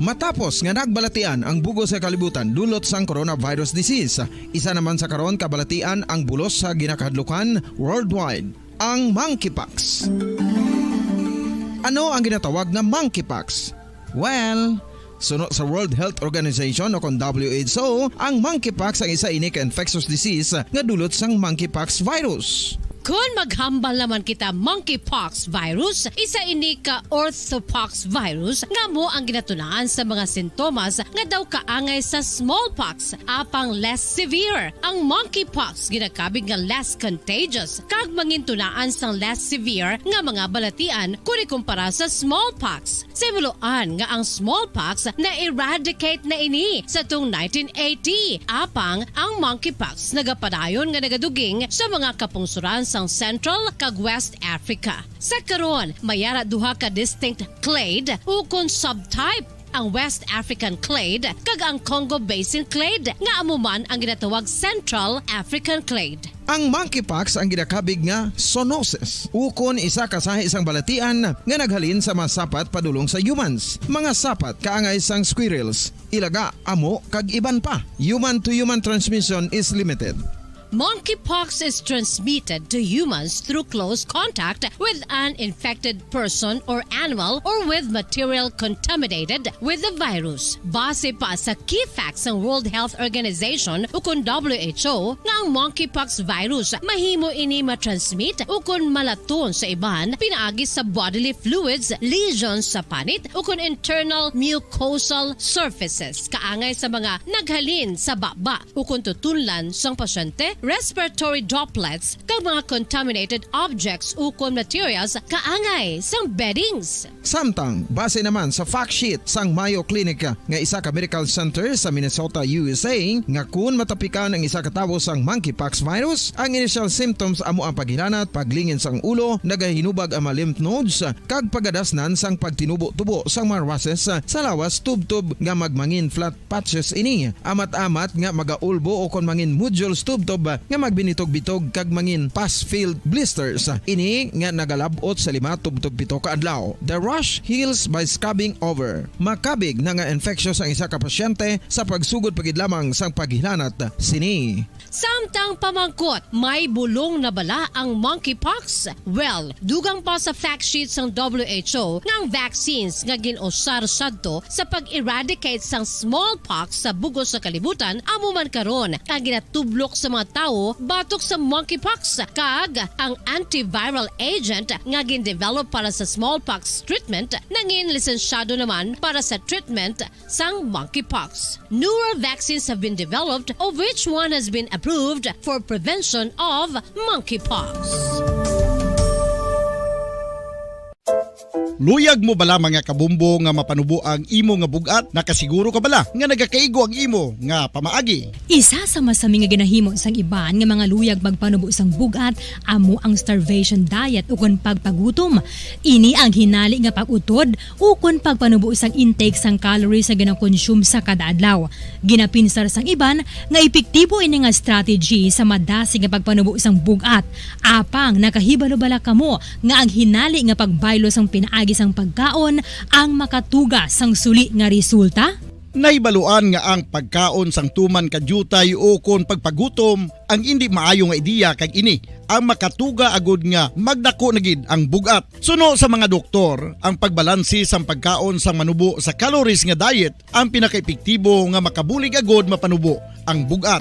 Matapos nga nagbalatian ang bug-os nga kalibutan dulot sang coronavirus disease, isa naman sa karon kabalatian ang bulos sa ginakahadlukan worldwide, ang monkeypox. Ano ang ginatawag nga monkeypox? Well, suno sa World Health Organization o kon W H O, ang monkeypox ang isa ini ka infectious disease nga dulot sang monkeypox virus. Kon maghambal naman kita, monkeypox virus, isa ini ka orthopox virus nga amo ang ginatunaan sa mga sintomas nga daw kaangay sa smallpox, apang less severe. Ang monkeypox ginakabig nga less contagious kag mangintunaan sang less severe nga mga balatian kon ikumpara sa smallpox. Sa himuloan nga ang smallpox na-eradicate na ini sa tong nineteen eighty, apang ang monkeypox nagapadayon nga nagaduging sa mga kapungsoran sang Central kag West Africa. Sa karon, may ara duha ka distinct clade ukon subtype, ang West African clade kag ang Congo Basin clade, nga amo man ang ginatawag Central African clade. Ang monkeypox ang ginakabig nga zoonosis, ukon isa ka sahi sang balatian nga naghalin sa mga sapat padulong sa humans. Mga sapat kaangay sang squirrels, ilaga, amo, kag iban pa. Human to human transmission is limited. Monkeypox is transmitted to humans through close contact with an infected person or animal or with material contaminated with the virus. Base pa sa key facts sang World Health Organization ukon W H O nga ang monkeypox virus mahimo ini matransmit ukon malaton sa iban pinaagi sa bodily fluids, lesions sa panit ukon internal mucosal surfaces kaangay sa mga naghalin sa baba ukon tutunlan sang pasyente, respiratory droplets, kag mga contaminated objects ukon materials kaangay sang beddings. Samtang, base naman sa fact sheet sang Mayo Clinic nga isa ka medical center sa Minnesota, U S A, nga kun matapikan ang isa ka tawo sang monkeypox virus, ang initial symptoms amo ang paghilanat, paglingin sang ulo, nagahinubag ang mga lymph nodes, kag pagadasnan sang pagtinubo-tubo sang mga rushes sa lawas tubtob nga magmangin flat patches ini, amat-amat nga magaulbo ukon mangin nodules tubtob nga magbinitog-bitog kag mangin pus-filled blisters. Ini nga nagalab-ot sa lima tubtob pito ka adlaw. The rash heals by scabbing over. Makabig na nga infectious ang isa ka pasyente sa pagsugod pa gid lamang sang paghilanat sini. Samtang pamangkot, may bulong na bala ang monkeypox? Well, dugang pa sa fact sheet sang W H O nga ang vaccines nga gin-usar sadto sa pag-eradicate sang smallpox sa bug-os nga kalibutan amo man karon ang ginatublok sa mga tawo batok sa monkeypox, kag ang antiviral agent nga gindevelop para sa smallpox treatment nangin lisensyado naman para sa treatment sang monkeypox. Newer vaccines have been developed, of which one has been approved for prevention of monkeypox. Luyag mo bala, mga kabombo, nga mapanubo ang imo nga bug-at? Nakasiguro ka bala nga nagakaigo ang imo nga pamaagi? Isa sa masami nga ginahimo sang iban nga mga luyag magpanubo sang bug-at amo ang starvation diet ukon pagpagutom. Ini ang hinali nga pag-utod ukon pagpanubo sang intake sang calories nga ginakonsume sa kada adlaw. Ginapinsar sang iban nga epektibo ini nga strategy sa madasig nga pagpanubo sang bug-at. Apang nakahibalo bala kamo nga ang hinali nga pagbaylo sang pinaagi sang pagkaon ang makatuga sang suli nga resulta? Nahibaluan nga ang pagkaon sang tuman ka diutay ukon pagpagutom ang indi maayo nga ideya, kag ini ang makatuga agud nga magdako na gid ang bug-at. Suno sa mga doktor, ang pagbalansi sang pagkaon sang manubo sa calories nga diet ang pinakaepektibo nga makabulig agud mapanubo ang bug-at.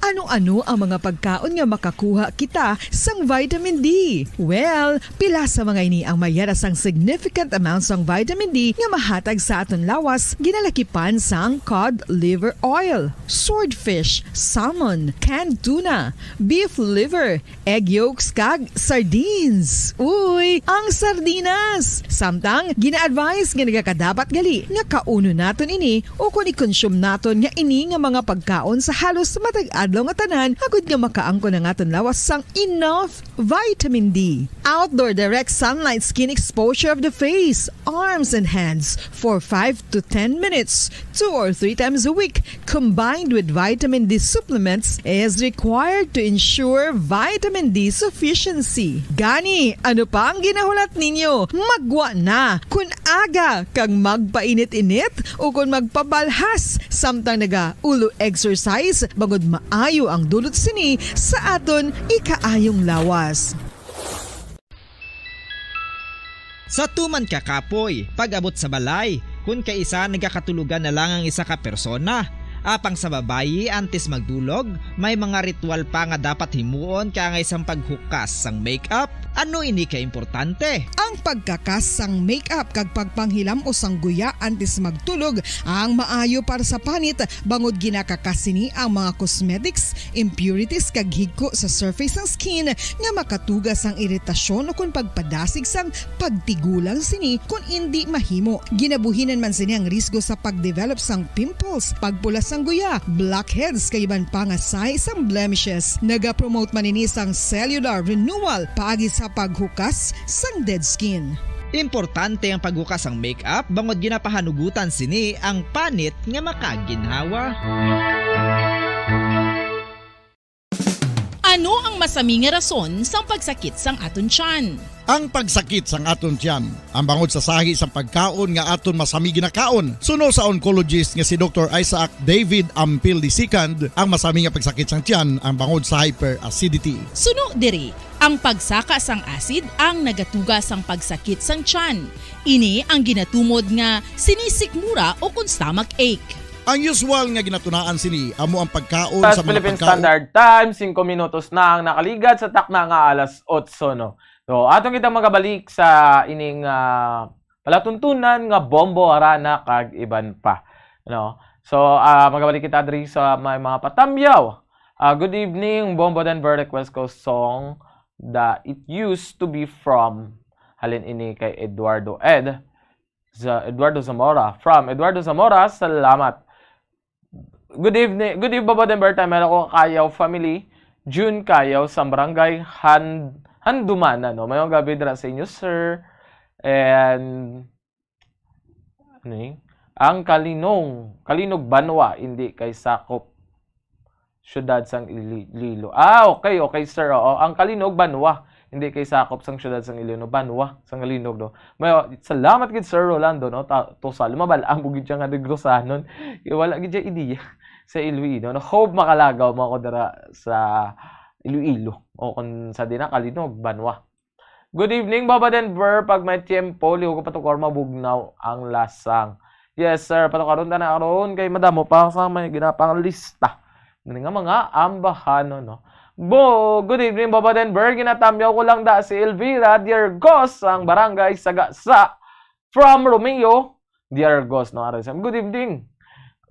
Ano-ano ang mga pagkaon nga makakuha kita sang vitamin D? Well, pila sa mga ini ang mayara sang significant amount sang vitamin D nga mahatag sa aton lawas, ginalakipan sang cod liver oil, swordfish, salmon, canned tuna, beef liver, egg yolks, kag sardines. Uy, ang sardinas! Samtang, gina-advise nga nagakadapat gali nga kaunon naton ini ukon i-consume naton nga ini nga mga pagkaon sa halos matag adlaw nga tanan, agud nga makaangkon ang aton lawas sang enough vitamin D. Outdoor direct sunlight skin exposure of the face, arms, and hands for five to ten minutes, two or three times a week, combined with vitamin D supplements, is required to ensure vitamin D sufficiency. Gani, ano pa ang ginahulat ninyo? Magwa na! Kun aga kag magpainit-init ukon magpabalhas samtang naga-ulo exercise, bangod maayo ang dulot sini sa aton ikaayong lawas. Sa tuman ka kapoy, pag-abot sa balay, kun kaisa nagakatulogan na lang ang isa ka persona. Apang sa babayi, antes magdulog, may mga ritual pa nga dapat himuon kaangay sang paghukas sang makeup. Ano ini ka importante? Ang pagkakas sang makeup kag pagpanghilam-os sang guya antes magtulog ang maayo para sa panit, bangod ginakakas sini ang mga cosmetics, impurities, kag higko sa surface sang skin nga makatuga sang iritasyon ukon pagpadasig sang pagtigulang sini kon indi mahimo. Ginabuhinan man sini ang risgo sa pagdevelop sang pimples, pagpula sang guya, blackheads, kag iban pa nga sign sang blemishes. Nagapromote man ini sang cellular renewal paagi sa paghukas sang dead skin. Importante ang paghukas sang makeup bangod ginapahanugutan sini ang panit nga makaginhawa. Ano ang masami nga rason sang pagsakit sang aton tiyan? Ang pagsakit sang aton tiyan, ang bangod sa sahi sang pagkaon nga aton masami ginakaon, suno sa oncologist nga si Doktor Isaac David Ampil the second, ang masami nga pagsakit sang tiyan, ang bangod sa hyperacidity. Suno diri, ang pagsaka sang acid ang nagatuga sang pagsakit sang tiyan. Ini ang ginatumod nga sinisikmura ukon stomach ache. Ang usual nga ginatunaan sini amo ang pagkaon Sa sa mga Philippine pagkaon. Standard Time, singko minutos na ang nakaligad sa takna nga alas otso, no? So, atong kita magabalik sa ining, ah, palatuntunan nga Bombo, Harana, kag iban pa, no? So, ah, magabalik kita diri sa may mga patamyaw. Ah, good evening, Bombo Denver. Request ko song The It Used to Be from, halin ini kay Eduardo Ed. Sa Eduardo Zamora. From Eduardo Zamora, salamat. Good evening. Good evening, Baba Denver. Time ako, Kayaw family. June Kayaw sa barangay Han Handumanan, no? Mayong gabi dira sa inyo, sir. And, ano eh? Ang Kalinong, Kalinog Banwa, hindi kay sakop siyudad sang Ili-, Iloilo. Ah, okay, okay, sir. Oo, ang Kalinog, Banwa. Hindi kay sakop sang siyudad sang Iloilo, no? Banwa, sang Kalinog, no? May, salamat gid, Sir Rolando, no? Ta-, tusa, lumabal-an mo gid siya nga Negrosanon. Kay wala gid siya ideya sa Iloilo, no? Hope makalagaw mo ako dira sa Iloilo. O kung sa dina, Kalinog, Banwa. Good evening, Baba Denver. Pag may tiyempo, liho ko patukar mabugnaw ang lasang. Yes, sir. Patukaron ta na karon kay madamo pa sa may ginapanglista. Gani nga mga ambahanon, no? Bo, good evening, Bobo Denver. Ginatamyaw ko lang da si Elvira Diergos, ang barangay Sagasa. From Romeo Diergos, no, R S M. Good evening,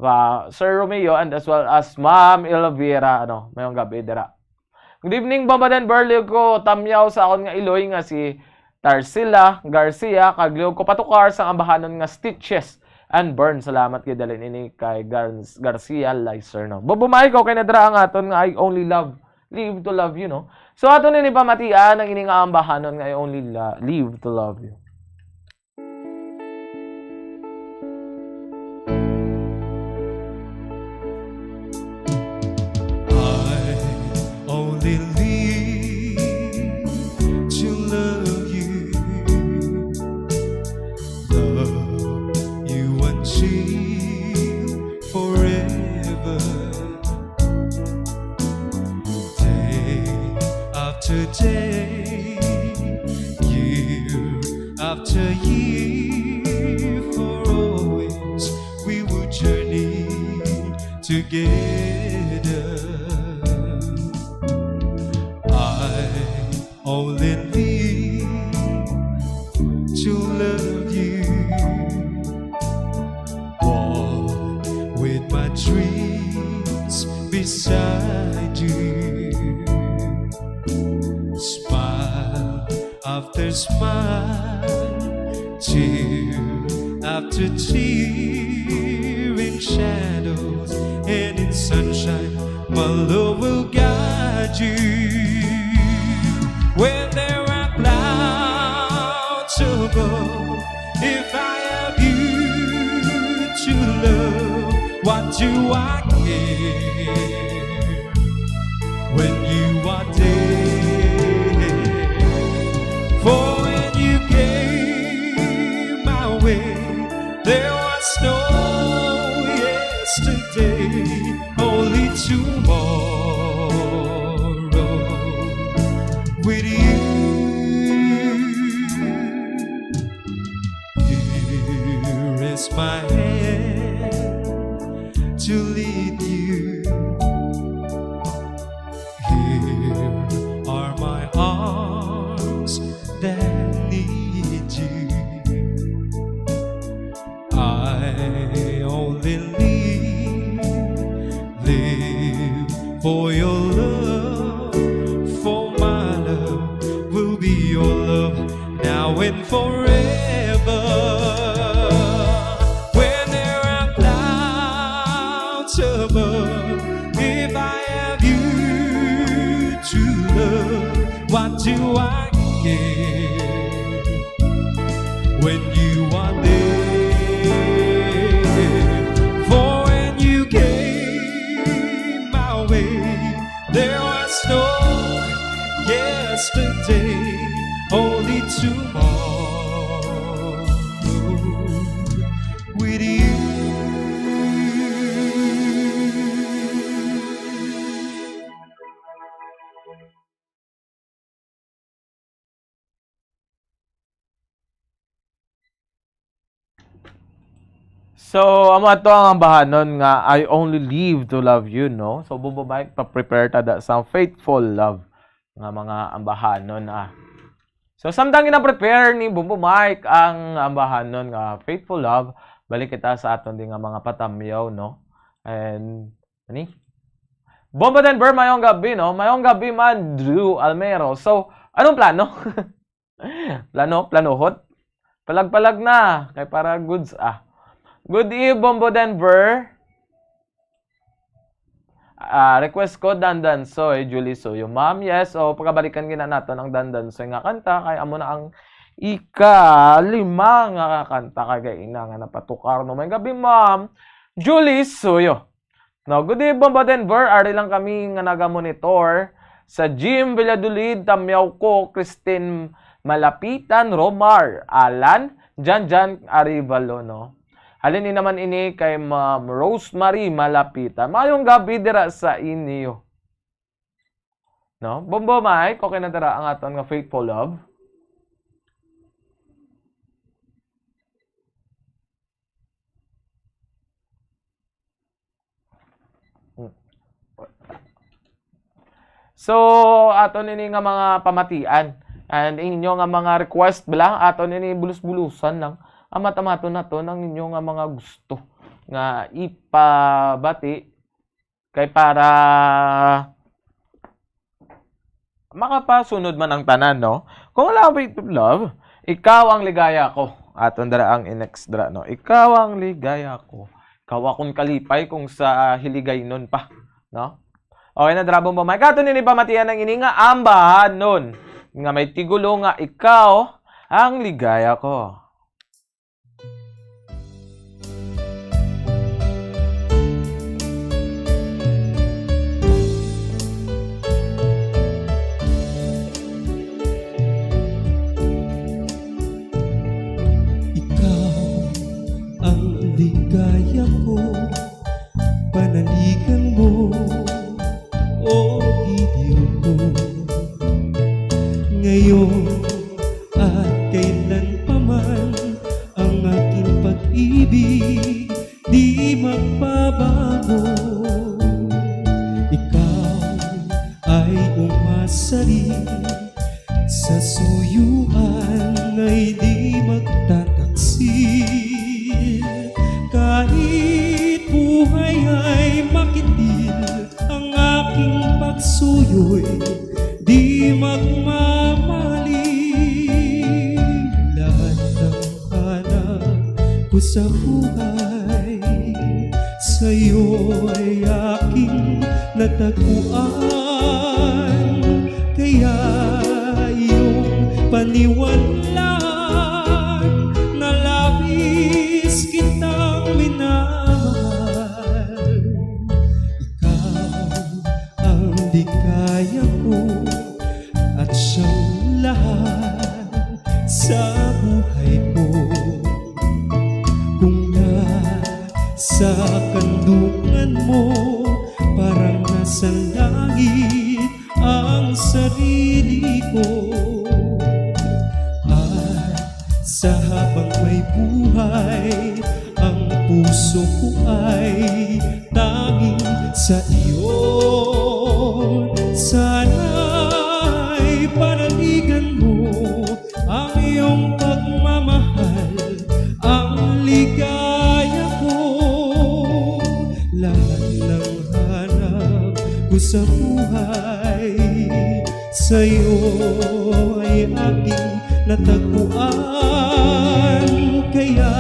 uh, Sir Romeo, and as well as Ma'am Elvira, ano, mayong gabi dira. Good evening, Bobo Denver. Liog ko tamyaw sa akon nga iloy nga si Tarsila Garcia, kag liog ko patukar sang ambahanon nga Stitches and Burn. Salamat kay dalin ini kay Gar-, Garcia Licer, no? Bobo Mike, okay na dira ang aton nga I Only Love, Live to Love You, no? So, aton ini pamatian ang ini nga ambahanon nga I Only Lo-, Live to Love You. I only live to love you, love you until forever. Day after day, year after year, for always we would journey together. I only live to love you, walk with my dreams beside you. Smile after smile, tear after tear, in shadows and in sunshine, my love will guide you. When there are clouds above, if I have you to love, what do I care when you are there? For when you came my way, there was no yesterday, only tomorrow with you. Here is my hand to lead you. Here are my arms that need you. I only live, live for your love, for my love will be your love now and forever. When there are clouds above, if I have you to love, what do I care when you are there? For when you came my way, there was no yesterday, only tomorrow with you. So, amo ato ang ambahanon nga I Only Live to Love You, no? So, Bobo Mike, pa-prepare ta da sa faithful love nga mga ambahanon, ah. So, samtang gina-prepare ni Bobo Mike ang ambahanon nga faithful love, balik kita sa aton di nga mga patamyaw, no? And, ani? Bomba Denver, mayong gabi, no? Mayong gabi man, Drew Almero. So, anong plano? Plano? Planohot? Palag-palag na. Kay para goods, ah. Good eve, Bombo Denver. Ah, request ko, Dandansoy, Julie Suyo. Ma'am, yes. O, pagabalikan gina naton ang Dandansoy nga kanta. Kay amo na ang ikalima nga kanta kay gaina nga napatukar, no? May gabi, ma'am. Julie Suyo. No, good evening, Bombo Denver. Ari lang kami nga naga-monitor sa Jim Valladolid, tamyaw ko, Christine Malapitan, Romar, Alan, Jan Jan Arivalo, no? Halin ni naman ini kay Ma'am Rosemary Malapitan. Mayong gabi dira sa inyo. No? Bombo Mike, okay na dira ang aton nga faithful love? So, aton ini nga mga pamatian, and inyo nga mga request bala, aton ini bulus-bulusan lang. Amat-amaton naton ang inyo nga mga gusto nga ipabati kay para makapasunod man ang tanan, no? Kung love it, love, ikaw ang ligaya ko. Aton dira ang next dira, no? Ikaw ang ligaya ko. Ikaw akong kalipay kung sa Hiligaynon pa, no? Okay na, dira, Bombo Mike. Aton ini pamatian ang ini nga ambahanon nga may tigulo nga ikaw ang ligaya ko. Ikaw ang ligaya ko, panaligan mo, o giliw ko. Ngayon at kailan pa man, ang aking pag-ibig di magbabago. Ikaw ay umasaling sa suyuan ay di magtataksil. Kahit buhay ay makitil, ang aking pagsuyoy di magmamali. Lahat ng hanap ko sa buhay, sa'yo'y aking natagpuan. Kaya iyong paniwalaan na labis kitang minamahal. Ikaw ang ligaya ko at siyang lahat sa buhay ko. Kung nasa kandungan mo, parang nasa langit ang sarili ko. At sa habang may buhay, ang puso ko ay tanging sa iyo. Sana'y panaligan mo ang iyong pagmamahal, ang ligaya ko. Lahat ng hanap ko sa buhay, sa'yo ay aking natagpuan. Kaya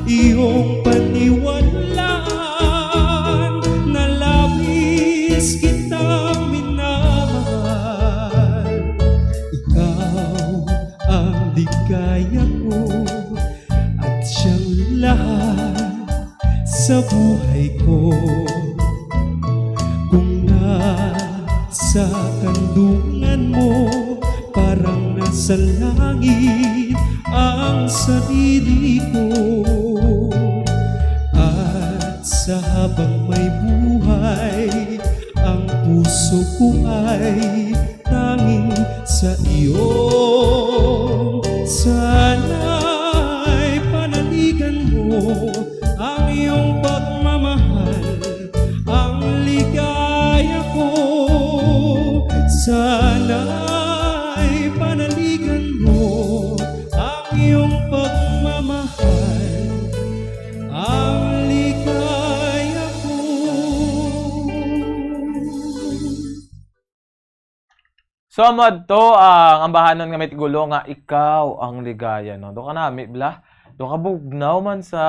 iyong paniwalaan na labis kitang minamahal. Ikaw ang ligaya ko at siyang lahat sa buhay ko. Kung nasa kandungan mo, parang nasa langit ang sarili ko. At sa habang may buhay, ang puso ko ay tanging sa iyo. Sana'y panaligan mo ang iyong pagmamahal, ang ligaya ko. Sana'y panaligan mo ang iyong pagmamahal, ang ligaya ko. So, amo adto ang ambahanon nga may tigulo nga Ikaw ang Ligaya, no? Do ka nami, bla? Do ka bugnaw man sa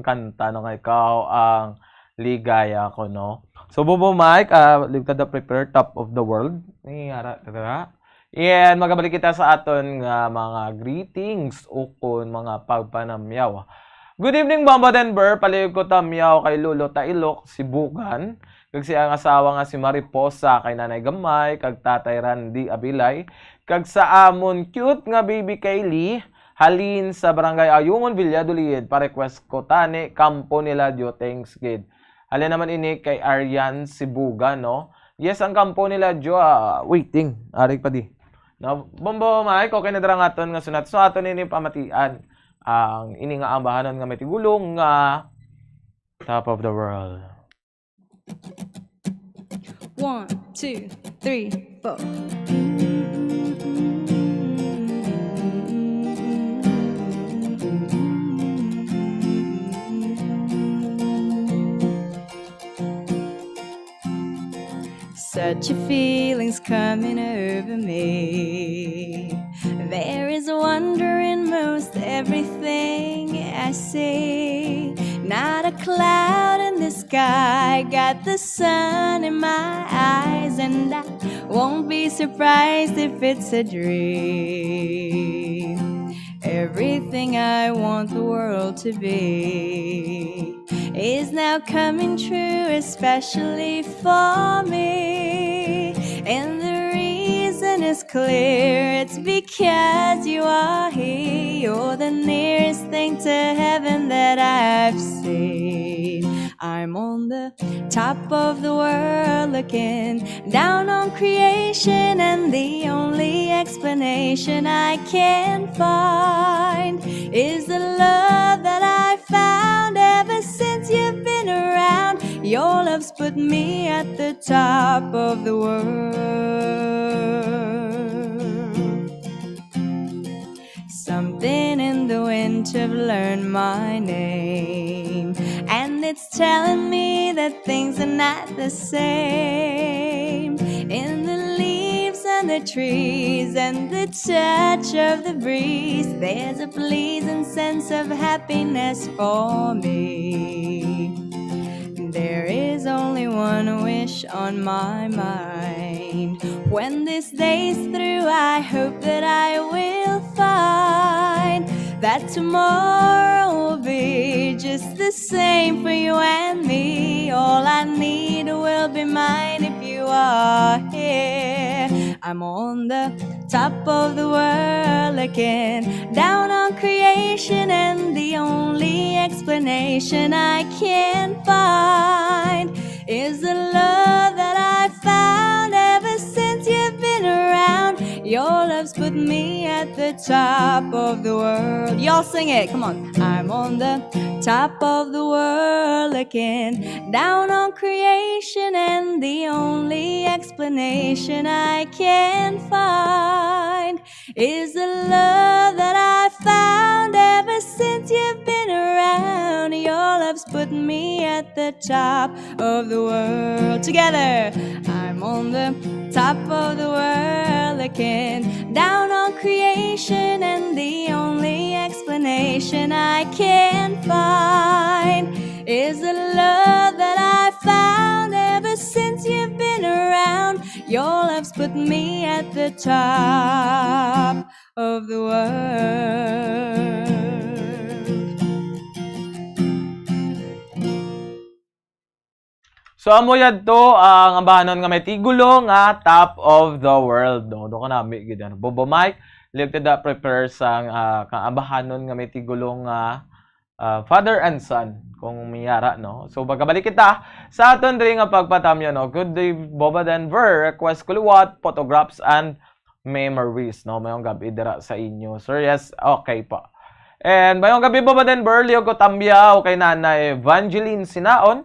kanta, no, nga Ikaw ang Ligaya Ko, no? So, Bobo Mike, ah, liwat ka da prepare, top of the world. Ni ara, ara. And magabalik kita sa aton nga mga greetings ukon mga pagpanamyaw. Good evening, Bombo Denver. Palihog ko tamyaw kay Lolo Tailok, si Bugan, kag si ang asawa nga si Mariposa, kay Nanay Gamay, kag Tatay Randy Abilay, kag sa amon cute nga baby Kaylee, halin sa Barangay Ayungon, Valladolid. Pa-request ko tani, Kampo Nila Dio, thanks gid. Halin naman ini kay Arian Sibuga, no? Yes, ang Kampo Nila Dio, ah, waiting. Ari pa di. No, Bombo Mike, okay na dira ang aton nga sunat. So, aton ini pamatian ang ini nga ambahanon nga may tigulo nga Top of the World. One, Two, three, four. Such a feeling's coming over me. There is wonder in most everything I see. Not a cloud in the sky, got the sun in my eyes, and I won't be surprised if it's a dream. Everything I want the world to be is now coming true, especially for me. And the reason is clear, it's because you are here. You're the nearest thing to heaven that I've seen. I'm on the top of the world, looking down on creation, and the only explanation I can find is the love that I found. Ever since you've been around, your love's put me at the top of the world. Something in the wind have learned my name, and it's telling me that things are not the same. In the leaves and the trees and the touch of the breeze, there's a pleasing sense of happiness for me. There is only one wish on my mind. When this day's through, I hope that I will find that tomorrow will be just the same for you and me. All I need will be mine if you are here. I'm on the top of the world, looking down on creation, and the only explanation I can find is the love that I found. Ever since you've been around, your love's put me at the top of the world. Y'all sing it, come on. I'm on the top of the world, looking down on creation, and the only explanation I can find is the love that I found. Ever since you've been around, your love's put me at the top of the world. Together, I'm on the top of the world, looking down on creation, and the only explanation I can find is the love that I found. Ever since you've been around, your love's put me at the top of the world. So, amo yadto ang ambahanon nga may tigulo nga Top of the World, no? Do ka nami gid, ano? Bobo Mike, liwag ta da prepare sang, ah, kang ambahanon nga may tigulo nga, ah, Father and Son, kung miyara, no? So, magkabalik kita sa aton diri nga pagpatamyo, no? Good day, Boba Denver. Request ko liwat, photographs and memories, no? Mayong gabi dira sa inyo, sir. Yes, okay po. And mayong gabi, Boba Denver. Liwag ko tambyaw kay Nanay Evangeline Sinaon,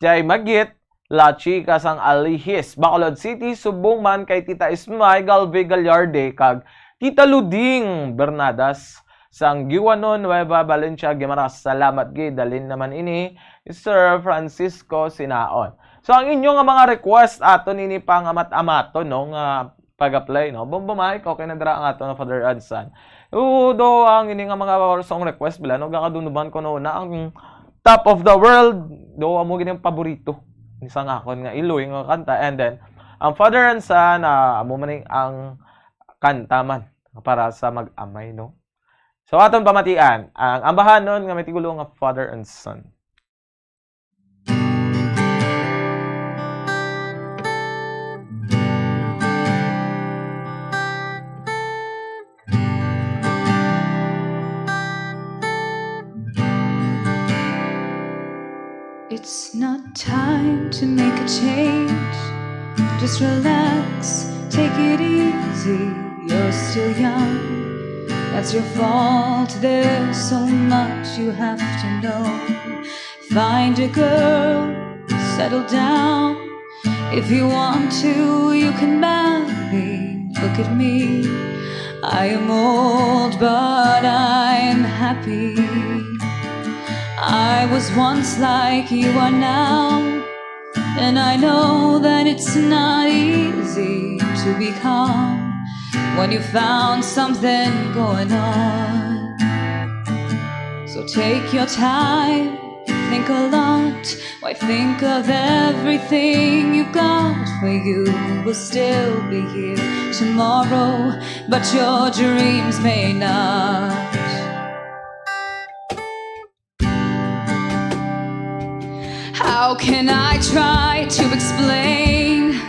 Jay Magit, La Chica sang Alihis, Bacolod City, subong man kay Tita Ismay Galve Gallarde kag Tita Luding Bernadas sang Guiuano, Nueva Valencia, Guimaras. Salamat gid, dalin naman ini, Sir Francisco Sinaon. So, ang inyo nga mga request, aton ini pang amat-amaton, no, nga pag-apply, no? Bombo Mike, okay na dira ang ato nga Father and Son. Oo, do, ang ini nga mga song request, bala, no? Gakadumduman ko, no, na ang Top of the World, do, amo gini ang paborito ni sang akon nga iloy nga kanta. And then, ang Father and Son, ah, amo man ni ang kanta man para sa mag-amay, no? So, aton pamatian ang ambahanon nga may tigulo nga Father and Son. It's not time to make a change. Just relax, take it easy. You're still young. That's your fault. There's so much you have to know. Find a girl, settle down. If you want to, you can marry. Look at me. I am old, but I'm happy. I was once like you are now, and I know that it's not easy to be calm when you found something going on. So take your time, think a lot. Why think of everything you've got? For you will still be here tomorrow, but your dreams may not. How can I try to explain?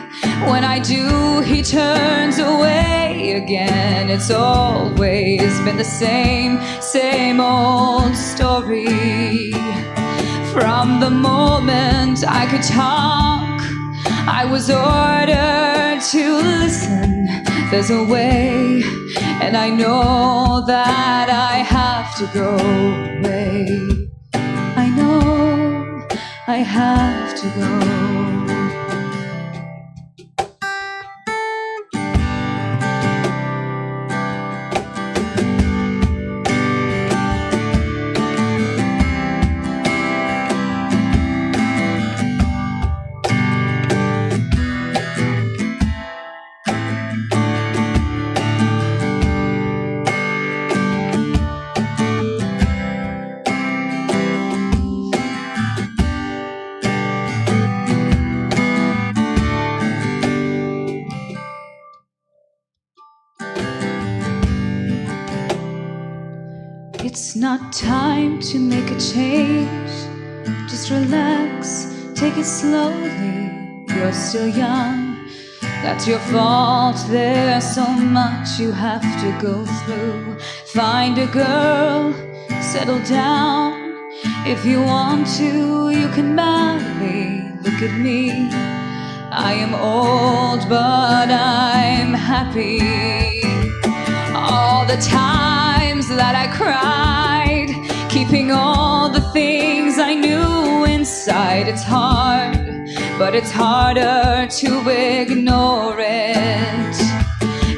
When I do, he turns away again. It's always been the same, same old story. From the moment I could talk, I was ordered to listen. There's a way, and I know that I have to go away. I know I have to go. It's not time to make a change. Just relax, take it slowly. You're still young. That's your fault. There's so much you have to go through. Find a girl, settle down. If you want to, you can marry. Look at me. I am old, but I'm happy. All the times that I cried, keeping all the things I knew inside, it's hard, but it's harder to ignore it.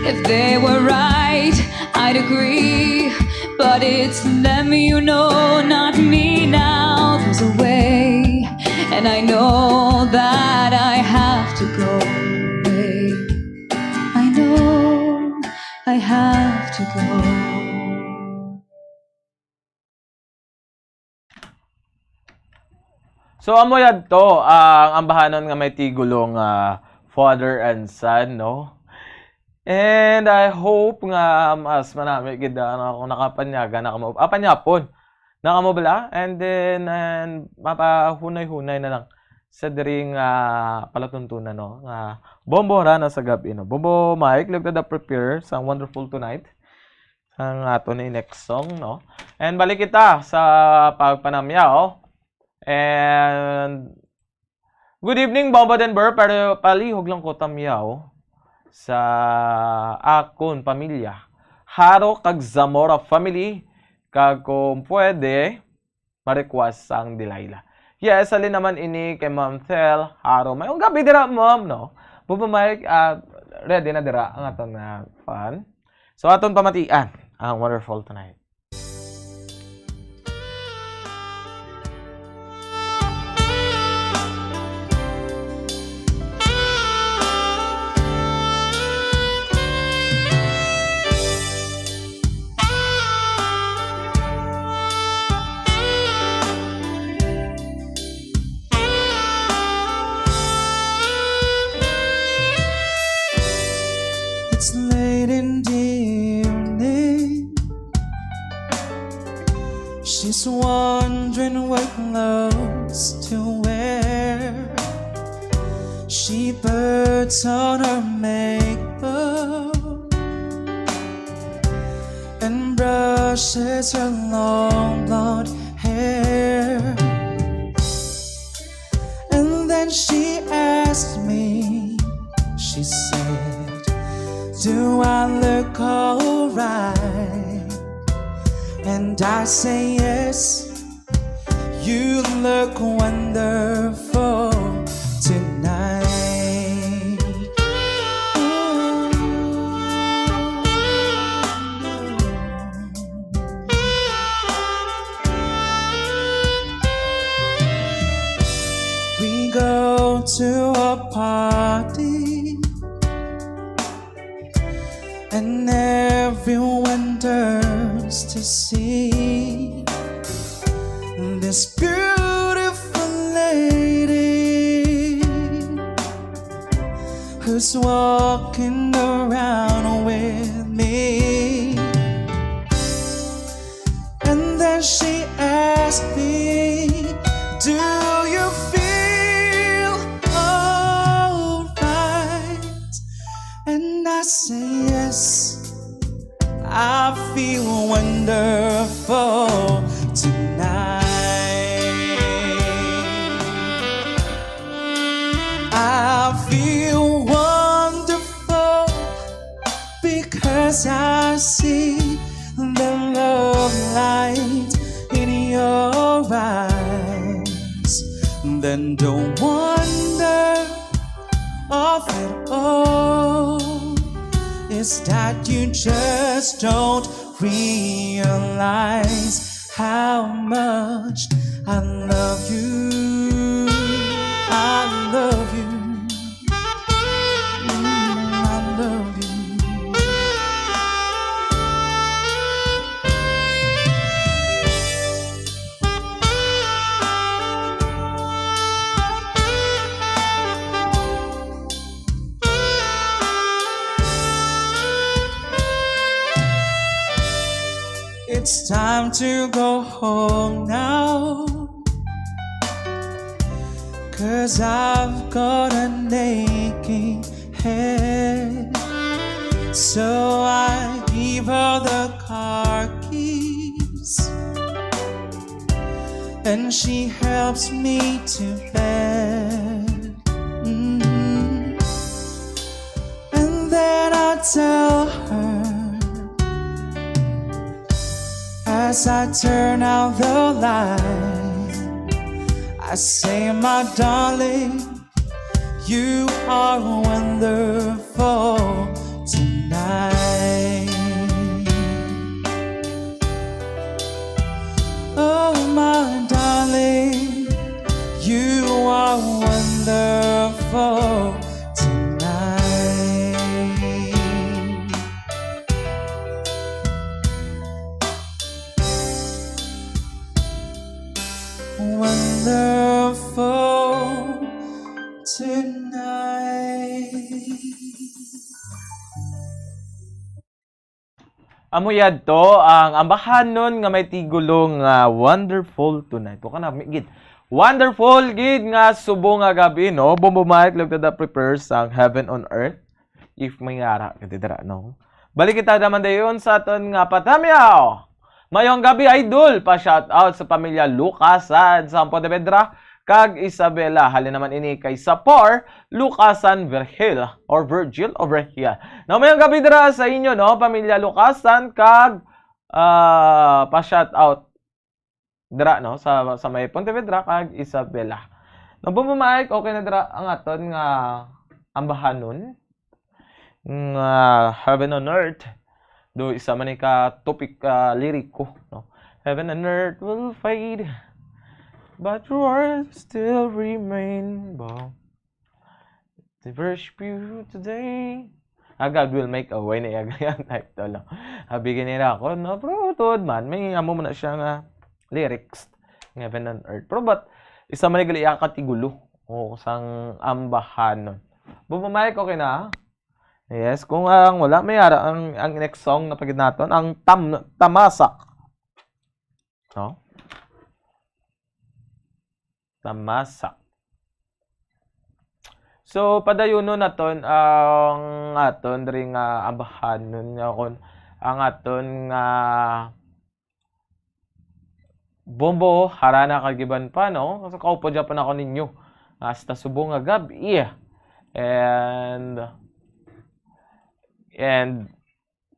If they were right, I'd agree, but it's them, you know, not me now. There's a way, and I know that I have to go away. I know I have to go. So, amo yadto ang ambahanon nga may tigulo nga father and son, no? And I hope nga mas manami gid ang akong nakapanyaga, nakamo-, ah, panyapon. Nakamo bala? And then, and mapahunay-hunay na lang sa diri nga palatuntunan, no? Nga Bombo ra na sa gab-i, no? Bombo Mike, look at the prepare sang wonderful tonight. Ang ato ni next song, no? And balik kita sa pagpanamyaw. And good evening, Bombo Denver, pero palihog lang ko tamyaw sa akon pamilya. Haro kag Zamora family, kag kung pwede, ma-request sang Delilah. Yes, halin naman ini kay Ma'am Thel Haro. Maayong gabi dira, Ma'am, no? Bubo Mike, ah, ready na dira ang aton nga fan. So, aton pamatian ang Wonderful Tonight. It's late in the evening. She's wondering what clothes to wear. She puts on her makeup and brushes her long blonde hair. And then she asked me, she said, "Do I look alright?" And I say, "Yes, you look wonderful tonight." And everyone turns to see this beautiful lady who's walking around with me. And then she asked me, "Do you feel alright?" And I say, "Yes, I feel wonderful tonight. I feel wonderful because I see the love light in your eyes." Then the wonder of it all is that you just don't realize how much I love you. I love you. Mm, I love you. It's time to go home now, 'cause I've got an aching head. So I give her the car keys, and she helps me to bed. Mm. And then I tell her, as I turn out the light, I say, "My darling, you are wonderful tonight. Oh, my darling, you are wonderful tonight." Wonderful tonight. Amo yadto ang ambahanon nga may tigulo nga Wonderful Tonight. Wa ka na, mi-, gid. Wonderful gid nga subong nga gab-i, no? Bombo Mike, lugtada, prepare sang Heaven on Earth. If may ara ka dira, no? Balik kita naman dayon sa aton nga patamyaw. Mayong gabi, idol. Pa-shout out sa pamilya Lucasan sa Pontevedra kag Isabela. Halin naman ini kay Sapor Lucasan Virgil or Virgil o Virgil. Now, mayong gabi dira sa inyo, no? Pamilya Lucasan kag, ah, pa-shout out dira, no, sa, sa may Pontevedra kag Isabela. Nang bumamaik, okay na dira ang aton nga ambahanon nga Heaven on Earth. Do isa man ni ka topic, ah, liriko, no? "Heaven and earth will fade, but your words still remain." Ba? "To worship you today." Ah, "God will make a way," na iya nga title, no? Abi gani nako, no? Pero tuod man, may amo man na siya nga lyrics, ng Heaven and Earth. Pero but, isa man ni gali iya ka tigulo. O, sang ambahanon. Bumamaik, okay na? Yes, kung ang wala, may ara ang, ang next song na pagid naton, ang Tam-, Tamasak. No? Tamasak. So, padayunon naton ang aton diri nga ambahanon nga kon ang aton nga Bombo, harana kag iban pa, no? So, kaupod gyapon ako ninyo hasta subong nga gab-i. And, and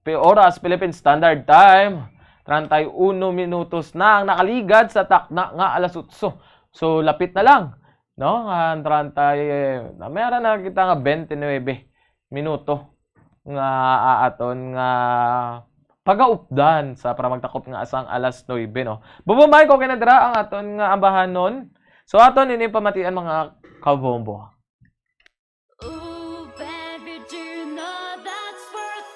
Pi-, oras, Philippine Standard Time, treinta y uno minutos na ang nakaligad sa takna nga alas otso. So, lapit na lang, no? Ang treinta, eh, na, may ara na kita nga twenty-nine minuto nga, ah, aton nga pagaupdan sa para magtakop nga sang alas nuebe, no? Bumabay ko kay na dira ang aton nga ambahanon. So, aton ini pamatian, mga kabombo. Ooh, baby, do you know that's worth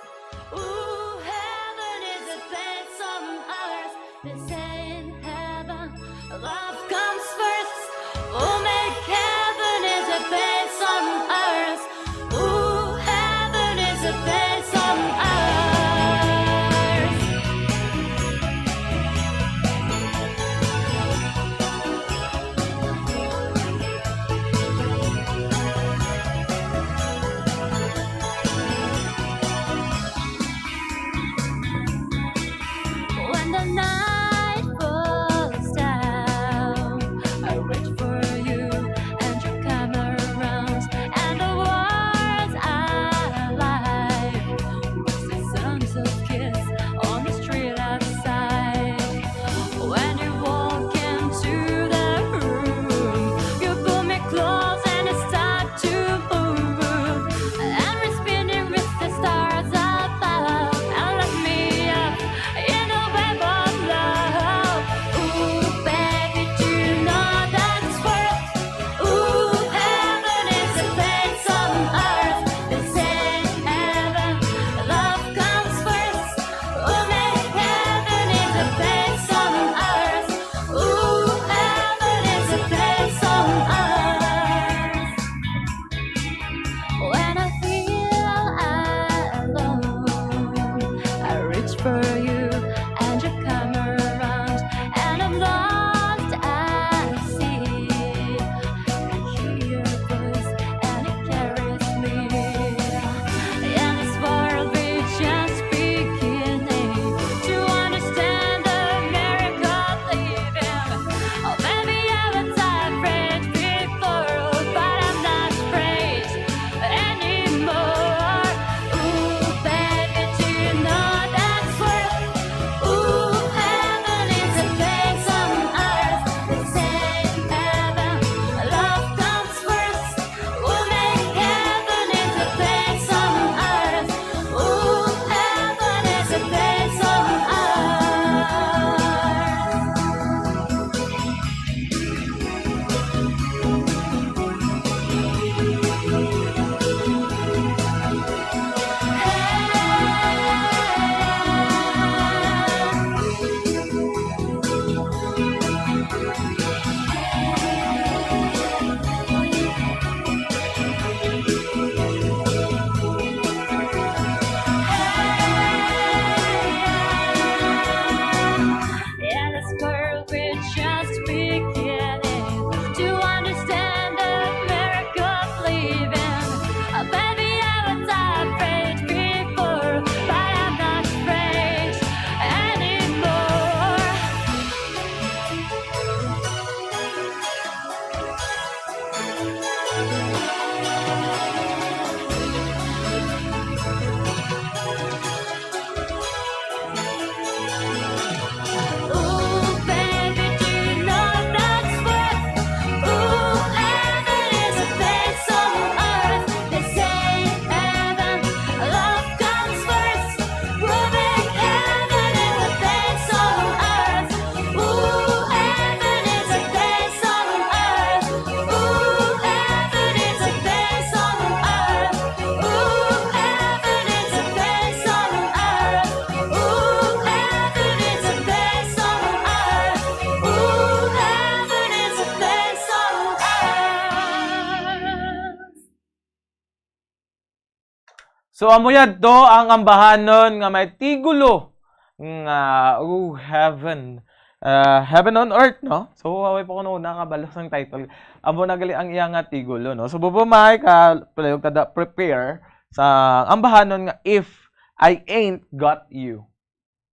So, amo yadto ang ambahanon nga may tigulo nga, oh, heaven. Ah, Heaven on Earth, no? So, away pa ko nung nakabalo sang title. Amo na gali ang iya nga tigulo, no? So, Bobo Mike, ah, palihog ta da prepare sa ambahanon nga If I Ain't Got You,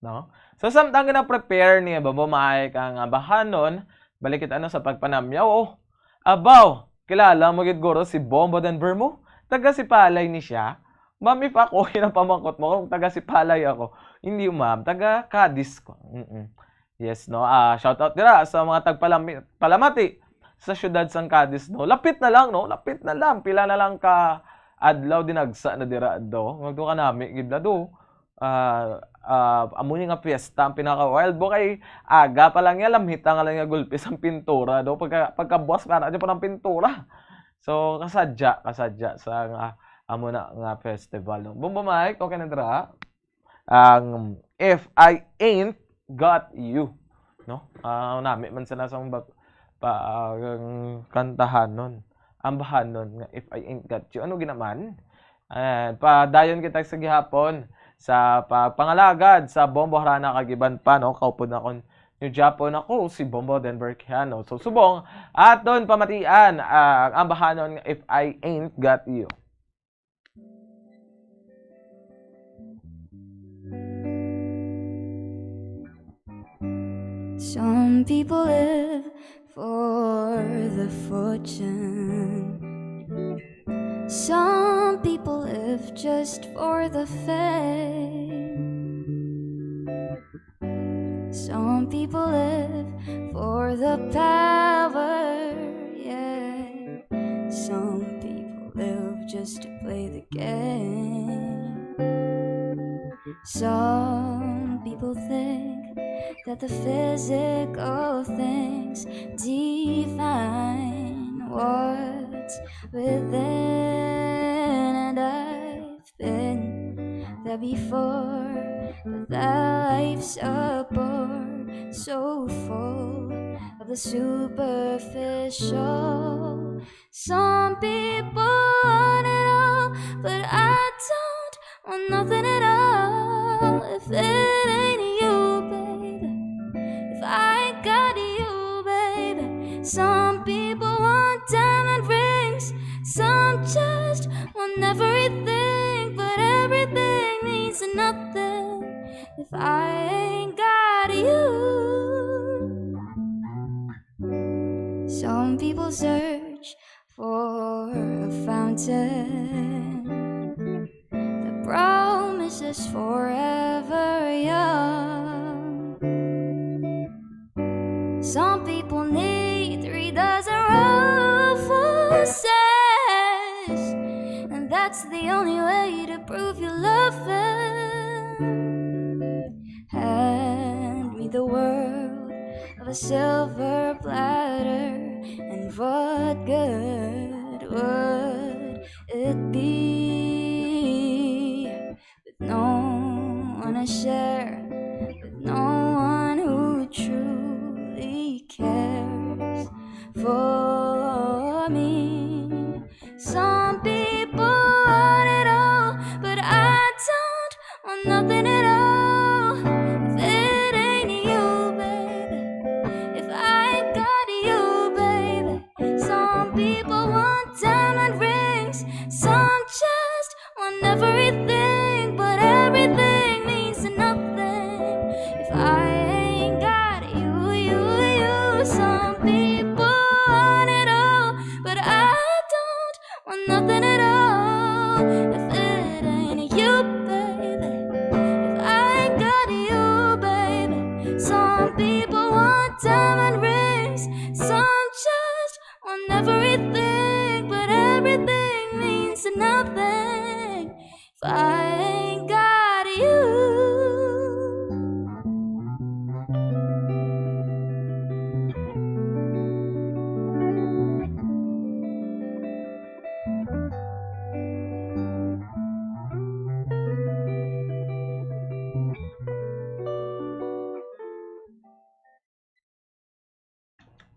no? So, samtang gina-prepare ni Bobo Mike ang ambahanon, balik kita, ano, sa pagpanamyaw. Oh, abaw, kilala mo gid guro si Bombo Denver mo? Taga Sipalay ni siya. Ma'am, if ako, yun ang pamangkot mo, kung taga Sipalay ako. Hindi, ma'am. Taga Cadiz ko. Mm-mm. Yes, no? Ah, shout out dira sa mga tagpalami-, palamati sa syudad sang Cadiz, no? Lapit na lang, no? Lapit na lang. Pila na lang ka adlaw, dinagsa na dira, do. Magdo ka nami, gid na, do. Ah, ah, amo ni nga fiesta ang pinaka-wild, bo, kay aga pa lang niya, lamhita nga lang niya gulpi sang pintura, do. Pagka, pagkabuas, para niya pa ng pintura. So, kasadya, kasadya sa nga, amo na nga festival, no? Bombo Mike, okay na dira? Ang If I Ain't Got You, no? Ah, nami man sana sa bag-, pa, ah, ang kantahanon, ambahanon nga If I Ain't Got You. Ano ginaman? Ah, padayon kita sa gihapon sa pagpangalagad sa Bombo Harana kag iban pa, no? Kaupod na kon nyo Japon ako, si Bombo Denver Quijano. So, subong, aton pamatian ang ambahanon nga If I Ain't Got You. Some people live for the fortune. Some people live just for the fame. Some people live for the power, yeah. Some people live just to play the game. Some people think that the physical things define what's within, and I've been there before, but that life's a bore, so full of the superficial. Some people want it all, but I don't want nothing at all. If it ain't you, baby, if I ain't got you, baby. Some people want diamond rings, some just want everything, but everything means nothing if I ain't got you. Some people search for a fountain that promises forever young. Some people need three dozen roses, and that's the only way to prove your loving. Hand me the world of a silver platter, and what good would it be with no one to share, with no one who truly cares for me? Some people want it all, but I don't want nothing at all. If it ain't you, baby, if I ain't got you, baby. Some people want diamond rings, some just want everything, but everything means nothing if I ain't got you, you, you. Some people want it all, but I don't want nothing at all if it ain't you, baby. If I ain't got you, baby. Some people want diamond rings, some just want everything, but everything means nothing if I ain't got you.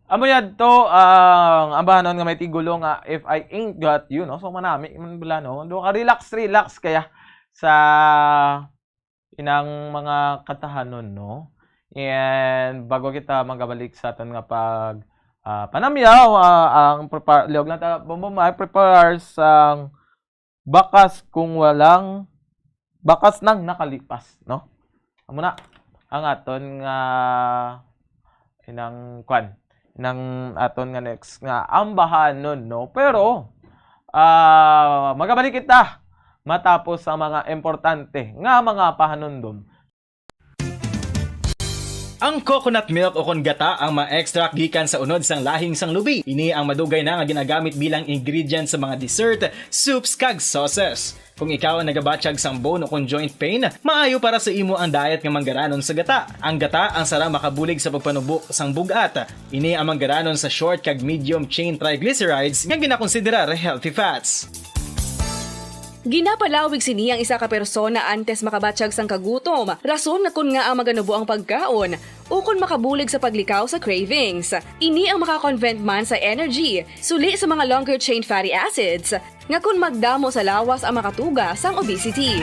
Amo yadto ang ambahanon nga may tigulo nga If I Ain't Got You, no? So, manami man bala, no? Do ka, relax, relax kaya. sa inang mga kantahanon, no? And bago kita magabalik sa aton nga pag, ah, panamyaw, ah, ang prepar-, liog lang ta, Bombomay, prepare sang bakas kung walang, bakas nang nakalipas, no? Amo na ang aton nga inang kwan, inang aton nga next nga ambahanon, no? Pero, ah, magabalik kita matapos ang mga importante nga mga pahanumdom. Ang coconut milk o kon gata ang ma-extract gikan sa unod sang lahing sang lubi. Ini ang madugay na nga ginagamit bilang ingredient sa mga dessert, soups, kag sauces. Kung ikaw ang nagabatyag sang bone o kon joint pain, maayo para sa imo ang diet nga manggaranon sa gata. Ang gata ang sara makabulig sa pagpanubo sang bug-at. Ini ang manggaranon sa short kag medium chain triglycerides nga ginakonsiderar healthy fats. Ginapalawig sini ang isa ka persona antes makabatyag sang kagutom, rason nga kon ngaa maganubo ang pagkaon, ukon makabulig sa paglikaw sa cravings. Ini ang maka-convert man sa energy, suli sa mga longer chain fatty acids, nga kon magdamo sa lawas ang makatuga sang obesity.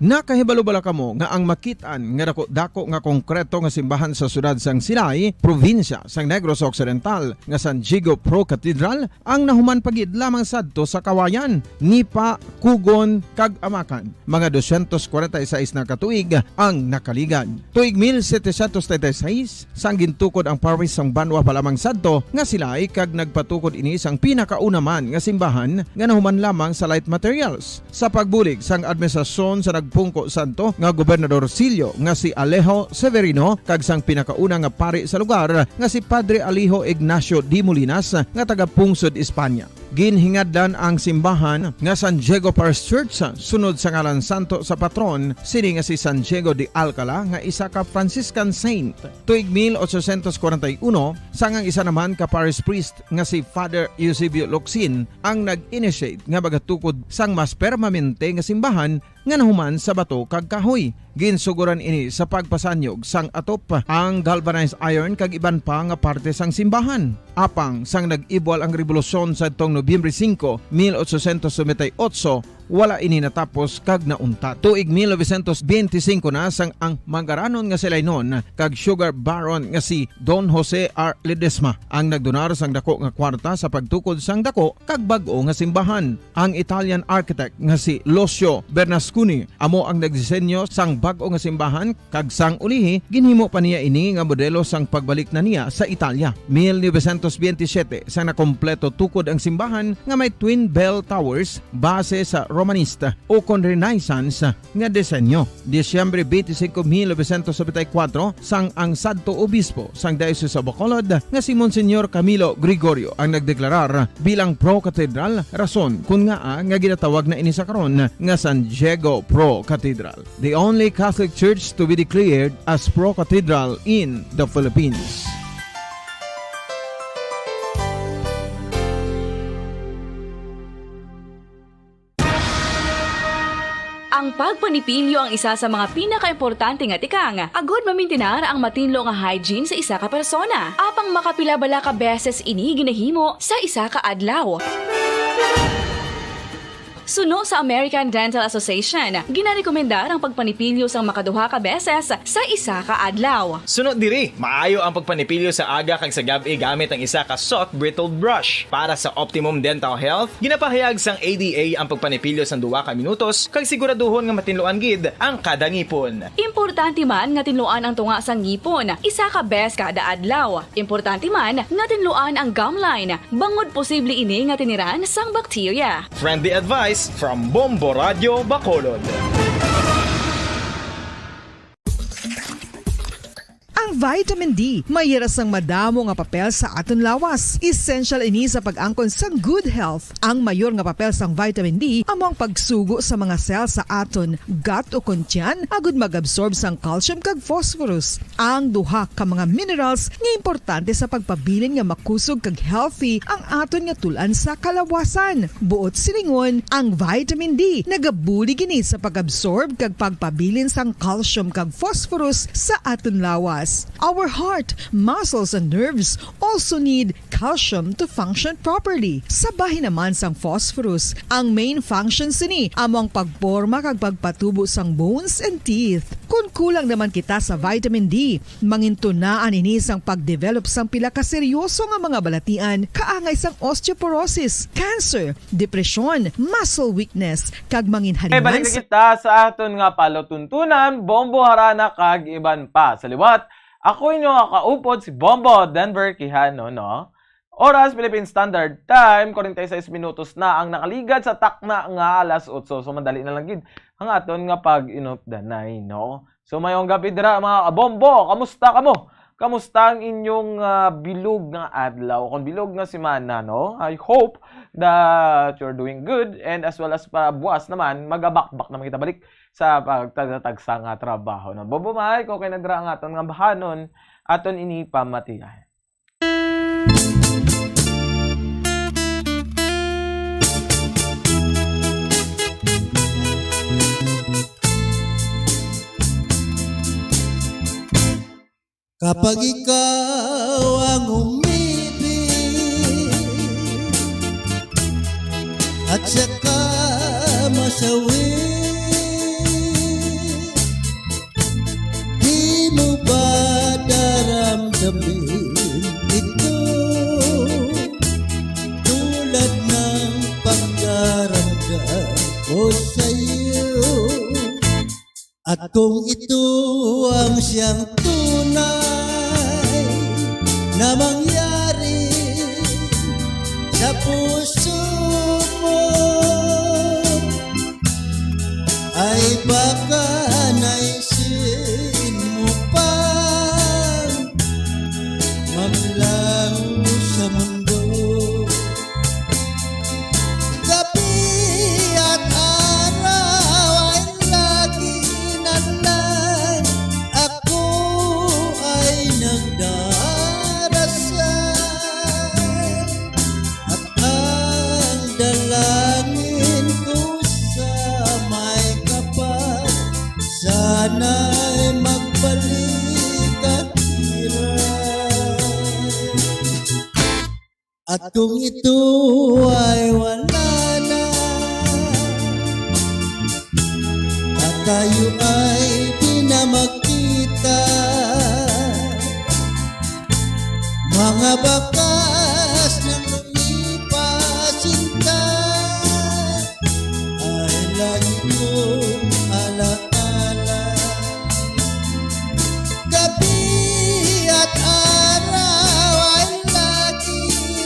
Nakahibalo bala kamo nga ang makit-an nga dako-dako nga konkreto nga simbahan sa siyudad sang Silay, probinsya sang Negros Occidental, nga San Diego Pro Cathedral ang nahuman pa gid lamang sadto sa Kawayan, Nipa, Cogon, kag Amacan? Mga dosyentos kwarenta y seis na ka tuig ang nakaligad. Tuig mil setecientos treinta y seis, sang gintukod ang parish sang banwa pa lamang sadto nga Silay, kag nagpatukod ini sang pinakauna man nga simbahan nga nahuman lamang sa light materials. Sa pagbulig sang administrasyon sa nagpungko sadto nga Gobernador Sillo nga si Alejo Severino kag sang pinakauna nga pari sa lugar nga si Padre Alejo Ignacio de Molinas nga taga Pungsod, Espanya. Ginhingadlan ang simbahan nga San Diego Parish Church sunod sa ngalan santo sa patron sini nga si San Diego de Alcala nga isa ka Franciscan saint. Tuig mil ochocientos kwarenta y uno, sang ang isa naman ka parish priest nga si Father Eusebio Locsin ang nag-initiate nga magatukod sang mas permanente nga simbahan nga nahuman sa bato kag kahoy. Ginsugoran ini sa pagpasanyog sang atop, ang galvanized iron kag iban pa nga parte sang simbahan. Apang sang nag-ibwal ang rebolusyon sadtong Nobyembre singko, mil ochocientos noventa y ocho, wala ini natapos kag nauntat. Tuig mil novecientos benti singko na sang ang manggaranon nga si Lainon kag sugar baron nga si Don Jose R. Ledesma ang nagdonar sang dako nga kwarta sa pagtukod sang dako kag bag-o nga simbahan. Ang Italian architect nga si Lucio Bernasconi amo ang nagdisenyo sang bag-o nga simbahan, kag sang ulihi ginhimo pa niya ini nga modelo sang pagbalik na niya sa Italia. Mil novecientos benti siyete, sang nakompleto tukod ang simbahan nga may twin bell towers base sa Romanista o kon Renaissance nga disenyo. Disyembre twenty-five, mil novecientos noventa y cuatro, sang ang sadto obispo sang Diocese of Bacolod nga si Monsignor Camilo Gregorio ang nagdeklarar bilang pro-cathedral, rason kun ngaa nga ginatawag na ini sa karon nga San Diego Pro Cathedral, the only Catholic Church to be declared as pro-cathedral in the Philippines. Ang pagpanipilyo ang isa sa mga pinakaimportante nga tikang agud mamintinar ang matinlo nga hygiene sa isa ka persona. Apang makapila bala ka beses ini ginahimo sa isa ka adlaw? Suno sa American Dental Association, ginarekomendar ang pagpanipilyo sang makaduha ka beses sa isa ka adlaw. Suno diri, maayo ang pagpanipilyo sa aga kag sa gab-i gamit ang isa ka soft bristled brush. Para sa optimum dental health, ginapahayag sang A D A ang pagpanipilyo sang duha ka minutos kag siguraduhon nga matinluan gid ang kada ngipon. Importante man nga tinluan ang tunga sang ngipon isa ka bes kada adlaw. Importante man nga tinluan ang gum line, bangod posible ini nga tiniran sang bakterya. Friendly advice from Bombo Radio Bacolod. Ang vitamin D may hira sang madamo nga papel sa aton lawas. Essential ini sa pag-angkon sang good health. Ang mayor nga papel sang vitamin D amo ang pagsugo sa mga cell sa aton gut o kon tiyan agud mag-absorb sang calcium kag phosphorus. Ang duha ka mga minerals nga importante sa pagpabilin nga makusog kag healthy ang aton nga tul-an sa kalawasan. Buot silingon, ang vitamin D nagabulig ini sa pag-absorb kag pagpabilin sang calcium kag phosphorus sa aton lawas. Our heart, muscles, and nerves also need calcium to function properly. Sa bahin naman sang phosphorus, ang main function sini amo ang pagporma kag pagpatubo sang bones and teeth. Kon kulang naman kita sa vitamin D, mangintunaan ini sang pagdevelop sang pila ka seryoso nga mga balatian kaangay sang osteoporosis, cancer, depresyon, muscle weakness, kag manginhaliman. Balik na sa kita sa aton nga palatuntunan, Bombo, Harana, kag iban pa. Sa liwat, ako inyo nga kaupod, si Bombo Denver Quijano, no? Oras, Philippine Standard Time, forty-six minutos na ang nakaligad sa takna nga alas otso. So, madali na lang gid ang aton nga pag-inupdanay, no? So, mayong gabi dira, mga kabombo. Kamusta kamo? Kamusta ang inyong, ah, bilog nga adlaw? Kung bilog nga semana, no? I hope that you're doing good, and as well as pa buwas naman, magabakbak naman kita balik sa pagtagsa-tagsa nga trabaho, no? Bombo Mike, okay na dira ang aton nga bahanon, aton ini pamatian. Kapag ikaw ang umibig at saka masawit, di mo ba daramdamin ito? Tulad ng pagdaramdam ko sa'yo. At kung ito ang siyang tunay na mangyari sa puso mo, ay baka naisin mo pang maglaho sa mundo. Gabi at araw ay lagi na lang ako ay nagdarasal. At ang dalangin ko sa may kapal, sana'y magbalik ka, Kiray. At kung ito ay wala na, at tayo ay di na magkita, mga bakas ng lumipas, sinta, ay lagi kong alaala. Gabi at araw ay lagi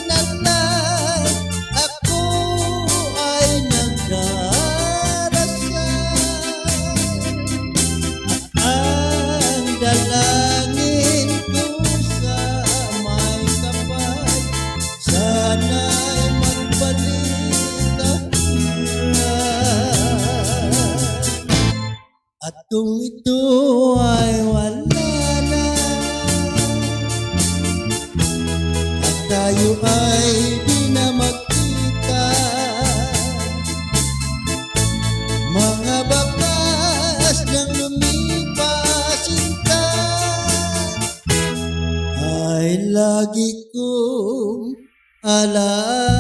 na lang ako ay nagdarasal. Ang dalangin ko sa may kapal, sana'y magbalik ka na. At kung ito ay wala na, at tayo ay di na magkita, mga bakas ng lumipas, sinta, ay lagi kong alaala.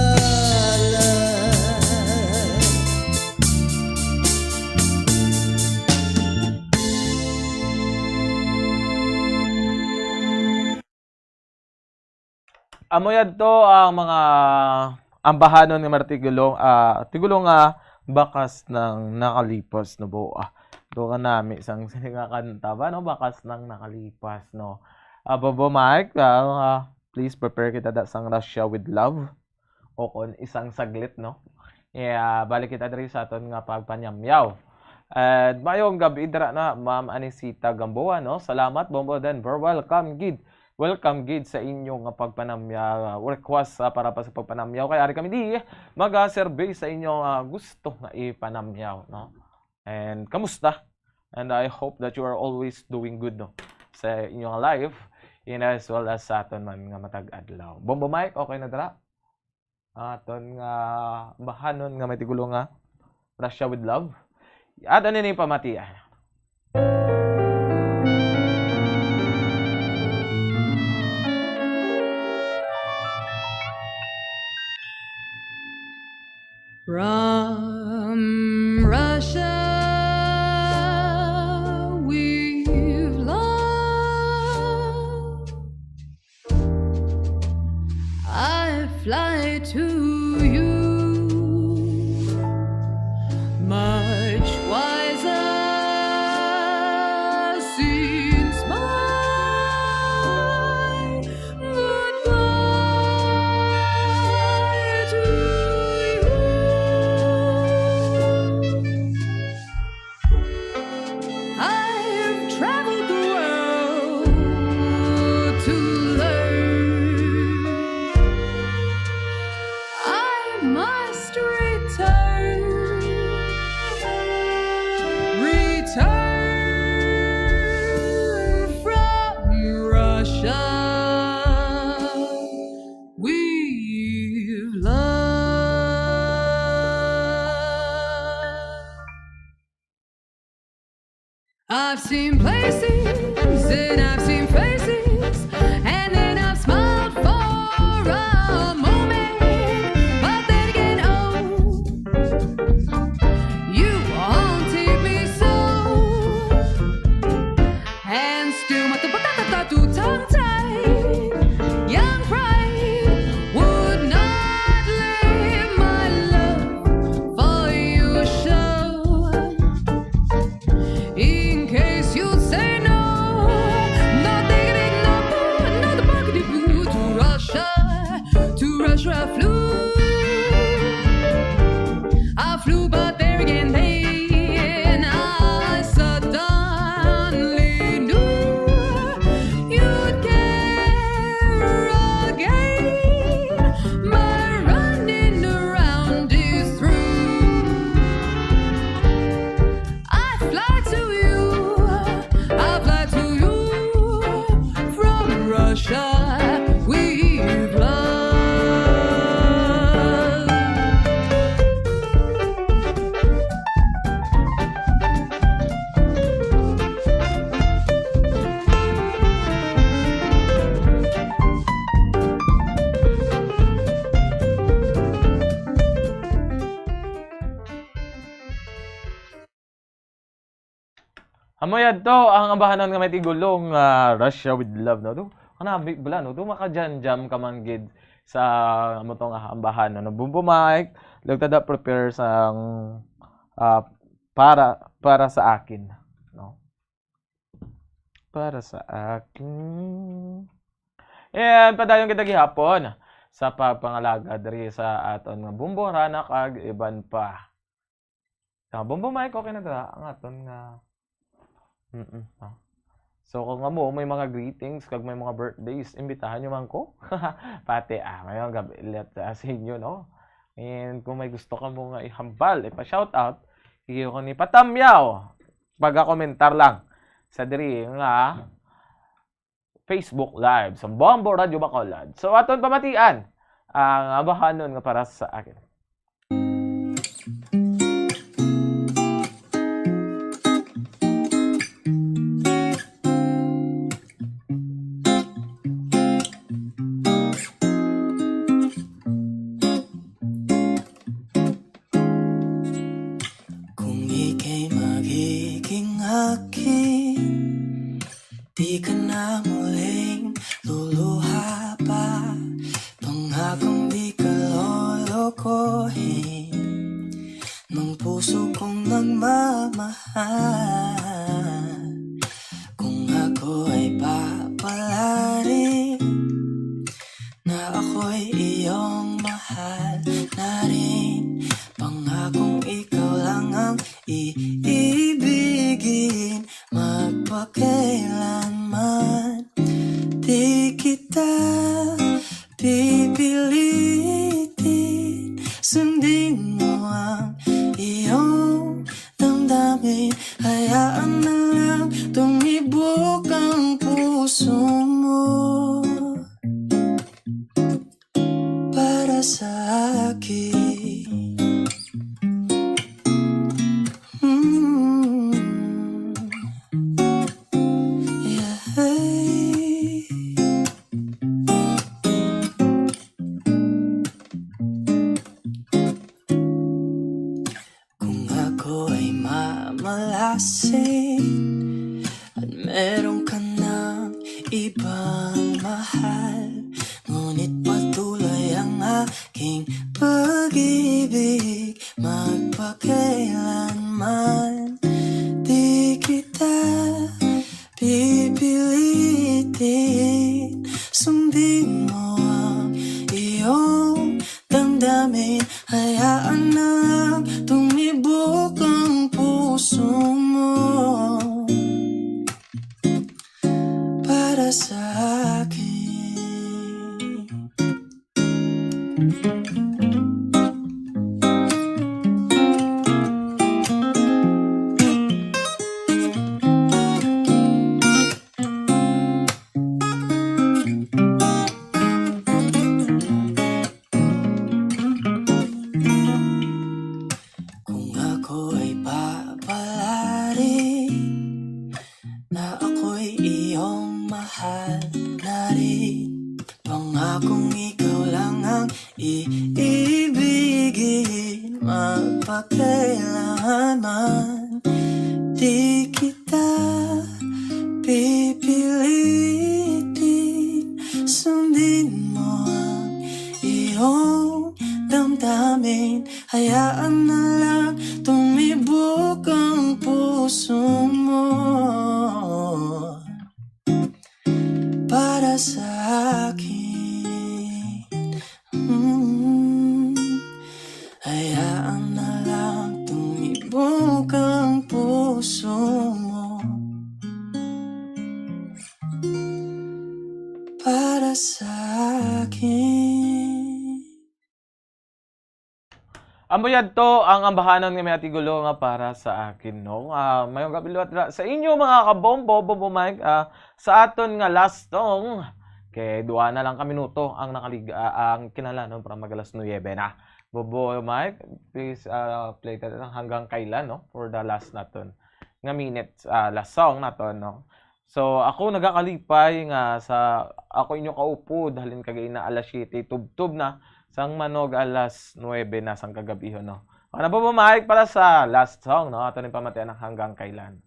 Amo yadto ang mga ambahanon nga mga tigulo, ah, tigulo nga bakas ng nakalipas, no, bo. Ah, do ka nami sang sini nga kanta ba, no? Bakas ng nakalipas, no? Ah, Bobo Mike, ah, ah, please prepare kita da sang Russia with Love o kon Isang Saglit, no? Yeah, balik kita diri sa aton nga pagpanyamyaw. And mayong gabi dira na, Ma'am Anisita Gamboa, no? Salamat, Bombo Denver. Welcome gid. Welcome gid sa inyo nga pagpanamyaw, request, ah, para pa sa pagpanamyaw. Kay ari kami di mag-survey sa inyo nga gusto nga ipanamyaw, no? And kamusta? And I hope that you are always doing good, no? Sa inyong life, and as well as sa aton man nga matag adlaw. Bombo Mike, okay na dira? Aton nga bahanon nga may tigulo nga Russia with Love. Aton ini pamatian. From Russia, we've loved. I fly to you, much wiser since my goodbye to you. I've traveled the world to learn. I must return, return from Russia we've loved. I've seen places and I've seen faces, and then I've smiled for a moment, but then again, oh, you haunted me so. And still, my tongue tied, young pride would not let my love for you show. In case you say no, not digging, not, not the bucket to Russia, to Russia I flew. I flew, but there again, then I suddenly knew you'd care again. My running around is through. I fly to you, I fly to you from Russia. We've loved. Amo yadto ang ambahanon nga may tigulang, ah, Russia with Love, no? Do, kana, bi-, bala, no? Do, makajanjam ka man gid sa amo to nga ambahan, no? Bumbo Mike, lugtada, prepare sang, ah, para, para sa akin, no? Para sa akin. And padayon kita gihapon sa pagpangalaga diri sa aton nga Bumbo Harana kag iban pa. Sa Bumbo Mike, okay na dira ang aton nga, mm, ah. So, kung amo may mga greetings kag may mga birthdays, imbitahan nyo man ko. Pati, ah, mayong gabi ulit, ah, sa inyo, no? And kung may gusto ka mo nga ihambal, ipa-shoutout, sige ko ni patamyaw. Pagakomentar lang sa diri nga Facebook Live sa Bombo Radyo Bacolod. So, aton pamatian ang ambahanon nga para sa akin. Kung ika'y magiging akin, di ka na muling luluha pa. Pangakong di ka lolokohin ng puso kong nagmamahal. Kung ako ay papalarin na ako'y iyong mahal na rin, pangakong ikaw lang ang iibigin magpakailanman. Di kita pipilitin, sundin mo ang iyong damdamin. Hayaan na lang tumibok ang puso mo para sa akin. Mm. Yeah. malasin at meron ka ng ibang mahal. Ngunit patuloy ang aking pag-ibig magpakailanman. Di kita pipilitin, sundin mo ang iyong damdamin. Hayaan na lang tumibok ang puso mo para sa akin. Kung ako ay papalarin na ako'y iyong mahal na rin, pangakong ikaw lang ang iibigin magpakailanman. Di kita pipilitin, sundin mo ang iyong damdamin. Hayaan na lang tumibok ang puso mo para sa akin. Mm. Hayaan na lang tumibok ang puso mo para sa akin. Amo yadto ang ambahanon nga may atigulo nga para sa akin, no? Ah, mayong gabi liwat ra sa inyo, mga kabombo, Bombo Mike, ah, sa aton nga last song. Kay duha na lang ka minuto ang nakalig-, ah, ang kinahanglan, no, para mag alas nuebe na. Bombo Mike, please, ah, play ta lang hanggang kailan, no? For the last naton nga minutes, ah, last song naton, no? So, ako nagakalipay nga sa ako inyo kaupod, halin kagaina alas siyete, tubtob na, sang manog alas nuebe na sang kagabihon, no? Ano po, Mike, para sa last song, no? Ato ning pamatian ang hanggang kailan.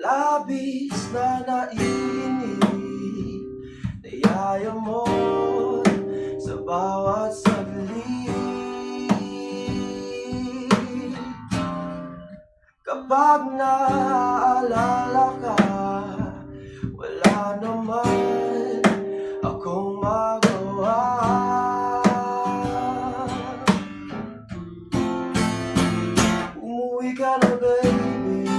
Labis na naiinip, nayayamot sa bawat saglit. Kapag naalala ka, wala naman akong magawa. Umuwi ka na, baby.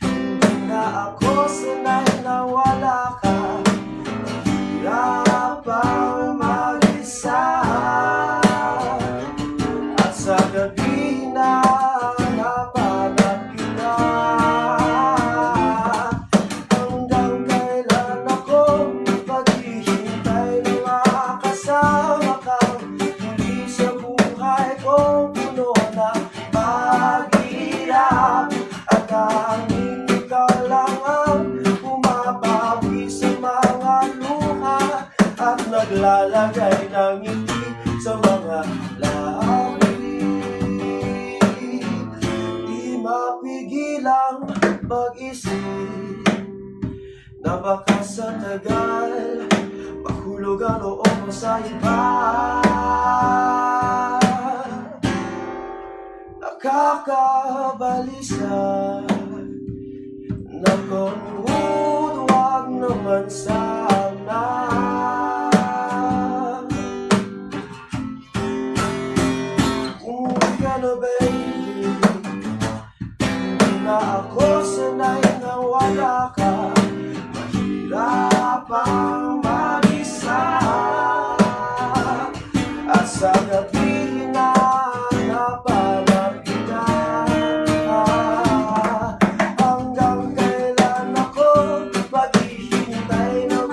Hindi na ako sanay na wala ka. Mahirap ang mag-isa. At sa gabi na napanap kita. Hanggang kailan ako maghihintay na makasama ka muli sa buhay ko? Puno na paghihirap, at tanging ikaw lang ang bumabawi sa mga luha at naglalagay ng ngiti sa mga labi. Di mapigilang mag-isip na baka sa tagal mahulog ang loob mo sa iba. Nakakabalisa na kung wag naman sana. Umuwi ka na, baby. Hindi na ako sanay na wala ka. Mahirap ang mag-isa. At sa gabi na napanap kita. Hanggang kailan ako maghihintay na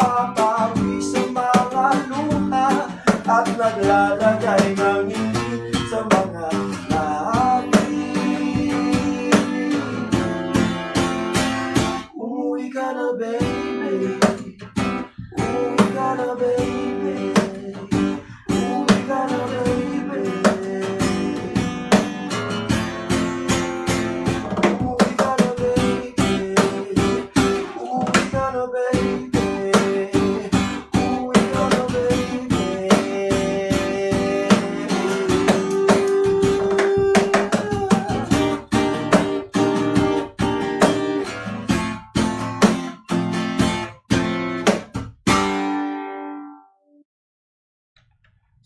Papawi sa mga luha at naglalagay ng ngiti sa mga labi. Umuwi ka na, baby. Umuwi ka na, baby. Umuwi ka na, baby. Umuwi ka na, baby. Umuwi ka na, baby. Umuwi ka na, baby.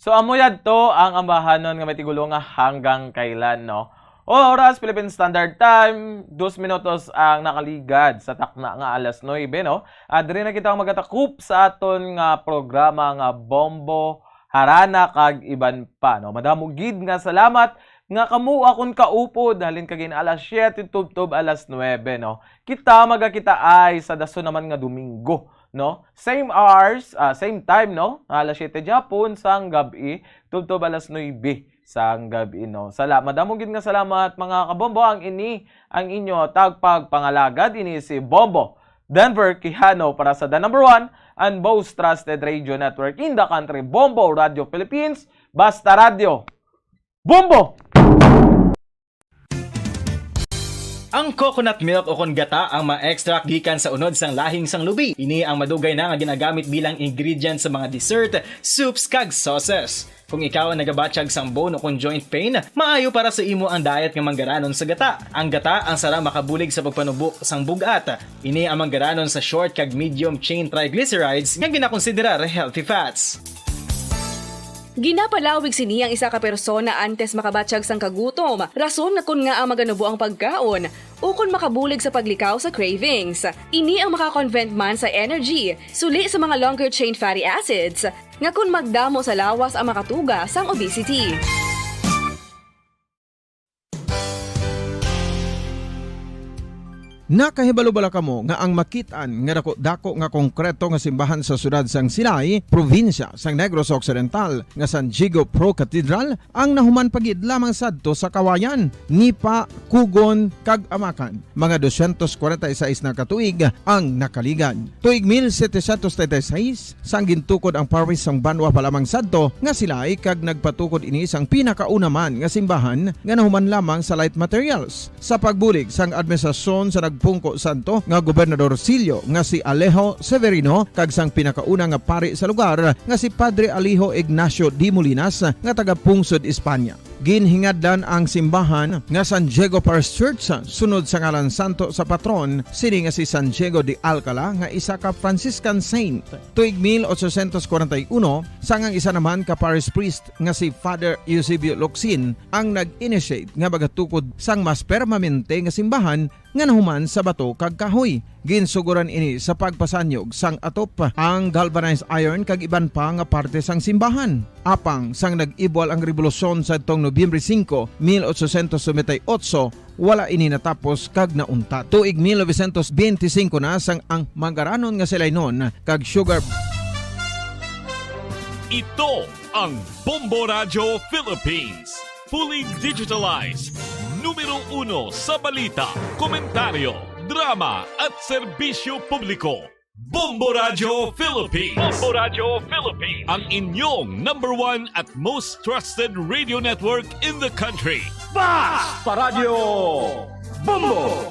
So, amo yadto ang ambahanon nga may tigulo nga Hanggang Kailan, no? Oras, Philippine Standard Time, dos minutos ang nakaligad sa takna nga alas nuebe, no? At diri na kita magatakup sa aton nga programa nga Bombo, Harana, kag iban pa, no? Madamo gid nga salamat nga kamo akon kaupod halin kag in alas siete tubtob alas nuebe, no? Kita magakita ay sa dason naman nga Domingo, no? Same hours, ah, same time, no? Alas siete gihapon sang gab-i, tubtob alas nuebe sang gab-i, no? Sala-, madamo gid nga salamat, mga kabombo. Ang ini, ang inyo tagpagpangalagad, ini si Bombo Denver Quijano para sa The Number One and Most Trusted Radio Network in the Country, Bombo Radio Philippines. Basta Radyo. Bombo! Ang coconut milk o kon gata ang ma-extract gikan sa unod sang lahing sang lubi. Ini ang madugay na nga ginagamit bilang ingredient sa mga dessert, soups, kag sauces. Kung ikaw ang nagabatyag sang bone o kon joint pain, maayo para sa imo ang diet nga manggaranon sa gata. Ang gata ang sarang makabulig sa pagpanubo sang bug-at. Ini ang manggaranon sa short kag medium chain triglycerides nga ginakonsiderar healthy fats. Ginapalawig sini ang isa ka persona antes makabatyag sang kagutom, rason nga kon ngaa maganubo ang pagkaon, ukon makabulig sa paglikaw sa cravings. Ini ang maka-convert man sa energy, suli sa mga longer chain fatty acids, nga kon magdamo sa lawas ang makatuga sang obesity. Nakahibalo bala kamo nga ang makit-an nga dako-dako nga konkreto nga simbahan sa siyudad sang Silay, probinsya sang Negros Occidental, nga San Diego Pro Cathedral, ang nahuman pa gid lamang sadto sa Kawayan, Nipa, Cogon, kag Amacan? Mga dosyentos kwarenta y seis na ka tuig ang nakaligad. Tuig mil setecientos treinta y seis, sang gintukod ang parish sang Banwa pa lamang sadto nga Silay, kag nagpatukod ini sang pinakauna man nga simbahan nga nahuman lamang sa light materials. Sa pagbulig sang administrasyon sa nagpungko sadto nga gobernador silyo nga si Alejo Severino kag sang pinakauna nga pari sa lugar nga si Padre Alejo Ignacio de Molinas nga taga-pungsod Espanya. Ginhingadlan ang simbahan nga San Diego Parish Church sunod sa ngalan santo sa patron sini nga si San Diego de Alcala nga isa ka Franciscan saint. Tuig mil ochocientos kwarenta y uno, sang ang isa naman ka parish priest nga si Father Eusebio Locsin ang nag-initiate nga magatukod sang mas permanente nga simbahan nga nahuman sa bato kag kahoy. Ginsuguran ini sa pagpasanyog sang atop, ang galvanized iron kag iban pa nga parte sang simbahan. Apang sang nag-ibwal ang rebolusyon sadtong Nobyembre singko, mil ochocientos noventa y ocho, wala ini natapos kag nauntat. Tuig mil novecientos benti singko na sang ang manggaranon nga Silaynon kag sugar. Ito ang Bombo Radyo Philippines. Fully digitalized. Numero uno sa balita, komentaryo, drama, at serbisyo publiko. Bombo Radyo Philippines. Bombo Radyo Philippines. Ang inyong number one at most trusted radio network in the country. Basta Radyo Bombo!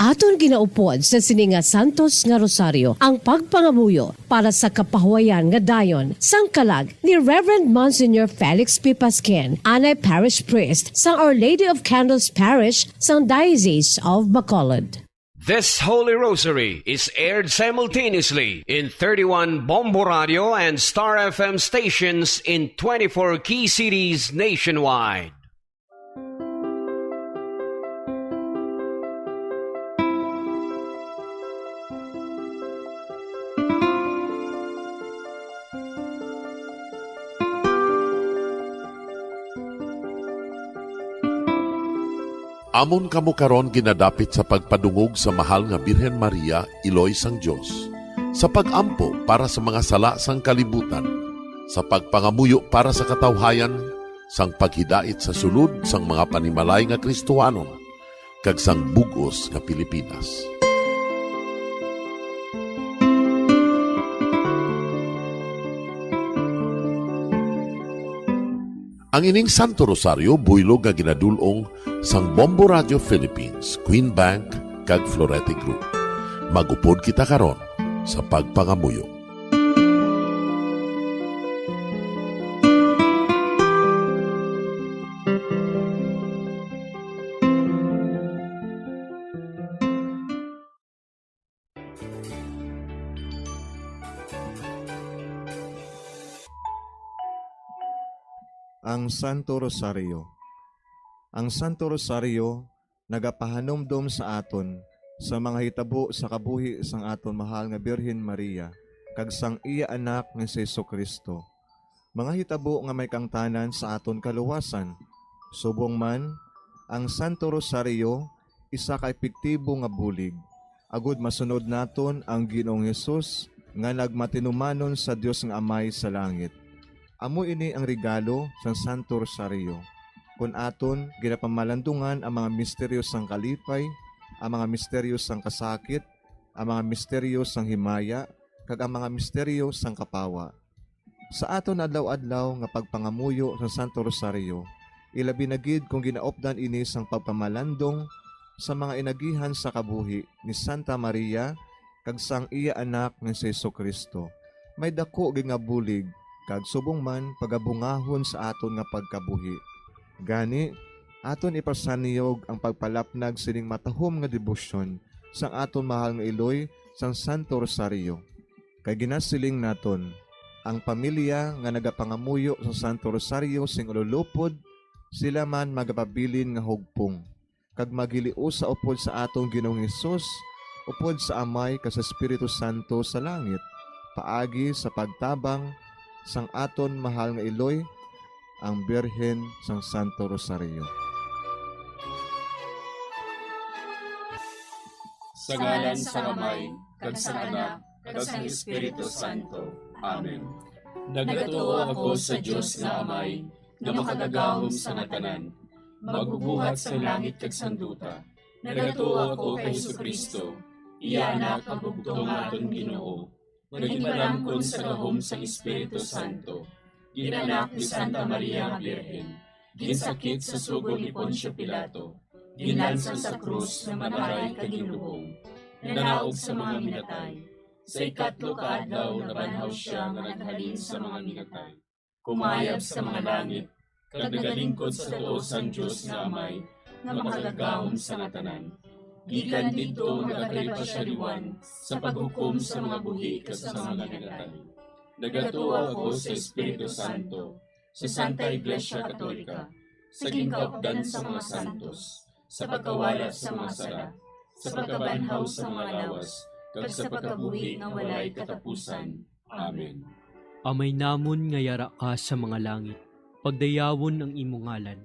Aton ginaupod sa sini nga santos nga rosaryo ang pagpangamuyo para sa kapahuwayan nga dayon sang kalag ni Reverend Monsignor Felix P. Pasquin, anay parish priest sang Our Lady of Candles Parish sang Diocese of Bacolod. This Holy Rosary is aired simultaneously in thirty-one Bombo Radio and Star F M stations in twenty-four key cities nationwide. Amon kamo karon ginadapit sa pagpadungog sa Mahal nga Birhen Maria, Iloy sang Dios, sa pag-ampo para sa mga sala sang kalibutan, sa pagpangamuyo para sa katawhayan, sang paghidait sa sulod sang mga panimalay nga Kristohanon, kag sang bug-os nga Pilipinas. Ang ining Santo Rosario buylog nga ginadul-ong sang Bombo Radio Philippines, Queen Bank, kag Florete Group. Mag-upod kita karon sa pagpangamuyo. Ang Santo Rosario. Ang Santo Rosario nagapahanumdom sa aton sa mga hitabo sa kabuhi sang aton mahal nga Birhen Maria kag sang iya Anak nga si Jesu-Cristo, mga hitabo nga may kaangtanan sa aton kaluwasan. Subong man, ang Santo Rosario isa ka epektibo nga bulig agod masunod naton ang Ginoong Hesus nga nagmatinumanon sa Dios nga Amay sa langit. Amo ini ang regalo sang Santo Rosario. Kon aton ginapamalandungan ang mga misteryo sang kalipay, ang mga misteryo sang kasakit, ang mga misteryo sang himaya, kag ang mga misteryo sang kapawa. Sa aton adlaw-adlaw nga pagpangamuyo sa Santo Rosario, ilabi na gid kon ginaupdan ini sang pagpamalandong sa mga inagihan sa kabuhi ni Santa Maria kag sang iya Anak nga si Jesu-Cristo, may daku gid nga bulig kag subong man pagabungahon sa aton nga pagkabuhi. Gani, aton ipasanyog ang pagpalapnag sining matahom nga debosyon sang aton mahal nga iloy sang Santo Rosario. Kay ginasiling naton, ang pamilya nga nagapangamuyo sa Santo Rosario sing ululupod, sila man magapabilin nga hugpong, kag maghiliusa upod sa aton Ginoong Hesus, upod sa Amay kag sa Espiritu Santo sa langit, paagi sa pagtabang sang aton mahal nga iloy, ang Birhen sang Santo Rosario. Sa ngalan sang Amay, kag sang Anak, kag sang Espiritu Santo. Amen. Nagatuo ako sa Dios nga Amay, nga makagagahom sa nga tanan, magbubuhat sang langit kag sang duta. Nagatuo ako kay Jesu-Cristo, iya Anak nga bugtong nga aton Ginoo, nga ginpalamkon sa gahom sang Espiritu Santo, gin-anak ni Santa Maria nga Birhen, ginsakit sa sugo ni Poncio Pilato, ginlansang sa krus nga mataray kag ginlubong, nanaog sa mga minatay. Sa ikatlo ka adlaw nabanhaw sia nga naghalin sa mga minatay. Kumayab sa mga langit, kag nagalingkod sa tuo sang Dios nga Amay, nga makagagahom sa nga tanan. Gikan didto nagakalipa sia liwan sa paghukom sa mga buhi kag sa mga minatay. Nagatuo ako sa Espiritu Santo, sa Santa Iglesia Katolika, sa ginkaupdan sa mga santos, sa pagkawala sa mga sala, sa pagkabanhaw sa mga lawas, kag sa pagkabuhi nga walay katapusan. Amen. Amay namon nga yara ka sa mga langit, pagdayawon ang imo ngalan,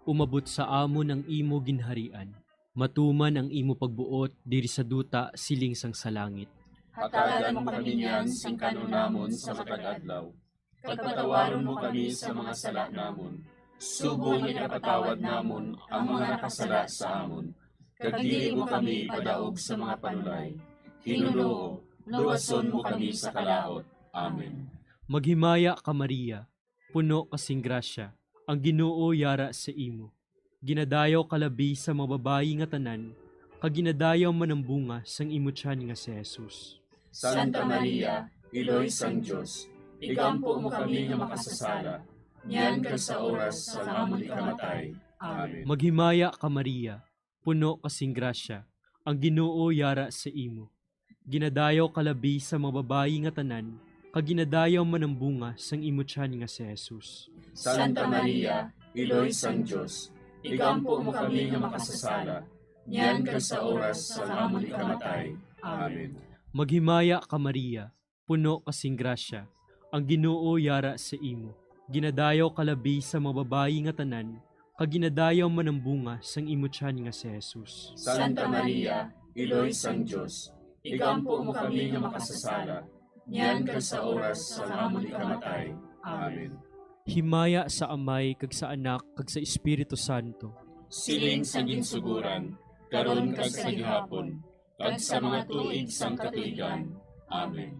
umabot sa amon ang imo ginharian, matuman ang imo pagbuot diri sa duta siling sang sa langit. Hatagan mo kami niyan sing kan-on namon sa matag adlaw, kag patawaron mo kami sa mga sala namon, subong nga ginapatawad namon ang mga nakasala sa amon, kag dili mo kami ipadaog sa mga panulay. Ginoo, luwason mo kami sa kalaut. Amen. Maghimaya ka, Maria, puno ka sing grasya, ang Ginoo yara sa imo. Ginadayaw ka labi sa mga babayi nga tanan, kag ginadayaw man ang bunga sang imo tiyan nga si Jesus. Santa Maria, Iloy sang Dios, igampo mo kami nga makasasala, niyan kag sa oras sang amon ikamatay. Amen. Maghimaya ka, Maria, puno ka sing grasya, ang Ginoo yara sa imo. Ginadayaw ka labi sa mga babayi nga tanan, kag ginadayaw man ang bunga sang imo tiyan nga si Jesus. Santa Maria, Iloy sang Dios, igampo mo kami nga makasasala, niyan kag sa oras sang amon ikamatay. Amen. Maghimaya ka, Maria, puno ka sing grasya, ang Ginoo yara sa imo. Ginadayaw ka labi sa mga babayi nga tanan, kag ginadayaw man ang bunga sang imo tiyan nga si Jesus. Santa Maria, Iloy sang Dios, igampo mo kami nga makasasala, niyan kag sa oras sang amon ikamatay. Amen. Himaya sa Amay, kag sa Anak, kag sa Espiritu Santo. Siling sa ginsuguran, karon kag sa gihapon, kag sa mga tuig sang katuigan. Amen.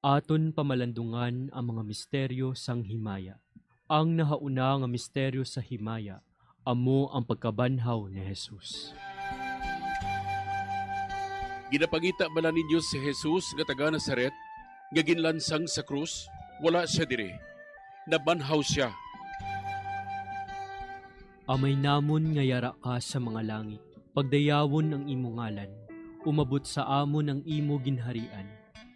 Aton pamalandungan ang mga misteryo sang himaya. Ang nahauna nga misteryo sa himaya amo ang pagkabanhaw ni Jesus. Ginapangita bala ninyo si Jesus nga taga Nazaret, nga ginlansang sa krus? Wala sia diri. Nabanhaw sia. Amay namon nga yara ka sa mga langit, pagdayawon ang imo ngalan. Umabot sa amon ang imo ginharian.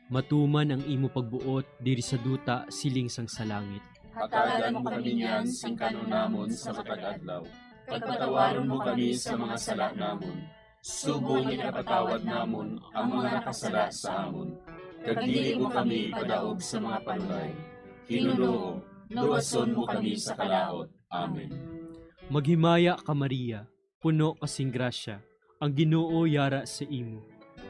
Matuman ang imo pagbuot diri sa duta siling sang sa langit. Hatagan mo kami niyan sing kan-on namon sa matag adlaw, kag patawaron mo kami sa mga sala namon, subong nga ginapatawad namon ang mga nakasala sa amon, kag dili mo kami ipadaog sa mga panulay. Hinunoo, luwason mo kami sa kalaut. Amen. Maghimaya ka, Maria, puno ka sing grasya, ang Ginoo yara sa imo.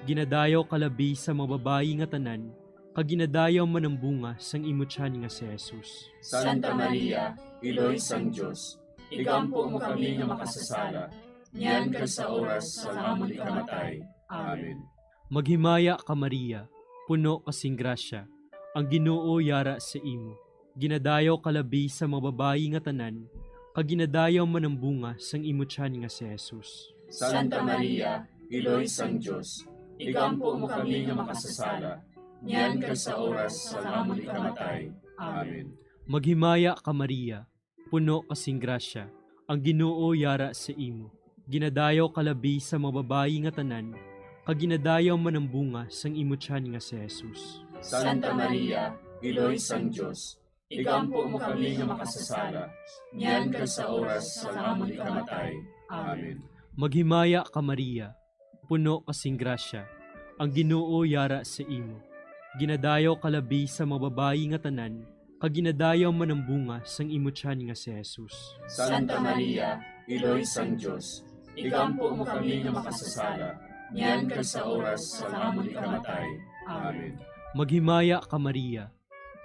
Ginadayaw ka labi sa mga babayi nga tanan, kag ginadayaw man ang bunga sang imo tiyan nga si Jesus. Santa Maria, Iloy sang Dios, igampo mo kami nga makasasala, niyan kag sa oras sang amon ikamatay. Amen. Maghimaya ka, Maria, puno ka sing grasya, ang Ginoo yara sa imo. Ginadayaw ka labi sa mga babayi nga tanan, kag ginadayaw man ang bunga sang imo tiyan nga si Jesus. Santa Maria, Iloy sang Dios, igampo mo kami nga makasasala, niyan kag sa oras sang amon ikamatay. Amen. Maghimaya ka, Maria, puno ka sing grasya, ang Ginoo yara sa imo. Ginadayaw ka labi sa mga babayi nga tanan, kag ginadayaw man ang bunga sang imo tiyan nga si Jesus. Santa Maria, Iloy sang Dios, igampo mo kami nga makasasala, niyan kag sa oras sang amon ikamatay. Amen. Maghimaya ka, Maria, puno ka sing grasya, ang Ginoo yara sa imo. Ginadayaw ka labi sa mga babayi nga tanan, kag ginadayaw man ang bunga sang imo tiyan nga si Jesus. Santa Maria, Iloy sang Dios, igampo mo kami nga makasasala, niyan kag sa oras sang amon ikamatay. Amen. Maghimaya ka, Maria,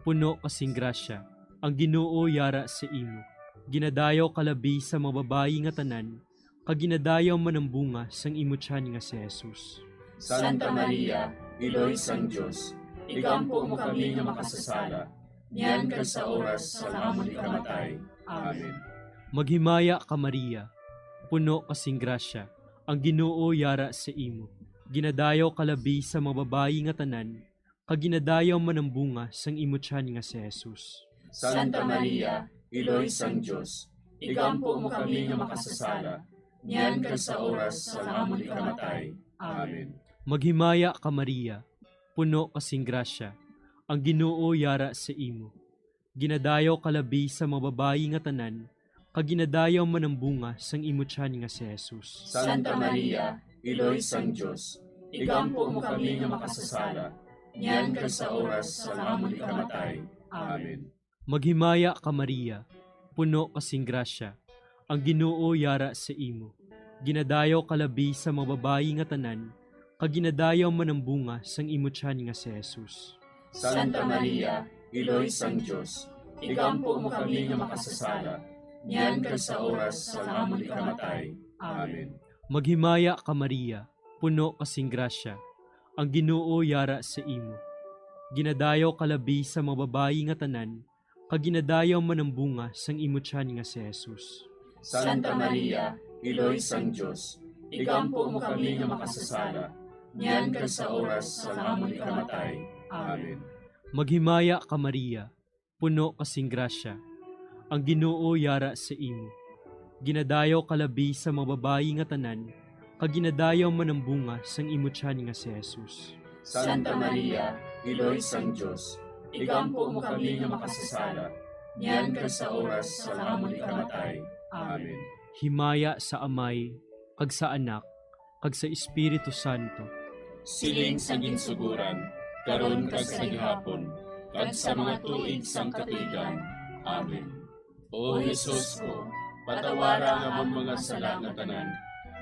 puno ka sing grasya, ang Ginoo yara sa imo. Ginadayaw ka labi sa mga babayi nga tanan, kag ginadayaw man ang bunga sang imo tiyan nga si Jesus. Santa Maria, Iloy sang Dios, igampo mo kami nga makasasala, niyan kag sa oras sang amon ikamatay. Amen. Maghimaya ka, Maria, puno ka sing grasya, ang Ginoo yara sa imo. Ginadayaw ka labi sa mga babayi nga tanan, kag ginadayaw man ang bunga sang imo tiyan nga si Jesus. Santa Maria, Iloy sang Dios, igampo mo kami nga makasasala, niyan kag sa oras sang amon ikamatay. Amen. Maghimaya ka, Maria, puno ka sing grasya, ang Ginoo yara sa imo. Ginadayaw ka labi sa mga babayi nga tanan, kag ginadayaw man ang bunga sang imo tiyan nga si Jesus. Santa Maria, Iloy sang Dios, igampo mo kami nga makasasala, niyan kag sa oras sang amon ikamatay. Amen. Maghimaya ka, Maria, puno ka sing grasya, ang Ginoo yara sa imo. Ginadayaw ka labi sa mga babayi nga tanan, kag ginadayaw man ang bunga sang imo tiyan nga si Jesus. Santa Maria, Iloy sang Dios, igampo mo kami nga makasasala, niyan kag sa oras sang amon ikamatay. Amen. Maghimaya ka, Maria, puno ka sing grasya, ang Ginoo yara sa imo. Ginadayaw ka labi sa mga babayi nga tanan, kag ginadayaw man ang bunga sang imo tiyan nga si Jesus. Santa Maria, Iloy sang Dios, igampo mo kami nga makasasala, niyan kag sa oras sang amon ikamatay. Amen. Maghimaya ka, Maria, puno ka sing grasya, ang Ginoo yara sa imo. Ginadayaw ka labi sa mga babayi nga tanan, kag ginadayaw man ang bunga sang imo tiyan nga si Jesus. Santa Maria, Iloy sang Dios, igampo mo kami nga makasasala, niyan kag sa oras sang amon ikamatay. Amen. Himaya sa Amay, kag sa Anak, kag sa Espiritu Santo. Siling sa ginsuguran, karon kag sa gihapon, kag sa mga tuig sang katuigan. Amen. O Jesus ko, Patawara ang amon mga sala nga tanan.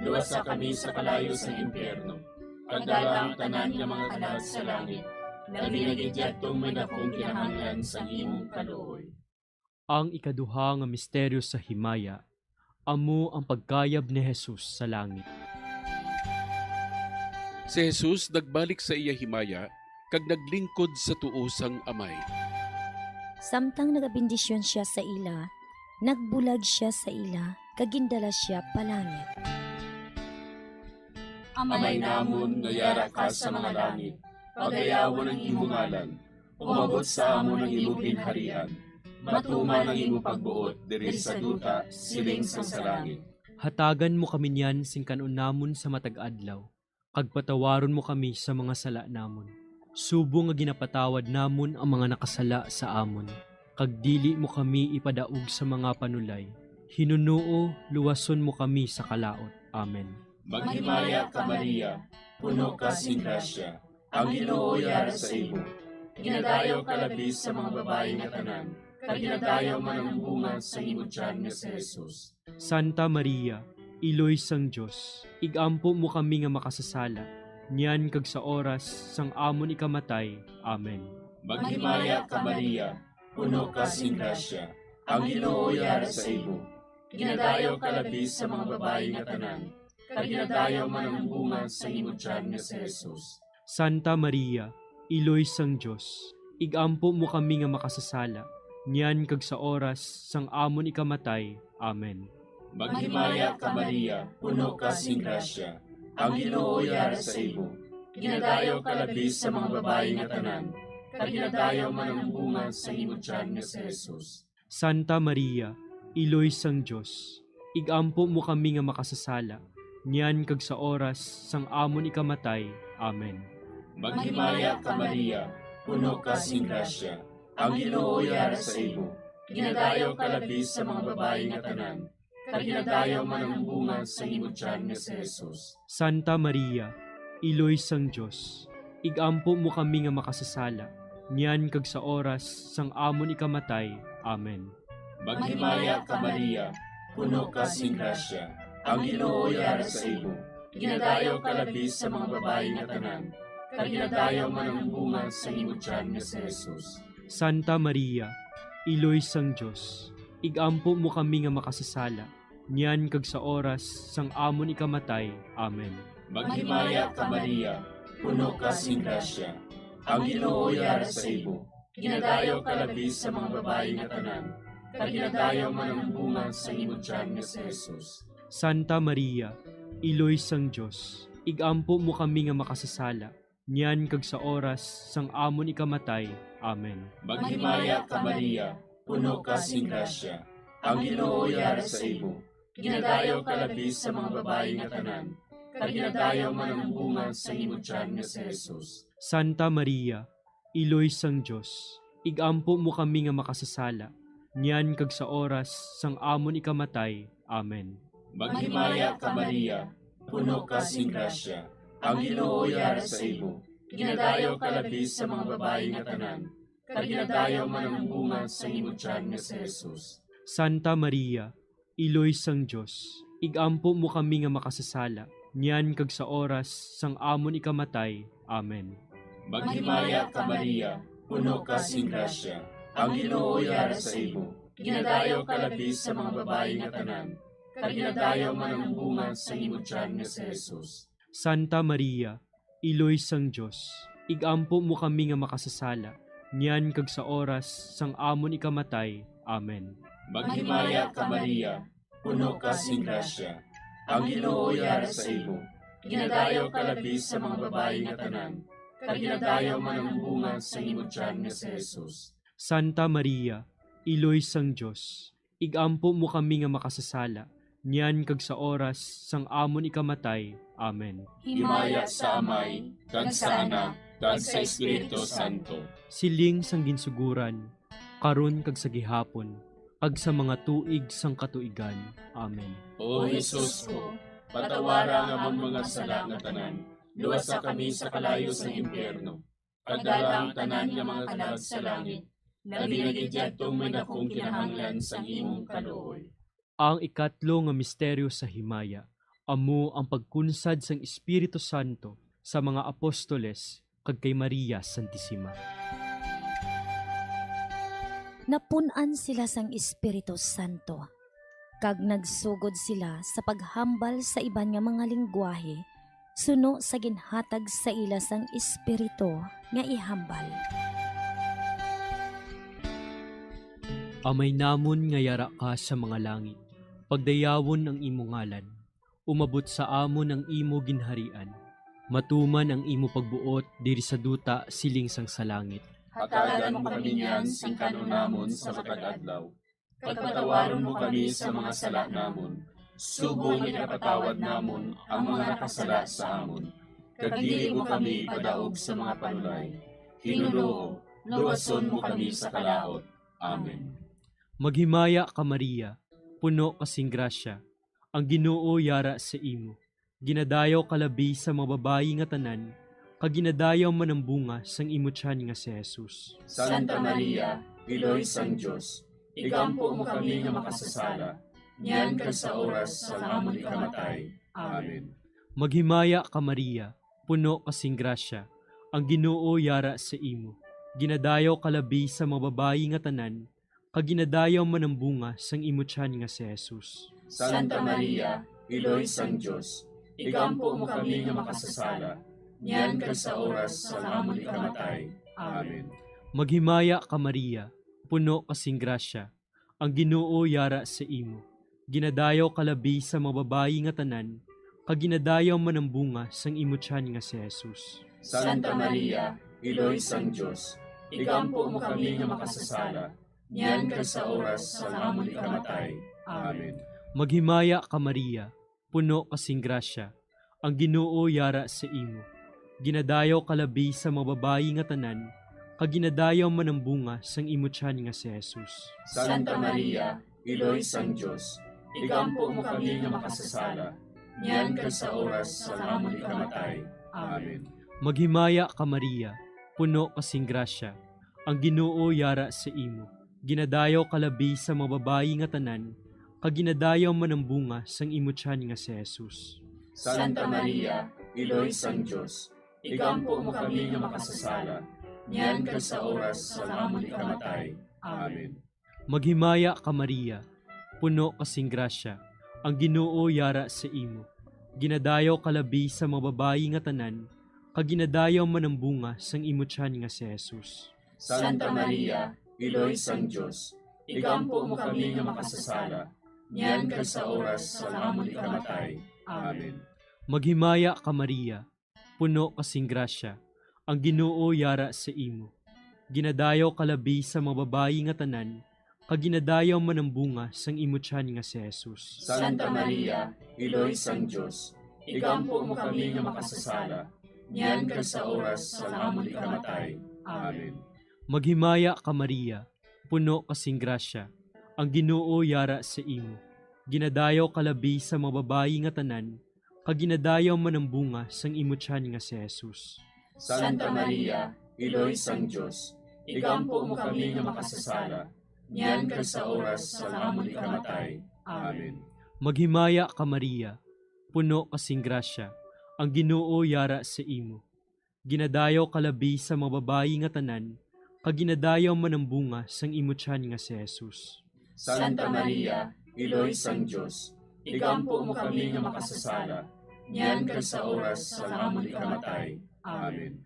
Luwasa kami sa kalayo sang impyerno. Pagdala ang tanan nga mga kalag sa langit. Labi na gid yadtong may dakong kinahanglan sang imong kaluoy. Ang ikaduha nga misteryo sa himaya, amo ang pagkayab ni Jesus sa langit. Si Jesus nagbalik sa iya himaya kag naglingkod sa tuo sang Amay. Samtang nagabendisyon sia sa ila, nagbulag sia sa ila kag gindala sia pa langit. Amay namon nga yara ka sa mga langit, pagayawon ang imo ngalan. Umabot sa amon ang imo ginharian. Matuman ang imo pagbuot diri sa duta, siling sang sa langit. Hatagan mo kami niyan sing kan-on namon sa matag adlaw, kag patawaron mo kami sa mga sala namon, subong nga ginapatawad namon ang mga nakasala sa amon, kag dili mo kami ipadaog sa mga panulay. Hinunoo, luwason mo kami sa kalaut. Amen. Maghimaya ka, Maria, puno ka sing grasya, ang Ginoo yara sa imo. Ginadayaw ka labi sa mga babayi nga tanan, kag ginadayaw man ang bunga sa imo tiyan nga si Jesus. Santa Maria, Iloy sang Dios, igampo mo kami nga makasasala, niyan kag sa oras sang amon ikamatay. Amen. Maghimaya ka, Maria, puno ka sing grasya, ang Ginoo yara sa imo. Ginadayaw ka labi sa mga babayi nga tanan, kag ginadayaw man ang bunga sa imo tiyan nga si Jesus. Santa Maria, Iloy sang Dios, igampo mo kami nga makasasala, niyan kag sa oras sang amon ikamatay. Amen. Maghimaya ka, Maria, puno ka sing grasya, ang Ginoo yara sa imo. Ginadayaw ka labi sa mga babayi nga tanan, kag ginadayaw man ang bunga sa imo tiyan nga si Jesus. Santa Maria, Iloy sang Dios, igampo mo kami nga makasasala, niyan kag sa oras sang amon ikamatay. Amen. Maghimaya ka, Maria, puno ka sing grasya, ang Ginoo yara sa imo. Ginadayaw ka labi sa mga babayi nga tanan, kag ginadayaw man ang bunga sa imo tiyan nga si Jesus. Santa Maria, Iloy sang Dios, igampo mo kami nga makasasala, niyan kag sa oras sang amon ikamatay. Amen. Maghimaya ka, Maria, puno ka sing grasya, ang Ginoo yara sa imo. Ginadayaw ka labi sa mga babayi nga tanan, kag ginadayaw man ang bunga sa imo tiyan nga si Jesus. Santa Maria, Iloy sang Dios, igampo mo kami nga makasasala, niyan kag sa oras sang amon ikamatay. Amen. Maghimaya ka, Maria, puno ka sing grasya, ang Ginoo yara sa imo. Ginadayaw ka labi sa mga babayi nga tanan, kag ginadayaw man ang bunga sa imo tiyan nga si Jesus. Santa Maria, Iloy sang Dios, igampo mo kami nga makasasala, niyan kag sa oras sang amon ikamatay. Amen. Maghimaya ka, Maria, puno ka sing grasya, ang Ginoo yara sa imo. Ginadayaw ka labi sa mga babayi nga tanan, kag ginadayaw man ang bunga sa imo tiyan nga si Jesus. Santa Maria, Iloy sang Dios, igampo mo kami nga makasasala, niyan kag sa oras sang amon ikamatay. Amen. Maghimaya ka, Maria, puno ka sing grasya, ang Ginoo yara sa imo. Ginadayaw ka labi sa mga babayi nga tanan, kag ginadayaw man ang bunga sa imo tiyan nga si Jesus. Santa Maria, Iloy sang Dios, igampo mo kami nga makasasala, niyan kag sa oras sang amon ikamatay. Amen. Maghimaya ka, Maria, puno ka sing grasya, ang Ginoo yara sa imo. Ginadayaw ka labi sa mga babayi nga tanan, kag ginadayaw man ang bunga sa imo tiyan nga si Jesus. Santa Maria, Iloy sang Dios, igampo mo kami nga makasasala, niyan kag sa oras sang amon ikamatay. Amen. Maghimaya ka, Maria, puno ka sing grasya, ang Ginoo yara sa imo. Ginadayaw ka labi sa mga babayi nga tanan, kag ginadayaw man ang bunga sa imo tiyan nga si Jesus. Santa Maria, Iloy sang Dios, igampo mo kami nga makasasala, niyan kag sa oras sang amon ikamatay. Amen. Himaya sa Amay, kag sa Anak, kag sa Espiritu Santo. Siling sang ginsuguran, karon kag sa gihapon, kag sa mga tuig sang katuigan. Amen. O Jesus ko, patawara ang amon mga sala nga tanan, luwasa kami sa kalayo sang impyerno, pagdala ang tanan nga mga kalag sa langit, labi na gid yadtong may dakong kinahanglan sang imong kaluoy. Ang ikatlo nga misteryo sa himaya amo ang pagkunsad sang Espiritu Santo sa mga apostoles kag kay Maria Santisima. Napun-an sila sang Espiritu Santo, kag nagsugod sila sa paghambal sa iban nga mga linggwahe suno sa ginhatag sa ila sang Espiritu nga ihambal. Amay namon nga yara ka sa mga langit, pagdayawon ang imo ngalan. Umabot sa amon ang imo ginharian. Matuman ang imo pagbuot diri sa duta siling sang sa langit. Hatagan mo kami niyan sing kan-on namon sa matag adlaw. Kag patawaron mo kami sa mga sala namon, subong nga ginapatawad namon ang mga nakasala sa amon. Kag dili mo kami ipadaog sa mga panulay. Ginoo, luwason mo kami sa kalaut. Amen. Maghimaya ka, Maria, puno ka sing grasya, ang Ginoo yara sa imo. Ginadayaw ka labi sa mga babayi nga tanan, kag ginadayaw man ang bunga sang imo tiyan nga si Jesus. Santa Maria, Iloy sang Dios, igampo mo kami nga makasasala, niyan kag sa oras sang amon ikamatay. Amen. Maghimaya ka, Maria, puno ka sing grasya, ang Ginoo yara sa imo. Ginadayaw ka labi sa mga babayi nga tanan, kag ginadayaw man ang bunga sang imo tiyan nga si Jesus. Santa Maria, Iloy sang Dios, igampo mo kami nga makasasala, niyan kag sa oras sang amon ikamatay. Amen. Maghimaya ka, Maria, puno ka sing grasya, ang Ginoo yara sa imo. Ginadayaw ka labi sa mga babayi nga tanan, kag ginadayaw man ang bunga sang imo tiyan nga si Jesus. Santa Maria, Iloy sang Dios, igampo mo kami nga makasasala, niyan kag sa oras sang amon ikamatay. Amen. Maghimaya ka, Maria, puno ka sing grasya, ang Ginoo yara sa imo. Ginadayaw ka labi sa mga babayi nga tanan, kag ginadayaw man ang bunga sang imo tiyan nga si Jesus. Santa Maria, Iloy sang Dios, igampo mo kami nga makasasala, niyan kag sa oras sang amon ikamatay. Amen. Maghimaya ka, Maria, puno ka sing grasya, ang Ginoo yara sa imo. Ginadayaw ka labi sa mga babayi nga tanan, kag ginadayaw man ang bunga sang imo tiyan nga si Jesus. Santa Maria, Iloy sang Dios, igampo mo kami nga makasasala, niyan kag sa oras sang amon ikamatay. Amen. Maghimaya ka, Maria, puno ka sing grasya, ang Ginoo yara sa imo. Ginadayaw ka labi sa mga babayi nga tanan, kag ginadayaw man ang bunga sang imo tiyan nga si Jesus. Santa Maria, Iloy sang Dios, igampo mo kami nga makasasala, niyan kag sa oras sang amon ikamatay. Amen. Maghimaya ka, Maria, puno ka sing grasya, ang Ginoo yara sa imo. Ginadayaw ka labi sa mga babayi nga tanan, kag ginadayaw man ang bunga sang imo tiyan nga si Jesus. Santa Maria, Iloy sang Dios, igampo mo kami nga makasasala, niyan kag sa oras sang amon ikamatay. Amen. Maghimaya ka, Maria, puno ka sing grasya, ang Ginoo yara sa imo. Ginadayaw ka labi sa mga babayi nga tanan, kag ginadayaw man ang bunga sang imo tiyan nga si Jesus. Santa Maria, Iloy sang Dios, igampo mo kami nga makasasala, niyan kag sa oras sang amon ikamatay. Amen. Maghimaya ka, Maria, puno ka sing grasya, ang Ginoo yara sa imo. Ginadayaw ka labi sa mga babayi nga tanan, kag ginadayaw man ang bunga sang imo tiyan nga si Jesus. Santa Maria, Iloy sang Dios, igampo mo kami nga makasasala, niyan kag sa oras sang amon ikamatay. Amen.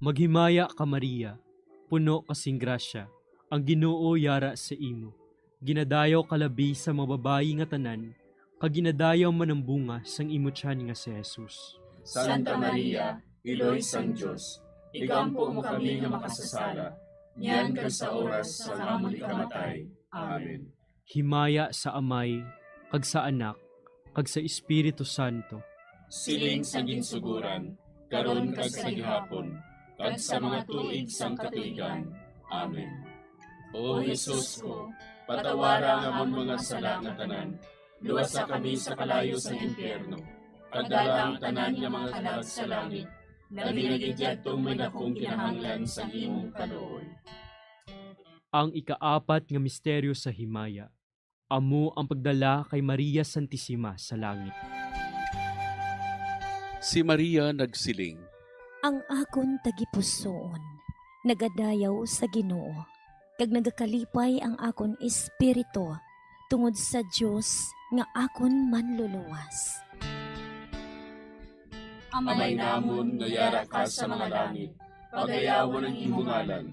Maghimaya ka, Maria, puno ka sing grasya, ang Ginoo yara sa imo. Ginadayaw ka labi sa mga babayi nga tanan, kag ginadayaw man ang bunga sang imo tiyan nga si Jesus. Santa Maria, Iloy sang Dios, igampo mo kami nga makasasala, niyan kag sa oras sang amon ikamatay. Amen. Himaya sa Amay, kag sa Anak, kag sa Espiritu Santo. Siling sa ginsuguran, karon kag sa gihapon, kag sa mga tuig sang katuigan. Amen. O Jesus ko, patawara ang amon mga sala nga tanan, luwasa kami sa kalayo sang impyerno, kag dala ang tanan nga mga kalag sa langit, labi na gid yadtong may dakong kinahanglan sang imong kaluoy. Ang ikaapat nga misteryo sa himaya, Amo ang pagdala kay Maria Santisima sa langit. Si Maria nagsiling, Ang akon tagipusoon nagadayaw sa Ginoo, kag nagakalipay ang akon espiritu tungod sa Dios nga akon Manluluwas. Amay namon nga yara ka sa mga langit, pagayawon ang imo ngalan.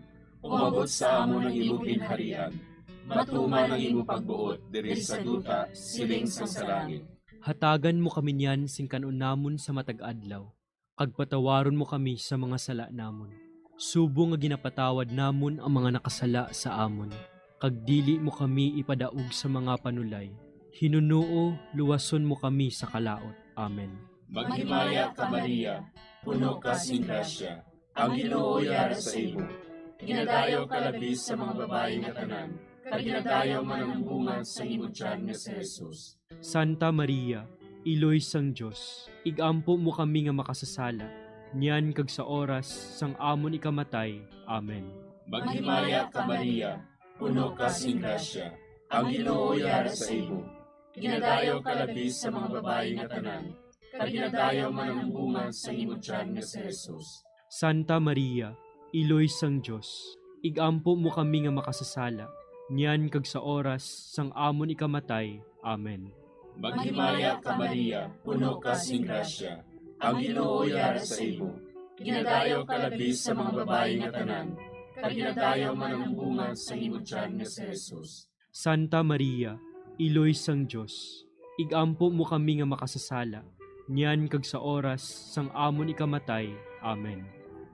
Umabot sa amon ang imo ginharian. Matuman ang imo pagbuot diri sa duta, siling sang sa langit. Hatagan mo kami niyan sing kan-on namon sa matag adlaw, kag patawaron mo kami sa mga sala namon, subong nga ginapatawad namon ang mga nakasala sa amon. Kag dili mo kami ipadaog sa mga panulay. Hinunoo, luwason mo kami sa kalaut. Amen. Maghimaya ka, Maria, puno ka sing grasya, ang Ginoo yara sa imo. Ginadayaw ka labi sa mga babayi nga tanan, kag ginadayaw man ang bunga sang imo tiyan nga si Jesus. Santa Maria, Iloy sang Dios, ig-ampo mo kami nga makasasala, niyan kag sa oras sang amon ikamatay. Amen. Maghimaya ka, Maria, puno ka sing grasya, ang Ginoo yara sa imo. Ginadayaw ka labi sa mga babayi nga tanan, kag ginadayaw man ang bunga sang imo tiyan nga si Jesus. Santa Maria, Iloy sang Dios, ig-ampo mo kami nga makasasala, niyan kag sa oras sang amon ikamatay. Amen. Maghimaya ka, Maria, puno ka sing grasya, ang Ginoo yara sa imo. Ginadayaw ka labi sa mga babayi nga tanan, kag ginadayaw man ang bunga sang imo tiyan nga si Jesus. Santa Maria, Iloy sang Dios, ig-ampo mo kami nga makasasala, niyan kag sa oras sang amon ikamatay. Amen.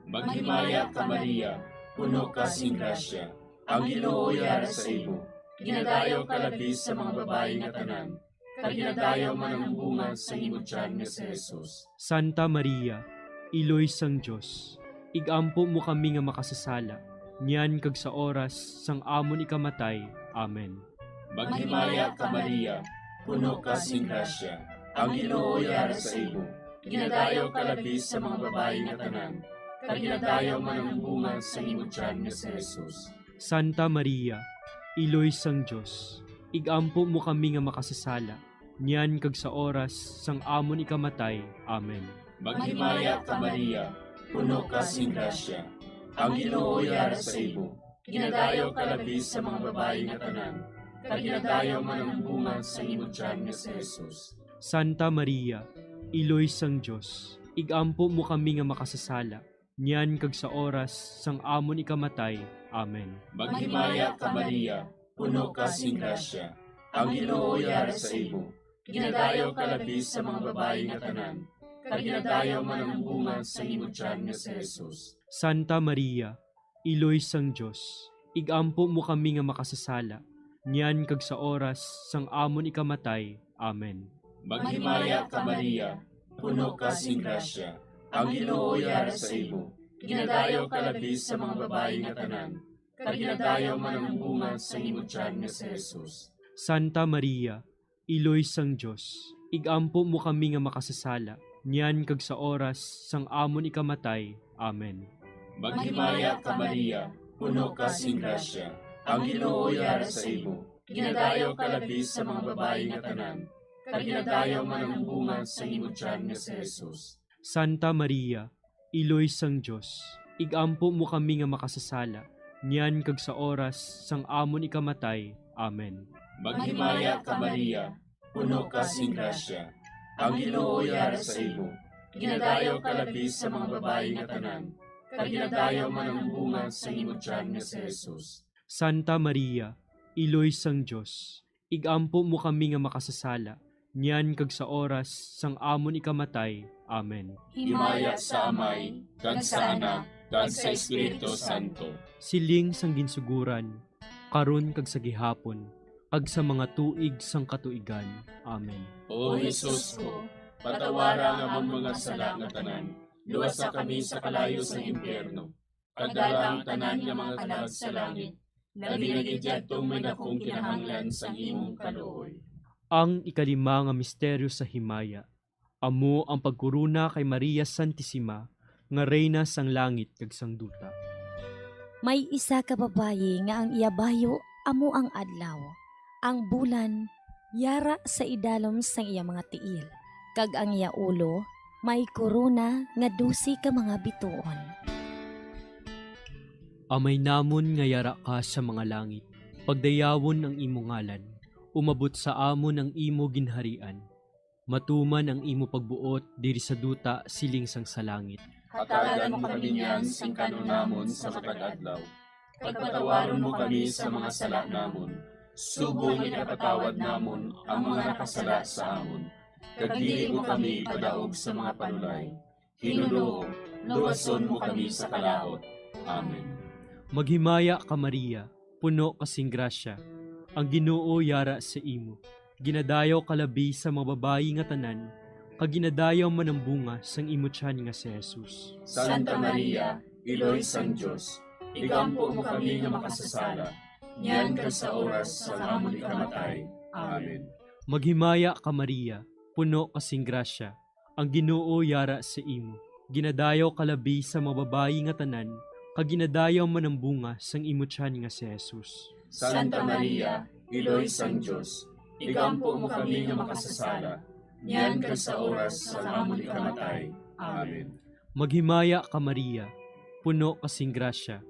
Maghimaya ka, Maria, puno ka sing grasya, ang Ginoo yara sa imo. Ginadayaw ka labi sa mga babayi nga tanan, kag ginadayaw man ang bunga sang imo tiyan nga si Jesus. Santa Maria, Iloy sang Dios, ig-ampo mo kami nga makasasala, niyan kag sa oras sang amon ikamatay. Amen. Maghimaya ka, Maria, puno ka sing grasya, ang Ginoo yara sa imo. Ginadayaw ka labi sa mga babayi nga tanan, kag ginadayaw man ang bunga sang imo tiyan nga si Jesus. Santa Maria, Iloy sang Dios, ig-ampo mo kami nga makasasala, niyan kag sa oras sang amon ikamatay. Amen. Maghimaya ka, Maria, puno ka sing grasya, ang Ginoo yara sa imo. Ginadayaw ka labi sa mga babayi nga tanan, kag ginadayaw man ang bunga sang imo tiyan nga si Jesus. Santa Maria, Iloy sang Dios, ig-ampo mo kami nga makasasala, niyan kag sa oras sang amon ikamatay. Amen. Maghimaya ka, Maria, puno ka sing grasya, ang Ginoo yara sa imo. Ginadayaw ka labi sa mga babayi nga tanan, kag ginadayaw man ang bunga sang imo tiyan nga si Jesus. Santa Maria, Iloy sang Dios, ig-ampo mo kami nga makasasala, niyan kag sa oras sang amon ikamatay. Amen. Maghimaya ka, Maria, puno ka sing grasya, ang Ginoo yara sa imo. Ginadayaw ka labi sa mga babayi nga tanan, kag ginadayaw man ang bunga sang imo tiyan nga si Jesus. Santa Maria, Iloy sang Dios, ig-ampo mo kami nga makasasala, niyan kag sa oras sang amon ikamatay. Amen. Maghimaya ka, Maria, puno ka sing grasya, ang Ginoo yara sa imo. Ginadayaw ka labi sa mga babayi nga tanan, kag ginadayaw man ang bunga sang imo tiyan nga si Jesus. Santa Maria, Iloy sang Dios, ig-ampo mo kami nga makasasala, niyan kag sa oras sang amon ikamatay. Amen. Maghimaya ka, Maria, puno ka sing grasya, ang Ginoo yara sa imo. Ginadayaw ka labi sa mga babayi nga tanan, kag ginadayaw man ang bunga sang imo tiyan nga si Jesus. Santa Maria, Iloy sang Dios, ig-ampo mo kami nga makasasala, niyan kag sa oras sang amon ikamatay. Amen. Himaya sa Amay, kag sa Anak, kag sa Espiritu Santo. Siling sang ginsuguran, karon kag sa gihapon, kag sa mga tuig sang katuigan. Amen. O Jesus ko, patawara ang amon mga sala nga tanan, luwasa kami sa kalayo sang impyerno, kag dala ang tanan nga mga kalag sa langit, labi na gid yadtong may dakong kinahanglan sang imong kaluoy. Ang ikalima nga misteryo sa himaya, amo ang pagkorona kay Maria Santisima nga Reyna sang langit kag sang duta. May isa ka babayi nga ang iya bayo amo ang adlaw. Ang bulan yara sa idalom sang iya mga tiil, kag ang iya ulo may korona nga dose ka mga bituon. Amay namon nga yara ka sa mga langit, pagdayawon ang imo ngalan, umabot sa amon ang imo ginharian, matuman ang imo pagbuot diri sa duta siling sang sa langit. Hatagan mo kami niyan sing kan-on namon sa matag adlaw, kag patawaron mo kami sa mga sala namon, subong nga ginapatawad namon ang mga nakasala sa amon, kag dili mo kami ipadaog sa mga panulay. Ginoo, luwason mo kami sa kalaut. Amen. Maghimaya ka, Maria, puno ka sing grasya, ang Ginoo yara sa imo. Ginadayaw ka labi sa mga babayi nga tanan, kag ginadayaw man ang bunga sang imo tiyan nga si Jesus. Santa Maria, Iloy sang Dios, igampo mo kami nga makasasala, niyan kag sa oras sang amon ikamatay. Amen. Maghimaya ka, Maria, puno ka sing grasya, ang Ginoo yara sa imo. Ginadayaw ka labi sa mga babayi nga tanan, kag ginadayaw man ang bunga sang imo tiyan nga si Jesus. Santa Maria, Iloy sang Dios, igampo mo kami nga makasasala, niyan kag sa oras sang amon ikamatay. Amen. Maghimaya ka, Maria, puno ka sing grasya,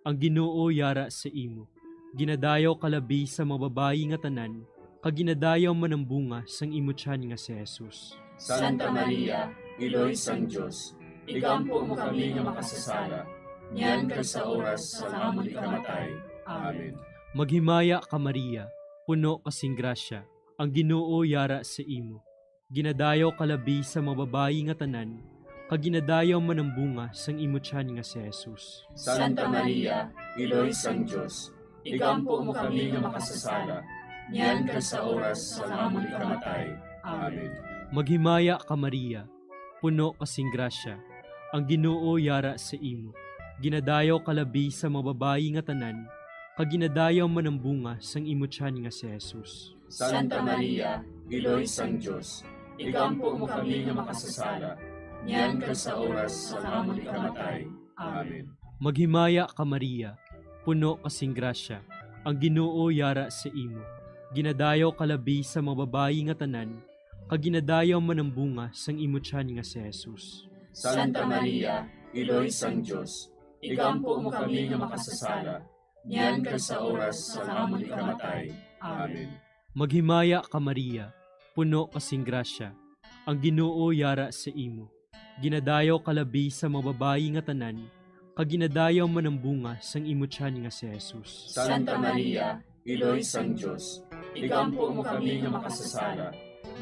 ang Ginoo yara sa imo. Ginadayaw ka labi sa mga babayi nga tanan, kag ginadayaw man ang bunga sang imo tiyan nga si Jesus. Santa Maria, Iloy sang Dios, igampo mo kami nga makasasala, niyan kag sa oras sang amon ikamatay. Amen. Maghimaya ka, Maria, puno ka sing grasya, ang Ginoo yara sa imo. Ginadayaw ka labi sa mga babayi nga tanan, kag ginadayaw man ang bunga sang imo tiyan nga si Jesus. Santa Maria, Iloy sang Dios, igampo mo kami nga makasasala, niyan kag sa oras sang amon ikamatay. Amen. Maghimaya ka, Maria, puno ka sing grasya, ang Ginoo yara sa imo. Ginadayaw ka labi sa mga babayi nga tanan, kag ginadayaw man ang bunga sang imo tiyan nga si Jesus. Santa Maria, Iloy sang Dios, igampo mo kami nga makasasala, niyan kag sa oras sang amon ikamatay. Amen. Maghimaya ka, Maria, puno ka sing grasya, ang Ginoo yara sa imo. Ginadayaw ka labi sa mga babayi nga tanan, kag ginadayaw man ang bunga sang imo tiyan nga si Jesus. Santa Maria, Iloy sang Dios, igampo mo kami nga makasasala, niyan kag sa oras sang amon ikamatay. Amen. Maghimaya ka, Maria, puno ka sing grasya, ang Ginoo yara sa imo. Ginadayaw ka labi sa mga babayi nga tanan, kag ginadayaw man ang bunga sang imo tiyan nga si Jesus. Santa Maria, Iloy sang Dios, igampo mo kami nga makasasala,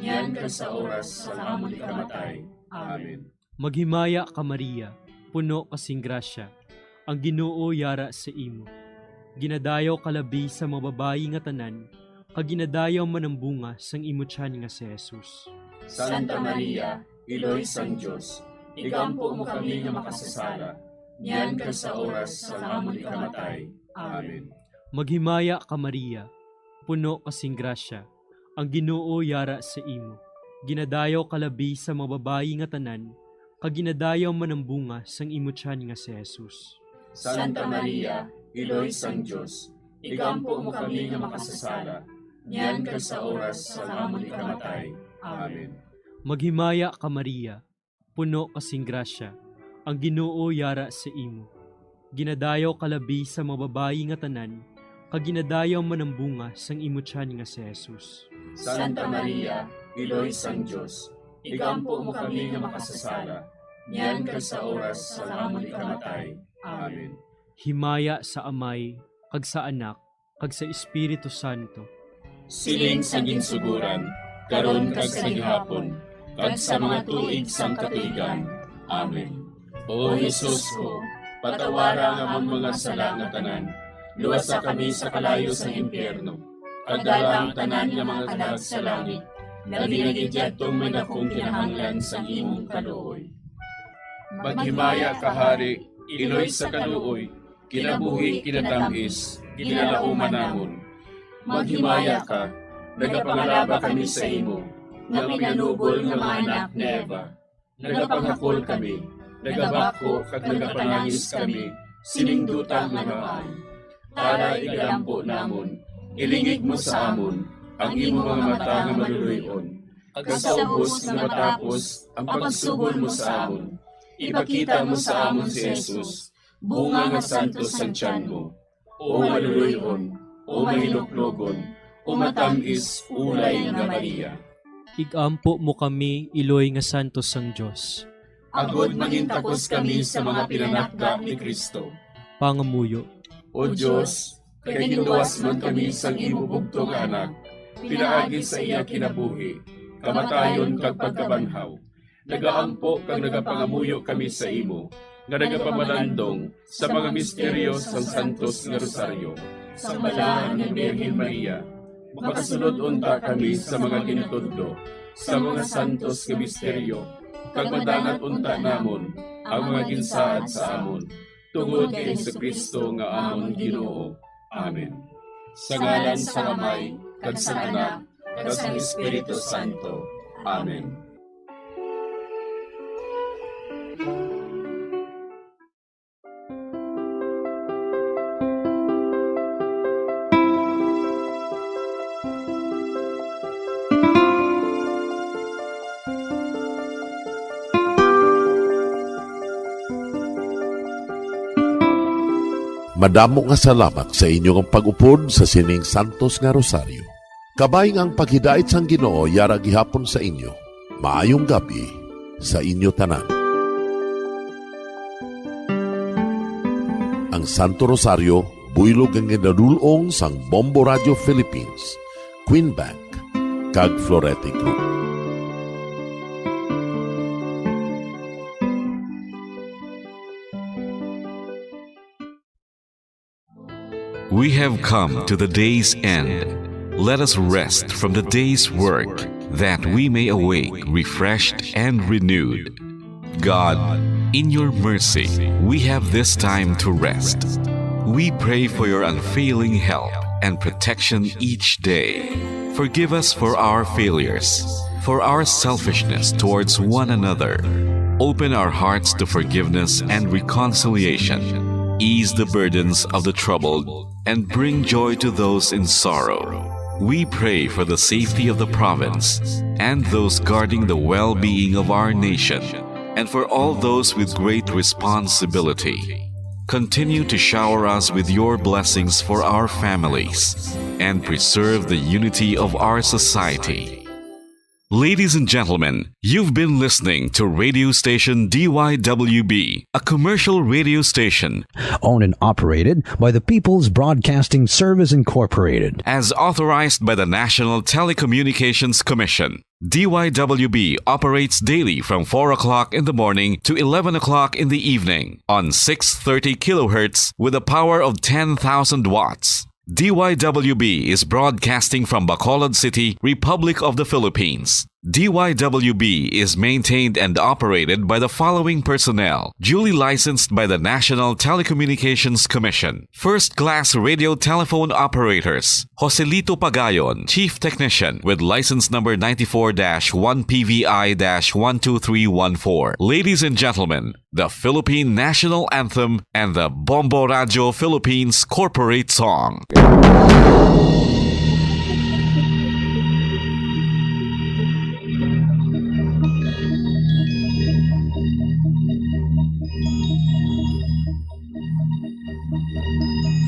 niyan kag sa oras sang amon ikamatay. Amen. Maghimaya ka, Maria, puno ka sing grasya, ang Ginoo yara sa imo. Ginadayaw ka labi sa mga babayi nga tanan, kag ginadayaw man ang bunga sang imo tiyan nga si Jesus. Santa Maria, Iloy sang Dios, igampo mo kami nga makasasala, niyan kag sa oras sang amon ikamatay. Amen. Maghimaya ka, Maria, puno ka sing grasya, ang Ginoo yara sa imo. Ginadayaw ka labi sa mga babayi nga tanan, kag ginadayaw man ang bunga sang imo tiyan nga si Jesus. Santa Maria, Iloy sang Dios, igampo mo kami nga makasasala, niyan kag sa oras sang amon ikamatay. Amen. Maghimaya ka, Maria, puno ka sing grasya, ang Ginoo yara sa imo. Ginadayaw ka labi sa mga babayi nga tanan, kag ginadayaw man ang bunga sang imo tiyan nga si Jesus. Santa Maria, Iloy sang Dios, igampo mo kami nga makasasala, niyan kag sa oras sang amon ikamatay. Amen. Himaya sa Amay, kag sa Anak, kag sa Espiritu Santo. Siling sa ginsugoran, karon kag sa gihapon, kag sa mga tuig sang katuigan. Amen. O Jesus ko, patawara ang amon mga sala nga tanan, luwasa kami sa kalayo sang impyerno, kag dala ang tanan nga mga kalag sa langit, labi na gid yadtong may dakong kinahanglan sang imong kaluoy. Maghimaya ka, Hari, Iloy sa kaluoy, kinabuhi, kinatam-is, ginalauman namon. Maghimaya ka, nagapangalaba kami sa imo, nga pinanubol nga mga anak ni Eva. Nagapanghakol kami, nagabakho kag nagapanangis kami sining duta nga namaan. Tara, igalambo namon, Ilingig mo sa amon ang imo mga mata nga maluloy-on, kag sa ubos nga matapos ang pagsugol mo sa amon, ipakita mo sa amon si Jesus, bunga nga santos sang tiyan mo. O maluloy-on, o mahinuklogon, o matam-is ulay nga Maria. Igampo mo kami, iloy nga santos sang Dios. Agod mangintakos kami sa mga pinanakda ni Cristo. Pangamuyo. O Dios, kay ginluwas man kami sang imo bugtong nga Anak, pinaagi sa iya kinabuhi, kamatayon kag pagkabanhaw, nagaampo kag nagapangamuyo kami sa imo, nga nagapamalandong sa mga misteryo sang Santos nga Rosaryo. Sang Balaan nga Birhen Maria, makasulod unta kami sa mga ginatudlo sa mga santos nga misteryo, kag madangat unta namon ang mga ginsaad sa amon, tungod kay Jesu-Cristo nga amon Ginoo. Amen. Sa ngalan sang Amay, kag sang Anak, kag sang Espiritu Santo. Amen. Madamo nga salamat sa inyo nga pag-upod sa sining santos nga rosaryo. Kabay nga ang paghidait sang Ginoo yara gihapon sa inyo. Maayong gab-i sa inyo tanan. Ang Santo Rosario, buylog nga ginadul-ong sang Bombo Radio Philippines, Queen Bank, kag Florete Group. We have come to the day's end. Let us rest from the day's work, that we may awake refreshed and renewed. God, in your mercy, we have this time to rest. We pray for your unfailing help and protection each day. Forgive us for our failures, for our selfishness towards one another. Open our hearts to forgiveness and reconciliation. Ease the burdens of the troubled and bring joy to those in sorrow. We pray for the safety of the province and those guarding the well-being of our nation, and for all those with great responsibility. Continue to shower us with your blessings for our families and preserve the unity of our society. Ladies and gentlemen, you've been listening to radio station D Y W B, a commercial radio station owned and operated by the People's Broadcasting Service Incorporated, as authorized by the National Telecommunications Commission. D Y W B operates daily from four o'clock in the morning to eleven o'clock in the evening on six thirty kilohertz with a power of ten thousand watts. D Y W B is broadcasting from Bacolod City, Republic of the Philippines. D Y W B is maintained and operated by the following personnel, duly licensed by the National Telecommunications Commission. First class radio telephone operators, Joselito Pagayon, Chief Technician, with license number ninety-four dash one P V I dash one two three one four. Ladies and gentlemen, the Philippine National Anthem and the Bombo Radio Philippines Corporate Song.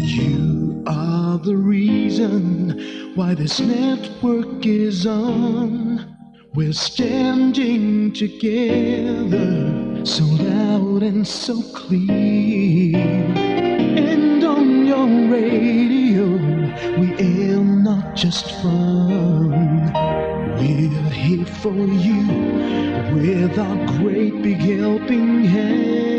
You are the reason why this network is on. We're standing together, so loud and so clear. And on your radio, we aim not just fun. We're here for you with our great big helping hand.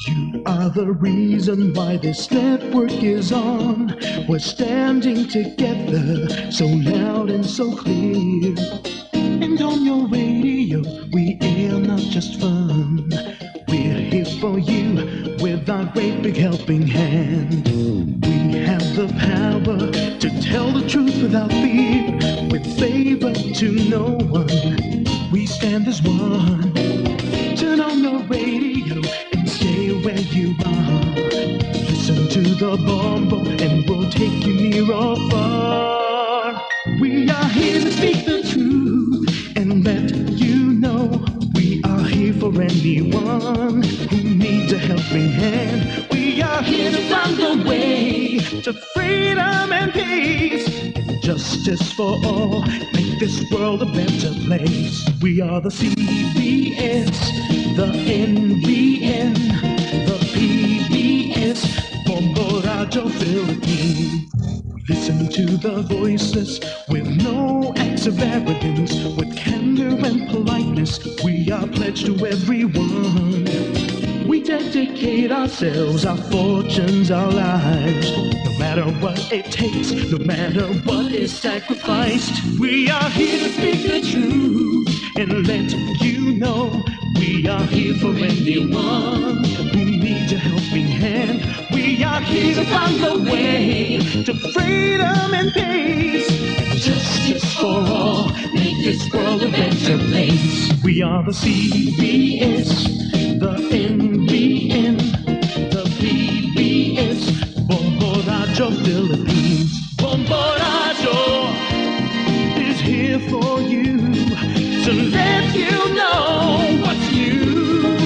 You are the reason why this network is on. We're standing together, so loud and so clear. And on your radio, we air not just fun. We're here for you with our great big helping hand. We Have the power to tell the truth without fear, with favor to no one. We stand as one. Turn on your radio and stay where you are. Listen to the Bombo and we'll take you near or far. We are here to speak the truth and let you know we are here for anyone who needs a helping hand. We are here to find the way to freedom and peace, justice for all. Make this world a better place. We are the C B S, the N B N, the P B S, Bombo Radyo Philippines. Listen to the voiceless with no acts of arrogance, with candor and politeness. We are pledged to everyone. We dedicate ourselves, our fortunes, our lives. No matter what it takes, no matter what is sacrificed, we are here to speak the truth and let you know we are here for anyone who needs a helping hand. We are here to find the way to freedom and peace and justice for all. Make this world a better place. We are the C B S, the N B N, the P B S, Bombo Radyo Philippines. Bombo Radyo is here for you to let you know what's new.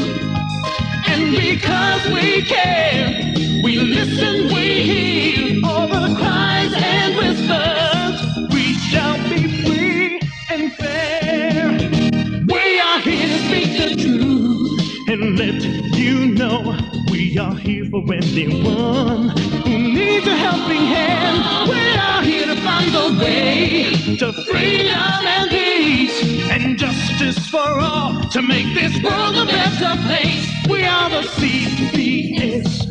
And because we care, we listen, we hear all the cries and whispers. We shall be free and fair. We are here to speak the truth and let you know we are here for anyone who needs a helping hand. We are here to find the way to freedom and peace and justice for all to make this world a better place. We are the C B S,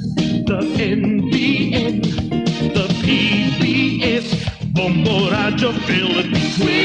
the N B N, the P B S, Bombo Radyo Philippines. We